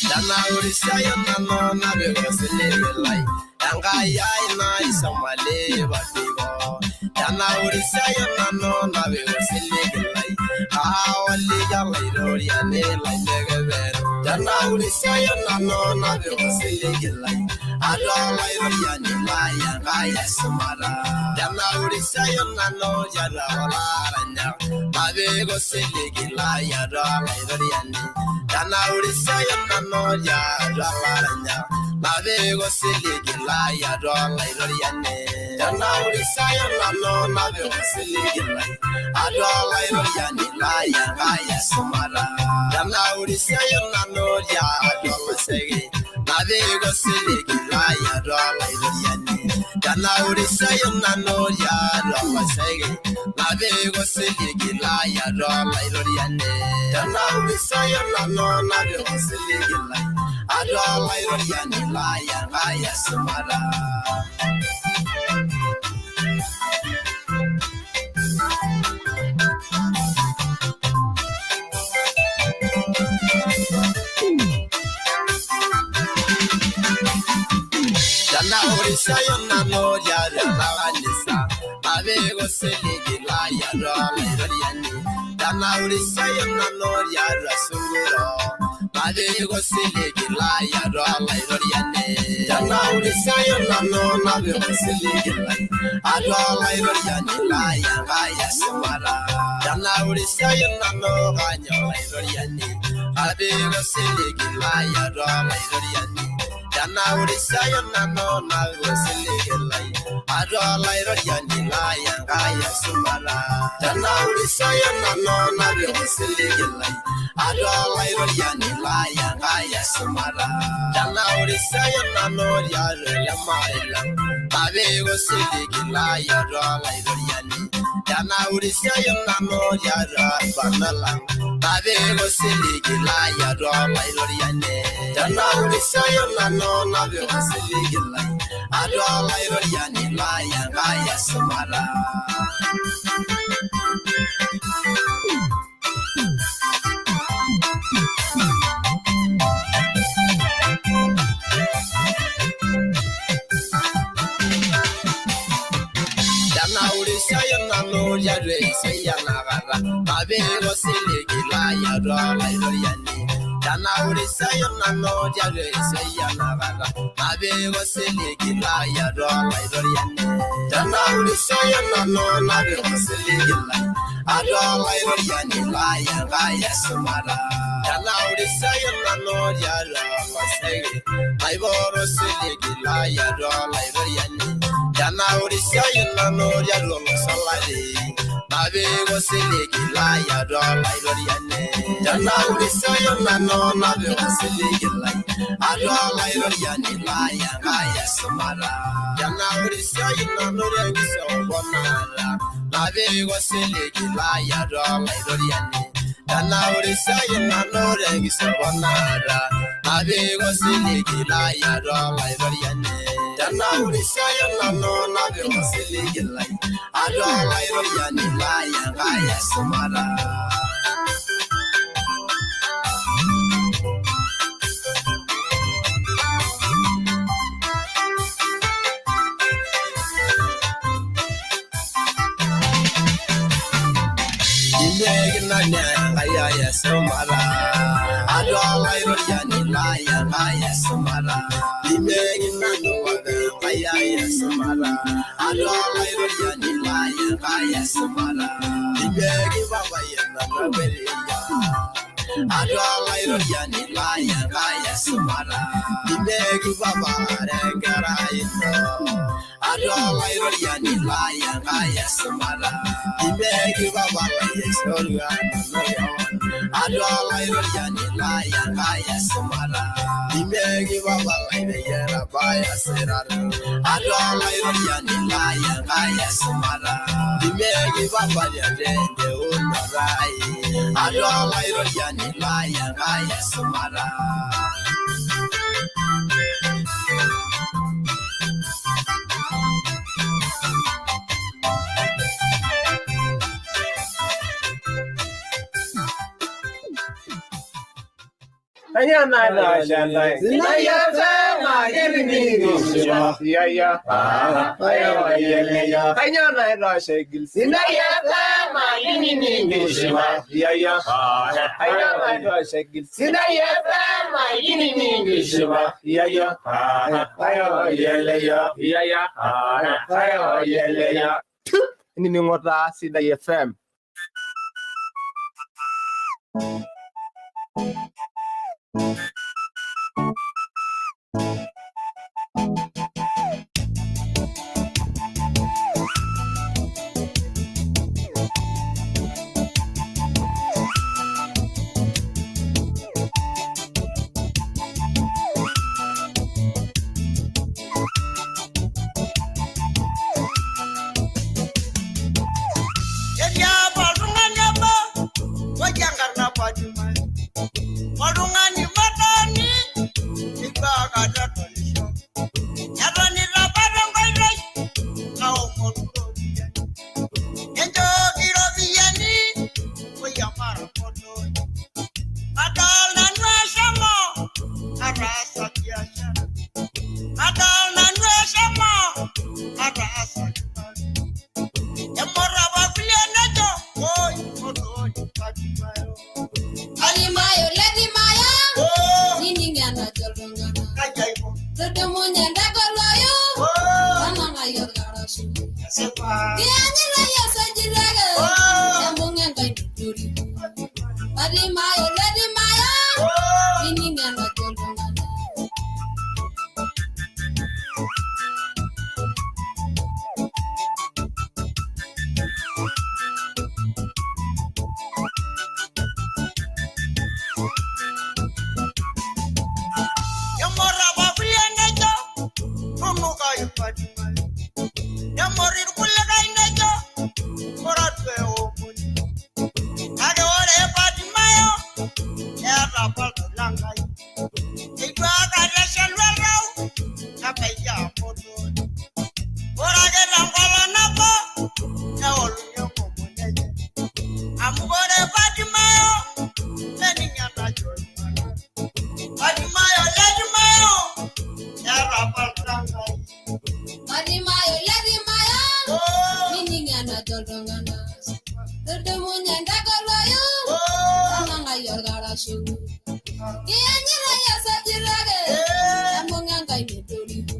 Tenaurisioyo nanu napik osiligi lai Enkai ai naisomale patiko. Tenaurisioyo nanu napik osiligi lai aawaliki olaitoriani lai lekeper. Tenaurisioyo nanu napik osiligi lai atua olaitoriani lai Enkai esipata. Tenaurisioyo nanu tiatua olaranyak napik osiligi lai atua olaitoriani. Tenaurisioyo nanu tiatua olaranyak napik osiligi lai atua olaitoriani. Tenaurisioyo nanu napik osiligi lai atua olaitoriani lai Enkai esipata. Tenaurisioyo nanu tiatua oloseki napik osiligi lai atua olaitoriani. Tenaurisioyo nanu tiatua oloseki napik osiligi lai atua olaitoriani. Tenaurisioyo nanu napik osiligi lai atua olaitoriani lai Enkai esipata. Tenaurisioyo nanu tiatua kanisa napik osiligi lai atua olaitoriani. Tenaurisioyo nanu tiatua sunguro napik osiligi lai atua olaitoriani. Tanaurishayo nanu napik osiligi lai atua olaitoriani lai Enkai eshumata. Tanaurishayo nanu kanya olaitoriani apik osiligi lai atua olaitoriani. Tanaurishayo nanu napik osiligi lai atua olaitoriani lai Enkai eshumata. Tanaurishayo nanu napik osiligi lai atua olaitoriani lai Enkai eshumata. Tanaurishayo nanu tiatua ele marei lang apik osiligi lai atua olaitoriani. Tanaurishayo nanu tiatua irbarnot lang apik osiligi lai atua olaitoriani. Tanaurishayo nanu napik osiligi lai atua olaitoriani lai Enkai eshumata. Tanaurishayo nanu tiatua eishoi enakata apik osiligi lai atua olaitoriani. Tanaurishayo nanu tiatua eishoi enakata apik osiligi lai atua olaitoriani. Tanaurishayo nanu napik osiligi lai atua olaitoriani lai Enkai eshumata. Tanaurishayo nanu tiatua oloseki naipot osiligi lai atua olaitoriani. Tanaurishayo nanu tiatua olosho latii napik osiligi lai atua olaitoriani. Tanaurishayo nanu napik osiligi lai atua olaitoriani lai Enkai eshumata. Tanaurishayo nanu tenkishopo naata napik osiligi lai atua olaitoriani. Tanaurishayo nanu tenkishopo naata napik osiligi lai atua olaitoriani. Tanaurishayo nanu napik osiligi lai atua olaitoriani lai Enkai eshumata. Imekinane Enkai ai eshumata atua olaitoriani lai Enkai eshumata. Imekinanu Enkai ai eshumata atua olaitoriani lai Enkai eshumata. Imeki papayian nanu kwetiya atua olaitoriani lai Enkai eshumata. Imeki papa enkerai ino atua olaitoriani lai Enkai eshumata. Imeki papa lai aishorua nanu kewon atua olaitoriani lai Enkai eshumata. Imeki papa lai peyie etabaya sirata atua olaitoriani lai Enkai eshumata. Imeki papa tendeunoto ai atua olaitoriani lai Enkai eshumata. Inining'o taa Sidai FM. Tudumunye. Kiyanyita yosejitake embung'a Enkai metoriko. Latimayo letimayo mining enajo iltung'anak. Nemor apa kulie nejo tunukai Fatimayo. Nemor irkulikae nejo ng'ura duo eomoni. Kake ore Fatimayo eeta apa oltau lenkai. Eitu aikata eshelu oltau nebaiki amotooni. Ore ake tenkolong nabo neolunye enkomono enye. Amu ore Fatimayo mening enajo iltung'anak. Fatimayo letimayo eeta apa oltau lenkai. Latimayo letimayo mining enajo iltung'anak. Tudumunye ntagoloyu tanang'ai olkarashuku. Kiyanyita yosejitake embung'a Enkai metoriko.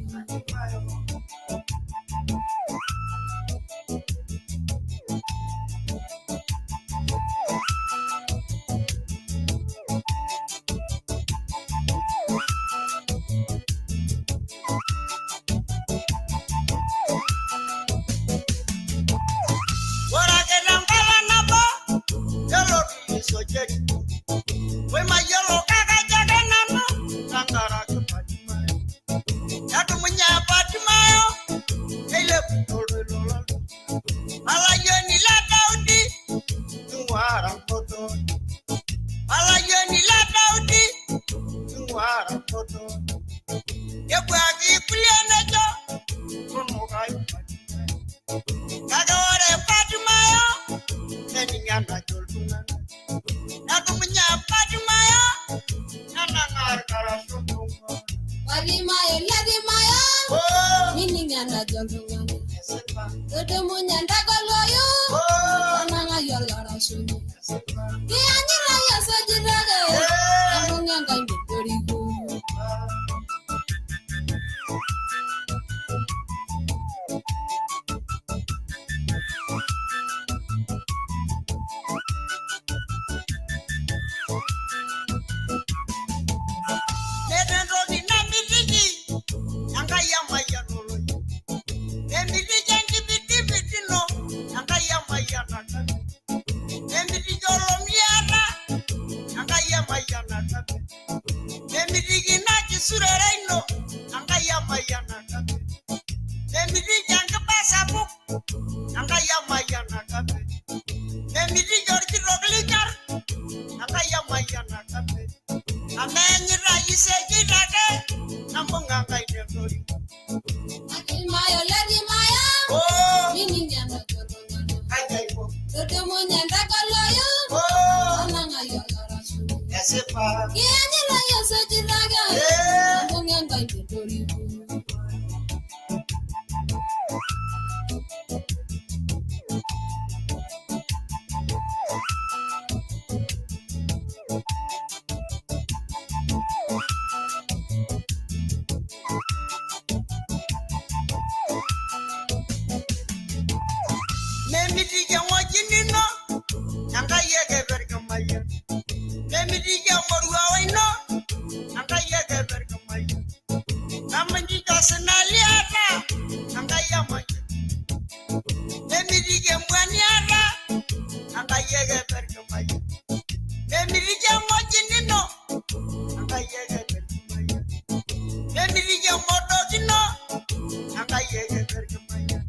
Ore ake tenkolong nabo nelotu Yesu Jeriko. Wemayiolo kake ajo ake nanu tenkaraki Fatimayo. Nedumunye Fatimayo neilepu toltoilo loltau. Olayioni le Daudi ing'uara nkotooni. Olayioni le Daudi ing'uara nkotooni. Nebuaki kulie nejo tunukai Fatimayo. Kake ore Fatimayo mening enajo iltung'anak. Nedumunye Fatimayo nenang'aa irkarash oltung'ani. Latimayo letimayo mining enajo iltung'anak. Tudumunye ntagoloyu tanang'ai olkarashuku. Kiyanyita yosejitake embung'a Enkai metoriko. Meeta entoki namitiki Enkai emayian oloip. Memitiki enkipitipit ino Enkai emayianata. Memitiki olomiata Enkai emayianata. Memitiki ina kisurare ino Enkai emayianata. Memitiki enkiba sapuk Enkai emayianata. Memitiki orkitok linyor Enkai emayianata. Amu eenyita isejitake nambung'a Enkai metoriko. Latimayo letimayo mining enajo iltung'anak. Tudumunye ntagoloyu tanang'ai olkarashuku. Esipa. Kiyanyita yosejitake embung'a Enkai metoriko. Memitiki ewueji nino Enkai ekeper kimayian. Memitiki emoruao ino Enkai ekeper kimayian. Nemitiki osina liata Enkai emayian. Memitiki emua niata Enkai ekeper kimayian. Memitiki ewueji nino Enkai ekeper kimayian. Memitiki emodok ino Enkai ekeper kimayian.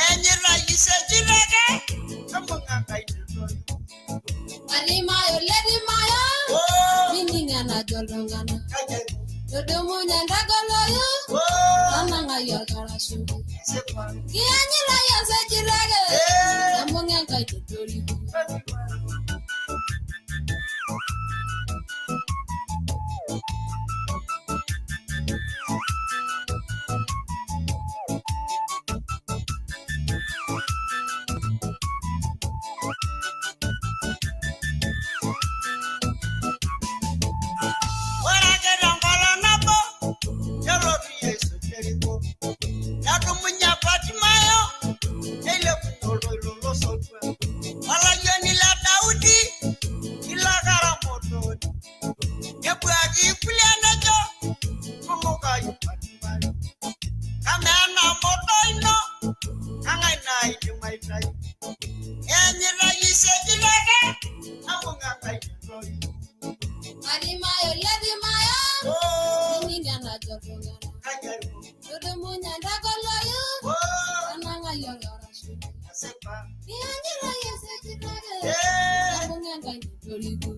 Eenyita isejitake embung'a Enkai metoriko. Latimayo letimayo mining enajo iltung'anak. Tudumunye ntagoloyu tanang'ai olkarashuku. Kiyanyita yosejitake embung'a Enkai metoriko. Ore ake tenkolong nabo nelotu Yesu Jeriko. Nedumunye Fatimayo Matimayo letimayo. Nining enajo iltung'anak. Tudumunye ntakoloyu. Tanang'ai olorashu. Nianyita esejitake. Naibung'a Enkai toriko.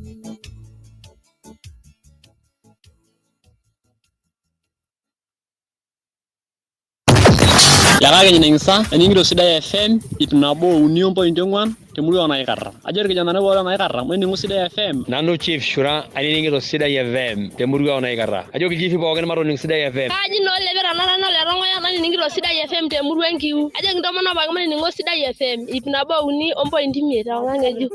Lekakeny ning'isa ening'ito Sidai FM 103.4 temurua oo Naikarra. Ajo irkijanani pooki le Naikarra maining'o Sidai FM. Nanu Chief Shura ainining'ito Sidai FM temurua oo Naikarra. Ajoki ilchifi pookin matoning Sidai FM. Kaaji noo Lepera nara noo Letongoya nainining'ito Sidai FM temurua enkiu. Ajoki intomonok pookin mainining'o Sidai FM 103.5 tewang'an ng'ejuk.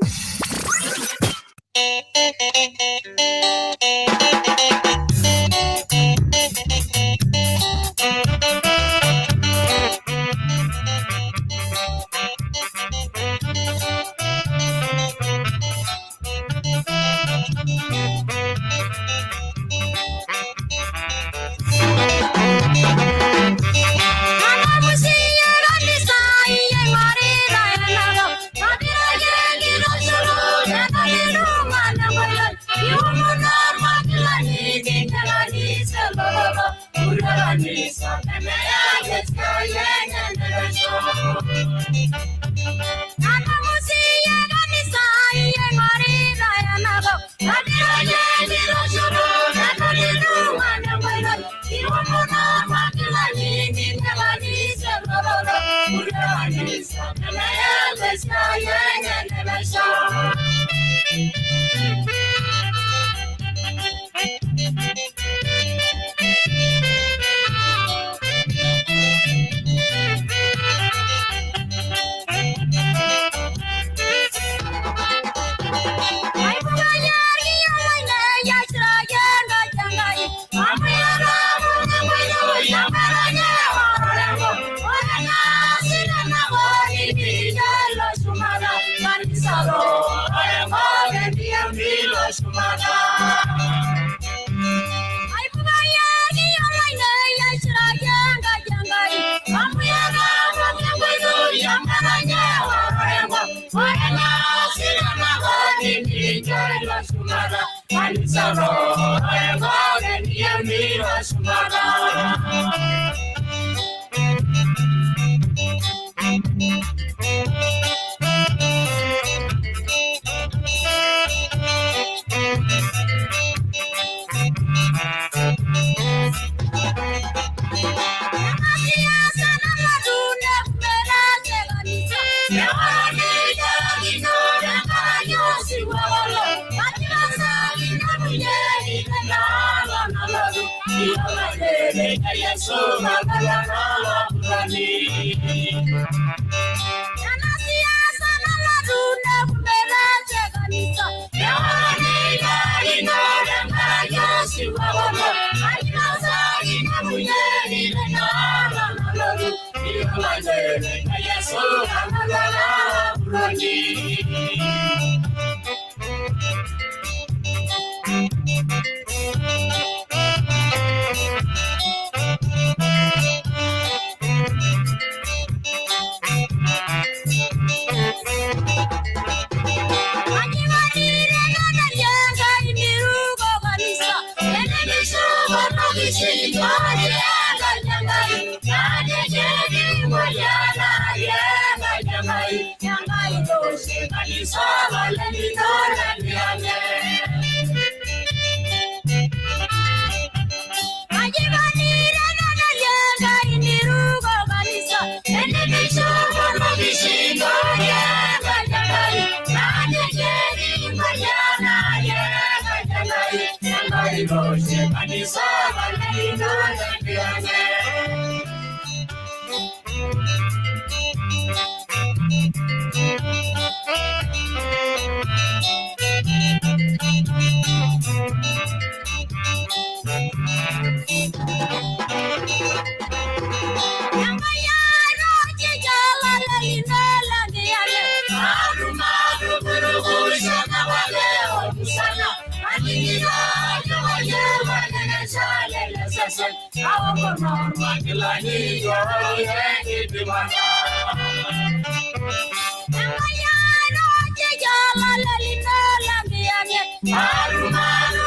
Maru maru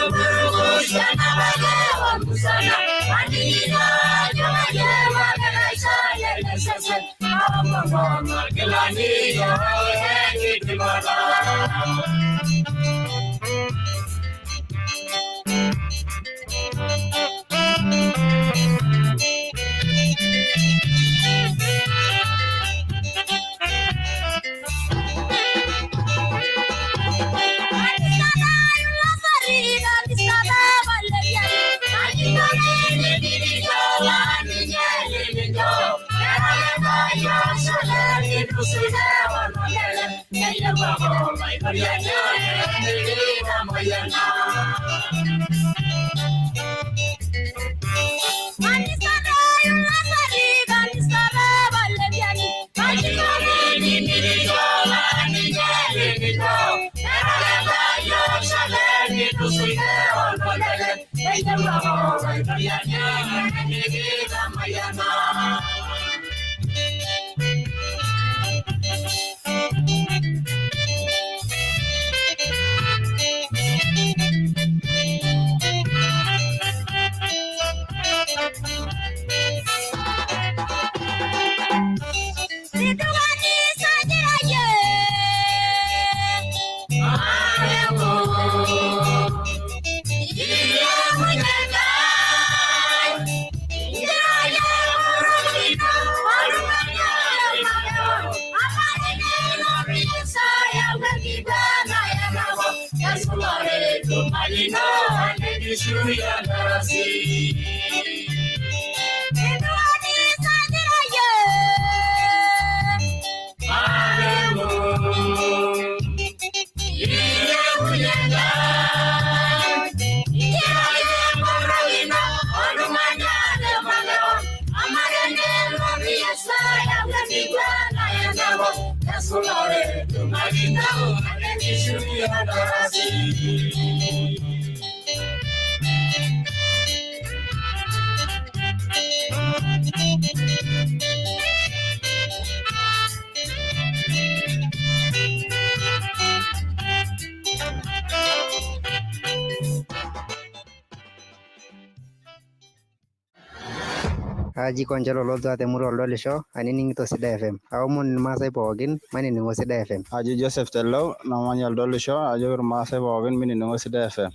Kaji Konchelo Lodwa temurua oldolisho ainining'ito Sidai FM. Aomon irmaasai pookin mainining'o Sidai FM. Aji Joseph Telou namanya oldolisho ajoki irmaasai pookin minining'o Sidai FM.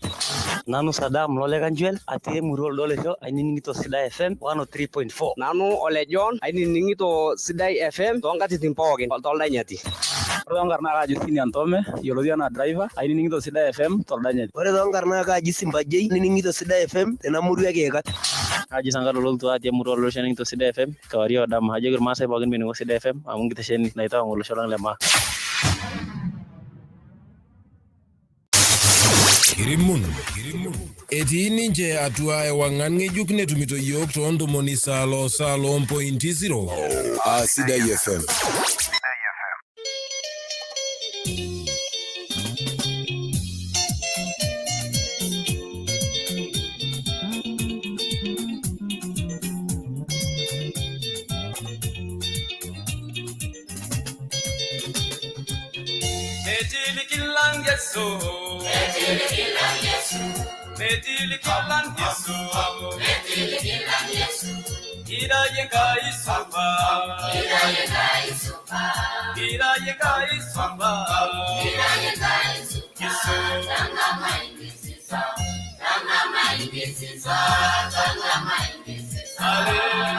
Nanu Sadam Lole Kanjuel atii emurua oldolisho ainining'ito Sidai FM 103.4. Nanu Ole John ainining'ito Sidai FM toonkatitin pookin toldanyati. Ore toonkarn naa kaji Senior Ntome yioloti anaa driver ainining'ito Sidai FM toldanyati. Ore toonkarn naa kaji Simba J ainining'ito Sidai FM tena murua e Kiikat. Kaji Sankar Loltua atii emurua oldolisho ainining'ito Sidai FM kewarie o dama. Ajoki irmaasai pookin minining'o Sidai FM amu enkitesheni naitawang' olosho lang' le maa. Kirimun. Etii ninche atua ewang'an ng'ejuk netumito yiok too ntomoni salo salo mpointi zero. Sidai FM. Hallelujah.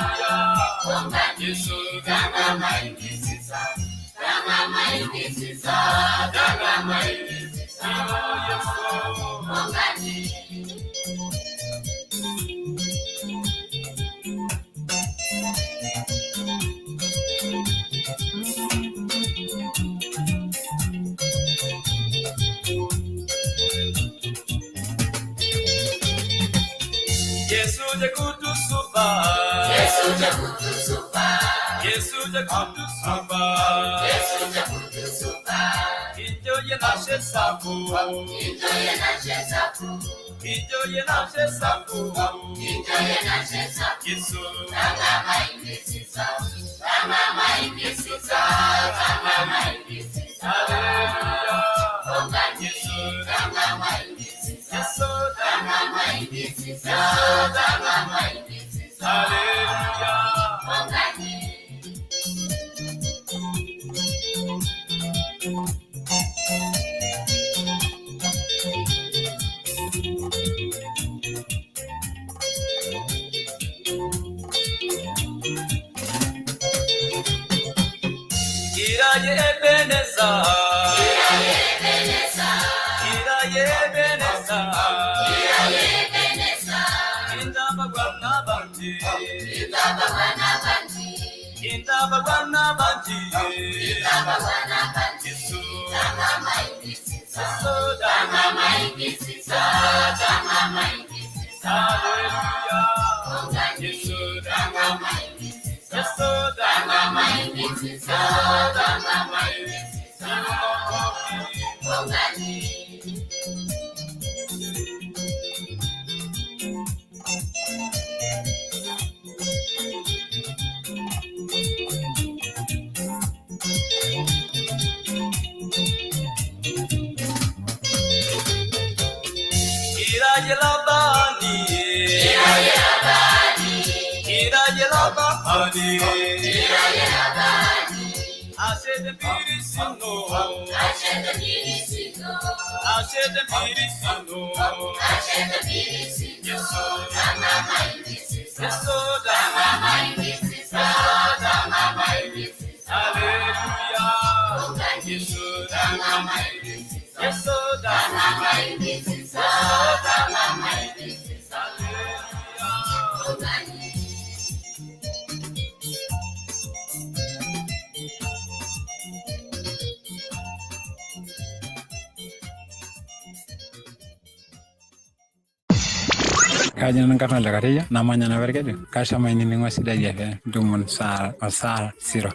Kaji nanu nkarna ole Kateyia namanya Naparkeju, kasham ainining'o Sidai FM ntomoni sara osara siro.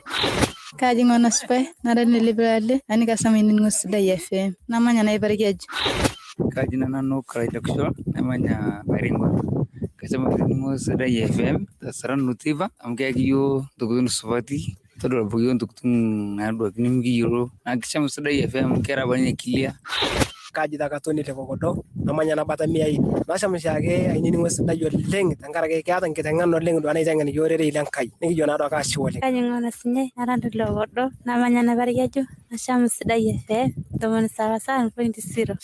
Kaji ng'ono supai nara nelipirale ani kasham ainining'o Sidai FM namanya Naiparkeju. Kaji nanu Karailokisho namanya Baringo. Kasham ainining'o Sidai FM tasara nutiva amu keyaki yiok ntokitin supati todua pooki ntokitin naaduakini mikiyiolo naa kisham Sidai FM amu keeta apa ninye clear. Kaji taa Katoni le Kokodo namanya nabata miai nasham oshiake ainining'o Sidai oleng tenkaraki keeta nkiteng'ena oleng duo naiteng'en iyiok orerei lenkai nikijo naa duake ashe oleng. Kaji ng'ono sinyai nara le Kokodo namanya Naparkeju nasham Sidai FM 97.0.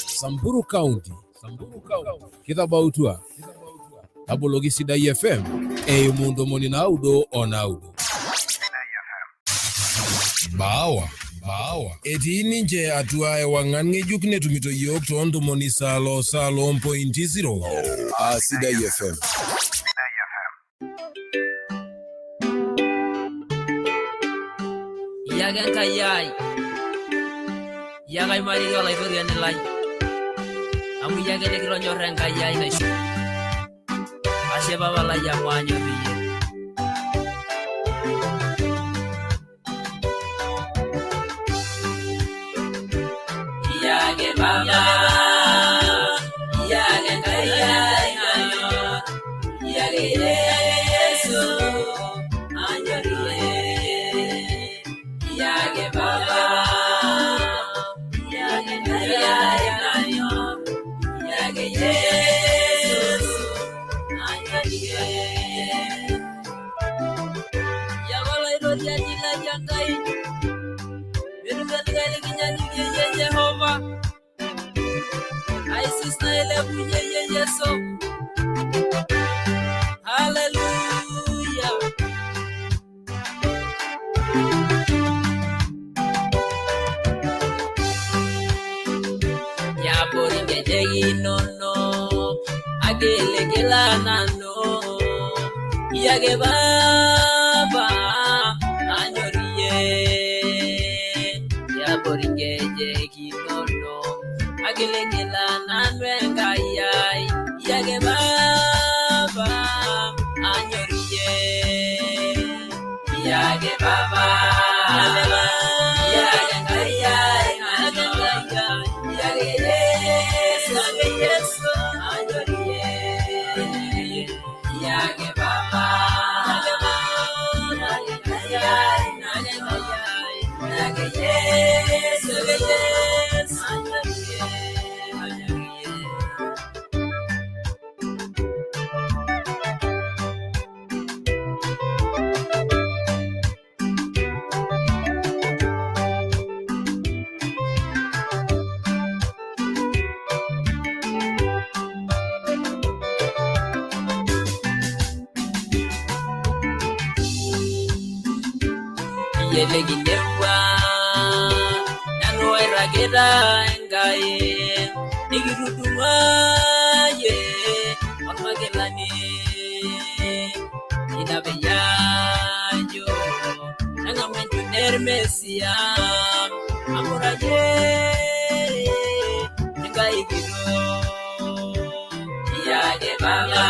Samburu County, kitabautua taboloki Sidai FM eimu ntomoni naudo o naudo. Bawa etii ninche atua ewang'an ng'ejuk netumito yiok too ntomoni salo salo mpointi zero. Sidai FM. Iyaki Enkai ai, iyaki aimariri olaitoriani lai, amu iyie ake likitonyorra Enkai ai naishu. Ashe papa lai amu aanyor iyie. Iyaki baba, iyaki Enkai ai nanyor, iyaki Yesu anyor iyie. Iyaki baba, iyaki Enkai ai nanyor, iyaki Yesu anyor iyie. Iyaki olaitoriani lai Enkai, metum likae likinyanyukie iyie Jehova. Aisus nailepunye iyie Yesu. Hallelujah. Yabori nkejek inonok agiligila nanu, iyaki baba anyor iyie. Yabori nkejek inonok agiligila nanu Enkai ai, iyaki baba anyor iyie. Iyaki baba, iyaki Enkai ai. Iyie likinepua nanu oirragita Enkai nikitudung'uayie ormakilani ina peyie ajo neng'amu enchune ermesia amuraje Enkai kitok iyake baba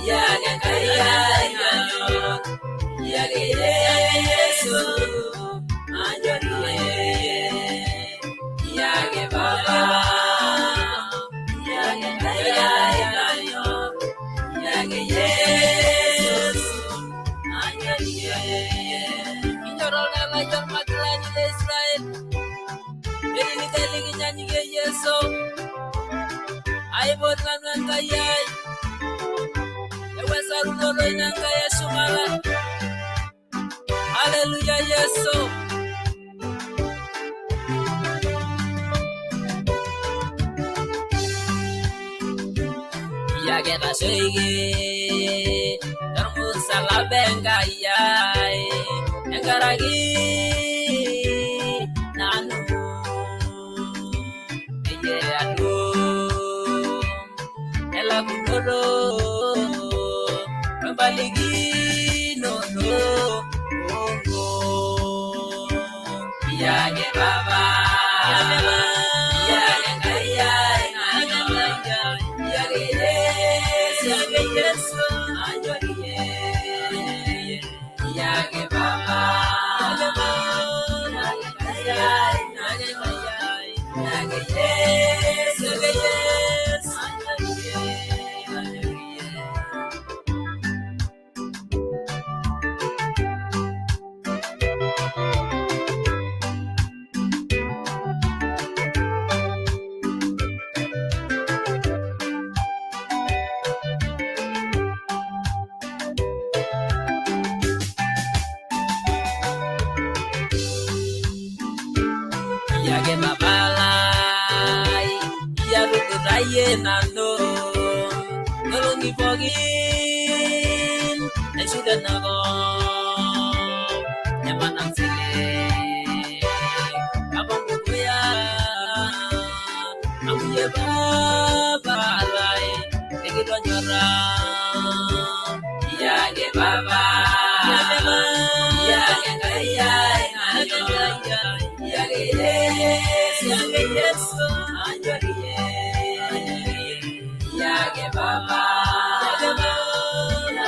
iyake Enkai ai nanyor iyake Yesu anyorie iyake baba iyake Enkai ai nanyor iyake Yesu anyorie. Kinyor oltalai ormakilani le Israel etii likae likinyanyukie Yesu aipot nanu Enkai ai ewesarunoto ina Enkai eshumata. Haleluya Yesu. Iyie ake tashoiki tormusalaba Enkai ai tenkaraki nanu peyie atum elakunoto wempalikinoto Iyie ake Baba iyie ake Enkai ai nanyor iyie ake Yesu anyorie iyie ake Baba iyie ake Enkai ai nanyor iyie ake Yesu anyorie. Iyie ake Baba lai iyie atudutayie nanu nkolong'i pookin naishu tenakop nemanang silig abang dukuya amu iyie Baba lai likitonyora iyie ake Baba iyie ake Enkai ai nanyor iyie ake Yesu anyorie iyie ake Baba iyie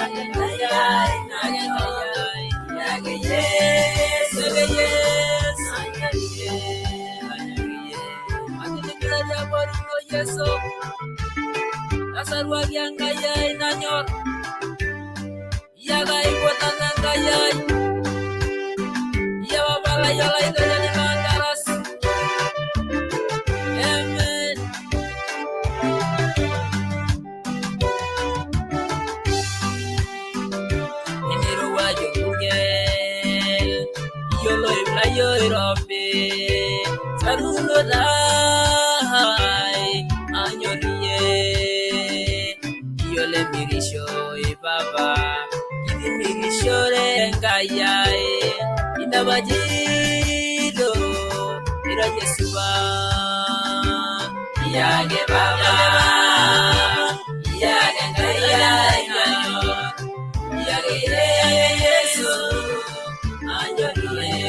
ake Enkai ai nanyor iyie ake Yesu anyorie. Atilikilariaborino Yesu tasaruaki Enkai ai nanyor iyie ake aipot nanu Enkai ai iyie Baba lai olaitotoni loondaras. Amen. Tenirowuaju orpurkel iyie oloip lai oirobi saruno tai anyorie iyie olemirisho Baba kitimirishore Enkai ai inapajito ira Yesuba iyie ake Baba iyie ake Enkai ai nanyor iyie ake Yesu anyorie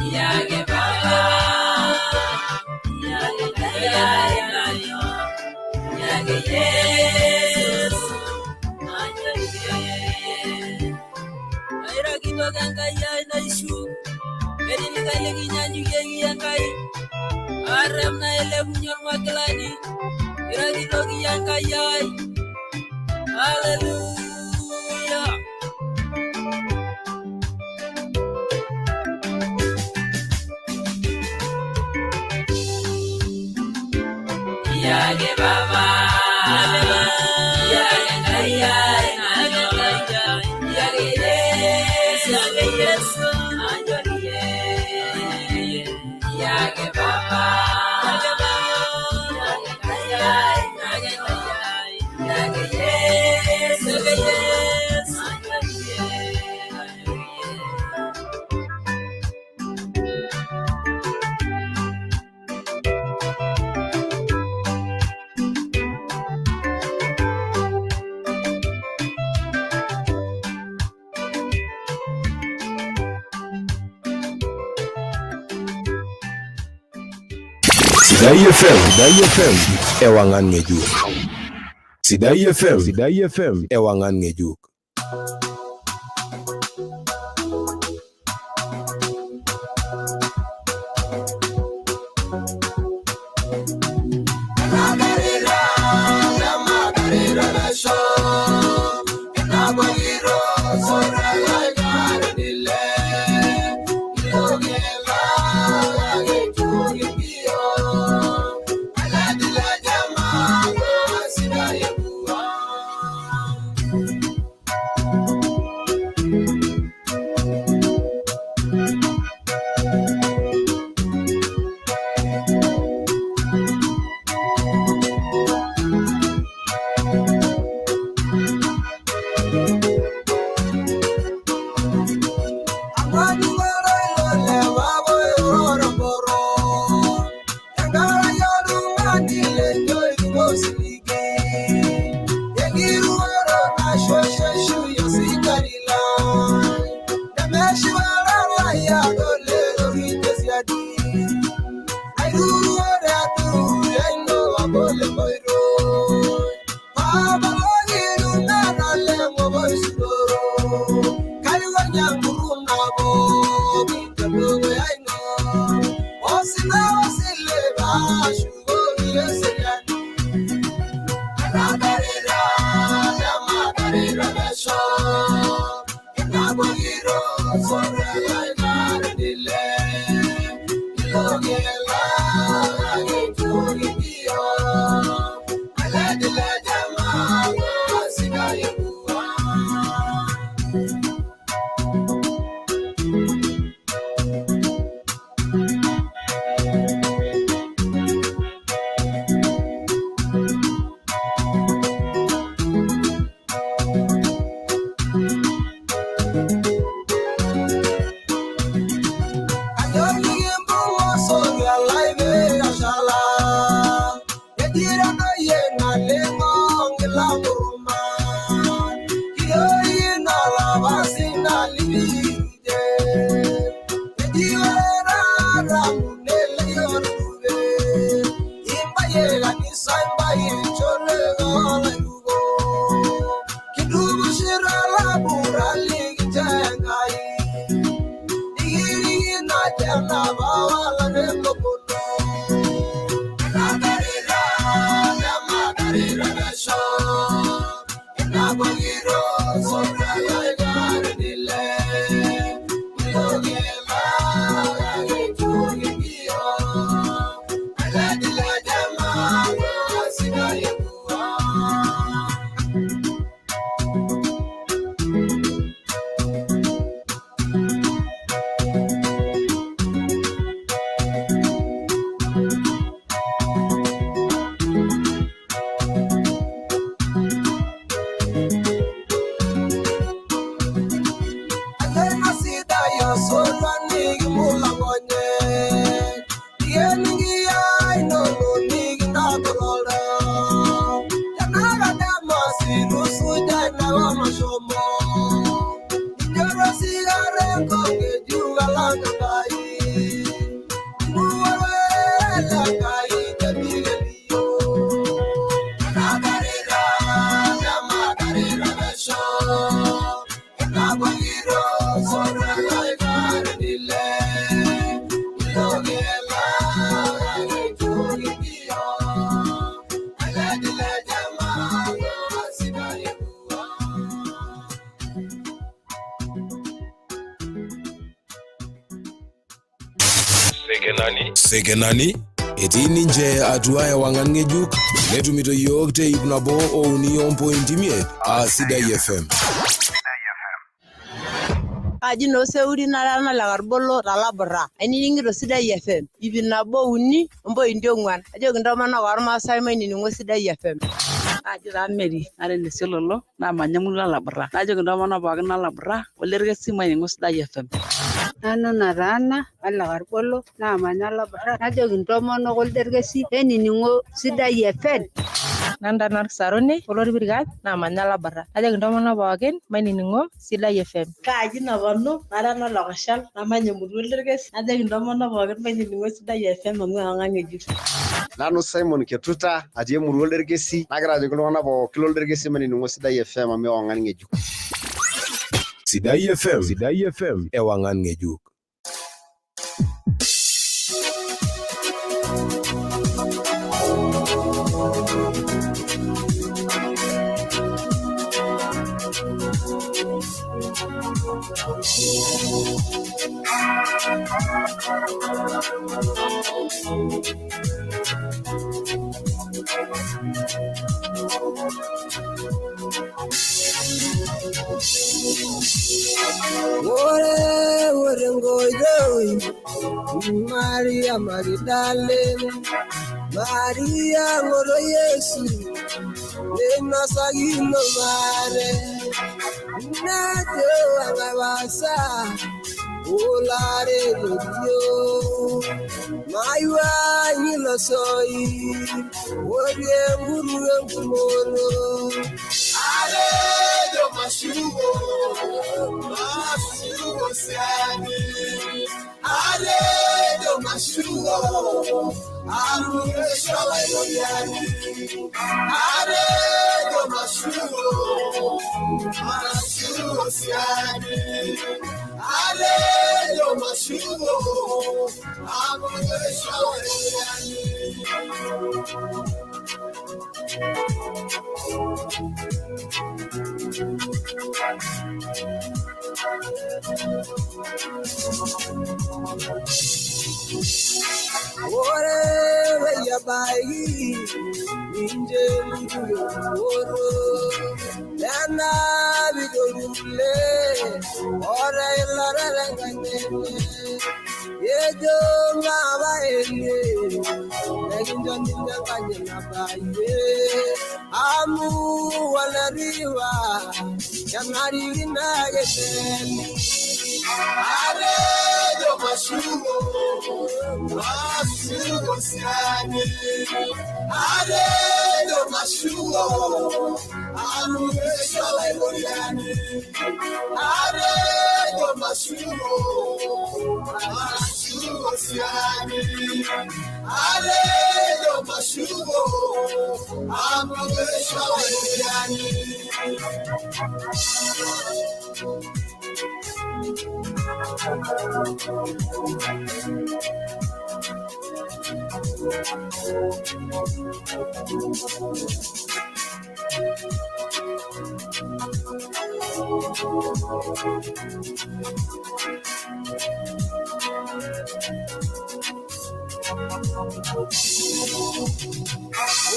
iyie ake Baba iyie ake Enkai ai nanyor iyie ake Yesu anyorie. Aira kitok Enkai ai naishu ketii likae likinyanyukie iyie Enkai arrep nailepunye ormakilani ira kitok iyie Enkai ai. Haleluya. Iyie ake Baba iyie ake Enkai ai nanyor iyie ake Yesu anyorie iyie ake Baba iyie ake Enkai ai nanyor iyie ake Yesu anyorie. Sidai FM, Sidai FM, ewangan ng'ejuk. Sidai FM, Sidai FM, ewangan ng'ejuk. Sekenani etii ninche atua ewang'an ng'ejuk netumito yiok te ip nabo ouni ompointi imiet aa Sidai FM. Kaji noo Seuri nara nalakarbolo talabura. Ainining'ito Sidai FM. 103.4. Ajoki intomonok ormaasai mainining'o Sidai FM. Kaji taa Mary nara enesiololo naamanya emurua Labura. Najoki intomonok pookin nalabura olerkesi mainining'o Sidai FM. Nanu Nataana alakarbolo naamanya Labura. Najoki intomonok olderkesi enining'o Sidai FM. nantana Orkisaroni olorpirkat naamanya Labarra. Najoki intomonok pookin mainining'o Sidai FM. Kaaji naponu nara nolokoshal namanya emurua olderkesi najoki intomonok pookin mainining'o Sidai FM amu ewang'an ng'ejuk. Nanu Simon Ketuta atii emurua olderkesi nagira ajoki iltung'anak pookin lolderkesi mainining'o Sidai FM amu ewang'an ng'ejuk. Sidai FM. Sidai FM. Ewang'an ng'ejuk. Ore ore ngoidoi Maria Magdalene Maria ngoro Yesu Neinosakino mare Nejo angabasa Olare lodio Maiwa nyilosoi Orie nguru enkumono Arejo mashugo mashugo siani Arejo mashugo amugesho yani Arejo mashugo mashugo siani Arejo mashugo amugesho yani. Ore veyabai ninje mujuro Nana bidolule ore ilorere nganene Yejo ngabaele nekinjo ninje kanye nabaye Amu walariwa yanarikino aketeni Arejo mashugo mashugo siani Arejo mashugo amugesho yani Arejo mashugo mashugo siani Arejo mashugo amugesho yani.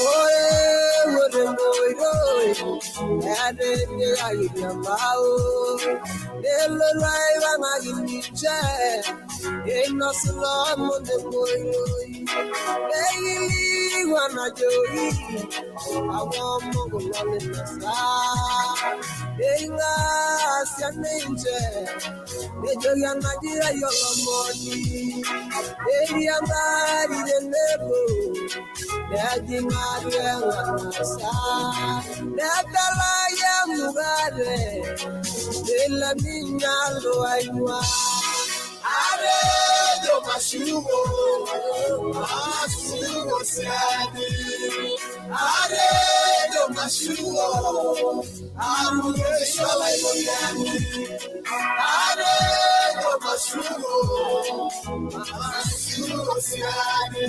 Ore ore ngoidoi Atinyikaki nelotu aipang'aki ninche einosu ilomon tenkoitoi neikilikuan ajoki aomon kulo linosa neing'asia ninche nejoki enajirai olomoni neiriamari tenebo nejing atua eng'anasa nedalai emukate nelo minyalo aing'ua. Arejo mashugo mashugo siani Arejo mashugo amugesho yani Arejo mashugo mashugo siani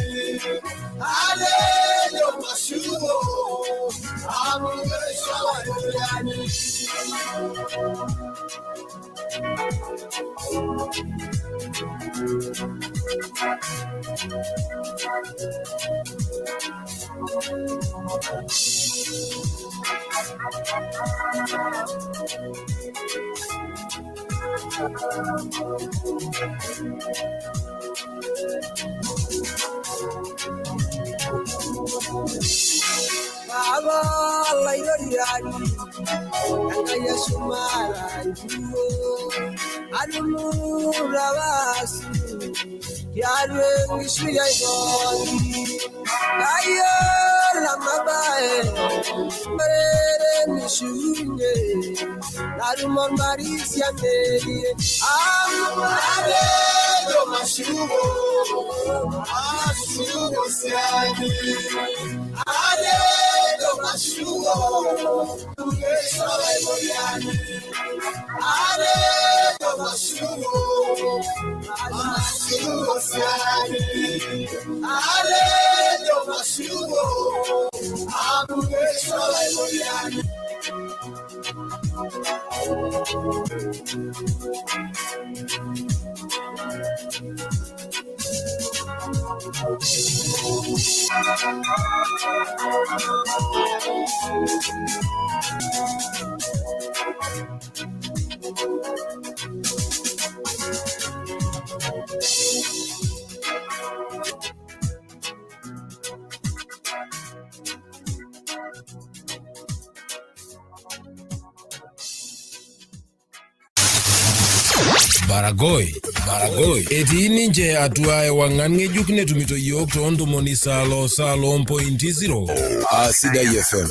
Arejo mashugo amugesho yani. Baba lairoriani Enkai eshumata njuo Adumu rabasu Tiatua enkishui ai pooki Kayiolo Baragoi, Baragoi. Etii ninche atua ewang'an ng'ejuk netumito yiok too ntomoni salo salo mpointi zero. Sidai FM.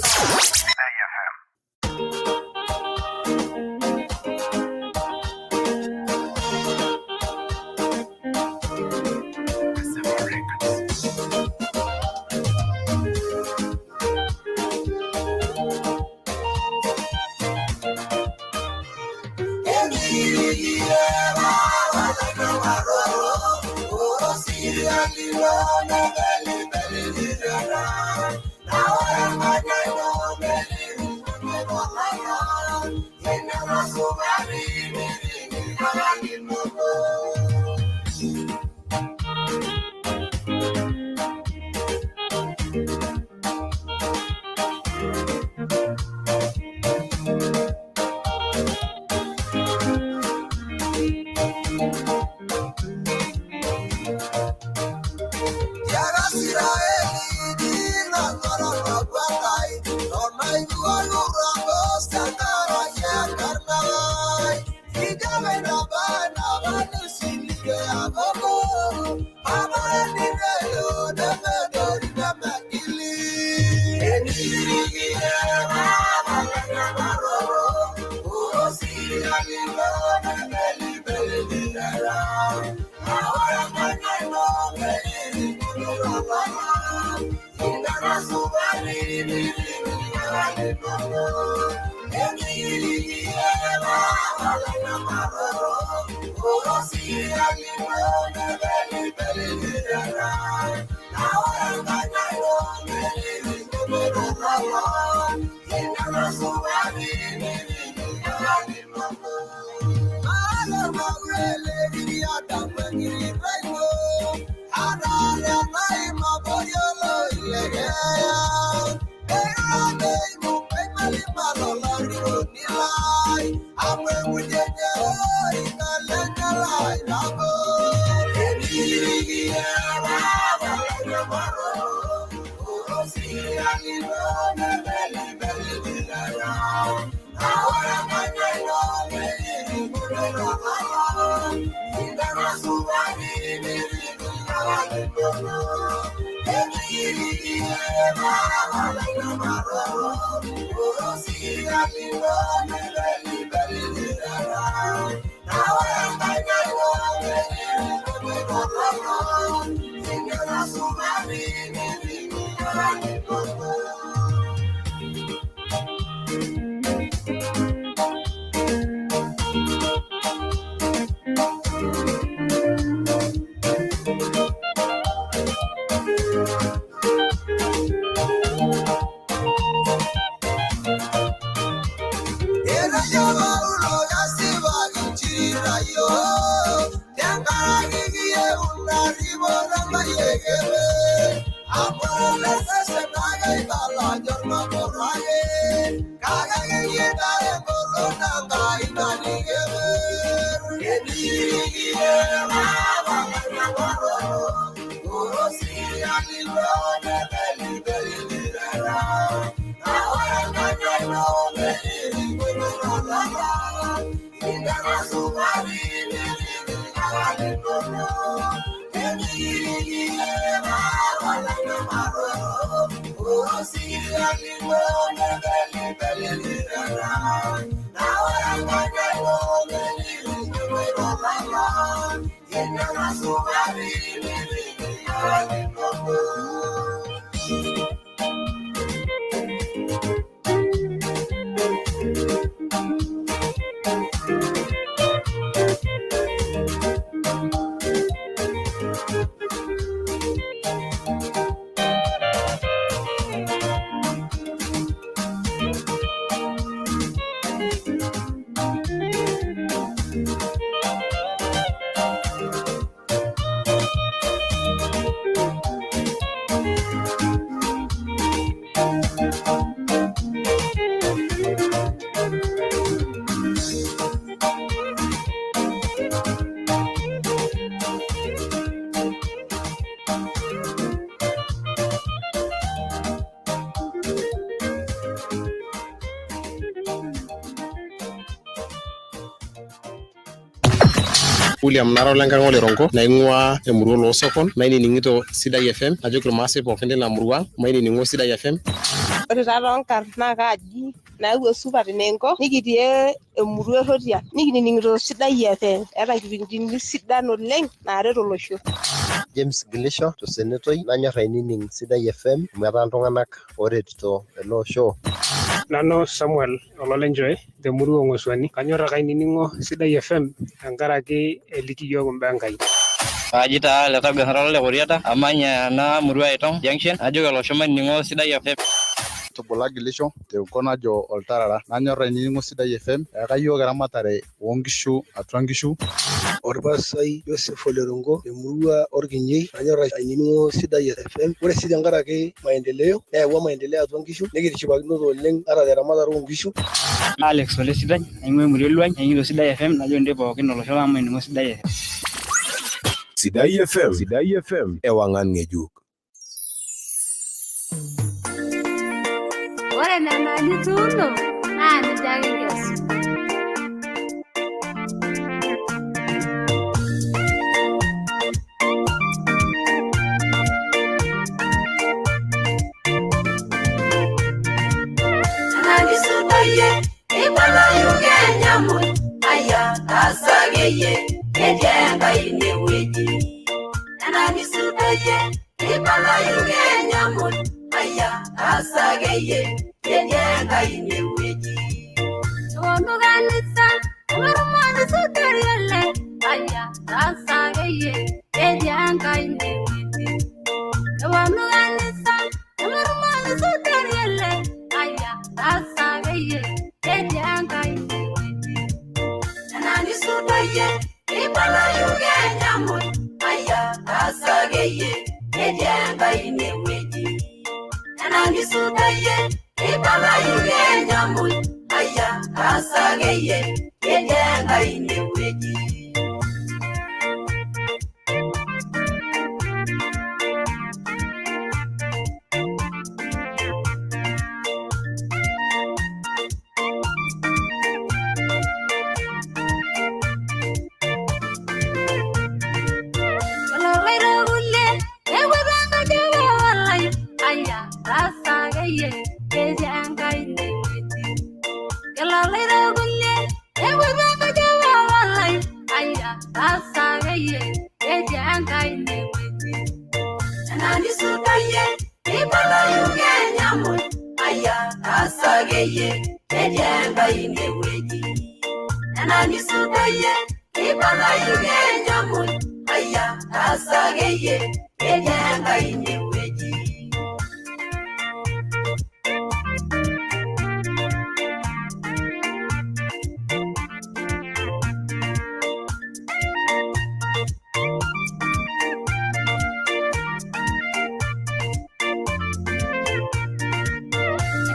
William nara olenkang ole Rongo naing'ua emurua oloosokon nainining'ito Sidai FM najoki irmaasai pookin lina murua mainining'o Sidai FM. Ore taa toonkarn naa kaaji nayau esupat inenko nikitii emurua e Rhotia nikinining'ito Sidai FM. Eeta nkipindini sidan oleng' naaret olosho. James Gilisho tosenetoi nanyor ainining Sidai FM amu etaa iltung'anak ooretito ele osho. Nanu Samuel Ololenjoe temurua oong'osuani. Kanyor ake ainining'o Sidai FM tenkaraki eliki iyiok imbaa Enkai. Kaji taa Letagor nara ole Koriata amanya ena murua e Itong Junction najoki olosho mainining'o Sidai FM. Tubula Gilisho tenkop najo Oltarara nanyor ainining'o Sidai FM eyaka yiok eramatare oonkishu atua nkishu. Orpasai Joseph Ole Rongo temurua Orkinyei nanyor ainining'o Sidai FM. Ore sii tenkaraki maendeleo neyawua maendeleo atua nkishu nikitishipakinote oleng' ata teramatare oonkishu. Alex Ole Sidai naing'ua emurua e Luany naining'ito Sidai FM najo ntae pookin olosho lang mainining'o Sidai FM. Sidai FM. Sidai FM. Ewang'an ng'ejuk. Ore nena nituuno naa ninche ake inkesu. Nana ibalayu aya taasakeyie ketii Enkai inewueji. Nena nisudoyie ibalayu kenyamul aya taasakeyie ketii Enkai inewueji. Tuonu kanisa omarumani sudoriele aya taasakeyie ketii Enkai inewueji. Ewonu kanisa omarumani sudoriele aya taasakeyie ketii Enkai inewueji. Nena nisudoyie ibalayu kenyamul aya taasakeyie ketii Enkai inewueji. Nena nisudoyie ibalayu kenyamul aya taasakeyie ketii Enkai inewueji. Yiolo kulie ekwet enkaji ewalai aya taasakeyie ketii Enkai inewueji. Yiolo kulie ekwet enkaji ewalai aya taasakeyie ketii Enkai inewueji. Nena nisudoyie ibalayu kenyamul aya taasakeyie ketii Enkai inewueji. Nena nisudoyie ibalayu kenyamul aya taasakeyie ketii Enkai inewueji.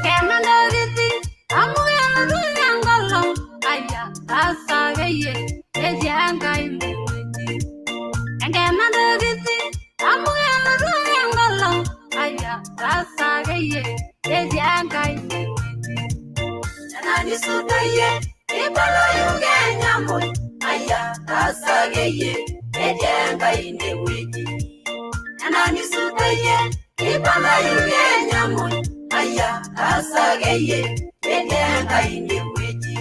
Kena ntokitin amu kelotu enkolong aya taasakeyie ketii Enkai inewueji. Enkena ntokitin amu kelotu enkolong aya taasakeyie ketii Enkai inewueji. Nena nisudoyie ibalayu kenyamul aya taasakeyie ketii Enkai inewueji. Nena nisudoyie ibalayu kenyamul Aya taasakeyie ketii Enkai inewueji.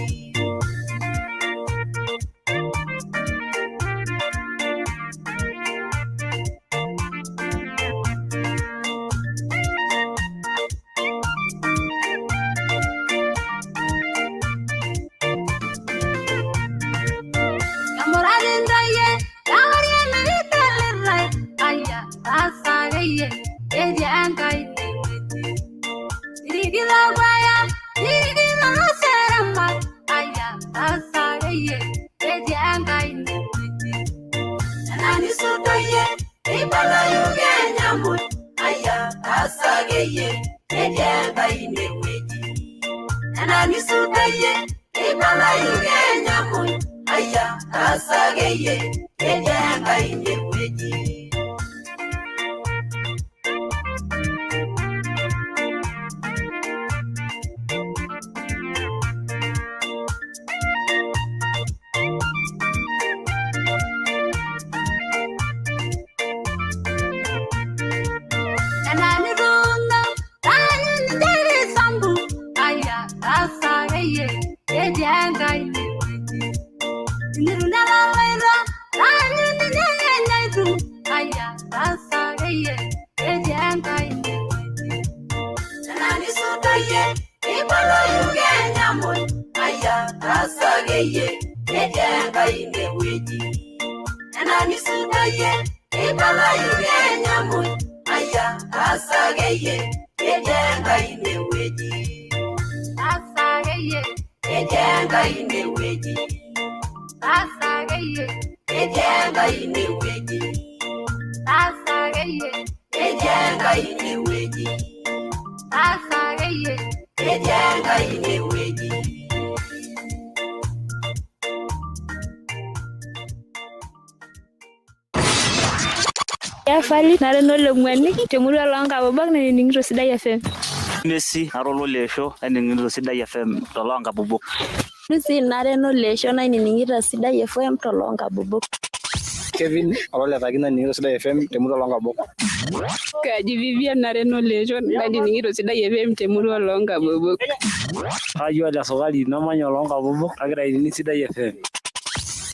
Afali nara enolemwani temurua loonkabobok nainining'ito Sidai FM. Messi nara ololeisho nainining'ito Sidai FM toloonkabobok. Lucy nara enoleisho nainining'ito Sidai FM toloonkabobok. Kevin ololetaki nainining'ito Sidai FM temurua loonkabobok. Kaji Vivian nara enoleisho nainining'ito Sidai FM temurua loonkabobok. Kaji ole sukari namanya oloonkabobok nagira ainining Sidai FM.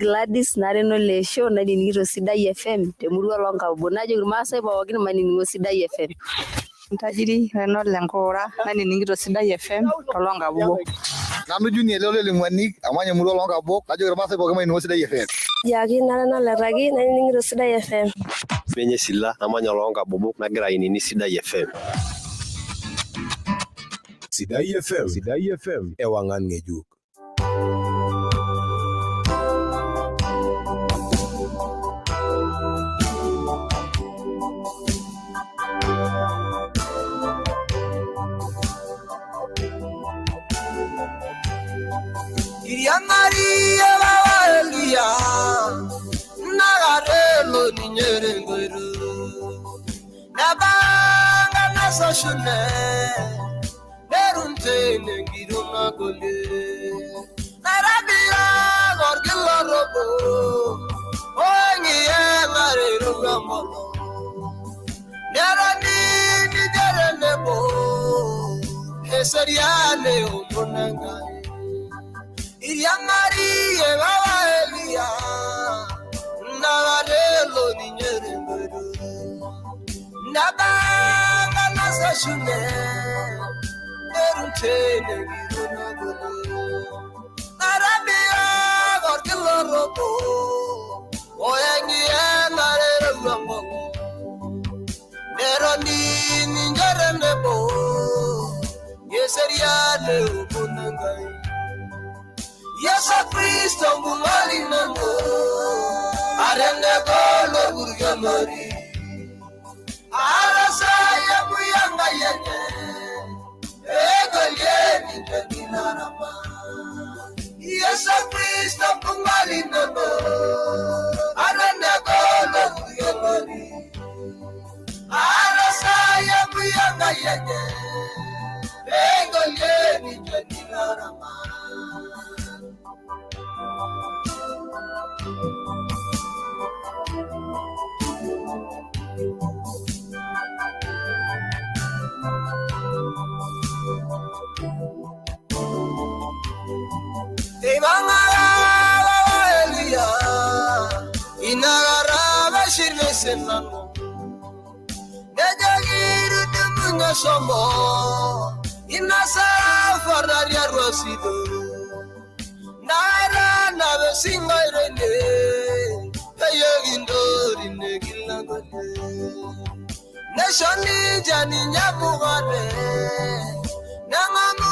Gladys nara enoleisho nainining'ito Sidai FM temurua loonkabobok. Najoki irmaasai pookin mainining'o Sidai FM. Ntajiri nara enolenkuura nainining'ito Sidai FM toloonkabobok. Nanu Junior ele oleleng'uanik amanya emurua loonkabobok najoki irmaasai pookin mainining'o Sidai FM. Jaki nara enoletaki nainining'ito Sidai FM. Menye Sila namanya oloonkabobok nagira ainining Sidai FM. Sidai FM, Sidai FM, ewang'an ng'ejuk. Iria Maria baba Elia nagarelo ninyerengoiru nabanga nasashune neruntene ngirunagole narabira gorgilorobo oengiengarerugamolo nerani nijerenebo eseriane omonangai. Iria Maria baba Elia nagarelo ninyerengoiru nabanga nasashune neruntene ngirunagole narabia gorgilorobo oengiengarerugamolo neroni ninjerenebo eseriane omonangai. Yesu Kristo mbungali nango arende kolo burgamari arasaya buyanga yenye egolye ninarama. Yesu Kristo mbungali nango arende kolo burgamari arasaya buyanga yenye egolye ninarama. senano. Nejagiru dumunga somo. Inasa fararia rosido. Nara na besinga irene. Tayogindori negilangole. Neshoni jani nyabugare. Nangamu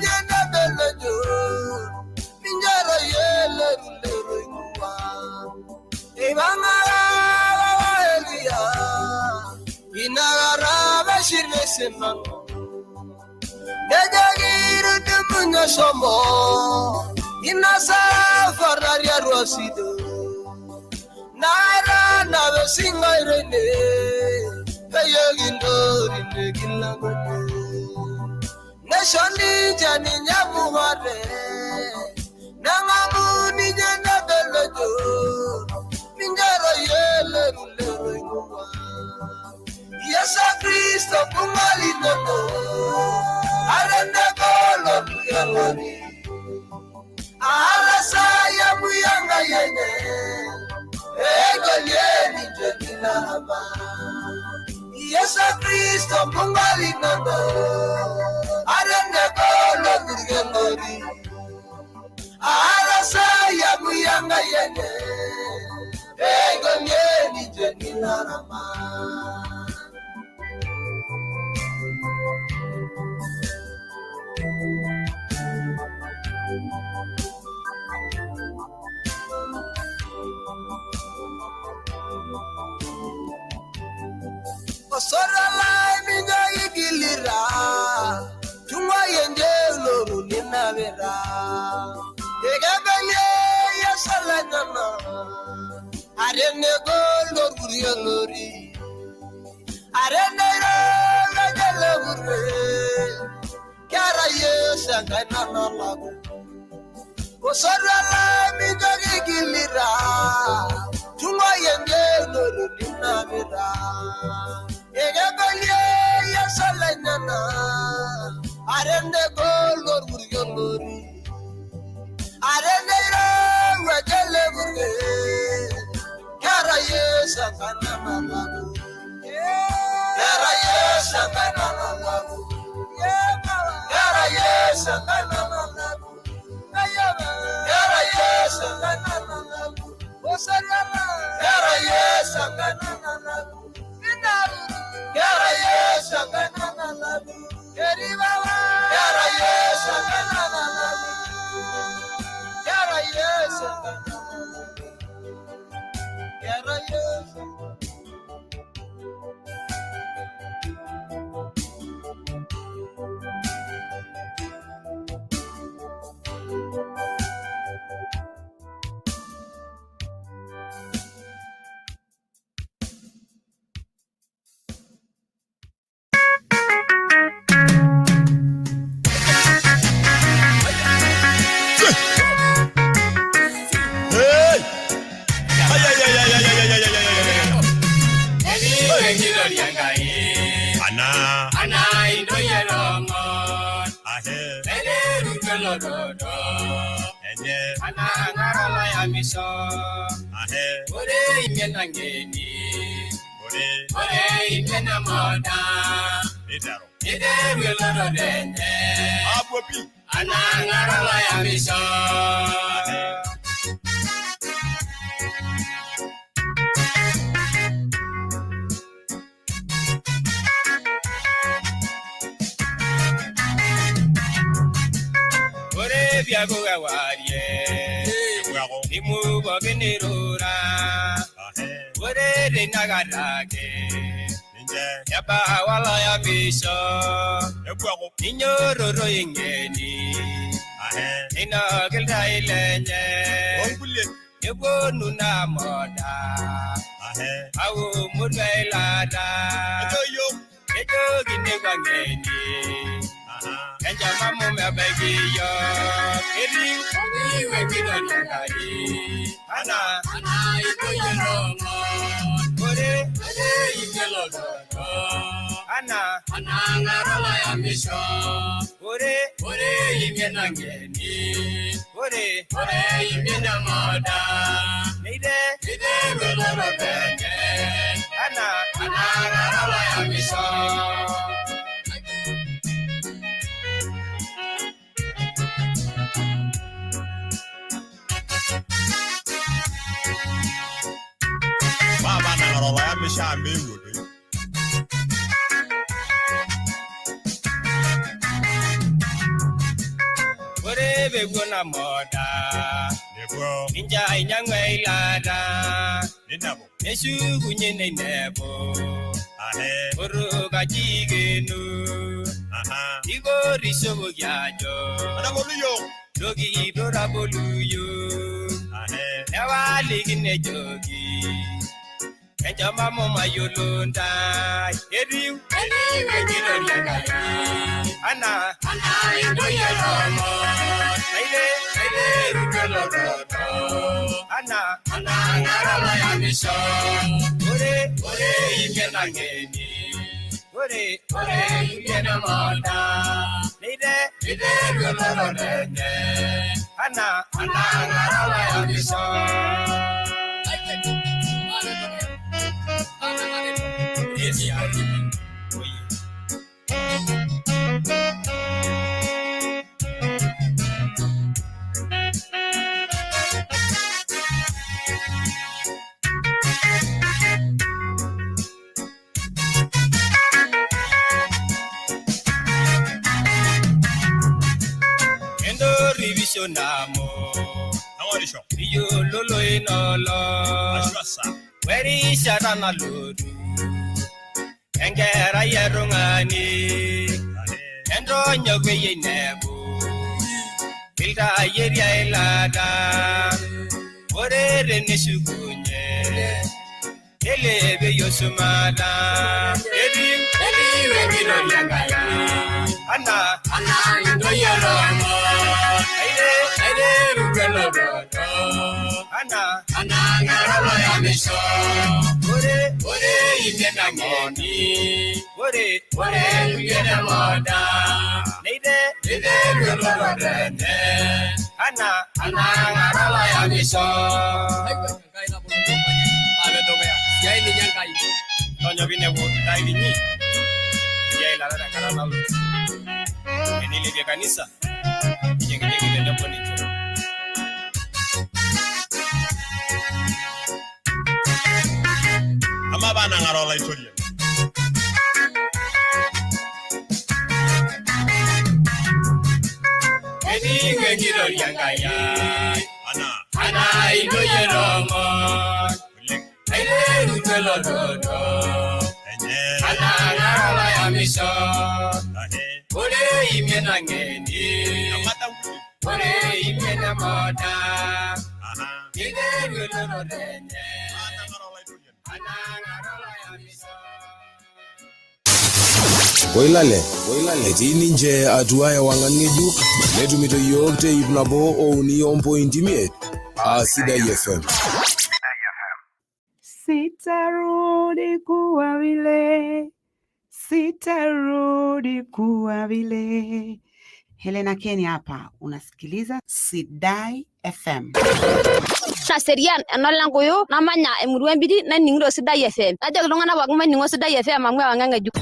nyanda belejo. Ninjara yele rulero ikuwa. Ibangara elia. Inagara bashirne senano. Nejagiru dumunga somo. Inasa fararia rosido. Nara na besinga irene. Tayogindori negilangole. Neshoni jani nyabugare. Nangamu nyanda belejo. Ninjara yele rulero ikuwa. Yesu Kristo pungalinoto. Arende kolo kuyangoni. Arasaya muyanga yenye. Egolieni jekilama. Yesu Kristo pungalinoto. Arende kolo kuyangoni. Arasaya muyanga yenye. Egolieni jekilama. Osora lai minja igilira. Tungwa yenje loru ninavera. Egabenye yasalanyana. Arene golo guriolori. Arene rola jele gurwe. Kara yesa ngaina lagu. Osora lai minja igilira. Tungwa yenje loru ninavera. Egabenye yasalanyana. Arende golo guriolori. Arende rola jele gurwe. Kara yesa ngaina lagu. Kara yesa ngaina lagu. Kara yesa ngaina lagu. Kara yesa ngaina lagu. Kara yesa ngaina lagu. Kara yesa ngaina lagu. Kara yesa ngaina lagu. Kara yesa ngaina lagu. Kara yesa. Hey! Ay, ay, ay, ay, ay, ay, ay, ay, ay, ay, ay. Ana. Ana indoyerongo. Ahe. Elerukelododo. Enye. Ana ngarala ya miso. Ahe. Ore imienangeni. Ore. Ore imienamoda. Nitaro. Ederuelododene. Abwapi. Ana ngarala ya miso. Ahe. Ore biago warie. Imugo binirura. Ore rinagarake. Yaba wala ya misho. Inyororo ingeni. Ina gilda ilenye. Yebonu na moda. Awu mudwe ilada. Ejo gine kwangeni. Enja mamu mebegiyo. Eri iwe kidonyakai. Ana ana ikoyeromo. Ore ore ikelododo. Ana ana ngarola ya misho. Ore ore imienangeni. Ore ore imienamoda. Neide neide welorobenge. Maanang'are olayamisho amu eewuo doi. Ore peepuo namoda ninche ainyang'u eilata neshukunye neinepu orukaji ikeno ikorishokoki ajo lokito tabolu yiok newaliki nejoki enchom amu mayiolo ntae etiu enkirorie Enkai anaa intoyie lomon naiterutua lototo anaa ng'ara loyamisho ore imie nang'eni ore imie nemoda neiteru elororo enye anaa ng'ara loyamisho. Entoripisho namo iyiololo inolong werishata nalotu enkerai e tung'ani entonyo peyie inepu iltaai etii eilata ore teneshukunye nelepeyie shumata etiu enkirorie Enkai anaa intoyie lomon naiterutua elototo anaa ng'ara loyamisho ore imie nang'eni ore imie nemoda neiteru elororo enye anaa ng'ara loyamisho. Tonyo piinepu iltaai linyi etii eilata tenkata nalotu tenilepie kanisa nijing'ijing'i tenebo ninche. Amaa paanang'are olaitoriani. Etiu enkirorie Enkai anaa intoyie lomon naiterutua elototo anaa ng'ara loyamisho ore imie nang'eni ore imie nemoda neiteru elororo enye anaa ng'ara loyamisho. Koilale etii ninche atua ewang'an ng'ejuk netumito yiok te 103.5 aa Sidai FM. Sitarudi kuwa vile, sitarudi kuwa vile. Helena Kenya hapa, unasikiliza Sidai FM. Naserian enolenkuyu namanya emurua embiti nanining'ito Sidai FM. Najoki iltung'anak pookin maining'o Sidai FM amu ewang'an ng'ejuk.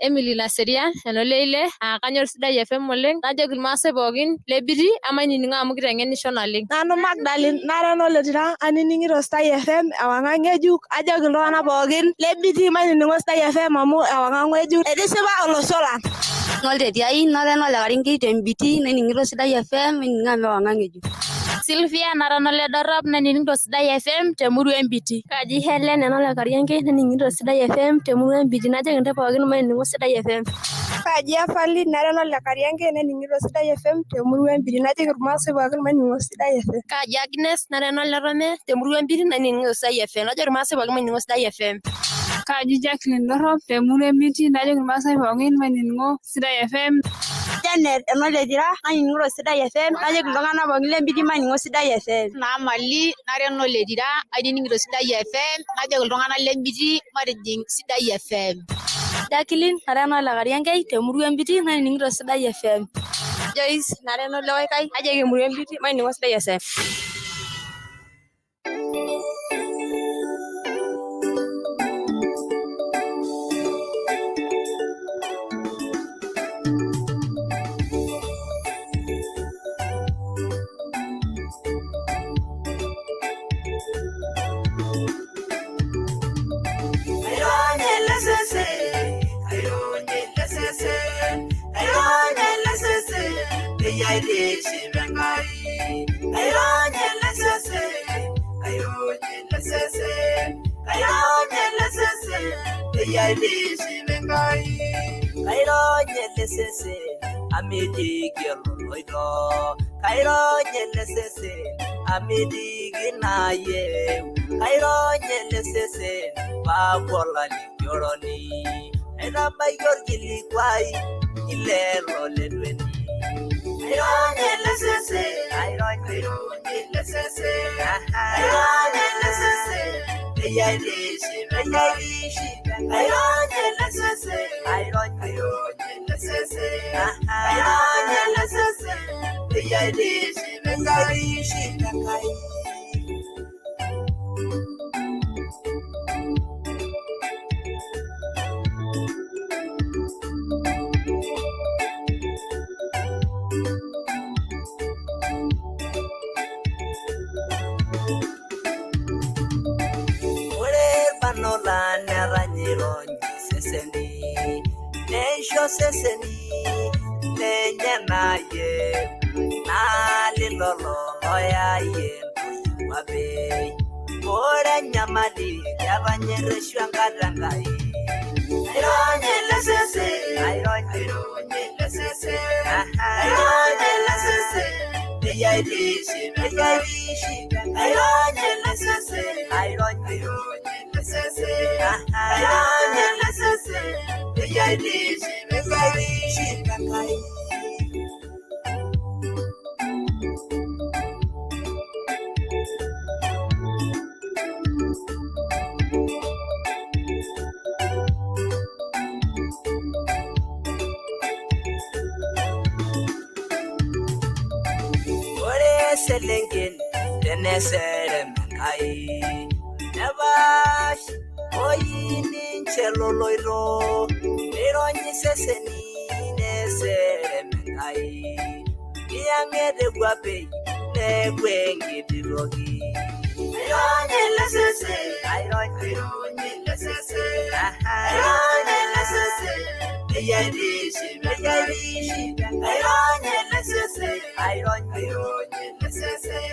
Emily Naserian enoleile kanyor Sidai FM oleng. Najoki irmaasai pookin lebiti emainining'o amu kiteng'enisho naleng. Nanu Magdalene nara enoletira ainining'ito Sidai FM ewang'an ng'ejuk. Ajoki iltung'anak pookin lebiti mainining'o Sidai FM amu ewang'an ng'ejuk. Eitishipa olosho lang. Noltetiai nara enolekaringei tembiti nanining'ito Sidai FM ainining'o amu ewang'an ng'ejuk. Sylvia nara enoledorop nanining'ito Sidai FM temurua embiti. Kaji Helen enolekariangei nanining'ito Sidai FM temurua embiti. Najoki intae pookin mainining'o Sidai FM. Kaji Afali nara enolekariangei nanining'ito Sidai FM temurua embiti. Najoki irmaasai pookin mainining'o Sidai FM. Kaji Agnes nara enoletome temurua embiti nanining'ito Sidai FM. Najoki irmaasai pookin mainining'o Sidai FM. Kaji Jacqueline Dorop temurua embiti najoki irmaasai pookin mainining'o Sidai FM. Janet enoletira nanining'ito Sidai FM najoki iltung'anak pookin lembiti mainining'o Sidai FM. Naamali nara enoletira ainining'ito Sidai FM najoki iltung'anak lembiti matijing Sidai FM. Jacqueline nara enolekariangei temurua embiti nanining'ito Sidai FM. Joyce nara enolewaikai najoki emurua embiti mainining'o Sidai FM. Peyie aitiship Enkai. Kairony ele sesen, kairony ele sesen, kairony ele sesen, peyie aitiship Enkai. Kairony ele sesen, amitiki ololoito. Kairony ele sesen, amitiki naayieu. Kairony ele sesen, paaku olalikioroni. Aitabaiki orkilikuai ilelo letu ening. Airony ele sesen, airony ele sesen, airony ele sesen, peyie aitiship Enkai. Airony ele sesen, airony ele sesen, airony ele sesen, peyie aitiship Enkai. Ore irbarnot lang nerany irony iseseni, neisho seseni lenye naayieu, naa lelo looyayie ntoyie apeny. Ore enyamali ketanya erreshu enkata Enkai. Airony ele sesen, airony ele sesen, airony ele sesen, peyie aitiship Enkai. Airony ele sesen, airony ele sesen, airony ele sesen, peyie aitiship Enkai. Ore selenken teneserem Enkai, nepaash oi ninche loloito, neironyi seseni neserem Enkai. Kiyang'et ekuapei neeku enkiti toki. Airony ele sesen, airony ele sesen, airony ele sesen, peyie aitiship Enkai. Airony ele sesen, airony ele sesen,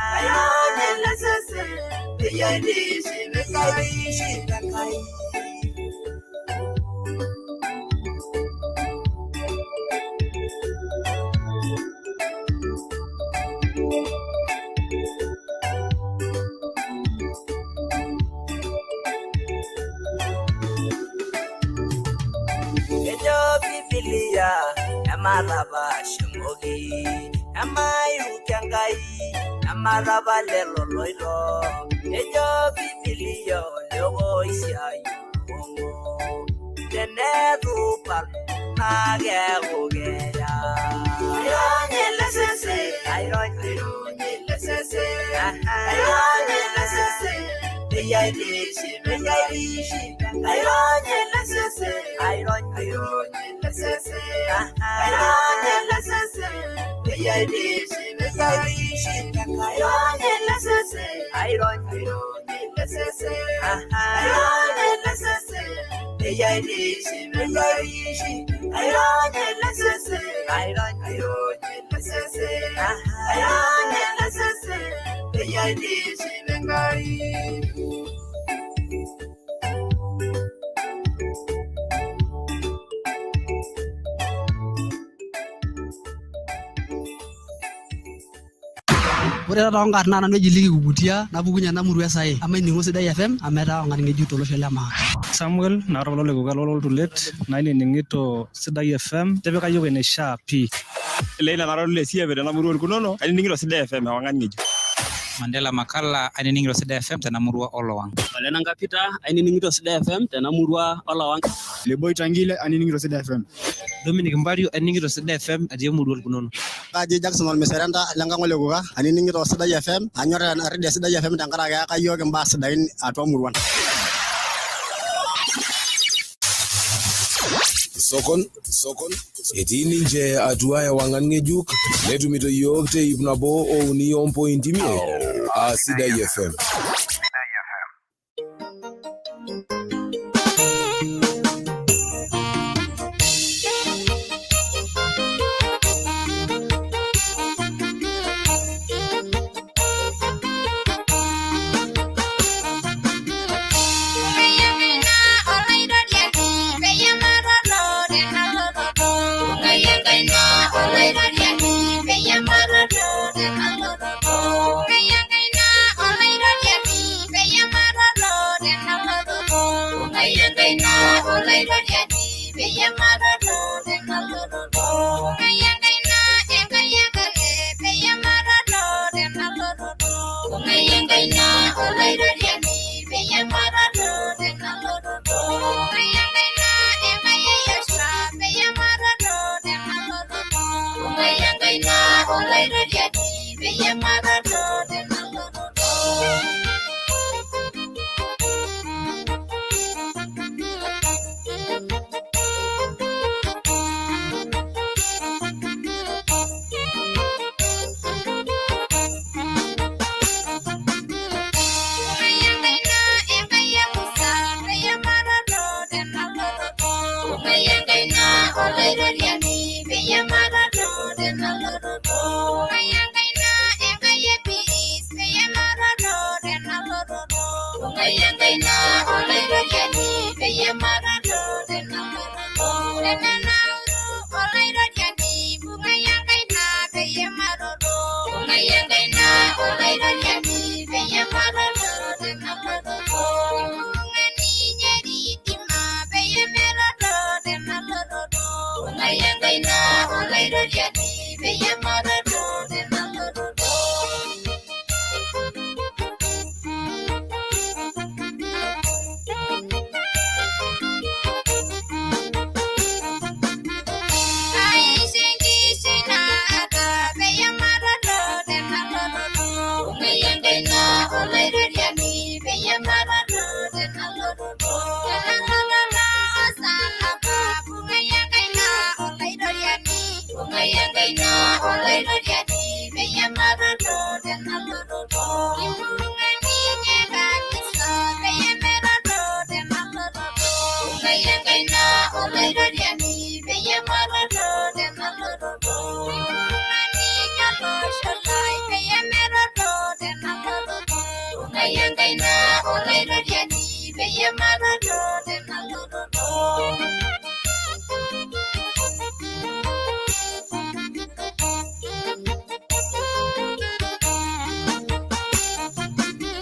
airony ele sesen, peyie aitiship Enkai. Ejo Bibilia ematapaash emoki, emairuki Enkai, ematapal lelo loito. Ejo Bibilia olekoisiayu olbongo, teneitu ipal naa keeku keeya. Airony ele sesen, airony ele sesen, airony ele sesen, peyie aitiship Enkai. Airony ele sesen, airony ele sesen, airony ele sesen, peyie aitiship Enkai. Airony ele sesen, airony ele sesen, airony ele sesen, peyie aitiship Enkai. Airony ele sesen, airony ele sesen, airony ele sesen, peyie aitiship Enkai. Ore taata toonkarn naa nanu eji Liki Kubutia napukunye ena murua e Sae amainining'o Sidai FM amu etaa oltung'ani ng'ejuk tolosho le maa. Samuel nara kulo lekua loltulet nainining'ito Sidai FM tipika yiok eneishaa pii. Leina nara ole siape tena murua orkunono ainining'ito Sidai FM ewang'an ng'ejuk. Mandela Makala ainining'ito Sidai FM tena murua olowang. Olena Nkapita ainining'ito Sidai FM tena murua olowang. Leboi Tangile ainining'ito Sidai FM. Dominic Mbario ainining'ito Sidai FM atii emurua olkunono. Kaji Jackson Olmiserenta lenkang' olekuka ainining'ito Sidai FM anyor ena redio Sidai FM tenkaraki eyaka yiok imbaa sidain atua muruan. Sokon, sokon, etii ninche atua ewang'an ng'ejuk netumito yiok te 103.5 aa Sidai FM. Bungai enkaina Olaitoriani peyie matoto tenalototo. Bungai enkaina Enkai e Kaleb peyie matoto tenalototo. Bungai enkaina Olaitoriani peyie matoto tenalototo. Bungai enkaina Enkai e Yoshua peyie matoto tenalototo. Bungai enkaina Olaitoriani peyie matoto tenalototo. Bungai enkaina Enkai e Musa peyie matoto tenalototo. Bungai enkaina Olaitoriani peyie matoto tenalototo. Bungai enkaina Enkai e Piris peyie matoto tenalototo. Bungai enkaina Olaitoriani peyie matoto tenalototo. Tenenauru Olaitoriani bungai enkaina peyie matoto. Bungai enkaina Olaitoriani peyie matoto tenalototo. Ibung'a ninye Ridima peyie metoto tenalototo. Bungai enkaina Olaitoriani peyie matoto tenalototo. Aisho enkishui naata peyie matoto tenalototo. Bungai enkaina Olaitoriani peyie matoto tenalototo. Tenalototo osalaba bungai enkaina Olaitoriani. Bungai enkaina Olaitoriani peyie matoto tenalototo. Ibung'a ninye kanisa peyie metoto tenalototo. Bungai enkaina Olaitoriani peyie matoto tenalototo. Ibung'a ninye olosho lai peyie metoto tenalototo. Bungai enkaina Olaitoriani peyie matoto tenalototo.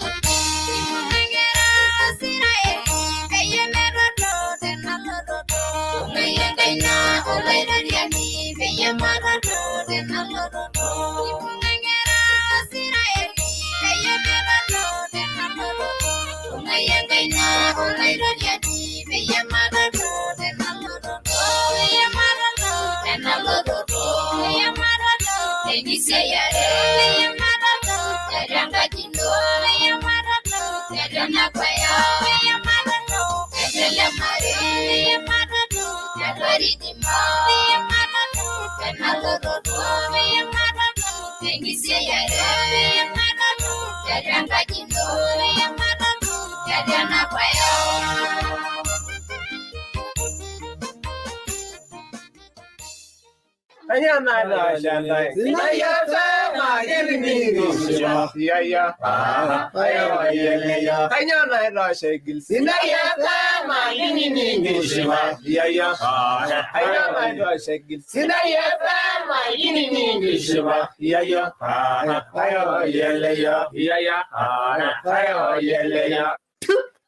Ibung'a nkera Osiraeli peyie metoto tenalototo. Bungai enkaina Olaitoriani peyie matoto tenalototo. Ibung'a nkera Osiraeli peyie metoto tenalototo. Bungai enkaina Olaitoriani peyie matoto tenalototo. Peyie matoto tenalototo. Peyie matoto tenkisiayiare. Peyie matoto tiatua enkaji ino. Peyie matoto tiatua ena kwaya. Peyie matoto tiatua ele marei. Peyie matoto tiatua Ridima. Peyie matoto tenalototo. Peyie matoto tenkisiayiare. Peyie matoto tiatua enkaji ino. Peyie matoto tiatua ena kwaya.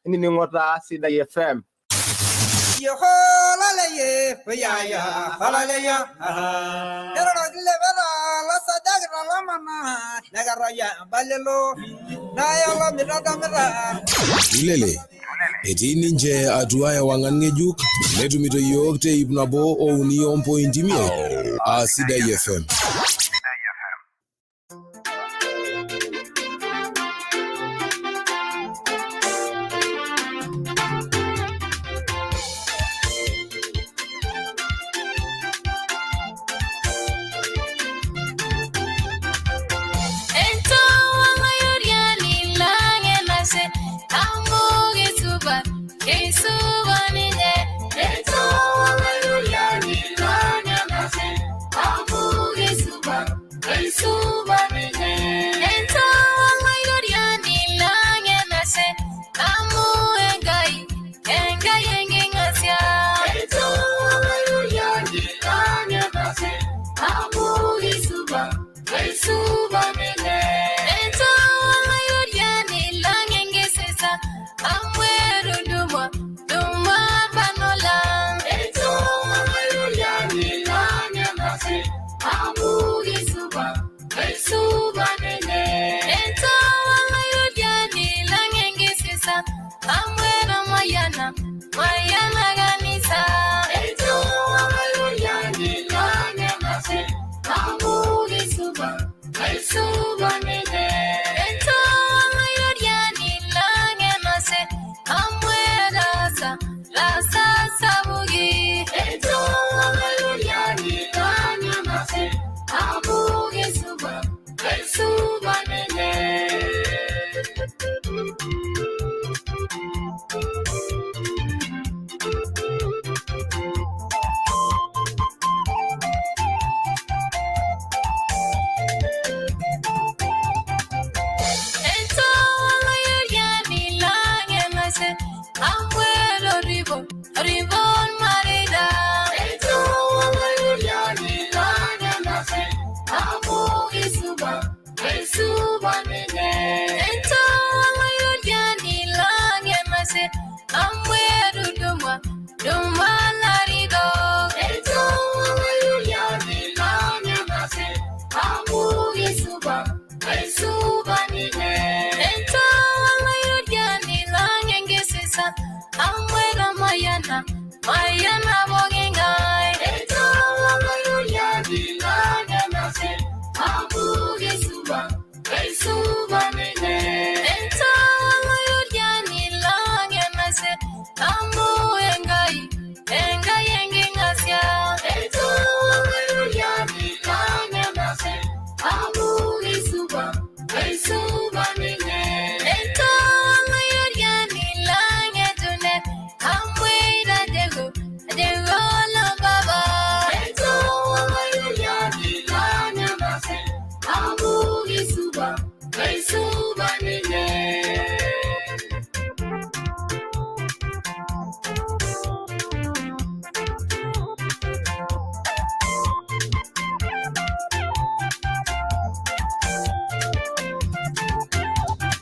Inining'o taa Sidai FM. Tulele etii ninche atua ewang'an ng'ejuk netumito yiok te 103.5 aa Sidai FM. Mayiana kanisa. Entu olaitoriani lang enashe, amu kisupat, keisupat ninye. Entu olaitoriani lang enashe, amu etaasa itaasa sapukin. Entu olaitoriani lang enashe, amu kisupat, keisupat ninye. Entu olaitoriani lang enashe, amu etorripo, torripo ilmareita. Entu olaitoriani lang enashe, amu kisupat, keisupat ninye. Entu olaitoriani lang enashe, amu etudumua, dumua ilarikok. Entu olaitoriani lang enashe, amu kisupat, keisupat ninye. Entu olaitoriani lang enkisisa, amu etamayiana, mayiana poking'ae. Entu olaitoriani lang enashe, amu kisupat, keisupat ninye. Entu olaitoriani lang enashe, amu Enkai, Enkai enking'asia. Entu olaitoriani lang enashe, amu kisupat, keisupat ninye. Entu olaitoriani lang etune, amu eitajeko, tajeko loompapa. Entu olaitoriani lang enashe, amu kisupat, keisupat ninye.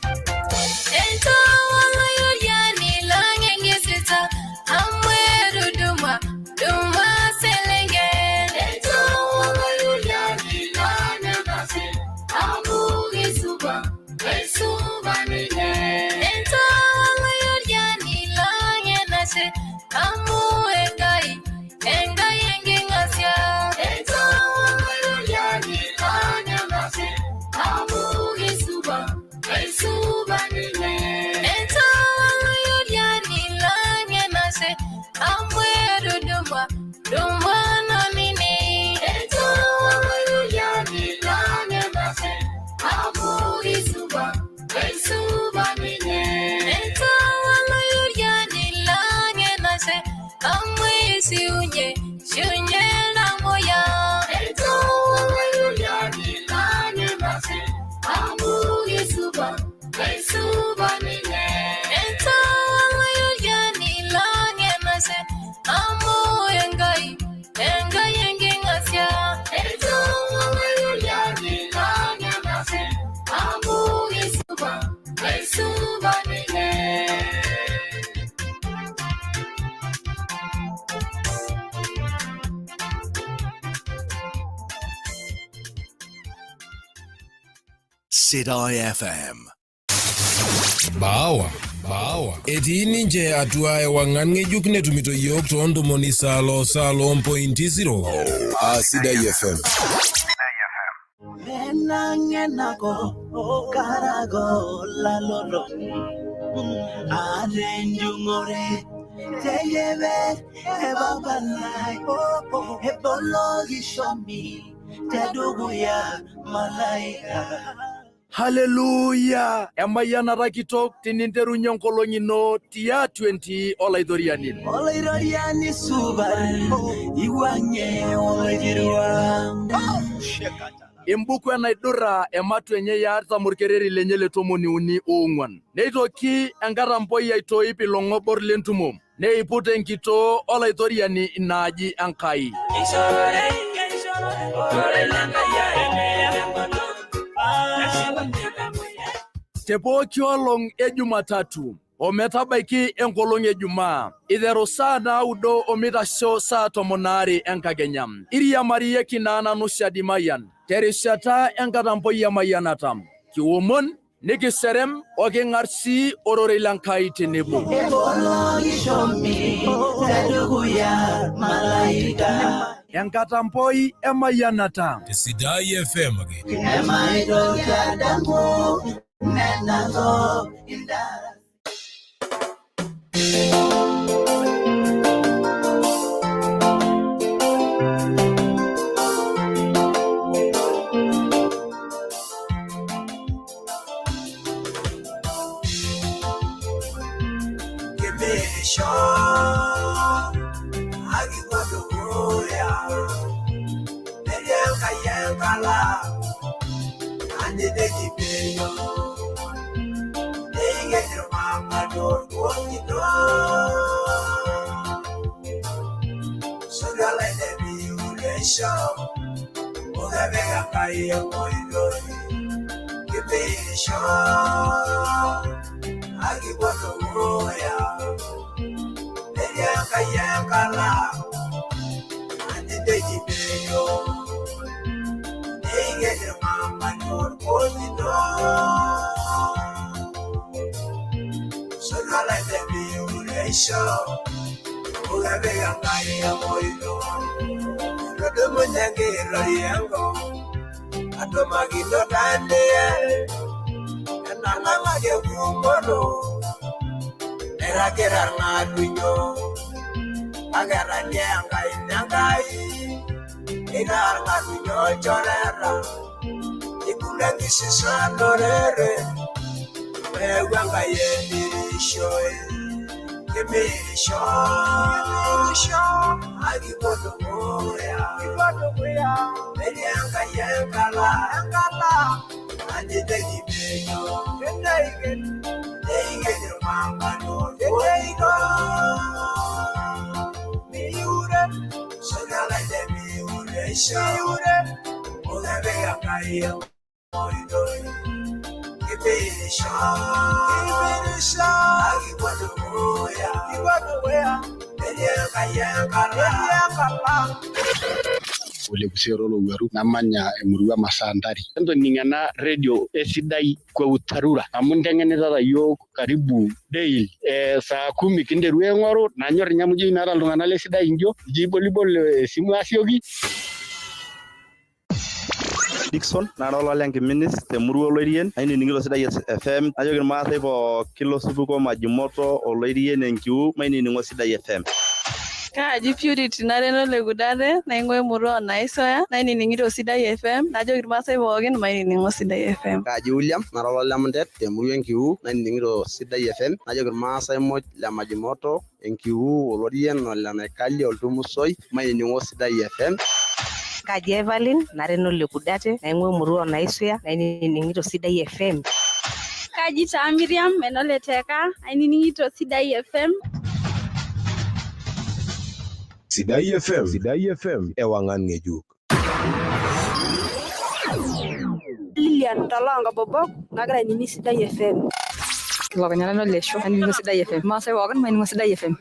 Entu olaitoriani lang enkisisa, amu etudumua, dumua iselenken. Entu olaitoriani lang enashe, amu kisupat, keisupat ninye. Entu olaitoriani lang enashe, amu Enkai, Enkai enking'asia. Entu olaitoriani lang enashe, amu kisupat, keisupat ninye. Entu olaitoriani lang enashe, amu etudumua, dumua nomini. Entu olaitoriani lang enashe, amu kisupat, keisupat ninye. Entu olaitoriani lang enashe, amu ishiunye, ishiunye iltamoyia. Entu olaitoriani lang enashe, amu kisupat, keisupat ninye. Entu olaitoriani lang enashe, amu Enkai, Enkai enking'asia. Entu olaitoriani lang enashe, amu kisupat, keisupat ninye. Sidai FM. Baawa, baawa. Etii ninche atua ewang'an ng'ejuk netumito yiok too ntomoni salo salo mpointi zero. Aa Sidai FM. Enang'enako karago laloto ate enjung'ore teyebe ebabalai ebolokishomi tedukuya malaika. Haleluya! Emayianata kitok tininterunye enkolong ino tiatua entii Olaitoriani. Olaitoriani supat iwuang'ie oloiterua. Embuku enaidurra ematua enye ya artam orkereri lenye le 34. Neitoki enkatampoi aitoip ilong'obor lentumo. Neiput enkitoo Olaitoriani inaaji Enkai. Te pooki olong e Jumatatu ometabaiki enkolong e Jumaa, iteru saa 9 omeitasho saa 12 enkakenya. Iriamarieki naa nanu Shadi Mayian terishata enkatampoi emayianata. Kiomon Nikiserem oking'ar sii ororei le Nkai tenebo. Enkatampoi emayianata. Sidai FM ake. Kimirisho akipuo dukuya netii Enkai enkala anye nekipeyo neikeny irmang'at orkokito sotua lainemiureisho ukepik Enkai enkoitoi kimirisho akipuo dukuya netii Enkai enkala anye nekipeyo neikeny irmang'at orkokito sotua lainemiureisho ukepik Enkai enkoitoi etudumunye nkirorie enkop atumakino tanie enalang'aki engumoto nairagita irng'atunyo kake etania Enkai Enkai eitaa irng'atunyo ilchoreta ibung'a enkisisa lorere peeku Enkai emirishoi kimirisho akipuo dukuya netii Enkai enkala aji nekipeyo neikeny irmang'at orkoito sotua lainemiureisho ukepik Enkai enkoitoi kimirisho akipuo dukuya netii Enkai enkala. Ole Kusioro Olowuaru namanya emurua Masaantari. Entoning ena redio esidai kwa utarura amu inteng'enitata yiok karibu daily saa kumi kinteru aing'oru nanyor ninye amu ijo meeta iltung'anak lesidai injo ijo ibolibol esimu asioki. Dickson nara olale Nkiminis temurua Oloirien ainining'ito Sidai FM najoki irmaasai pooki losupuko Majimoto Oloirien Enkiu mainining'o Sidai FM. Kaaji Purity nara enolekudate naing'ua emurua oo Naisoya nainining'ito Sidai FM najoki irmaasai pookin mainining'o Sidai FM. Kaaji William nara ololemuntet temurua Enkiu nainining'ito Sidai FM najoki irmaasai muj le Majimoto Enkiu Olorien ole Naikalia Oltumusoi mainining'o Sidai FM. Kaji Evelyn nara enolekudate naing'ua emurua oo Naisuya nainining'ito Sidai FM. Kaji taa Miriam enoleteka ainining'ito Sidai FM. Sidai FM. Sidai FM. Ewang'an ng'ejuk. Lilian toloonkabobok nagira ainining Sidai FM. Lukunya nanu olesho ainining'o Sidai FM. Irmaasai pookin mainining'o Sidai FM.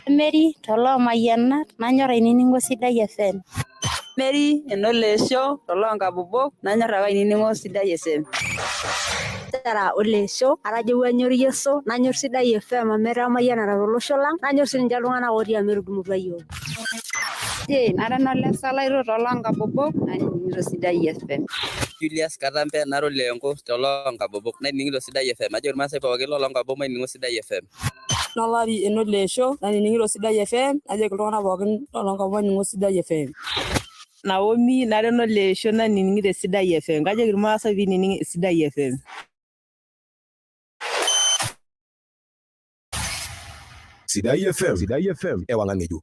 Mary toloomayianat nanyor ainining'o Sidai FM. Mary enoleesho toloonkabobok nanyor ake ainining'o Sidai FM. Sarah Olesho atajowua anyor Yeso nanyor Sidai FM amu etaa emayianata tolosho lang nanyor sininche iltung'anak otii amu etudumutua iyiook. Jane nara enolesalaito toloonkabobok nainining'ito Sidai FM. Julius Katampe nara oleenko toloonkabobok nainining'ito Sidai FM. Ajoki irmaasai pookin loloonkabobok mainining'o Sidai FM. Nolari enoleesho nainining'ito Sidai FM najoki iltung'anak pookin loloonkabobok mainining'o Sidai FM. Naomi nara enoleesho nainining'ito Sidai FM. Kajoki irmaasai piinining Sidai FM. Sidai FM. Sidai FM. Ewang'an ng'ejuk.